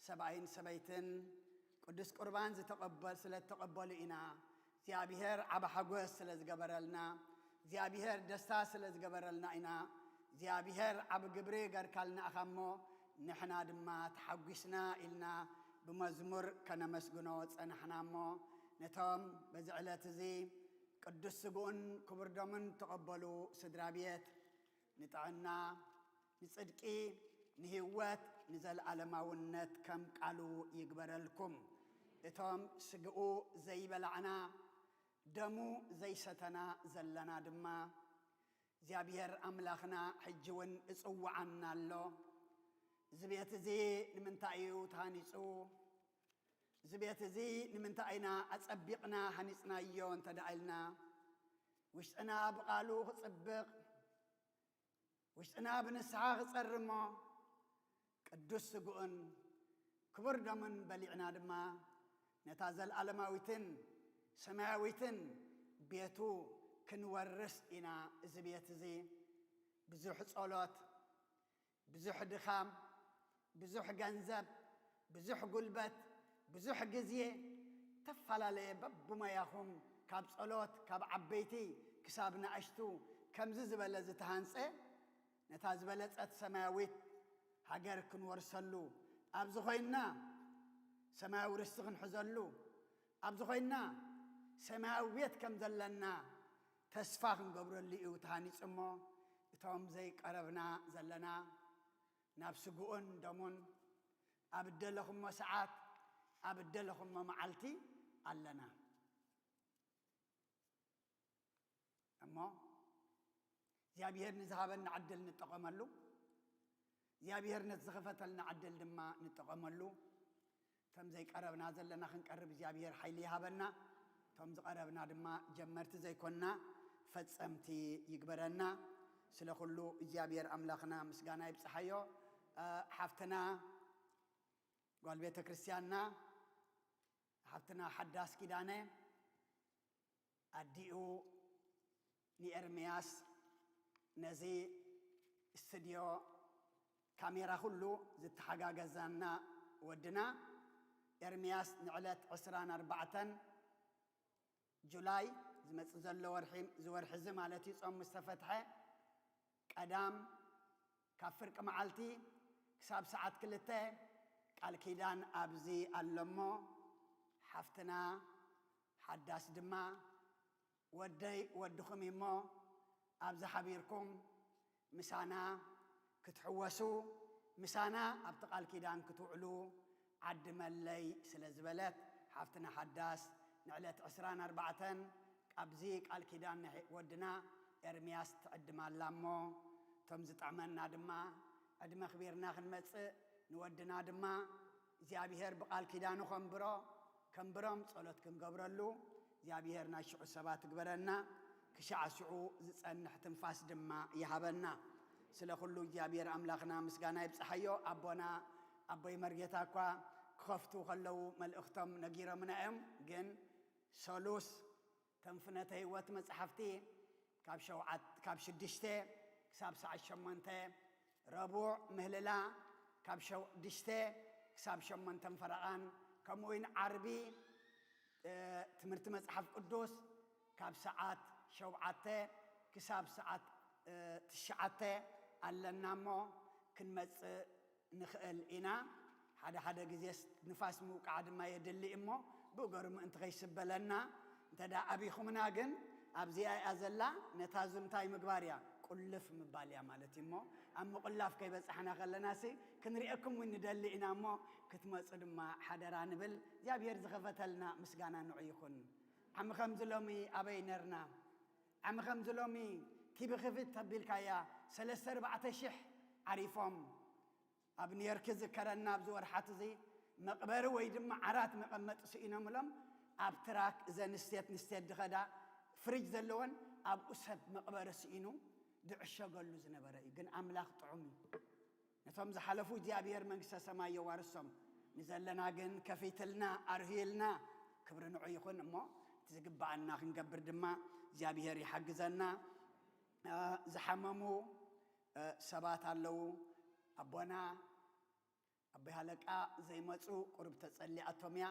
ሰብኣይን ሰበይትን ቅዱስ ቁርባን ዝተቐበል-፣ ስለ እተቐበሉ ኢና። እግዚኣብሔር ዓቢ ሓጎስ ስለ ዝገበረልና፣ እግዚኣብሔር ደስታ ስለ ዝገበረልና ኢና። እግዚኣብሔር ዓቢ ግብሪ ገርካልና ኢኻ እሞ፣ ንሕና ድማ ተሓጒስና ኢልና ብመዝሙር ከነመስግኖ ጸናሕና እሞ፣ ነቶም በዚ ዕለት እዚ ቅዱስ ስግኡን ክቡር ደሙን ተቐበሉ ስድራ ቤት፣ ንጥዕና፣ ንጽድቂ፣ ንህይወት፣ ንዘለዓለማውነት ከም ቃሉ ይግበረልኩም። እቶም ስግኡ ዘይበላዕና፣ ደሙ ዘይሰተና ዘለና ድማ፣ እግዚኣብሔር ኣምላኽና ሕጂ እውን እጽውዓና ኣሎ። እዚ ቤት እዚ ንምንታይ እዩ ተሃኒጹ? እዚ ቤት እዚ ንምንታይ ኢና ኣጸቢቕና ሃኒጽናዮ እንተ ደኣ ኢልና፣ ውሽጥና ብቓሉ ክጽብቕ፣ ውሽጥና ብንስሓ ክጸሪ እሞ፣ ቅዱስ ስግኡን ክቡር ደሙን በሊዕና ድማ፣ ነታ ዘለኣለማዊትን ሰማያዊትን ቤቱ ክንወርስ ኢና። እዚ ቤት እዚ ብዙሕ ጸሎት፣ ብዙሕ ድኻም፣ ብዙሕ ገንዘብ፣ ብዙሕ ጉልበት፣ ብዙሕ ግዜ፣ እተፈላለየ በብሞያኹም፣ ካብ ጸሎት፣ ካብ ዓበይቲ ክሳብ ንኣሽቱ፣ ከምዚ ዝበለ ዝተሃንጸ፣ ነታ ዝበለጸት ሰማያዊት ሃገር ክንወርሰሉ፣ ኣብዚ ኮይንና ሰማያዊ ርስቲ ክንሕዘሉ፣ ኣብዚ ኮይንና ሰማያዊ ቤት ከም ዘለና ተስፋ ክንገብረሉ እዩ ተሃኒጹ እሞ፣ እቶም ዘይቀረብና ዘለና፣ ናብ ስግኡን ደሙን ኣብ እደለኹሞ ሰዓት፣ ኣብ እደለኹሞ መዓልቲ ኣለና። እሞ እግዚኣብሔር ንዝሃበና ዕድል ንጠቐመሉ፣ እግዚኣብሔር ነቲ ዝኸፈተልና ዕድል ድማ ንጠቐመሉ። እቶም ዘይቀረብና ዘለና ክንቀርብ እግዚኣብሔር ሓይሊ ይሃበና። እቶም ዝቐረብና ድማ ጀመርቲ ዘይኮንና ፈጸምቲ ይግበረና። ስለ ኩሉ እግዚኣብሔር ኣምላኽና ምስጋና ይብጽሓዮ። እ፣ ሓፍትና ጓል ቤተ ክርስቲያንና፣ ሓፍትና ሓዳስ ኪዳነ፣ ኣዲኡ ንኤርምያስ ነዚ ስትድዮ ካሜራ ኩሉ ዝተሓጋገዛና ወድና ኤርምያስ ንዕለት ዕስራን ኣርባዕተን ጁላይ ዝመጽእ ዘሎ ወርሒ፣ እዚ ወርሒ እዚ ማለት እዩ፣ ጾም ምስ ተፈትሐ ቀዳም ካብ ፍርቂ መዓልቲ ክሳብ ሰዓት ክልተ ቃል ኪዳን ኣብዚ ኣሎ እሞ፣ ሓፍትና ሓዳስ ድማ ወደይ ወድኹም እዩ እሞ፣ ኣብዚ ሓቢርኩም ምሳና ክትሕወሱ፣ ምሳና ኣብቲ ቃል ኪዳን ክትውዕሉ ዓዲ መለይ ስለ ዝበለት፣ ሓፍትና ሓዳስ ንዕለት ዕስራን ኣርባዕተን ኣብዚ ቃል ኪዳን ናይ ወድና ኤርምያስ ትዕድም ኣላ እሞ፣ እቶም ዝጥዕመና ድማ ዕድመ ኣኽቢርና ክንመጽእ፣ ንወድና ድማ እግዚኣብሄር ብቃል ኪዳኑ ከንብሮ፣ ከንብሮም ጸሎት ክንገብረሉ፣ እግዚኣብሄር ናይ ሽዑ ሰባት ይግበረና፣ ክሻዕ ሽዑ ዝጸንሕ ትንፋስ ድማ ይሃበና። ስለ ኩሉ እግዚኣብሄር ኣምላኽና ምስጋና ይብጽሓዮ። ኣቦና ኣቦይ መርጌታ እኳ ክኸፍቱ ከለዉ መልእኽቶም ነጊሮምና እዮም፣ ግን ሰሉስ እተን ፍኖተ ህይወት መጻሕፍቲ ካብ ሸውዓት-፣ ካብ ሽዱሽተ ክሳብ ሰዓት ሸሞንተ፣ ረቡዕ ምህልላ ካብ ሸውዓተ ክሳብ ሸሞንተን ፈረቓን፣ ከምኡ እውን ዓርቢ፣ እ፣ ትምህርቲ መጽሓፍ ቅዱስ ካብ ሰዓት ሸውዓተ ክሳብ ሰዓት፣ እ፣ ትሽዓተ ኣለና እሞ ክንመጽእ ንኽእል ኢና። ሓደ ሓደ ግዜስ ንፋስ ምውቃዕ ድማ የድሊ እሞ፣ ብእገሩ ምእንቲ ከይስበለና፣ እንተ ደኣ ኣቢኹምና ግን፣ ኣብዚኣ እያ ዘላ፣ ነታ ዙም እንታይ ምግባር እያ? ቁልፍ ምባል እያ ማለት እዩ። እሞ ኣብ ምቑላፍ ከይበጻሕና ከለናሲ ክንሪአኩም እውን ንደሊ ኢና። እሞ ክትመጹ ድማ ሓደራ ንብል። እግዚኣብሔር ዝኸፈተልና ምስጋና ንዑ ይኹን። ዓሚ ከምዚ ሎሚ ኣበይ ነርና? ዓሚ ከምዚ ሎሚ ቲቢ ክፍት ተቢልካያ ሰለስተ ኣርባዕተ ሽሕ ዓሪፎም። ኣብ ኒውዮርክ ዝከረና ኣብዚ ወርሓት እዚ መቕበሪ ወይ ድማ ዓራት መቐመጢ ስኢኖምሎም ኣብ ትራክ እዘን ስቴት ንስቴት ድኸዳ ፍሪጅ ዘለወን ኣብኡ ሰብ መቕበሪ ስኢኑ ድዕሸገሉ ዝነበረ እዩ። ግን ኣምላኽ ጥዑም እዩ። ነቶም ዝሓለፉ እግዚኣብሔር መንግስተ ሰማይ የዋርሶም። ንዘለና ግን ከፊትልና ኣርህይልና ክብሪ ንዑ ይኹን። እሞ እቲ ዝግብኣና ክንገብር ድማ እግዚኣብሔር ይሓግዘና። ዝሓመሙ ሰባት ኣለዉ። ኣቦና ኣቦይ ሃለቃ ዘይመፁ ቁሩብ ተፀሊኣቶም እያ።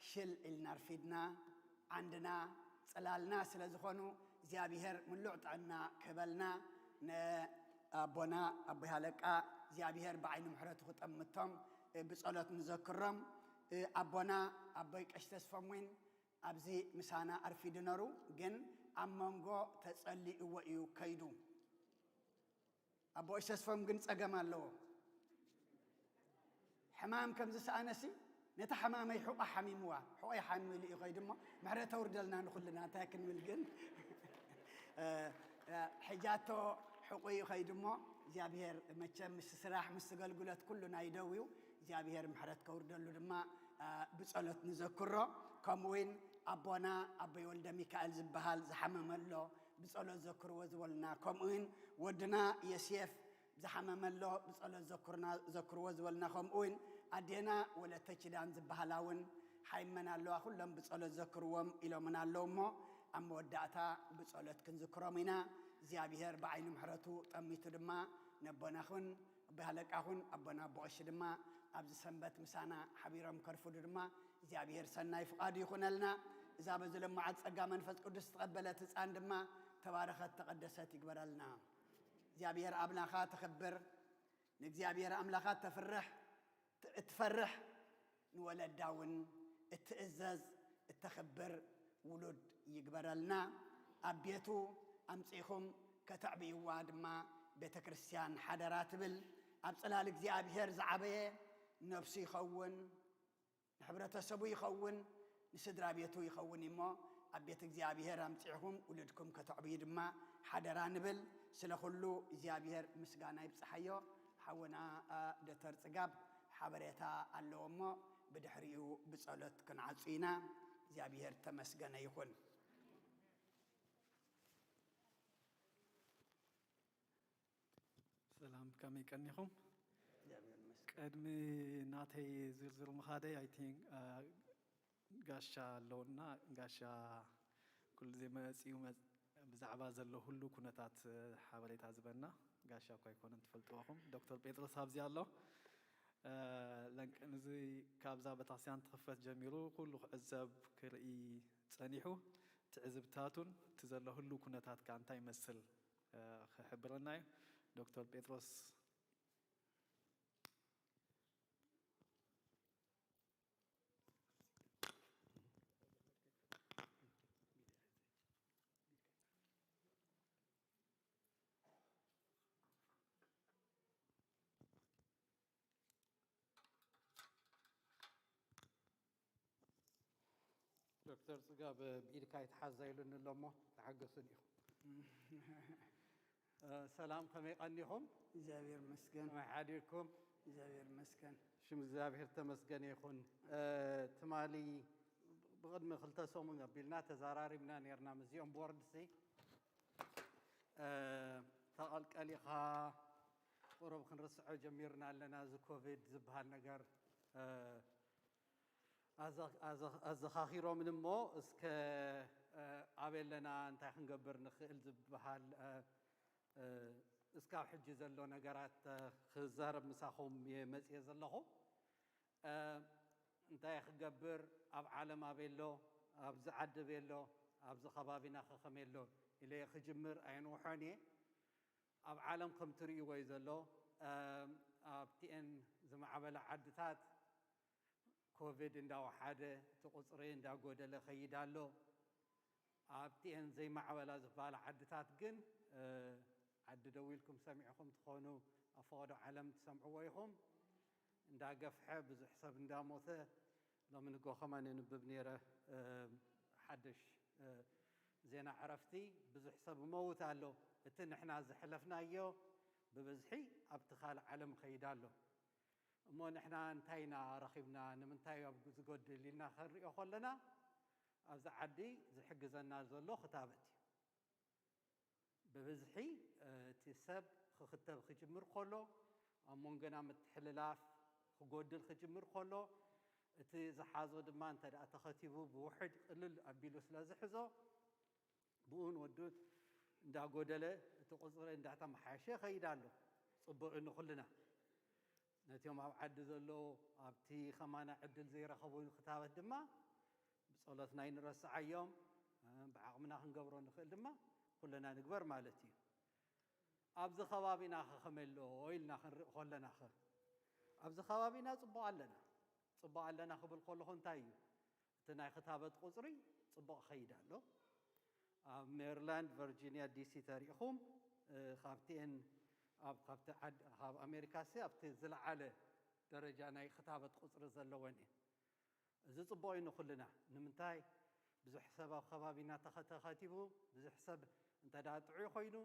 ሽል ኢልና ኣርፊድና። ዓንድና ፅላልና ስለ ዝኾኑ እግዚኣብሔር ምሉዕ ጥዕና ክህበልና። ንኣቦና ኣቦይ ሃለቃ እግዚኣብሔር ብዓይኒ ምሕረቱ ክጠምቶም ብፀሎት ንዘክሮም። ኣቦና ኣቦይ ቀሽ ተስፎም እውን ኣብዚ ምሳና ኣርፊዱ ነሩ፣ ግን ኣብ መንጎ ተጸሊእዎ እዩ ከይዱ። ኣቦ እሸስፎም ግን ጸገም ኣለዎ። ሕማም ከም ዝሰኣነሲ ነታ ሕማመይ ሕቋ ሓሚምዋ፣ ሕቆይ ሓሚሉ እዩ ከይዱ እሞ ምሕረት ተውርደልና ንኹልና። እንታይ ክንብል ግን? ሕጃቶ ሕቁ እዩ ከይዱ እሞ እግዚኣብሔር መቸም ምስ ስራሕ ምስ ኣገልግሎት ኩሉ ናይ ደው እዩ። እግዚኣብሔር ምሕረት ከውርደሉ ድማ ብጸሎት ንዘክሮ። ከምኡ እውን ኣቦና ኣቦይ ወልደ ሚካኤል ዝበሃል ዝሓመመ ኣሎ፣ ብጸሎት ዘክርዎ ዝበሉና። ከምኡ እውን ወድና የስየፍ ዝሓመመ ኣሎ፣ ብጸሎት ዘክርና-፣ ዘክርዎ ዝበሉና። ከምኡ እውን ኣዴና ወለተ ኪዳን ዝበሃላ እውን ሓይመን ኣለዋ፣ ኩሎም ብጸሎት ዘክርዎም ኢሎምና ኣለዉ እሞ ኣብ መወዳእታ ብጸሎት ክንዝክሮም ኢና። እግዚኣብሔር ብዓይኒ ምሕረቱ ጠሚቱ ድማ ነቦናኹን ኣቦይ ሃለቃኹን ኣቦና ኣቦ ቀሺ ድማ ኣብዚ ሰንበት ምሳና ሓቢሮም ከርፍዱ ድማ እግዚኣብሔር ሰናይ ፍቓዱ ይኹነልና። እዛ በዚ ለማዓት ጸጋ መንፈስ ቅዱስ ዝተቐበለት ህፃን ድማ ተባረኸት ተቐደሰት ይግበረልና። እግዚኣብሔር ኣምላኻ ተኽብር፣ ንእግዚኣብሔር ኣምላኻ ተፍርሕ፣ ት-፣ እትፈርሕ ንወለዳ እውን እትእዘዝ እተኽብር ውሉድ ይግበረልና። ኣብ ቤቱ ኣምጺእኹም ከተዕብይዋ ድማ ቤተ ክርስቲያን ሓደራ ትብል። ኣብ ጽላል እግዚኣብሔር ዝዓበየ ነብሱ ይኸውን፣ ንሕብረተሰቡ ይኸውን፣ ንስድራ ቤቱ ይኸውን እሞ ኣብ ቤት እግዚኣብሔር ኣምጺእኹም ውሉድኩም ከተዕብዩ ድማ ሓደራ ንብል። ስለ ኩሉ እግዚኣብሔር ምስጋና ይብጽሓዮ። ሓውና፣ አ፣ ዶክተር ጽጋብ ሓበሬታ ኣለዎ እሞ ብድሕሪኡ ብጸሎት ክንዓጹ ኢና። እግዚኣብሔር ተመስገነ ይኹን። ሰላም፣ ከመይ ቀኒኹም? እግዚኣብሔር ይመስገን። ቅድሚ ናተይ ዝርዝር ምኻደይ፣ I think፣ አ፣ ጋሻ ኣለውና፣ ጋሻ ኩሉ ግዜ መጺኡ መጽ-፣ ብዛዕባ ዘሎ ሁሉ ኩነታት ሓበሬታ ዝበና ጋሻ እኳ ኣይኮነን፣ ትፈልጥዎ ኢኹም። ዶክተር ጴጥሮስ ኣብዚ ኣሎ። አ፣ ለንቅንዚ ካብዛ ቤተክርስትያን ትኽፈት ጀሚሩ ኩሉ ክዕዘብ ክርኢ ጸኒሑ፣ ትዕዝብታቱን እቲ ዘሎ ሁሉ ኩነታት ከኣ እንታይ ይመስል፣ አ፣ ክሕብረና እዩ። ዶክተር ጴጥሮስ። ዶክተር ጽጋብ ብኢድካ ይትሓዛ ኢሉኒ ኣሎ እሞ ተሓገሱን ኢኹም። እ፣ ሰላም፣ ከመይ ቀኒኹም? እግዚኣብሔር ይመስገን። ከመይ ሓዲርኩም? እግዚኣብሔር ይመስገን። ሽም እግዚኣብሔር ተመስገነ ይኹን። እ፣ ትማሊ ብቕድሚ ክልተ ሰሙን ኣቢልና ተዛራሪብና ነይርና ምስዚኦም ቦርድሲ። እ፣ ተቐልቀሊኻ ቁሩብ ክንርስዖ ጀሚርና ኣለና። እዚ ኮቪድ ዝበሃል ነገር፣ እ፣ ኣዘ-፣ ኣዘ-፣ ኣዘኻኺሮምን እሞ እስከ፣ እ፣ ኣበይ ኣለና፣ እንታይ ክንገብር ንኽእል ዝበሃል፣ እ፣ እ፣ እስካብ ሕጂ ዘሎ ነገራት፣ እ፣ ክዛረብ ምሳኹም እየ መጽየ ዘለኹ። እ፣ እንታይ ክገብር፣ ኣብ ዓለም ኣበይ ኣሎ፣ ኣብዚ ዓዲ ኣበይ ኣሎ፣ ኣብዚ ከባቢና ከ ከመይ ኣሎ ኢለ ክጅምር ኣየንውሖን እየ። ኣብ ዓለም ከም ትርእይዎ እዩ ዘሎ። እ፣ ኣብቲኤን ዝማዕበላ ዓድታት ኮቪድ እንዳወሓደ፣ እቲ ቁጽሪ እንዳጎደለ ከይድ ኣሎ። ኣብቲኤን ዘይማዕበላ ዝበሃላ ዓድታት ግን፣ እ፣ ዓዲ ደው ኢልኩም ሰሚዕኹም ትኾኑ፣ ኣብ ፈቐዶ ዓለም ትሰምዕዎ ኢኹም። እንዳገፍሐ ብዙሕ ሰብ እንዳሞተ፣ ሎሚ ንጎ ከማን የንብብ ነይረ። ሓድሽ ዜና ዕረፍቲ፣ ብዙሕ ሰብ ይመውት ኣሎ። እቲ ንሕና ዝሕለፍናዮ ብብዝሒ ኣብቲ ካልእ ዓለም ይኸይድ ኣሎ። እሞ ንሕና እንታይ ኢና ረኺብና፣ ንምንታይ ኣብ ዝጎድል ኢልና ክንሪኦ ከለና፣ ኣብዚ ዓዲ ዝሕግዘና ዘሎ ክታበት እዩ። ብብዝሒ እቲ ሰብ ክኽተብ ክጅምር ከሎ፣ ኣብ መንጎና ምትሕልላፍ ክጎድል ክጅምር ከሎ፣ እቲ ዝሓዞ ድማ እንተ ደኣ ተኸቲቡ ብውሕድ ቅልል ኣቢሉ ስለ ዝሕዞ፣ ብኡን ወዱን እንዳጎደለ እቲ ቁፅሪ እንዳተመሓየሸ ይኸይድ ኣሎ። ፅቡቕ እዩ ንኹልና። ነቲኦም ኣብ ዓዲ ዘለዉ ኣብቲ ከማና ዕድል ዘይረኸቡ ክታበት ድማ ብጸሎትና ኣይንረስዓዮም። ብዓቕምና ክንገብሮ ንኽእል ድማ ኩልና ንግበር ማለት እዩ። ኣብዚ ከባቢና ኸ ከመይ ኣሎ ኢልና ክንርኢ ከለና ኸ፣ ኣብዚ ከባቢና ጽቡቕ ኣለና። ጽቡቕ ኣለና ክብል ከለኹ እንታይ እዩ? እቲ ናይ ክታበት ቁጽሪ ጽቡቕ ይኸይድ ኣሎ። ኣብ ሜሪላንድ፣ ቨርጂንያ፣ ዲሲ ተሪእኹም፣ እ፣ ካብቲኤን ኣብ፣ ካብቲ ዓድ-፣ ካብ ኣሜሪካ ሲ ኣብቲ ዝለዓለ ደረጃ ናይ ክታበት ቁጽሪ ዘለወን እየን። እዚ ጽቡቕ እዩ ንኹልና። ንምንታይ? ብዙሕ ሰብ ኣብ ከባቢና ተኸ-፣ ተኸቲቡ፣ ብዙሕ ሰብ እንተ ደኣ ጥዑይ ኮይኑ፣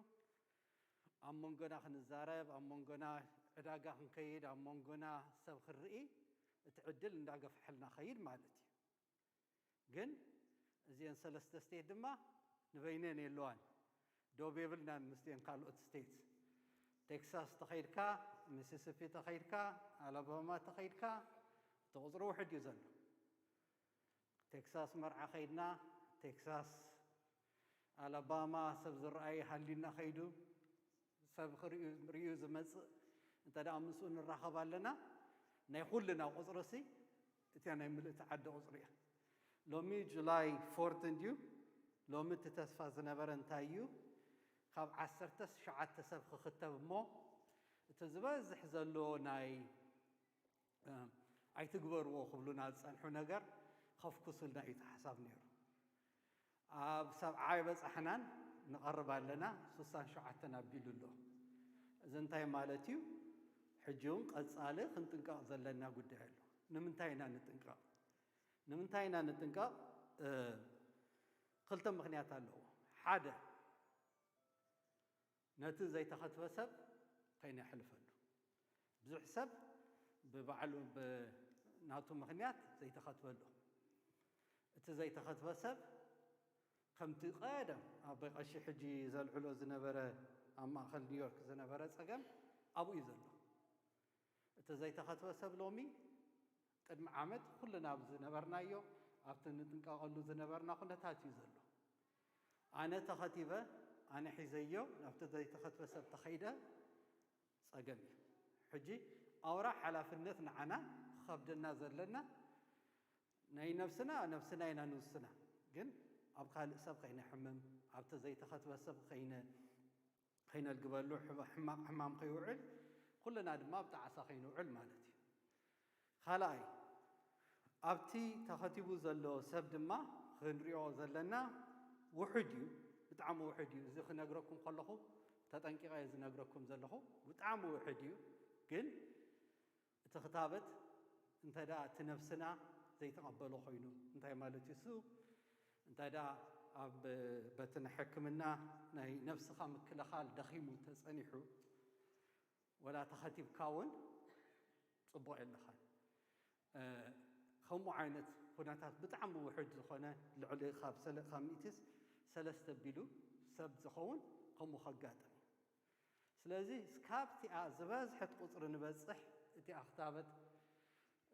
ኣብ መንጎና ክንዛረብ፣ ኣብ መንጎና ዕዳጋ ክንከይድ፣ ኣብ መንጎና ሰብ ክንርኢ፣ እቲ ዕድል እንዳገፍሐልና ኸይድ ማለት እዩ። ግን እዚአን ሰለስተ ስቴት ድማ ንበይነን የለዋን። ዶብ የብልናን ምስቲአን ካልኦት ስቴትስ። ቴክሳስ ተኸይድካ፣ ሚሲሲፒ ተኸይድካ፣ ኣላባማ ተኸይድካ፣ እቲ ቁጽሪ ውሕድ እዩ ዘሎ። ቴክሳስ መርዓ ኸይድና፣ ቴክሳስ፣ ኣላባማ ሰብ ዝረኣየ ሃሊና ኸይዱ፣ ሰብ ክርእዩ፣ ርእዩ ዝመጽእ እንተ ደኣ ምስኡ ንራኸብ ኣለና፣ ናይ ኩልና ቁጽሪ ሲ እቲያ ናይ ምልእቲ ዓዲ ቁጽሪ እያ። ሎሚ ጁላይ ፎርቲን ድዩ? ሎሚ እቲ ተስፋ ዝነበረ እንታይ እዩ? ካብ ዓሰርተ ሸውዓተ ሰብ ክኽተብ እሞ፣ እቲ ዝበዝሕ ዘሎ ናይ እ፣ ኣይትግበርዎ ክብሉና ዝጸንሑ ነገር ከፍኩሱልና እዩ እቲ ሓሳብ ነይሩ። ኣብ ሰብዓ ኣይበጻሕናን፣ ንቐርብ ኣለና፣ ስሳን ሸውዓተን ኣቢሉ ኣሎ። እዚ እንታይ ማለት እዩ? ሕጂ እውን ቀጻሊ ክንጥንቀቕ ዘለና ጉዳይ ኣሎ። ንምንታይ ኢና ንጥንቀቕ? ንምንታይ ኢና ንጥንቀቕ? እ፣ ክልተ ምኽንያት ኣለዎ። ሓደ፣ ነቲ ዘይተኸትበ ሰብ ከይነሕልፈሉ። ብዙሕ ሰብ ብባዕሉ ብናቱ ምኽንያት ዘይተኸትበሉ። እቲ ዘይተኸትበ ሰብ ከምቲ ቀደም ኣቦይ ቀሺ ሕጂ ዘልዕሎ ዝነበረ ኣብ ማእከል ኒውዮርክ ዝነበረ ጸገም ኣብኡ እዩ ዘሎ። እቲ ዘይተኸትበ ሰብ ሎሚ ቅድሚ ዓመት ኩልና ኣብ ዝነበርናዮ፣ ኣብቲ ንጥንቀቐሉ ዝነበርና ኩነታት እዩ ዘሎ። ኣነ ተኸቲበ፣ ኣነ ሒዘዮ፣ ናብቲ ዘይተኸትበ ሰብ ተኸይደ፣ ጸገም እዩ። ሕጂ ኣውራ ሓላፍነት ንዓና ክኸብደና ዘለና፣ ናይ ነብስና፣ ነብስና ኢና ንውስና። ግን ኣብ ካልእ ሰብ ከይነሕምም፣ ኣብቲ ዘይተኸትበ ሰብ ከይነ-፣ ከይነልግበሉ፣ ሕማ-፣ ሕማቕ ሕማም ከይውዕል፣ ኩልና ድማ ኣብ ጣዕሳ ከይንውዕል ማለት እዩ። ካልኣይ፣ ኣብቲ ተኸቲቡ ዘሎ ሰብ ድማ ክንሪኦ ዘለና ውሑድ እዩ፣ ብጣዕሚ ውሑድ እዩ። እዚ ክነግረኩም ከለኹ ተጠንቂቐ እየ ዝነግረኩም ዘለኹ፣ ብጣዕሚ ውሑድ እዩ። ግን እቲ ክታበት እንተ ደኣ እቲ ነብስና ዘይተቐበሎ ኮይኑ፣ እንታይ ማለት እዩ እሱ? እንተ ደኣ ኣብ በቲ ናይ ሕክምና ናይ ነብስኻ ምክልኻል ደኺሙ እንተጸኒሑ፣ ወላ ተኸቲብካ እውን ጽቡቕ የለኻን። እ፣ ከምኡ ዓይነት ኩነታት ብጣዕሚ ውሑድ ዝኾነ፣ ልዕሊ ካብ ሰለ-፣ ካብ ሚእቲ ሰለስተ ኣቢሉ ሰብ ዝኸውን ከምኡ ከጋጥም እዩ። ስለዚ እስካብቲኣ ዝበዝሐት ቁጽሪ ንበጽሕ፣ እቲኣ ክታበት፣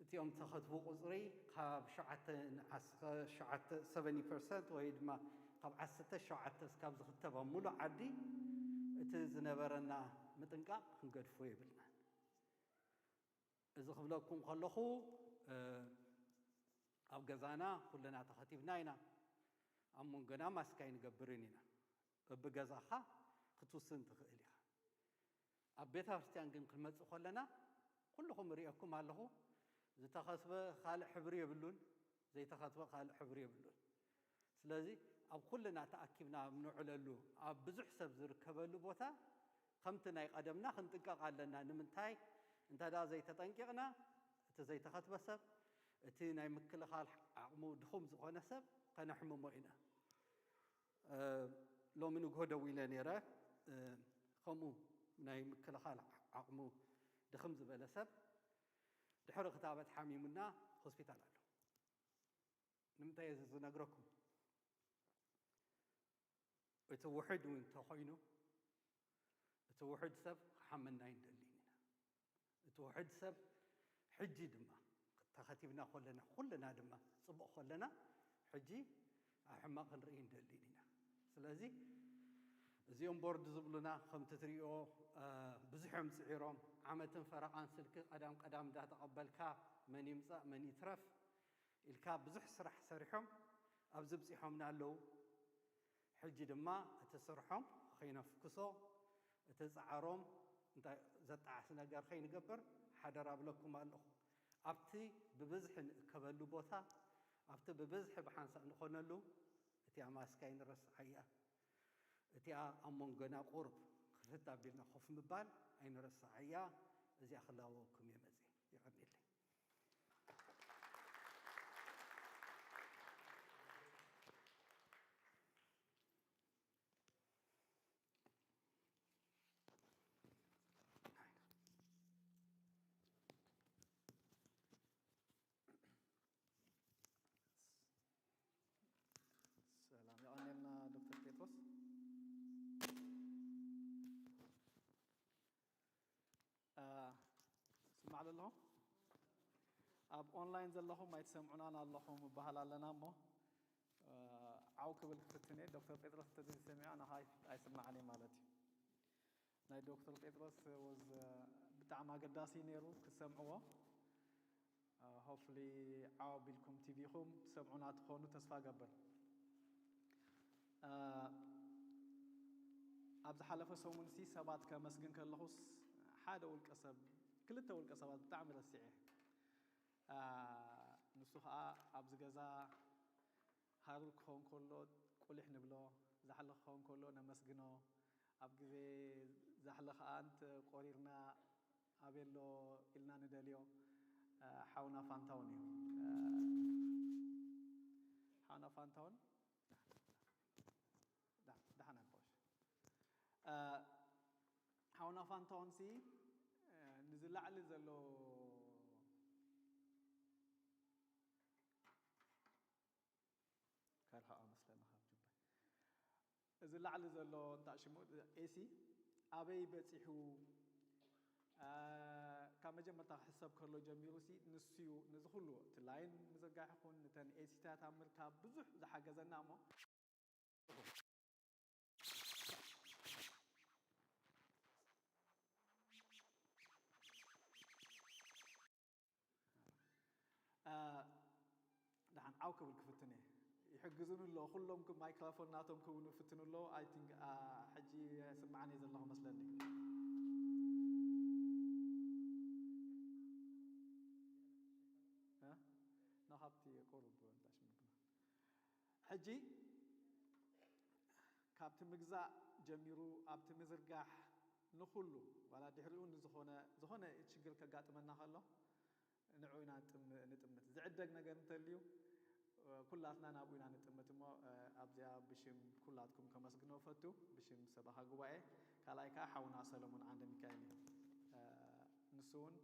እቲኦም ተኸትቡ ቁጽሪ ካብ ሸውዓተ ንዓስ-፣ ሸውዓተ፣ ሰቨንቲ ፐርሰንት ወይ ድማ ካብ ዓሰርተ ሸውዓተ እስካብ ዝኽተብ ኣብ ሙሉእ ዓዲ እቲ ዝነበረና ምጥንቃቕ ክንገድፎ የብልናን። እዚ ክብለኩም ከለኹ፣ እ፣ ኣብ ገዛና ኩልና ተኸቲብና ኢና። ኣብ መንጎና ማስክ ኣይንገብርን ኢና። በብገዛኻ ክትውስን ትኽእል ኢኻ። ኣብ ቤተ ክርስቲያን ግን ክንመጽእ ከለና፣ ኩልኹም እርእየኩም ኣለኹ፣ ዝተኸትበ ካልእ ሕብሪ የብሉን፣ ዘይተኸትበ ካልእ ሕብሪ የብሉን። ስለዚ ኣብ ኩልና ተኣኪብና ኣብ ንውዕለሉ፣ ኣብ ብዙሕ ሰብ ዝርከበሉ ቦታ ከምቲ ናይ ቀደምና ክንጥንቀቕ ኣለና። ንምንታይ? እንተ ደኣ ዘይተጠንቂቕና፣ እቲ ዘይተኸትበ ሰብ፣ እቲ ናይ ምክልኻል ዓቕሙ ድኹም ዝኾነ ሰብ ከነሕምሞ ኢና። እ፣ ሎሚ ንግሆ ደዊለ ነይረ። እ፣ ከምኡ ናይ ምክልኻል ዓቕሙ ድኽም ዝበለ ሰብ ድሕሪ ክታበት ሓሚሙና ሆስፒታል ኣሎ። ንምንታይ እየ ዝነግረኩም? እቲ ውሕድ እውን እንተኾይኑ፣ እቲ ውሕድ ሰብ ክሓመና ኣይንደልን ኢና። እቲ ውሕድ ሰብ ሕጂ ድማ ተኸቲብና ከለና፣ ኩልና ድማ ጽቡቕ ከለና፣ ሕጂ ኣብ ሕማቕ ክንርኢ ኣይንደልን ኢና። ስለዚ እዚኦም ቦርድ ዝብሉና ከምቲ ትሪኦ፣ እ፣ ብዙሕ እዮም ጽዒሮም። ዓመትን ፈረቓን ስልኪ ቀዳም ቀዳም እንዳተቐበልካ መን ይምጻእ መን ይትረፍ ኢልካ ብዙሕ ስራሕ ሰሪሖም ኣብዚ ብጺሖምና ኣለዉ። ሕጂ ድማ እቲ ስርሖም ከይነፍክሶ፣ እቲ ጻዕሮም እንታይ ዘጣዕስ ነገር ከይንገብር ሓደራ እብለኩም ኣለኹ። ኣብቲ ብብዝሒ ንእከበሉ ቦታ፣ ኣብቲ ብብዝሒ ብሓንሳእ ንኾነሉ፣ እቲኣ ማስክ ኣይንረስዓያ። እቲኣ ኣብ መንጎና ቁሩብ ክፍት ኣቢልና ኮፍ ምባል ኣይንረስዓያ። እዚኣ ክላበወኩም እየ መጺአ። የቐንየለይ። ሰላም፣ የቐንየልና ዶክተር ጴጥሮስ። እ፣ ስማዕ ኣለኹ። ኣብ ኦንላይን ዘለኹም ኣይትሰምዑናን ኣለኹም እበሃል ኣለና እሞ፣ እ፣ ዓው ክብል ክፍትን እየ። ዶክተር ጴጥሮስ እንተዘይሰሚዑ ኣነ ኸኣ ኣይስማዕን እየ ማለት እዩ። ናይ ዶክተር ጴጥሮስ ወዝ ብጣዕሚ ኣገዳሲ እዩ ነይሩ ክትሰምዕዎ። እ፣ ሆፍሊ ዓው ኣቢልኩም ቲቪኹም ትሰምዑና ትኾኑ ተስፋ እገብር። እ፣ ኣብ ዝሓለፈ ሰሙንሲ ሰባት ከመስግን ከለኹስ ሓደ ውልቀ ሰብ፣ ክልተ ውልቀ ሰባት ብጣዕሚ ረሲዐ። እ፣ ንሱ ኸኣ ኣብዚ ገዛ ሃሩር ክኸውን ከሎ ቁሊሕ ንብሎ፣ ዛሕሊ ክኸውን ከሎ ነመስግኖ፣ ኣብ ግዜ ዛሕሊ ኸኣ እንተ ቆሪርና ኣበይ ኣሎ ኢልና ንደልዮ፣ እ፣ ሓውና ፋንታውን እዩ። እ፣ ሓውና ፋንታውን፣ ዳ-፣ ዳሕና ይቆሽ። እ፣ ሓውና ፋንታውንሲ፣ እ፣ ንዚ ላዕሊ ዘሎ ከርሕኦ መስለኒ ካብ ጁባይ። እዚ ላዕሊ ዘሎ እንታይ ሽሙ ኤሲ ኣበይ በጺሑ? እ፣ ካብ መጀመርታ ክሕሰብ ከሎ ጀሚሩ ሲ ንሱ እዩ ነዚ ኩሉ እቲ ላይን ምዝርጋሕ ይኹን ነተን ኤሲታት ኣብ ምርካብ ብዙሕ ዝሓገዘና እሞ እ፣ ደሓን ዓው ክብል ክፍትን እየ። ይሕግዙኒ ኣለዉ። ኩሎም ክ-፣ ማይክሮፎን ናቶም ክውኑ ይፍትኑ ኣለዉ። I think፣ እ፣ ሕጂ ስምዓኒ ዘለኹ መስለኒ። እ? ኖ፣ ካብቲ ቁሩብ እንታይ ሽሙ ሕጂ ካብቲ ምግዛእ ጀሚሩ ኣብቲ ምዝርጋሕ ንኹሉ ዋላ ድሕሪኡ ንዝኾነ፣ ዝኾነ ሽግር ከጋጥመና ከሎ ንዕኡ ኢና ንጥም-፣ ንጥምት። ዝዕደግ ነገር እንተልዩ ኩላትና ናብኡ ኢና ንጥምት እሞ ኣብዚኣ ብሽም ኩላትኩም ከመስግኖ ፈቱ፣ ብሽም ሰበኻ ጉባኤ፣ ካልኣይ ከዓ ሓውና ሰለሞን ዓንደ ሚካኤል እዩ። ንሱ እውን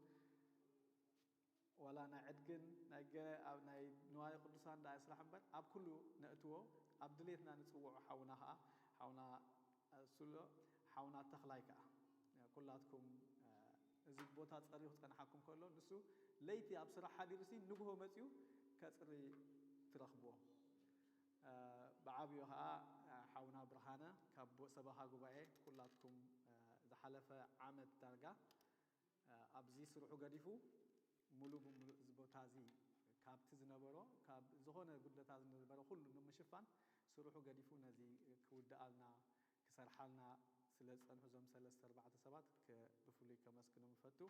ዋላ ናይ ዕድግን ናይ ገ-፣ ኣብ ናይ ንዋየ ቅዱሳን ደኣ ይስራሕ እምበር፣ ኣብ ኩሉ ነእትዎ፣ ኣብ ድሌትና ንጽውዖ ሓውና ኸኣ፣ ሓውና፣ እ፣ ሱሎ፣ ሓውና ተኽላይ ከኣ። ኩላትኩም፣ እ፣ እዚ ቦታ ጸርዩ ክጸንሓኩም ከሎ፣ ንሱ ለይቲ ኣብ ስራሕ ሓዲሩሲ ንግሆ መጺኡ ከጽሪ ትረኽብዎ። እ፣ ብዓብዩ ኸኣ፣ እ፣ ሓውና ብርሃነ ካብ ሰበኻ ጉባኤ፣ ኩላትኩም፣ እ፣ ዝሓለፈ ዓመት ዳርጋ፣ እ፣ ኣብዚ ስርሑ ገዲፉ፣ ሙሉእ ብሙሉእ እዚ ቦታ እዚ ካብቲ ዝነበሮ፣ ካብ ዝኾነ ጉድለታት ዝነበረ ኩሉ ንምሽፋን ስርሑ ገዲፉ ነዚ ክውድኣልና፣ ክሰርሓልና ስለ ዝጸንሑ እዞም ሰለስተ ኣርባዕተ ሰባት ከ-፣ ብፍሉይ ከመስግኖም እፈቱ።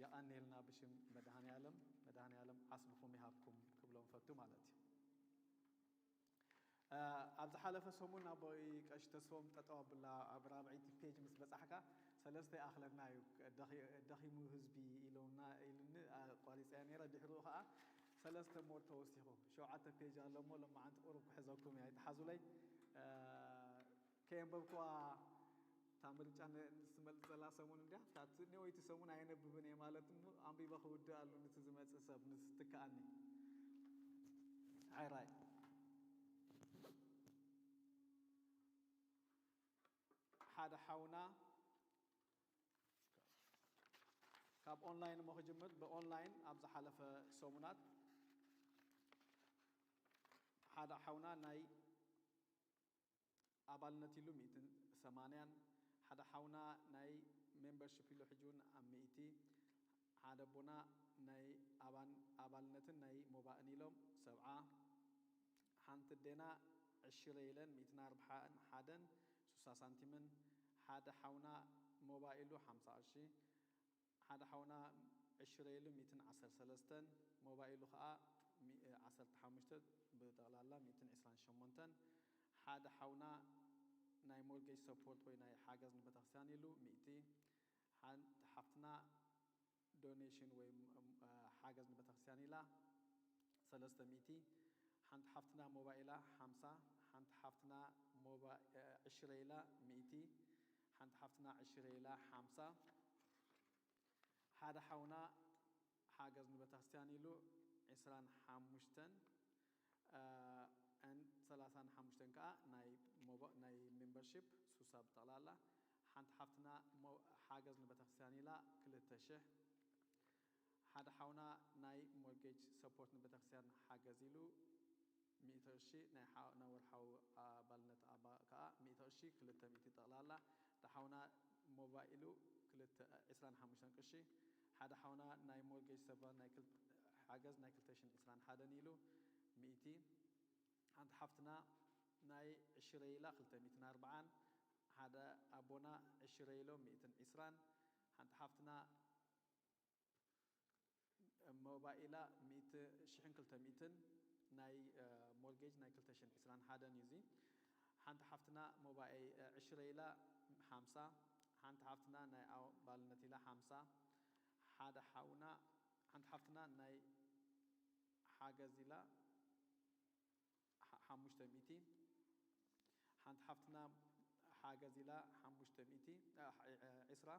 የቐንየልና ብሽም መድሃኔ ዓለም፣ መድሃኔ ዓለም ዓስብኹም ይሃብኩም ክብሎም እፈቱ ማለት እዩ። ኣብ ዝሓለፈ ሰሙን ኣቦይ ቀሺ ተስፎም ጠጠው ኣብላ ኣብ ራብዐይቲ ፔጅ ምስ በጻሕካ ሰለስተ ይኣኽለና እዩ፣ ደኺ- ደኺሙ ህዝቢ ኢሎምና ኢሉኒ። ኣቋሪፀያ ነይረ። ድሕሪኡ ከዓ ሰለስተ ሞር ተወሲኹ፣ ሸውዓተ ፔጅ ኣሎ እሞ ሎማዓንቲ ቁሩብ ክሕዘኩም እየ፣ ኣይትሓዙለይ። ከየንበብኩዋ እታ ምርጫ ን- ንስመልጥ ዘላ ሰሙን እንዲያ፣ እታ ት- ነወይቲ ሰሙን ኣየነብብን እየ ማለት እሞ፣ ኣንቢበ ክውድእ ኣሉ ንቲ ዝመጽእ ሰብ ንስ ትከኣኒ። ሓይራይ ሓደ ሓውና ካብ ኦንላይን እሞ ክጅምር። ብኦንላይን ኣብ ዝሓለፈ ሰሙናት ሓደ ሓውና ናይ ኣባልነት ኢሉ ሚእትን ሰማንያን፣ ሓደ ሓውና ናይ ሜምበርሺፕ ኢሉ ሕጂ እውን ኣብ ሚእቲ፣ ሓደ ኣቦና ናይ ኣባን- ኣባልነትን ናይ ሞባእን ኢሎም ሰብዓ፣ ሓንቲ ኣዴና ዕሽረ ኢለን ሚእትን ኣርብዓን ሓደን ሱሳ ሳንቲምን፣ ሓደ ሓውና ሞባ ኢሉ ሓምሳ ቅርሺ፣ ሓደ ሓውና ዕሽረ ኢሉ ሚእትን ዓሰርተ ሰለስተን፣ ሞባይሉ ከዓ ሚ- ዓሰርተ ሓሙሽተ፣ ብጠቕላላ ሚእትን ዕስራን ሸሞንተን። ሓደ ሓውና ናይ ሞርጌጅ ሰፖርት ወይ ናይ ሓገዝ ንቤተክርስትያን ኢሉ ሚእቲ፣ ሓንቲ ሓፍትና ዶኔሽን ወይ ም- ም- ሓገዝ ንቤተክርስትያን ኢላ ሰለስተ ሚእቲ፣ ሓንቲ ሓፍትና ሞባይላ ሓምሳ፣ ሓንቲ ሓፍትና ሞባ- ዕሽረ ኢላ ሚእቲ፣ ሓንቲ ሓፍትና ዕሽረ ኢላ ሓምሳ፣ ሓደ ሓውና ሓገዝ ንቤተክርስትያን ኢሉ ዕስራን ሓሙሽተን፣ እ፣ ን ሰላሳን ሓሙሽተን ከዓ ናይ ሞባ- ናይ ሜምበርሺፕ ሱሳ ብጠቕላላ። ሓንቲ ሓፍትና ሞ- ሓገዝ ንቤተክርስትያን ኢላ ክልተ ሽሕ። ሓደ ሓውና ናይ ሞርጌጅ ሰፖርት ንቤተክርስትያን ሓገዝ ኢሉ ሚእቲ ቅርሺ፣ ናይ ሓ- ናይ ወርሓዊ ኣባልነት ኣባ ከዓ ሚእቲ ቅርሺ፣ ክልተ ሚእቲ ጠቕላላ። ሓደ ሓውና ሞባይሉ ክልተ- ዕስራን ሓሙሽተን ቅርሺ። ሓደ ሓውና ናይ ሞርጌጅ ሰባ ናይ ክል- ሓገዝ ናይ ክልተ ሽሕን ዕስራን ሓደን ኢሉ ሚእቲ። ሓንቲ ሓፍትና ናይ ዕሽረ ኢላ ክልተ ሚእትን ኣርብዓን። ሓደ ኣቦና ዕሽረ ኢሎ ሚእትን ዕስራን። ሓንቲ ሓፍትና ሞባይላ ሚእቲ- ሽሕን ክልተ ሚእትን፣ ናይ ሞርጌጅ ናይ ክልተ ሽሕን ዕስራን ሓደን እዩ እዚ። ሓንቲ ሓፍትና ሞባይ ዕሽረ ኢላ ሓምሳ። ሓንቲ ሓፍትና ናይ ኣባልነት ኢላ ሓምሳ። ሓደ ሓውና ሓንቲ ሓፍትና ናይ ሓገዝ ኢላ ሓ- ሓሙሽተ ሚእቲ። ሓንቲ ሓፍትና ሓገዝ ኢላ ሓሙሽተ ሚእቲ፣ እ፣ ዒስራ።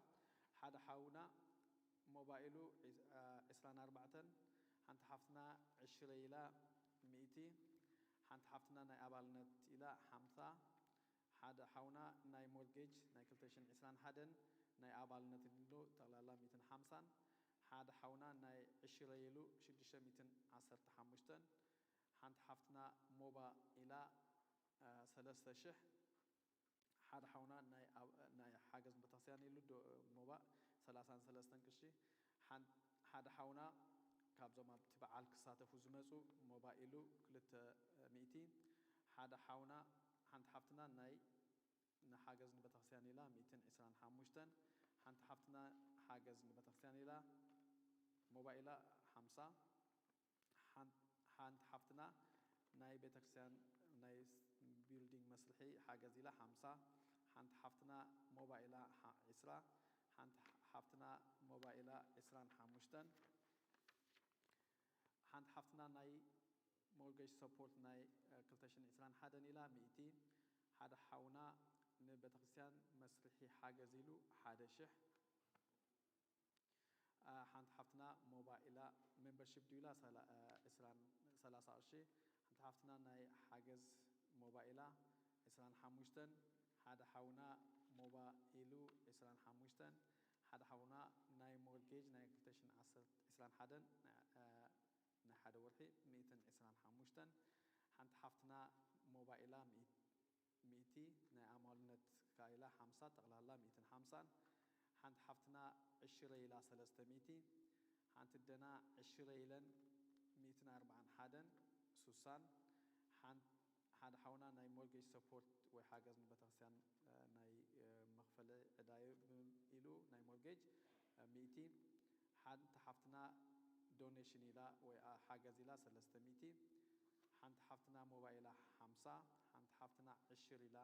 ሓደ ሓውና ሞባይሉ ዒስ- እ፣ ዕስራን ኣርባዕተን። ሓንቲ ሓፍትና ዕሽረ ኢላ ሚእቲ። ሓንቲ ሓፍትና ናይ ኣባልነት ኢላ ሓምሳ። ሓደ ሓውና ናይ ሞርጌጅ ናይ ክልተ ሽሕን ዕስራን ሓደን ናይ ኣባልነት ኢሉ ጠቕላላ ሚእትን ሓምሳን። ሓደ ሓውና ናይ ዕሽረ ኢሉ ሽዱሽተ ሚእትን ዓሰርተ ሓሙሽተን። ሓንቲ ሓፍትና ሞባ ኢላ፣ እ፣ ሰለስተ ሽሕ። ሓደ ሓውና ናይ ኣብ- ናይ ሓገዝ ቤተክርስትያን ኢሉ ዶ- ሞባ ሰላሳን ሰለስተን ቅርሺ። ሓን- ሓደ ሓውና ካብዞም ኣብቲ በዓል ክሳተፉ ዝመፁ ሞባ ኢሉ ክልተ ሚእቲ። ሓደ ሓውና ሓንቲ ሓፍትና ናይ ንሓገዝ ንቤተክርስትያን ኢላ ሚእትን ዕስራን ሓሙሽተን። ሓንቲ ሓፍትና ሓገዝ ንቤተክርስትያን ኢላ ሞባ ኢላ ሓምሳ። ሓን- ሓንቲ ሓፍትና ናይ ቤተክርስትያን ናይ ስ- ቢልዲንግ መስርሒ ሓገዝ ኢላ ሓምሳ። ሓንቲ ሓፍትና ሞባ ኢላ ሓ- ዕስራ። ሓንቲ ሓ- ሓፍትና ሞባ ኢላ ዕስራን ሓሙሽተን። ሓንቲ ሓፍትና ናይ ሞርጌጅ ሰፖርት ናይ፣ እ፣ ክልተ ሽሕን ዕስራን ሓደን ኢላ ሚእቲ። ሓደ ሓውና ንቤተክርስትያን መስርሒ ሓገዝ ኢሉ ሓደ ሽሕ። እ፣ ሓንቲ ሓፍትና ሞባ ኢላ ሜምበርሺፕ ድዩ ኢላ ሰላ- እ፣ ዕስራን ሰላሳ ቅርሺ። ሓንቲ ሓፍትና ናይ ሓገዝ ሞባ ኢላ ዕስራን ሓሙሽተን። ሓደ ሓውና ሞባ ኢሉ ዕስራን ሓሙሽተን። ሓደ ሓውና ናይ ሞርጌጅ ናይ ክልተ ሽሕን ዓሰርተ ዕስራን ሓደን ናይ፣ እ፣ ናይ ሓደ ወርሒ ሚእትን ዕስራን ሓሙሽተን። ሓንቲ ሓፍትና ሞባ ኢላ ሚእቲ፣ ናይ ኣማልነት ካይላ ሓምሳ፣ ጠቕላላ ሚእትን ሓምሳን። ሓንቲ ሓፍትና ዕሽረ ኢላ ሰለስተ ሚእቲ። ሓንቲ ደና ዕሽረ ኢለን ሚእትን ኣርባዓን ሓደን፣ ሱሳን። ሓን- ሓደ ሓውና ናይ ሞርጌጅ ሰፖርት ወይ ሓገዝ ንቤተክርስትያን፣ እ፣ ናይ፣ እ፣ መኽፈሊ ዕዳዩ ብ- ኢሉ ናይ ሞርጌጅ፣ እ፣ ሚእቲ። ሓንቲ ሓፍትና ዶኔሽን ኢላ ወይ፣ ኣ፣ ሓገዝ ኢላ ሰለስተ ሚእቲ። ሓንቲ ሓፍትና ሞባይላ ሓምሳ፣ ሓንቲ ሓፍትና ዕሽር ኢላ፣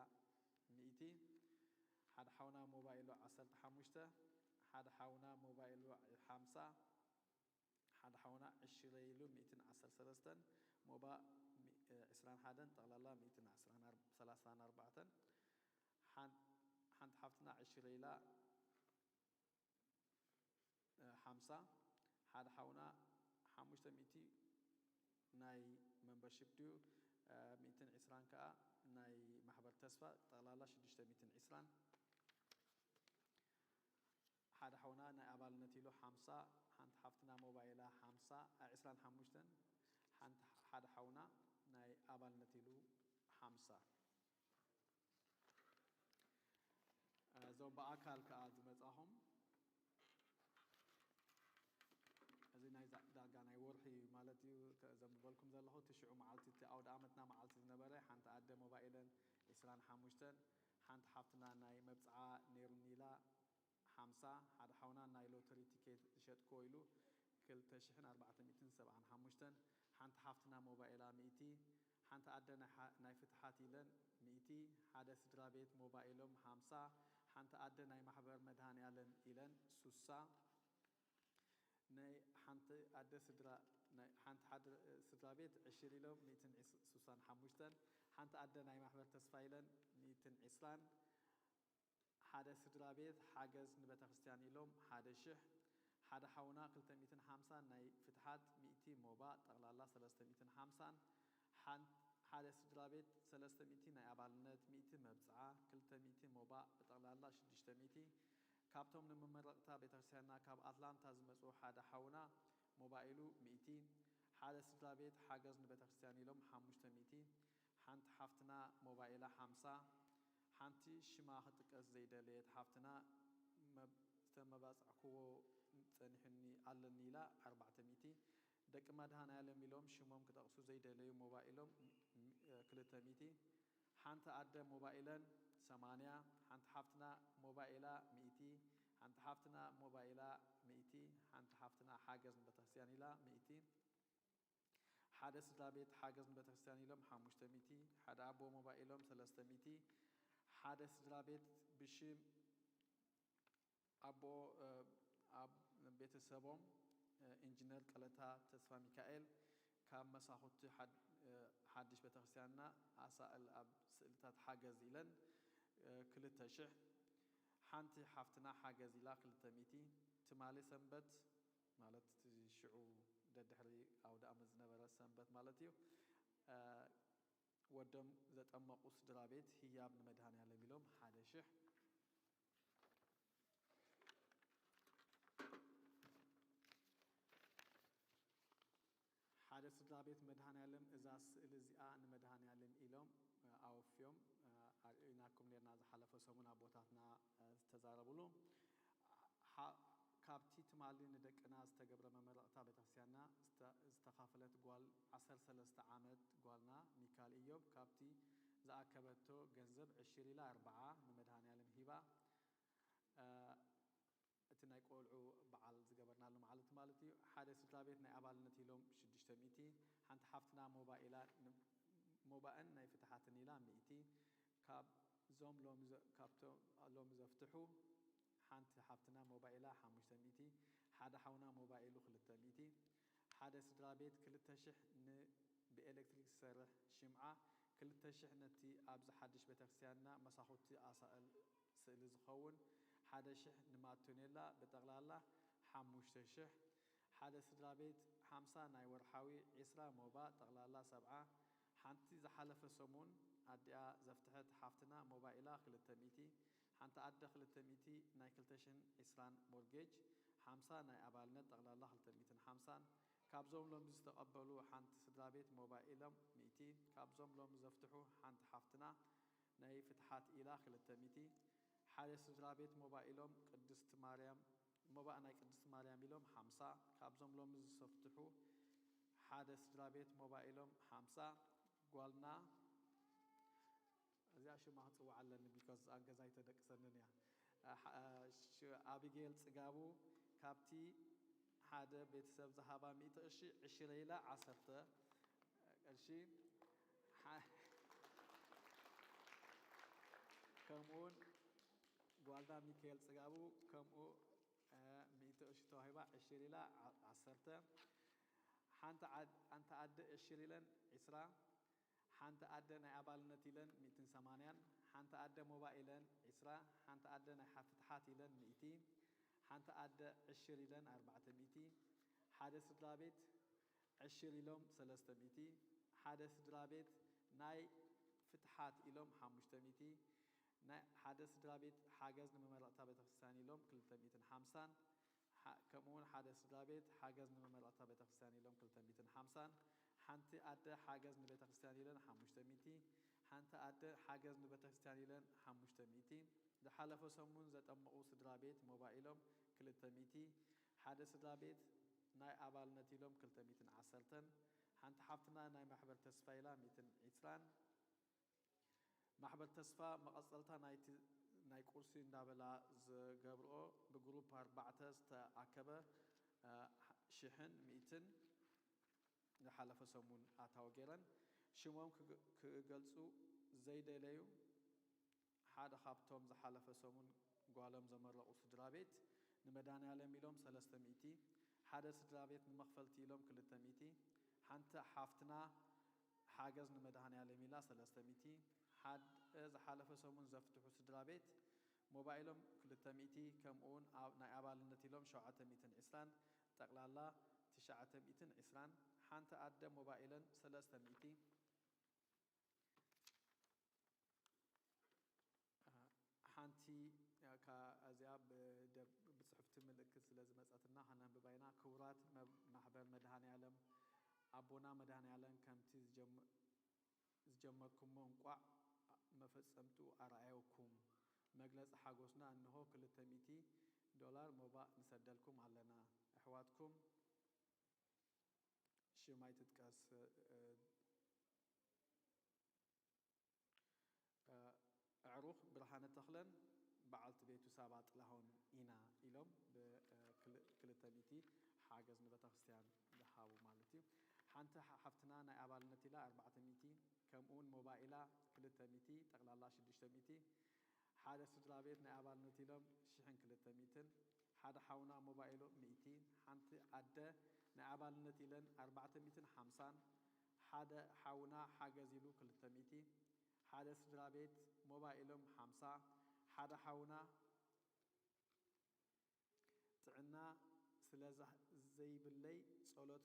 ሚእቲ። ሓደ ሓውና ሞባይሉ ዓሰርተ ሓሙሽተ፣ ሓደ ሓውና ሞባይሉ ሓምሳ፣ ሓደ ሓውና ዕሽር ኢሉ ሚእትን ዓሰርተ ሰለስተን፣ ሞባ ሚ-፣ እ፣ ዕስራን ሓደን፣ ጠቕላላ ሚእትን ዓስራን ኣር-፣ ሰላሳን ኣርባዕተን። ሓን-፣ ሓንቲ ሓፍትና ዕሽር ኢላ፣ እ፣ ሓምሳ፣ ሓደ ሓውና ሓሙሽተ ሚእቲ ናይ ሜምበርሺፕ ድዩ፣ እ፣ ሚእትን ዕስራን ከኣ ናይ ማሕበር ተስፋ፣ ጠቕላላ ሽዱሽተ ሚእትን ዕስራን። ሓደ ሓውና ናይ ኣባልነት ኢሉ ሓምሳ፣ ሓንቲ ሓፍትና ሞባይላ ሓምሳ፣ እ፣ ዕስራን ሓሙሽተን፣ ሓንቲ፣ ሓደ ሓውና ናይ ኣባልነት ኢሉ ሓምሳ። እዞም ብኣካል ከኣ ዝመጻኹም፣ እዚ ናይ ዛ-፣ ዳርጋ ናይ ወርሒ ማለት እዩ፣ ከ-፣ ዘንብበልኩም ዘለኹ፣ እቲ ሽዑ መዓልቲ፣ እቲ ኣውደ ኣመትና መዓልቲ ዝነበረ፣ ሓንቲ ኣደ ሞባይለን ዕስራን ሓሙሽተን፣ ሓንቲ ሓፍትና ናይ መብጽዓ ነይሩኒ ኢላ፣ ሓምሳ፣ ሓደ ሓውና ናይ ሎተሪ ቲኬት ዝሸጥክዎ ኢሉ ክልተ ሽሕን ኣርባዕተ ሚእትን ሰብዓን ሓሙሽተን፣ ሓንቲ ሓፍትና ሞባይላ ሚእቲ፣ ሓንቲ ኣደ ናይ ሓ-፣ ናይ ፍትሓት ኢለን ሚእቲ፣ ሓደ ስድራ ቤት ሞባይሎም ሓምሳ፣ ሓንቲ ኣደ ናይ ማሕበር መድሃኔኣለም ኢለን ሱሳ፣ ናይ ሓንቲ ኣደ ስድራ፣ ናይ ሓንቲ ሓደ ስድራ ቤት ዕሽር ኢሎም ሚእትን ሱሳን ሓሙሽተን፣ ሓንቲ ኣደ ናይ ማሕበር ተስፋ ኢለን ሚእትን ዕስራን፣ ሓደ ስድራ ቤት ሓገዝ ንቤተክርስትያን ኢሎም ሓደ ሽሕ፣ ሓደ ሓውና ክልተ ሚእትን ሓምሳን ናይ ፍትሓት፣ ሚእቲ ሞባእ፣ ጠቕላላ ሰለስተ ሚእትን ሓምሳን፣ ሓን-፣ ሓደ ስድራ ቤት ሰለስተ ሚእቲ ናይ ኣባልነት፣ ሚእቲ መብጽዓ፣ ክልተ ሚእቲ ሞባእ፣ ብጠቕላላ ሽዱሽተ ሚእቲ። ካብቶም ንመመረቕታ ቤተክርስትያንና ካብ ኣትላንታ ዝመጹ ሓደ ሓውና ሞባይሉ ሚእቲ፣ ሓደ ስድራ ቤት ሓገዝ ንቤተክርስትያን ኢሎም ሓሙሽተ ሚእቲ፣ ሓንቲ ሓፍትና ሞባይላ ሓምሳ፣ ሓንቲ ሽማ ክጥቀስ ዘይደለየት ሓፍትና መብ-፣ ዝተመባጻዕክዎ ጸኒሑኒ ኣለኒ ኢላ ኣርባዕተ ሚእቲ፣ ደቂ መድሃኔኣለም ኢሎም ሽሞም ክጠቕሱ ዘይደለዩ ሞባይሎም ም-፣ ም-፣ ክልተ ሚእቲ፣ ሓንቲ ኣደ ሞባይለን ሰማንያ፣ ሓንቲ ሓፍትና ሞባይላ ሚእቲ፣ ሓንቲ ሓፍትና ሞባይላ ሚእቲ፣ ሓንቲ ሓፍትና ሓገዝ ንቤተክርስትያን ኢላ ሚእቲ፣ ሓደ ስድራ ቤት ሓገዝ ንቤተክርስትያን ኢሎም ሓሙሽተ ሚእቲ፣ ሓደ ኣቦ ሞባይሎም ሰለስተ ሚእቲ፣ ሓደ ስድራ ቤት ብሽም ኣቦ፣ እ፣ ኣብ ቤተሰቦም፣ እ፣ ኢንጂነር ቀለታ ተስፋ ሚካኤል ካብ መሳኹቲ ሓድ-፣ እ፣ ሓድሽ ቤተክርስትያንና ኣሳእል ኣብ ስእልታት ሓገዝ ኢለን፣ እ፣ ክልተ ሽሕ፣ ሓንቲ ሓፍትና ሓገዝ ኢላ ክልተ ሚእቲ፣ ትማሊ ሰንበት ማለት እቲ ሽዑ ደድሕሪ ኣውደ ኣመት ዝነበረ ሰንበት ማለት እዩ፣ እ፣ ወዶም ዘጠመቑ ስድራ ቤት ህያብ ንመድሃኔኣለም ኢሎም ሓደ ሽሕ። ሓደ ስድራ ቤት መድሃኔኣለም እዛ ስእሊ እዚኣ ንመድሃኔኣለም ኢሎም ኣወፍዮም ኣርእይናኩም ነርና ዝሓለፈ ሰሙን ኣቦታትና ዝተዛረብሉ። ሓ-፣ ካብቲ ትማሊ ንደቅና ዝተገብረ መመረቕታ ቤተክርስትያንና ዝተ-፣ ዝተኻፈለት ጓል ዓሰርተ ሰለስተ ዓመት ጓልና ሚካል ኢዮብ ካብቲ ዝኣከበቶ ገንዘብ ዕሽር ኢላ ኣርብዓ ንመድሃኔኣለም ሂባ። እ፣ እቲ ናይ ቆልዑ በዓል ዝገበርናሉ መዓልቲ ማለት እዩ። ሓደ ስድራ ቤት ናይ ኣባልነት ኢሎም ሽዱሽተ ሚእቲ፣ ሓንቲ ሓፍትና ሞባእ ኢላ ን-፣ ሞባእን ናይ ፍትሓትን ኢላ ሚእቲ፣ ካብ ዞም ሎም ዘ-፣ ካብቶም ሎም ዘፍትሑ ሓንቲ ሓፍትና ሞባእ ኢላ ሓሙሽተ ሚእቲ፣ ሓደ ሓውና ሞባእ ኢሉ ክልተ ሚእቲ፣ ሓደ ስድራ ቤት ክልተ ሽሕ ን-፣ ብኤሌክትሪክ ዝሰርሕ ሽምዓ፣ ክልተ ሽሕ ነቲ ኣብዚ ሓድሽ ቤተክርስትያንና መሳኹቲ ኣሳእል ስእሊ ዝኸውን፣ ሓደ ሽሕ ንማቶኔላ፣ ብጠቕላላ ሓሙሽተ ሽሕ፣ ሓደ ስድራ ቤት ሓምሳ ናይ ወርሓዊ፣ ዕስራ ሞባ፣ ጠቕላላ ሰብዓ፣ ሓንቲ ዝሓለፈ ሰሙን ኣዲኣ ዘፍትሐት ሓፍትና ሞባይላ ክልተ ሚእቲ፣ ሓንቲ ኣደ ክልተ ሚእቲ ናይ ክልተ ሽሕን ዕስራን ሞርጌጅ፣ ሓምሳ ናይ ኣባልነት፣ ጠቕላላ ክልተ ሚእትን ሓምሳን፣ ካብዞም ሎሚ ዝተቐበሉ ሓንቲ ስድራ ቤት ሞባይሎም ሚእቲ፣ ካብዞም ሎሚ ዘፍትሑ ሓንቲ ሓፍትና ናይ ፍትሓት ኢላ ክልተ ሚእቲ፣ ሓደ ስድራ ቤት ሞባይሎም ቅድስት ማርያም፣ ሞባእ ናይ ቅድስት ማርያም ኢሎም ሓምሳ፣ ካብዞም ሎሚ ዝሰፍትሑ ሓደ ስድራ ቤት ሞባይሎም ሓምሳ፣ ጓልና እዚኣ ሽማ ክጽውዓ ኣለኒ፣ ቢኮዝ ኣብ ገዛ ኣይተደቅሰንን እያ። ኣ፣ ሓ-፣ ሽ-፣ ኣቢጌል ጽጋቡ ካብቲ ሓደ ቤተሰብ ዝሃባ ሚእቲ ቅርሺ ዕሽረ ኢላ ዓሰርተ ቅርሺ፣ ከምኡውን ጓልታ ሚካኤል ጽጋቡ ከምኡ ሚእቲ ቅርሺ ተዋሂባ ዕሽር ኢላ ዓሰርተ። ሓንቲ ኣደ ዕሽር ኢለን ዒስራ። ሓንቲ ኣደ ናይ ኣባልነት ኢለን ሚእትን ሰማንያን። ሓንቲ ኣደ ሞባይለን ዒስራ። ሓንቲ ኣደ ናይ ፍትሓት ኢለን ሚእቲ። ሓንቲ ኣደ ዕሽር ኢለን ኣርባዕተ ሚእቲ። ሓደ ስድራ ቤት ዕሽር ኢሎም ሰለስተ ሚእቲ። ሓደ ስድራ ቤት ናይ ፍትሓት ኢሎም ሓሙሽተ ሚእቲ። ናይ ሓደ ስድራ ቤት ሓገዝ ንመመረቕታ ቤተክርስትያን ኢሎም ክልተ ሚእትን ሓምሳን። ከምኡውን ሓደ ስድራ ቤት ሓገዝ ንመመረቕታ ቤተክርስትያን ኢሎም ክልተ ሚእትን ሓምሳን። ሓንቲ ኣደ ሓገዝ ንቤተክርስትያን ኢለን ሓሙሽተ ሚእቲ። ሓንቲ ኣደ ሓገዝ ንቤተክርስትያን ኢለን ሓሙሽተ ሚእቲ። ዝሓለፈ ሰሙን ዘጠመቑ ስድራ ቤት ሞባይሎም ክልተ ሚእቲ። ሓደ ስድራ ቤት ናይ ኣባልነት ኢሎም ክልተ ሚእትን ዓሰርተን። ሓንቲ ሓፍትና ናይ ማሕበር ተስፋ ኢላ ሚእትን ዕስራን። ማሕበር ተስፋ መቐጸልታ ናይቲ ናይ ቁርሲ እንዳበላ ዝገብርኦ ብግሩፕ ኣርባዕተ ዝተኣከበ ሽሕን ሚእትን ዝሓለፈ ሰሙን ኣታዊ ገይረን ሽሞም ክገልጹ ዘይደለዩ ሓደ ካብቶም ዝሓለፈ ሰሙን ጓሎም ዘመረቑ ስድራ ቤት ንመድሃኔ ዓለም ኢሎም ሰለስተ ሚእቲ። ሓደ ስድራ ቤት ንመኽፈልቲ ኢሎም ክልተ ሚእቲ። ሓንቲ ሓፍትና ሓገዝ ንመድሃኔ ዓለም ኢላ ሰለስተ ሚእቲ። ሓደ ዝሓለፈ ሰሙን ዘፍትሑ ስድራ ቤት ሞባይሎም ክልተ ሚእቲ፣ ከምኡውን ናይ ኣባልነት ኢሎም ሸውዓተ ሚእትን ዕስራን፣ ጠቕላላ ትሽዓተ ሚእትን ዕስራን። ሓንቲ ኣደ ሞባይለን ሰለስተ ሚእቲ። ሓንቲ እዚኣ ብጽሕፍቲ ምልክት ስለ ዝመጸትና ከነንብባ ኢና። ክቡራት ማሕበር መድሃኔ ዓለም ኣቦና መድሃኔ ዓለም ከምቲ ዝጀመርኩሞ እንቋዕ መፈጸምትኡ ኣርኣየኩም። መግለጺ ሓጎስና እንሆ ክልተ ሚእቲ ዶላር ሞባእ ንሰደልኩም ኣለና። ኣሕዋትኩም ሽም ኣይትጥቀስ። ኣዕሩኽ ብርሃነ ተኽለን በዓልቲ ቤቱ ሳባ ጥላሁን ኢና ኢሎም ብክልተ ሚእቲ ሓገዝ ንቤተክርስትያን ዝሃቡ ማለት እዩ። ሓንቲ ሓፍትና ናይ ኣባልነት ኢላ ኣርባዕተ ሚእቲ፣ ከምኡውን ሞባይላ ክልተ ሚእቲ፣ ጠቕላላ ሽዱሽተ ሚእቲ። ሓደ ስድራ ቤት ናይ ኣባልነት ኢሎም ሽሕን ክልተ ሚእትን። ሓደ ሓውና ሞባይሉ ሚእቲ። ሓንቲ ኣደ ናይ ኣባልነት ኢለን ኣርባዕተ ሚእትን ሓምሳን። ሓደ ሓውና ሓገዝ ኢሉ ክልተ ሚእቲ። ሓደ ስድራ ቤት ሞባይሎም ሓምሳ። ሓደ ሓውና ጥዕና ስለ ዘይብለይ ጸሎት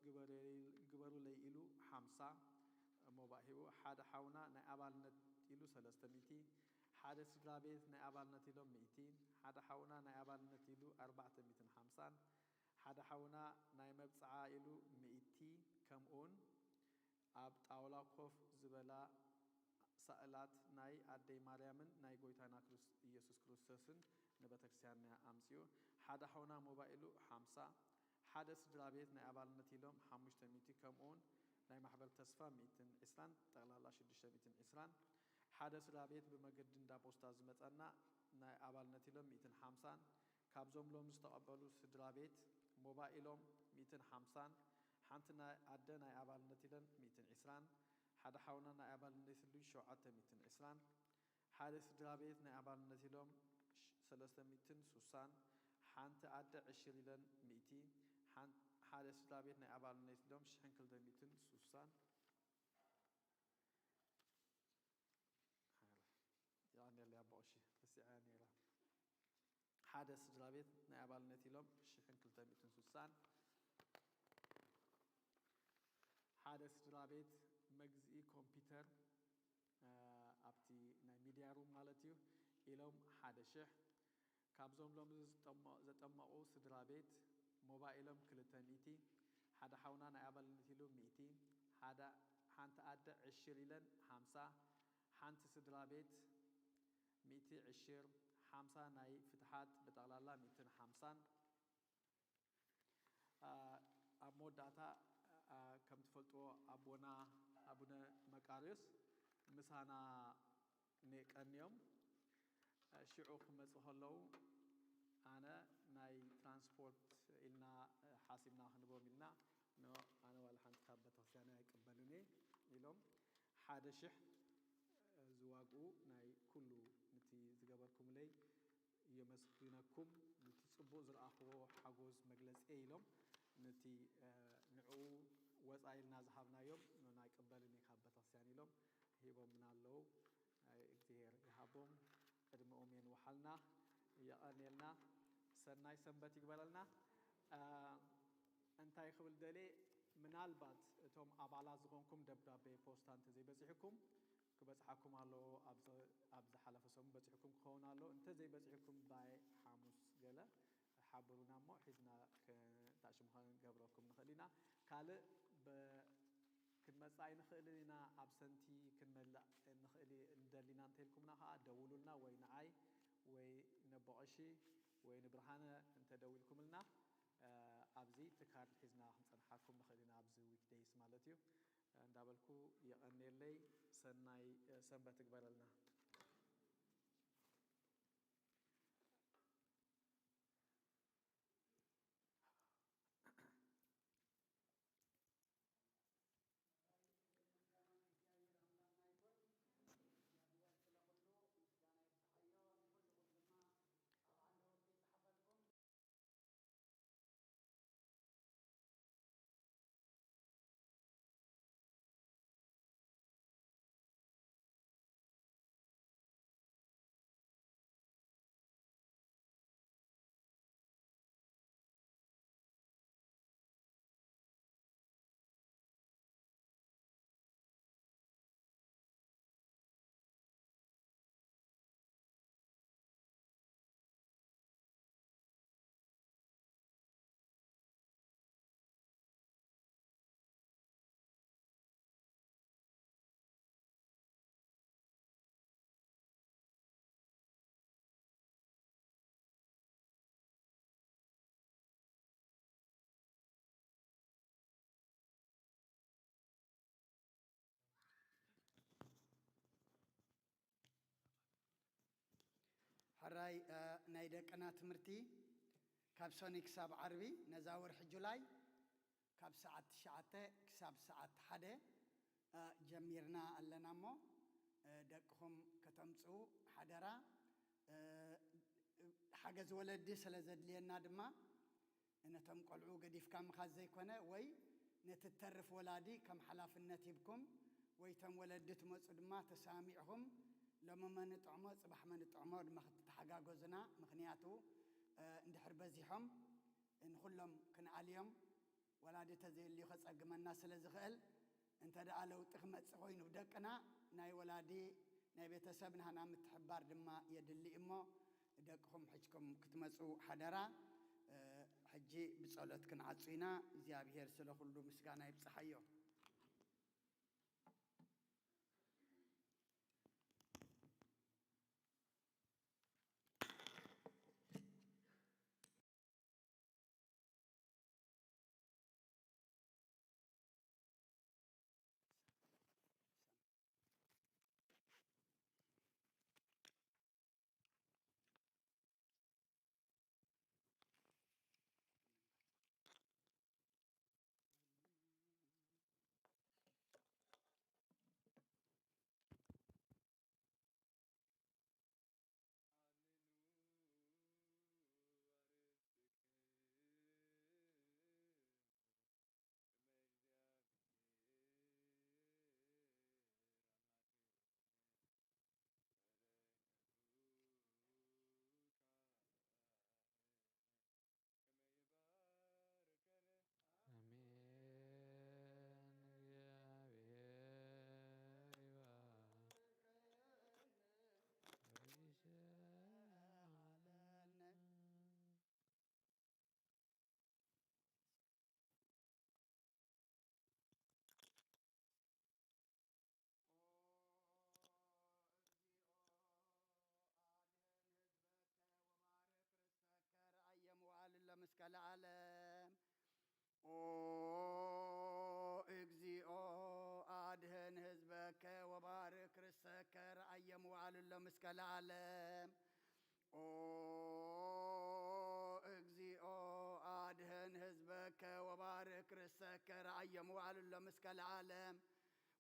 ግበሩለይ ኢሉ ሓምሳ ሞባእ ሂቡ። ሓደ ሓውና ናይ ኣባልነት ኢሉ ሰለስተ ሚእቲ። ሓደ ስድራ ቤት ናይ ኣባልነት ኢሎም ሚእቲ። ሓደ ሓውና ናይ ኣባልነት ኢሉ ኣርባዕተ ሚእትን ሓምሳን። ሓደ ሓውና ናይ መብጽዓ ኢሉ ሚእቲ። ከምኡውን ኣብ ጣውላ ኮፍ ዝበላ ሳእላት ናይ ኣደይ ማርያምን ናይ ጎይታና ኢየሱስ ክርስቶስን ንቤተክርስትያንና ኣምጽኡ። ሓደ ሓውና ሞባይሉ ሓምሳ። ሓደ ስድራ ቤት ናይ ኣባልነት ኢሎም ሓሙሽተ ሚእቲ፣ ከምኡውን ናይ ማሕበር ተስፋ ሚእትን ዕስራን፣ ጠቕላላ ሽዱሽተ ሚእትን ዕስራን። ሓደ ስድራ ቤት ብመገዲ እንዳ ፖስታ ዝመጸና ናይ ኣባልነት ኢሎም ሚእትን ሓምሳን። ካብዞም ሎም ዝተቐበሉ ስድራ ቤት ሞባይሎም ሚእትን ሓምሳን። ሓንቲ ናይ ኣደ ናይ ኣባልነት ኢለን ሚእትን ዕስራን። ሓደ ሓውና ናይ ኣባልነት ኢሉ ሸውዓተ ሚእትን ዕስራን። ሓደ ስድራ ቤት ናይ ኣባልነት ኢሎም ሰለስተ ሚእትን ሱሳን። ሓንቲ ኣደ ዕሽር ኢለን ሚእቲ። ሓደ ስድራ ቤት ናይ ኣባልነት ኢሎም ሽሕን ክልተ ሚእትን ሱሳን። የቐንየለይ ኣቦ ቀሺ፣ ረሲዐያ ነይራ። ሓደ ስድራ ቤት ናይ ኣባልነት ኢሎም ሽሕን ክልተ ሚእትን ሱሳን። ሓደ ስድራ ቤት መግዝኢ ኮምፒውተር ኣብቲ ናይ ሚድያ ሩም ማለት እዩ ኢሎም ሓደ ሽሕ። ካብዞም ሎሚ ዘጠመቑ ስድራ ቤት ሞባይሎም ክልተ ሚእቲ። ሓደ ሓውና ናይ ኣባልነት ኢሉ ሚእቲ። ሓንቲ ኣደ ዕሽር ኢለን ሓምሳ። ሓንቲ ስድራ ቤት ሚእቲ ዕሽር። ሓምሳ ናይ ፍትሓት ብጠቕላላ ሚእትን ሓምሳን። ኣብ መወዳእታ ከም ትፈልጥዎ ኣቦና ኣቡነ መቃርዮስ ምሳና ቀንዮም። ሽዑ ክመፁ ከለዉ ኣነ ናይ ትራንስፖርት ኢልና ሓሲብና ክንቦም ኢልና፣ ኖ፣ ኣነ ዋላ ሓንቲ ካብ ቤተክርስትያነይ ኣይቅበልን እየ ኢሎም። ሓደ ሽሕ ዝዋግኡ ናይ ኩሉ ንቲ ዝገበርኩምለይ የመስግነኩም። ንቲ ጽቡቕ ዝረኣኽዎ ሓጎስ መግለጺ ኢሎም ንቲ ንዕኡ ወጻ ኢልና ዝሃብናዮም ኖና ይቅበልን ካብ ቤተክርስትያን ኢሎም ሂቦምና ኣለዉ። እግዚኣብሔር ይሃቦም፣ ዕድመኦም የንውሓልና፣ የቐንየልና፣ ሰናይ ሰንበት ይግበረልና። እንታይ ክብል ደልየ፣ ምናልባት እቶም ኣባላት ዝኾንኩም ደብዳቤ ፖስታ እንተዘይበፂሕኩም ክበፅሓኩም ኣለዎ። ኣብ ዝሓለፈ ሰሙን በፂሕኩም ክኸውን ኣለዎ። እንተዘይበፂሕኩም ባይ ሓሙስ ገለ ሓብሩና እሞ ሒዝና ታሽሙ ክንገብረኩም ንኽእል ኢና። ካልእ ክንመጽእ ኣይንኽእልን ኢና፣ ኣብሰንቲ ክንመልእ ንኽእል እንደሊና እንተልኩምና ከዓ ደውሉልና፣ ወይ ንዓይ ወይ ነቦቐሺ ወይ ንብርሃነ እንተደዊልኩምልና ኣብዚ ትካል ሒዝና ክንጸንሓኩም ንኽእል ኢና፣ ኣብዚ ዊክደይስ ማለት እዩ። እንዳበልኩ የቐንየለይ፣ ሰናይ ሰንበት ይግበረልና። ሕራይ ናይ ደቅና ትምህርቲ ካብ ሶኒ ክሳብ ዓርቢ ነዛ ወርሒ ጁላይ ካብ ሰዓት ትሽዓተ ክሳብ ሰዓት ሓደ ጀሚርና ኣለና እሞ ደቅኹም ከተምፅኡ ሓደራ። ሓገዝ ወለዲ ስለ ዘድልየና ድማ ነቶም ቆልዑ ገዲፍካ ምኻድ ዘይኮነ ወይ ነቲ ተርፍ ወላዲ ከም ሓላፍነት ሂብኩም ወይ ቶም ወለዲ ትመፁ ድማ ተሳሚዕኹም ሎሚ መንጥዕሞ ፅባሕ መንጥዕሞ ድማ ክትተሓጋገዙና። ምኽንያቱ እንድሕር በዚሖም ንኹሎም ክንኣልዮም ወላዲ ተዘየልዩ ከጸግመና ስለ ዝኽእል፣ እንተ ደኣ ለውጢ ክመጽእ ኮይኑ ብደቅና ናይ ወላዲ ናይ ቤተሰብ ናህና ምትሕብባር ድማ የድሊ እሞ ደቅኹም ሒዝኩም ክትመጹ ሓደራ። ሕጂ ብጸሎት ክንዓጹ ኢና። እግዚኣብሄር ስለ ኩሉ ምስጋና ይብጽሓዮ።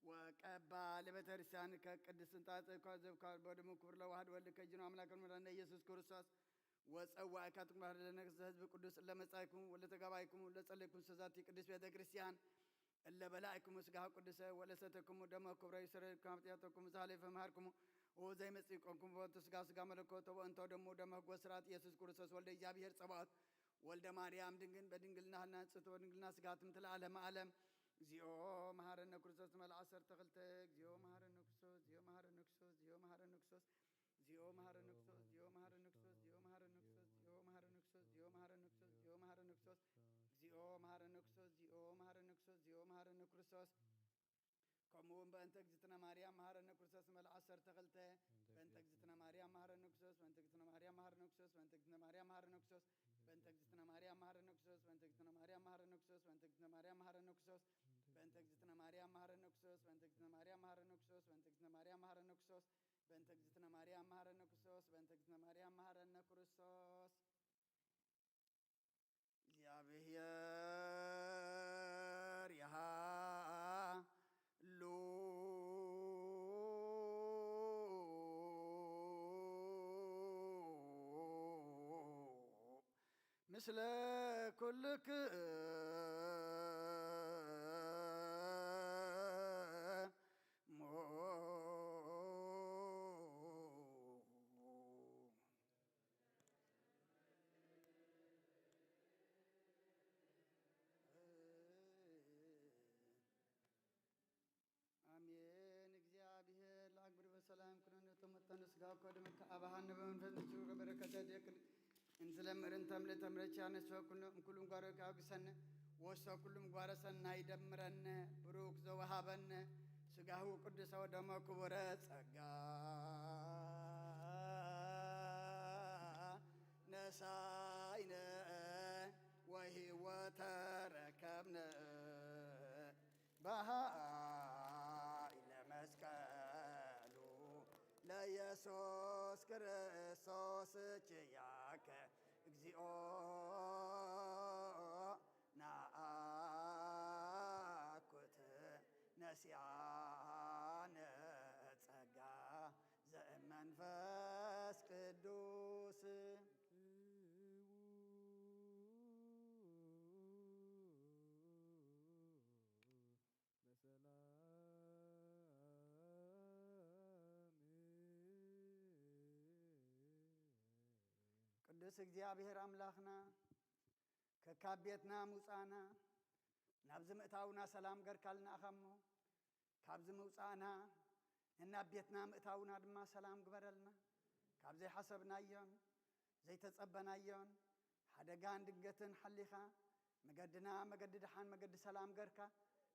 ወቀባ ለቤተክርስቲያን ከቅድስ እንጣጥ እኳ ዘብካ በደሙ ክብር ለዋህድ ወልድ ከጅኑ ኣምላክ መድኃኒነ ኢየሱስ ክርስቶስ ወጸዋእካ ትኩማር ለነግስ ህዝብ ቅዱስ ለመጻይኩም ወለተጋባይኩም ለጸለይኩም ሰዛቲ ቅዱስ ቤተክርስቲያን እለ በላዕኩም ስጋ ቅዱሰ ወለሰተኩም ደሞ ክብረ ይሰረልኩም ኃጢአተኩም ዝሃለፈ መሃርኩም ወዘይ መጽቆምኩም በወቱ ስጋ ስጋ መለኮት ወእንቶ ደሞ ደሞ ህጎ ስርዓት ኢየሱስ ክርስቶስ ወልደ እግዚኣብሔር ጸባኦት ወልደ ማርያም ድንግል በድንግልና ህልና ጽቶ ድንግልና ስጋ ትምትል ዓለም ዓለም። እግዚኦ መሐረነ ክርስቶስ መልዓ ዓሰርተ ክልተ። እግዚኦ መሐረነ ክርስቶስ፣ እግዚኦ መሐረነ ክርስቶስ፣ እግዚኦ መሐረነ ክርስቶስ፣ እግዚኦ መሐረነ ክርስቶስ፣ እግዚኦ መሐረነ ክርስቶስ፣ እግዚኦ መሐረነ ክርስቶስ፣ እግዚኦ መሐረነ ክርስቶስ፣ እግዚኦ መሐረነ ክርስቶስ፣ እግዚኦ መሐረነ ክርስቶስ፣ እግዚኦ መሐረነ ክርስቶስ፣ እግዚኦ መሐረነ ክርስቶስ። ከምኡ እውን በእንተ እግዝእትነ ማርያም መሐረነ ክርስቶስ መልዓ ዓሰርተ ክልተ። በእንተ እግዝእትነ ማርያም መሐረነ ክርስቶስ፣ በእንተ እግዝእትነ ማርያም መሐረነ ክርስቶስ፣ በእንተ እግዝእትነ ማርያም መሐረነ ክርስቶስ፣ በእንተ እግዝእትነ ማርያም መሐረነ ክርስቶስ፣ በእንተ እግዝእትነ ማርያም መሐረነ ክርስቶስ፣ በእንተ እግዝእትነ ማርያም መሐረነ ክርስቶስ፣ በእንተ እግዝእትነ ማርያም መሐረነ ክርስቶስ፣ በእንተ እግዝእትነ ማርያም መሐረነ ክርስቶስ፣ በእንተ እግዝእትነ ማርያም መሐረነ ክርስቶስ፣ በእንተ እግዝእትነ ማርያም መሐረነ ክርስቶስ። እግዚኣብሔር ይሃሉ ምስለ ኩልክሙ። ኣሜን። እግዚኣብሔር ለአግብር በሰላም ኩነነ ተመጠነ ስጋ ኮ ደመ ከአባሃነ በመንፈስ ንሱ በረከተ ደቅል እንዝለምር እንተምለ ተምረቻ ነስወ ኩሉ እምኩሉ ጓረ ካብግሰነ ወስወ ኩሉ ምግባረ ሰናይ ደምረነ ብሩክ ዘወሃበነ ስጋሁ ቅዱሰ ወደሞ ክቡረ ጸጋ ነሳይነ ወህይወተ ረከብነ በኃይለ መስቀሉ ለኢየሱስ ክርስቶስ ኪያከ እግዚኦ ነአኩት ነሲአነ ጸጋ ዘእመንፈስ ቅዱስ። በሰላም ቅዱስ እግዚኣብሔር ኣምላኽና፣ ከካብ ቤትና ምውፃእና፣ ናብዚ ምእታውና ሰላም ገርካልና ኢኻ እሞ፣ ካብዚ ምውፃእና ነናብ ቤትና ምእታውና ድማ ሰላም ግበረልና። ካብ ዘይሓሰብናዮን ዘይተጸበናዮን ሓደጋን ድንገትን ሓሊኻ፣ መገድና መገዲ ደሓን መገዲ ሰላም ገርካ፣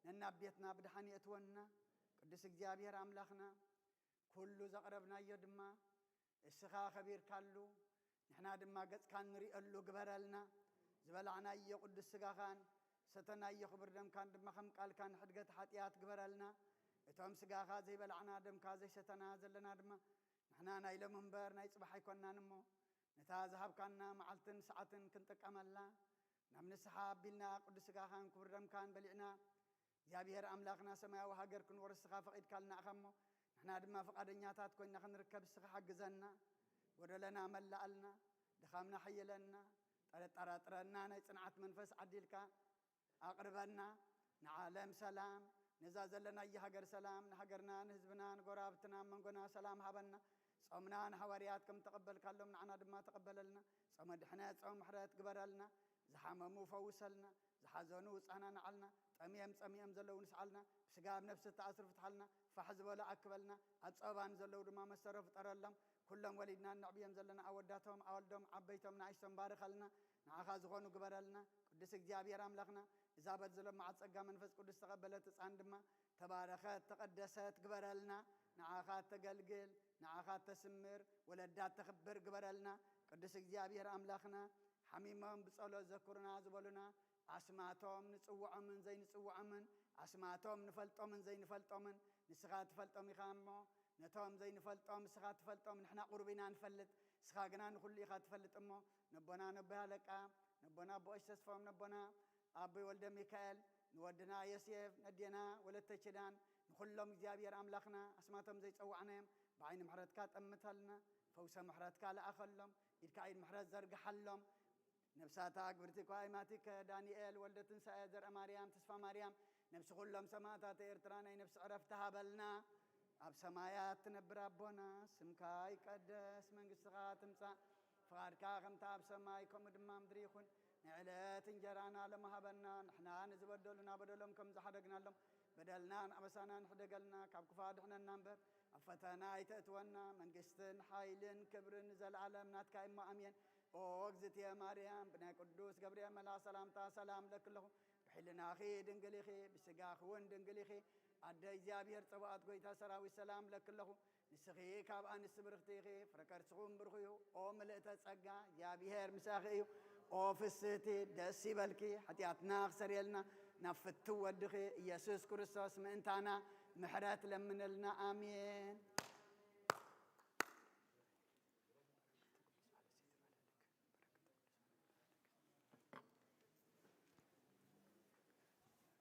ነናብ ቤትና ብደሓን የእትወና። ቅዱስ እግዚኣብሔር ኣምላኽና፣ ኩሉ ዘቕረብናዮ ድማ እስኻ ኸቢርካሉ፣ ንሕና ድማ ገጽካ ንሪእሉ ግበረልና። ዝበላዕናዮ ቅዱስ ስጋኻን ሰተናዮ ክቡር ደምካን ድማ ከም ቃልካ ንሕድገት ሓጢኣት ግበረልና። እቶም ስጋኻ ዘይበላዕና ደምካ ዘይሰተና ዘለና ድማ ንሕና ናይ ሎሚ እምበር ናይ ጽባሕ ኣይኮንናን እሞ፣ ነታ ዝሃብካና መዓልትን ሰዓትን ክንጥቀመላ፣ ናብ ንስሓ ኣቢልና ቅዱስ ስጋኻን ክቡር ደምካን በሊዕና፣ እግዚኣብሔር ኣምላኽና ሰማያዊ ሃገር ክንወርስ ንስኻ ፈቒድካልና ኢኻ እሞ፣ ንሕና ድማ ፍቓደኛታት ኮይንና ክንርከብ ንስኻ ሓግዘና። ጎደለና መላኣልና፣ ድኻምና ሓይለና፣ ጠረጠራጥረና ናይ ጽንዓት መንፈስ ዓዲልካ ኣቕርበና። ንዓለም ሰላም፣ ነዛ ዘለናያ ሃገር ሰላም፣ ንሃገርና፣ ንህዝብና፣ ንጎረባብትና፣ ኣብ መንጎና ሰላም ሃበና። ጾምና ንሃዋርያት ከም ተቐበልካሎም ንዓና ድማ ተቐበለልና። ጾመ ድሕነት፣ ጾመ ምሕረት ግበረልና። ዝሓመሙ ፈውሰልና፣ ዝሓዘኑ ውጻና ንዓልና፣ ጠምዮም ጸሚኦም ዘለዉ ንስዓልና፣ ብስጋ ኣብ ነፍሲ ተኣስሩ ፍትሓልና፣ ፋሕ ዝበሉ ኣክበልና፣ ኣብ ጸበባ ንዘለዉ ድማ መሰረ ፍጠረሎም። ኩሎም ወሊድና እነዕብዮም ዘለና ኣወዳቶም፣ ኣወልዶም፣ ዓበይቶም፣ ንኣሽቶም ባርኸልና፣ ንዓኻ ዝኾኑ ግበረልና። ቅዱስ እግዚኣብሔር ኣምላኽና፣ እዛ በል ዘሎ መዓት ጸጋ መንፈስ ቅዱስ ተቐበለት ህጻን ድማ ተባረኸት፣ ተቐደሰት ግበረልና። ንዓኻ እተገልግል፣ ንዓኻ እተስምር፣ ወለዳ እተኽብር ግበረልና። ቅዱስ እግዚኣብሔር ኣምላኽና፣ ሓሚሞም ብጸሎት ዘክሩና ዝበሉና ኣስማቶም ንጽውዖምን ዘይንጽውዖምን፣ ኣስማቶም ንፈልጦምን ዘይንፈልጦምን፣ ንስኻ ትፈልጦም ኢኻ እሞ፣ ነቶም ዘይንፈልጦም ንስኻ ትፈልጦም፣ ንሕና ቁሩብ ኢና ንፈልጥ፣ ንስኻ ግና ንኹሉ ኢኻ ትፈልጥ እሞ፣ ነቦና ነቦይ ኣለቃ፣ ነቦና ኣቦ ቀሺ ተስፎም፣ ነቦና ኣቦይ ወልደ ሚካኤል፣ ንወድና ዮሴፍ፣ ነዴና ወለተ ኪዳን፣ ኩሎም እግዚኣብሔር ኣምላኽና ኣስማቶም ዘይጸዋዕናዮም ብዓይኒ ምሕረትካ ጠምተልና። ፈውሰ ምሕረትካ ለኣኸሎም። ኢድካ ኢድ ምሕረት ዘርግሓሎም። ነፍሳታ ግብርቲ ኳይ ማቲከ ዳንኤል ወልደ ትንሳኤ ዘርአ ማርያም ተስፋ ማርያም ነፍሲ ኩሎም ሰማእታት ኤርትራ ናይ ነፍሲ ዕረፍቲ ሃበልና። ኣብ ሰማያት ትነብር ኣቦና ስምካ ይቀደስ መንግስትኻ ትምጻእ ፍቓድካ ከምታ ኣብ ሰማይ ከምኡ ድማ ምድሪ ይኹን። ናይ ዕለት እንጀራና ሎሚ ሃበና። ንሕና ንዝበደሉና በደሎም ከም ዝሓደግናሎም በደልናን ኣበሳናን ሕደገልና ካብ ክፋ ድሕነና እምበር ኣብ ፈተና ኣይተእትወና። መንግስትን ሓይልን ክብርን ንዘለኣለም ናትካ እሞ ኣሜን። ኦ እግዝእትየ ማርያም ብናይ ቅዱስ ገብርኤል መልኣኽ ሰላምታ ሰላም ለክለኹ። ብሕልናኺ ድንግል ኢኺ፣ ብስጋኺ እውን ድንግል ኢኺ። ኣደ እግዚኣብሔር ጸባኦት ጎይታ ሰራዊት ሰላም ለክለኹ። ንስኺ ካብ ኣንስቲ ብርኽቲ ኢኺ፣ ፍረ ከርስኹም ብሩኽ እዩ። ኦ ምልእተ ጸጋ እግዚኣብሔር ምሳኺ እዩ። ኦ ፍስህቲ ደስ ይበልኪ፣ ሓጢኣትና ክሰርየልና ናብ ፍትው ወድኺ ኢየሱስ ክርስቶስ ምእንታና ምሕረት ለምንልና። ኣሜን።